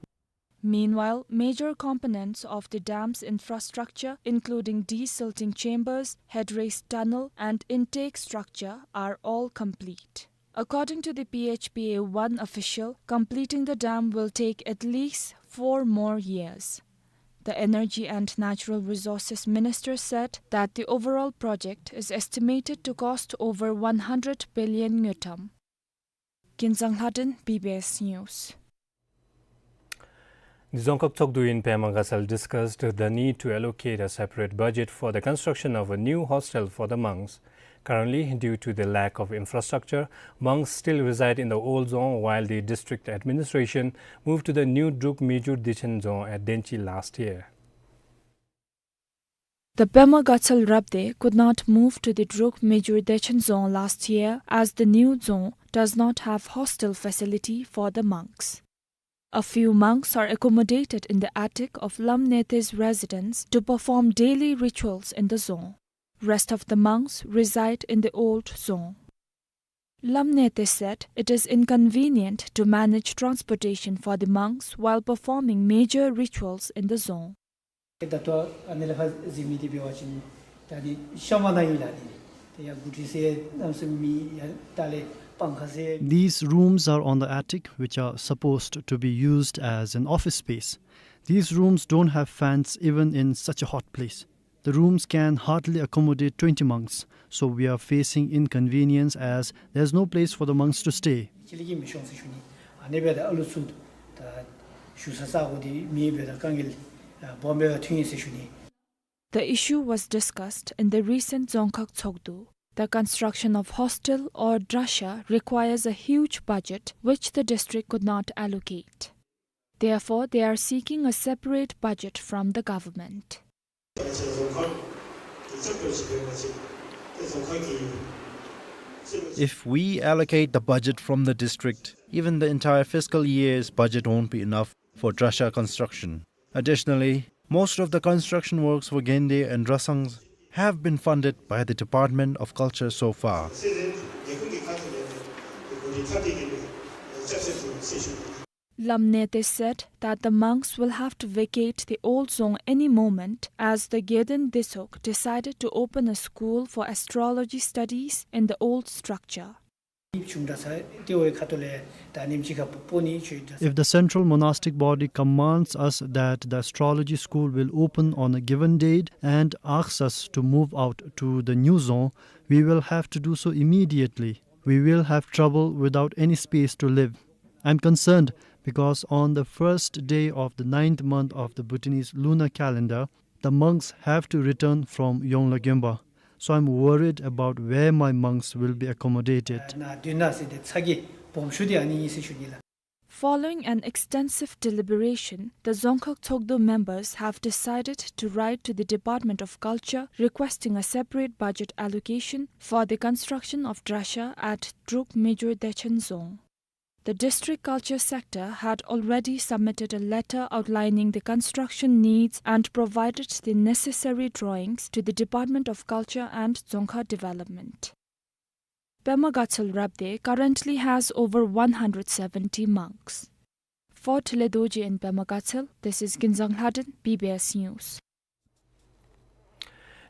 Meanwhile, major components of the dam's infrastructure, including desilting chambers, headrace tunnel, and intake structure, are all complete. According to the P H P A one official, completing the dam will take at least four more years. The Energy and Natural Resources Minister said that the overall project is estimated to cost over one hundred billion ngultrum. Kinzang Lhaden, B B S News. The Dzongkhag Tshogdu in Pema Gatshel discussed the need to allocate a separate budget for the construction of a new hostel for the monks. Currently, due to the lack of infrastructure, monks still reside in the old dzong, while the district administration moved to the new Druk Mijur Dechen dzong at Denchi last year. The Pema Gatshel Rabdey could not move to the Druk Mijur Dechen dzong last year, as the new dzong does not have hostel facility for the monks. A few monks are accommodated in the attic of Lamnetey's residence to perform daily rituals in the dzong. Rest of the monks reside in the old dzong. Lamnetey said it is inconvenient to manage transportation for the monks while performing major rituals in the dzong. ད་ལྟོ་ཨ་ནི་ལས་ཕར་གཟིགས་མི་འདི་འབད་བ་ཅིན་ད་འདི་ཤམ་མ་ནང་ཨིན་ལགས། འདི་ད་ཡར་གུ་ཊི་ཟེར་གནམ་མེད་ས་མེད་ཡར་ལྟག་ལས་པང་ཁ་ཟེར། These rooms are on the attic, which are supposed to be used as an office space. These rooms don't have fans even in such a hot place. The rooms can hardly accommodate twenty monks, so we are facing inconvenience as there's no place for the monks to stay. ཁྱི་ལི་ཀི་མི་ཤོང་ཟེར་ཞུ་ནི། ཨ་ནི་འབདཝ་ད་ཨ་ལུ་ཚུ་ད་བཞུགས་ས་ས་གོ་འདི་མེདཔ་འབདཝ་ད་དཀའ་ངལ་སྦོམ་སྦེ་ཐོན་ཡི་ཟེར་ཞུ་ནི། The issue was discussed in the recent Dzongkhag Tshogdu. The construction of hostel or drasha requires a huge budget, which the district could not allocate. Therefore, they are seeking a separate budget from the government. If we allocate the budget from the district, even the entire fiscal year's budget won't be enough for drasha construction. Additionally, most of the construction works for Gende and Drasangs have been funded by the Department of Culture so far. Lamnetey said that the monks will have to vacate the old dzong any moment, as the Gyeden Desok decided to open a school for astrology studies in the old structure. If the central monastic body commands us that the astrology school will open on a given date and asks us to move out to the new dzong, we will have to do so immediately. We will have trouble without any space to live. I'm concerned because on the first day of the ninth month of the Bhutanese lunar calendar, the monks have to return from Yongla Gemba. So I'm worried about where my monks will be accommodated. Following an extensive deliberation, the Dzongkhag Tshogdu members have decided to write to the Department of Culture requesting a separate budget allocation for the construction of drasha at Druk Mijur Dechen Dzong. The district culture sector had already submitted a letter outlining the construction needs and provided the necessary drawings to the Department of Culture and Dzongkha Development. Pema Gatshel Rabdey currently has over one hundred seventy monks. For Tile Dorji in Pema Gatshel, this is Kinzang Lhaden, B B S News.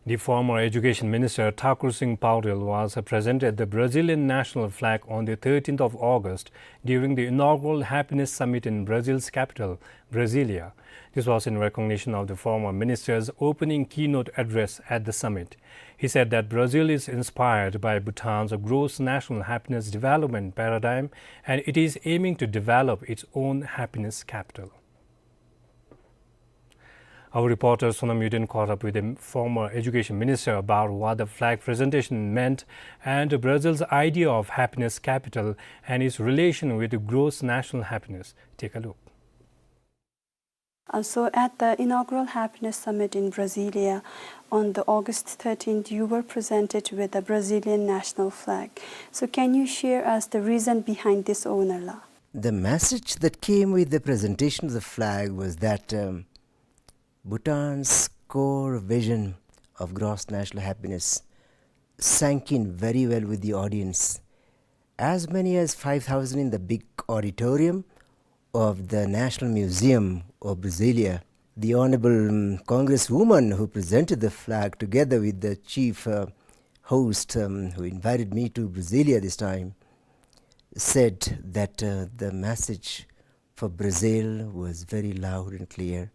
The former Education Minister Thakur Singh Paudel was present at the Brazilian national flag on the thirteenth of August during the inaugural Happiness Summit in Brazil's capital, Brasilia. This was in recognition of the former minister's opening keynote address at the summit. He said that Brazil is inspired by Bhutan's gross national happiness development paradigm, and it is aiming to develop its own happiness capital. Our reporter Sonam Yuden caught up with the former education minister about what the flag presentation meant and Brazil's idea of happiness capital and its relation with gross national happiness. Take a look. Uh, so at the inaugural Happiness Summit in Brasilia on the August thirteenth, you were presented with the Brazilian national flag. So can you share us the reason behind this honor, la? The message that came with the presentation of the flag was that, um, Bhutan's core vision of gross national happiness sank in very well with the audience. As many as five thousand in the big auditorium of the National Museum of Brasilia, the Honorable, um, Congresswoman who presented the flag together with the chief, uh, host, um, who invited me to Brasilia this time, said that, uh, the message for Brazil was very loud and clear.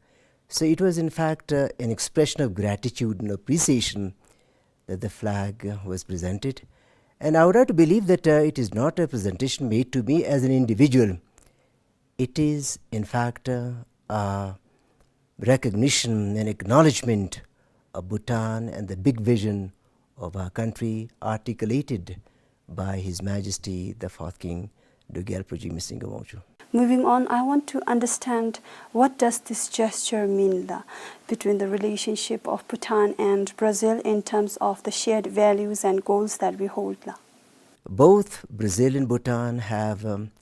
So it was, in fact, uh, an expression of gratitude and appreciation that the flag, uh, was presented. And I would like to believe that, uh, it is not a presentation made to me as an individual. It is, in fact, uh, a recognition and acknowledgement of Bhutan and the big vision of our country articulated by His Majesty the Fourth King, Druk Gyalpo Jigme Singha Wangchuck. Moving on, I want to understand, what does this gesture mean, la, between the relationship of Bhutan and Brazil in terms of the shared values and goals that we hold, la? Both Brazil and Bhutan have, um,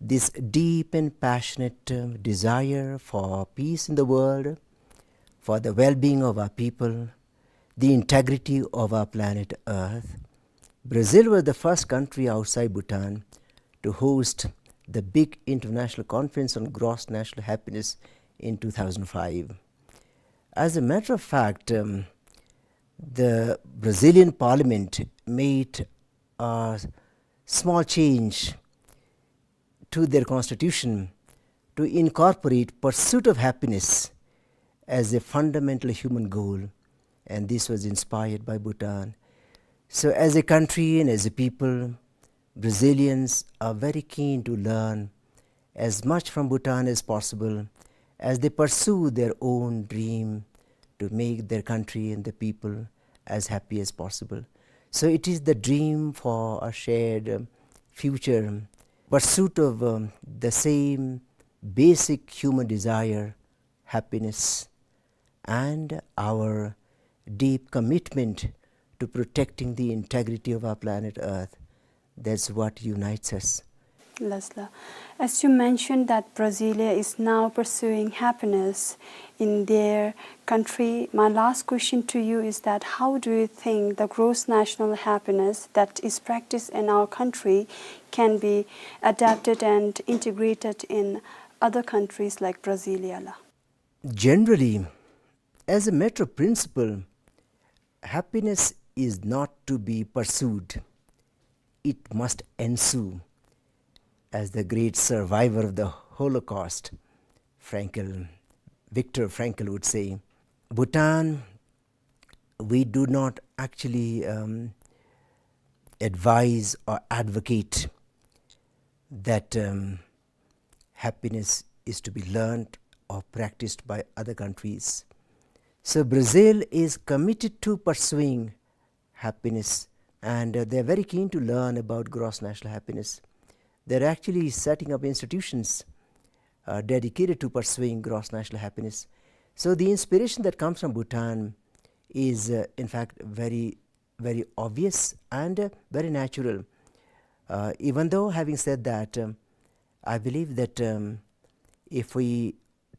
this deep and passionate, um, desire for peace in the world, for the well-being of our people, the integrity of our planet Earth. Brazil was the first country outside Bhutan to host the big international conference on gross national happiness in two thousand five. As a matter of fact, um, the Brazilian parliament made a small change to their constitution to incorporate pursuit of happiness as a fundamental human goal, and this was inspired by Bhutan. So, as a country and as a people, Brazilians are very keen to learn as much from Bhutan as possible as they pursue their own dream to make their country and the people as happy as possible. So it is the dream for a shared, um, future, pursuit of, um, the same basic human desire, happiness, and our deep commitment to protecting the integrity of our planet Earth. That's what unites us. Lasla, as you mentioned that Brasilia is now pursuing happiness in their country, my last question to you is that how do you think the gross national happiness that is practiced in our country can be adapted and integrated in other countries like Brasilia, la? Generally, as a matter of principle, happiness is not to be pursued. It must ensue. As the great survivor of the Holocaust, Frankl, Viktor Frankl would say, Bhutan, we do not actually, um, advise or advocate that, um, happiness is to be learned or practiced by other countries. So Brazil is committed to pursuing happiness, and, uh, they're very keen to learn about gross national happiness. They're actually setting up institutions, uh, dedicated to pursuing gross national happiness. So the inspiration that comes from Bhutan is, uh, in fact, very, very obvious and, uh, very natural. Uh, even though, having said that, um, I believe that, um, if we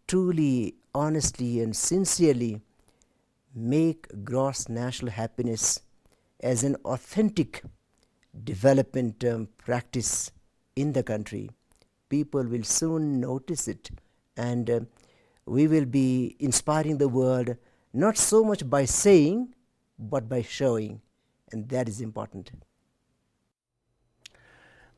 truly, honestly, and sincerely make gross national happiness as an authentic development, um, practice in the country, people will soon notice it, and, uh, we will be inspiring the world not so much by saying, but by showing, and that is important.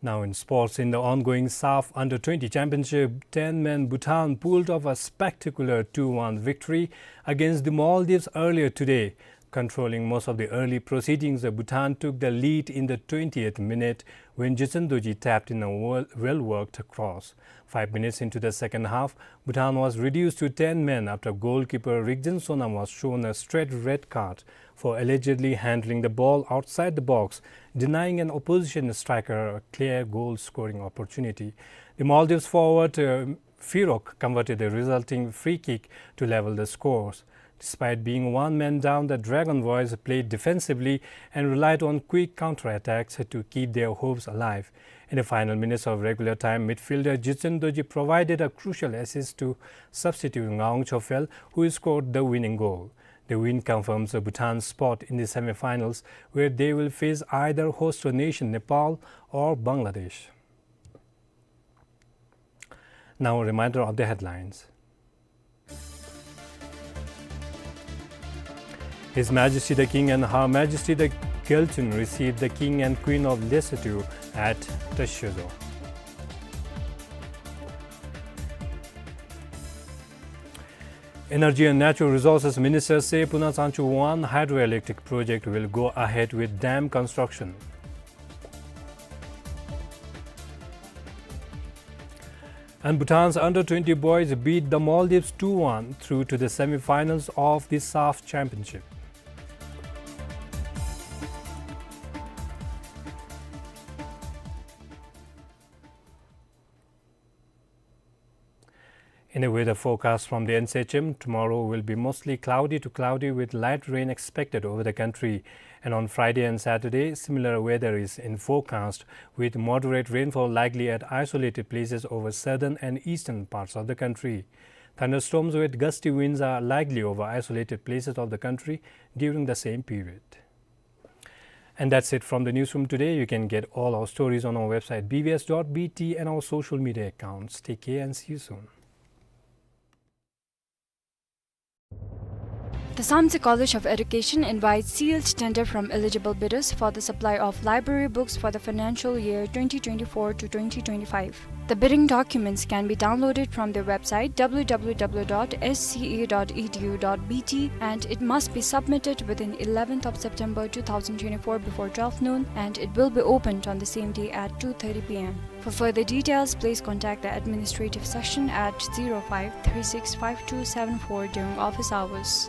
Now in sports, in the ongoing SAFF Under twenty Championship, ten-man Bhutan pulled off a spectacular two one victory against the Maldives earlier today. Controlling most of the early proceedings, Bhutan took the lead in the twentieth minute when Jitson Dorji tapped in a well, well-worked cross. Five minutes into the second half, Bhutan was reduced to ten men after goalkeeper Rikjan Sonam was shown a straight red card for allegedly handling the ball outside the box, denying an opposition striker a clear goal-scoring opportunity. The Maldives forward, uh, Firok converted the resulting free kick to level the scores. Despite being one man down, the Dragon Boys played defensively and relied on quick counterattacks to keep their hopes alive. In the final minutes of regular time, midfielder Jitson Dorji provided a crucial assist to substitute Ngawang Chophel, who scored the winning goal. The win confirms Bhutan's spot in the semi-finals, where they will face either host nation Nepal or Bangladesh. Now, a reminder of the headlines. His Majesty the King and Her Majesty the Gyaltsuen receive the King and Queen of Lesotho at Tashiozo. Energy and Natural Resources Minister Se Punatsanchu One hydroelectric project will go ahead with dam construction. And Bhutan's under twenty boys beat the Maldives two one through to the semi-finals of the SAFF Championship. In a weather forecast from the N C H M, tomorrow will be mostly cloudy to cloudy with light rain expected over the country. And on Friday and Saturday, similar weather is in forecast, with moderate rainfall likely at isolated places over southern and eastern parts of the country. Thunderstorms with gusty winds are likely over isolated places of the country during the same period. And that's it from the newsroom today. You can get all our stories on our website B B S dot B T and our social media accounts. Take care and see you soon. The Samtse College of Education invites sealed tender from eligible bidders for the supply of library books for the financial year twenty twenty-four to twenty twenty-five. The bidding documents can be downloaded from their website W W W dot S C A dot E D U dot B T, and it must be submitted within eleventh of September two thousand twenty-four before twelve noon, and it will be opened on the same day at two thirty P M. For further details, please contact the administrative section at zero five three six five two seven four during office hours.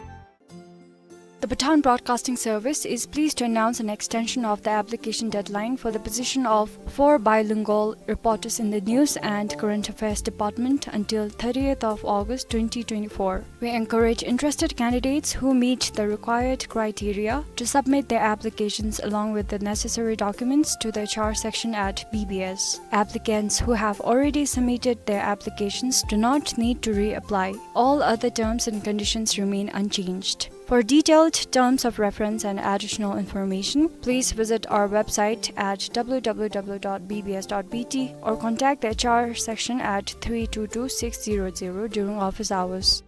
The Bhutan Broadcasting Service is pleased to announce an extension of the application deadline for the position of four bilingual reporters in the News and Current Affairs Department until thirtieth of August twenty twenty-four. We encourage interested candidates who meet the required criteria to submit their applications along with the necessary documents to the H R section at B B S. Applicants who have already submitted their applications do not need to reapply. All other terms and conditions remain unchanged. For detailed terms of reference and additional information, please visit our website at W W W dot B B S dot B T or contact the H R section at three two two six zero zero during office hours.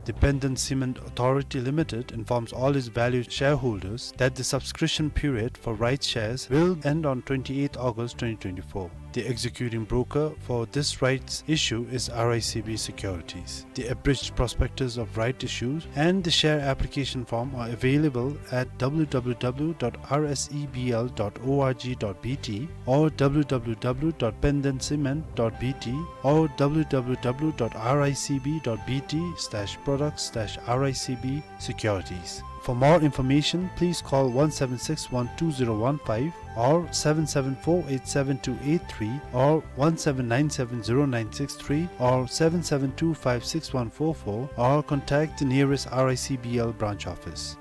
The Benden Cement Authority Limited informs all its valued shareholders that the subscription period for rights shares will end on twenty-eighth August twenty twenty-four. The executing broker for this rights issue is R I C B Securities. The abridged prospectus of right issues and the share application form are available at W W W dot R S E B L dot O R G dot B T or W W W dot benden cement dot B T or W W W dot R I C B dot B T slash products slash R I C B securities. For more information, please call one seven six one two zero one five or seven seven four eight seven two eight three or one seven nine seven zero nine six three or seven seven two five six one four four or contact the nearest R I C B L branch office.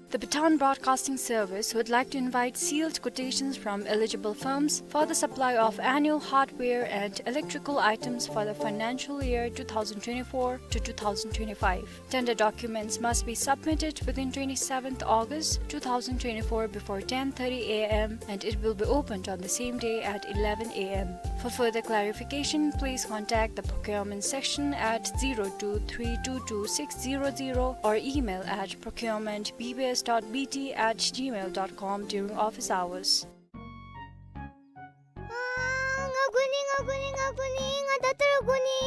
The Bhutan Broadcasting Service would like to invite sealed quotations from eligible firms for the supply of annual hardware and electrical items for the financial year two thousand twenty-four to two thousand twenty-five. Tender documents must be submitted within twenty-seventh August two thousand twenty-four before ten thirty A M, and it will be opened on the same day at eleven A M. For further clarification, please contact the procurement section at zero two three two two six zero zero or email at procurement B B S dot B T at gmail dot com during office hours. ཨ། ང་དགོ་ནི། ང་དགོ་ནི། ང་དགོ་ནི། ང་ད་ལྟོ་ར་དགོ་ནི།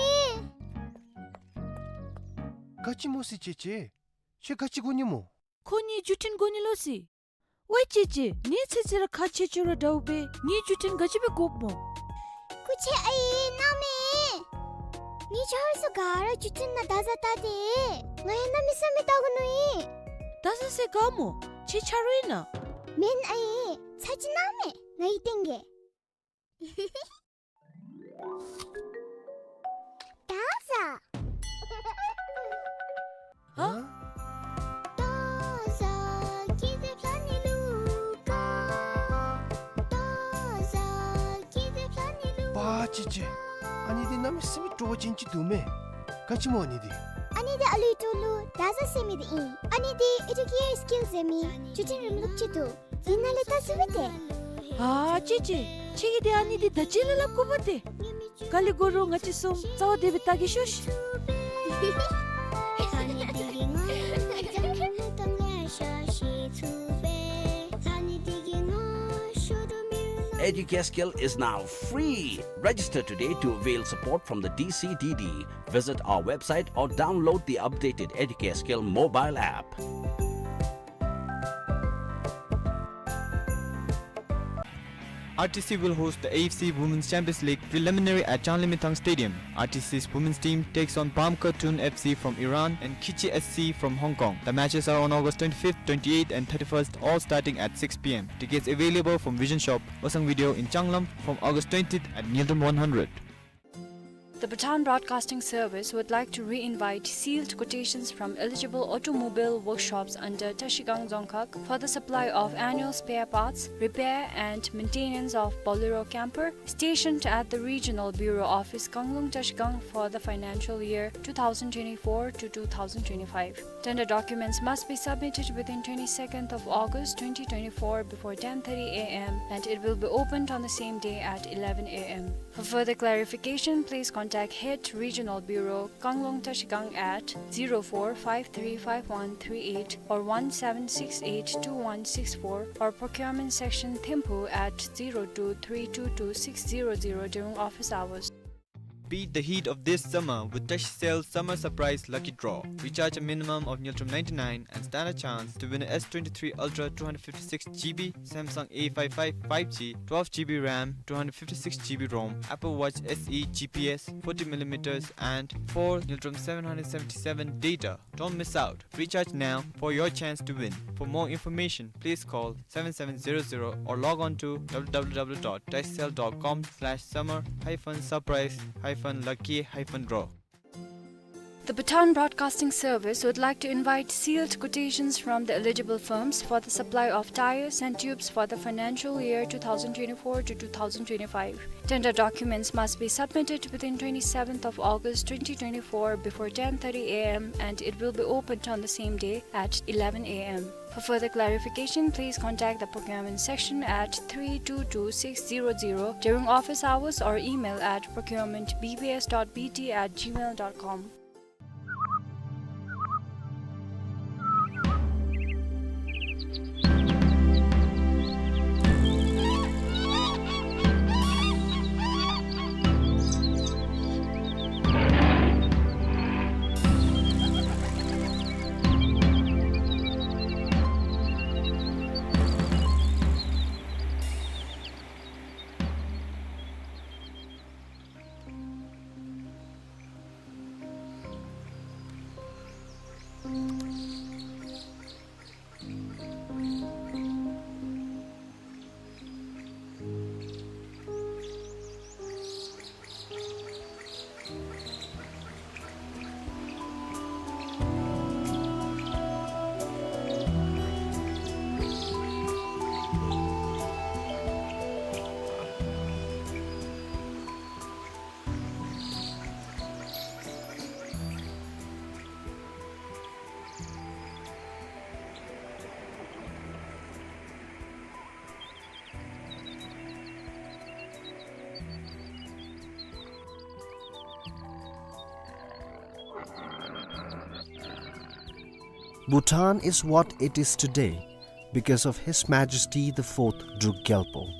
ག་ཅི་སྨོ་ཟེར་ཅེ་ཅེ། ཁྱོད་ག་ཅི་དགོ་ནི་སྨོ། ཁོ་གཉིས་བརྒྱུད་འཕྲིན་དགོ་ནི་ལོ་ཟེར། ཝའི་ཅེ་ཅེ། ངེའི་ཚེ་ཚེ་ར་ཁག་ཆེ་ཆེ་ར་འདྲཝ་སྦེ་ངེའི་བརྒྱུད་འཕྲིན་ག་ཅི་སྦེ་དགོཔ་སྨོ། སྐུ་མཁྱེན་ཨའི་མནའ་མས། ངེའི་ཆ་རོགས་ཚུ་ག་ར་བརྒྱུད་འཕྲིན་ནང་བརྡ་ཟ་བལྟ་སྟེ། ང་ཡང་གནམ་མེད་ས་མེད་བལྟ་དགོ་མནོ་ཡི། བརྡ་ཟ་ས་ག་སྨོ། ཁྱོད་ཆ་རོགས་ཨིན་ན། མེན་ཨའི། ཚར་ཅིག་མནའ་མས། ང་གིས་སྟོན་གེ། བརྡ་ཟ། ཧ། པ་ཅེ་ཅེ། ཨ་ནི་འདི་གནམ་མེད་ས་མེད་སྤྲོ་བ་ཅན་ཅིག་འདུག་མས། ག་ཅི་སྨོ་ཨ་ནི་འདི། ཨ་ནི་འདི་ཨ་ལུའི་ཏོ་ལུ་བརྡ་ཟ་ཟེར་མི་འདི་ཨིན། ཨ་ནི་འདི་ཨེ་ཌུ་ཀེ་ཨར་སི་ཀིལ་ཟེར་མི་བརྒྱུད་འཕྲིན་རིམ་ལུགས་ཅིག་འདུག། འདི་ནང་ལས་བལྟ་ཚུགས་པས་ཏེ། ཨ་ཅེ་ཅེ། ཁྱོད་ཀྱིས་འདི་ཨ་ནི་འདི་ད་ཅི་ལས་སླབ་དགོ་པས་ཏེ། ཀ་ལི་གུ་རུ་ང་བཅས་གསུམ་རྩ་བ་སྡོད་པའི་ད་གི་ཤུ་ཤུ། Educare Skill is now free. Register today to avail support from the D C D D. Visit our website or download the updated Educare Skill mobile app. R T C will host the A F C Women's Champions League preliminary at Changlimithang Stadium. R T C's women's team takes on Bamka Tun F C from Iran and Kichi S C from Hong Kong. The matches are on August twenty-fifth, twenty-eighth and thirty-first, all starting at six p m. Tickets available from Vision Shop, Osang Video in Changlam from August twentieth at Niltum one hundred. The Bhutan Broadcasting Service would like to re-invite sealed quotations from eligible automobile workshops under Trashigang Dzongkhag for the supply of annual spare parts, repair and maintenance of Bolero camper stationed at the Regional Bureau Office, Kanglung, Trashigang for the financial year two thousand twenty-four to two thousand twenty-five. Tender documents must be submitted within twenty-second of August twenty twenty-four before ten thirty a m and it will be opened on the same day at eleven a m. For further clarification, please contact Head Regional Bureau, Kanglung Trashigang at zero four five three five one three eight or one seven six eight two one six four or Procurement Section Thimphu at zero two three two two six zero zero during office hours. Beat the heat of this summer with Trashi's Sale Summer Surprise Lucky Draw. Recharge a minimum of Ngultrum ninety-nine and stand a chance to win a S twenty-three Ultra two hundred fifty-six G B, Samsung A five five five G, twelve G B RAM, two hundred fifty-six G B ROM, Apple Watch S E G P S, forty millimeters and four Ngultrum seven hundred seventy-seven data. Don't miss out. Recharge now for your chance to win. For more information, please call seven seven zero zero or log on to w w w dot trashicell dot com slash summer hyphen surprise hyphen lucky hyphen draw. The Bhutan Broadcasting Service would like to invite sealed quotations from the eligible firms for the supply of tires and tubes for the financial year two thousand twenty-four to two thousand twenty-five. Tender documents must be submitted within twenty-seventh of August twenty twenty-four before ten thirty a m and it will be opened on the same day at eleven a m. For further clarification, please contact the procurement section at three two two six zero zero during office hours or email at procurement b b s dot b t at gmail dot com. Bhutan is what it is today because of His Majesty the Fourth Druk Gyalpo.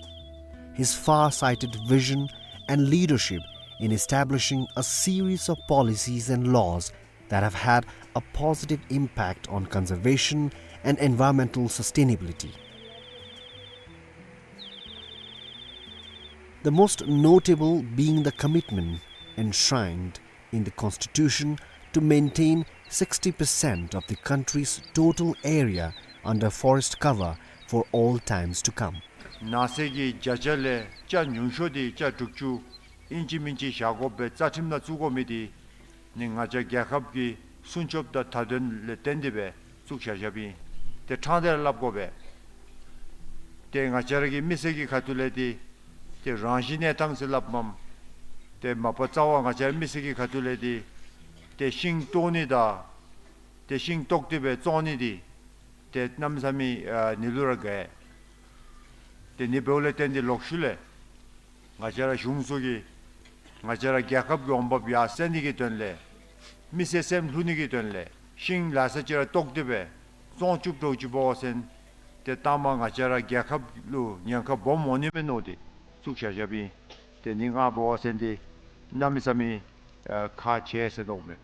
His far-sighted vision and leadership in establishing a series of policies and laws that have had a positive impact on conservation and environmental sustainability. The most notable being the commitment enshrined in the Constitution to maintain sixty percent of the country's total area under forest cover for all times to come. ནགས་ཚལ་གྱི་བརྒྱ་ཆ་ལས་ཆ་ཉུང་ཤོས་དེ་ཆ་དྲུག་ཅུ་ཨིན་ཅི་མིན་ཅི་བཞག་དགོ་པའི་རྩ་ཁྲིམས་ནང་བཙུགས་དགོ་མི་དེ་ནི་ང་བཅས་རྒྱལ་ཁབ་ཀྱི་སྲུང་སྐྱོབ་དང་མཐའ་དོན་ལས་བརྟེན་ཏེ་སྦེ་བཙུགས་བཞག་བཞགཔ་ཨིན། དེ་ཕྲང་སྟེ་ར་སླབ་དགོ་པས། དེ་ང་བཅས་ར་གི་མི་སེར་གྱི་ཁ་ཐུག་ལས་དེ་དེ་རང་བཞིན་གནས་སྟངས་ཟེར་སླབ་མས། དེ་མ་པ་རྩ་བ་ང་བཅས་ར་མི་སེར་གྱི་ཁ་ཐུག་ལས་དེ་དེ་ཤིང་བཏོག་ནི་དང་དེ་ཤིང་བཏོག་སྟེ་སྦེ་བཙོང་ནི་དེ་དེ་གནམ་མེད་ས་མེད་ཨ་ནི་ལུ་ར་དགའ། དེ་ནི་འབདཝ་ལས་བརྟེན་ཏེ་ལོག་ཤུལ་ལས་ང་བཅས་ར་གཞུང་ཚོགས་ཀྱིས་ ང་བཅས་ར་རྒྱལ་ཁབ་ཀྱི་འོང་འབབ་ཡར་སེང་ནི་གི་དོན་ལས་མི་སེར་སེམས་ལྷོད་ནི་གི་དོན་ལས་ཤིང་ལ་ས་ཅིག་ར་བཏོག་སྟེ་སྦེ་བཙོང་བཅུག་འདྲཝ་ཅིག་འབད་བ་ཅིན་ཏེ་ད་མ་ང་བཅས་ར་རྒྱལ་ཁབ་ལུ་ཉེན་ཁ་སྦོམ་འོང་ནི་མས་མནོ་སྟེ་བཙུགས་བཞག་བཞགཔ་ཨིན། ཏེ་ནི་ང་འབད་བ་ཅིན་ཏེ་གནམ་མེད་ས་མེད་ཁག་ཆེ་ཟེར་མནོཝ་མས།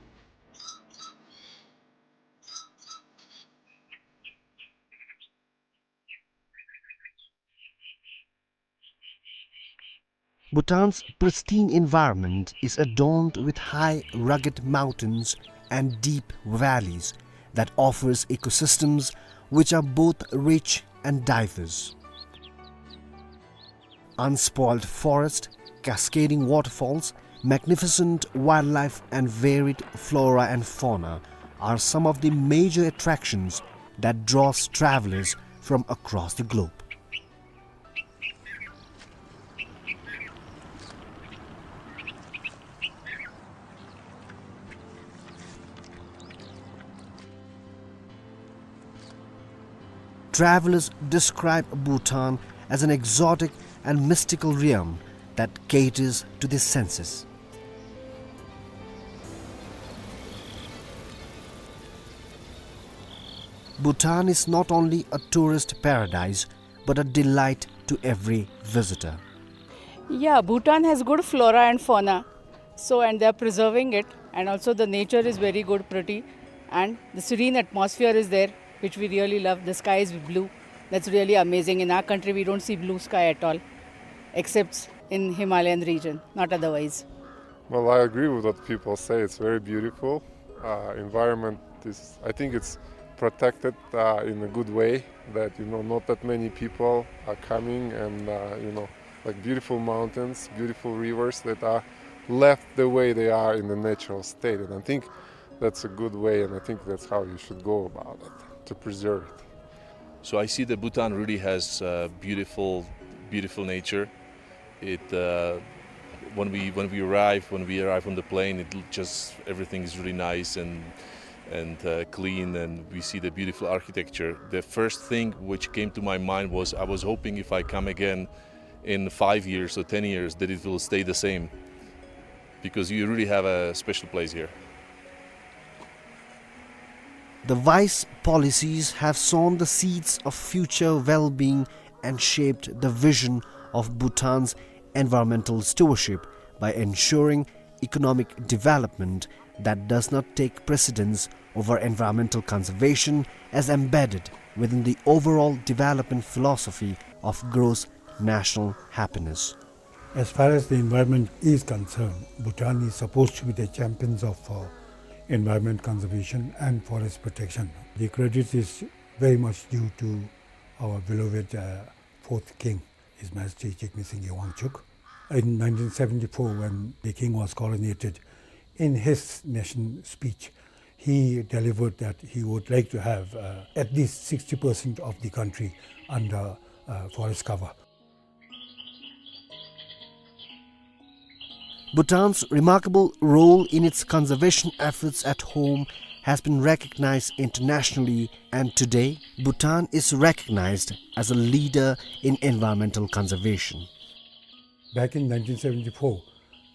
Bhutan's pristine environment is adorned with high, rugged mountains and deep valleys that offers ecosystems which are both rich and diverse. Unspoiled forest, cascading waterfalls, magnificent wildlife and varied flora and fauna are some of the major attractions that draws travelers from across the globe. Travelers describe Bhutan as an exotic and mystical realm that caters to the senses. Bhutan is not only a tourist paradise, but a delight to every visitor. Yeah, Bhutan has good flora and fauna. So, and they are preserving it, and also the nature is very good, pretty, and the serene atmosphere is there, which we really love. The sky is blue. That's really amazing. In our country, we don't see blue sky at all, except in Himalayan region, not otherwise. Well, I agree with what people say. It's very beautiful. Uh, environment is, I think it's protected, uh, in a good way, that, you know, not that many people are coming and, uh, you know, like, beautiful mountains, beautiful rivers that are left the way they are in the natural state. And I think that's a good way, and I think that's how you should go about it, to preserve it. So I see that Bhutan really has, uh, beautiful, beautiful nature. It, uh, when we, when we arrive, when we arrive on the plane, it l-, just, everything is really nice and, and, uh, clean, and we see the beautiful architecture. The first thing which came to my mind was, I was hoping if I come again in five years or ten years that it will stay the same, because you really have a special place here. The wise policies have sown the seeds of future well-being and shaped the vision of Bhutan's environmental stewardship by ensuring economic development that does not take precedence over environmental conservation, as embedded within the overall development philosophy of gross national happiness. As far as the environment is concerned, Bhutan is supposed to be the champions of, uh, environment conservation and forest protection. The credit is very much due to our beloved, uh, fourth king, His Majesty Jigme Singye Wangchuck. In nineteen seventy-four, when the king was coronated, in his nation speech, he delivered that he would like to have, uh, at least sixty percent of the country under, uh, forest cover. Bhutan's remarkable role in its conservation efforts at home has been recognized internationally, and today Bhutan is recognized as a leader in environmental conservation. Back in nineteen seventy-four,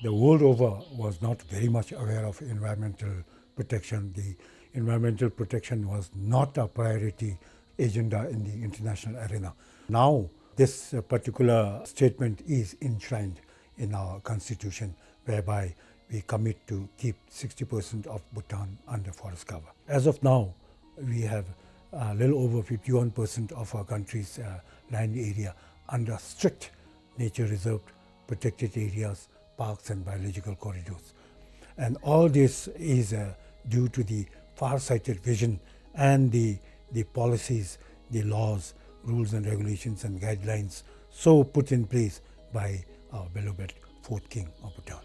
the world over was not very much aware of environmental protection. The environmental protection was not a priority agenda in the international arena. Now, this, uh, particular statement is enshrined in our constitution, whereby we commit to keep sixty percent of Bhutan under forest cover. As of now, we have a little over fifty-one percent of our country's, uh, land area under strict nature reserved, protected areas, parks and biological corridors. And all this is, uh, due to the far-sighted vision and the, the policies, the laws, rules and regulations and guidelines so put in place by our beloved fourth king of Bhutan.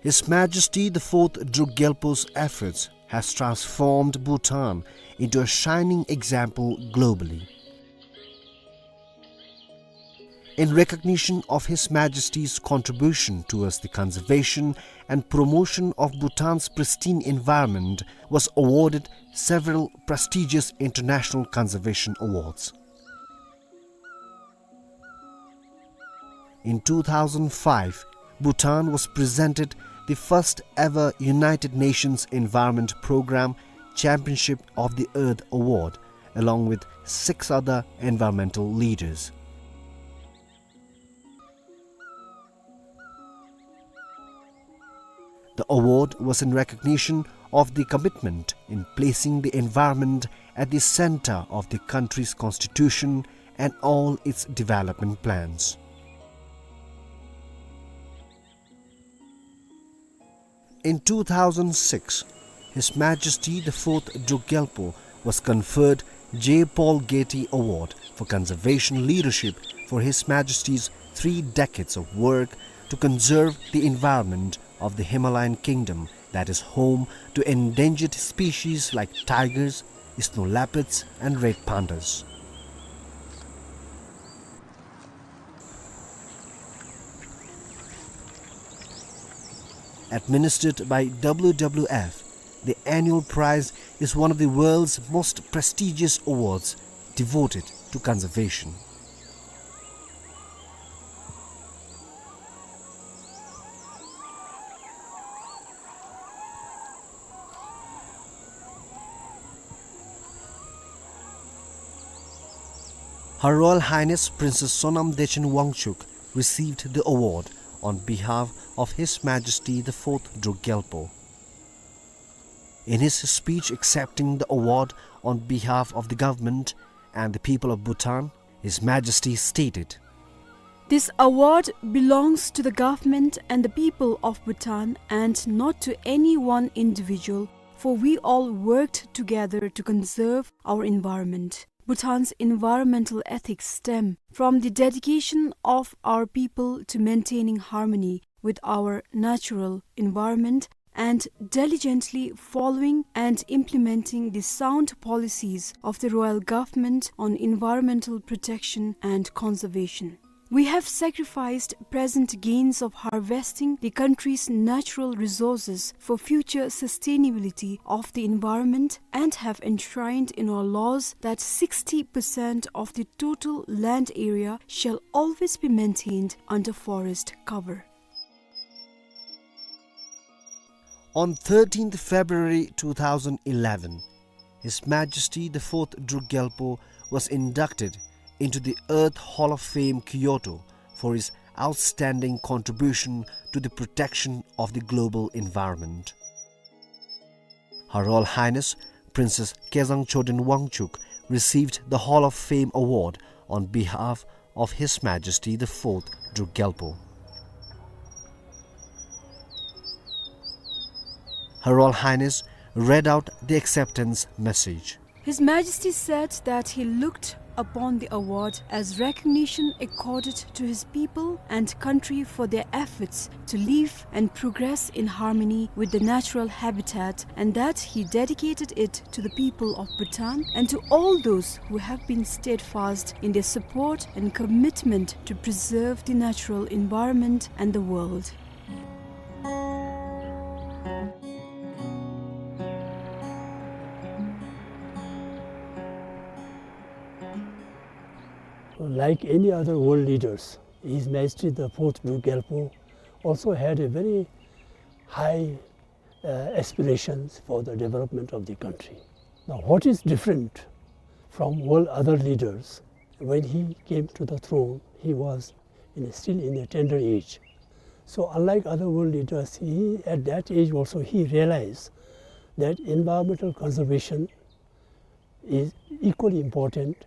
His Majesty the Fourth Druk Gyalpo's efforts has transformed Bhutan into a shining example globally. In recognition of His Majesty's contribution towards the conservation and promotion of Bhutan's pristine environment, was awarded several prestigious international conservation awards. In two thousand five, Bhutan was presented the first ever United Nations Environment Programme Championship of the Earth Award, along with six other environmental leaders. The award was in recognition of the commitment in placing the environment at the center of the country's constitution and all its development plans. In two thousand six, His Majesty the Fourth Druk Gyalpo was conferred J. Paul Getty Award for Conservation Leadership for His Majesty's three decades of work to conserve the environment of the Himalayan kingdom that is home to endangered species like tigers, snow leopards, and red pandas. Administered by W W F, the annual prize is one of the world's most prestigious awards devoted to conservation. Her Royal Highness Princess Sonam Dechen Wangchuck received the award on behalf of His Majesty the Fourth Druk Gyalpo. In his speech accepting the award on behalf of the government and the people of Bhutan, His Majesty stated, "This award belongs to the government and the people of Bhutan and not to any one individual, for we all worked together to conserve our environment." Bhutan's environmental ethics stem from the dedication of our people to maintaining harmony with our natural environment and diligently following and implementing the sound policies of the royal government on environmental protection and conservation. We have sacrificed present gains of harvesting the country's natural resources for future sustainability of the environment and have enshrined in our laws that sixty percent of the total land area shall always be maintained under forest cover. On thirteenth February two thousand eleven, His Majesty the Fourth Druk Gyalpo was inducted into the Earth Hall of Fame, Kyoto, for his outstanding contribution to the protection of the global environment. Her Royal Highness Princess Kezang Choden Wangchuck received the Hall of Fame award on behalf of His Majesty the Fourth Druk Gyalpo. Her Royal Highness read out the acceptance message. His Majesty said that he looked upon the award as recognition accorded to his people and country for their efforts to live and progress in harmony with the natural habitat, and that he dedicated it to the people of Bhutan and to all those who have been steadfast in their support and commitment to preserve the natural environment and the world. Like any other world leaders, His Majesty the Fourth Druk Gyalpo also had a very high, uh, aspirations for the development of the country. Now, what is different from all other leaders? When he came to the throne, he was in, still in a tender age. So, unlike other world leaders, he, at that age also, he realized that environmental conservation is equally important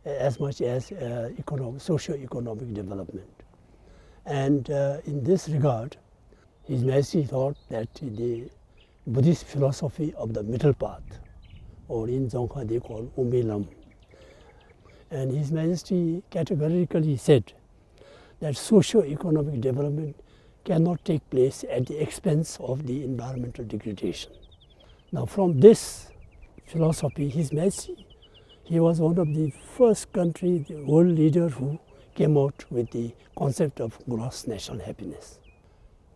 as much as, uh, economic, socio-economic development. And, uh, in this regard, His Majesty thought that the Buddhist philosophy of the middle path, or in Dzongkha they call Umbi Lam, and His Majesty categorically said that socio-economic development cannot take place at the expense of the environmental degradation. Now, from this philosophy, His Majesty, he was one of the first country, the world leader who came out with the concept of gross national happiness.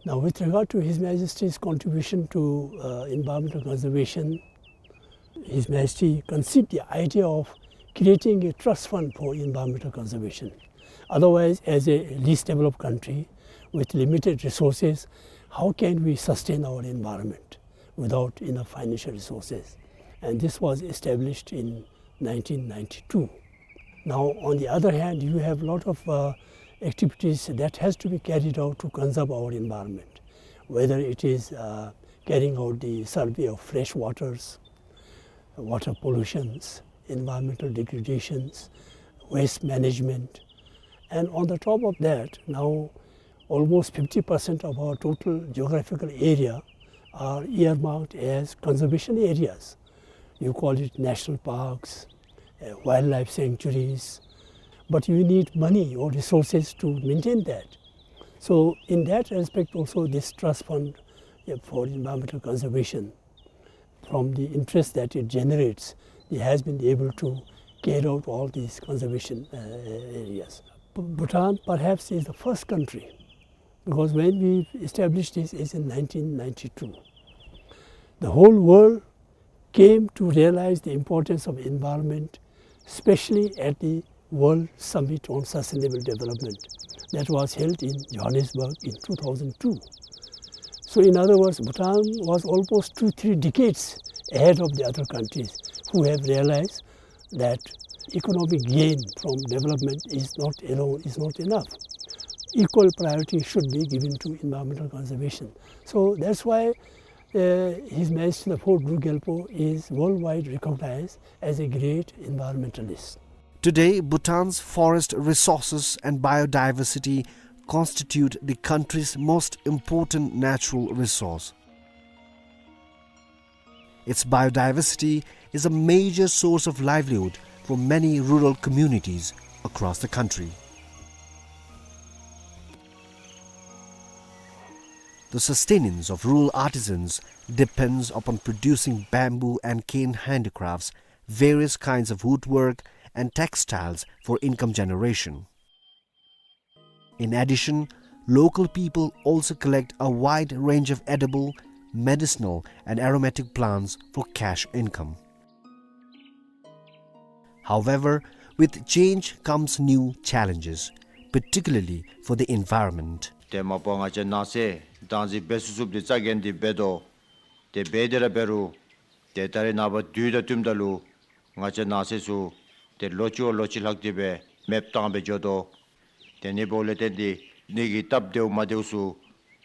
Now, with regard to His Majesty's contribution to, uh, environmental conservation, His Majesty conceived the idea of creating a trust fund for environmental conservation. Otherwise, as a least developed country with limited resources, how can we sustain our environment without enough financial resources? And this was established in nineteen ninety-two. Now, on the other hand, you have a lot of, uh, activities that has to be carried out to conserve our environment, whether it is, uh, carrying out the survey of fresh waters, water pollutions, environmental degradations, waste management. And on the top of that, now almost fifty percent of our total geographical area are earmarked as conservation areas. You call it national parks, uh, wildlife sanctuaries, but you need money or resources to maintain that. So in that respect also, this trust fund, uh, for environmental conservation, from the interest that it generates, it has been able to carry out all these conservation, uh, areas. B-, Bhutan perhaps is the first country, because when we established this is in nineteen ninety-two. The whole world came to realize the importance of environment, especially at the World Summit on Sustainable Development that was held in Johannesburg in two thousand two. So in other words, Bhutan was almost two, three decades ahead of the other countries who have realized that economic gain from development is not alone, is not enough. Equal priority should be given to environmental conservation. So that's why, uh, His Majesty the Fourth Druk Gyalpo is worldwide recognized as a great environmentalist. Today, Bhutan's forest resources and biodiversity constitute the country's most important natural resource. Its biodiversity is a major source of livelihood for many rural communities across the country. The sustenance of rural artisans depends upon producing bamboo and cane handicrafts, various kinds of woodwork, and textiles for income generation. In addition, local people also collect a wide range of edible, medicinal, and aromatic plants for cash income. However, with change comes new challenges, particularly for the environment. དེ་མ་པ་ང་བཅས་ནགས་ཚལ་བདག་འཛིན་འབད་ཚུགས་ཚུགསཔ་འདི་རྩ་འགེངས་ཏེ་འབད་དོ། དེ་འབད་དེ་ར་འབད་རུང་ཏེ་ད་རེས་ནངས་པ་དུས་དང་བསྟུནམ་ད་ལུ་ང་བཅས་ནགས་ཚལ་ཚུ་ཏེ་ལོ་གཅིག་བ་ལོ་གཅིག་ལྷག་སྟེ་སྦེ་མེདཔ་བཏང་སྦེ་འགྱོ་དོ། དེ་ནི་འབདཝ་ལས་བརྟེན་ཏེ་འདི་གི་སྟབས་བདེཝ་མ་བདེཝ་ཚུ་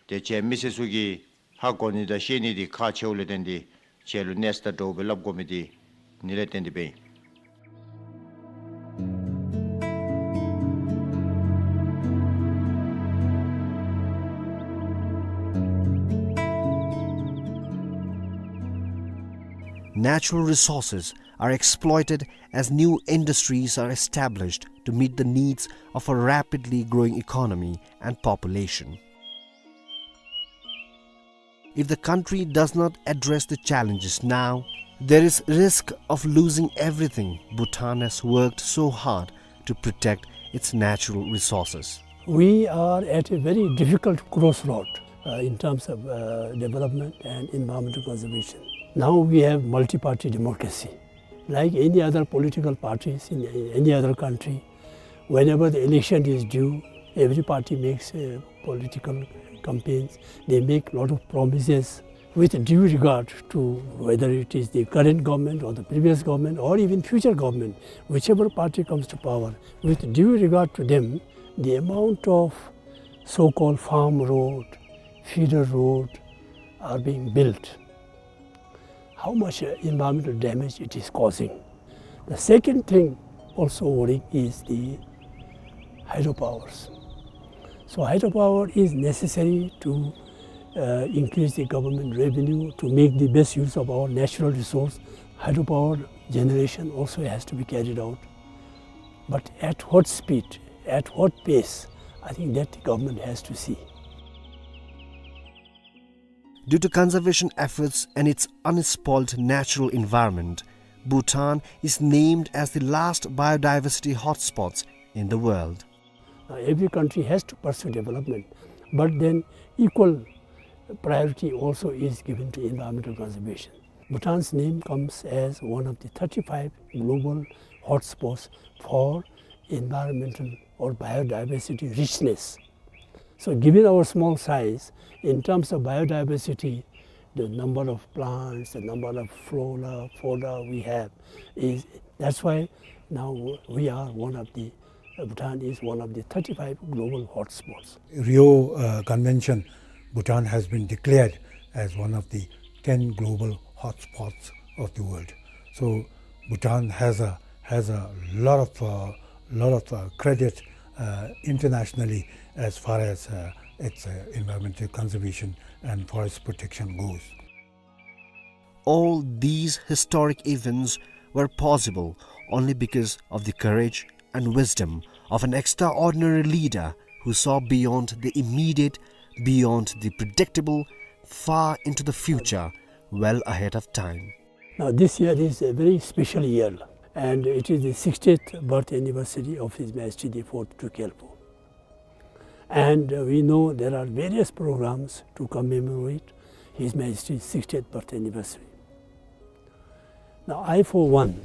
ཏེ་ཁྱེད་མི་སེར་ཚུ་གིས་ཧ་གོ་ནི་དང་ཤེས་ནི་འདི་ཁག་ཆེཝ་ལས་བརྟེན་ཏེ་ཁྱེད་ལུ་གནས་ས་དང་གྲོགས་པོ་སླབ་དགོ་མི་འདི་ནི་ལས་བརྟེན་ཏེ་སྦེ་ཨིན། Natural resources are exploited as new industries are established to meet the needs of a rapidly growing economy and population. If the country does not address the challenges now, there is risk of losing everything Bhutan has worked so hard to protect its natural resources. We are at a very difficult crossroad, uh, in terms of, uh, development and environmental conservation. Now we have multi-party democracy. Like any other political parties in any other country, whenever the election is due, every party makes, uh, political campaigns. They make lot of promises. With due regard to whether it is the current government or the previous government or even future government, whichever party comes to power, with due regard to them, the amount of so-called farm road, feeder road are being built, how much, uh, environmental damage it is causing. The second thing also worrying is the hydropowers. So hydropower is necessary to, uh, increase the government revenue, to make the best use of our natural resource. Hydropower generation also has to be carried out. But at what speed, at what pace, I think that the government has to see. Due to conservation efforts and its unspoiled natural environment, Bhutan is named as the last biodiversity hotspots in the world. Uh, every country has to pursue development, but then equal priority also is given to environmental conservation. Bhutan's name comes as one of the thirty-five global hotspots for environmental or biodiversity richness. So given our small size, in terms of biodiversity, the number of plants, the number of flora, fauna we have is, that's why now we are one of the, uh, Bhutan is one of the thirty-five global hotspots. Rio, uh, Convention, Bhutan has been declared as one of the ten global hotspots of the world. So Bhutan has a, has a lot of, uh, lot of, uh, credit, uh, internationally as far as, uh, its, uh, environmental conservation and forest protection goes. All these historic events were possible only because of the courage and wisdom of an extraordinary leader who saw beyond the immediate, beyond the predictable, far into the future, well ahead of time. Now, this year is a very special year, and it is the sixtieth birth anniversary of His Majesty the Fourth Druk Gyalpo. And, uh, we know there are various programs to commemorate His Majesty's sixtieth birth anniversary. Now, I, for one,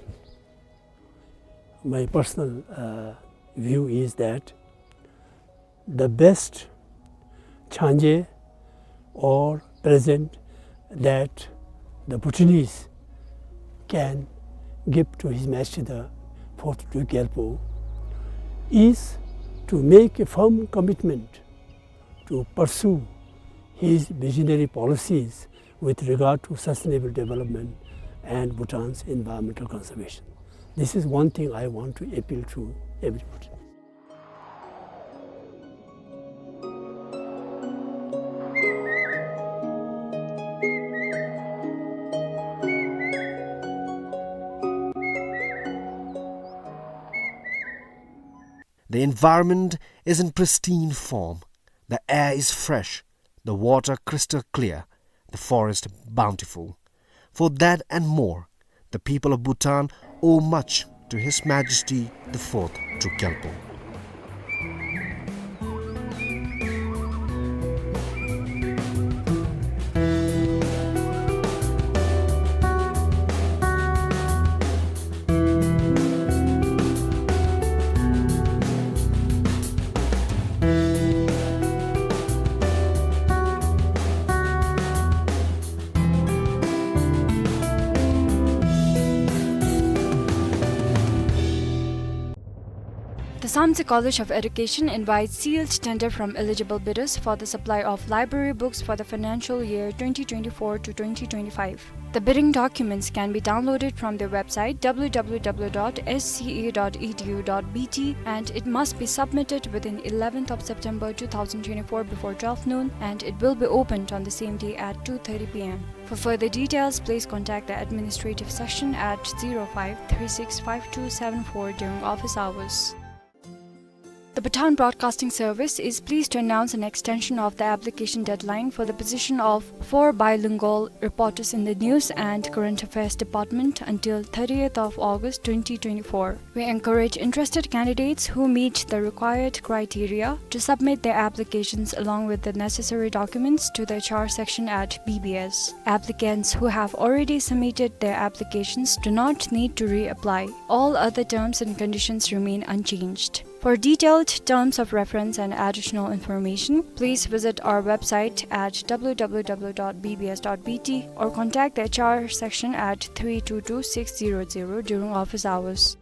my personal, uh, view is that the best changé or present that the Bhutanese can give to His Majesty the Fourth Druk Gyalpo is to make a firm commitment to pursue his visionary policies with regard to sustainable development and Bhutan's environmental conservation. This is one thing I want to appeal to everybody. The environment is in pristine form. The air is fresh, the water crystal clear, the forest bountiful. For that and more, the people of Bhutan owe much to His Majesty the Fourth Druk Gyalpo. The Samtse College of Education invites sealed tender from eligible bidders for the supply of library books for the financial year twenty twenty-four to twenty twenty-five. The bidding documents can be downloaded from their website, W W W dot S C A dot E D U dot B T, and it must be submitted within eleventh of September two thousand twenty-four before twelve noon, and it will be opened on the same day at two thirty P M. For further details, please contact the administrative section at zero five three six five two seven four during office hours. The Bhutan Broadcasting Service is pleased to announce an extension of the application deadline for the position of four bilingual reporters in the News and Current Affairs Department until thirtieth of August twenty twenty-four. We encourage interested candidates who meet the required criteria to submit their applications along with the necessary documents to the H R section at B B S. Applicants who have already submitted their applications do not need to reapply. All other terms and conditions remain unchanged. For detailed terms of reference and additional information, please visit our website at W W W dot B B S dot B T or contact the H R section at three two two six zero zero during office hours.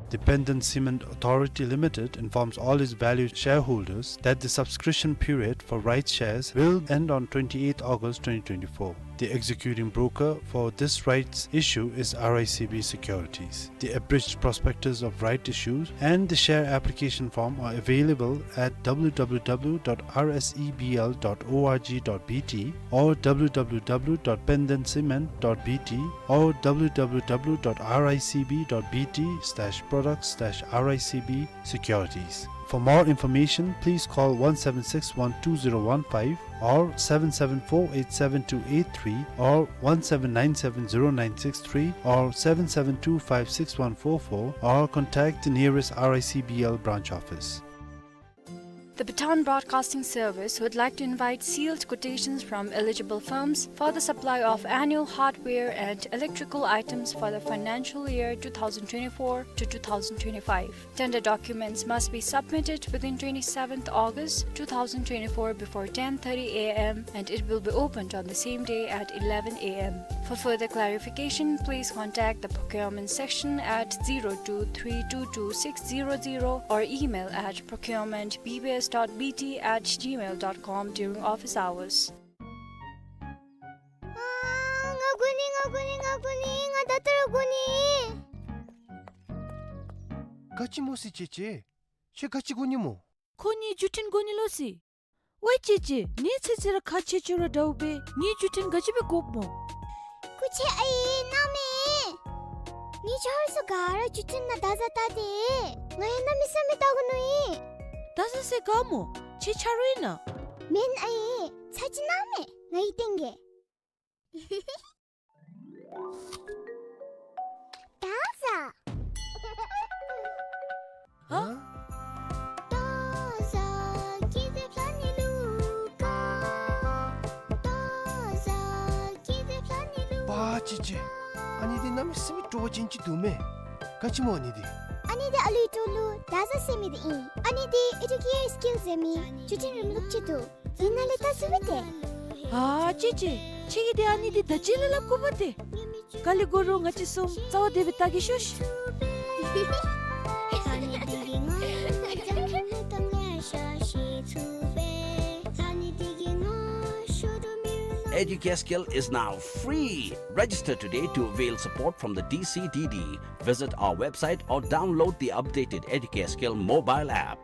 The Benden Cement Authority Limited informs all its valued shareholders that the subscription period for rights shares will end on twenty-eighth August twenty twenty-four. The executing broker for this rights issue is R I C B Securities. The abridged prospectus of right issues and the share application form are available at W W W dot R S E B L dot org dot B T or W W W dot benden cement dot B T or W W W dot R I C B dot B T slash products slash R I C B securities. For more information, please call one seven six one two zero one five or seven seven four eight seven two eight three or one seven nine seven zero nine six three or seven seven two five six one four four or contact the nearest R I C B L branch office. The Bhutan Broadcasting Service would like to invite sealed quotations from eligible firms for the supply of annual hardware and electrical items for the financial year two thousand twenty-four to two thousand twenty-five. Tender documents must be submitted within twenty-seventh August two thousand twenty-four before ten thirty A M, and it will be opened on the same day at eleven A M. For further clarification, please contact the procurement section at zero two three two two six zero zero or email at procurement B B S dot B T at gmail dot com during office hours. ཨ། ང་དགོ་ནི། ང་དགོ་ནི། ང་དགོ་ནི། ང་ད་ལྟོ་ར་དགོ་ནི། ག་ཅི་སྨོ་ཟེར་ཅེ་ཅེ། ཁྱོད་ག་ཅི་དགོ་ནི་སྨོ། ཁོ་ངེའི་བརྒྱུད་འཕྲིན་དགོ་ནི་ལོ་ཟེར། ཝའི་ཅེ་ཅེ། ངེའི་ཚེ་ཚེ་ར་ཁག་ཆེ་ཆེ་ར་འདྲཝ་སྦེ་ངེའི་བརྒྱུད་འཕྲིན་ག་ཅི་སྦེ་དགོཔ་སྨོ། སྐུ་མཁྱེན་ཨའི་གནམ་མེད། ངེའི་ཆ་རོགས་ཚུ་ག་ར་བརྒྱུད་འཕྲིན་ནང་བརྡ་བཟའ་བལྟ་སྟེ། ང་ཡང་གནམ་མེད་ས་མེད་བལྟ་དགོ་ནི་ཨིན། བརྡ་བཟའ་ཟེར་ག་སྨོ། ཁྱེད་ཆ་རོགས་ཨིན་ན། མེན་ཨའི། ཚར་ཅིག་གནང་མས། ང་གིས་སྟོན་གེ། བརྡ་བཟའ། ཧ། པ་ཅི་ཅི། ཨ་ནི་འདི་གནམ་མེད་ས་མེད་སྤྲོ་བ་ཅན་ཅིག་འདུག་མས། ག་ཅི་སྨོ་ཨ་ནི་འདི། ཨ་ནི་འདི་ཨ་ལུའི་ཏོ་ལུ་བརྡ་བཟའ་ཟེར་མི་འདི་ཨིན། ཨ་ནི་འདི་Educare Skill ཟེར་མི་བརྒྱུད་འཕྲིན་རིམ་ལུགས་ཅིག་འདུག། ཨིན་ན་ལས་བལྟ་ཚུགས་པས་ཏེ། ཨ་ཅི་ཅི། ཁྱེད་ཀྱིས་འདི་ཨ་ནི་འདི་ད་ཅི་ལས་སླབ་དགོ་པས་ཏེ། ག་ལས་དགོ་རུང་ང་བཅས་གསུམ་རྩ་བ་བདེ་སྦེ་བལྟ་གེ་ཤོག་ཤིག། Educare Skill is now free. Register today to avail support from the D C D D. Visit our website or download the updated Educare Skill mobile app.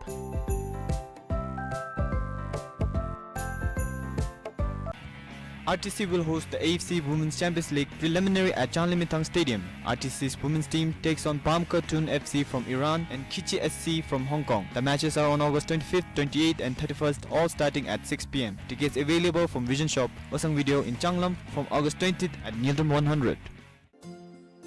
R T C will host the A F C Women's Champions League preliminary at Changlimithang Stadium. R T C's women's team takes on Bamka Tun F C from Iran and Kichi S C from Hong Kong. The matches are on August twenty-fifth, twenty-eighth and thirty-first, all starting at six P M. Tickets available from Vision Shop, Osang Video in Changlam from August twentieth at Ngultrum one hundred.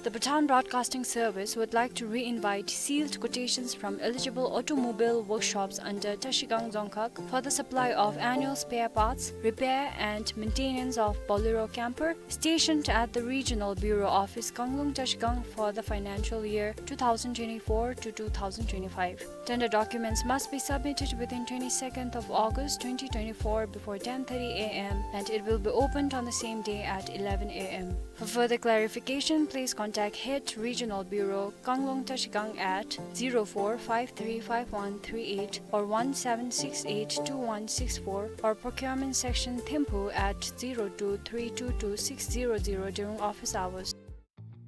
The Bhutan Broadcasting Service would like to re-invite sealed quotations from eligible automobile workshops under Trashigang Dzongkhag for the supply of annual spare parts, repair and maintenance of Bolero camper stationed at the Regional Bureau Office, Kanglung, Trashigang for the financial year two thousand twenty-four to two thousand twenty-five. Tender documents must be submitted within twenty-second of August twenty twenty-four before ten thirty A M, and it will be opened on the same day at eleven A M. For further clarification, please contact Head Regional Bureau, Kanglung, Trashigang at zero four five three five one three eight or one seven six eight two one six four or Procurement Section, Thimphu at zero two three two two six zero zero during office hours.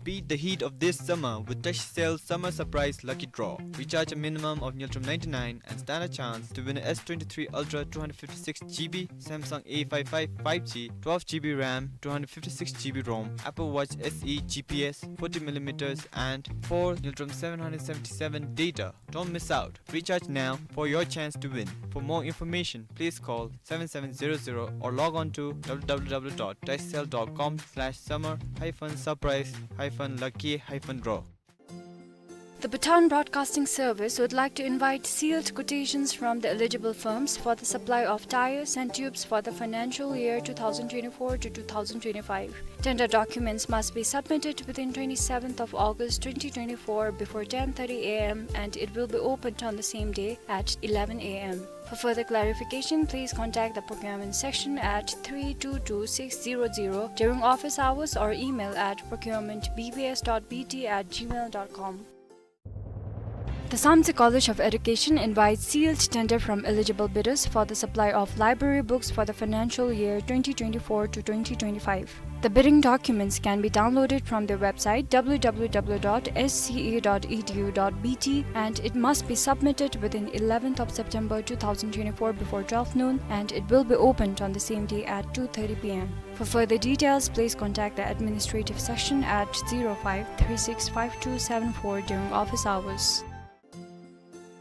Beat the heat of this summer with Tashicell Summer Surprise Lucky Draw. Recharge a minimum of Ngultrum ninety-nine and stand a chance to win a S twenty-three Ultra two hundred fifty-six G B, Samsung A five five five G, twelve G B RAM, two hundred fifty-six G B ROM, Apple Watch S E G P S, forty millimeters, and four Ngultrum seven hundred seventy-seven data. Don't miss out. Recharge now for your chance to win. For more information, please call seven seven zero zero or log on to w w w dot tashicell dot com slash summer hyphen surprise hyphen lucky hyphen draw. The Bhutan Broadcasting Service would like to invite sealed quotations from the eligible firms for the supply of tyres and tubes for the financial year two thousand twenty-four to two thousand twenty-five. Tender documents must be submitted within twenty-seventh of August twenty twenty-four before ten thirty A M, and it will be opened on the same day at eleven A M. For further clarification, please contact the procurement section at three two two six zero zero during office hours or email at procurement B B S dot B T at gmail dot com. The Samtse College of Education invites sealed tender from eligible bidders for the supply of library books for the financial year twenty twenty-four to twenty twenty-five. The bidding documents can be downloaded from their website w w w dot s c a dot e d u dot b t, and it must be submitted within eleventh of September two thousand twenty-four before twelve noon, and it will be opened on the same day at two thirty P M. For further details, please contact the administrative section at zero five three six five two seven four during office hours.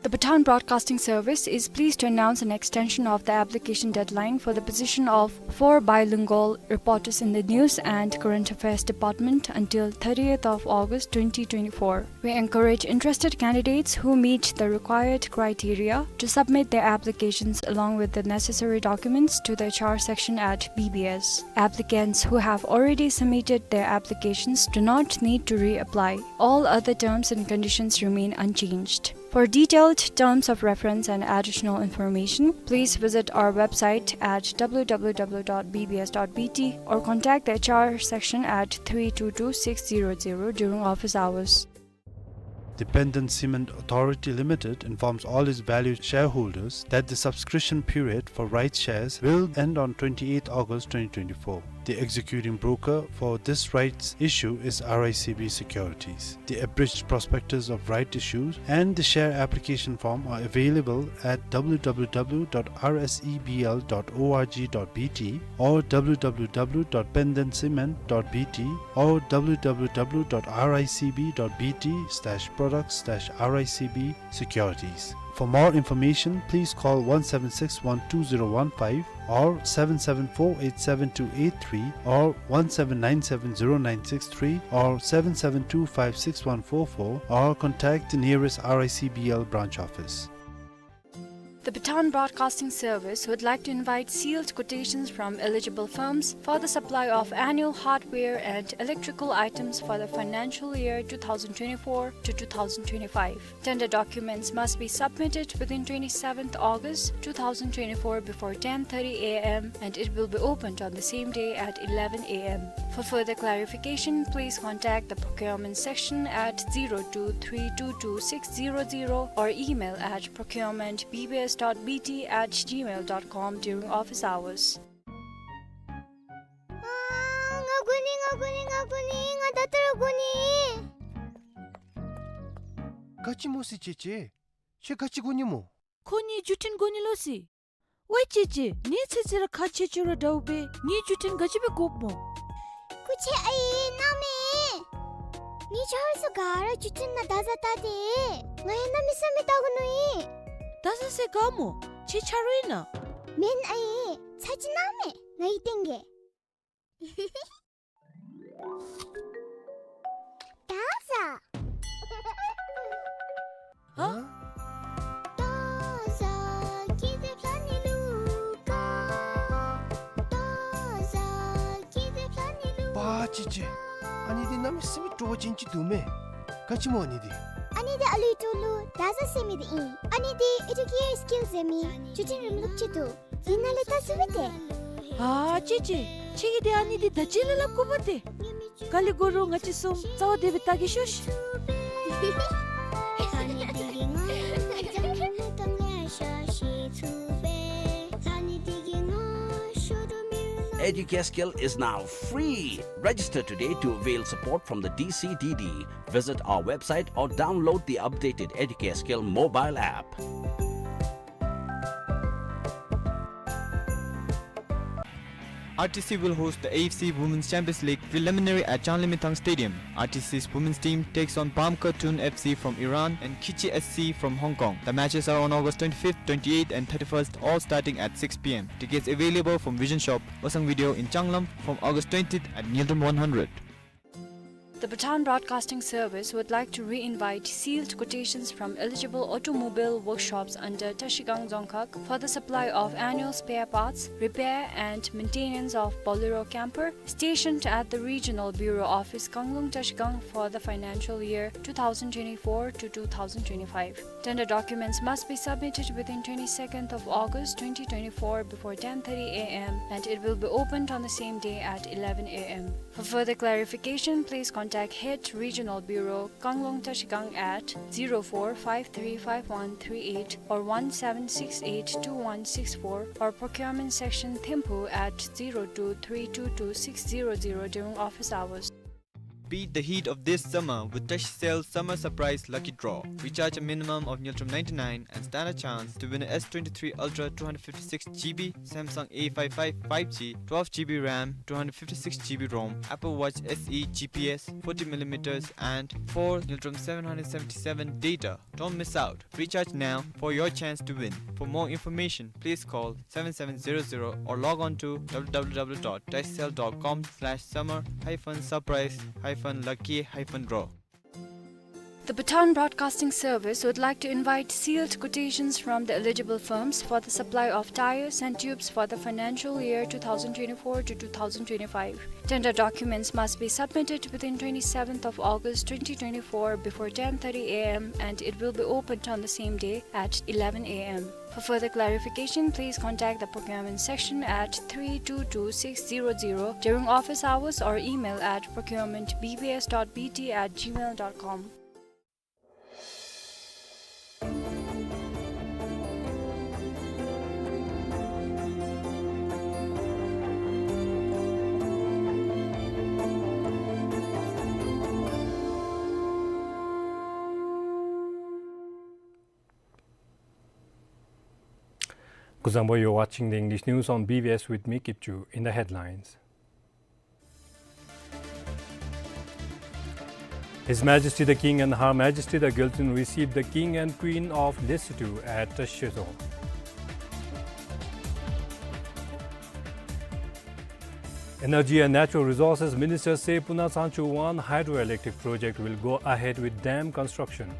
The Bhutan Broadcasting Service is pleased to announce an extension of the application deadline for the position of four bilingual reporters in the News and Current Affairs Department until thirtieth of August twenty twenty-four. We encourage interested candidates who meet the required criteria to submit their applications along with the necessary documents to the H R section at B B S. Applicants who have already submitted their applications do not need to reapply. All other terms and conditions remain unchanged. For detailed terms of reference and additional information, please visit our website at W W W dot B B S dot B T or contact the H R section at three two two six zero zero during office hours. The Penden Cement Authority Limited informs all its valued shareholders that the subscription period for rights shares will end on twenty-eighth August twenty twenty-four. The executing broker for this rights issue is R I C B Securities. The abridged prospectus of right issues and the share application form are available at W W W dot R S E B L dot O R G dot B T or W W W dot penden cement dot B T or W W W dot R I C B dot B T slash products slash R I C B securities. For more information, please call one seven six one two zero one five or seven seven four eight seven two eight three or one seven nine seven zero nine six three or seven seven two five six one four four or contact the nearest R I C B L branch office. The Bhutan Broadcasting Service would like to invite sealed quotations from eligible firms for the supply of annual hardware and electrical items for the financial year two thousand twenty-four to two thousand twenty-five. Tender documents must be submitted within twenty-seventh August two thousand twenty-four before ten thirty A M, and it will be opened on the same day at eleven A M. For further clarification, please contact the procurement section at zero two three two two six zero zero or email at procurement B B S dot B T at gmail dot com during office hours. ཨ་ང་དགོ་ནི་ང་དགོ་ནི་ང་དགོ་ནི་ང་ད་ལྟོ་ར་དགོ་ནི། ག་ཅི་སྨོ་སི་ཅེ་ཅེ། ཁྱོད་ག་ཅི་དགོ་ནི་སྨོ། ཁོ་གཉིས་བརྒྱུད་འཕྲིན་དགོ་ནི་ལོ་སི། ཝའི་ཅེ་ཅེ། ངེའི་ཚེ་ཚེ་ར་ཁ་ཆེ་ཆུང་ར་འདྲཝ་སྦེ་ངེའི་བརྒྱུད་འཕྲིན་ག་ཅི་སྦེ་དགོཔ་སྨོ། སྐུ་མཁྱེན་ཨའི་གནམ་མེད། ངེའི་ཆ་རོགས་ཚུ་ག་ར་བརྒྱུད་འཕྲིན་ནང་བརྡ་བཟའ་བལྟ་སྟེ། ང་ཡང་གནམ་མེད་ས་མེད་བལྟ་དགོ་མནོ་ཡི། བརྡ་བཟའ་ས་ག་སྨོ། ཁྱོད་ཆ་རོགས་ཨིན་ན། མེན་ཨའི། ཚ་གྱང་གནམ་མེད་ང་གིས་སྟོན་གེ། བརྡ་བཟའ། ཧ། པ་ཅི་ཅི། ཨ་ནི་འདི་གནམ་མེད་ས་མེད་སྤྲོ་བ་ཅན་ཅིག་འདུག་མས། ག་ཅི་སྨོ་ཨ་ནི་འདི། ཨ་ནི་འདི་ཨ་ལུའི་ཕྲུ་གུ་བརྡ་བཟའ་ཟེར་མི་འདི་ཨིན། ཨ་ནི་འདི་ཨེ་ཌུ་ཀེ་ཡར་སི་ཀིལ་ཟེར་མི་བརྒྱུད་འཕྲིན་རིམ་ལུགས་ཅིག་འདུག། ཨིན་ན་ལས་ད་གཟུགས་པོ་དེ། ཨ་ཅི་ཅི། ཁྱེད་ཀྱིས་འདི་ཨ་ནི་འདི་ད་ཅི་ལས་སླབ་དགོ་པ་དེ། ག་ལས་དགོ་རུང་ང་བཅས་གསུམ་རྩ་བ་བདེ་སྦེ་བལྟ་གེ་ཤོག་ཤིག། Educare Skill is now free. Register today to avail support from the D C D D. Visit our website or download the updated Educare Skill mobile app. R T C will host the A F C Women's Champions League preliminary at Changlimithang Stadium. R T C's women's team takes on Bamka Tun F C from Iran and Kichi S C from Hong Kong. The matches are on August twenty-fifth, twenty-eighth and thirty-first, all starting at six P M. Tickets available from Vision Shop, Osang Video in Changlam from August twentieth at Ngultrum one hundred. The Bhutan Broadcasting Service would like to re-invite sealed quotations from eligible automobile workshops under Trashigang Dzongkhag for the supply of annual spare parts, repair and maintenance of Bolero camper stationed at the Regional Bureau Office, Kanglung, Trashigang for the financial year two thousand twenty-four to two thousand twenty-five. Tender documents must be submitted within twenty-second of August twenty twenty-four before ten thirty A M, and it will be opened on the same day at eleven A M. For further clarification, please contact Head Regional Bureau, Kanglung Trashigang at zero four five three five one three eight or one seven six eight two one six four or Procurement Section Thimphu at zero two three two two six zero zero during office hours. Beat the heat of this summer with Tashicell Summer Surprise Lucky Draw. Recharge a minimum of Ngultrum ninety-nine and stand a chance to win a S twenty-three Ultra two hundred fifty-six G B, Samsung A five five five G, twelve G B RAM, two hundred fifty-six G B ROM, Apple Watch S E G P S, forty millimeters, and four Ngultrum seven hundred seventy-seven data. Don't miss out. Recharge now for your chance to win. For more information, please call seven seven zero zero or log on to w w w dot tashicell dot com slash summer hyphen surprise hyphen lucky hyphen draw. The Bhutan Broadcasting Service would like to invite sealed quotations from the eligible firms for the supply of tyres and tubes for the financial year two thousand twenty-four to two thousand twenty-five. Tender documents must be submitted within twenty-seventh of August twenty twenty-four before ten thirty a m and it will be opened on the same day at eleven a m. For further clarification, please contact the procurement section at three two two six zero zero during office hours or email at procurement b b s dot b t at gmail dot com. Kuzuzangpo, you're watching the English news on B B S with me, Kipchu. In the headlines, His Majesty the King and Her Majesty the Gyaltsuen received the King and Queen of Lesotho at Tashizong. Energy and Natural Resources Minister Se Punasangchu Wang hydroelectric project will go ahead with dam construction.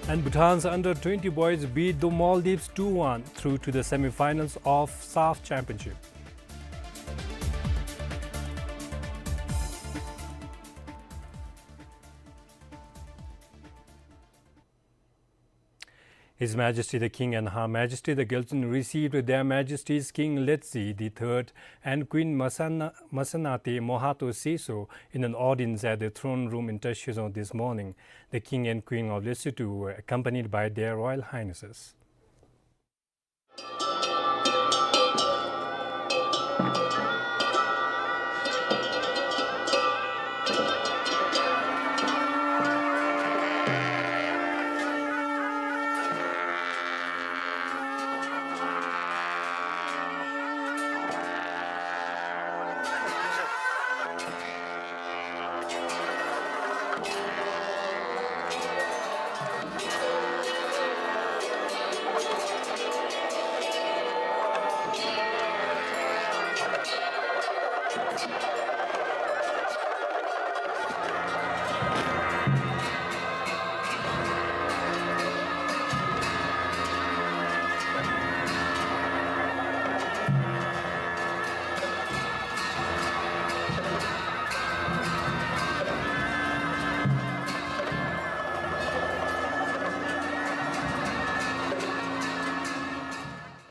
And Bhutan's under twenty boys beat the Maldives two one through to the semi-finals of SAFF Championship. His Majesty the King and Her Majesty the Gyaltsuen received Their Majesties King Letsie the third and Queen Masana-, Masanate Mohato Seiso in an audience at the throne room in Tashizong this morning. The King and Queen of Lesotho were accompanied by Their Royal Highnesses.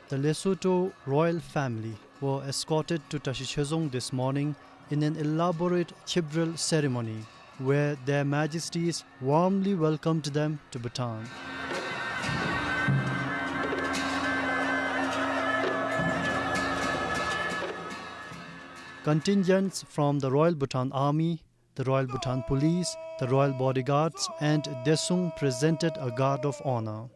The Lesotho royal family were escorted to Tashizong this morning in an elaborate Chibral ceremony, where Their Majesties warmly welcomed them to Bhutan. Contingents from the Royal Bhutan Army, the Royal Bhutan Police, the Royal Bodyguards, and Desung presented a guard of honor.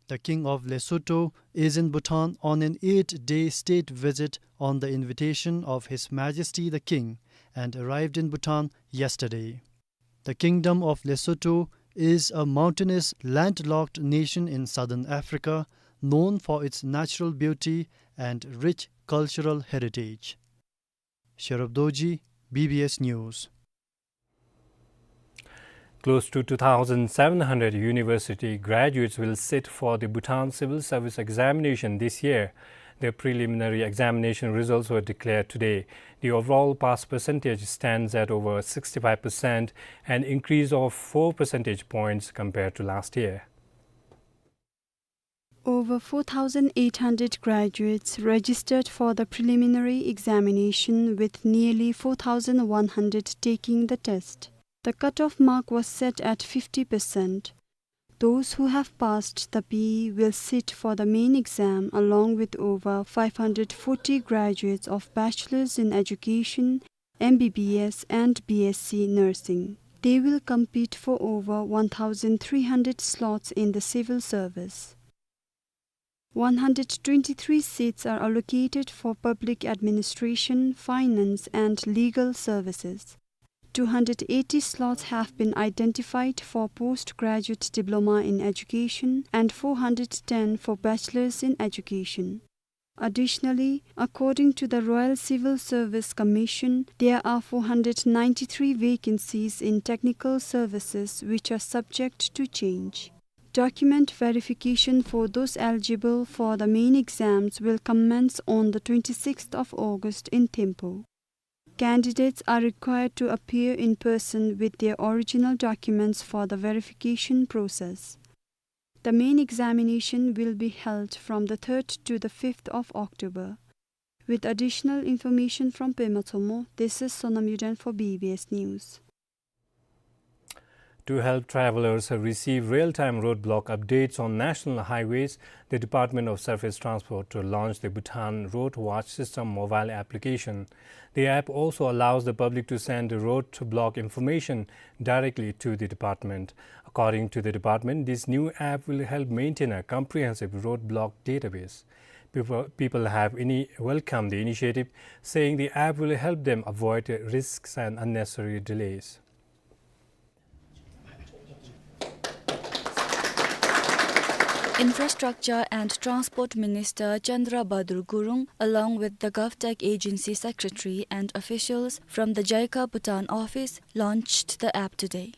The King of Lesotho is in Bhutan on an eight-day state visit on the invitation of His Majesty the King and arrived in Bhutan yesterday. The Kingdom of Lesotho is a mountainous, landlocked nation in southern Africa, known for its natural beauty and rich cultural heritage. Sherub Dorji, B B S News. Close to two thousand seven hundred university graduates will sit for the Bhutan Civil Service Examination this year. The preliminary examination results were declared today. The overall pass percentage stands at over sixty-five percent, an increase of four percentage points compared to last year. Over four thousand eight hundred graduates registered for the preliminary examination, with nearly four thousand one hundred taking the test. The cutoff mark was set at fifty percent. Those who have passed the P E will sit for the main exam along with over five hundred forty graduates of Bachelors in Education, M B B S and B S C Nursing. They will compete for over one thousand three hundred slots in the civil service. One hundred twenty-three seats are allocated for public administration, finance and legal services. Two hundred eighty slots have been identified for postgraduate diploma in education and four hundred ten for bachelor's in education. Additionally, according to the Royal Civil Service Commission, there are four hundred ninety-three vacancies in technical services which are subject to change. Document verification for those eligible for the main exams will commence on the twenty-sixth of August in Thimphu. Candidates are required to appear in person with their original documents for the verification process. The main examination will be held from the third to the fifth of October. With additional information from Pema Tshogmo, this is Sonam Yuden for B B S News. To help travelers receive real-time roadblock updates on national highways, the Department of Surface Transport to launch the Bhutan Road Watch System mobile application. The app also allows the public to send roadblock information directly to the department. According to the department, this new app will help maintain a comprehensive roadblock database. People, people have ini-, welcomed the initiative, saying the app will help them avoid risks and unnecessary delays. Infrastructure and Transport Minister Chandra Bahadur Gurung, along with the GovTech Agency Secretary and officials from the JICA Bhutan office, launched the app today.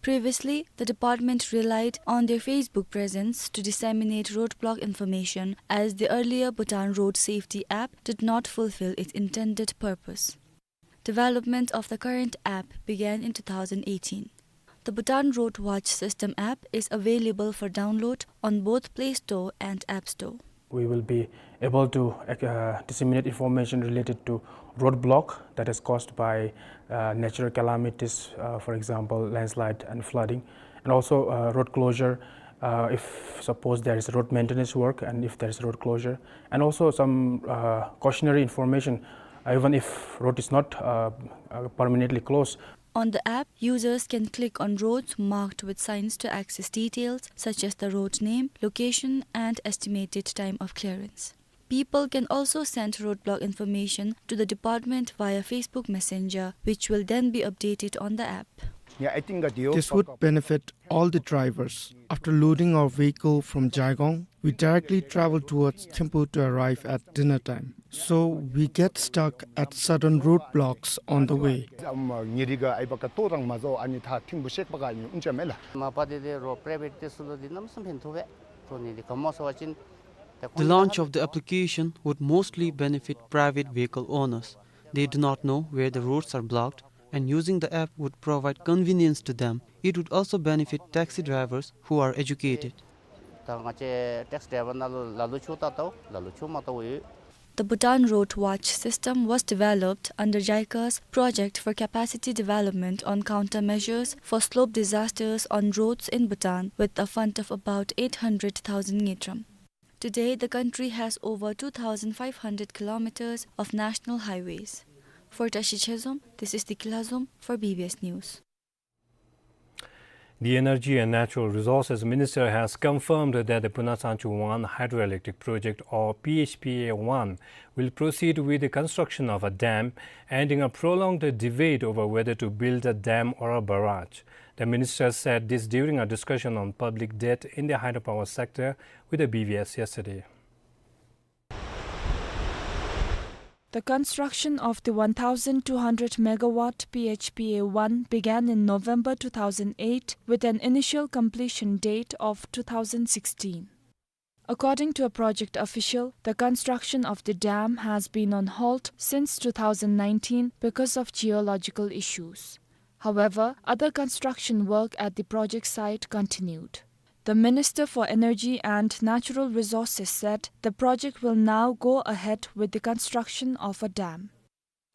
Previously, the department relied on their Facebook presence to disseminate roadblock information, as the earlier Bhutan Road Safety app did not fulfill its intended purpose. Development of the current app began in two thousand eighteen. The Bhutan Road Watch System app is available for download on both Play Store and App Store. We will be able to, uh, disseminate information related to roadblock that is caused by, uh, natural calamities, uh, for example, landslide and flooding, and also, uh, road closure, uh, if suppose there is road maintenance work and if there is road closure, and also some, uh, cautionary information, uh, even if road is not, uh, uh, permanently closed. On the app, users can click on roads marked with signs to access details such as the road name, location, and estimated time of clearance. People can also send roadblock information to the department via Facebook Messenger, which will then be updated on the app. This would benefit all the drivers. After loading our vehicle from Jaigong, we directly travel towards Thimphu to arrive at dinner time. So we get stuck at certain roadblocks on the way. The launch of the application would mostly benefit private vehicle owners. They do not know where the roads are blocked, and using the app would provide convenience to them. It would also benefit taxi drivers who are educated. The Bhutan Road Watch system was developed under JICA's Project for Capacity Development on Countermeasures for Slope Disasters on Roads in Bhutan, with a fund of about eight hundred thousand ngultrum. Today, the country has over two thousand five hundred kilometers of national highways. For Tashi Chezom, this is Dikila Zom for B B S News. The Energy and Natural Resources Minister has confirmed that the Punasangchu one Hydroelectric Project, or P H P A one, will proceed with the construction of a dam, ending a prolonged debate over whether to build a dam or a barrage. The minister said this during a discussion on public debt in the hydropower sector with the B B S yesterday. The construction of the one thousand two hundred megawatt P H P A one began in November two thousand eight, with an initial completion date of two thousand sixteen. According to a project official, the construction of the dam has been on halt since two thousand nineteen because of geological issues. However, other construction work at the project site continued. The Minister for Energy and Natural Resources said the project will now go ahead with the construction of a dam.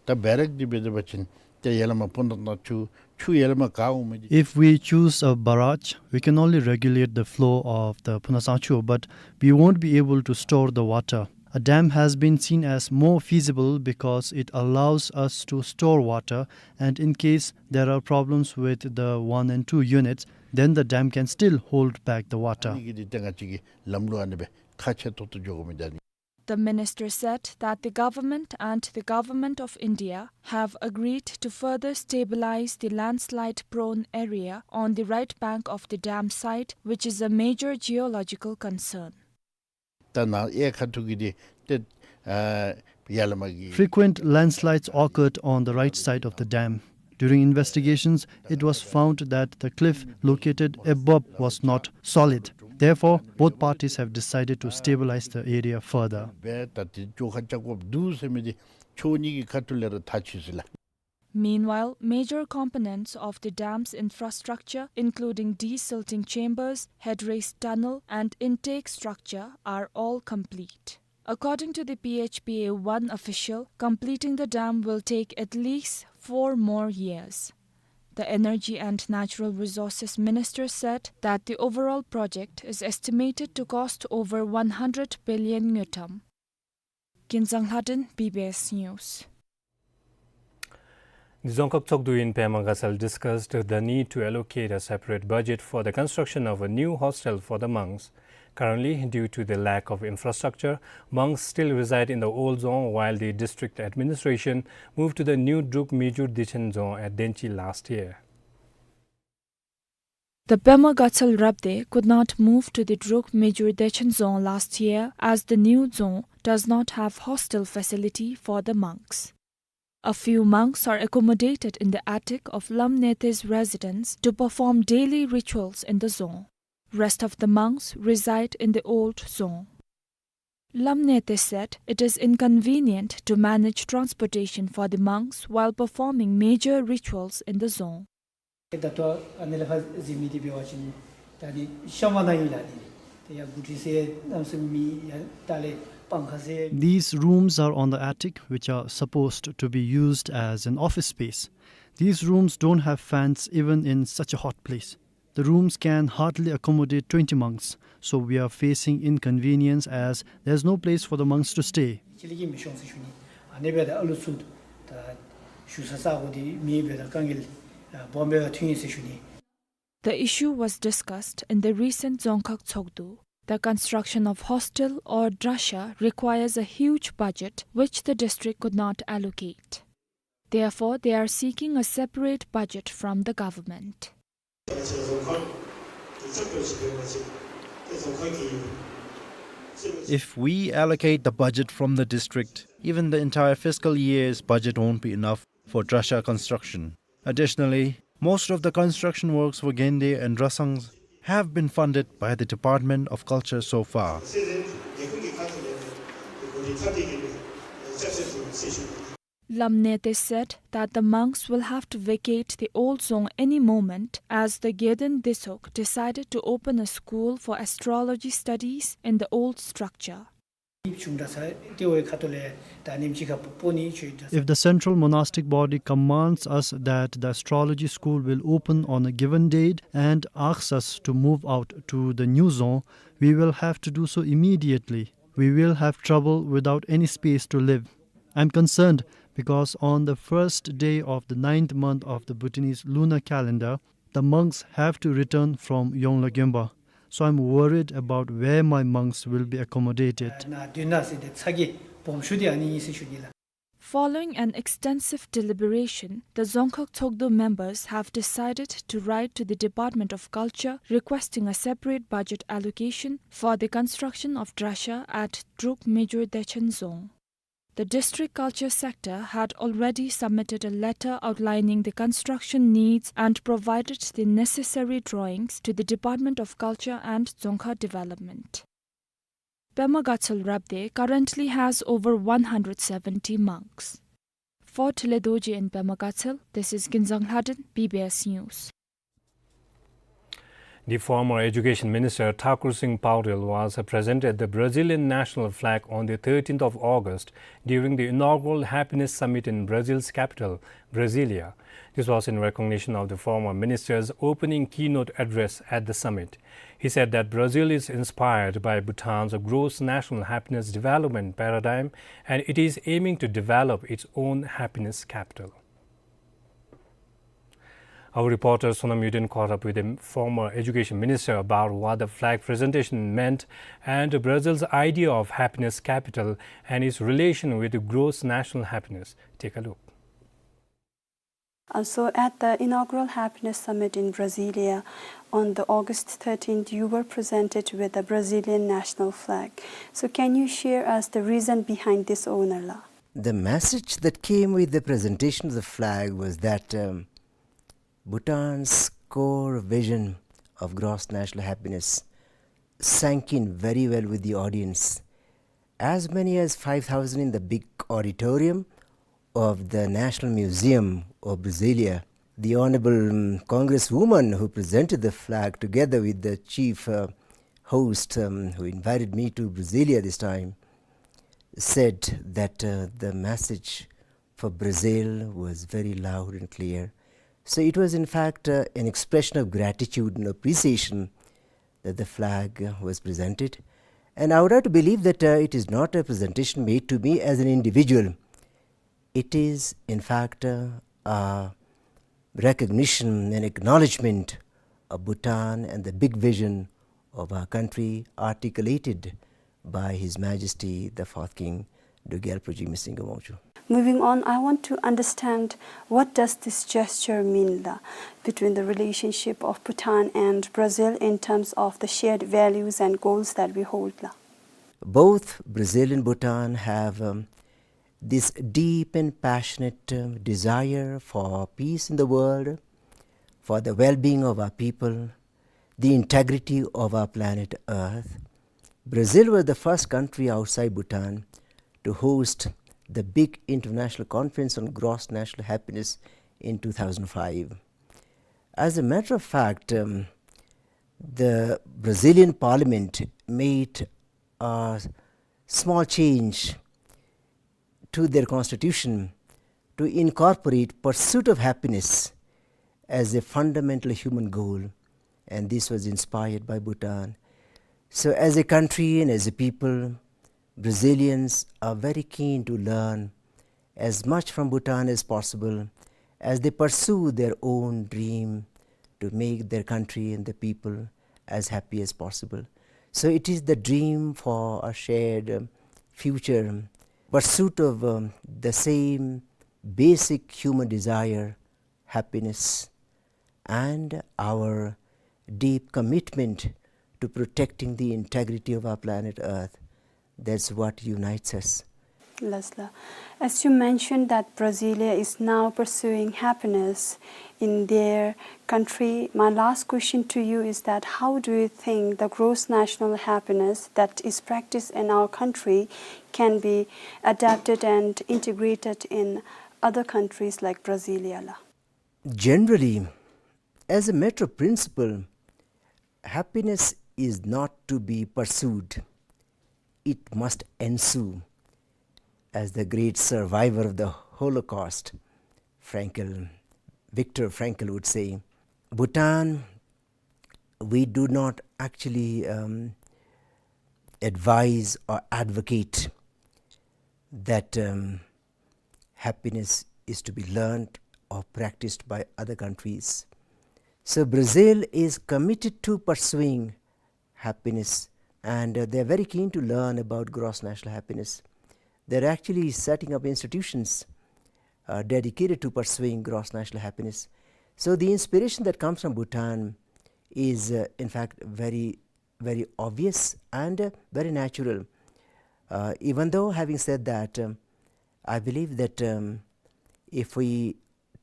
ད་བེ་རེག་འདི་འབད་དེ་འབད་བ་ཅིན་ཏེ་ཡར་ལས་མར་ཕུ་ནུ་ཐང་ཆུ་ཆུ་ཡར་ལས་མར་ག་འོང་མི་འདི། If we choose a barrage, we can only regulate the flow of the Phu Nyu Tsang Chu, but we won't be able to store the water. A dam has been seen as more feasible because it allows us to store water, and in case there are problems with the one and two units, then the dam can still hold back the water. ཨ་ནི་གི་འདི་ཏེ་ང་བཅས་ཀྱི་ལམ་ལུགས་ཨ་ནི་སྦེ་ཁག་ཆེ་ཏོག་ཏོ་འགྱོ་དགོ་མི་འདི་ཨ་ནི། The minister said that the government and the Government of India have agreed to further stabilize the landslide-prone area on the right bank of the dam site, which is a major geological concern. ད་ནཱ་གཡས་ཁ་ཐུག་གི་འདི་ཏེ་ཨ་ཡར་ལས་མར་གི། Frequent landslides occurred on the right side of the dam. During investigations, it was found that the cliff located above was not solid. Therefore, both parties have decided to stabilize the area further. སྦེ་ད་འདི་ཅོག་ཁ་བཅག་དགོཔ་འདུག་ཟེར་མི་འདི་ཕྱོགས་གཉིས་ཀྱི་ཁ་ཐུག་ལས་ར་ཐག་ཆོད་ཅི་ལགས། Meanwhile, major components of the dam's infrastructure, including desilting chambers, headrace tunnel, and intake structure, are all complete. According to the P H P A one official, completing the dam will take at least four more years. The Energy and Natural Resources Minister said that the overall project is estimated to cost over one hundred billion ngultrum. Kinzang Lhaden, B B S News. The Dzongkhag Tshogdu in Pema Gatsal discussed the need to allocate a separate budget for the construction of a new hostel for the monks. Currently, due to the lack of infrastructure, monks still reside in the old dzong while the district administration moved to the new Druk Mijur Dechen dzong at Denchi last year. The Pema Gatsal Rabde could not move to the Druk Mijur Dechen dzong last year as the new dzong does not have hostel facility for the monks. A few monks are accommodated in the attic of Lam Nete's residence to perform daily rituals in the dzong. Rest of the monks reside in the old dzong. Lam Nete said it is inconvenient to manage transportation for the monks while performing major rituals in the dzong. ད་ལྟོ་ཨ་ནི་ལས་ཕར་གཟིགས་མི་འདི་འབད་བ་ཅིན་ད་ནི་ཤམ་བྷ་ན་ཨིན་ལགས། ཨ་ནི་ཏེ་ཡར་གུ་ཏི་ཟེར་གནམ་མེད་ས་མེད་ཡར་ལྟག་ལས་སྤང་ཁ་ཟེར། These rooms are on the attic, which are supposed to be used as an office space. These rooms don't have fans even in such a hot place. The rooms can hardly accommodate twenty monks, so we are facing inconvenience as there's no place for the monks to stay. ཅི་ལི་གི་མི་ཤོང་ཟེར་ཞུ་ནི། ཨ་ནི་འབདཝ་ད་ཨ་ལུ་ཚུ་ད་བཞུགས་ས་ས་གོ་འདི་མེདཔ་འབདཝ་ད་དཀའ་ངལ་སྦོམ་སྦེ་ར་ཐོན་ཡི་ཟེར་ཞུ་ནི། The issue was discussed in the recent Dzongkhag Tshogdu. The construction of hostel or drasha requires a huge budget which the district could not allocate. Therefore, they are seeking a separate budget from the government. If we allocate the budget from the district, even the entire fiscal year's budget won't be enough for drasha construction. Additionally, most of the construction works for Gende and Drasangs have been funded by the Department of Culture so far. Lam Nete said that the monks will have to vacate the old dzong any moment, as the Geden Desok decided to open a school for astrology studies in the old structure. If the central monastic body commands us that the astrology school will open on a given date and asks us to move out to the new dzong, we will have to do so immediately. We will have trouble without any space to live. I'm concerned because on the first day of the ninth month of the Bhutanese lunar calendar, the monks have to return from Yongla Gyemba. So I'm worried about where my monks will be accommodated. Following an extensive deliberation, the Dzongkhag Tshogdu members have decided to write to the Department of Culture requesting a separate budget allocation for the construction of drasha at Druk Mijur Dechen Dzong. The district culture sector had already submitted a letter outlining the construction needs and provided the necessary drawings to the Department of Culture and Dzongkhag Development. Pema Gatshel Rabde currently has over one hundred seventy monks. For Thinley Dorji in Pema Gatshel, this is Kinzang Lhaden, B B S News. The former Education Minister Thakur Singh Paudel was presented the Brazilian national flag on the thirteenth of August during the inaugural Happiness Summit in Brazil's capital, Brasilia. This was in recognition of the former minister's opening keynote address at the summit. He said that Brazil is inspired by Bhutan's gross national happiness development paradigm, and it is aiming to develop its own happiness capital. Our reporter Sonam Yuden caught up with the former education minister about what the flag presentation meant and Brazil's idea of happiness capital and its relation with gross national happiness. Take a look. Uh, so at the inaugural Happiness Summit in Brasilia on the August thirteenth, you were presented with the Brazilian national flag. So can you share us the reason behind this honor, la? The message that came with the presentation of the flag was that, um, Bhutan's core vision of gross national happiness sank in very well with the audience. As many as five thousand in the big auditorium of the National Museum of Brasilia. The Honorable, um, Congresswoman who presented the flag together with the chief, uh, host, um, who invited me to Brasilia this time, said that, uh, the message for Brazil was very loud and clear. So it was, in fact, uh, an expression of gratitude and appreciation that the flag, uh, was presented. And I would have to believe that, uh, it is not a presentation made to me as an individual. It is, in fact, uh, a recognition and acknowledgement of Bhutan and the big vision of our country articulated by His Majesty the Fourth King, Druk Gyalpo Jigme Singha Wangchuck. Moving on, I want to understand, what does this gesture mean, la, between the relationship of Bhutan and Brazil in terms of the shared values and goals that we hold, la? Both Brazil and Bhutan have, um, this deep and passionate, um, desire for peace in the world, for the well-being of our people, the integrity of our planet Earth. Brazil was the first country outside Bhutan to host the big international conference on gross national happiness in two thousand five. As a matter of fact, um, the Brazilian parliament made a small change to their constitution to incorporate pursuit of happiness as a fundamental human goal, and this was inspired by Bhutan. So as a country and as a people, Brazilians are very keen to learn as much from Bhutan as possible as they pursue their own dream to make their country and the people as happy as possible. So it is the dream for a shared, um, future, pursuit of, um, the same basic human desire, happiness, and our deep commitment to protecting the integrity of our planet Earth. That's what unites us. Lasla, as you mentioned that Brasilia is now pursuing happiness in their country, my last question to you is that how do you think the gross national happiness that is practiced in our country can be adapted and integrated in other countries like Brasilia, la? Generally, as a matter of principle, happiness is not to be pursued. It must ensue. As the great survivor of the Holocaust, Frankl, Viktor Frankl would say, Bhutan, we do not actually, um, advise or advocate that, um, happiness is to be learned or practiced by other countries. So Brazil is committed to pursuing happiness, and, uh, they're very keen to learn about gross national happiness. They're actually setting up institutions, uh, dedicated to pursuing gross national happiness. So the inspiration that comes from Bhutan is, uh, in fact, very, very obvious and, uh, very natural. Uh, even though, having said that, um, I believe that, um, if we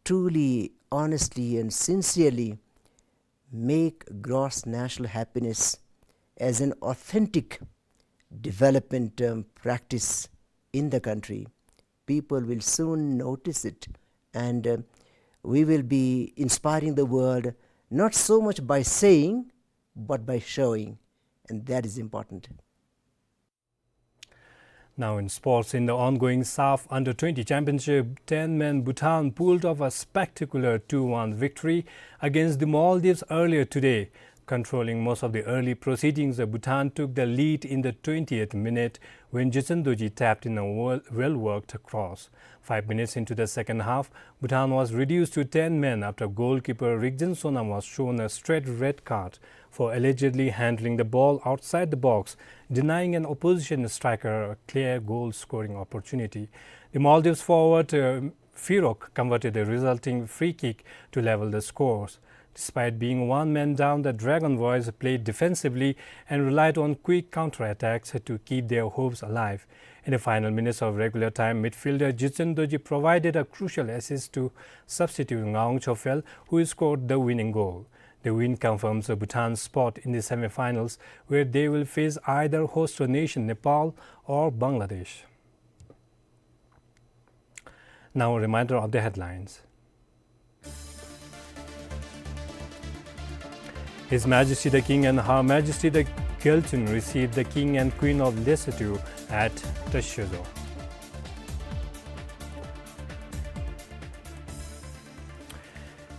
truly, honestly, and sincerely make gross national happiness as an authentic development, um, practice in the country, people will soon notice it, and, uh, we will be inspiring the world not so much by saying, but by showing, and that is important. Now in sports, in the ongoing SAFF Under twenty Championship, ten-man Bhutan pulled off a spectacular two one victory against the Maldives earlier today. Controlling most of the early proceedings, Bhutan took the lead in the twentieth minute when Jitsen Dorji tapped in a well, well-worked cross. Five minutes into the second half, Bhutan was reduced to ten men after goalkeeper Rigjen Sonam was shown a straight red card for allegedly handling the ball outside the box, denying an opposition striker a clear goal-scoring opportunity. The Maldives forward, uh, Firok converted the resulting free kick to level the scores. Despite being one man down, the Dragon Boys played defensively and relied on quick counterattacks to keep their hopes alive. In the final minutes of regular time, midfielder Jitsen Dorji provided a crucial assist to substitute Ngaung Chophel, who scored the winning goal. The win confirms Bhutan's spot in the semi-finals, where they will face either host nation Nepal or Bangladesh. Now a reminder of the headlines. His Majesty the King and Her Majesty the Gyaltsuen received the King and Queen of Lesotho at Tashiozo.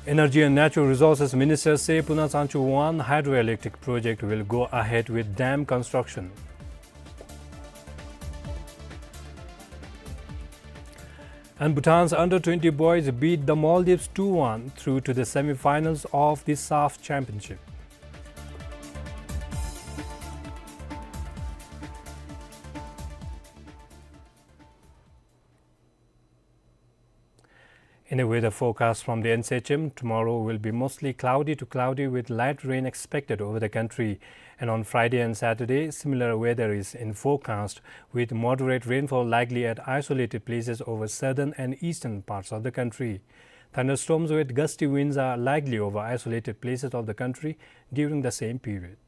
Energy and Natural Resources Minister Se Puna Sangchu one hydroelectric project will go ahead with dam construction. And Bhutan's under twenty boys beat the Maldives two one through to the semi-finals of the SAFF Championship. In a weather forecast from the N C H M, tomorrow will be mostly cloudy to cloudy with light rain expected over the country. And on Friday and Saturday, similar weather is in forecast, with moderate rainfall likely at isolated places over southern and eastern parts of the country. Thunderstorms with gusty winds are likely over isolated places of the country during the same period.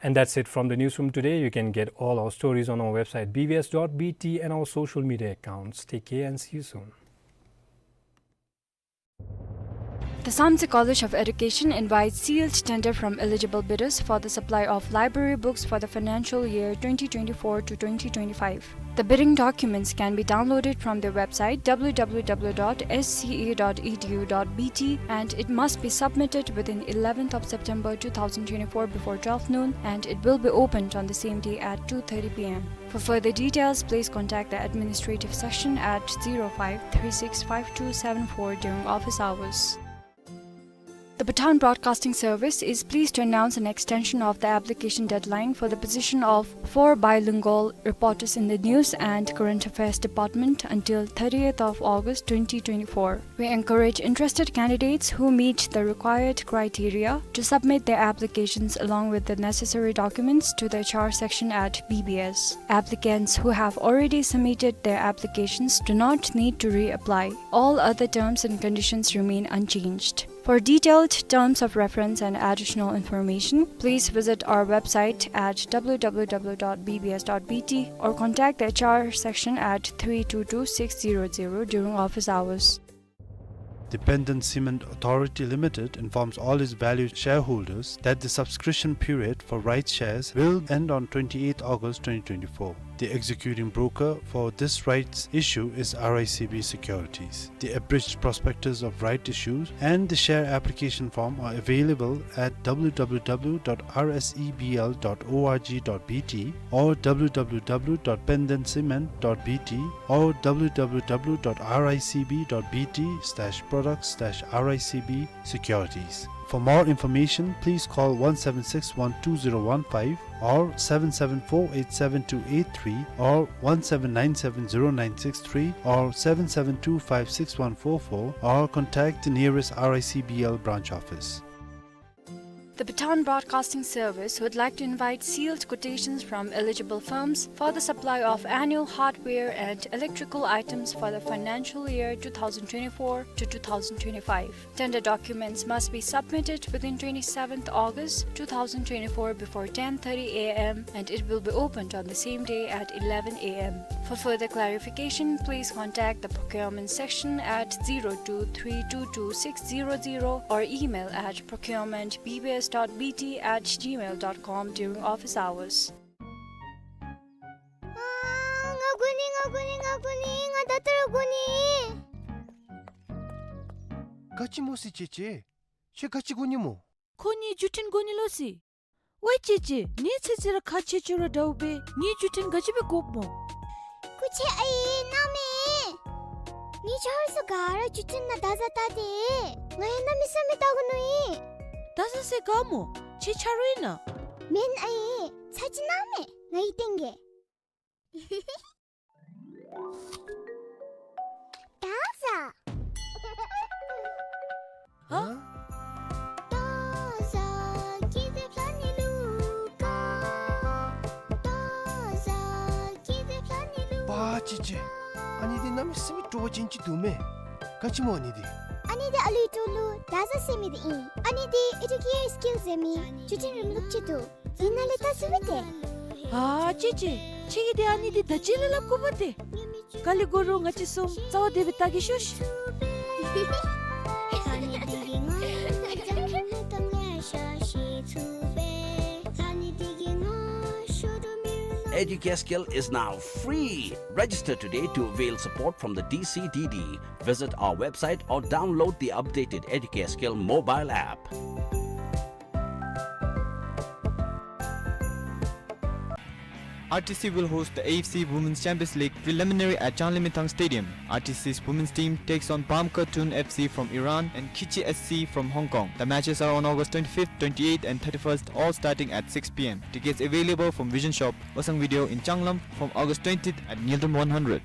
And that's it from the newsroom today. You can get all our stories on our website B B S dot B T and our social media accounts. Take care and see you soon. The Samtse College of Education invites sealed tender from eligible bidders for the supply of library books for the financial year twenty twenty-four to twenty twenty-five. The bidding documents can be downloaded from their website W W W dot S C A dot E D U dot B T, and it must be submitted within eleventh of September two thousand twenty-four before twelve noon, and it will be opened on the same day at two thirty P M. For further details, please contact the administrative section at zero five three six five two seven four during office hours. The Bhutan Broadcasting Service is pleased to announce an extension of the application deadline for the position of four bilingual reporters in the News and Current Affairs Department until thirtieth of August twenty twenty-four. We encourage interested candidates who meet the required criteria to submit their applications along with the necessary documents to the H R section at B B S. Applicants who have already submitted their applications do not need to reapply. All other terms and conditions remain unchanged. For detailed terms of reference and additional information, please visit our website at W W W dot B B S dot B T or contact the H R section at three two two six zero zero during office hours. The Penden Cement Authority Limited informs all its valued shareholders that the subscription period for rights shares will end on twenty-eighth August twenty twenty-four. The executing broker for this rights issue is R I C B Securities. The abridged prospectus of right issues and the share application form are available at W W W dot R S E B L dot O R G dot B T or W W W dot penden cement dot B T or W W W dot R I C B dot B T slash products slash R I C B securities. For more information, please call one seven six one two zero one five or seven seven four eight seven two eight three or one seven nine seven zero nine six three or seven seven two five six one four four or contact the nearest R I C B L branch office. The Bhutan Broadcasting Service would like to invite sealed quotations from eligible firms for the supply of annual hardware and electrical items for the financial year two thousand twenty-four to two thousand twenty-five. Tender documents must be submitted within twenty-seventh August two thousand twenty-four before ten thirty A M, and it will be opened on the same day at eleven A M. For further clarification, please contact the procurement section at zero two three two two six zero zero or email at procurement B B S dot B T at gmail dot com during office hours. ཨ། ང་དགོ་ནི། ང་དགོ་ནི། ང་དགོ་ནི། ང་ད་ལྟོ་ར་དགོ་ནི། ག་ཅི་སྨོ་ཟེར་ཅེ་ཅེ། ཁྱོད་ག་ཅི་དགོ་ནི་སྨོ། ཁོ་ངེའི་བརྒྱུད་འཕྲིན་དགོ་ནི་ལོ་ཟེར། ཝའི་ཅེ་ཅེ། ངེའི་ཚེ་ཚེ་ར་ཁག་ཆེ་ཆེ་ར་འདྲཝ་སྦེ་ངེའི་བརྒྱུད་འཕྲིན་ག་ཅི་སྦེ་དགོཔ་སྨོ། སྐུ་མཁྱེན་ཨའི་གནམ་མེད། ངེའི་ཆ་རོགས་ཚུ་ག་ར་བརྒྱུད་འཕྲིན་ནང་བརྡ་བཟའ་བལྟ་སྟེ། ང་ཡང་གནམ་མེད་ས་མེད་བལྟ་དགོ་མནོ་ཡི། བརྡ་བཟའ་ཟེར་ག་སྨོ། ཁྱེད་ཆ་རོགས་ཨིན་ན། མེན་ཨའི། ཚ་གྱང་གནམ་མེད། ང་གིས་སྟོན་གེ། བརྡ་བཟའ། ཧ། པ་ཅི་ཅི། ཨ་ནི་འདི་གནམ་མེད་ས་མེད་སྤྲོ་བ་ཅན་ཅིག་འདུག་མས། ག་ཅི་སྨོ་ཨ་ནི་འདི། ཨ་ནི་འདི་ཨ་ལུའི་སྤྲོ་ལུ་བརྡ་བཟའ་ཟེར་མི་འདི་ཨིན། ཨ་ནི་འདི་ཨེ་ཌུ་ཀེ་ཡར་སི་ཀིལ་ཟེར་མི་བརྒྱུད་འཕྲིན་རིམ་ལུགས་ཅིག་འདུག། འདི་ནང་ལས་བལྟ་ཚུགས་པས་ཏེ། ཨ་ཅེ་ཅེ། ཁྱེད་ཀྱིས་འདི་ཨ་ནི་འདི་ད་ཅི་ལས་སླབ་དགོཔ་ཏེ། ག་ལས་དགོ་རུང་ང་བཅས་གསུམ་རྩ་བ་བདེ་སྦེ་བལྟ་གེ་ཤོག་ཤིག། Educare Skill is now free. Register today to avail support from the D C D D. Visit our website or download the updated Educare Skill mobile app. R T C will host the A F C Women's Champions League preliminary at Changlimithang Stadium. R T C's women's team takes on Bamka Tun F C from Iran and Kichi S C from Hong Kong. The matches are on August twenty-fifth, twenty-eighth and thirty-first, all starting at six P M. Tickets available from Vision Shop, Osang Video in Changlam from August twentieth at Ngultrum one hundred.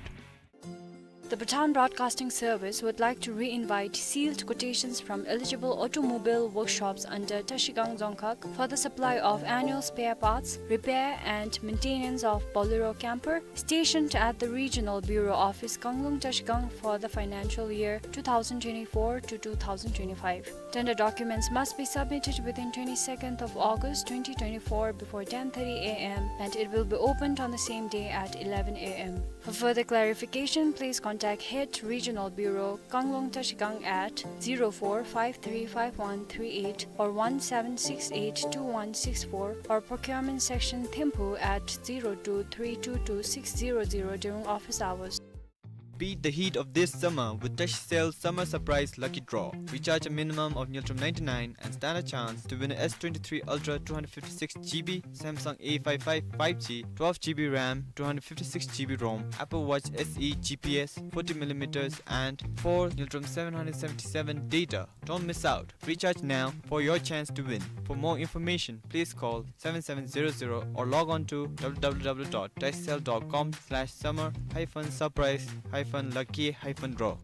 The Bhutan Broadcasting Service would like to re-invite sealed quotations from eligible automobile workshops under Trashigang Dzongkhag for the supply of annual spare parts, repair and maintenance of Bolero camper stationed at the Regional Bureau Office, Kanglung, Trashigang for the financial year two thousand twenty-four to two thousand twenty-five. Tender documents must be submitted within twenty-second of August twenty twenty-four before ten thirty A M, and it will be opened on the same day at eleven A M. For further clarification, please contact Head Regional Bureau, Kanglung Trashigang at zero four five three five one three eight or one seven six eight two one six four or Procurement Section Thimphu at zero two three two two six zero zero during office hours. Beat the heat of this summer with Tashcell Summer Surprise Lucky Draw. Recharge a minimum of Ngultrum ninety-nine and stand a chance to win a S twenty-three Ultra two hundred fifty-six G B, Samsung A five five five G, twelve G B RAM, two hundred fifty-six G B ROM, Apple Watch S E G P S, forty millimeters and four Ngultrum seven hundred seventy-seven data. Don't miss out. Recharge now for your chance to win. For more information, please call seven seven zero zero or log on to w w w dot tashcell dot com slash summer hyphen surprise hyphen lucky hyphen draw.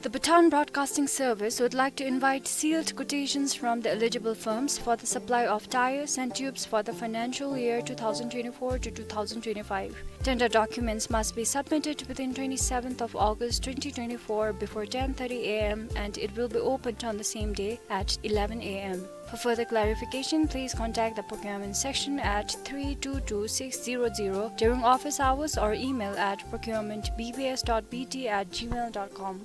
The Bhutan Broadcasting Service would like to invite sealed quotations from the eligible firms for the supply of tyres and tubes for the financial year two thousand twenty-four to two thousand twenty-five. Tender documents must be submitted within twenty-seventh of August twenty twenty-four before ten thirty A M, and it will be opened on the same day at eleven A M. For further clarification, please contact the procurement section at three two two six zero zero during office hours or email at procurement B B S dot B T at gmail dot com.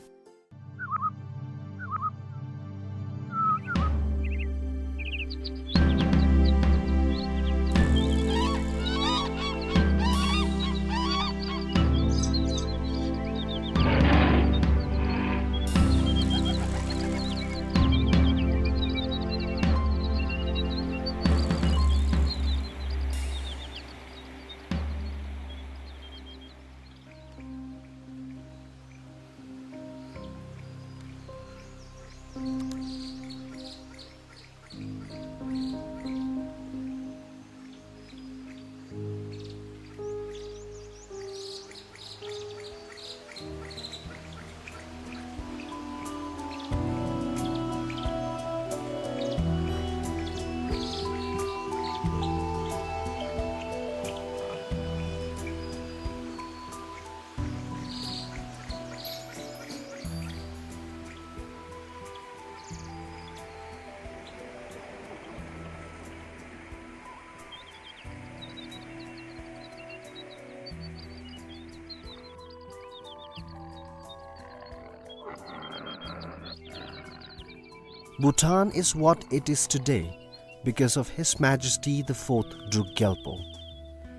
Bhutan is what it is today because of His Majesty the Fourth Druk Gyalpo.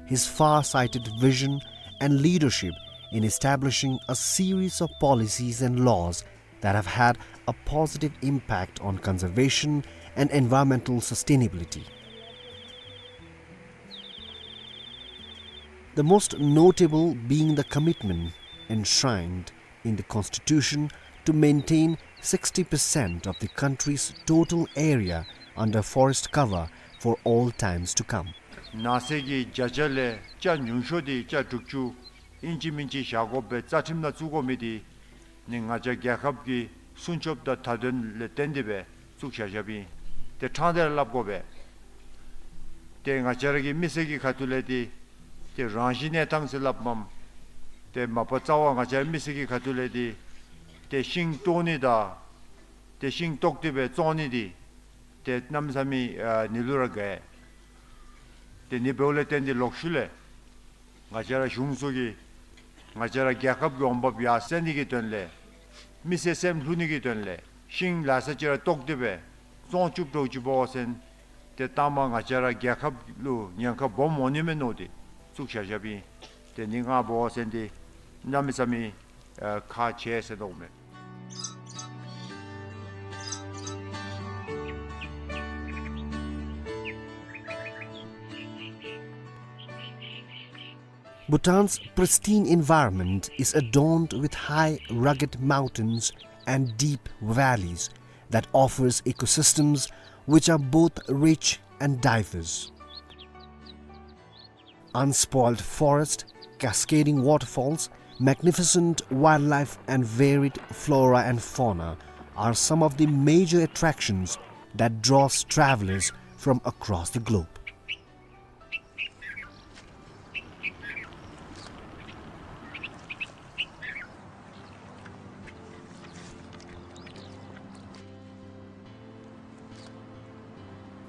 His far-sighted vision and leadership in establishing a series of policies and laws that have had a positive impact on conservation and environmental sustainability. The most notable being the commitment enshrined in the Constitution to maintain sixty percent of the country's total area under forest cover for all times to come. ནགས་ཚལ་གྱི་བརྒྱ་ཆ་ལས་ཆ་ཉུང་ཤོས་འདི་ཆ་དྲུག་ཅུ་ཨིན་ཅི་མིན་ཅི་བཞག་དགོ་པའི་རྩ་ཁྲིམས་ནང་བཙུགས་དགོ་མི་འདི་ནི་ང་བཅས་རྒྱལ་ཁབ་ཀྱི་སྲུང་སྐྱོབ་དང་མཐའ་དོན་ལས་བརྟེན་ཏེ་སྦེ་བཙུགས་བཞག་བཞགཔ་ཨིན། ཏེ་ཕྲང་སྟེ་ར་སླབ་དགོ་པས། ཏེ་ང་བཅས་ར་གི་མི་སེར་གྱི་ཁ་ཐུག་ལས་འདི་ཏེ་རང་བཞིན་གནས་སྟངས་ཟེར་སླབ་མས། ཏེ་མ་པ་རྩ་བ་ང་བཅས་ར་མི་སེར་གྱི་ཁ་ཐུག་ལས་འདི་ཏེ་ཤིང་བཏོག་ནི་དང་ཏེ་ཤིང་བཏོག་སྟེ་སྦེ་བཙོང་ནི་འདི་ཏེ་གནམ་མེད་ས་མེད་ཨ་ནི་ལུ་ར་དགའ། ཏེ་ནི་འབདཝ་ལས་བརྟེན་ཏེ་ལོག་ཤུལ་ལས་ང་བཅས་ར་གཞུང་ཚོགས་ཀྱིས་ང་བཅས་ར་རྒྱལ་ཁབ་ཀྱི་འོང་འབབ་ཡར་སེང་ནི་གི་དོན་ལས་མི་སེར་སེམས་ལྷོད་ནི་གི་དོན་ལས་ཤིང་ལེ་ཤ་ཅིག་ར་བཏོག་སྟེ་སྦེ་བཙོང་བཅུག་འགྱོ་བཅུགཔ་འབད་བ་ཅིན་ཏེ་ལྟག་མ་ང་བཅས་ར་རྒྱལ་ཁབ་ལུ་ཉེན་ཁ་སྦོམ་འོང་ནི་མས་མནོ་སྟེ་བཙུགས་བཞག་བཞགཔ་ཨིན། ཏེ་ནི་ང་འབད་བ་ཅིན་འདི་གནམ་མེད་ས་མེད་ཨ་ཁག་ཆེ་ཟེར་མནོཝ་མས། Bhutan's pristine environment is adorned with high, rugged mountains and deep valleys that offers ecosystems which are both rich and diverse. Unspoiled forest, cascading waterfalls, magnificent wildlife and varied flora and fauna are some of the major attractions that draws travelers from across the globe.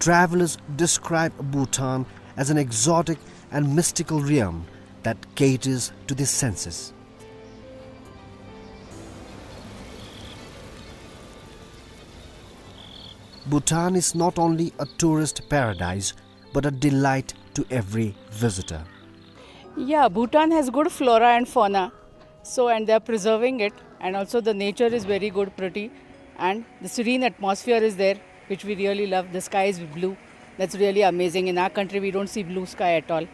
Travelers describe Bhutan as an exotic and mystical realm that caters to the senses. Bhutan is not only a tourist paradise, but a delight to every visitor. Yeah, Bhutan has good flora and fauna. So, and they are preserving it, and also the nature is very good, pretty, and the serene atmosphere is there, which we really love. The sky is blue. That's really amazing. In our country, we don't see blue sky at all,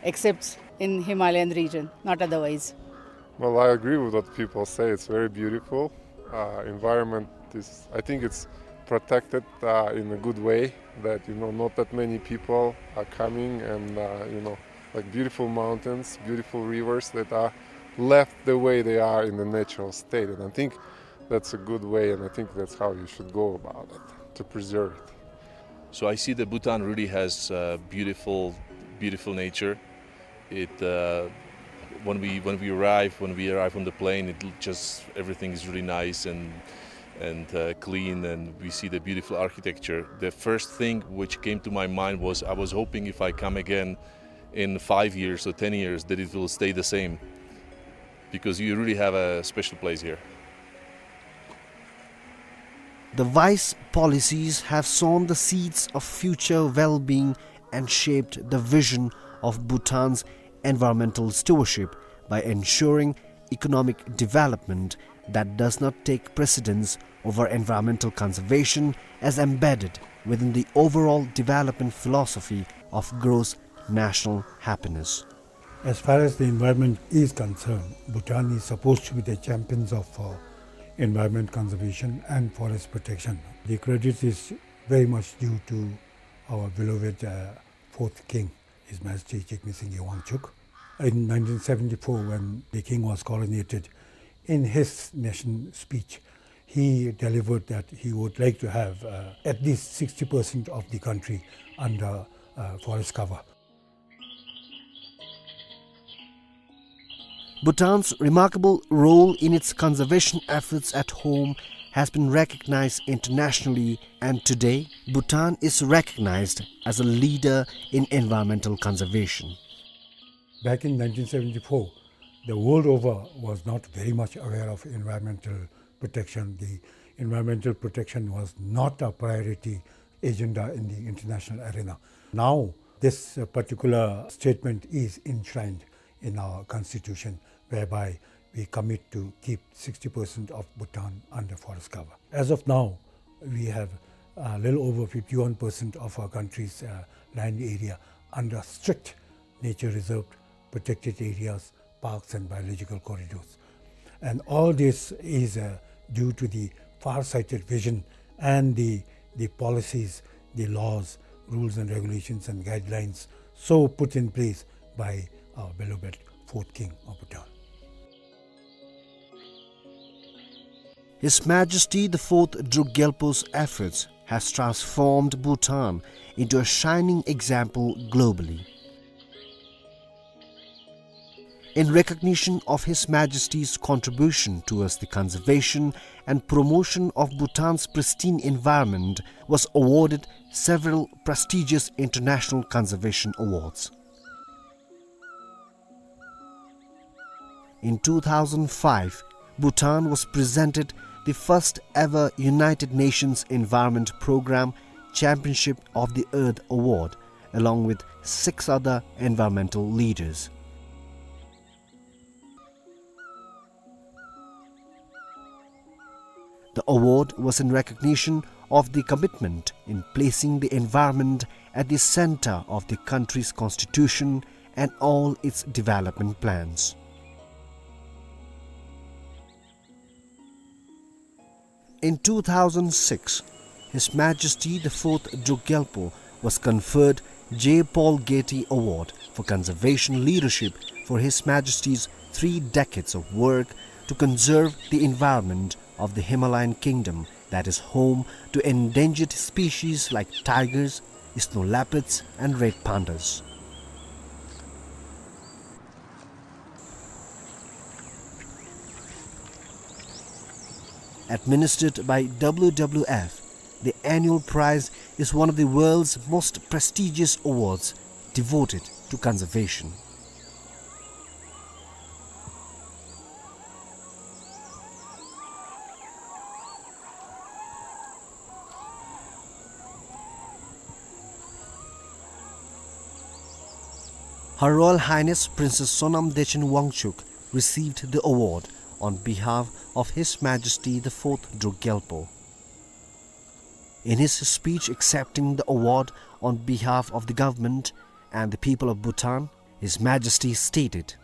except in Himalayan region, not otherwise. Well, I agree with what people say. It's very beautiful. Uh, environment is, I think it's protected, uh, in a good way, that, you know, not that many people are coming and, uh, you know, like, beautiful mountains, beautiful rivers that are left the way they are in the natural state. And I think that's a good way, and I think that's how you should go about it, to preserve it. So I see that Bhutan really has, uh, beautiful, beautiful nature. It, uh, when we, when we arrive, when we arrive on the plane, it l-, just, everything is really nice and, and, uh, clean, and we see the beautiful architecture. The first thing which came to my mind was, I was hoping if I come again in five years or ten years that it will stay the same, because you really have a special place here. The wise policies have sown the seeds of future well-being and shaped the vision of Bhutan's environmental stewardship by ensuring economic development that does not take precedence over environmental conservation as embedded within the overall development philosophy of gross national happiness. As far as the environment is concerned, Bhutan is supposed to be the champions of, uh, environment conservation and forest protection. The credit is very much due to our beloved, uh, fourth king, His Majesty Jigme Singye Wangchuck. In nineteen seventy-four, when the king was coronated, in his nation speech, he delivered that he would like to have, uh, at least sixty percent of the country under, uh, forest cover. Bhutan's remarkable role in its conservation efforts at home has been recognized internationally, and today, Bhutan is recognized as a leader in environmental conservation. Back in nineteen seventy-four, the world over was not very much aware of environmental protection. The environmental protection was not a priority agenda in the international arena. Now, this, uh, particular statement is enshrined in our constitution, whereby we commit to keep sixty percent of Bhutan under forest cover. As of now, we have a little over fifty-one percent of our country's, uh, land area under strict nature reserved, protected areas, parks and biological corridors. And all this is, uh, due to the far-sighted vision and the, the policies, the laws, rules and regulations and guidelines so put in place by our beloved fourth king of Bhutan. His Majesty the Fourth Druk Gyalpo's efforts has transformed Bhutan into a shining example globally. In recognition of His Majesty's contribution towards the conservation and promotion of Bhutan's pristine environment, was awarded several prestigious international conservation awards. In two thousand five, Bhutan was presented the first ever United Nations Environment Programme Championship of the Earth Award, along with six other environmental leaders. The award was in recognition of the commitment in placing the environment at the center of the country's constitution and all its development plans. In two thousand six, His Majesty the Fourth Druk Gyalpo was conferred J. Paul Getty Award for Conservation Leadership for His Majesty's three decades of work to conserve the environment of the Himalayan kingdom that is home to endangered species like tigers, snow leopards, and red pandas. Administered by W W F, the annual prize is one of the world's most prestigious awards devoted to conservation. Her Royal Highness Princess Sonam Dechen Wangchuck received the award on behalf of His Majesty the Fourth Druk Gyalpo. In his speech accepting the award on behalf of the government and the people of Bhutan, His Majesty stated,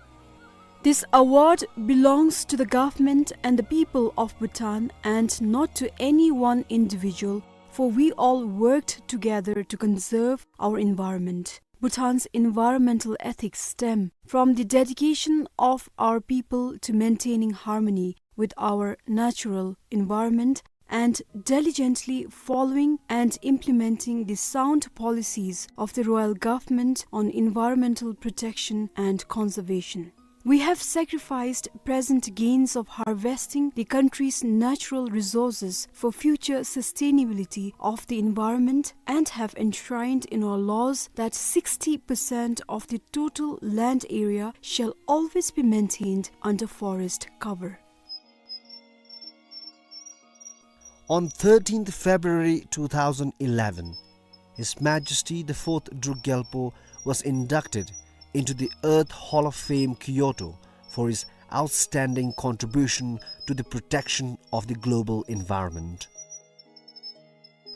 "This award belongs to the government and the people of Bhutan and not to any one individual, for we all worked together to conserve our environment. Bhutan's environmental ethics stem from the dedication of our people to maintaining harmony with our natural environment and diligently following and implementing the sound policies of the Royal Government on environmental protection and conservation. We have sacrificed present gains of harvesting the country's natural resources for future sustainability of the environment and have enshrined in our laws that sixty percent of the total land area shall always be maintained under forest cover." On thirteenth February two thousand eleven, His Majesty the Fourth Druk Gyalpo was inducted into the Earth Hall of Fame, Kyoto, for his outstanding contribution to the protection of the global environment.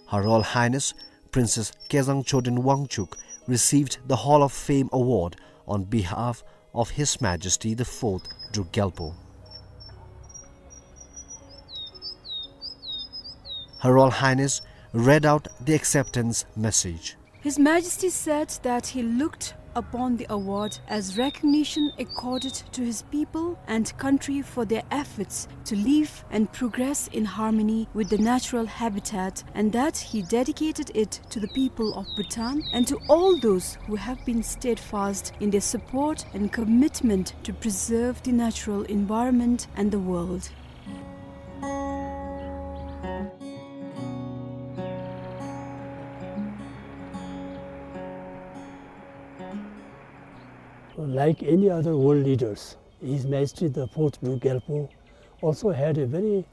Her Royal Highness Princess Kezang Choden Wangchuck received the Hall of Fame award on behalf of His Majesty the Fourth Druk Gyalpo. Her Royal Highness read out the acceptance message. His Majesty said that he looked upon the award as recognition accorded to his people and country for their efforts to live and progress in harmony with the natural habitat, and that he dedicated it to the people of Bhutan and to all those who have been steadfast in their support and commitment to preserve the natural environment and the world. Like any other world leaders, His Majesty the Fourth Druk Gyalpo also had a very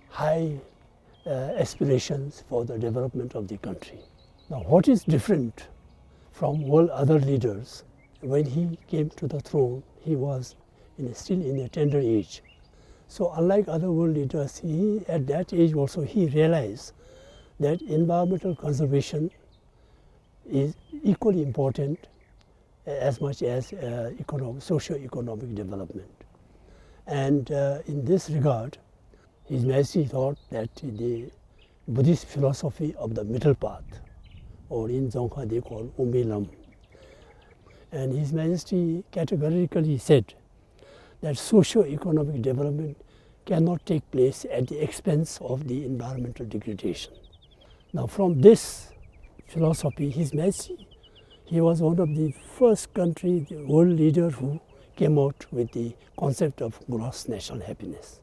high uh, aspirations for the development of the country. Now, what is different from all other leaders? When he came to the throne, he was in, still in a tender age. So, unlike other world leaders, he, at that age also, he realized that environmental conservation is equally important as much as, uh, economic, socio-economic development. And, uh, in this regard, His Majesty thought that the Buddhist philosophy of the middle path, or in Dzongkha they call Umbi Lam, and His Majesty categorically said that socio-economic development cannot take place at the expense of the environmental degradation. Now, from this philosophy, His Majesty, he was one of the first country, the world leader who came out with the concept of gross national happiness.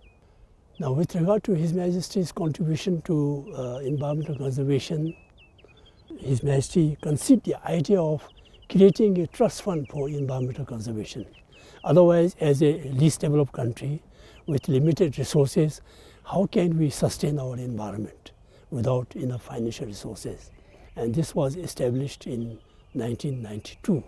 Now, with regard to His Majesty's contribution to, uh, environmental conservation, His Majesty conceived the idea of creating a trust fund for environmental conservation. Otherwise, as a least developed country with limited resources, how can we sustain our environment without enough financial resources? And this was established in nineteen ninety-two.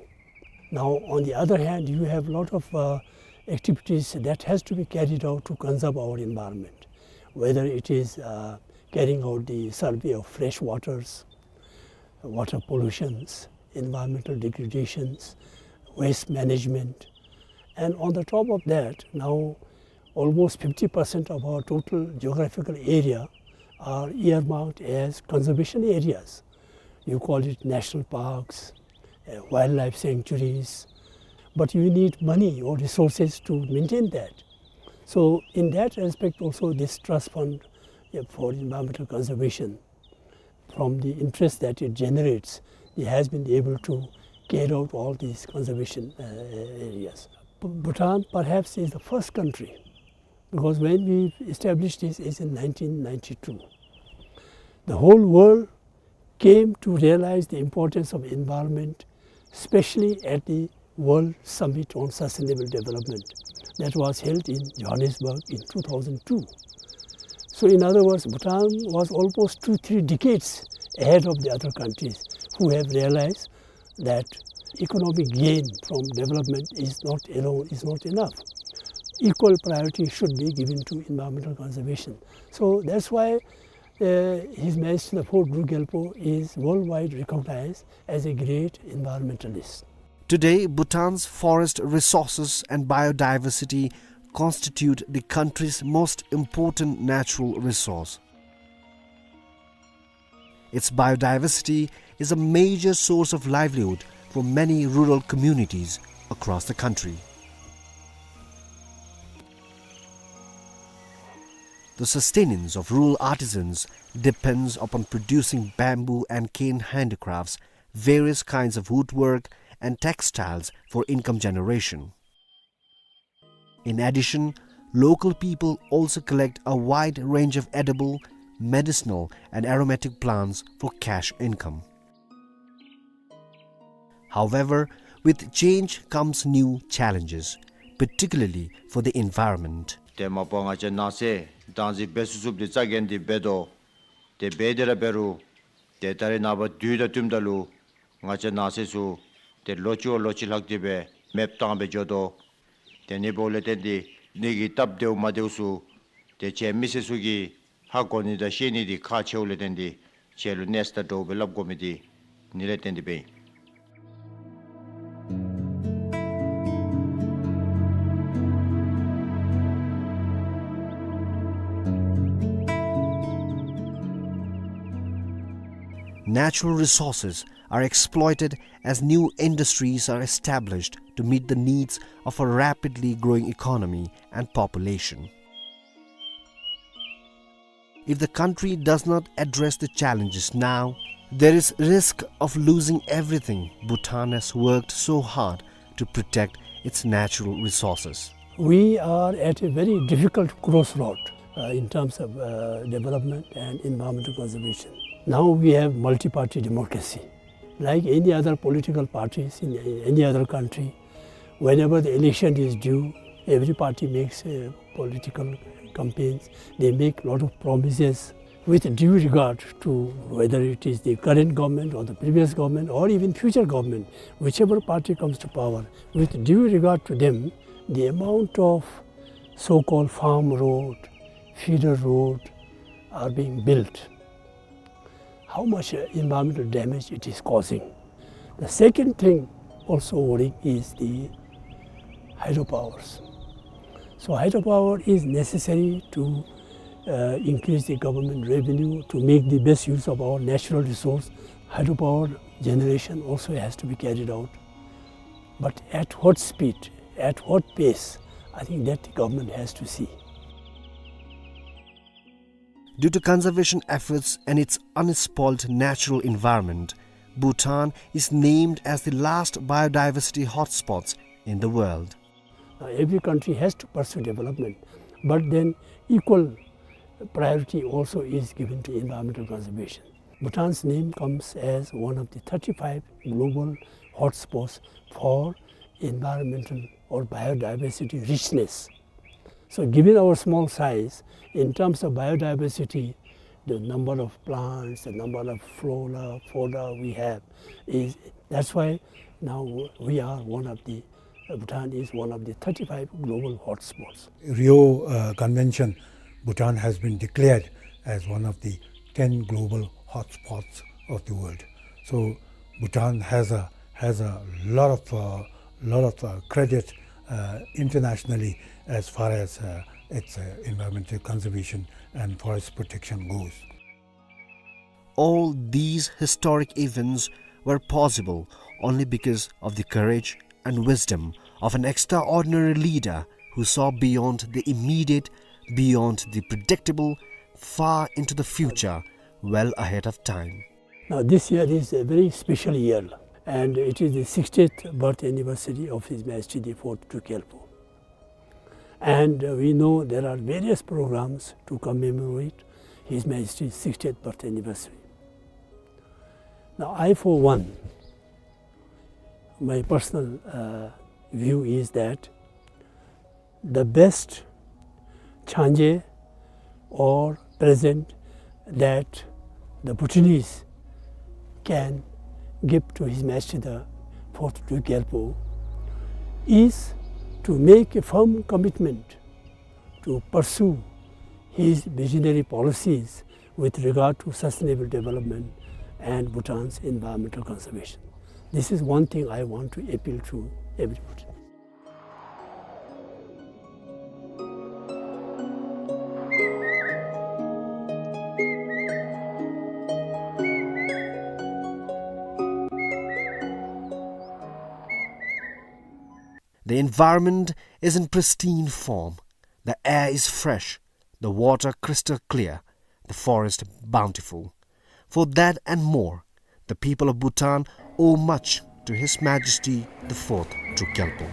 Now, on the other hand, you have lot of, uh, activities that has to be carried out to conserve our environment, whether it is, uh, carrying out the survey of fresh waters, water pollutions, environmental degradations, waste management. And on the top of that, now almost fifty percent of our total geographical area are earmarked as conservation areas. You call it national parks, uh, wildlife sanctuaries, but you need money or resources to maintain that. So in that respect also, this trust fund, uh, for environmental conservation, from the interest that it generates, it has been able to carry out all these conservation, uh, areas. Bhutan perhaps is the first country, because when we established this is in nineteen ninety-two. The whole world came to realize the importance of environment, especially at the World Summit on Sustainable Development that was held in Johannesburg in two thousand two. So in other words, Bhutan was almost two, three decades ahead of the other countries who have realized that economic gain from development is not alone, is not enough. Equal priority should be given to environmental conservation. So that's why, uh, His Majesty the Fourth Druk Gyalpo is worldwide recognized as a great environmentalist. Today, Bhutan's forest resources and biodiversity constitute the country's most important natural resource. Its biodiversity is a major source of livelihood for many rural communities across the country. The sustenance of rural artisans depends upon producing bamboo and cane handicrafts, various kinds of woodwork, and textiles for income generation. In addition, local people also collect a wide range of edible, medicinal, and aromatic plants for cash income. However, with change comes new challenges, particularly for the environment. ཏེ་མ་པ་ང་བཅས་ནགས་ཚལ་བདག་འཛིན་འབད་ཚུགས་ཚུགསཔ་འདི་རྩ་འགེངས་ཏེ་འབད་དོ། ཏེ་འབད་དེ་ར་འབད་རུང་ཏེ་ད་རེས་ནངས་པ་དུས་དང་བསྟུནམ་ད་ལུ་ང་བཅས་ནགས་ཚལ་ཚུ་ཏེ་ལོ་གཅིག་བ་ལོ་གཅིག་ལྷག་སྟེ་སྦེ་མེདཔ་བཏང་སྦེ་འགྱོ་དོ། ཏེ་ཨ་ནི་འབདཝ་ལས་བརྟེན་ཏེ་ཨ་ནི་གི་སྟབས་བདེཝ་མ་བདེཝ་ཚུ་ཏེ་ཁྱེད་མི་སེར་ཚུ་གིས་ཧ་གོ་ནི་དང་ཤེས་ནི་འདི་ཁག་ཆེཝ་ལས་བརྟེན་ཏེ་ཁྱེད་ལུ་གནས་ཚུལ་དྲག་སྦེ་སླབ་དགོ་མི་འདི་ཨ་ནི་ལས་བརྟེན་ཏེ་སྦེ་ཨིན། Natural resources are exploited as new industries are established to meet the needs of a rapidly growing economy and population. If the country does not address the challenges now, there is risk of losing everything Bhutan has worked so hard to protect its natural resources. We are at a very difficult crossroad, uh, in terms of, uh, development and environmental conservation. Now we have multi-party democracy. Like any other political parties in any other country, whenever the election is due, every party makes, uh, political campaigns. They make lot of promises. With due regard to whether it is the current government or the previous government or even future government, whichever party comes to power, with due regard to them, the amount of so-called farm road, feeder road are being built, how much, uh, environmental damage it is causing. The second thing also worrying is the hydropowers. So hydropower is necessary to, uh, increase the government revenue, to make the best use of our natural resource. Hydropower generation also has to be carried out. But at what speed, at what pace, I think that the government has to see. Due to conservation efforts and its unspoiled natural environment, Bhutan is named as the last biodiversity hotspots in the world. Now, every country has to pursue development, but then equal priority also is given to environmental conservation. Bhutan's name comes as one of the thirty-five global hotspots for environmental or biodiversity richness. So given our small size, in terms of biodiversity, the number of plants, the number of flora, fauna we have, is, that's why now we are one of the, Bhutan is one of the thirty-five global hotspots. Rio, uh, Convention, Bhutan has been declared as one of the ten global hotspots of the world. So Bhutan has a, has a lot of, uh, lot of, uh, credit, uh, internationally as far as, uh, its, uh, environmental conservation and forest protection goes. All these historic events were possible only because of the courage and wisdom of an extraordinary leader who saw beyond the immediate, beyond the predictable, far into the future, well ahead of time. Now, this year is a very special year, and it is the sixtieth birth anniversary of His Majesty the Fourth Druk Gyalpo. And, uh, we know there are various programs to commemorate His Majesty's sixtieth birth anniversary. Now, I, for one, my personal, uh, view is that the best changé or present that the Bhutanese can give to His Majesty the Fourth Druk Gyalpo is to make a firm commitment to pursue his visionary policies with regard to sustainable development and Bhutan's environmental conservation. This is one thing I want to appeal to everybody. The environment is in pristine form. The air is fresh, the water crystal clear, the forest bountiful. For that and more, the people of Bhutan owe much to His Majesty the Fourth Druk Gyalpo.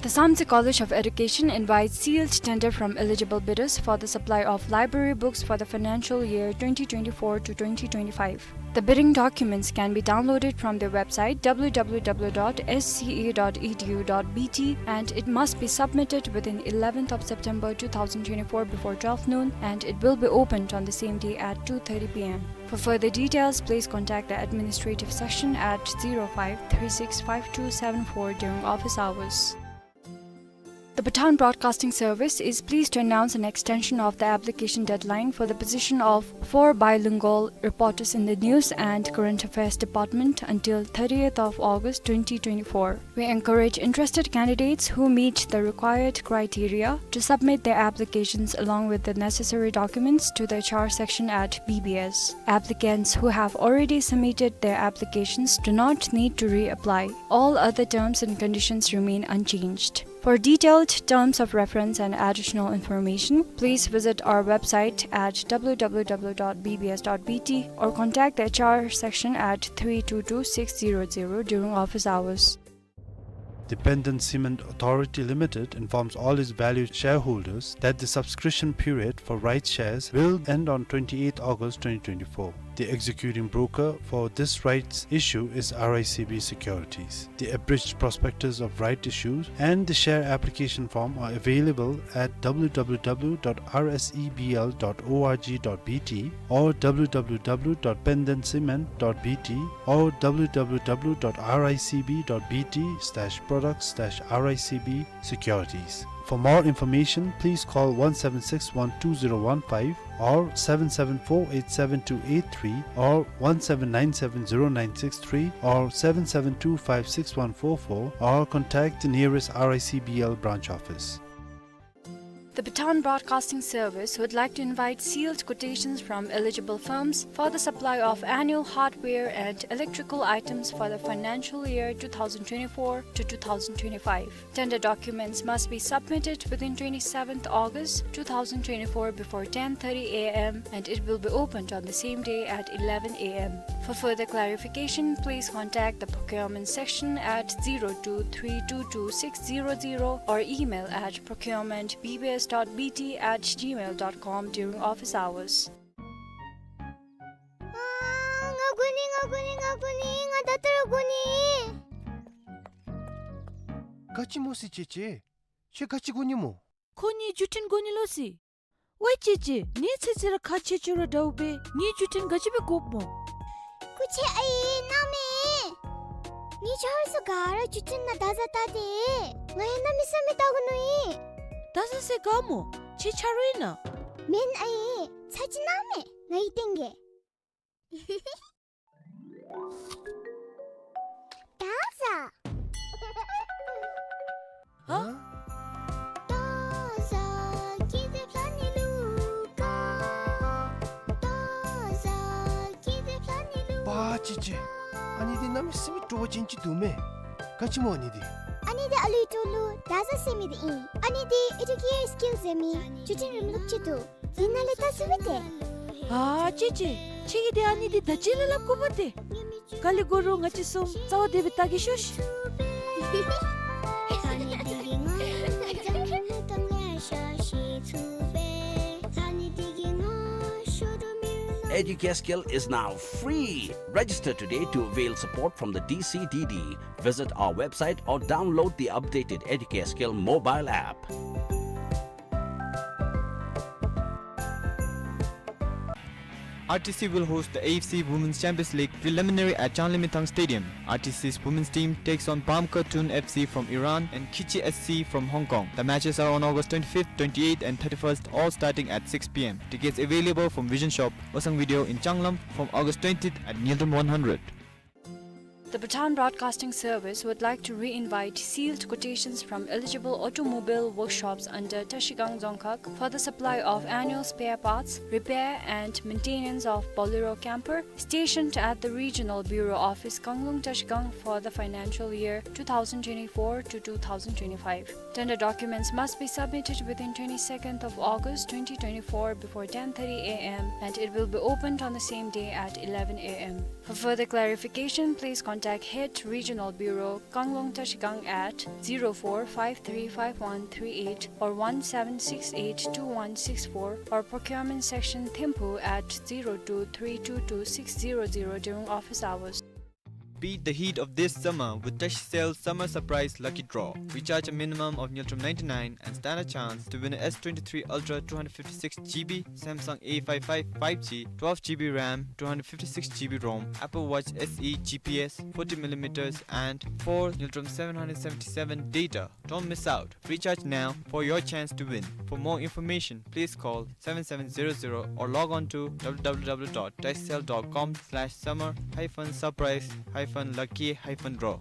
The Samtse College of Education invites sealed tender from eligible bidders for the supply of library books for the financial year twenty twenty-four to twenty twenty-five. The bidding documents can be downloaded from their website, W W W dot S C A dot E D U dot B T, and it must be submitted within eleventh of September two thousand twenty-four before twelve noon, and it will be opened on the same day at two thirty P M. For further details, please contact the administrative section at zero five three six five two seven four during office hours. The Bhutan Broadcasting Service is pleased to announce an extension of the application deadline for the position of four bilingual reporters in the News and Current Affairs Department until thirtieth of August twenty twenty-four. We encourage interested candidates who meet the required criteria to submit their applications along with the necessary documents to the H R section at B B S. Applicants who have already submitted their applications do not need to reapply. All other terms and conditions remain unchanged. For detailed terms of reference and additional information, please visit our website at w w w dot b b s dot b t or contact the H R section at three two two six zero zero during office hours. The Penden Cement Authority Limited informs all its valued shareholders that the subscription period for rights shares will end on twenty-eighth August twenty twenty-four. The executing broker for this rights issue is R I C B Securities. The abridged prospectus of right issues and the share application form are available at w w w dot r s e b l dot o r g dot b t or w w w dot penden cement dot b t or w w w dot r i c b dot b t slash products slash r i c b securities. For more information, please call one seven six one two zero one five or seven seven four eight seven two eight three or one seven nine seven zero nine six three or seven seven two five six one four four or contact the nearest R I C B L branch office. The Bhutan Broadcasting Service would like to invite sealed quotations from eligible firms for the supply of annual hardware and electrical items for the financial year two thousand twenty-four to two thousand twenty-five. Tender documents must be submitted within twenty-seventh August two thousand twenty-four before ten thirty a m and it will be opened on the same day at eleven a m. For further clarification, please contact the procurement section at zero two three two two six zero zero or email at procurement b b s dot b t at gmail dot com during office hours. ཨ་ང་དགོ་ནི་ང་དགོ་ནི་ང་དགོ་ནི་ང་ད་ལྟོ་ར་དགོ་ནི། ག་ཅི་སྨོ་སི་ཅེ་ཅེ། ཁྱོད་ག་ཅི་དགོ་ནི་སྨོ། ཁོ་གཉིས་བརྒྱུད་འཕྲིན་དགོ་ནི་ལོ་སི། ཝའི་ཅེ་ཅེ། ངེའི་ཚེ་ཚེ་ར་ཁག་ཆེ་ཆེ་ར་འདྲཝ་སྦེ་ངེའི་བརྒྱུད་འཕྲིན་ག་ཅི་སྦེ་དགོཔ་སྨོ། སྐུ་མཁྱེན་ཨའི་གནམ་མེད། ངེའི་ཆ་རོགས་ཚུ་ག་ར་བརྒྱུད་འཕྲིན་ནང་བརྡ་ཟ་བལྟ་སྟེ། ང་ཡང་གནམ་མེད་ས་མེད་བལྟ་དགོ་མནོ་ཡི། བརྡ་ཟ་སའི་ག་སྨོ། ཁྱོད་ཆ་རོགས་ཨིན་ན། མེན་ཨའི། ཚར་ཅིག་གནང་མས། ང་ཡིད་བརྟན་གེ། ད་ཟ། ཧ། པ་ཅི་ཅི། ཨ་ནི་འདི་གནམ་མེད་ས་མེད་སྤྲོ་བ་ཅན་ཅིག་འདུག་མས། ག་ཅི་སྨོ་ཨ་ནི་འདི། ཨ་ནི་འདི་ཨ་ལུའི་སྤྲོ་ལུ་བརྡ་ཟ་ཟེར་མི་འདི་ཨིན། ཨ་ནི་འདི་ཨེ་ཌུ་ཀེ་ཨར་སི་ཀིལ་ཟེར་མི་བརྒྱུད་འཕྲིན་རིམ་ལུགས་ཅིག་འདུག། འདི་ནང་ལས་བལྟ་ཚུགས་པས་ཏེ། ཨ་ཅི་ཅི། ཁྱོད་ཀྱིས་འདི་ཨ་ནི་འདི་ད་ཅི་ལས་སླབ་དགོ་པས་ཏེ། ག་ལས་དགོ་རུང་ང་བཅས་གསུམ་རྩ་བ་བདེ་སྦེ་བལྟ་གེ་ཤོག་ཤིག། Educare Skill is now free. Register today to avail support from the D C D D. Visit our website or download the updated Educare Skill mobile app. R T C will host the A F C Women's Champions League preliminary at Changlimithang Stadium. R T C's women's team takes on Bamka Tun F C from Iran and Khichi S C from Hong Kong. The matches are on August twenty-fifth, twenty-eighth and thirty-first, all starting at six p m. Tickets available from Vision Shop, Osang Video in Changlam from August twentieth at Ngultrum one hundred. The Bhutan Broadcasting Service would like to re-invite sealed quotations from eligible automobile workshops under Trashigang Dzongkhag for the supply of annual spare parts, repair and maintenance of Bolero camper stationed at the Regional Bureau Office, Kanglung, Trashigang for the financial year two thousand twenty-four to two thousand twenty-five. Tender documents must be submitted within twenty-second of August twenty twenty-four before ten thirty a m and it will be opened on the same day at eleven a m. For further clarification, please contact Head Regional Bureau, Kanglung Trashigang at zero four five three five one three eight or one seven six eight two one six four or Procurement Section Thimphu at zero two three two two six zero zero during office hours. Beat the heat of this summer with Trashicel's Summer Surprise Lucky Draw. Recharge a minimum of Ngultrum ninety-nine and stand a chance to win a S twenty-three Ultra two hundred fifty-six G B, Samsung A five five five G, twelve G B RAM, two hundred fifty-six G B ROM, Apple Watch S E G P S, forty millimeters and four Ngultrum seven hundred seventy-seven data. Don't miss out. Recharge now for your chance to win. For more information, please call seven seven zero zero or log on to w w w dot trashicel dot com slash summer hyphen surprise hyphen lucky hyphen draw.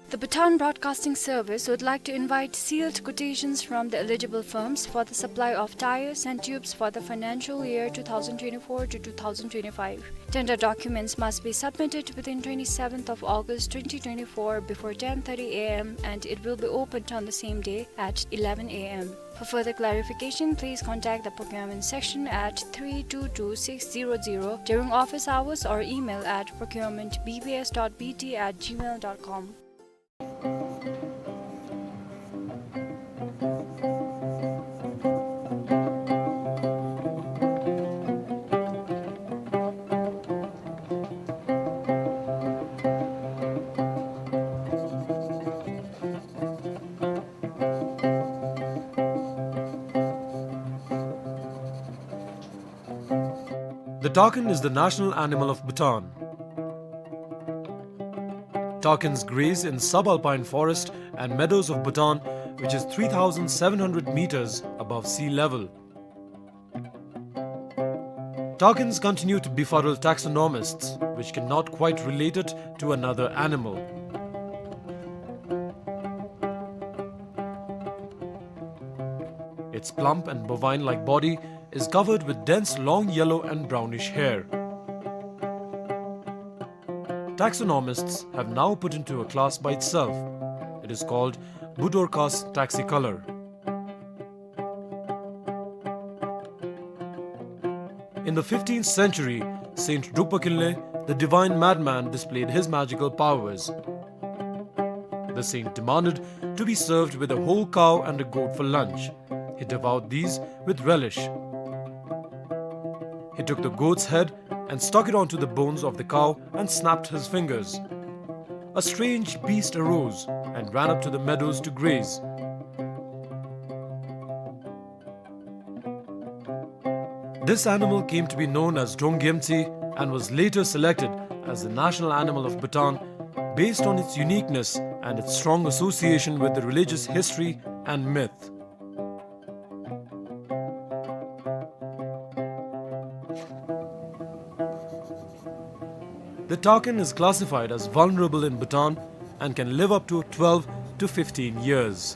The Bhutan Broadcasting Service would like to invite sealed quotations from the eligible firms for the supply of tyres and tubes for the financial year two thousand twenty-four to two thousand twenty-five. Tender documents must be submitted within twenty-seventh of August twenty twenty-four before ten thirty A M, and it will be opened on the same day at eleven A M. For further clarification, please contact the procurement section at three two two six zero zero during office hours or email at procurement B B S dot B T at gmail dot com. The takin is the national animal of Bhutan. Takins graze in subalpine forest and meadows of Bhutan, which is three thousand seven hundred meters above sea level. Takins continue to befuddle taxonomists, which cannot quite relate it to another animal. Its plump and bovine-like body is covered with dense long yellow and brownish hair. Taxonomists have now put into a class by itself. It is called Budorcas taxicolor. In the fifteenth century, Saint Drukpa Kinley, the divine madman, displayed his magical powers. The saint demanded to be served with a whole cow and a goat for lunch. He devoured these with relish. He took the goat's head and stuck it onto the bones of the cow and snapped his fingers. A strange beast arose and ran up to the meadows to graze. This animal came to be known as Dronggyemtsi and was later selected as the national animal of Bhutan based on its uniqueness and its strong association with the religious history and myth. The takin is classified as vulnerable in Bhutan and can live up to twelve to fifteen years.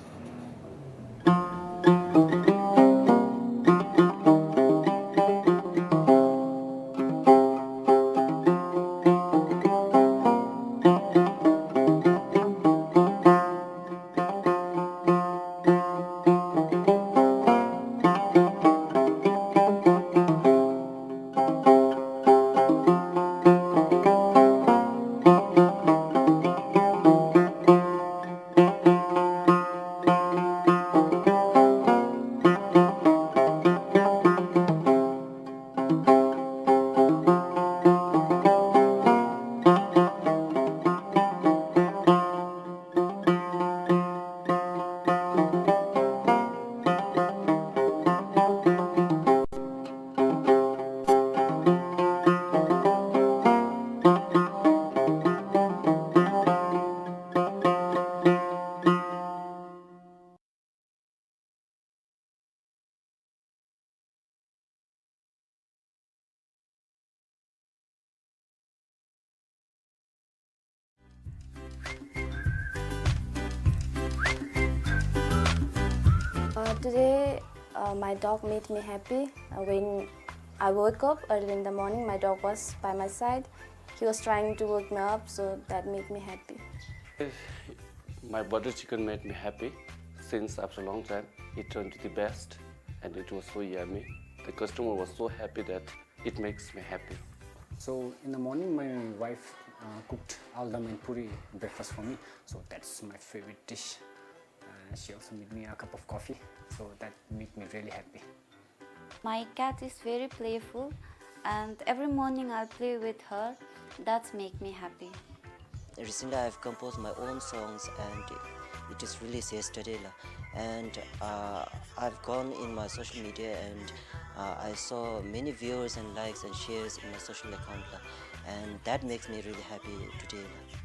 Uh, today, uh, my dog made me happy. Uh, when I woke up early in the morning, my dog was by my side. He was trying to wake me up, so that made me happy. My butter chicken made me happy since after a long time. It turned to the best and it was so yummy. The customer was so happy that it makes me happy. So in the morning, my wife, uh, cooked aldam and puri breakfast for me. So that's my favorite dish. Uh, she also made me a cup of coffee. So that made me really happy. My cat is very playful, and every morning I play with her. That's make me happy. Recently, I've composed my own songs, and it is released yesterday, la. And, uh, I've gone in my social media, and, uh, I saw many viewers and likes and shares in my social account, la. And that makes me really happy today, la.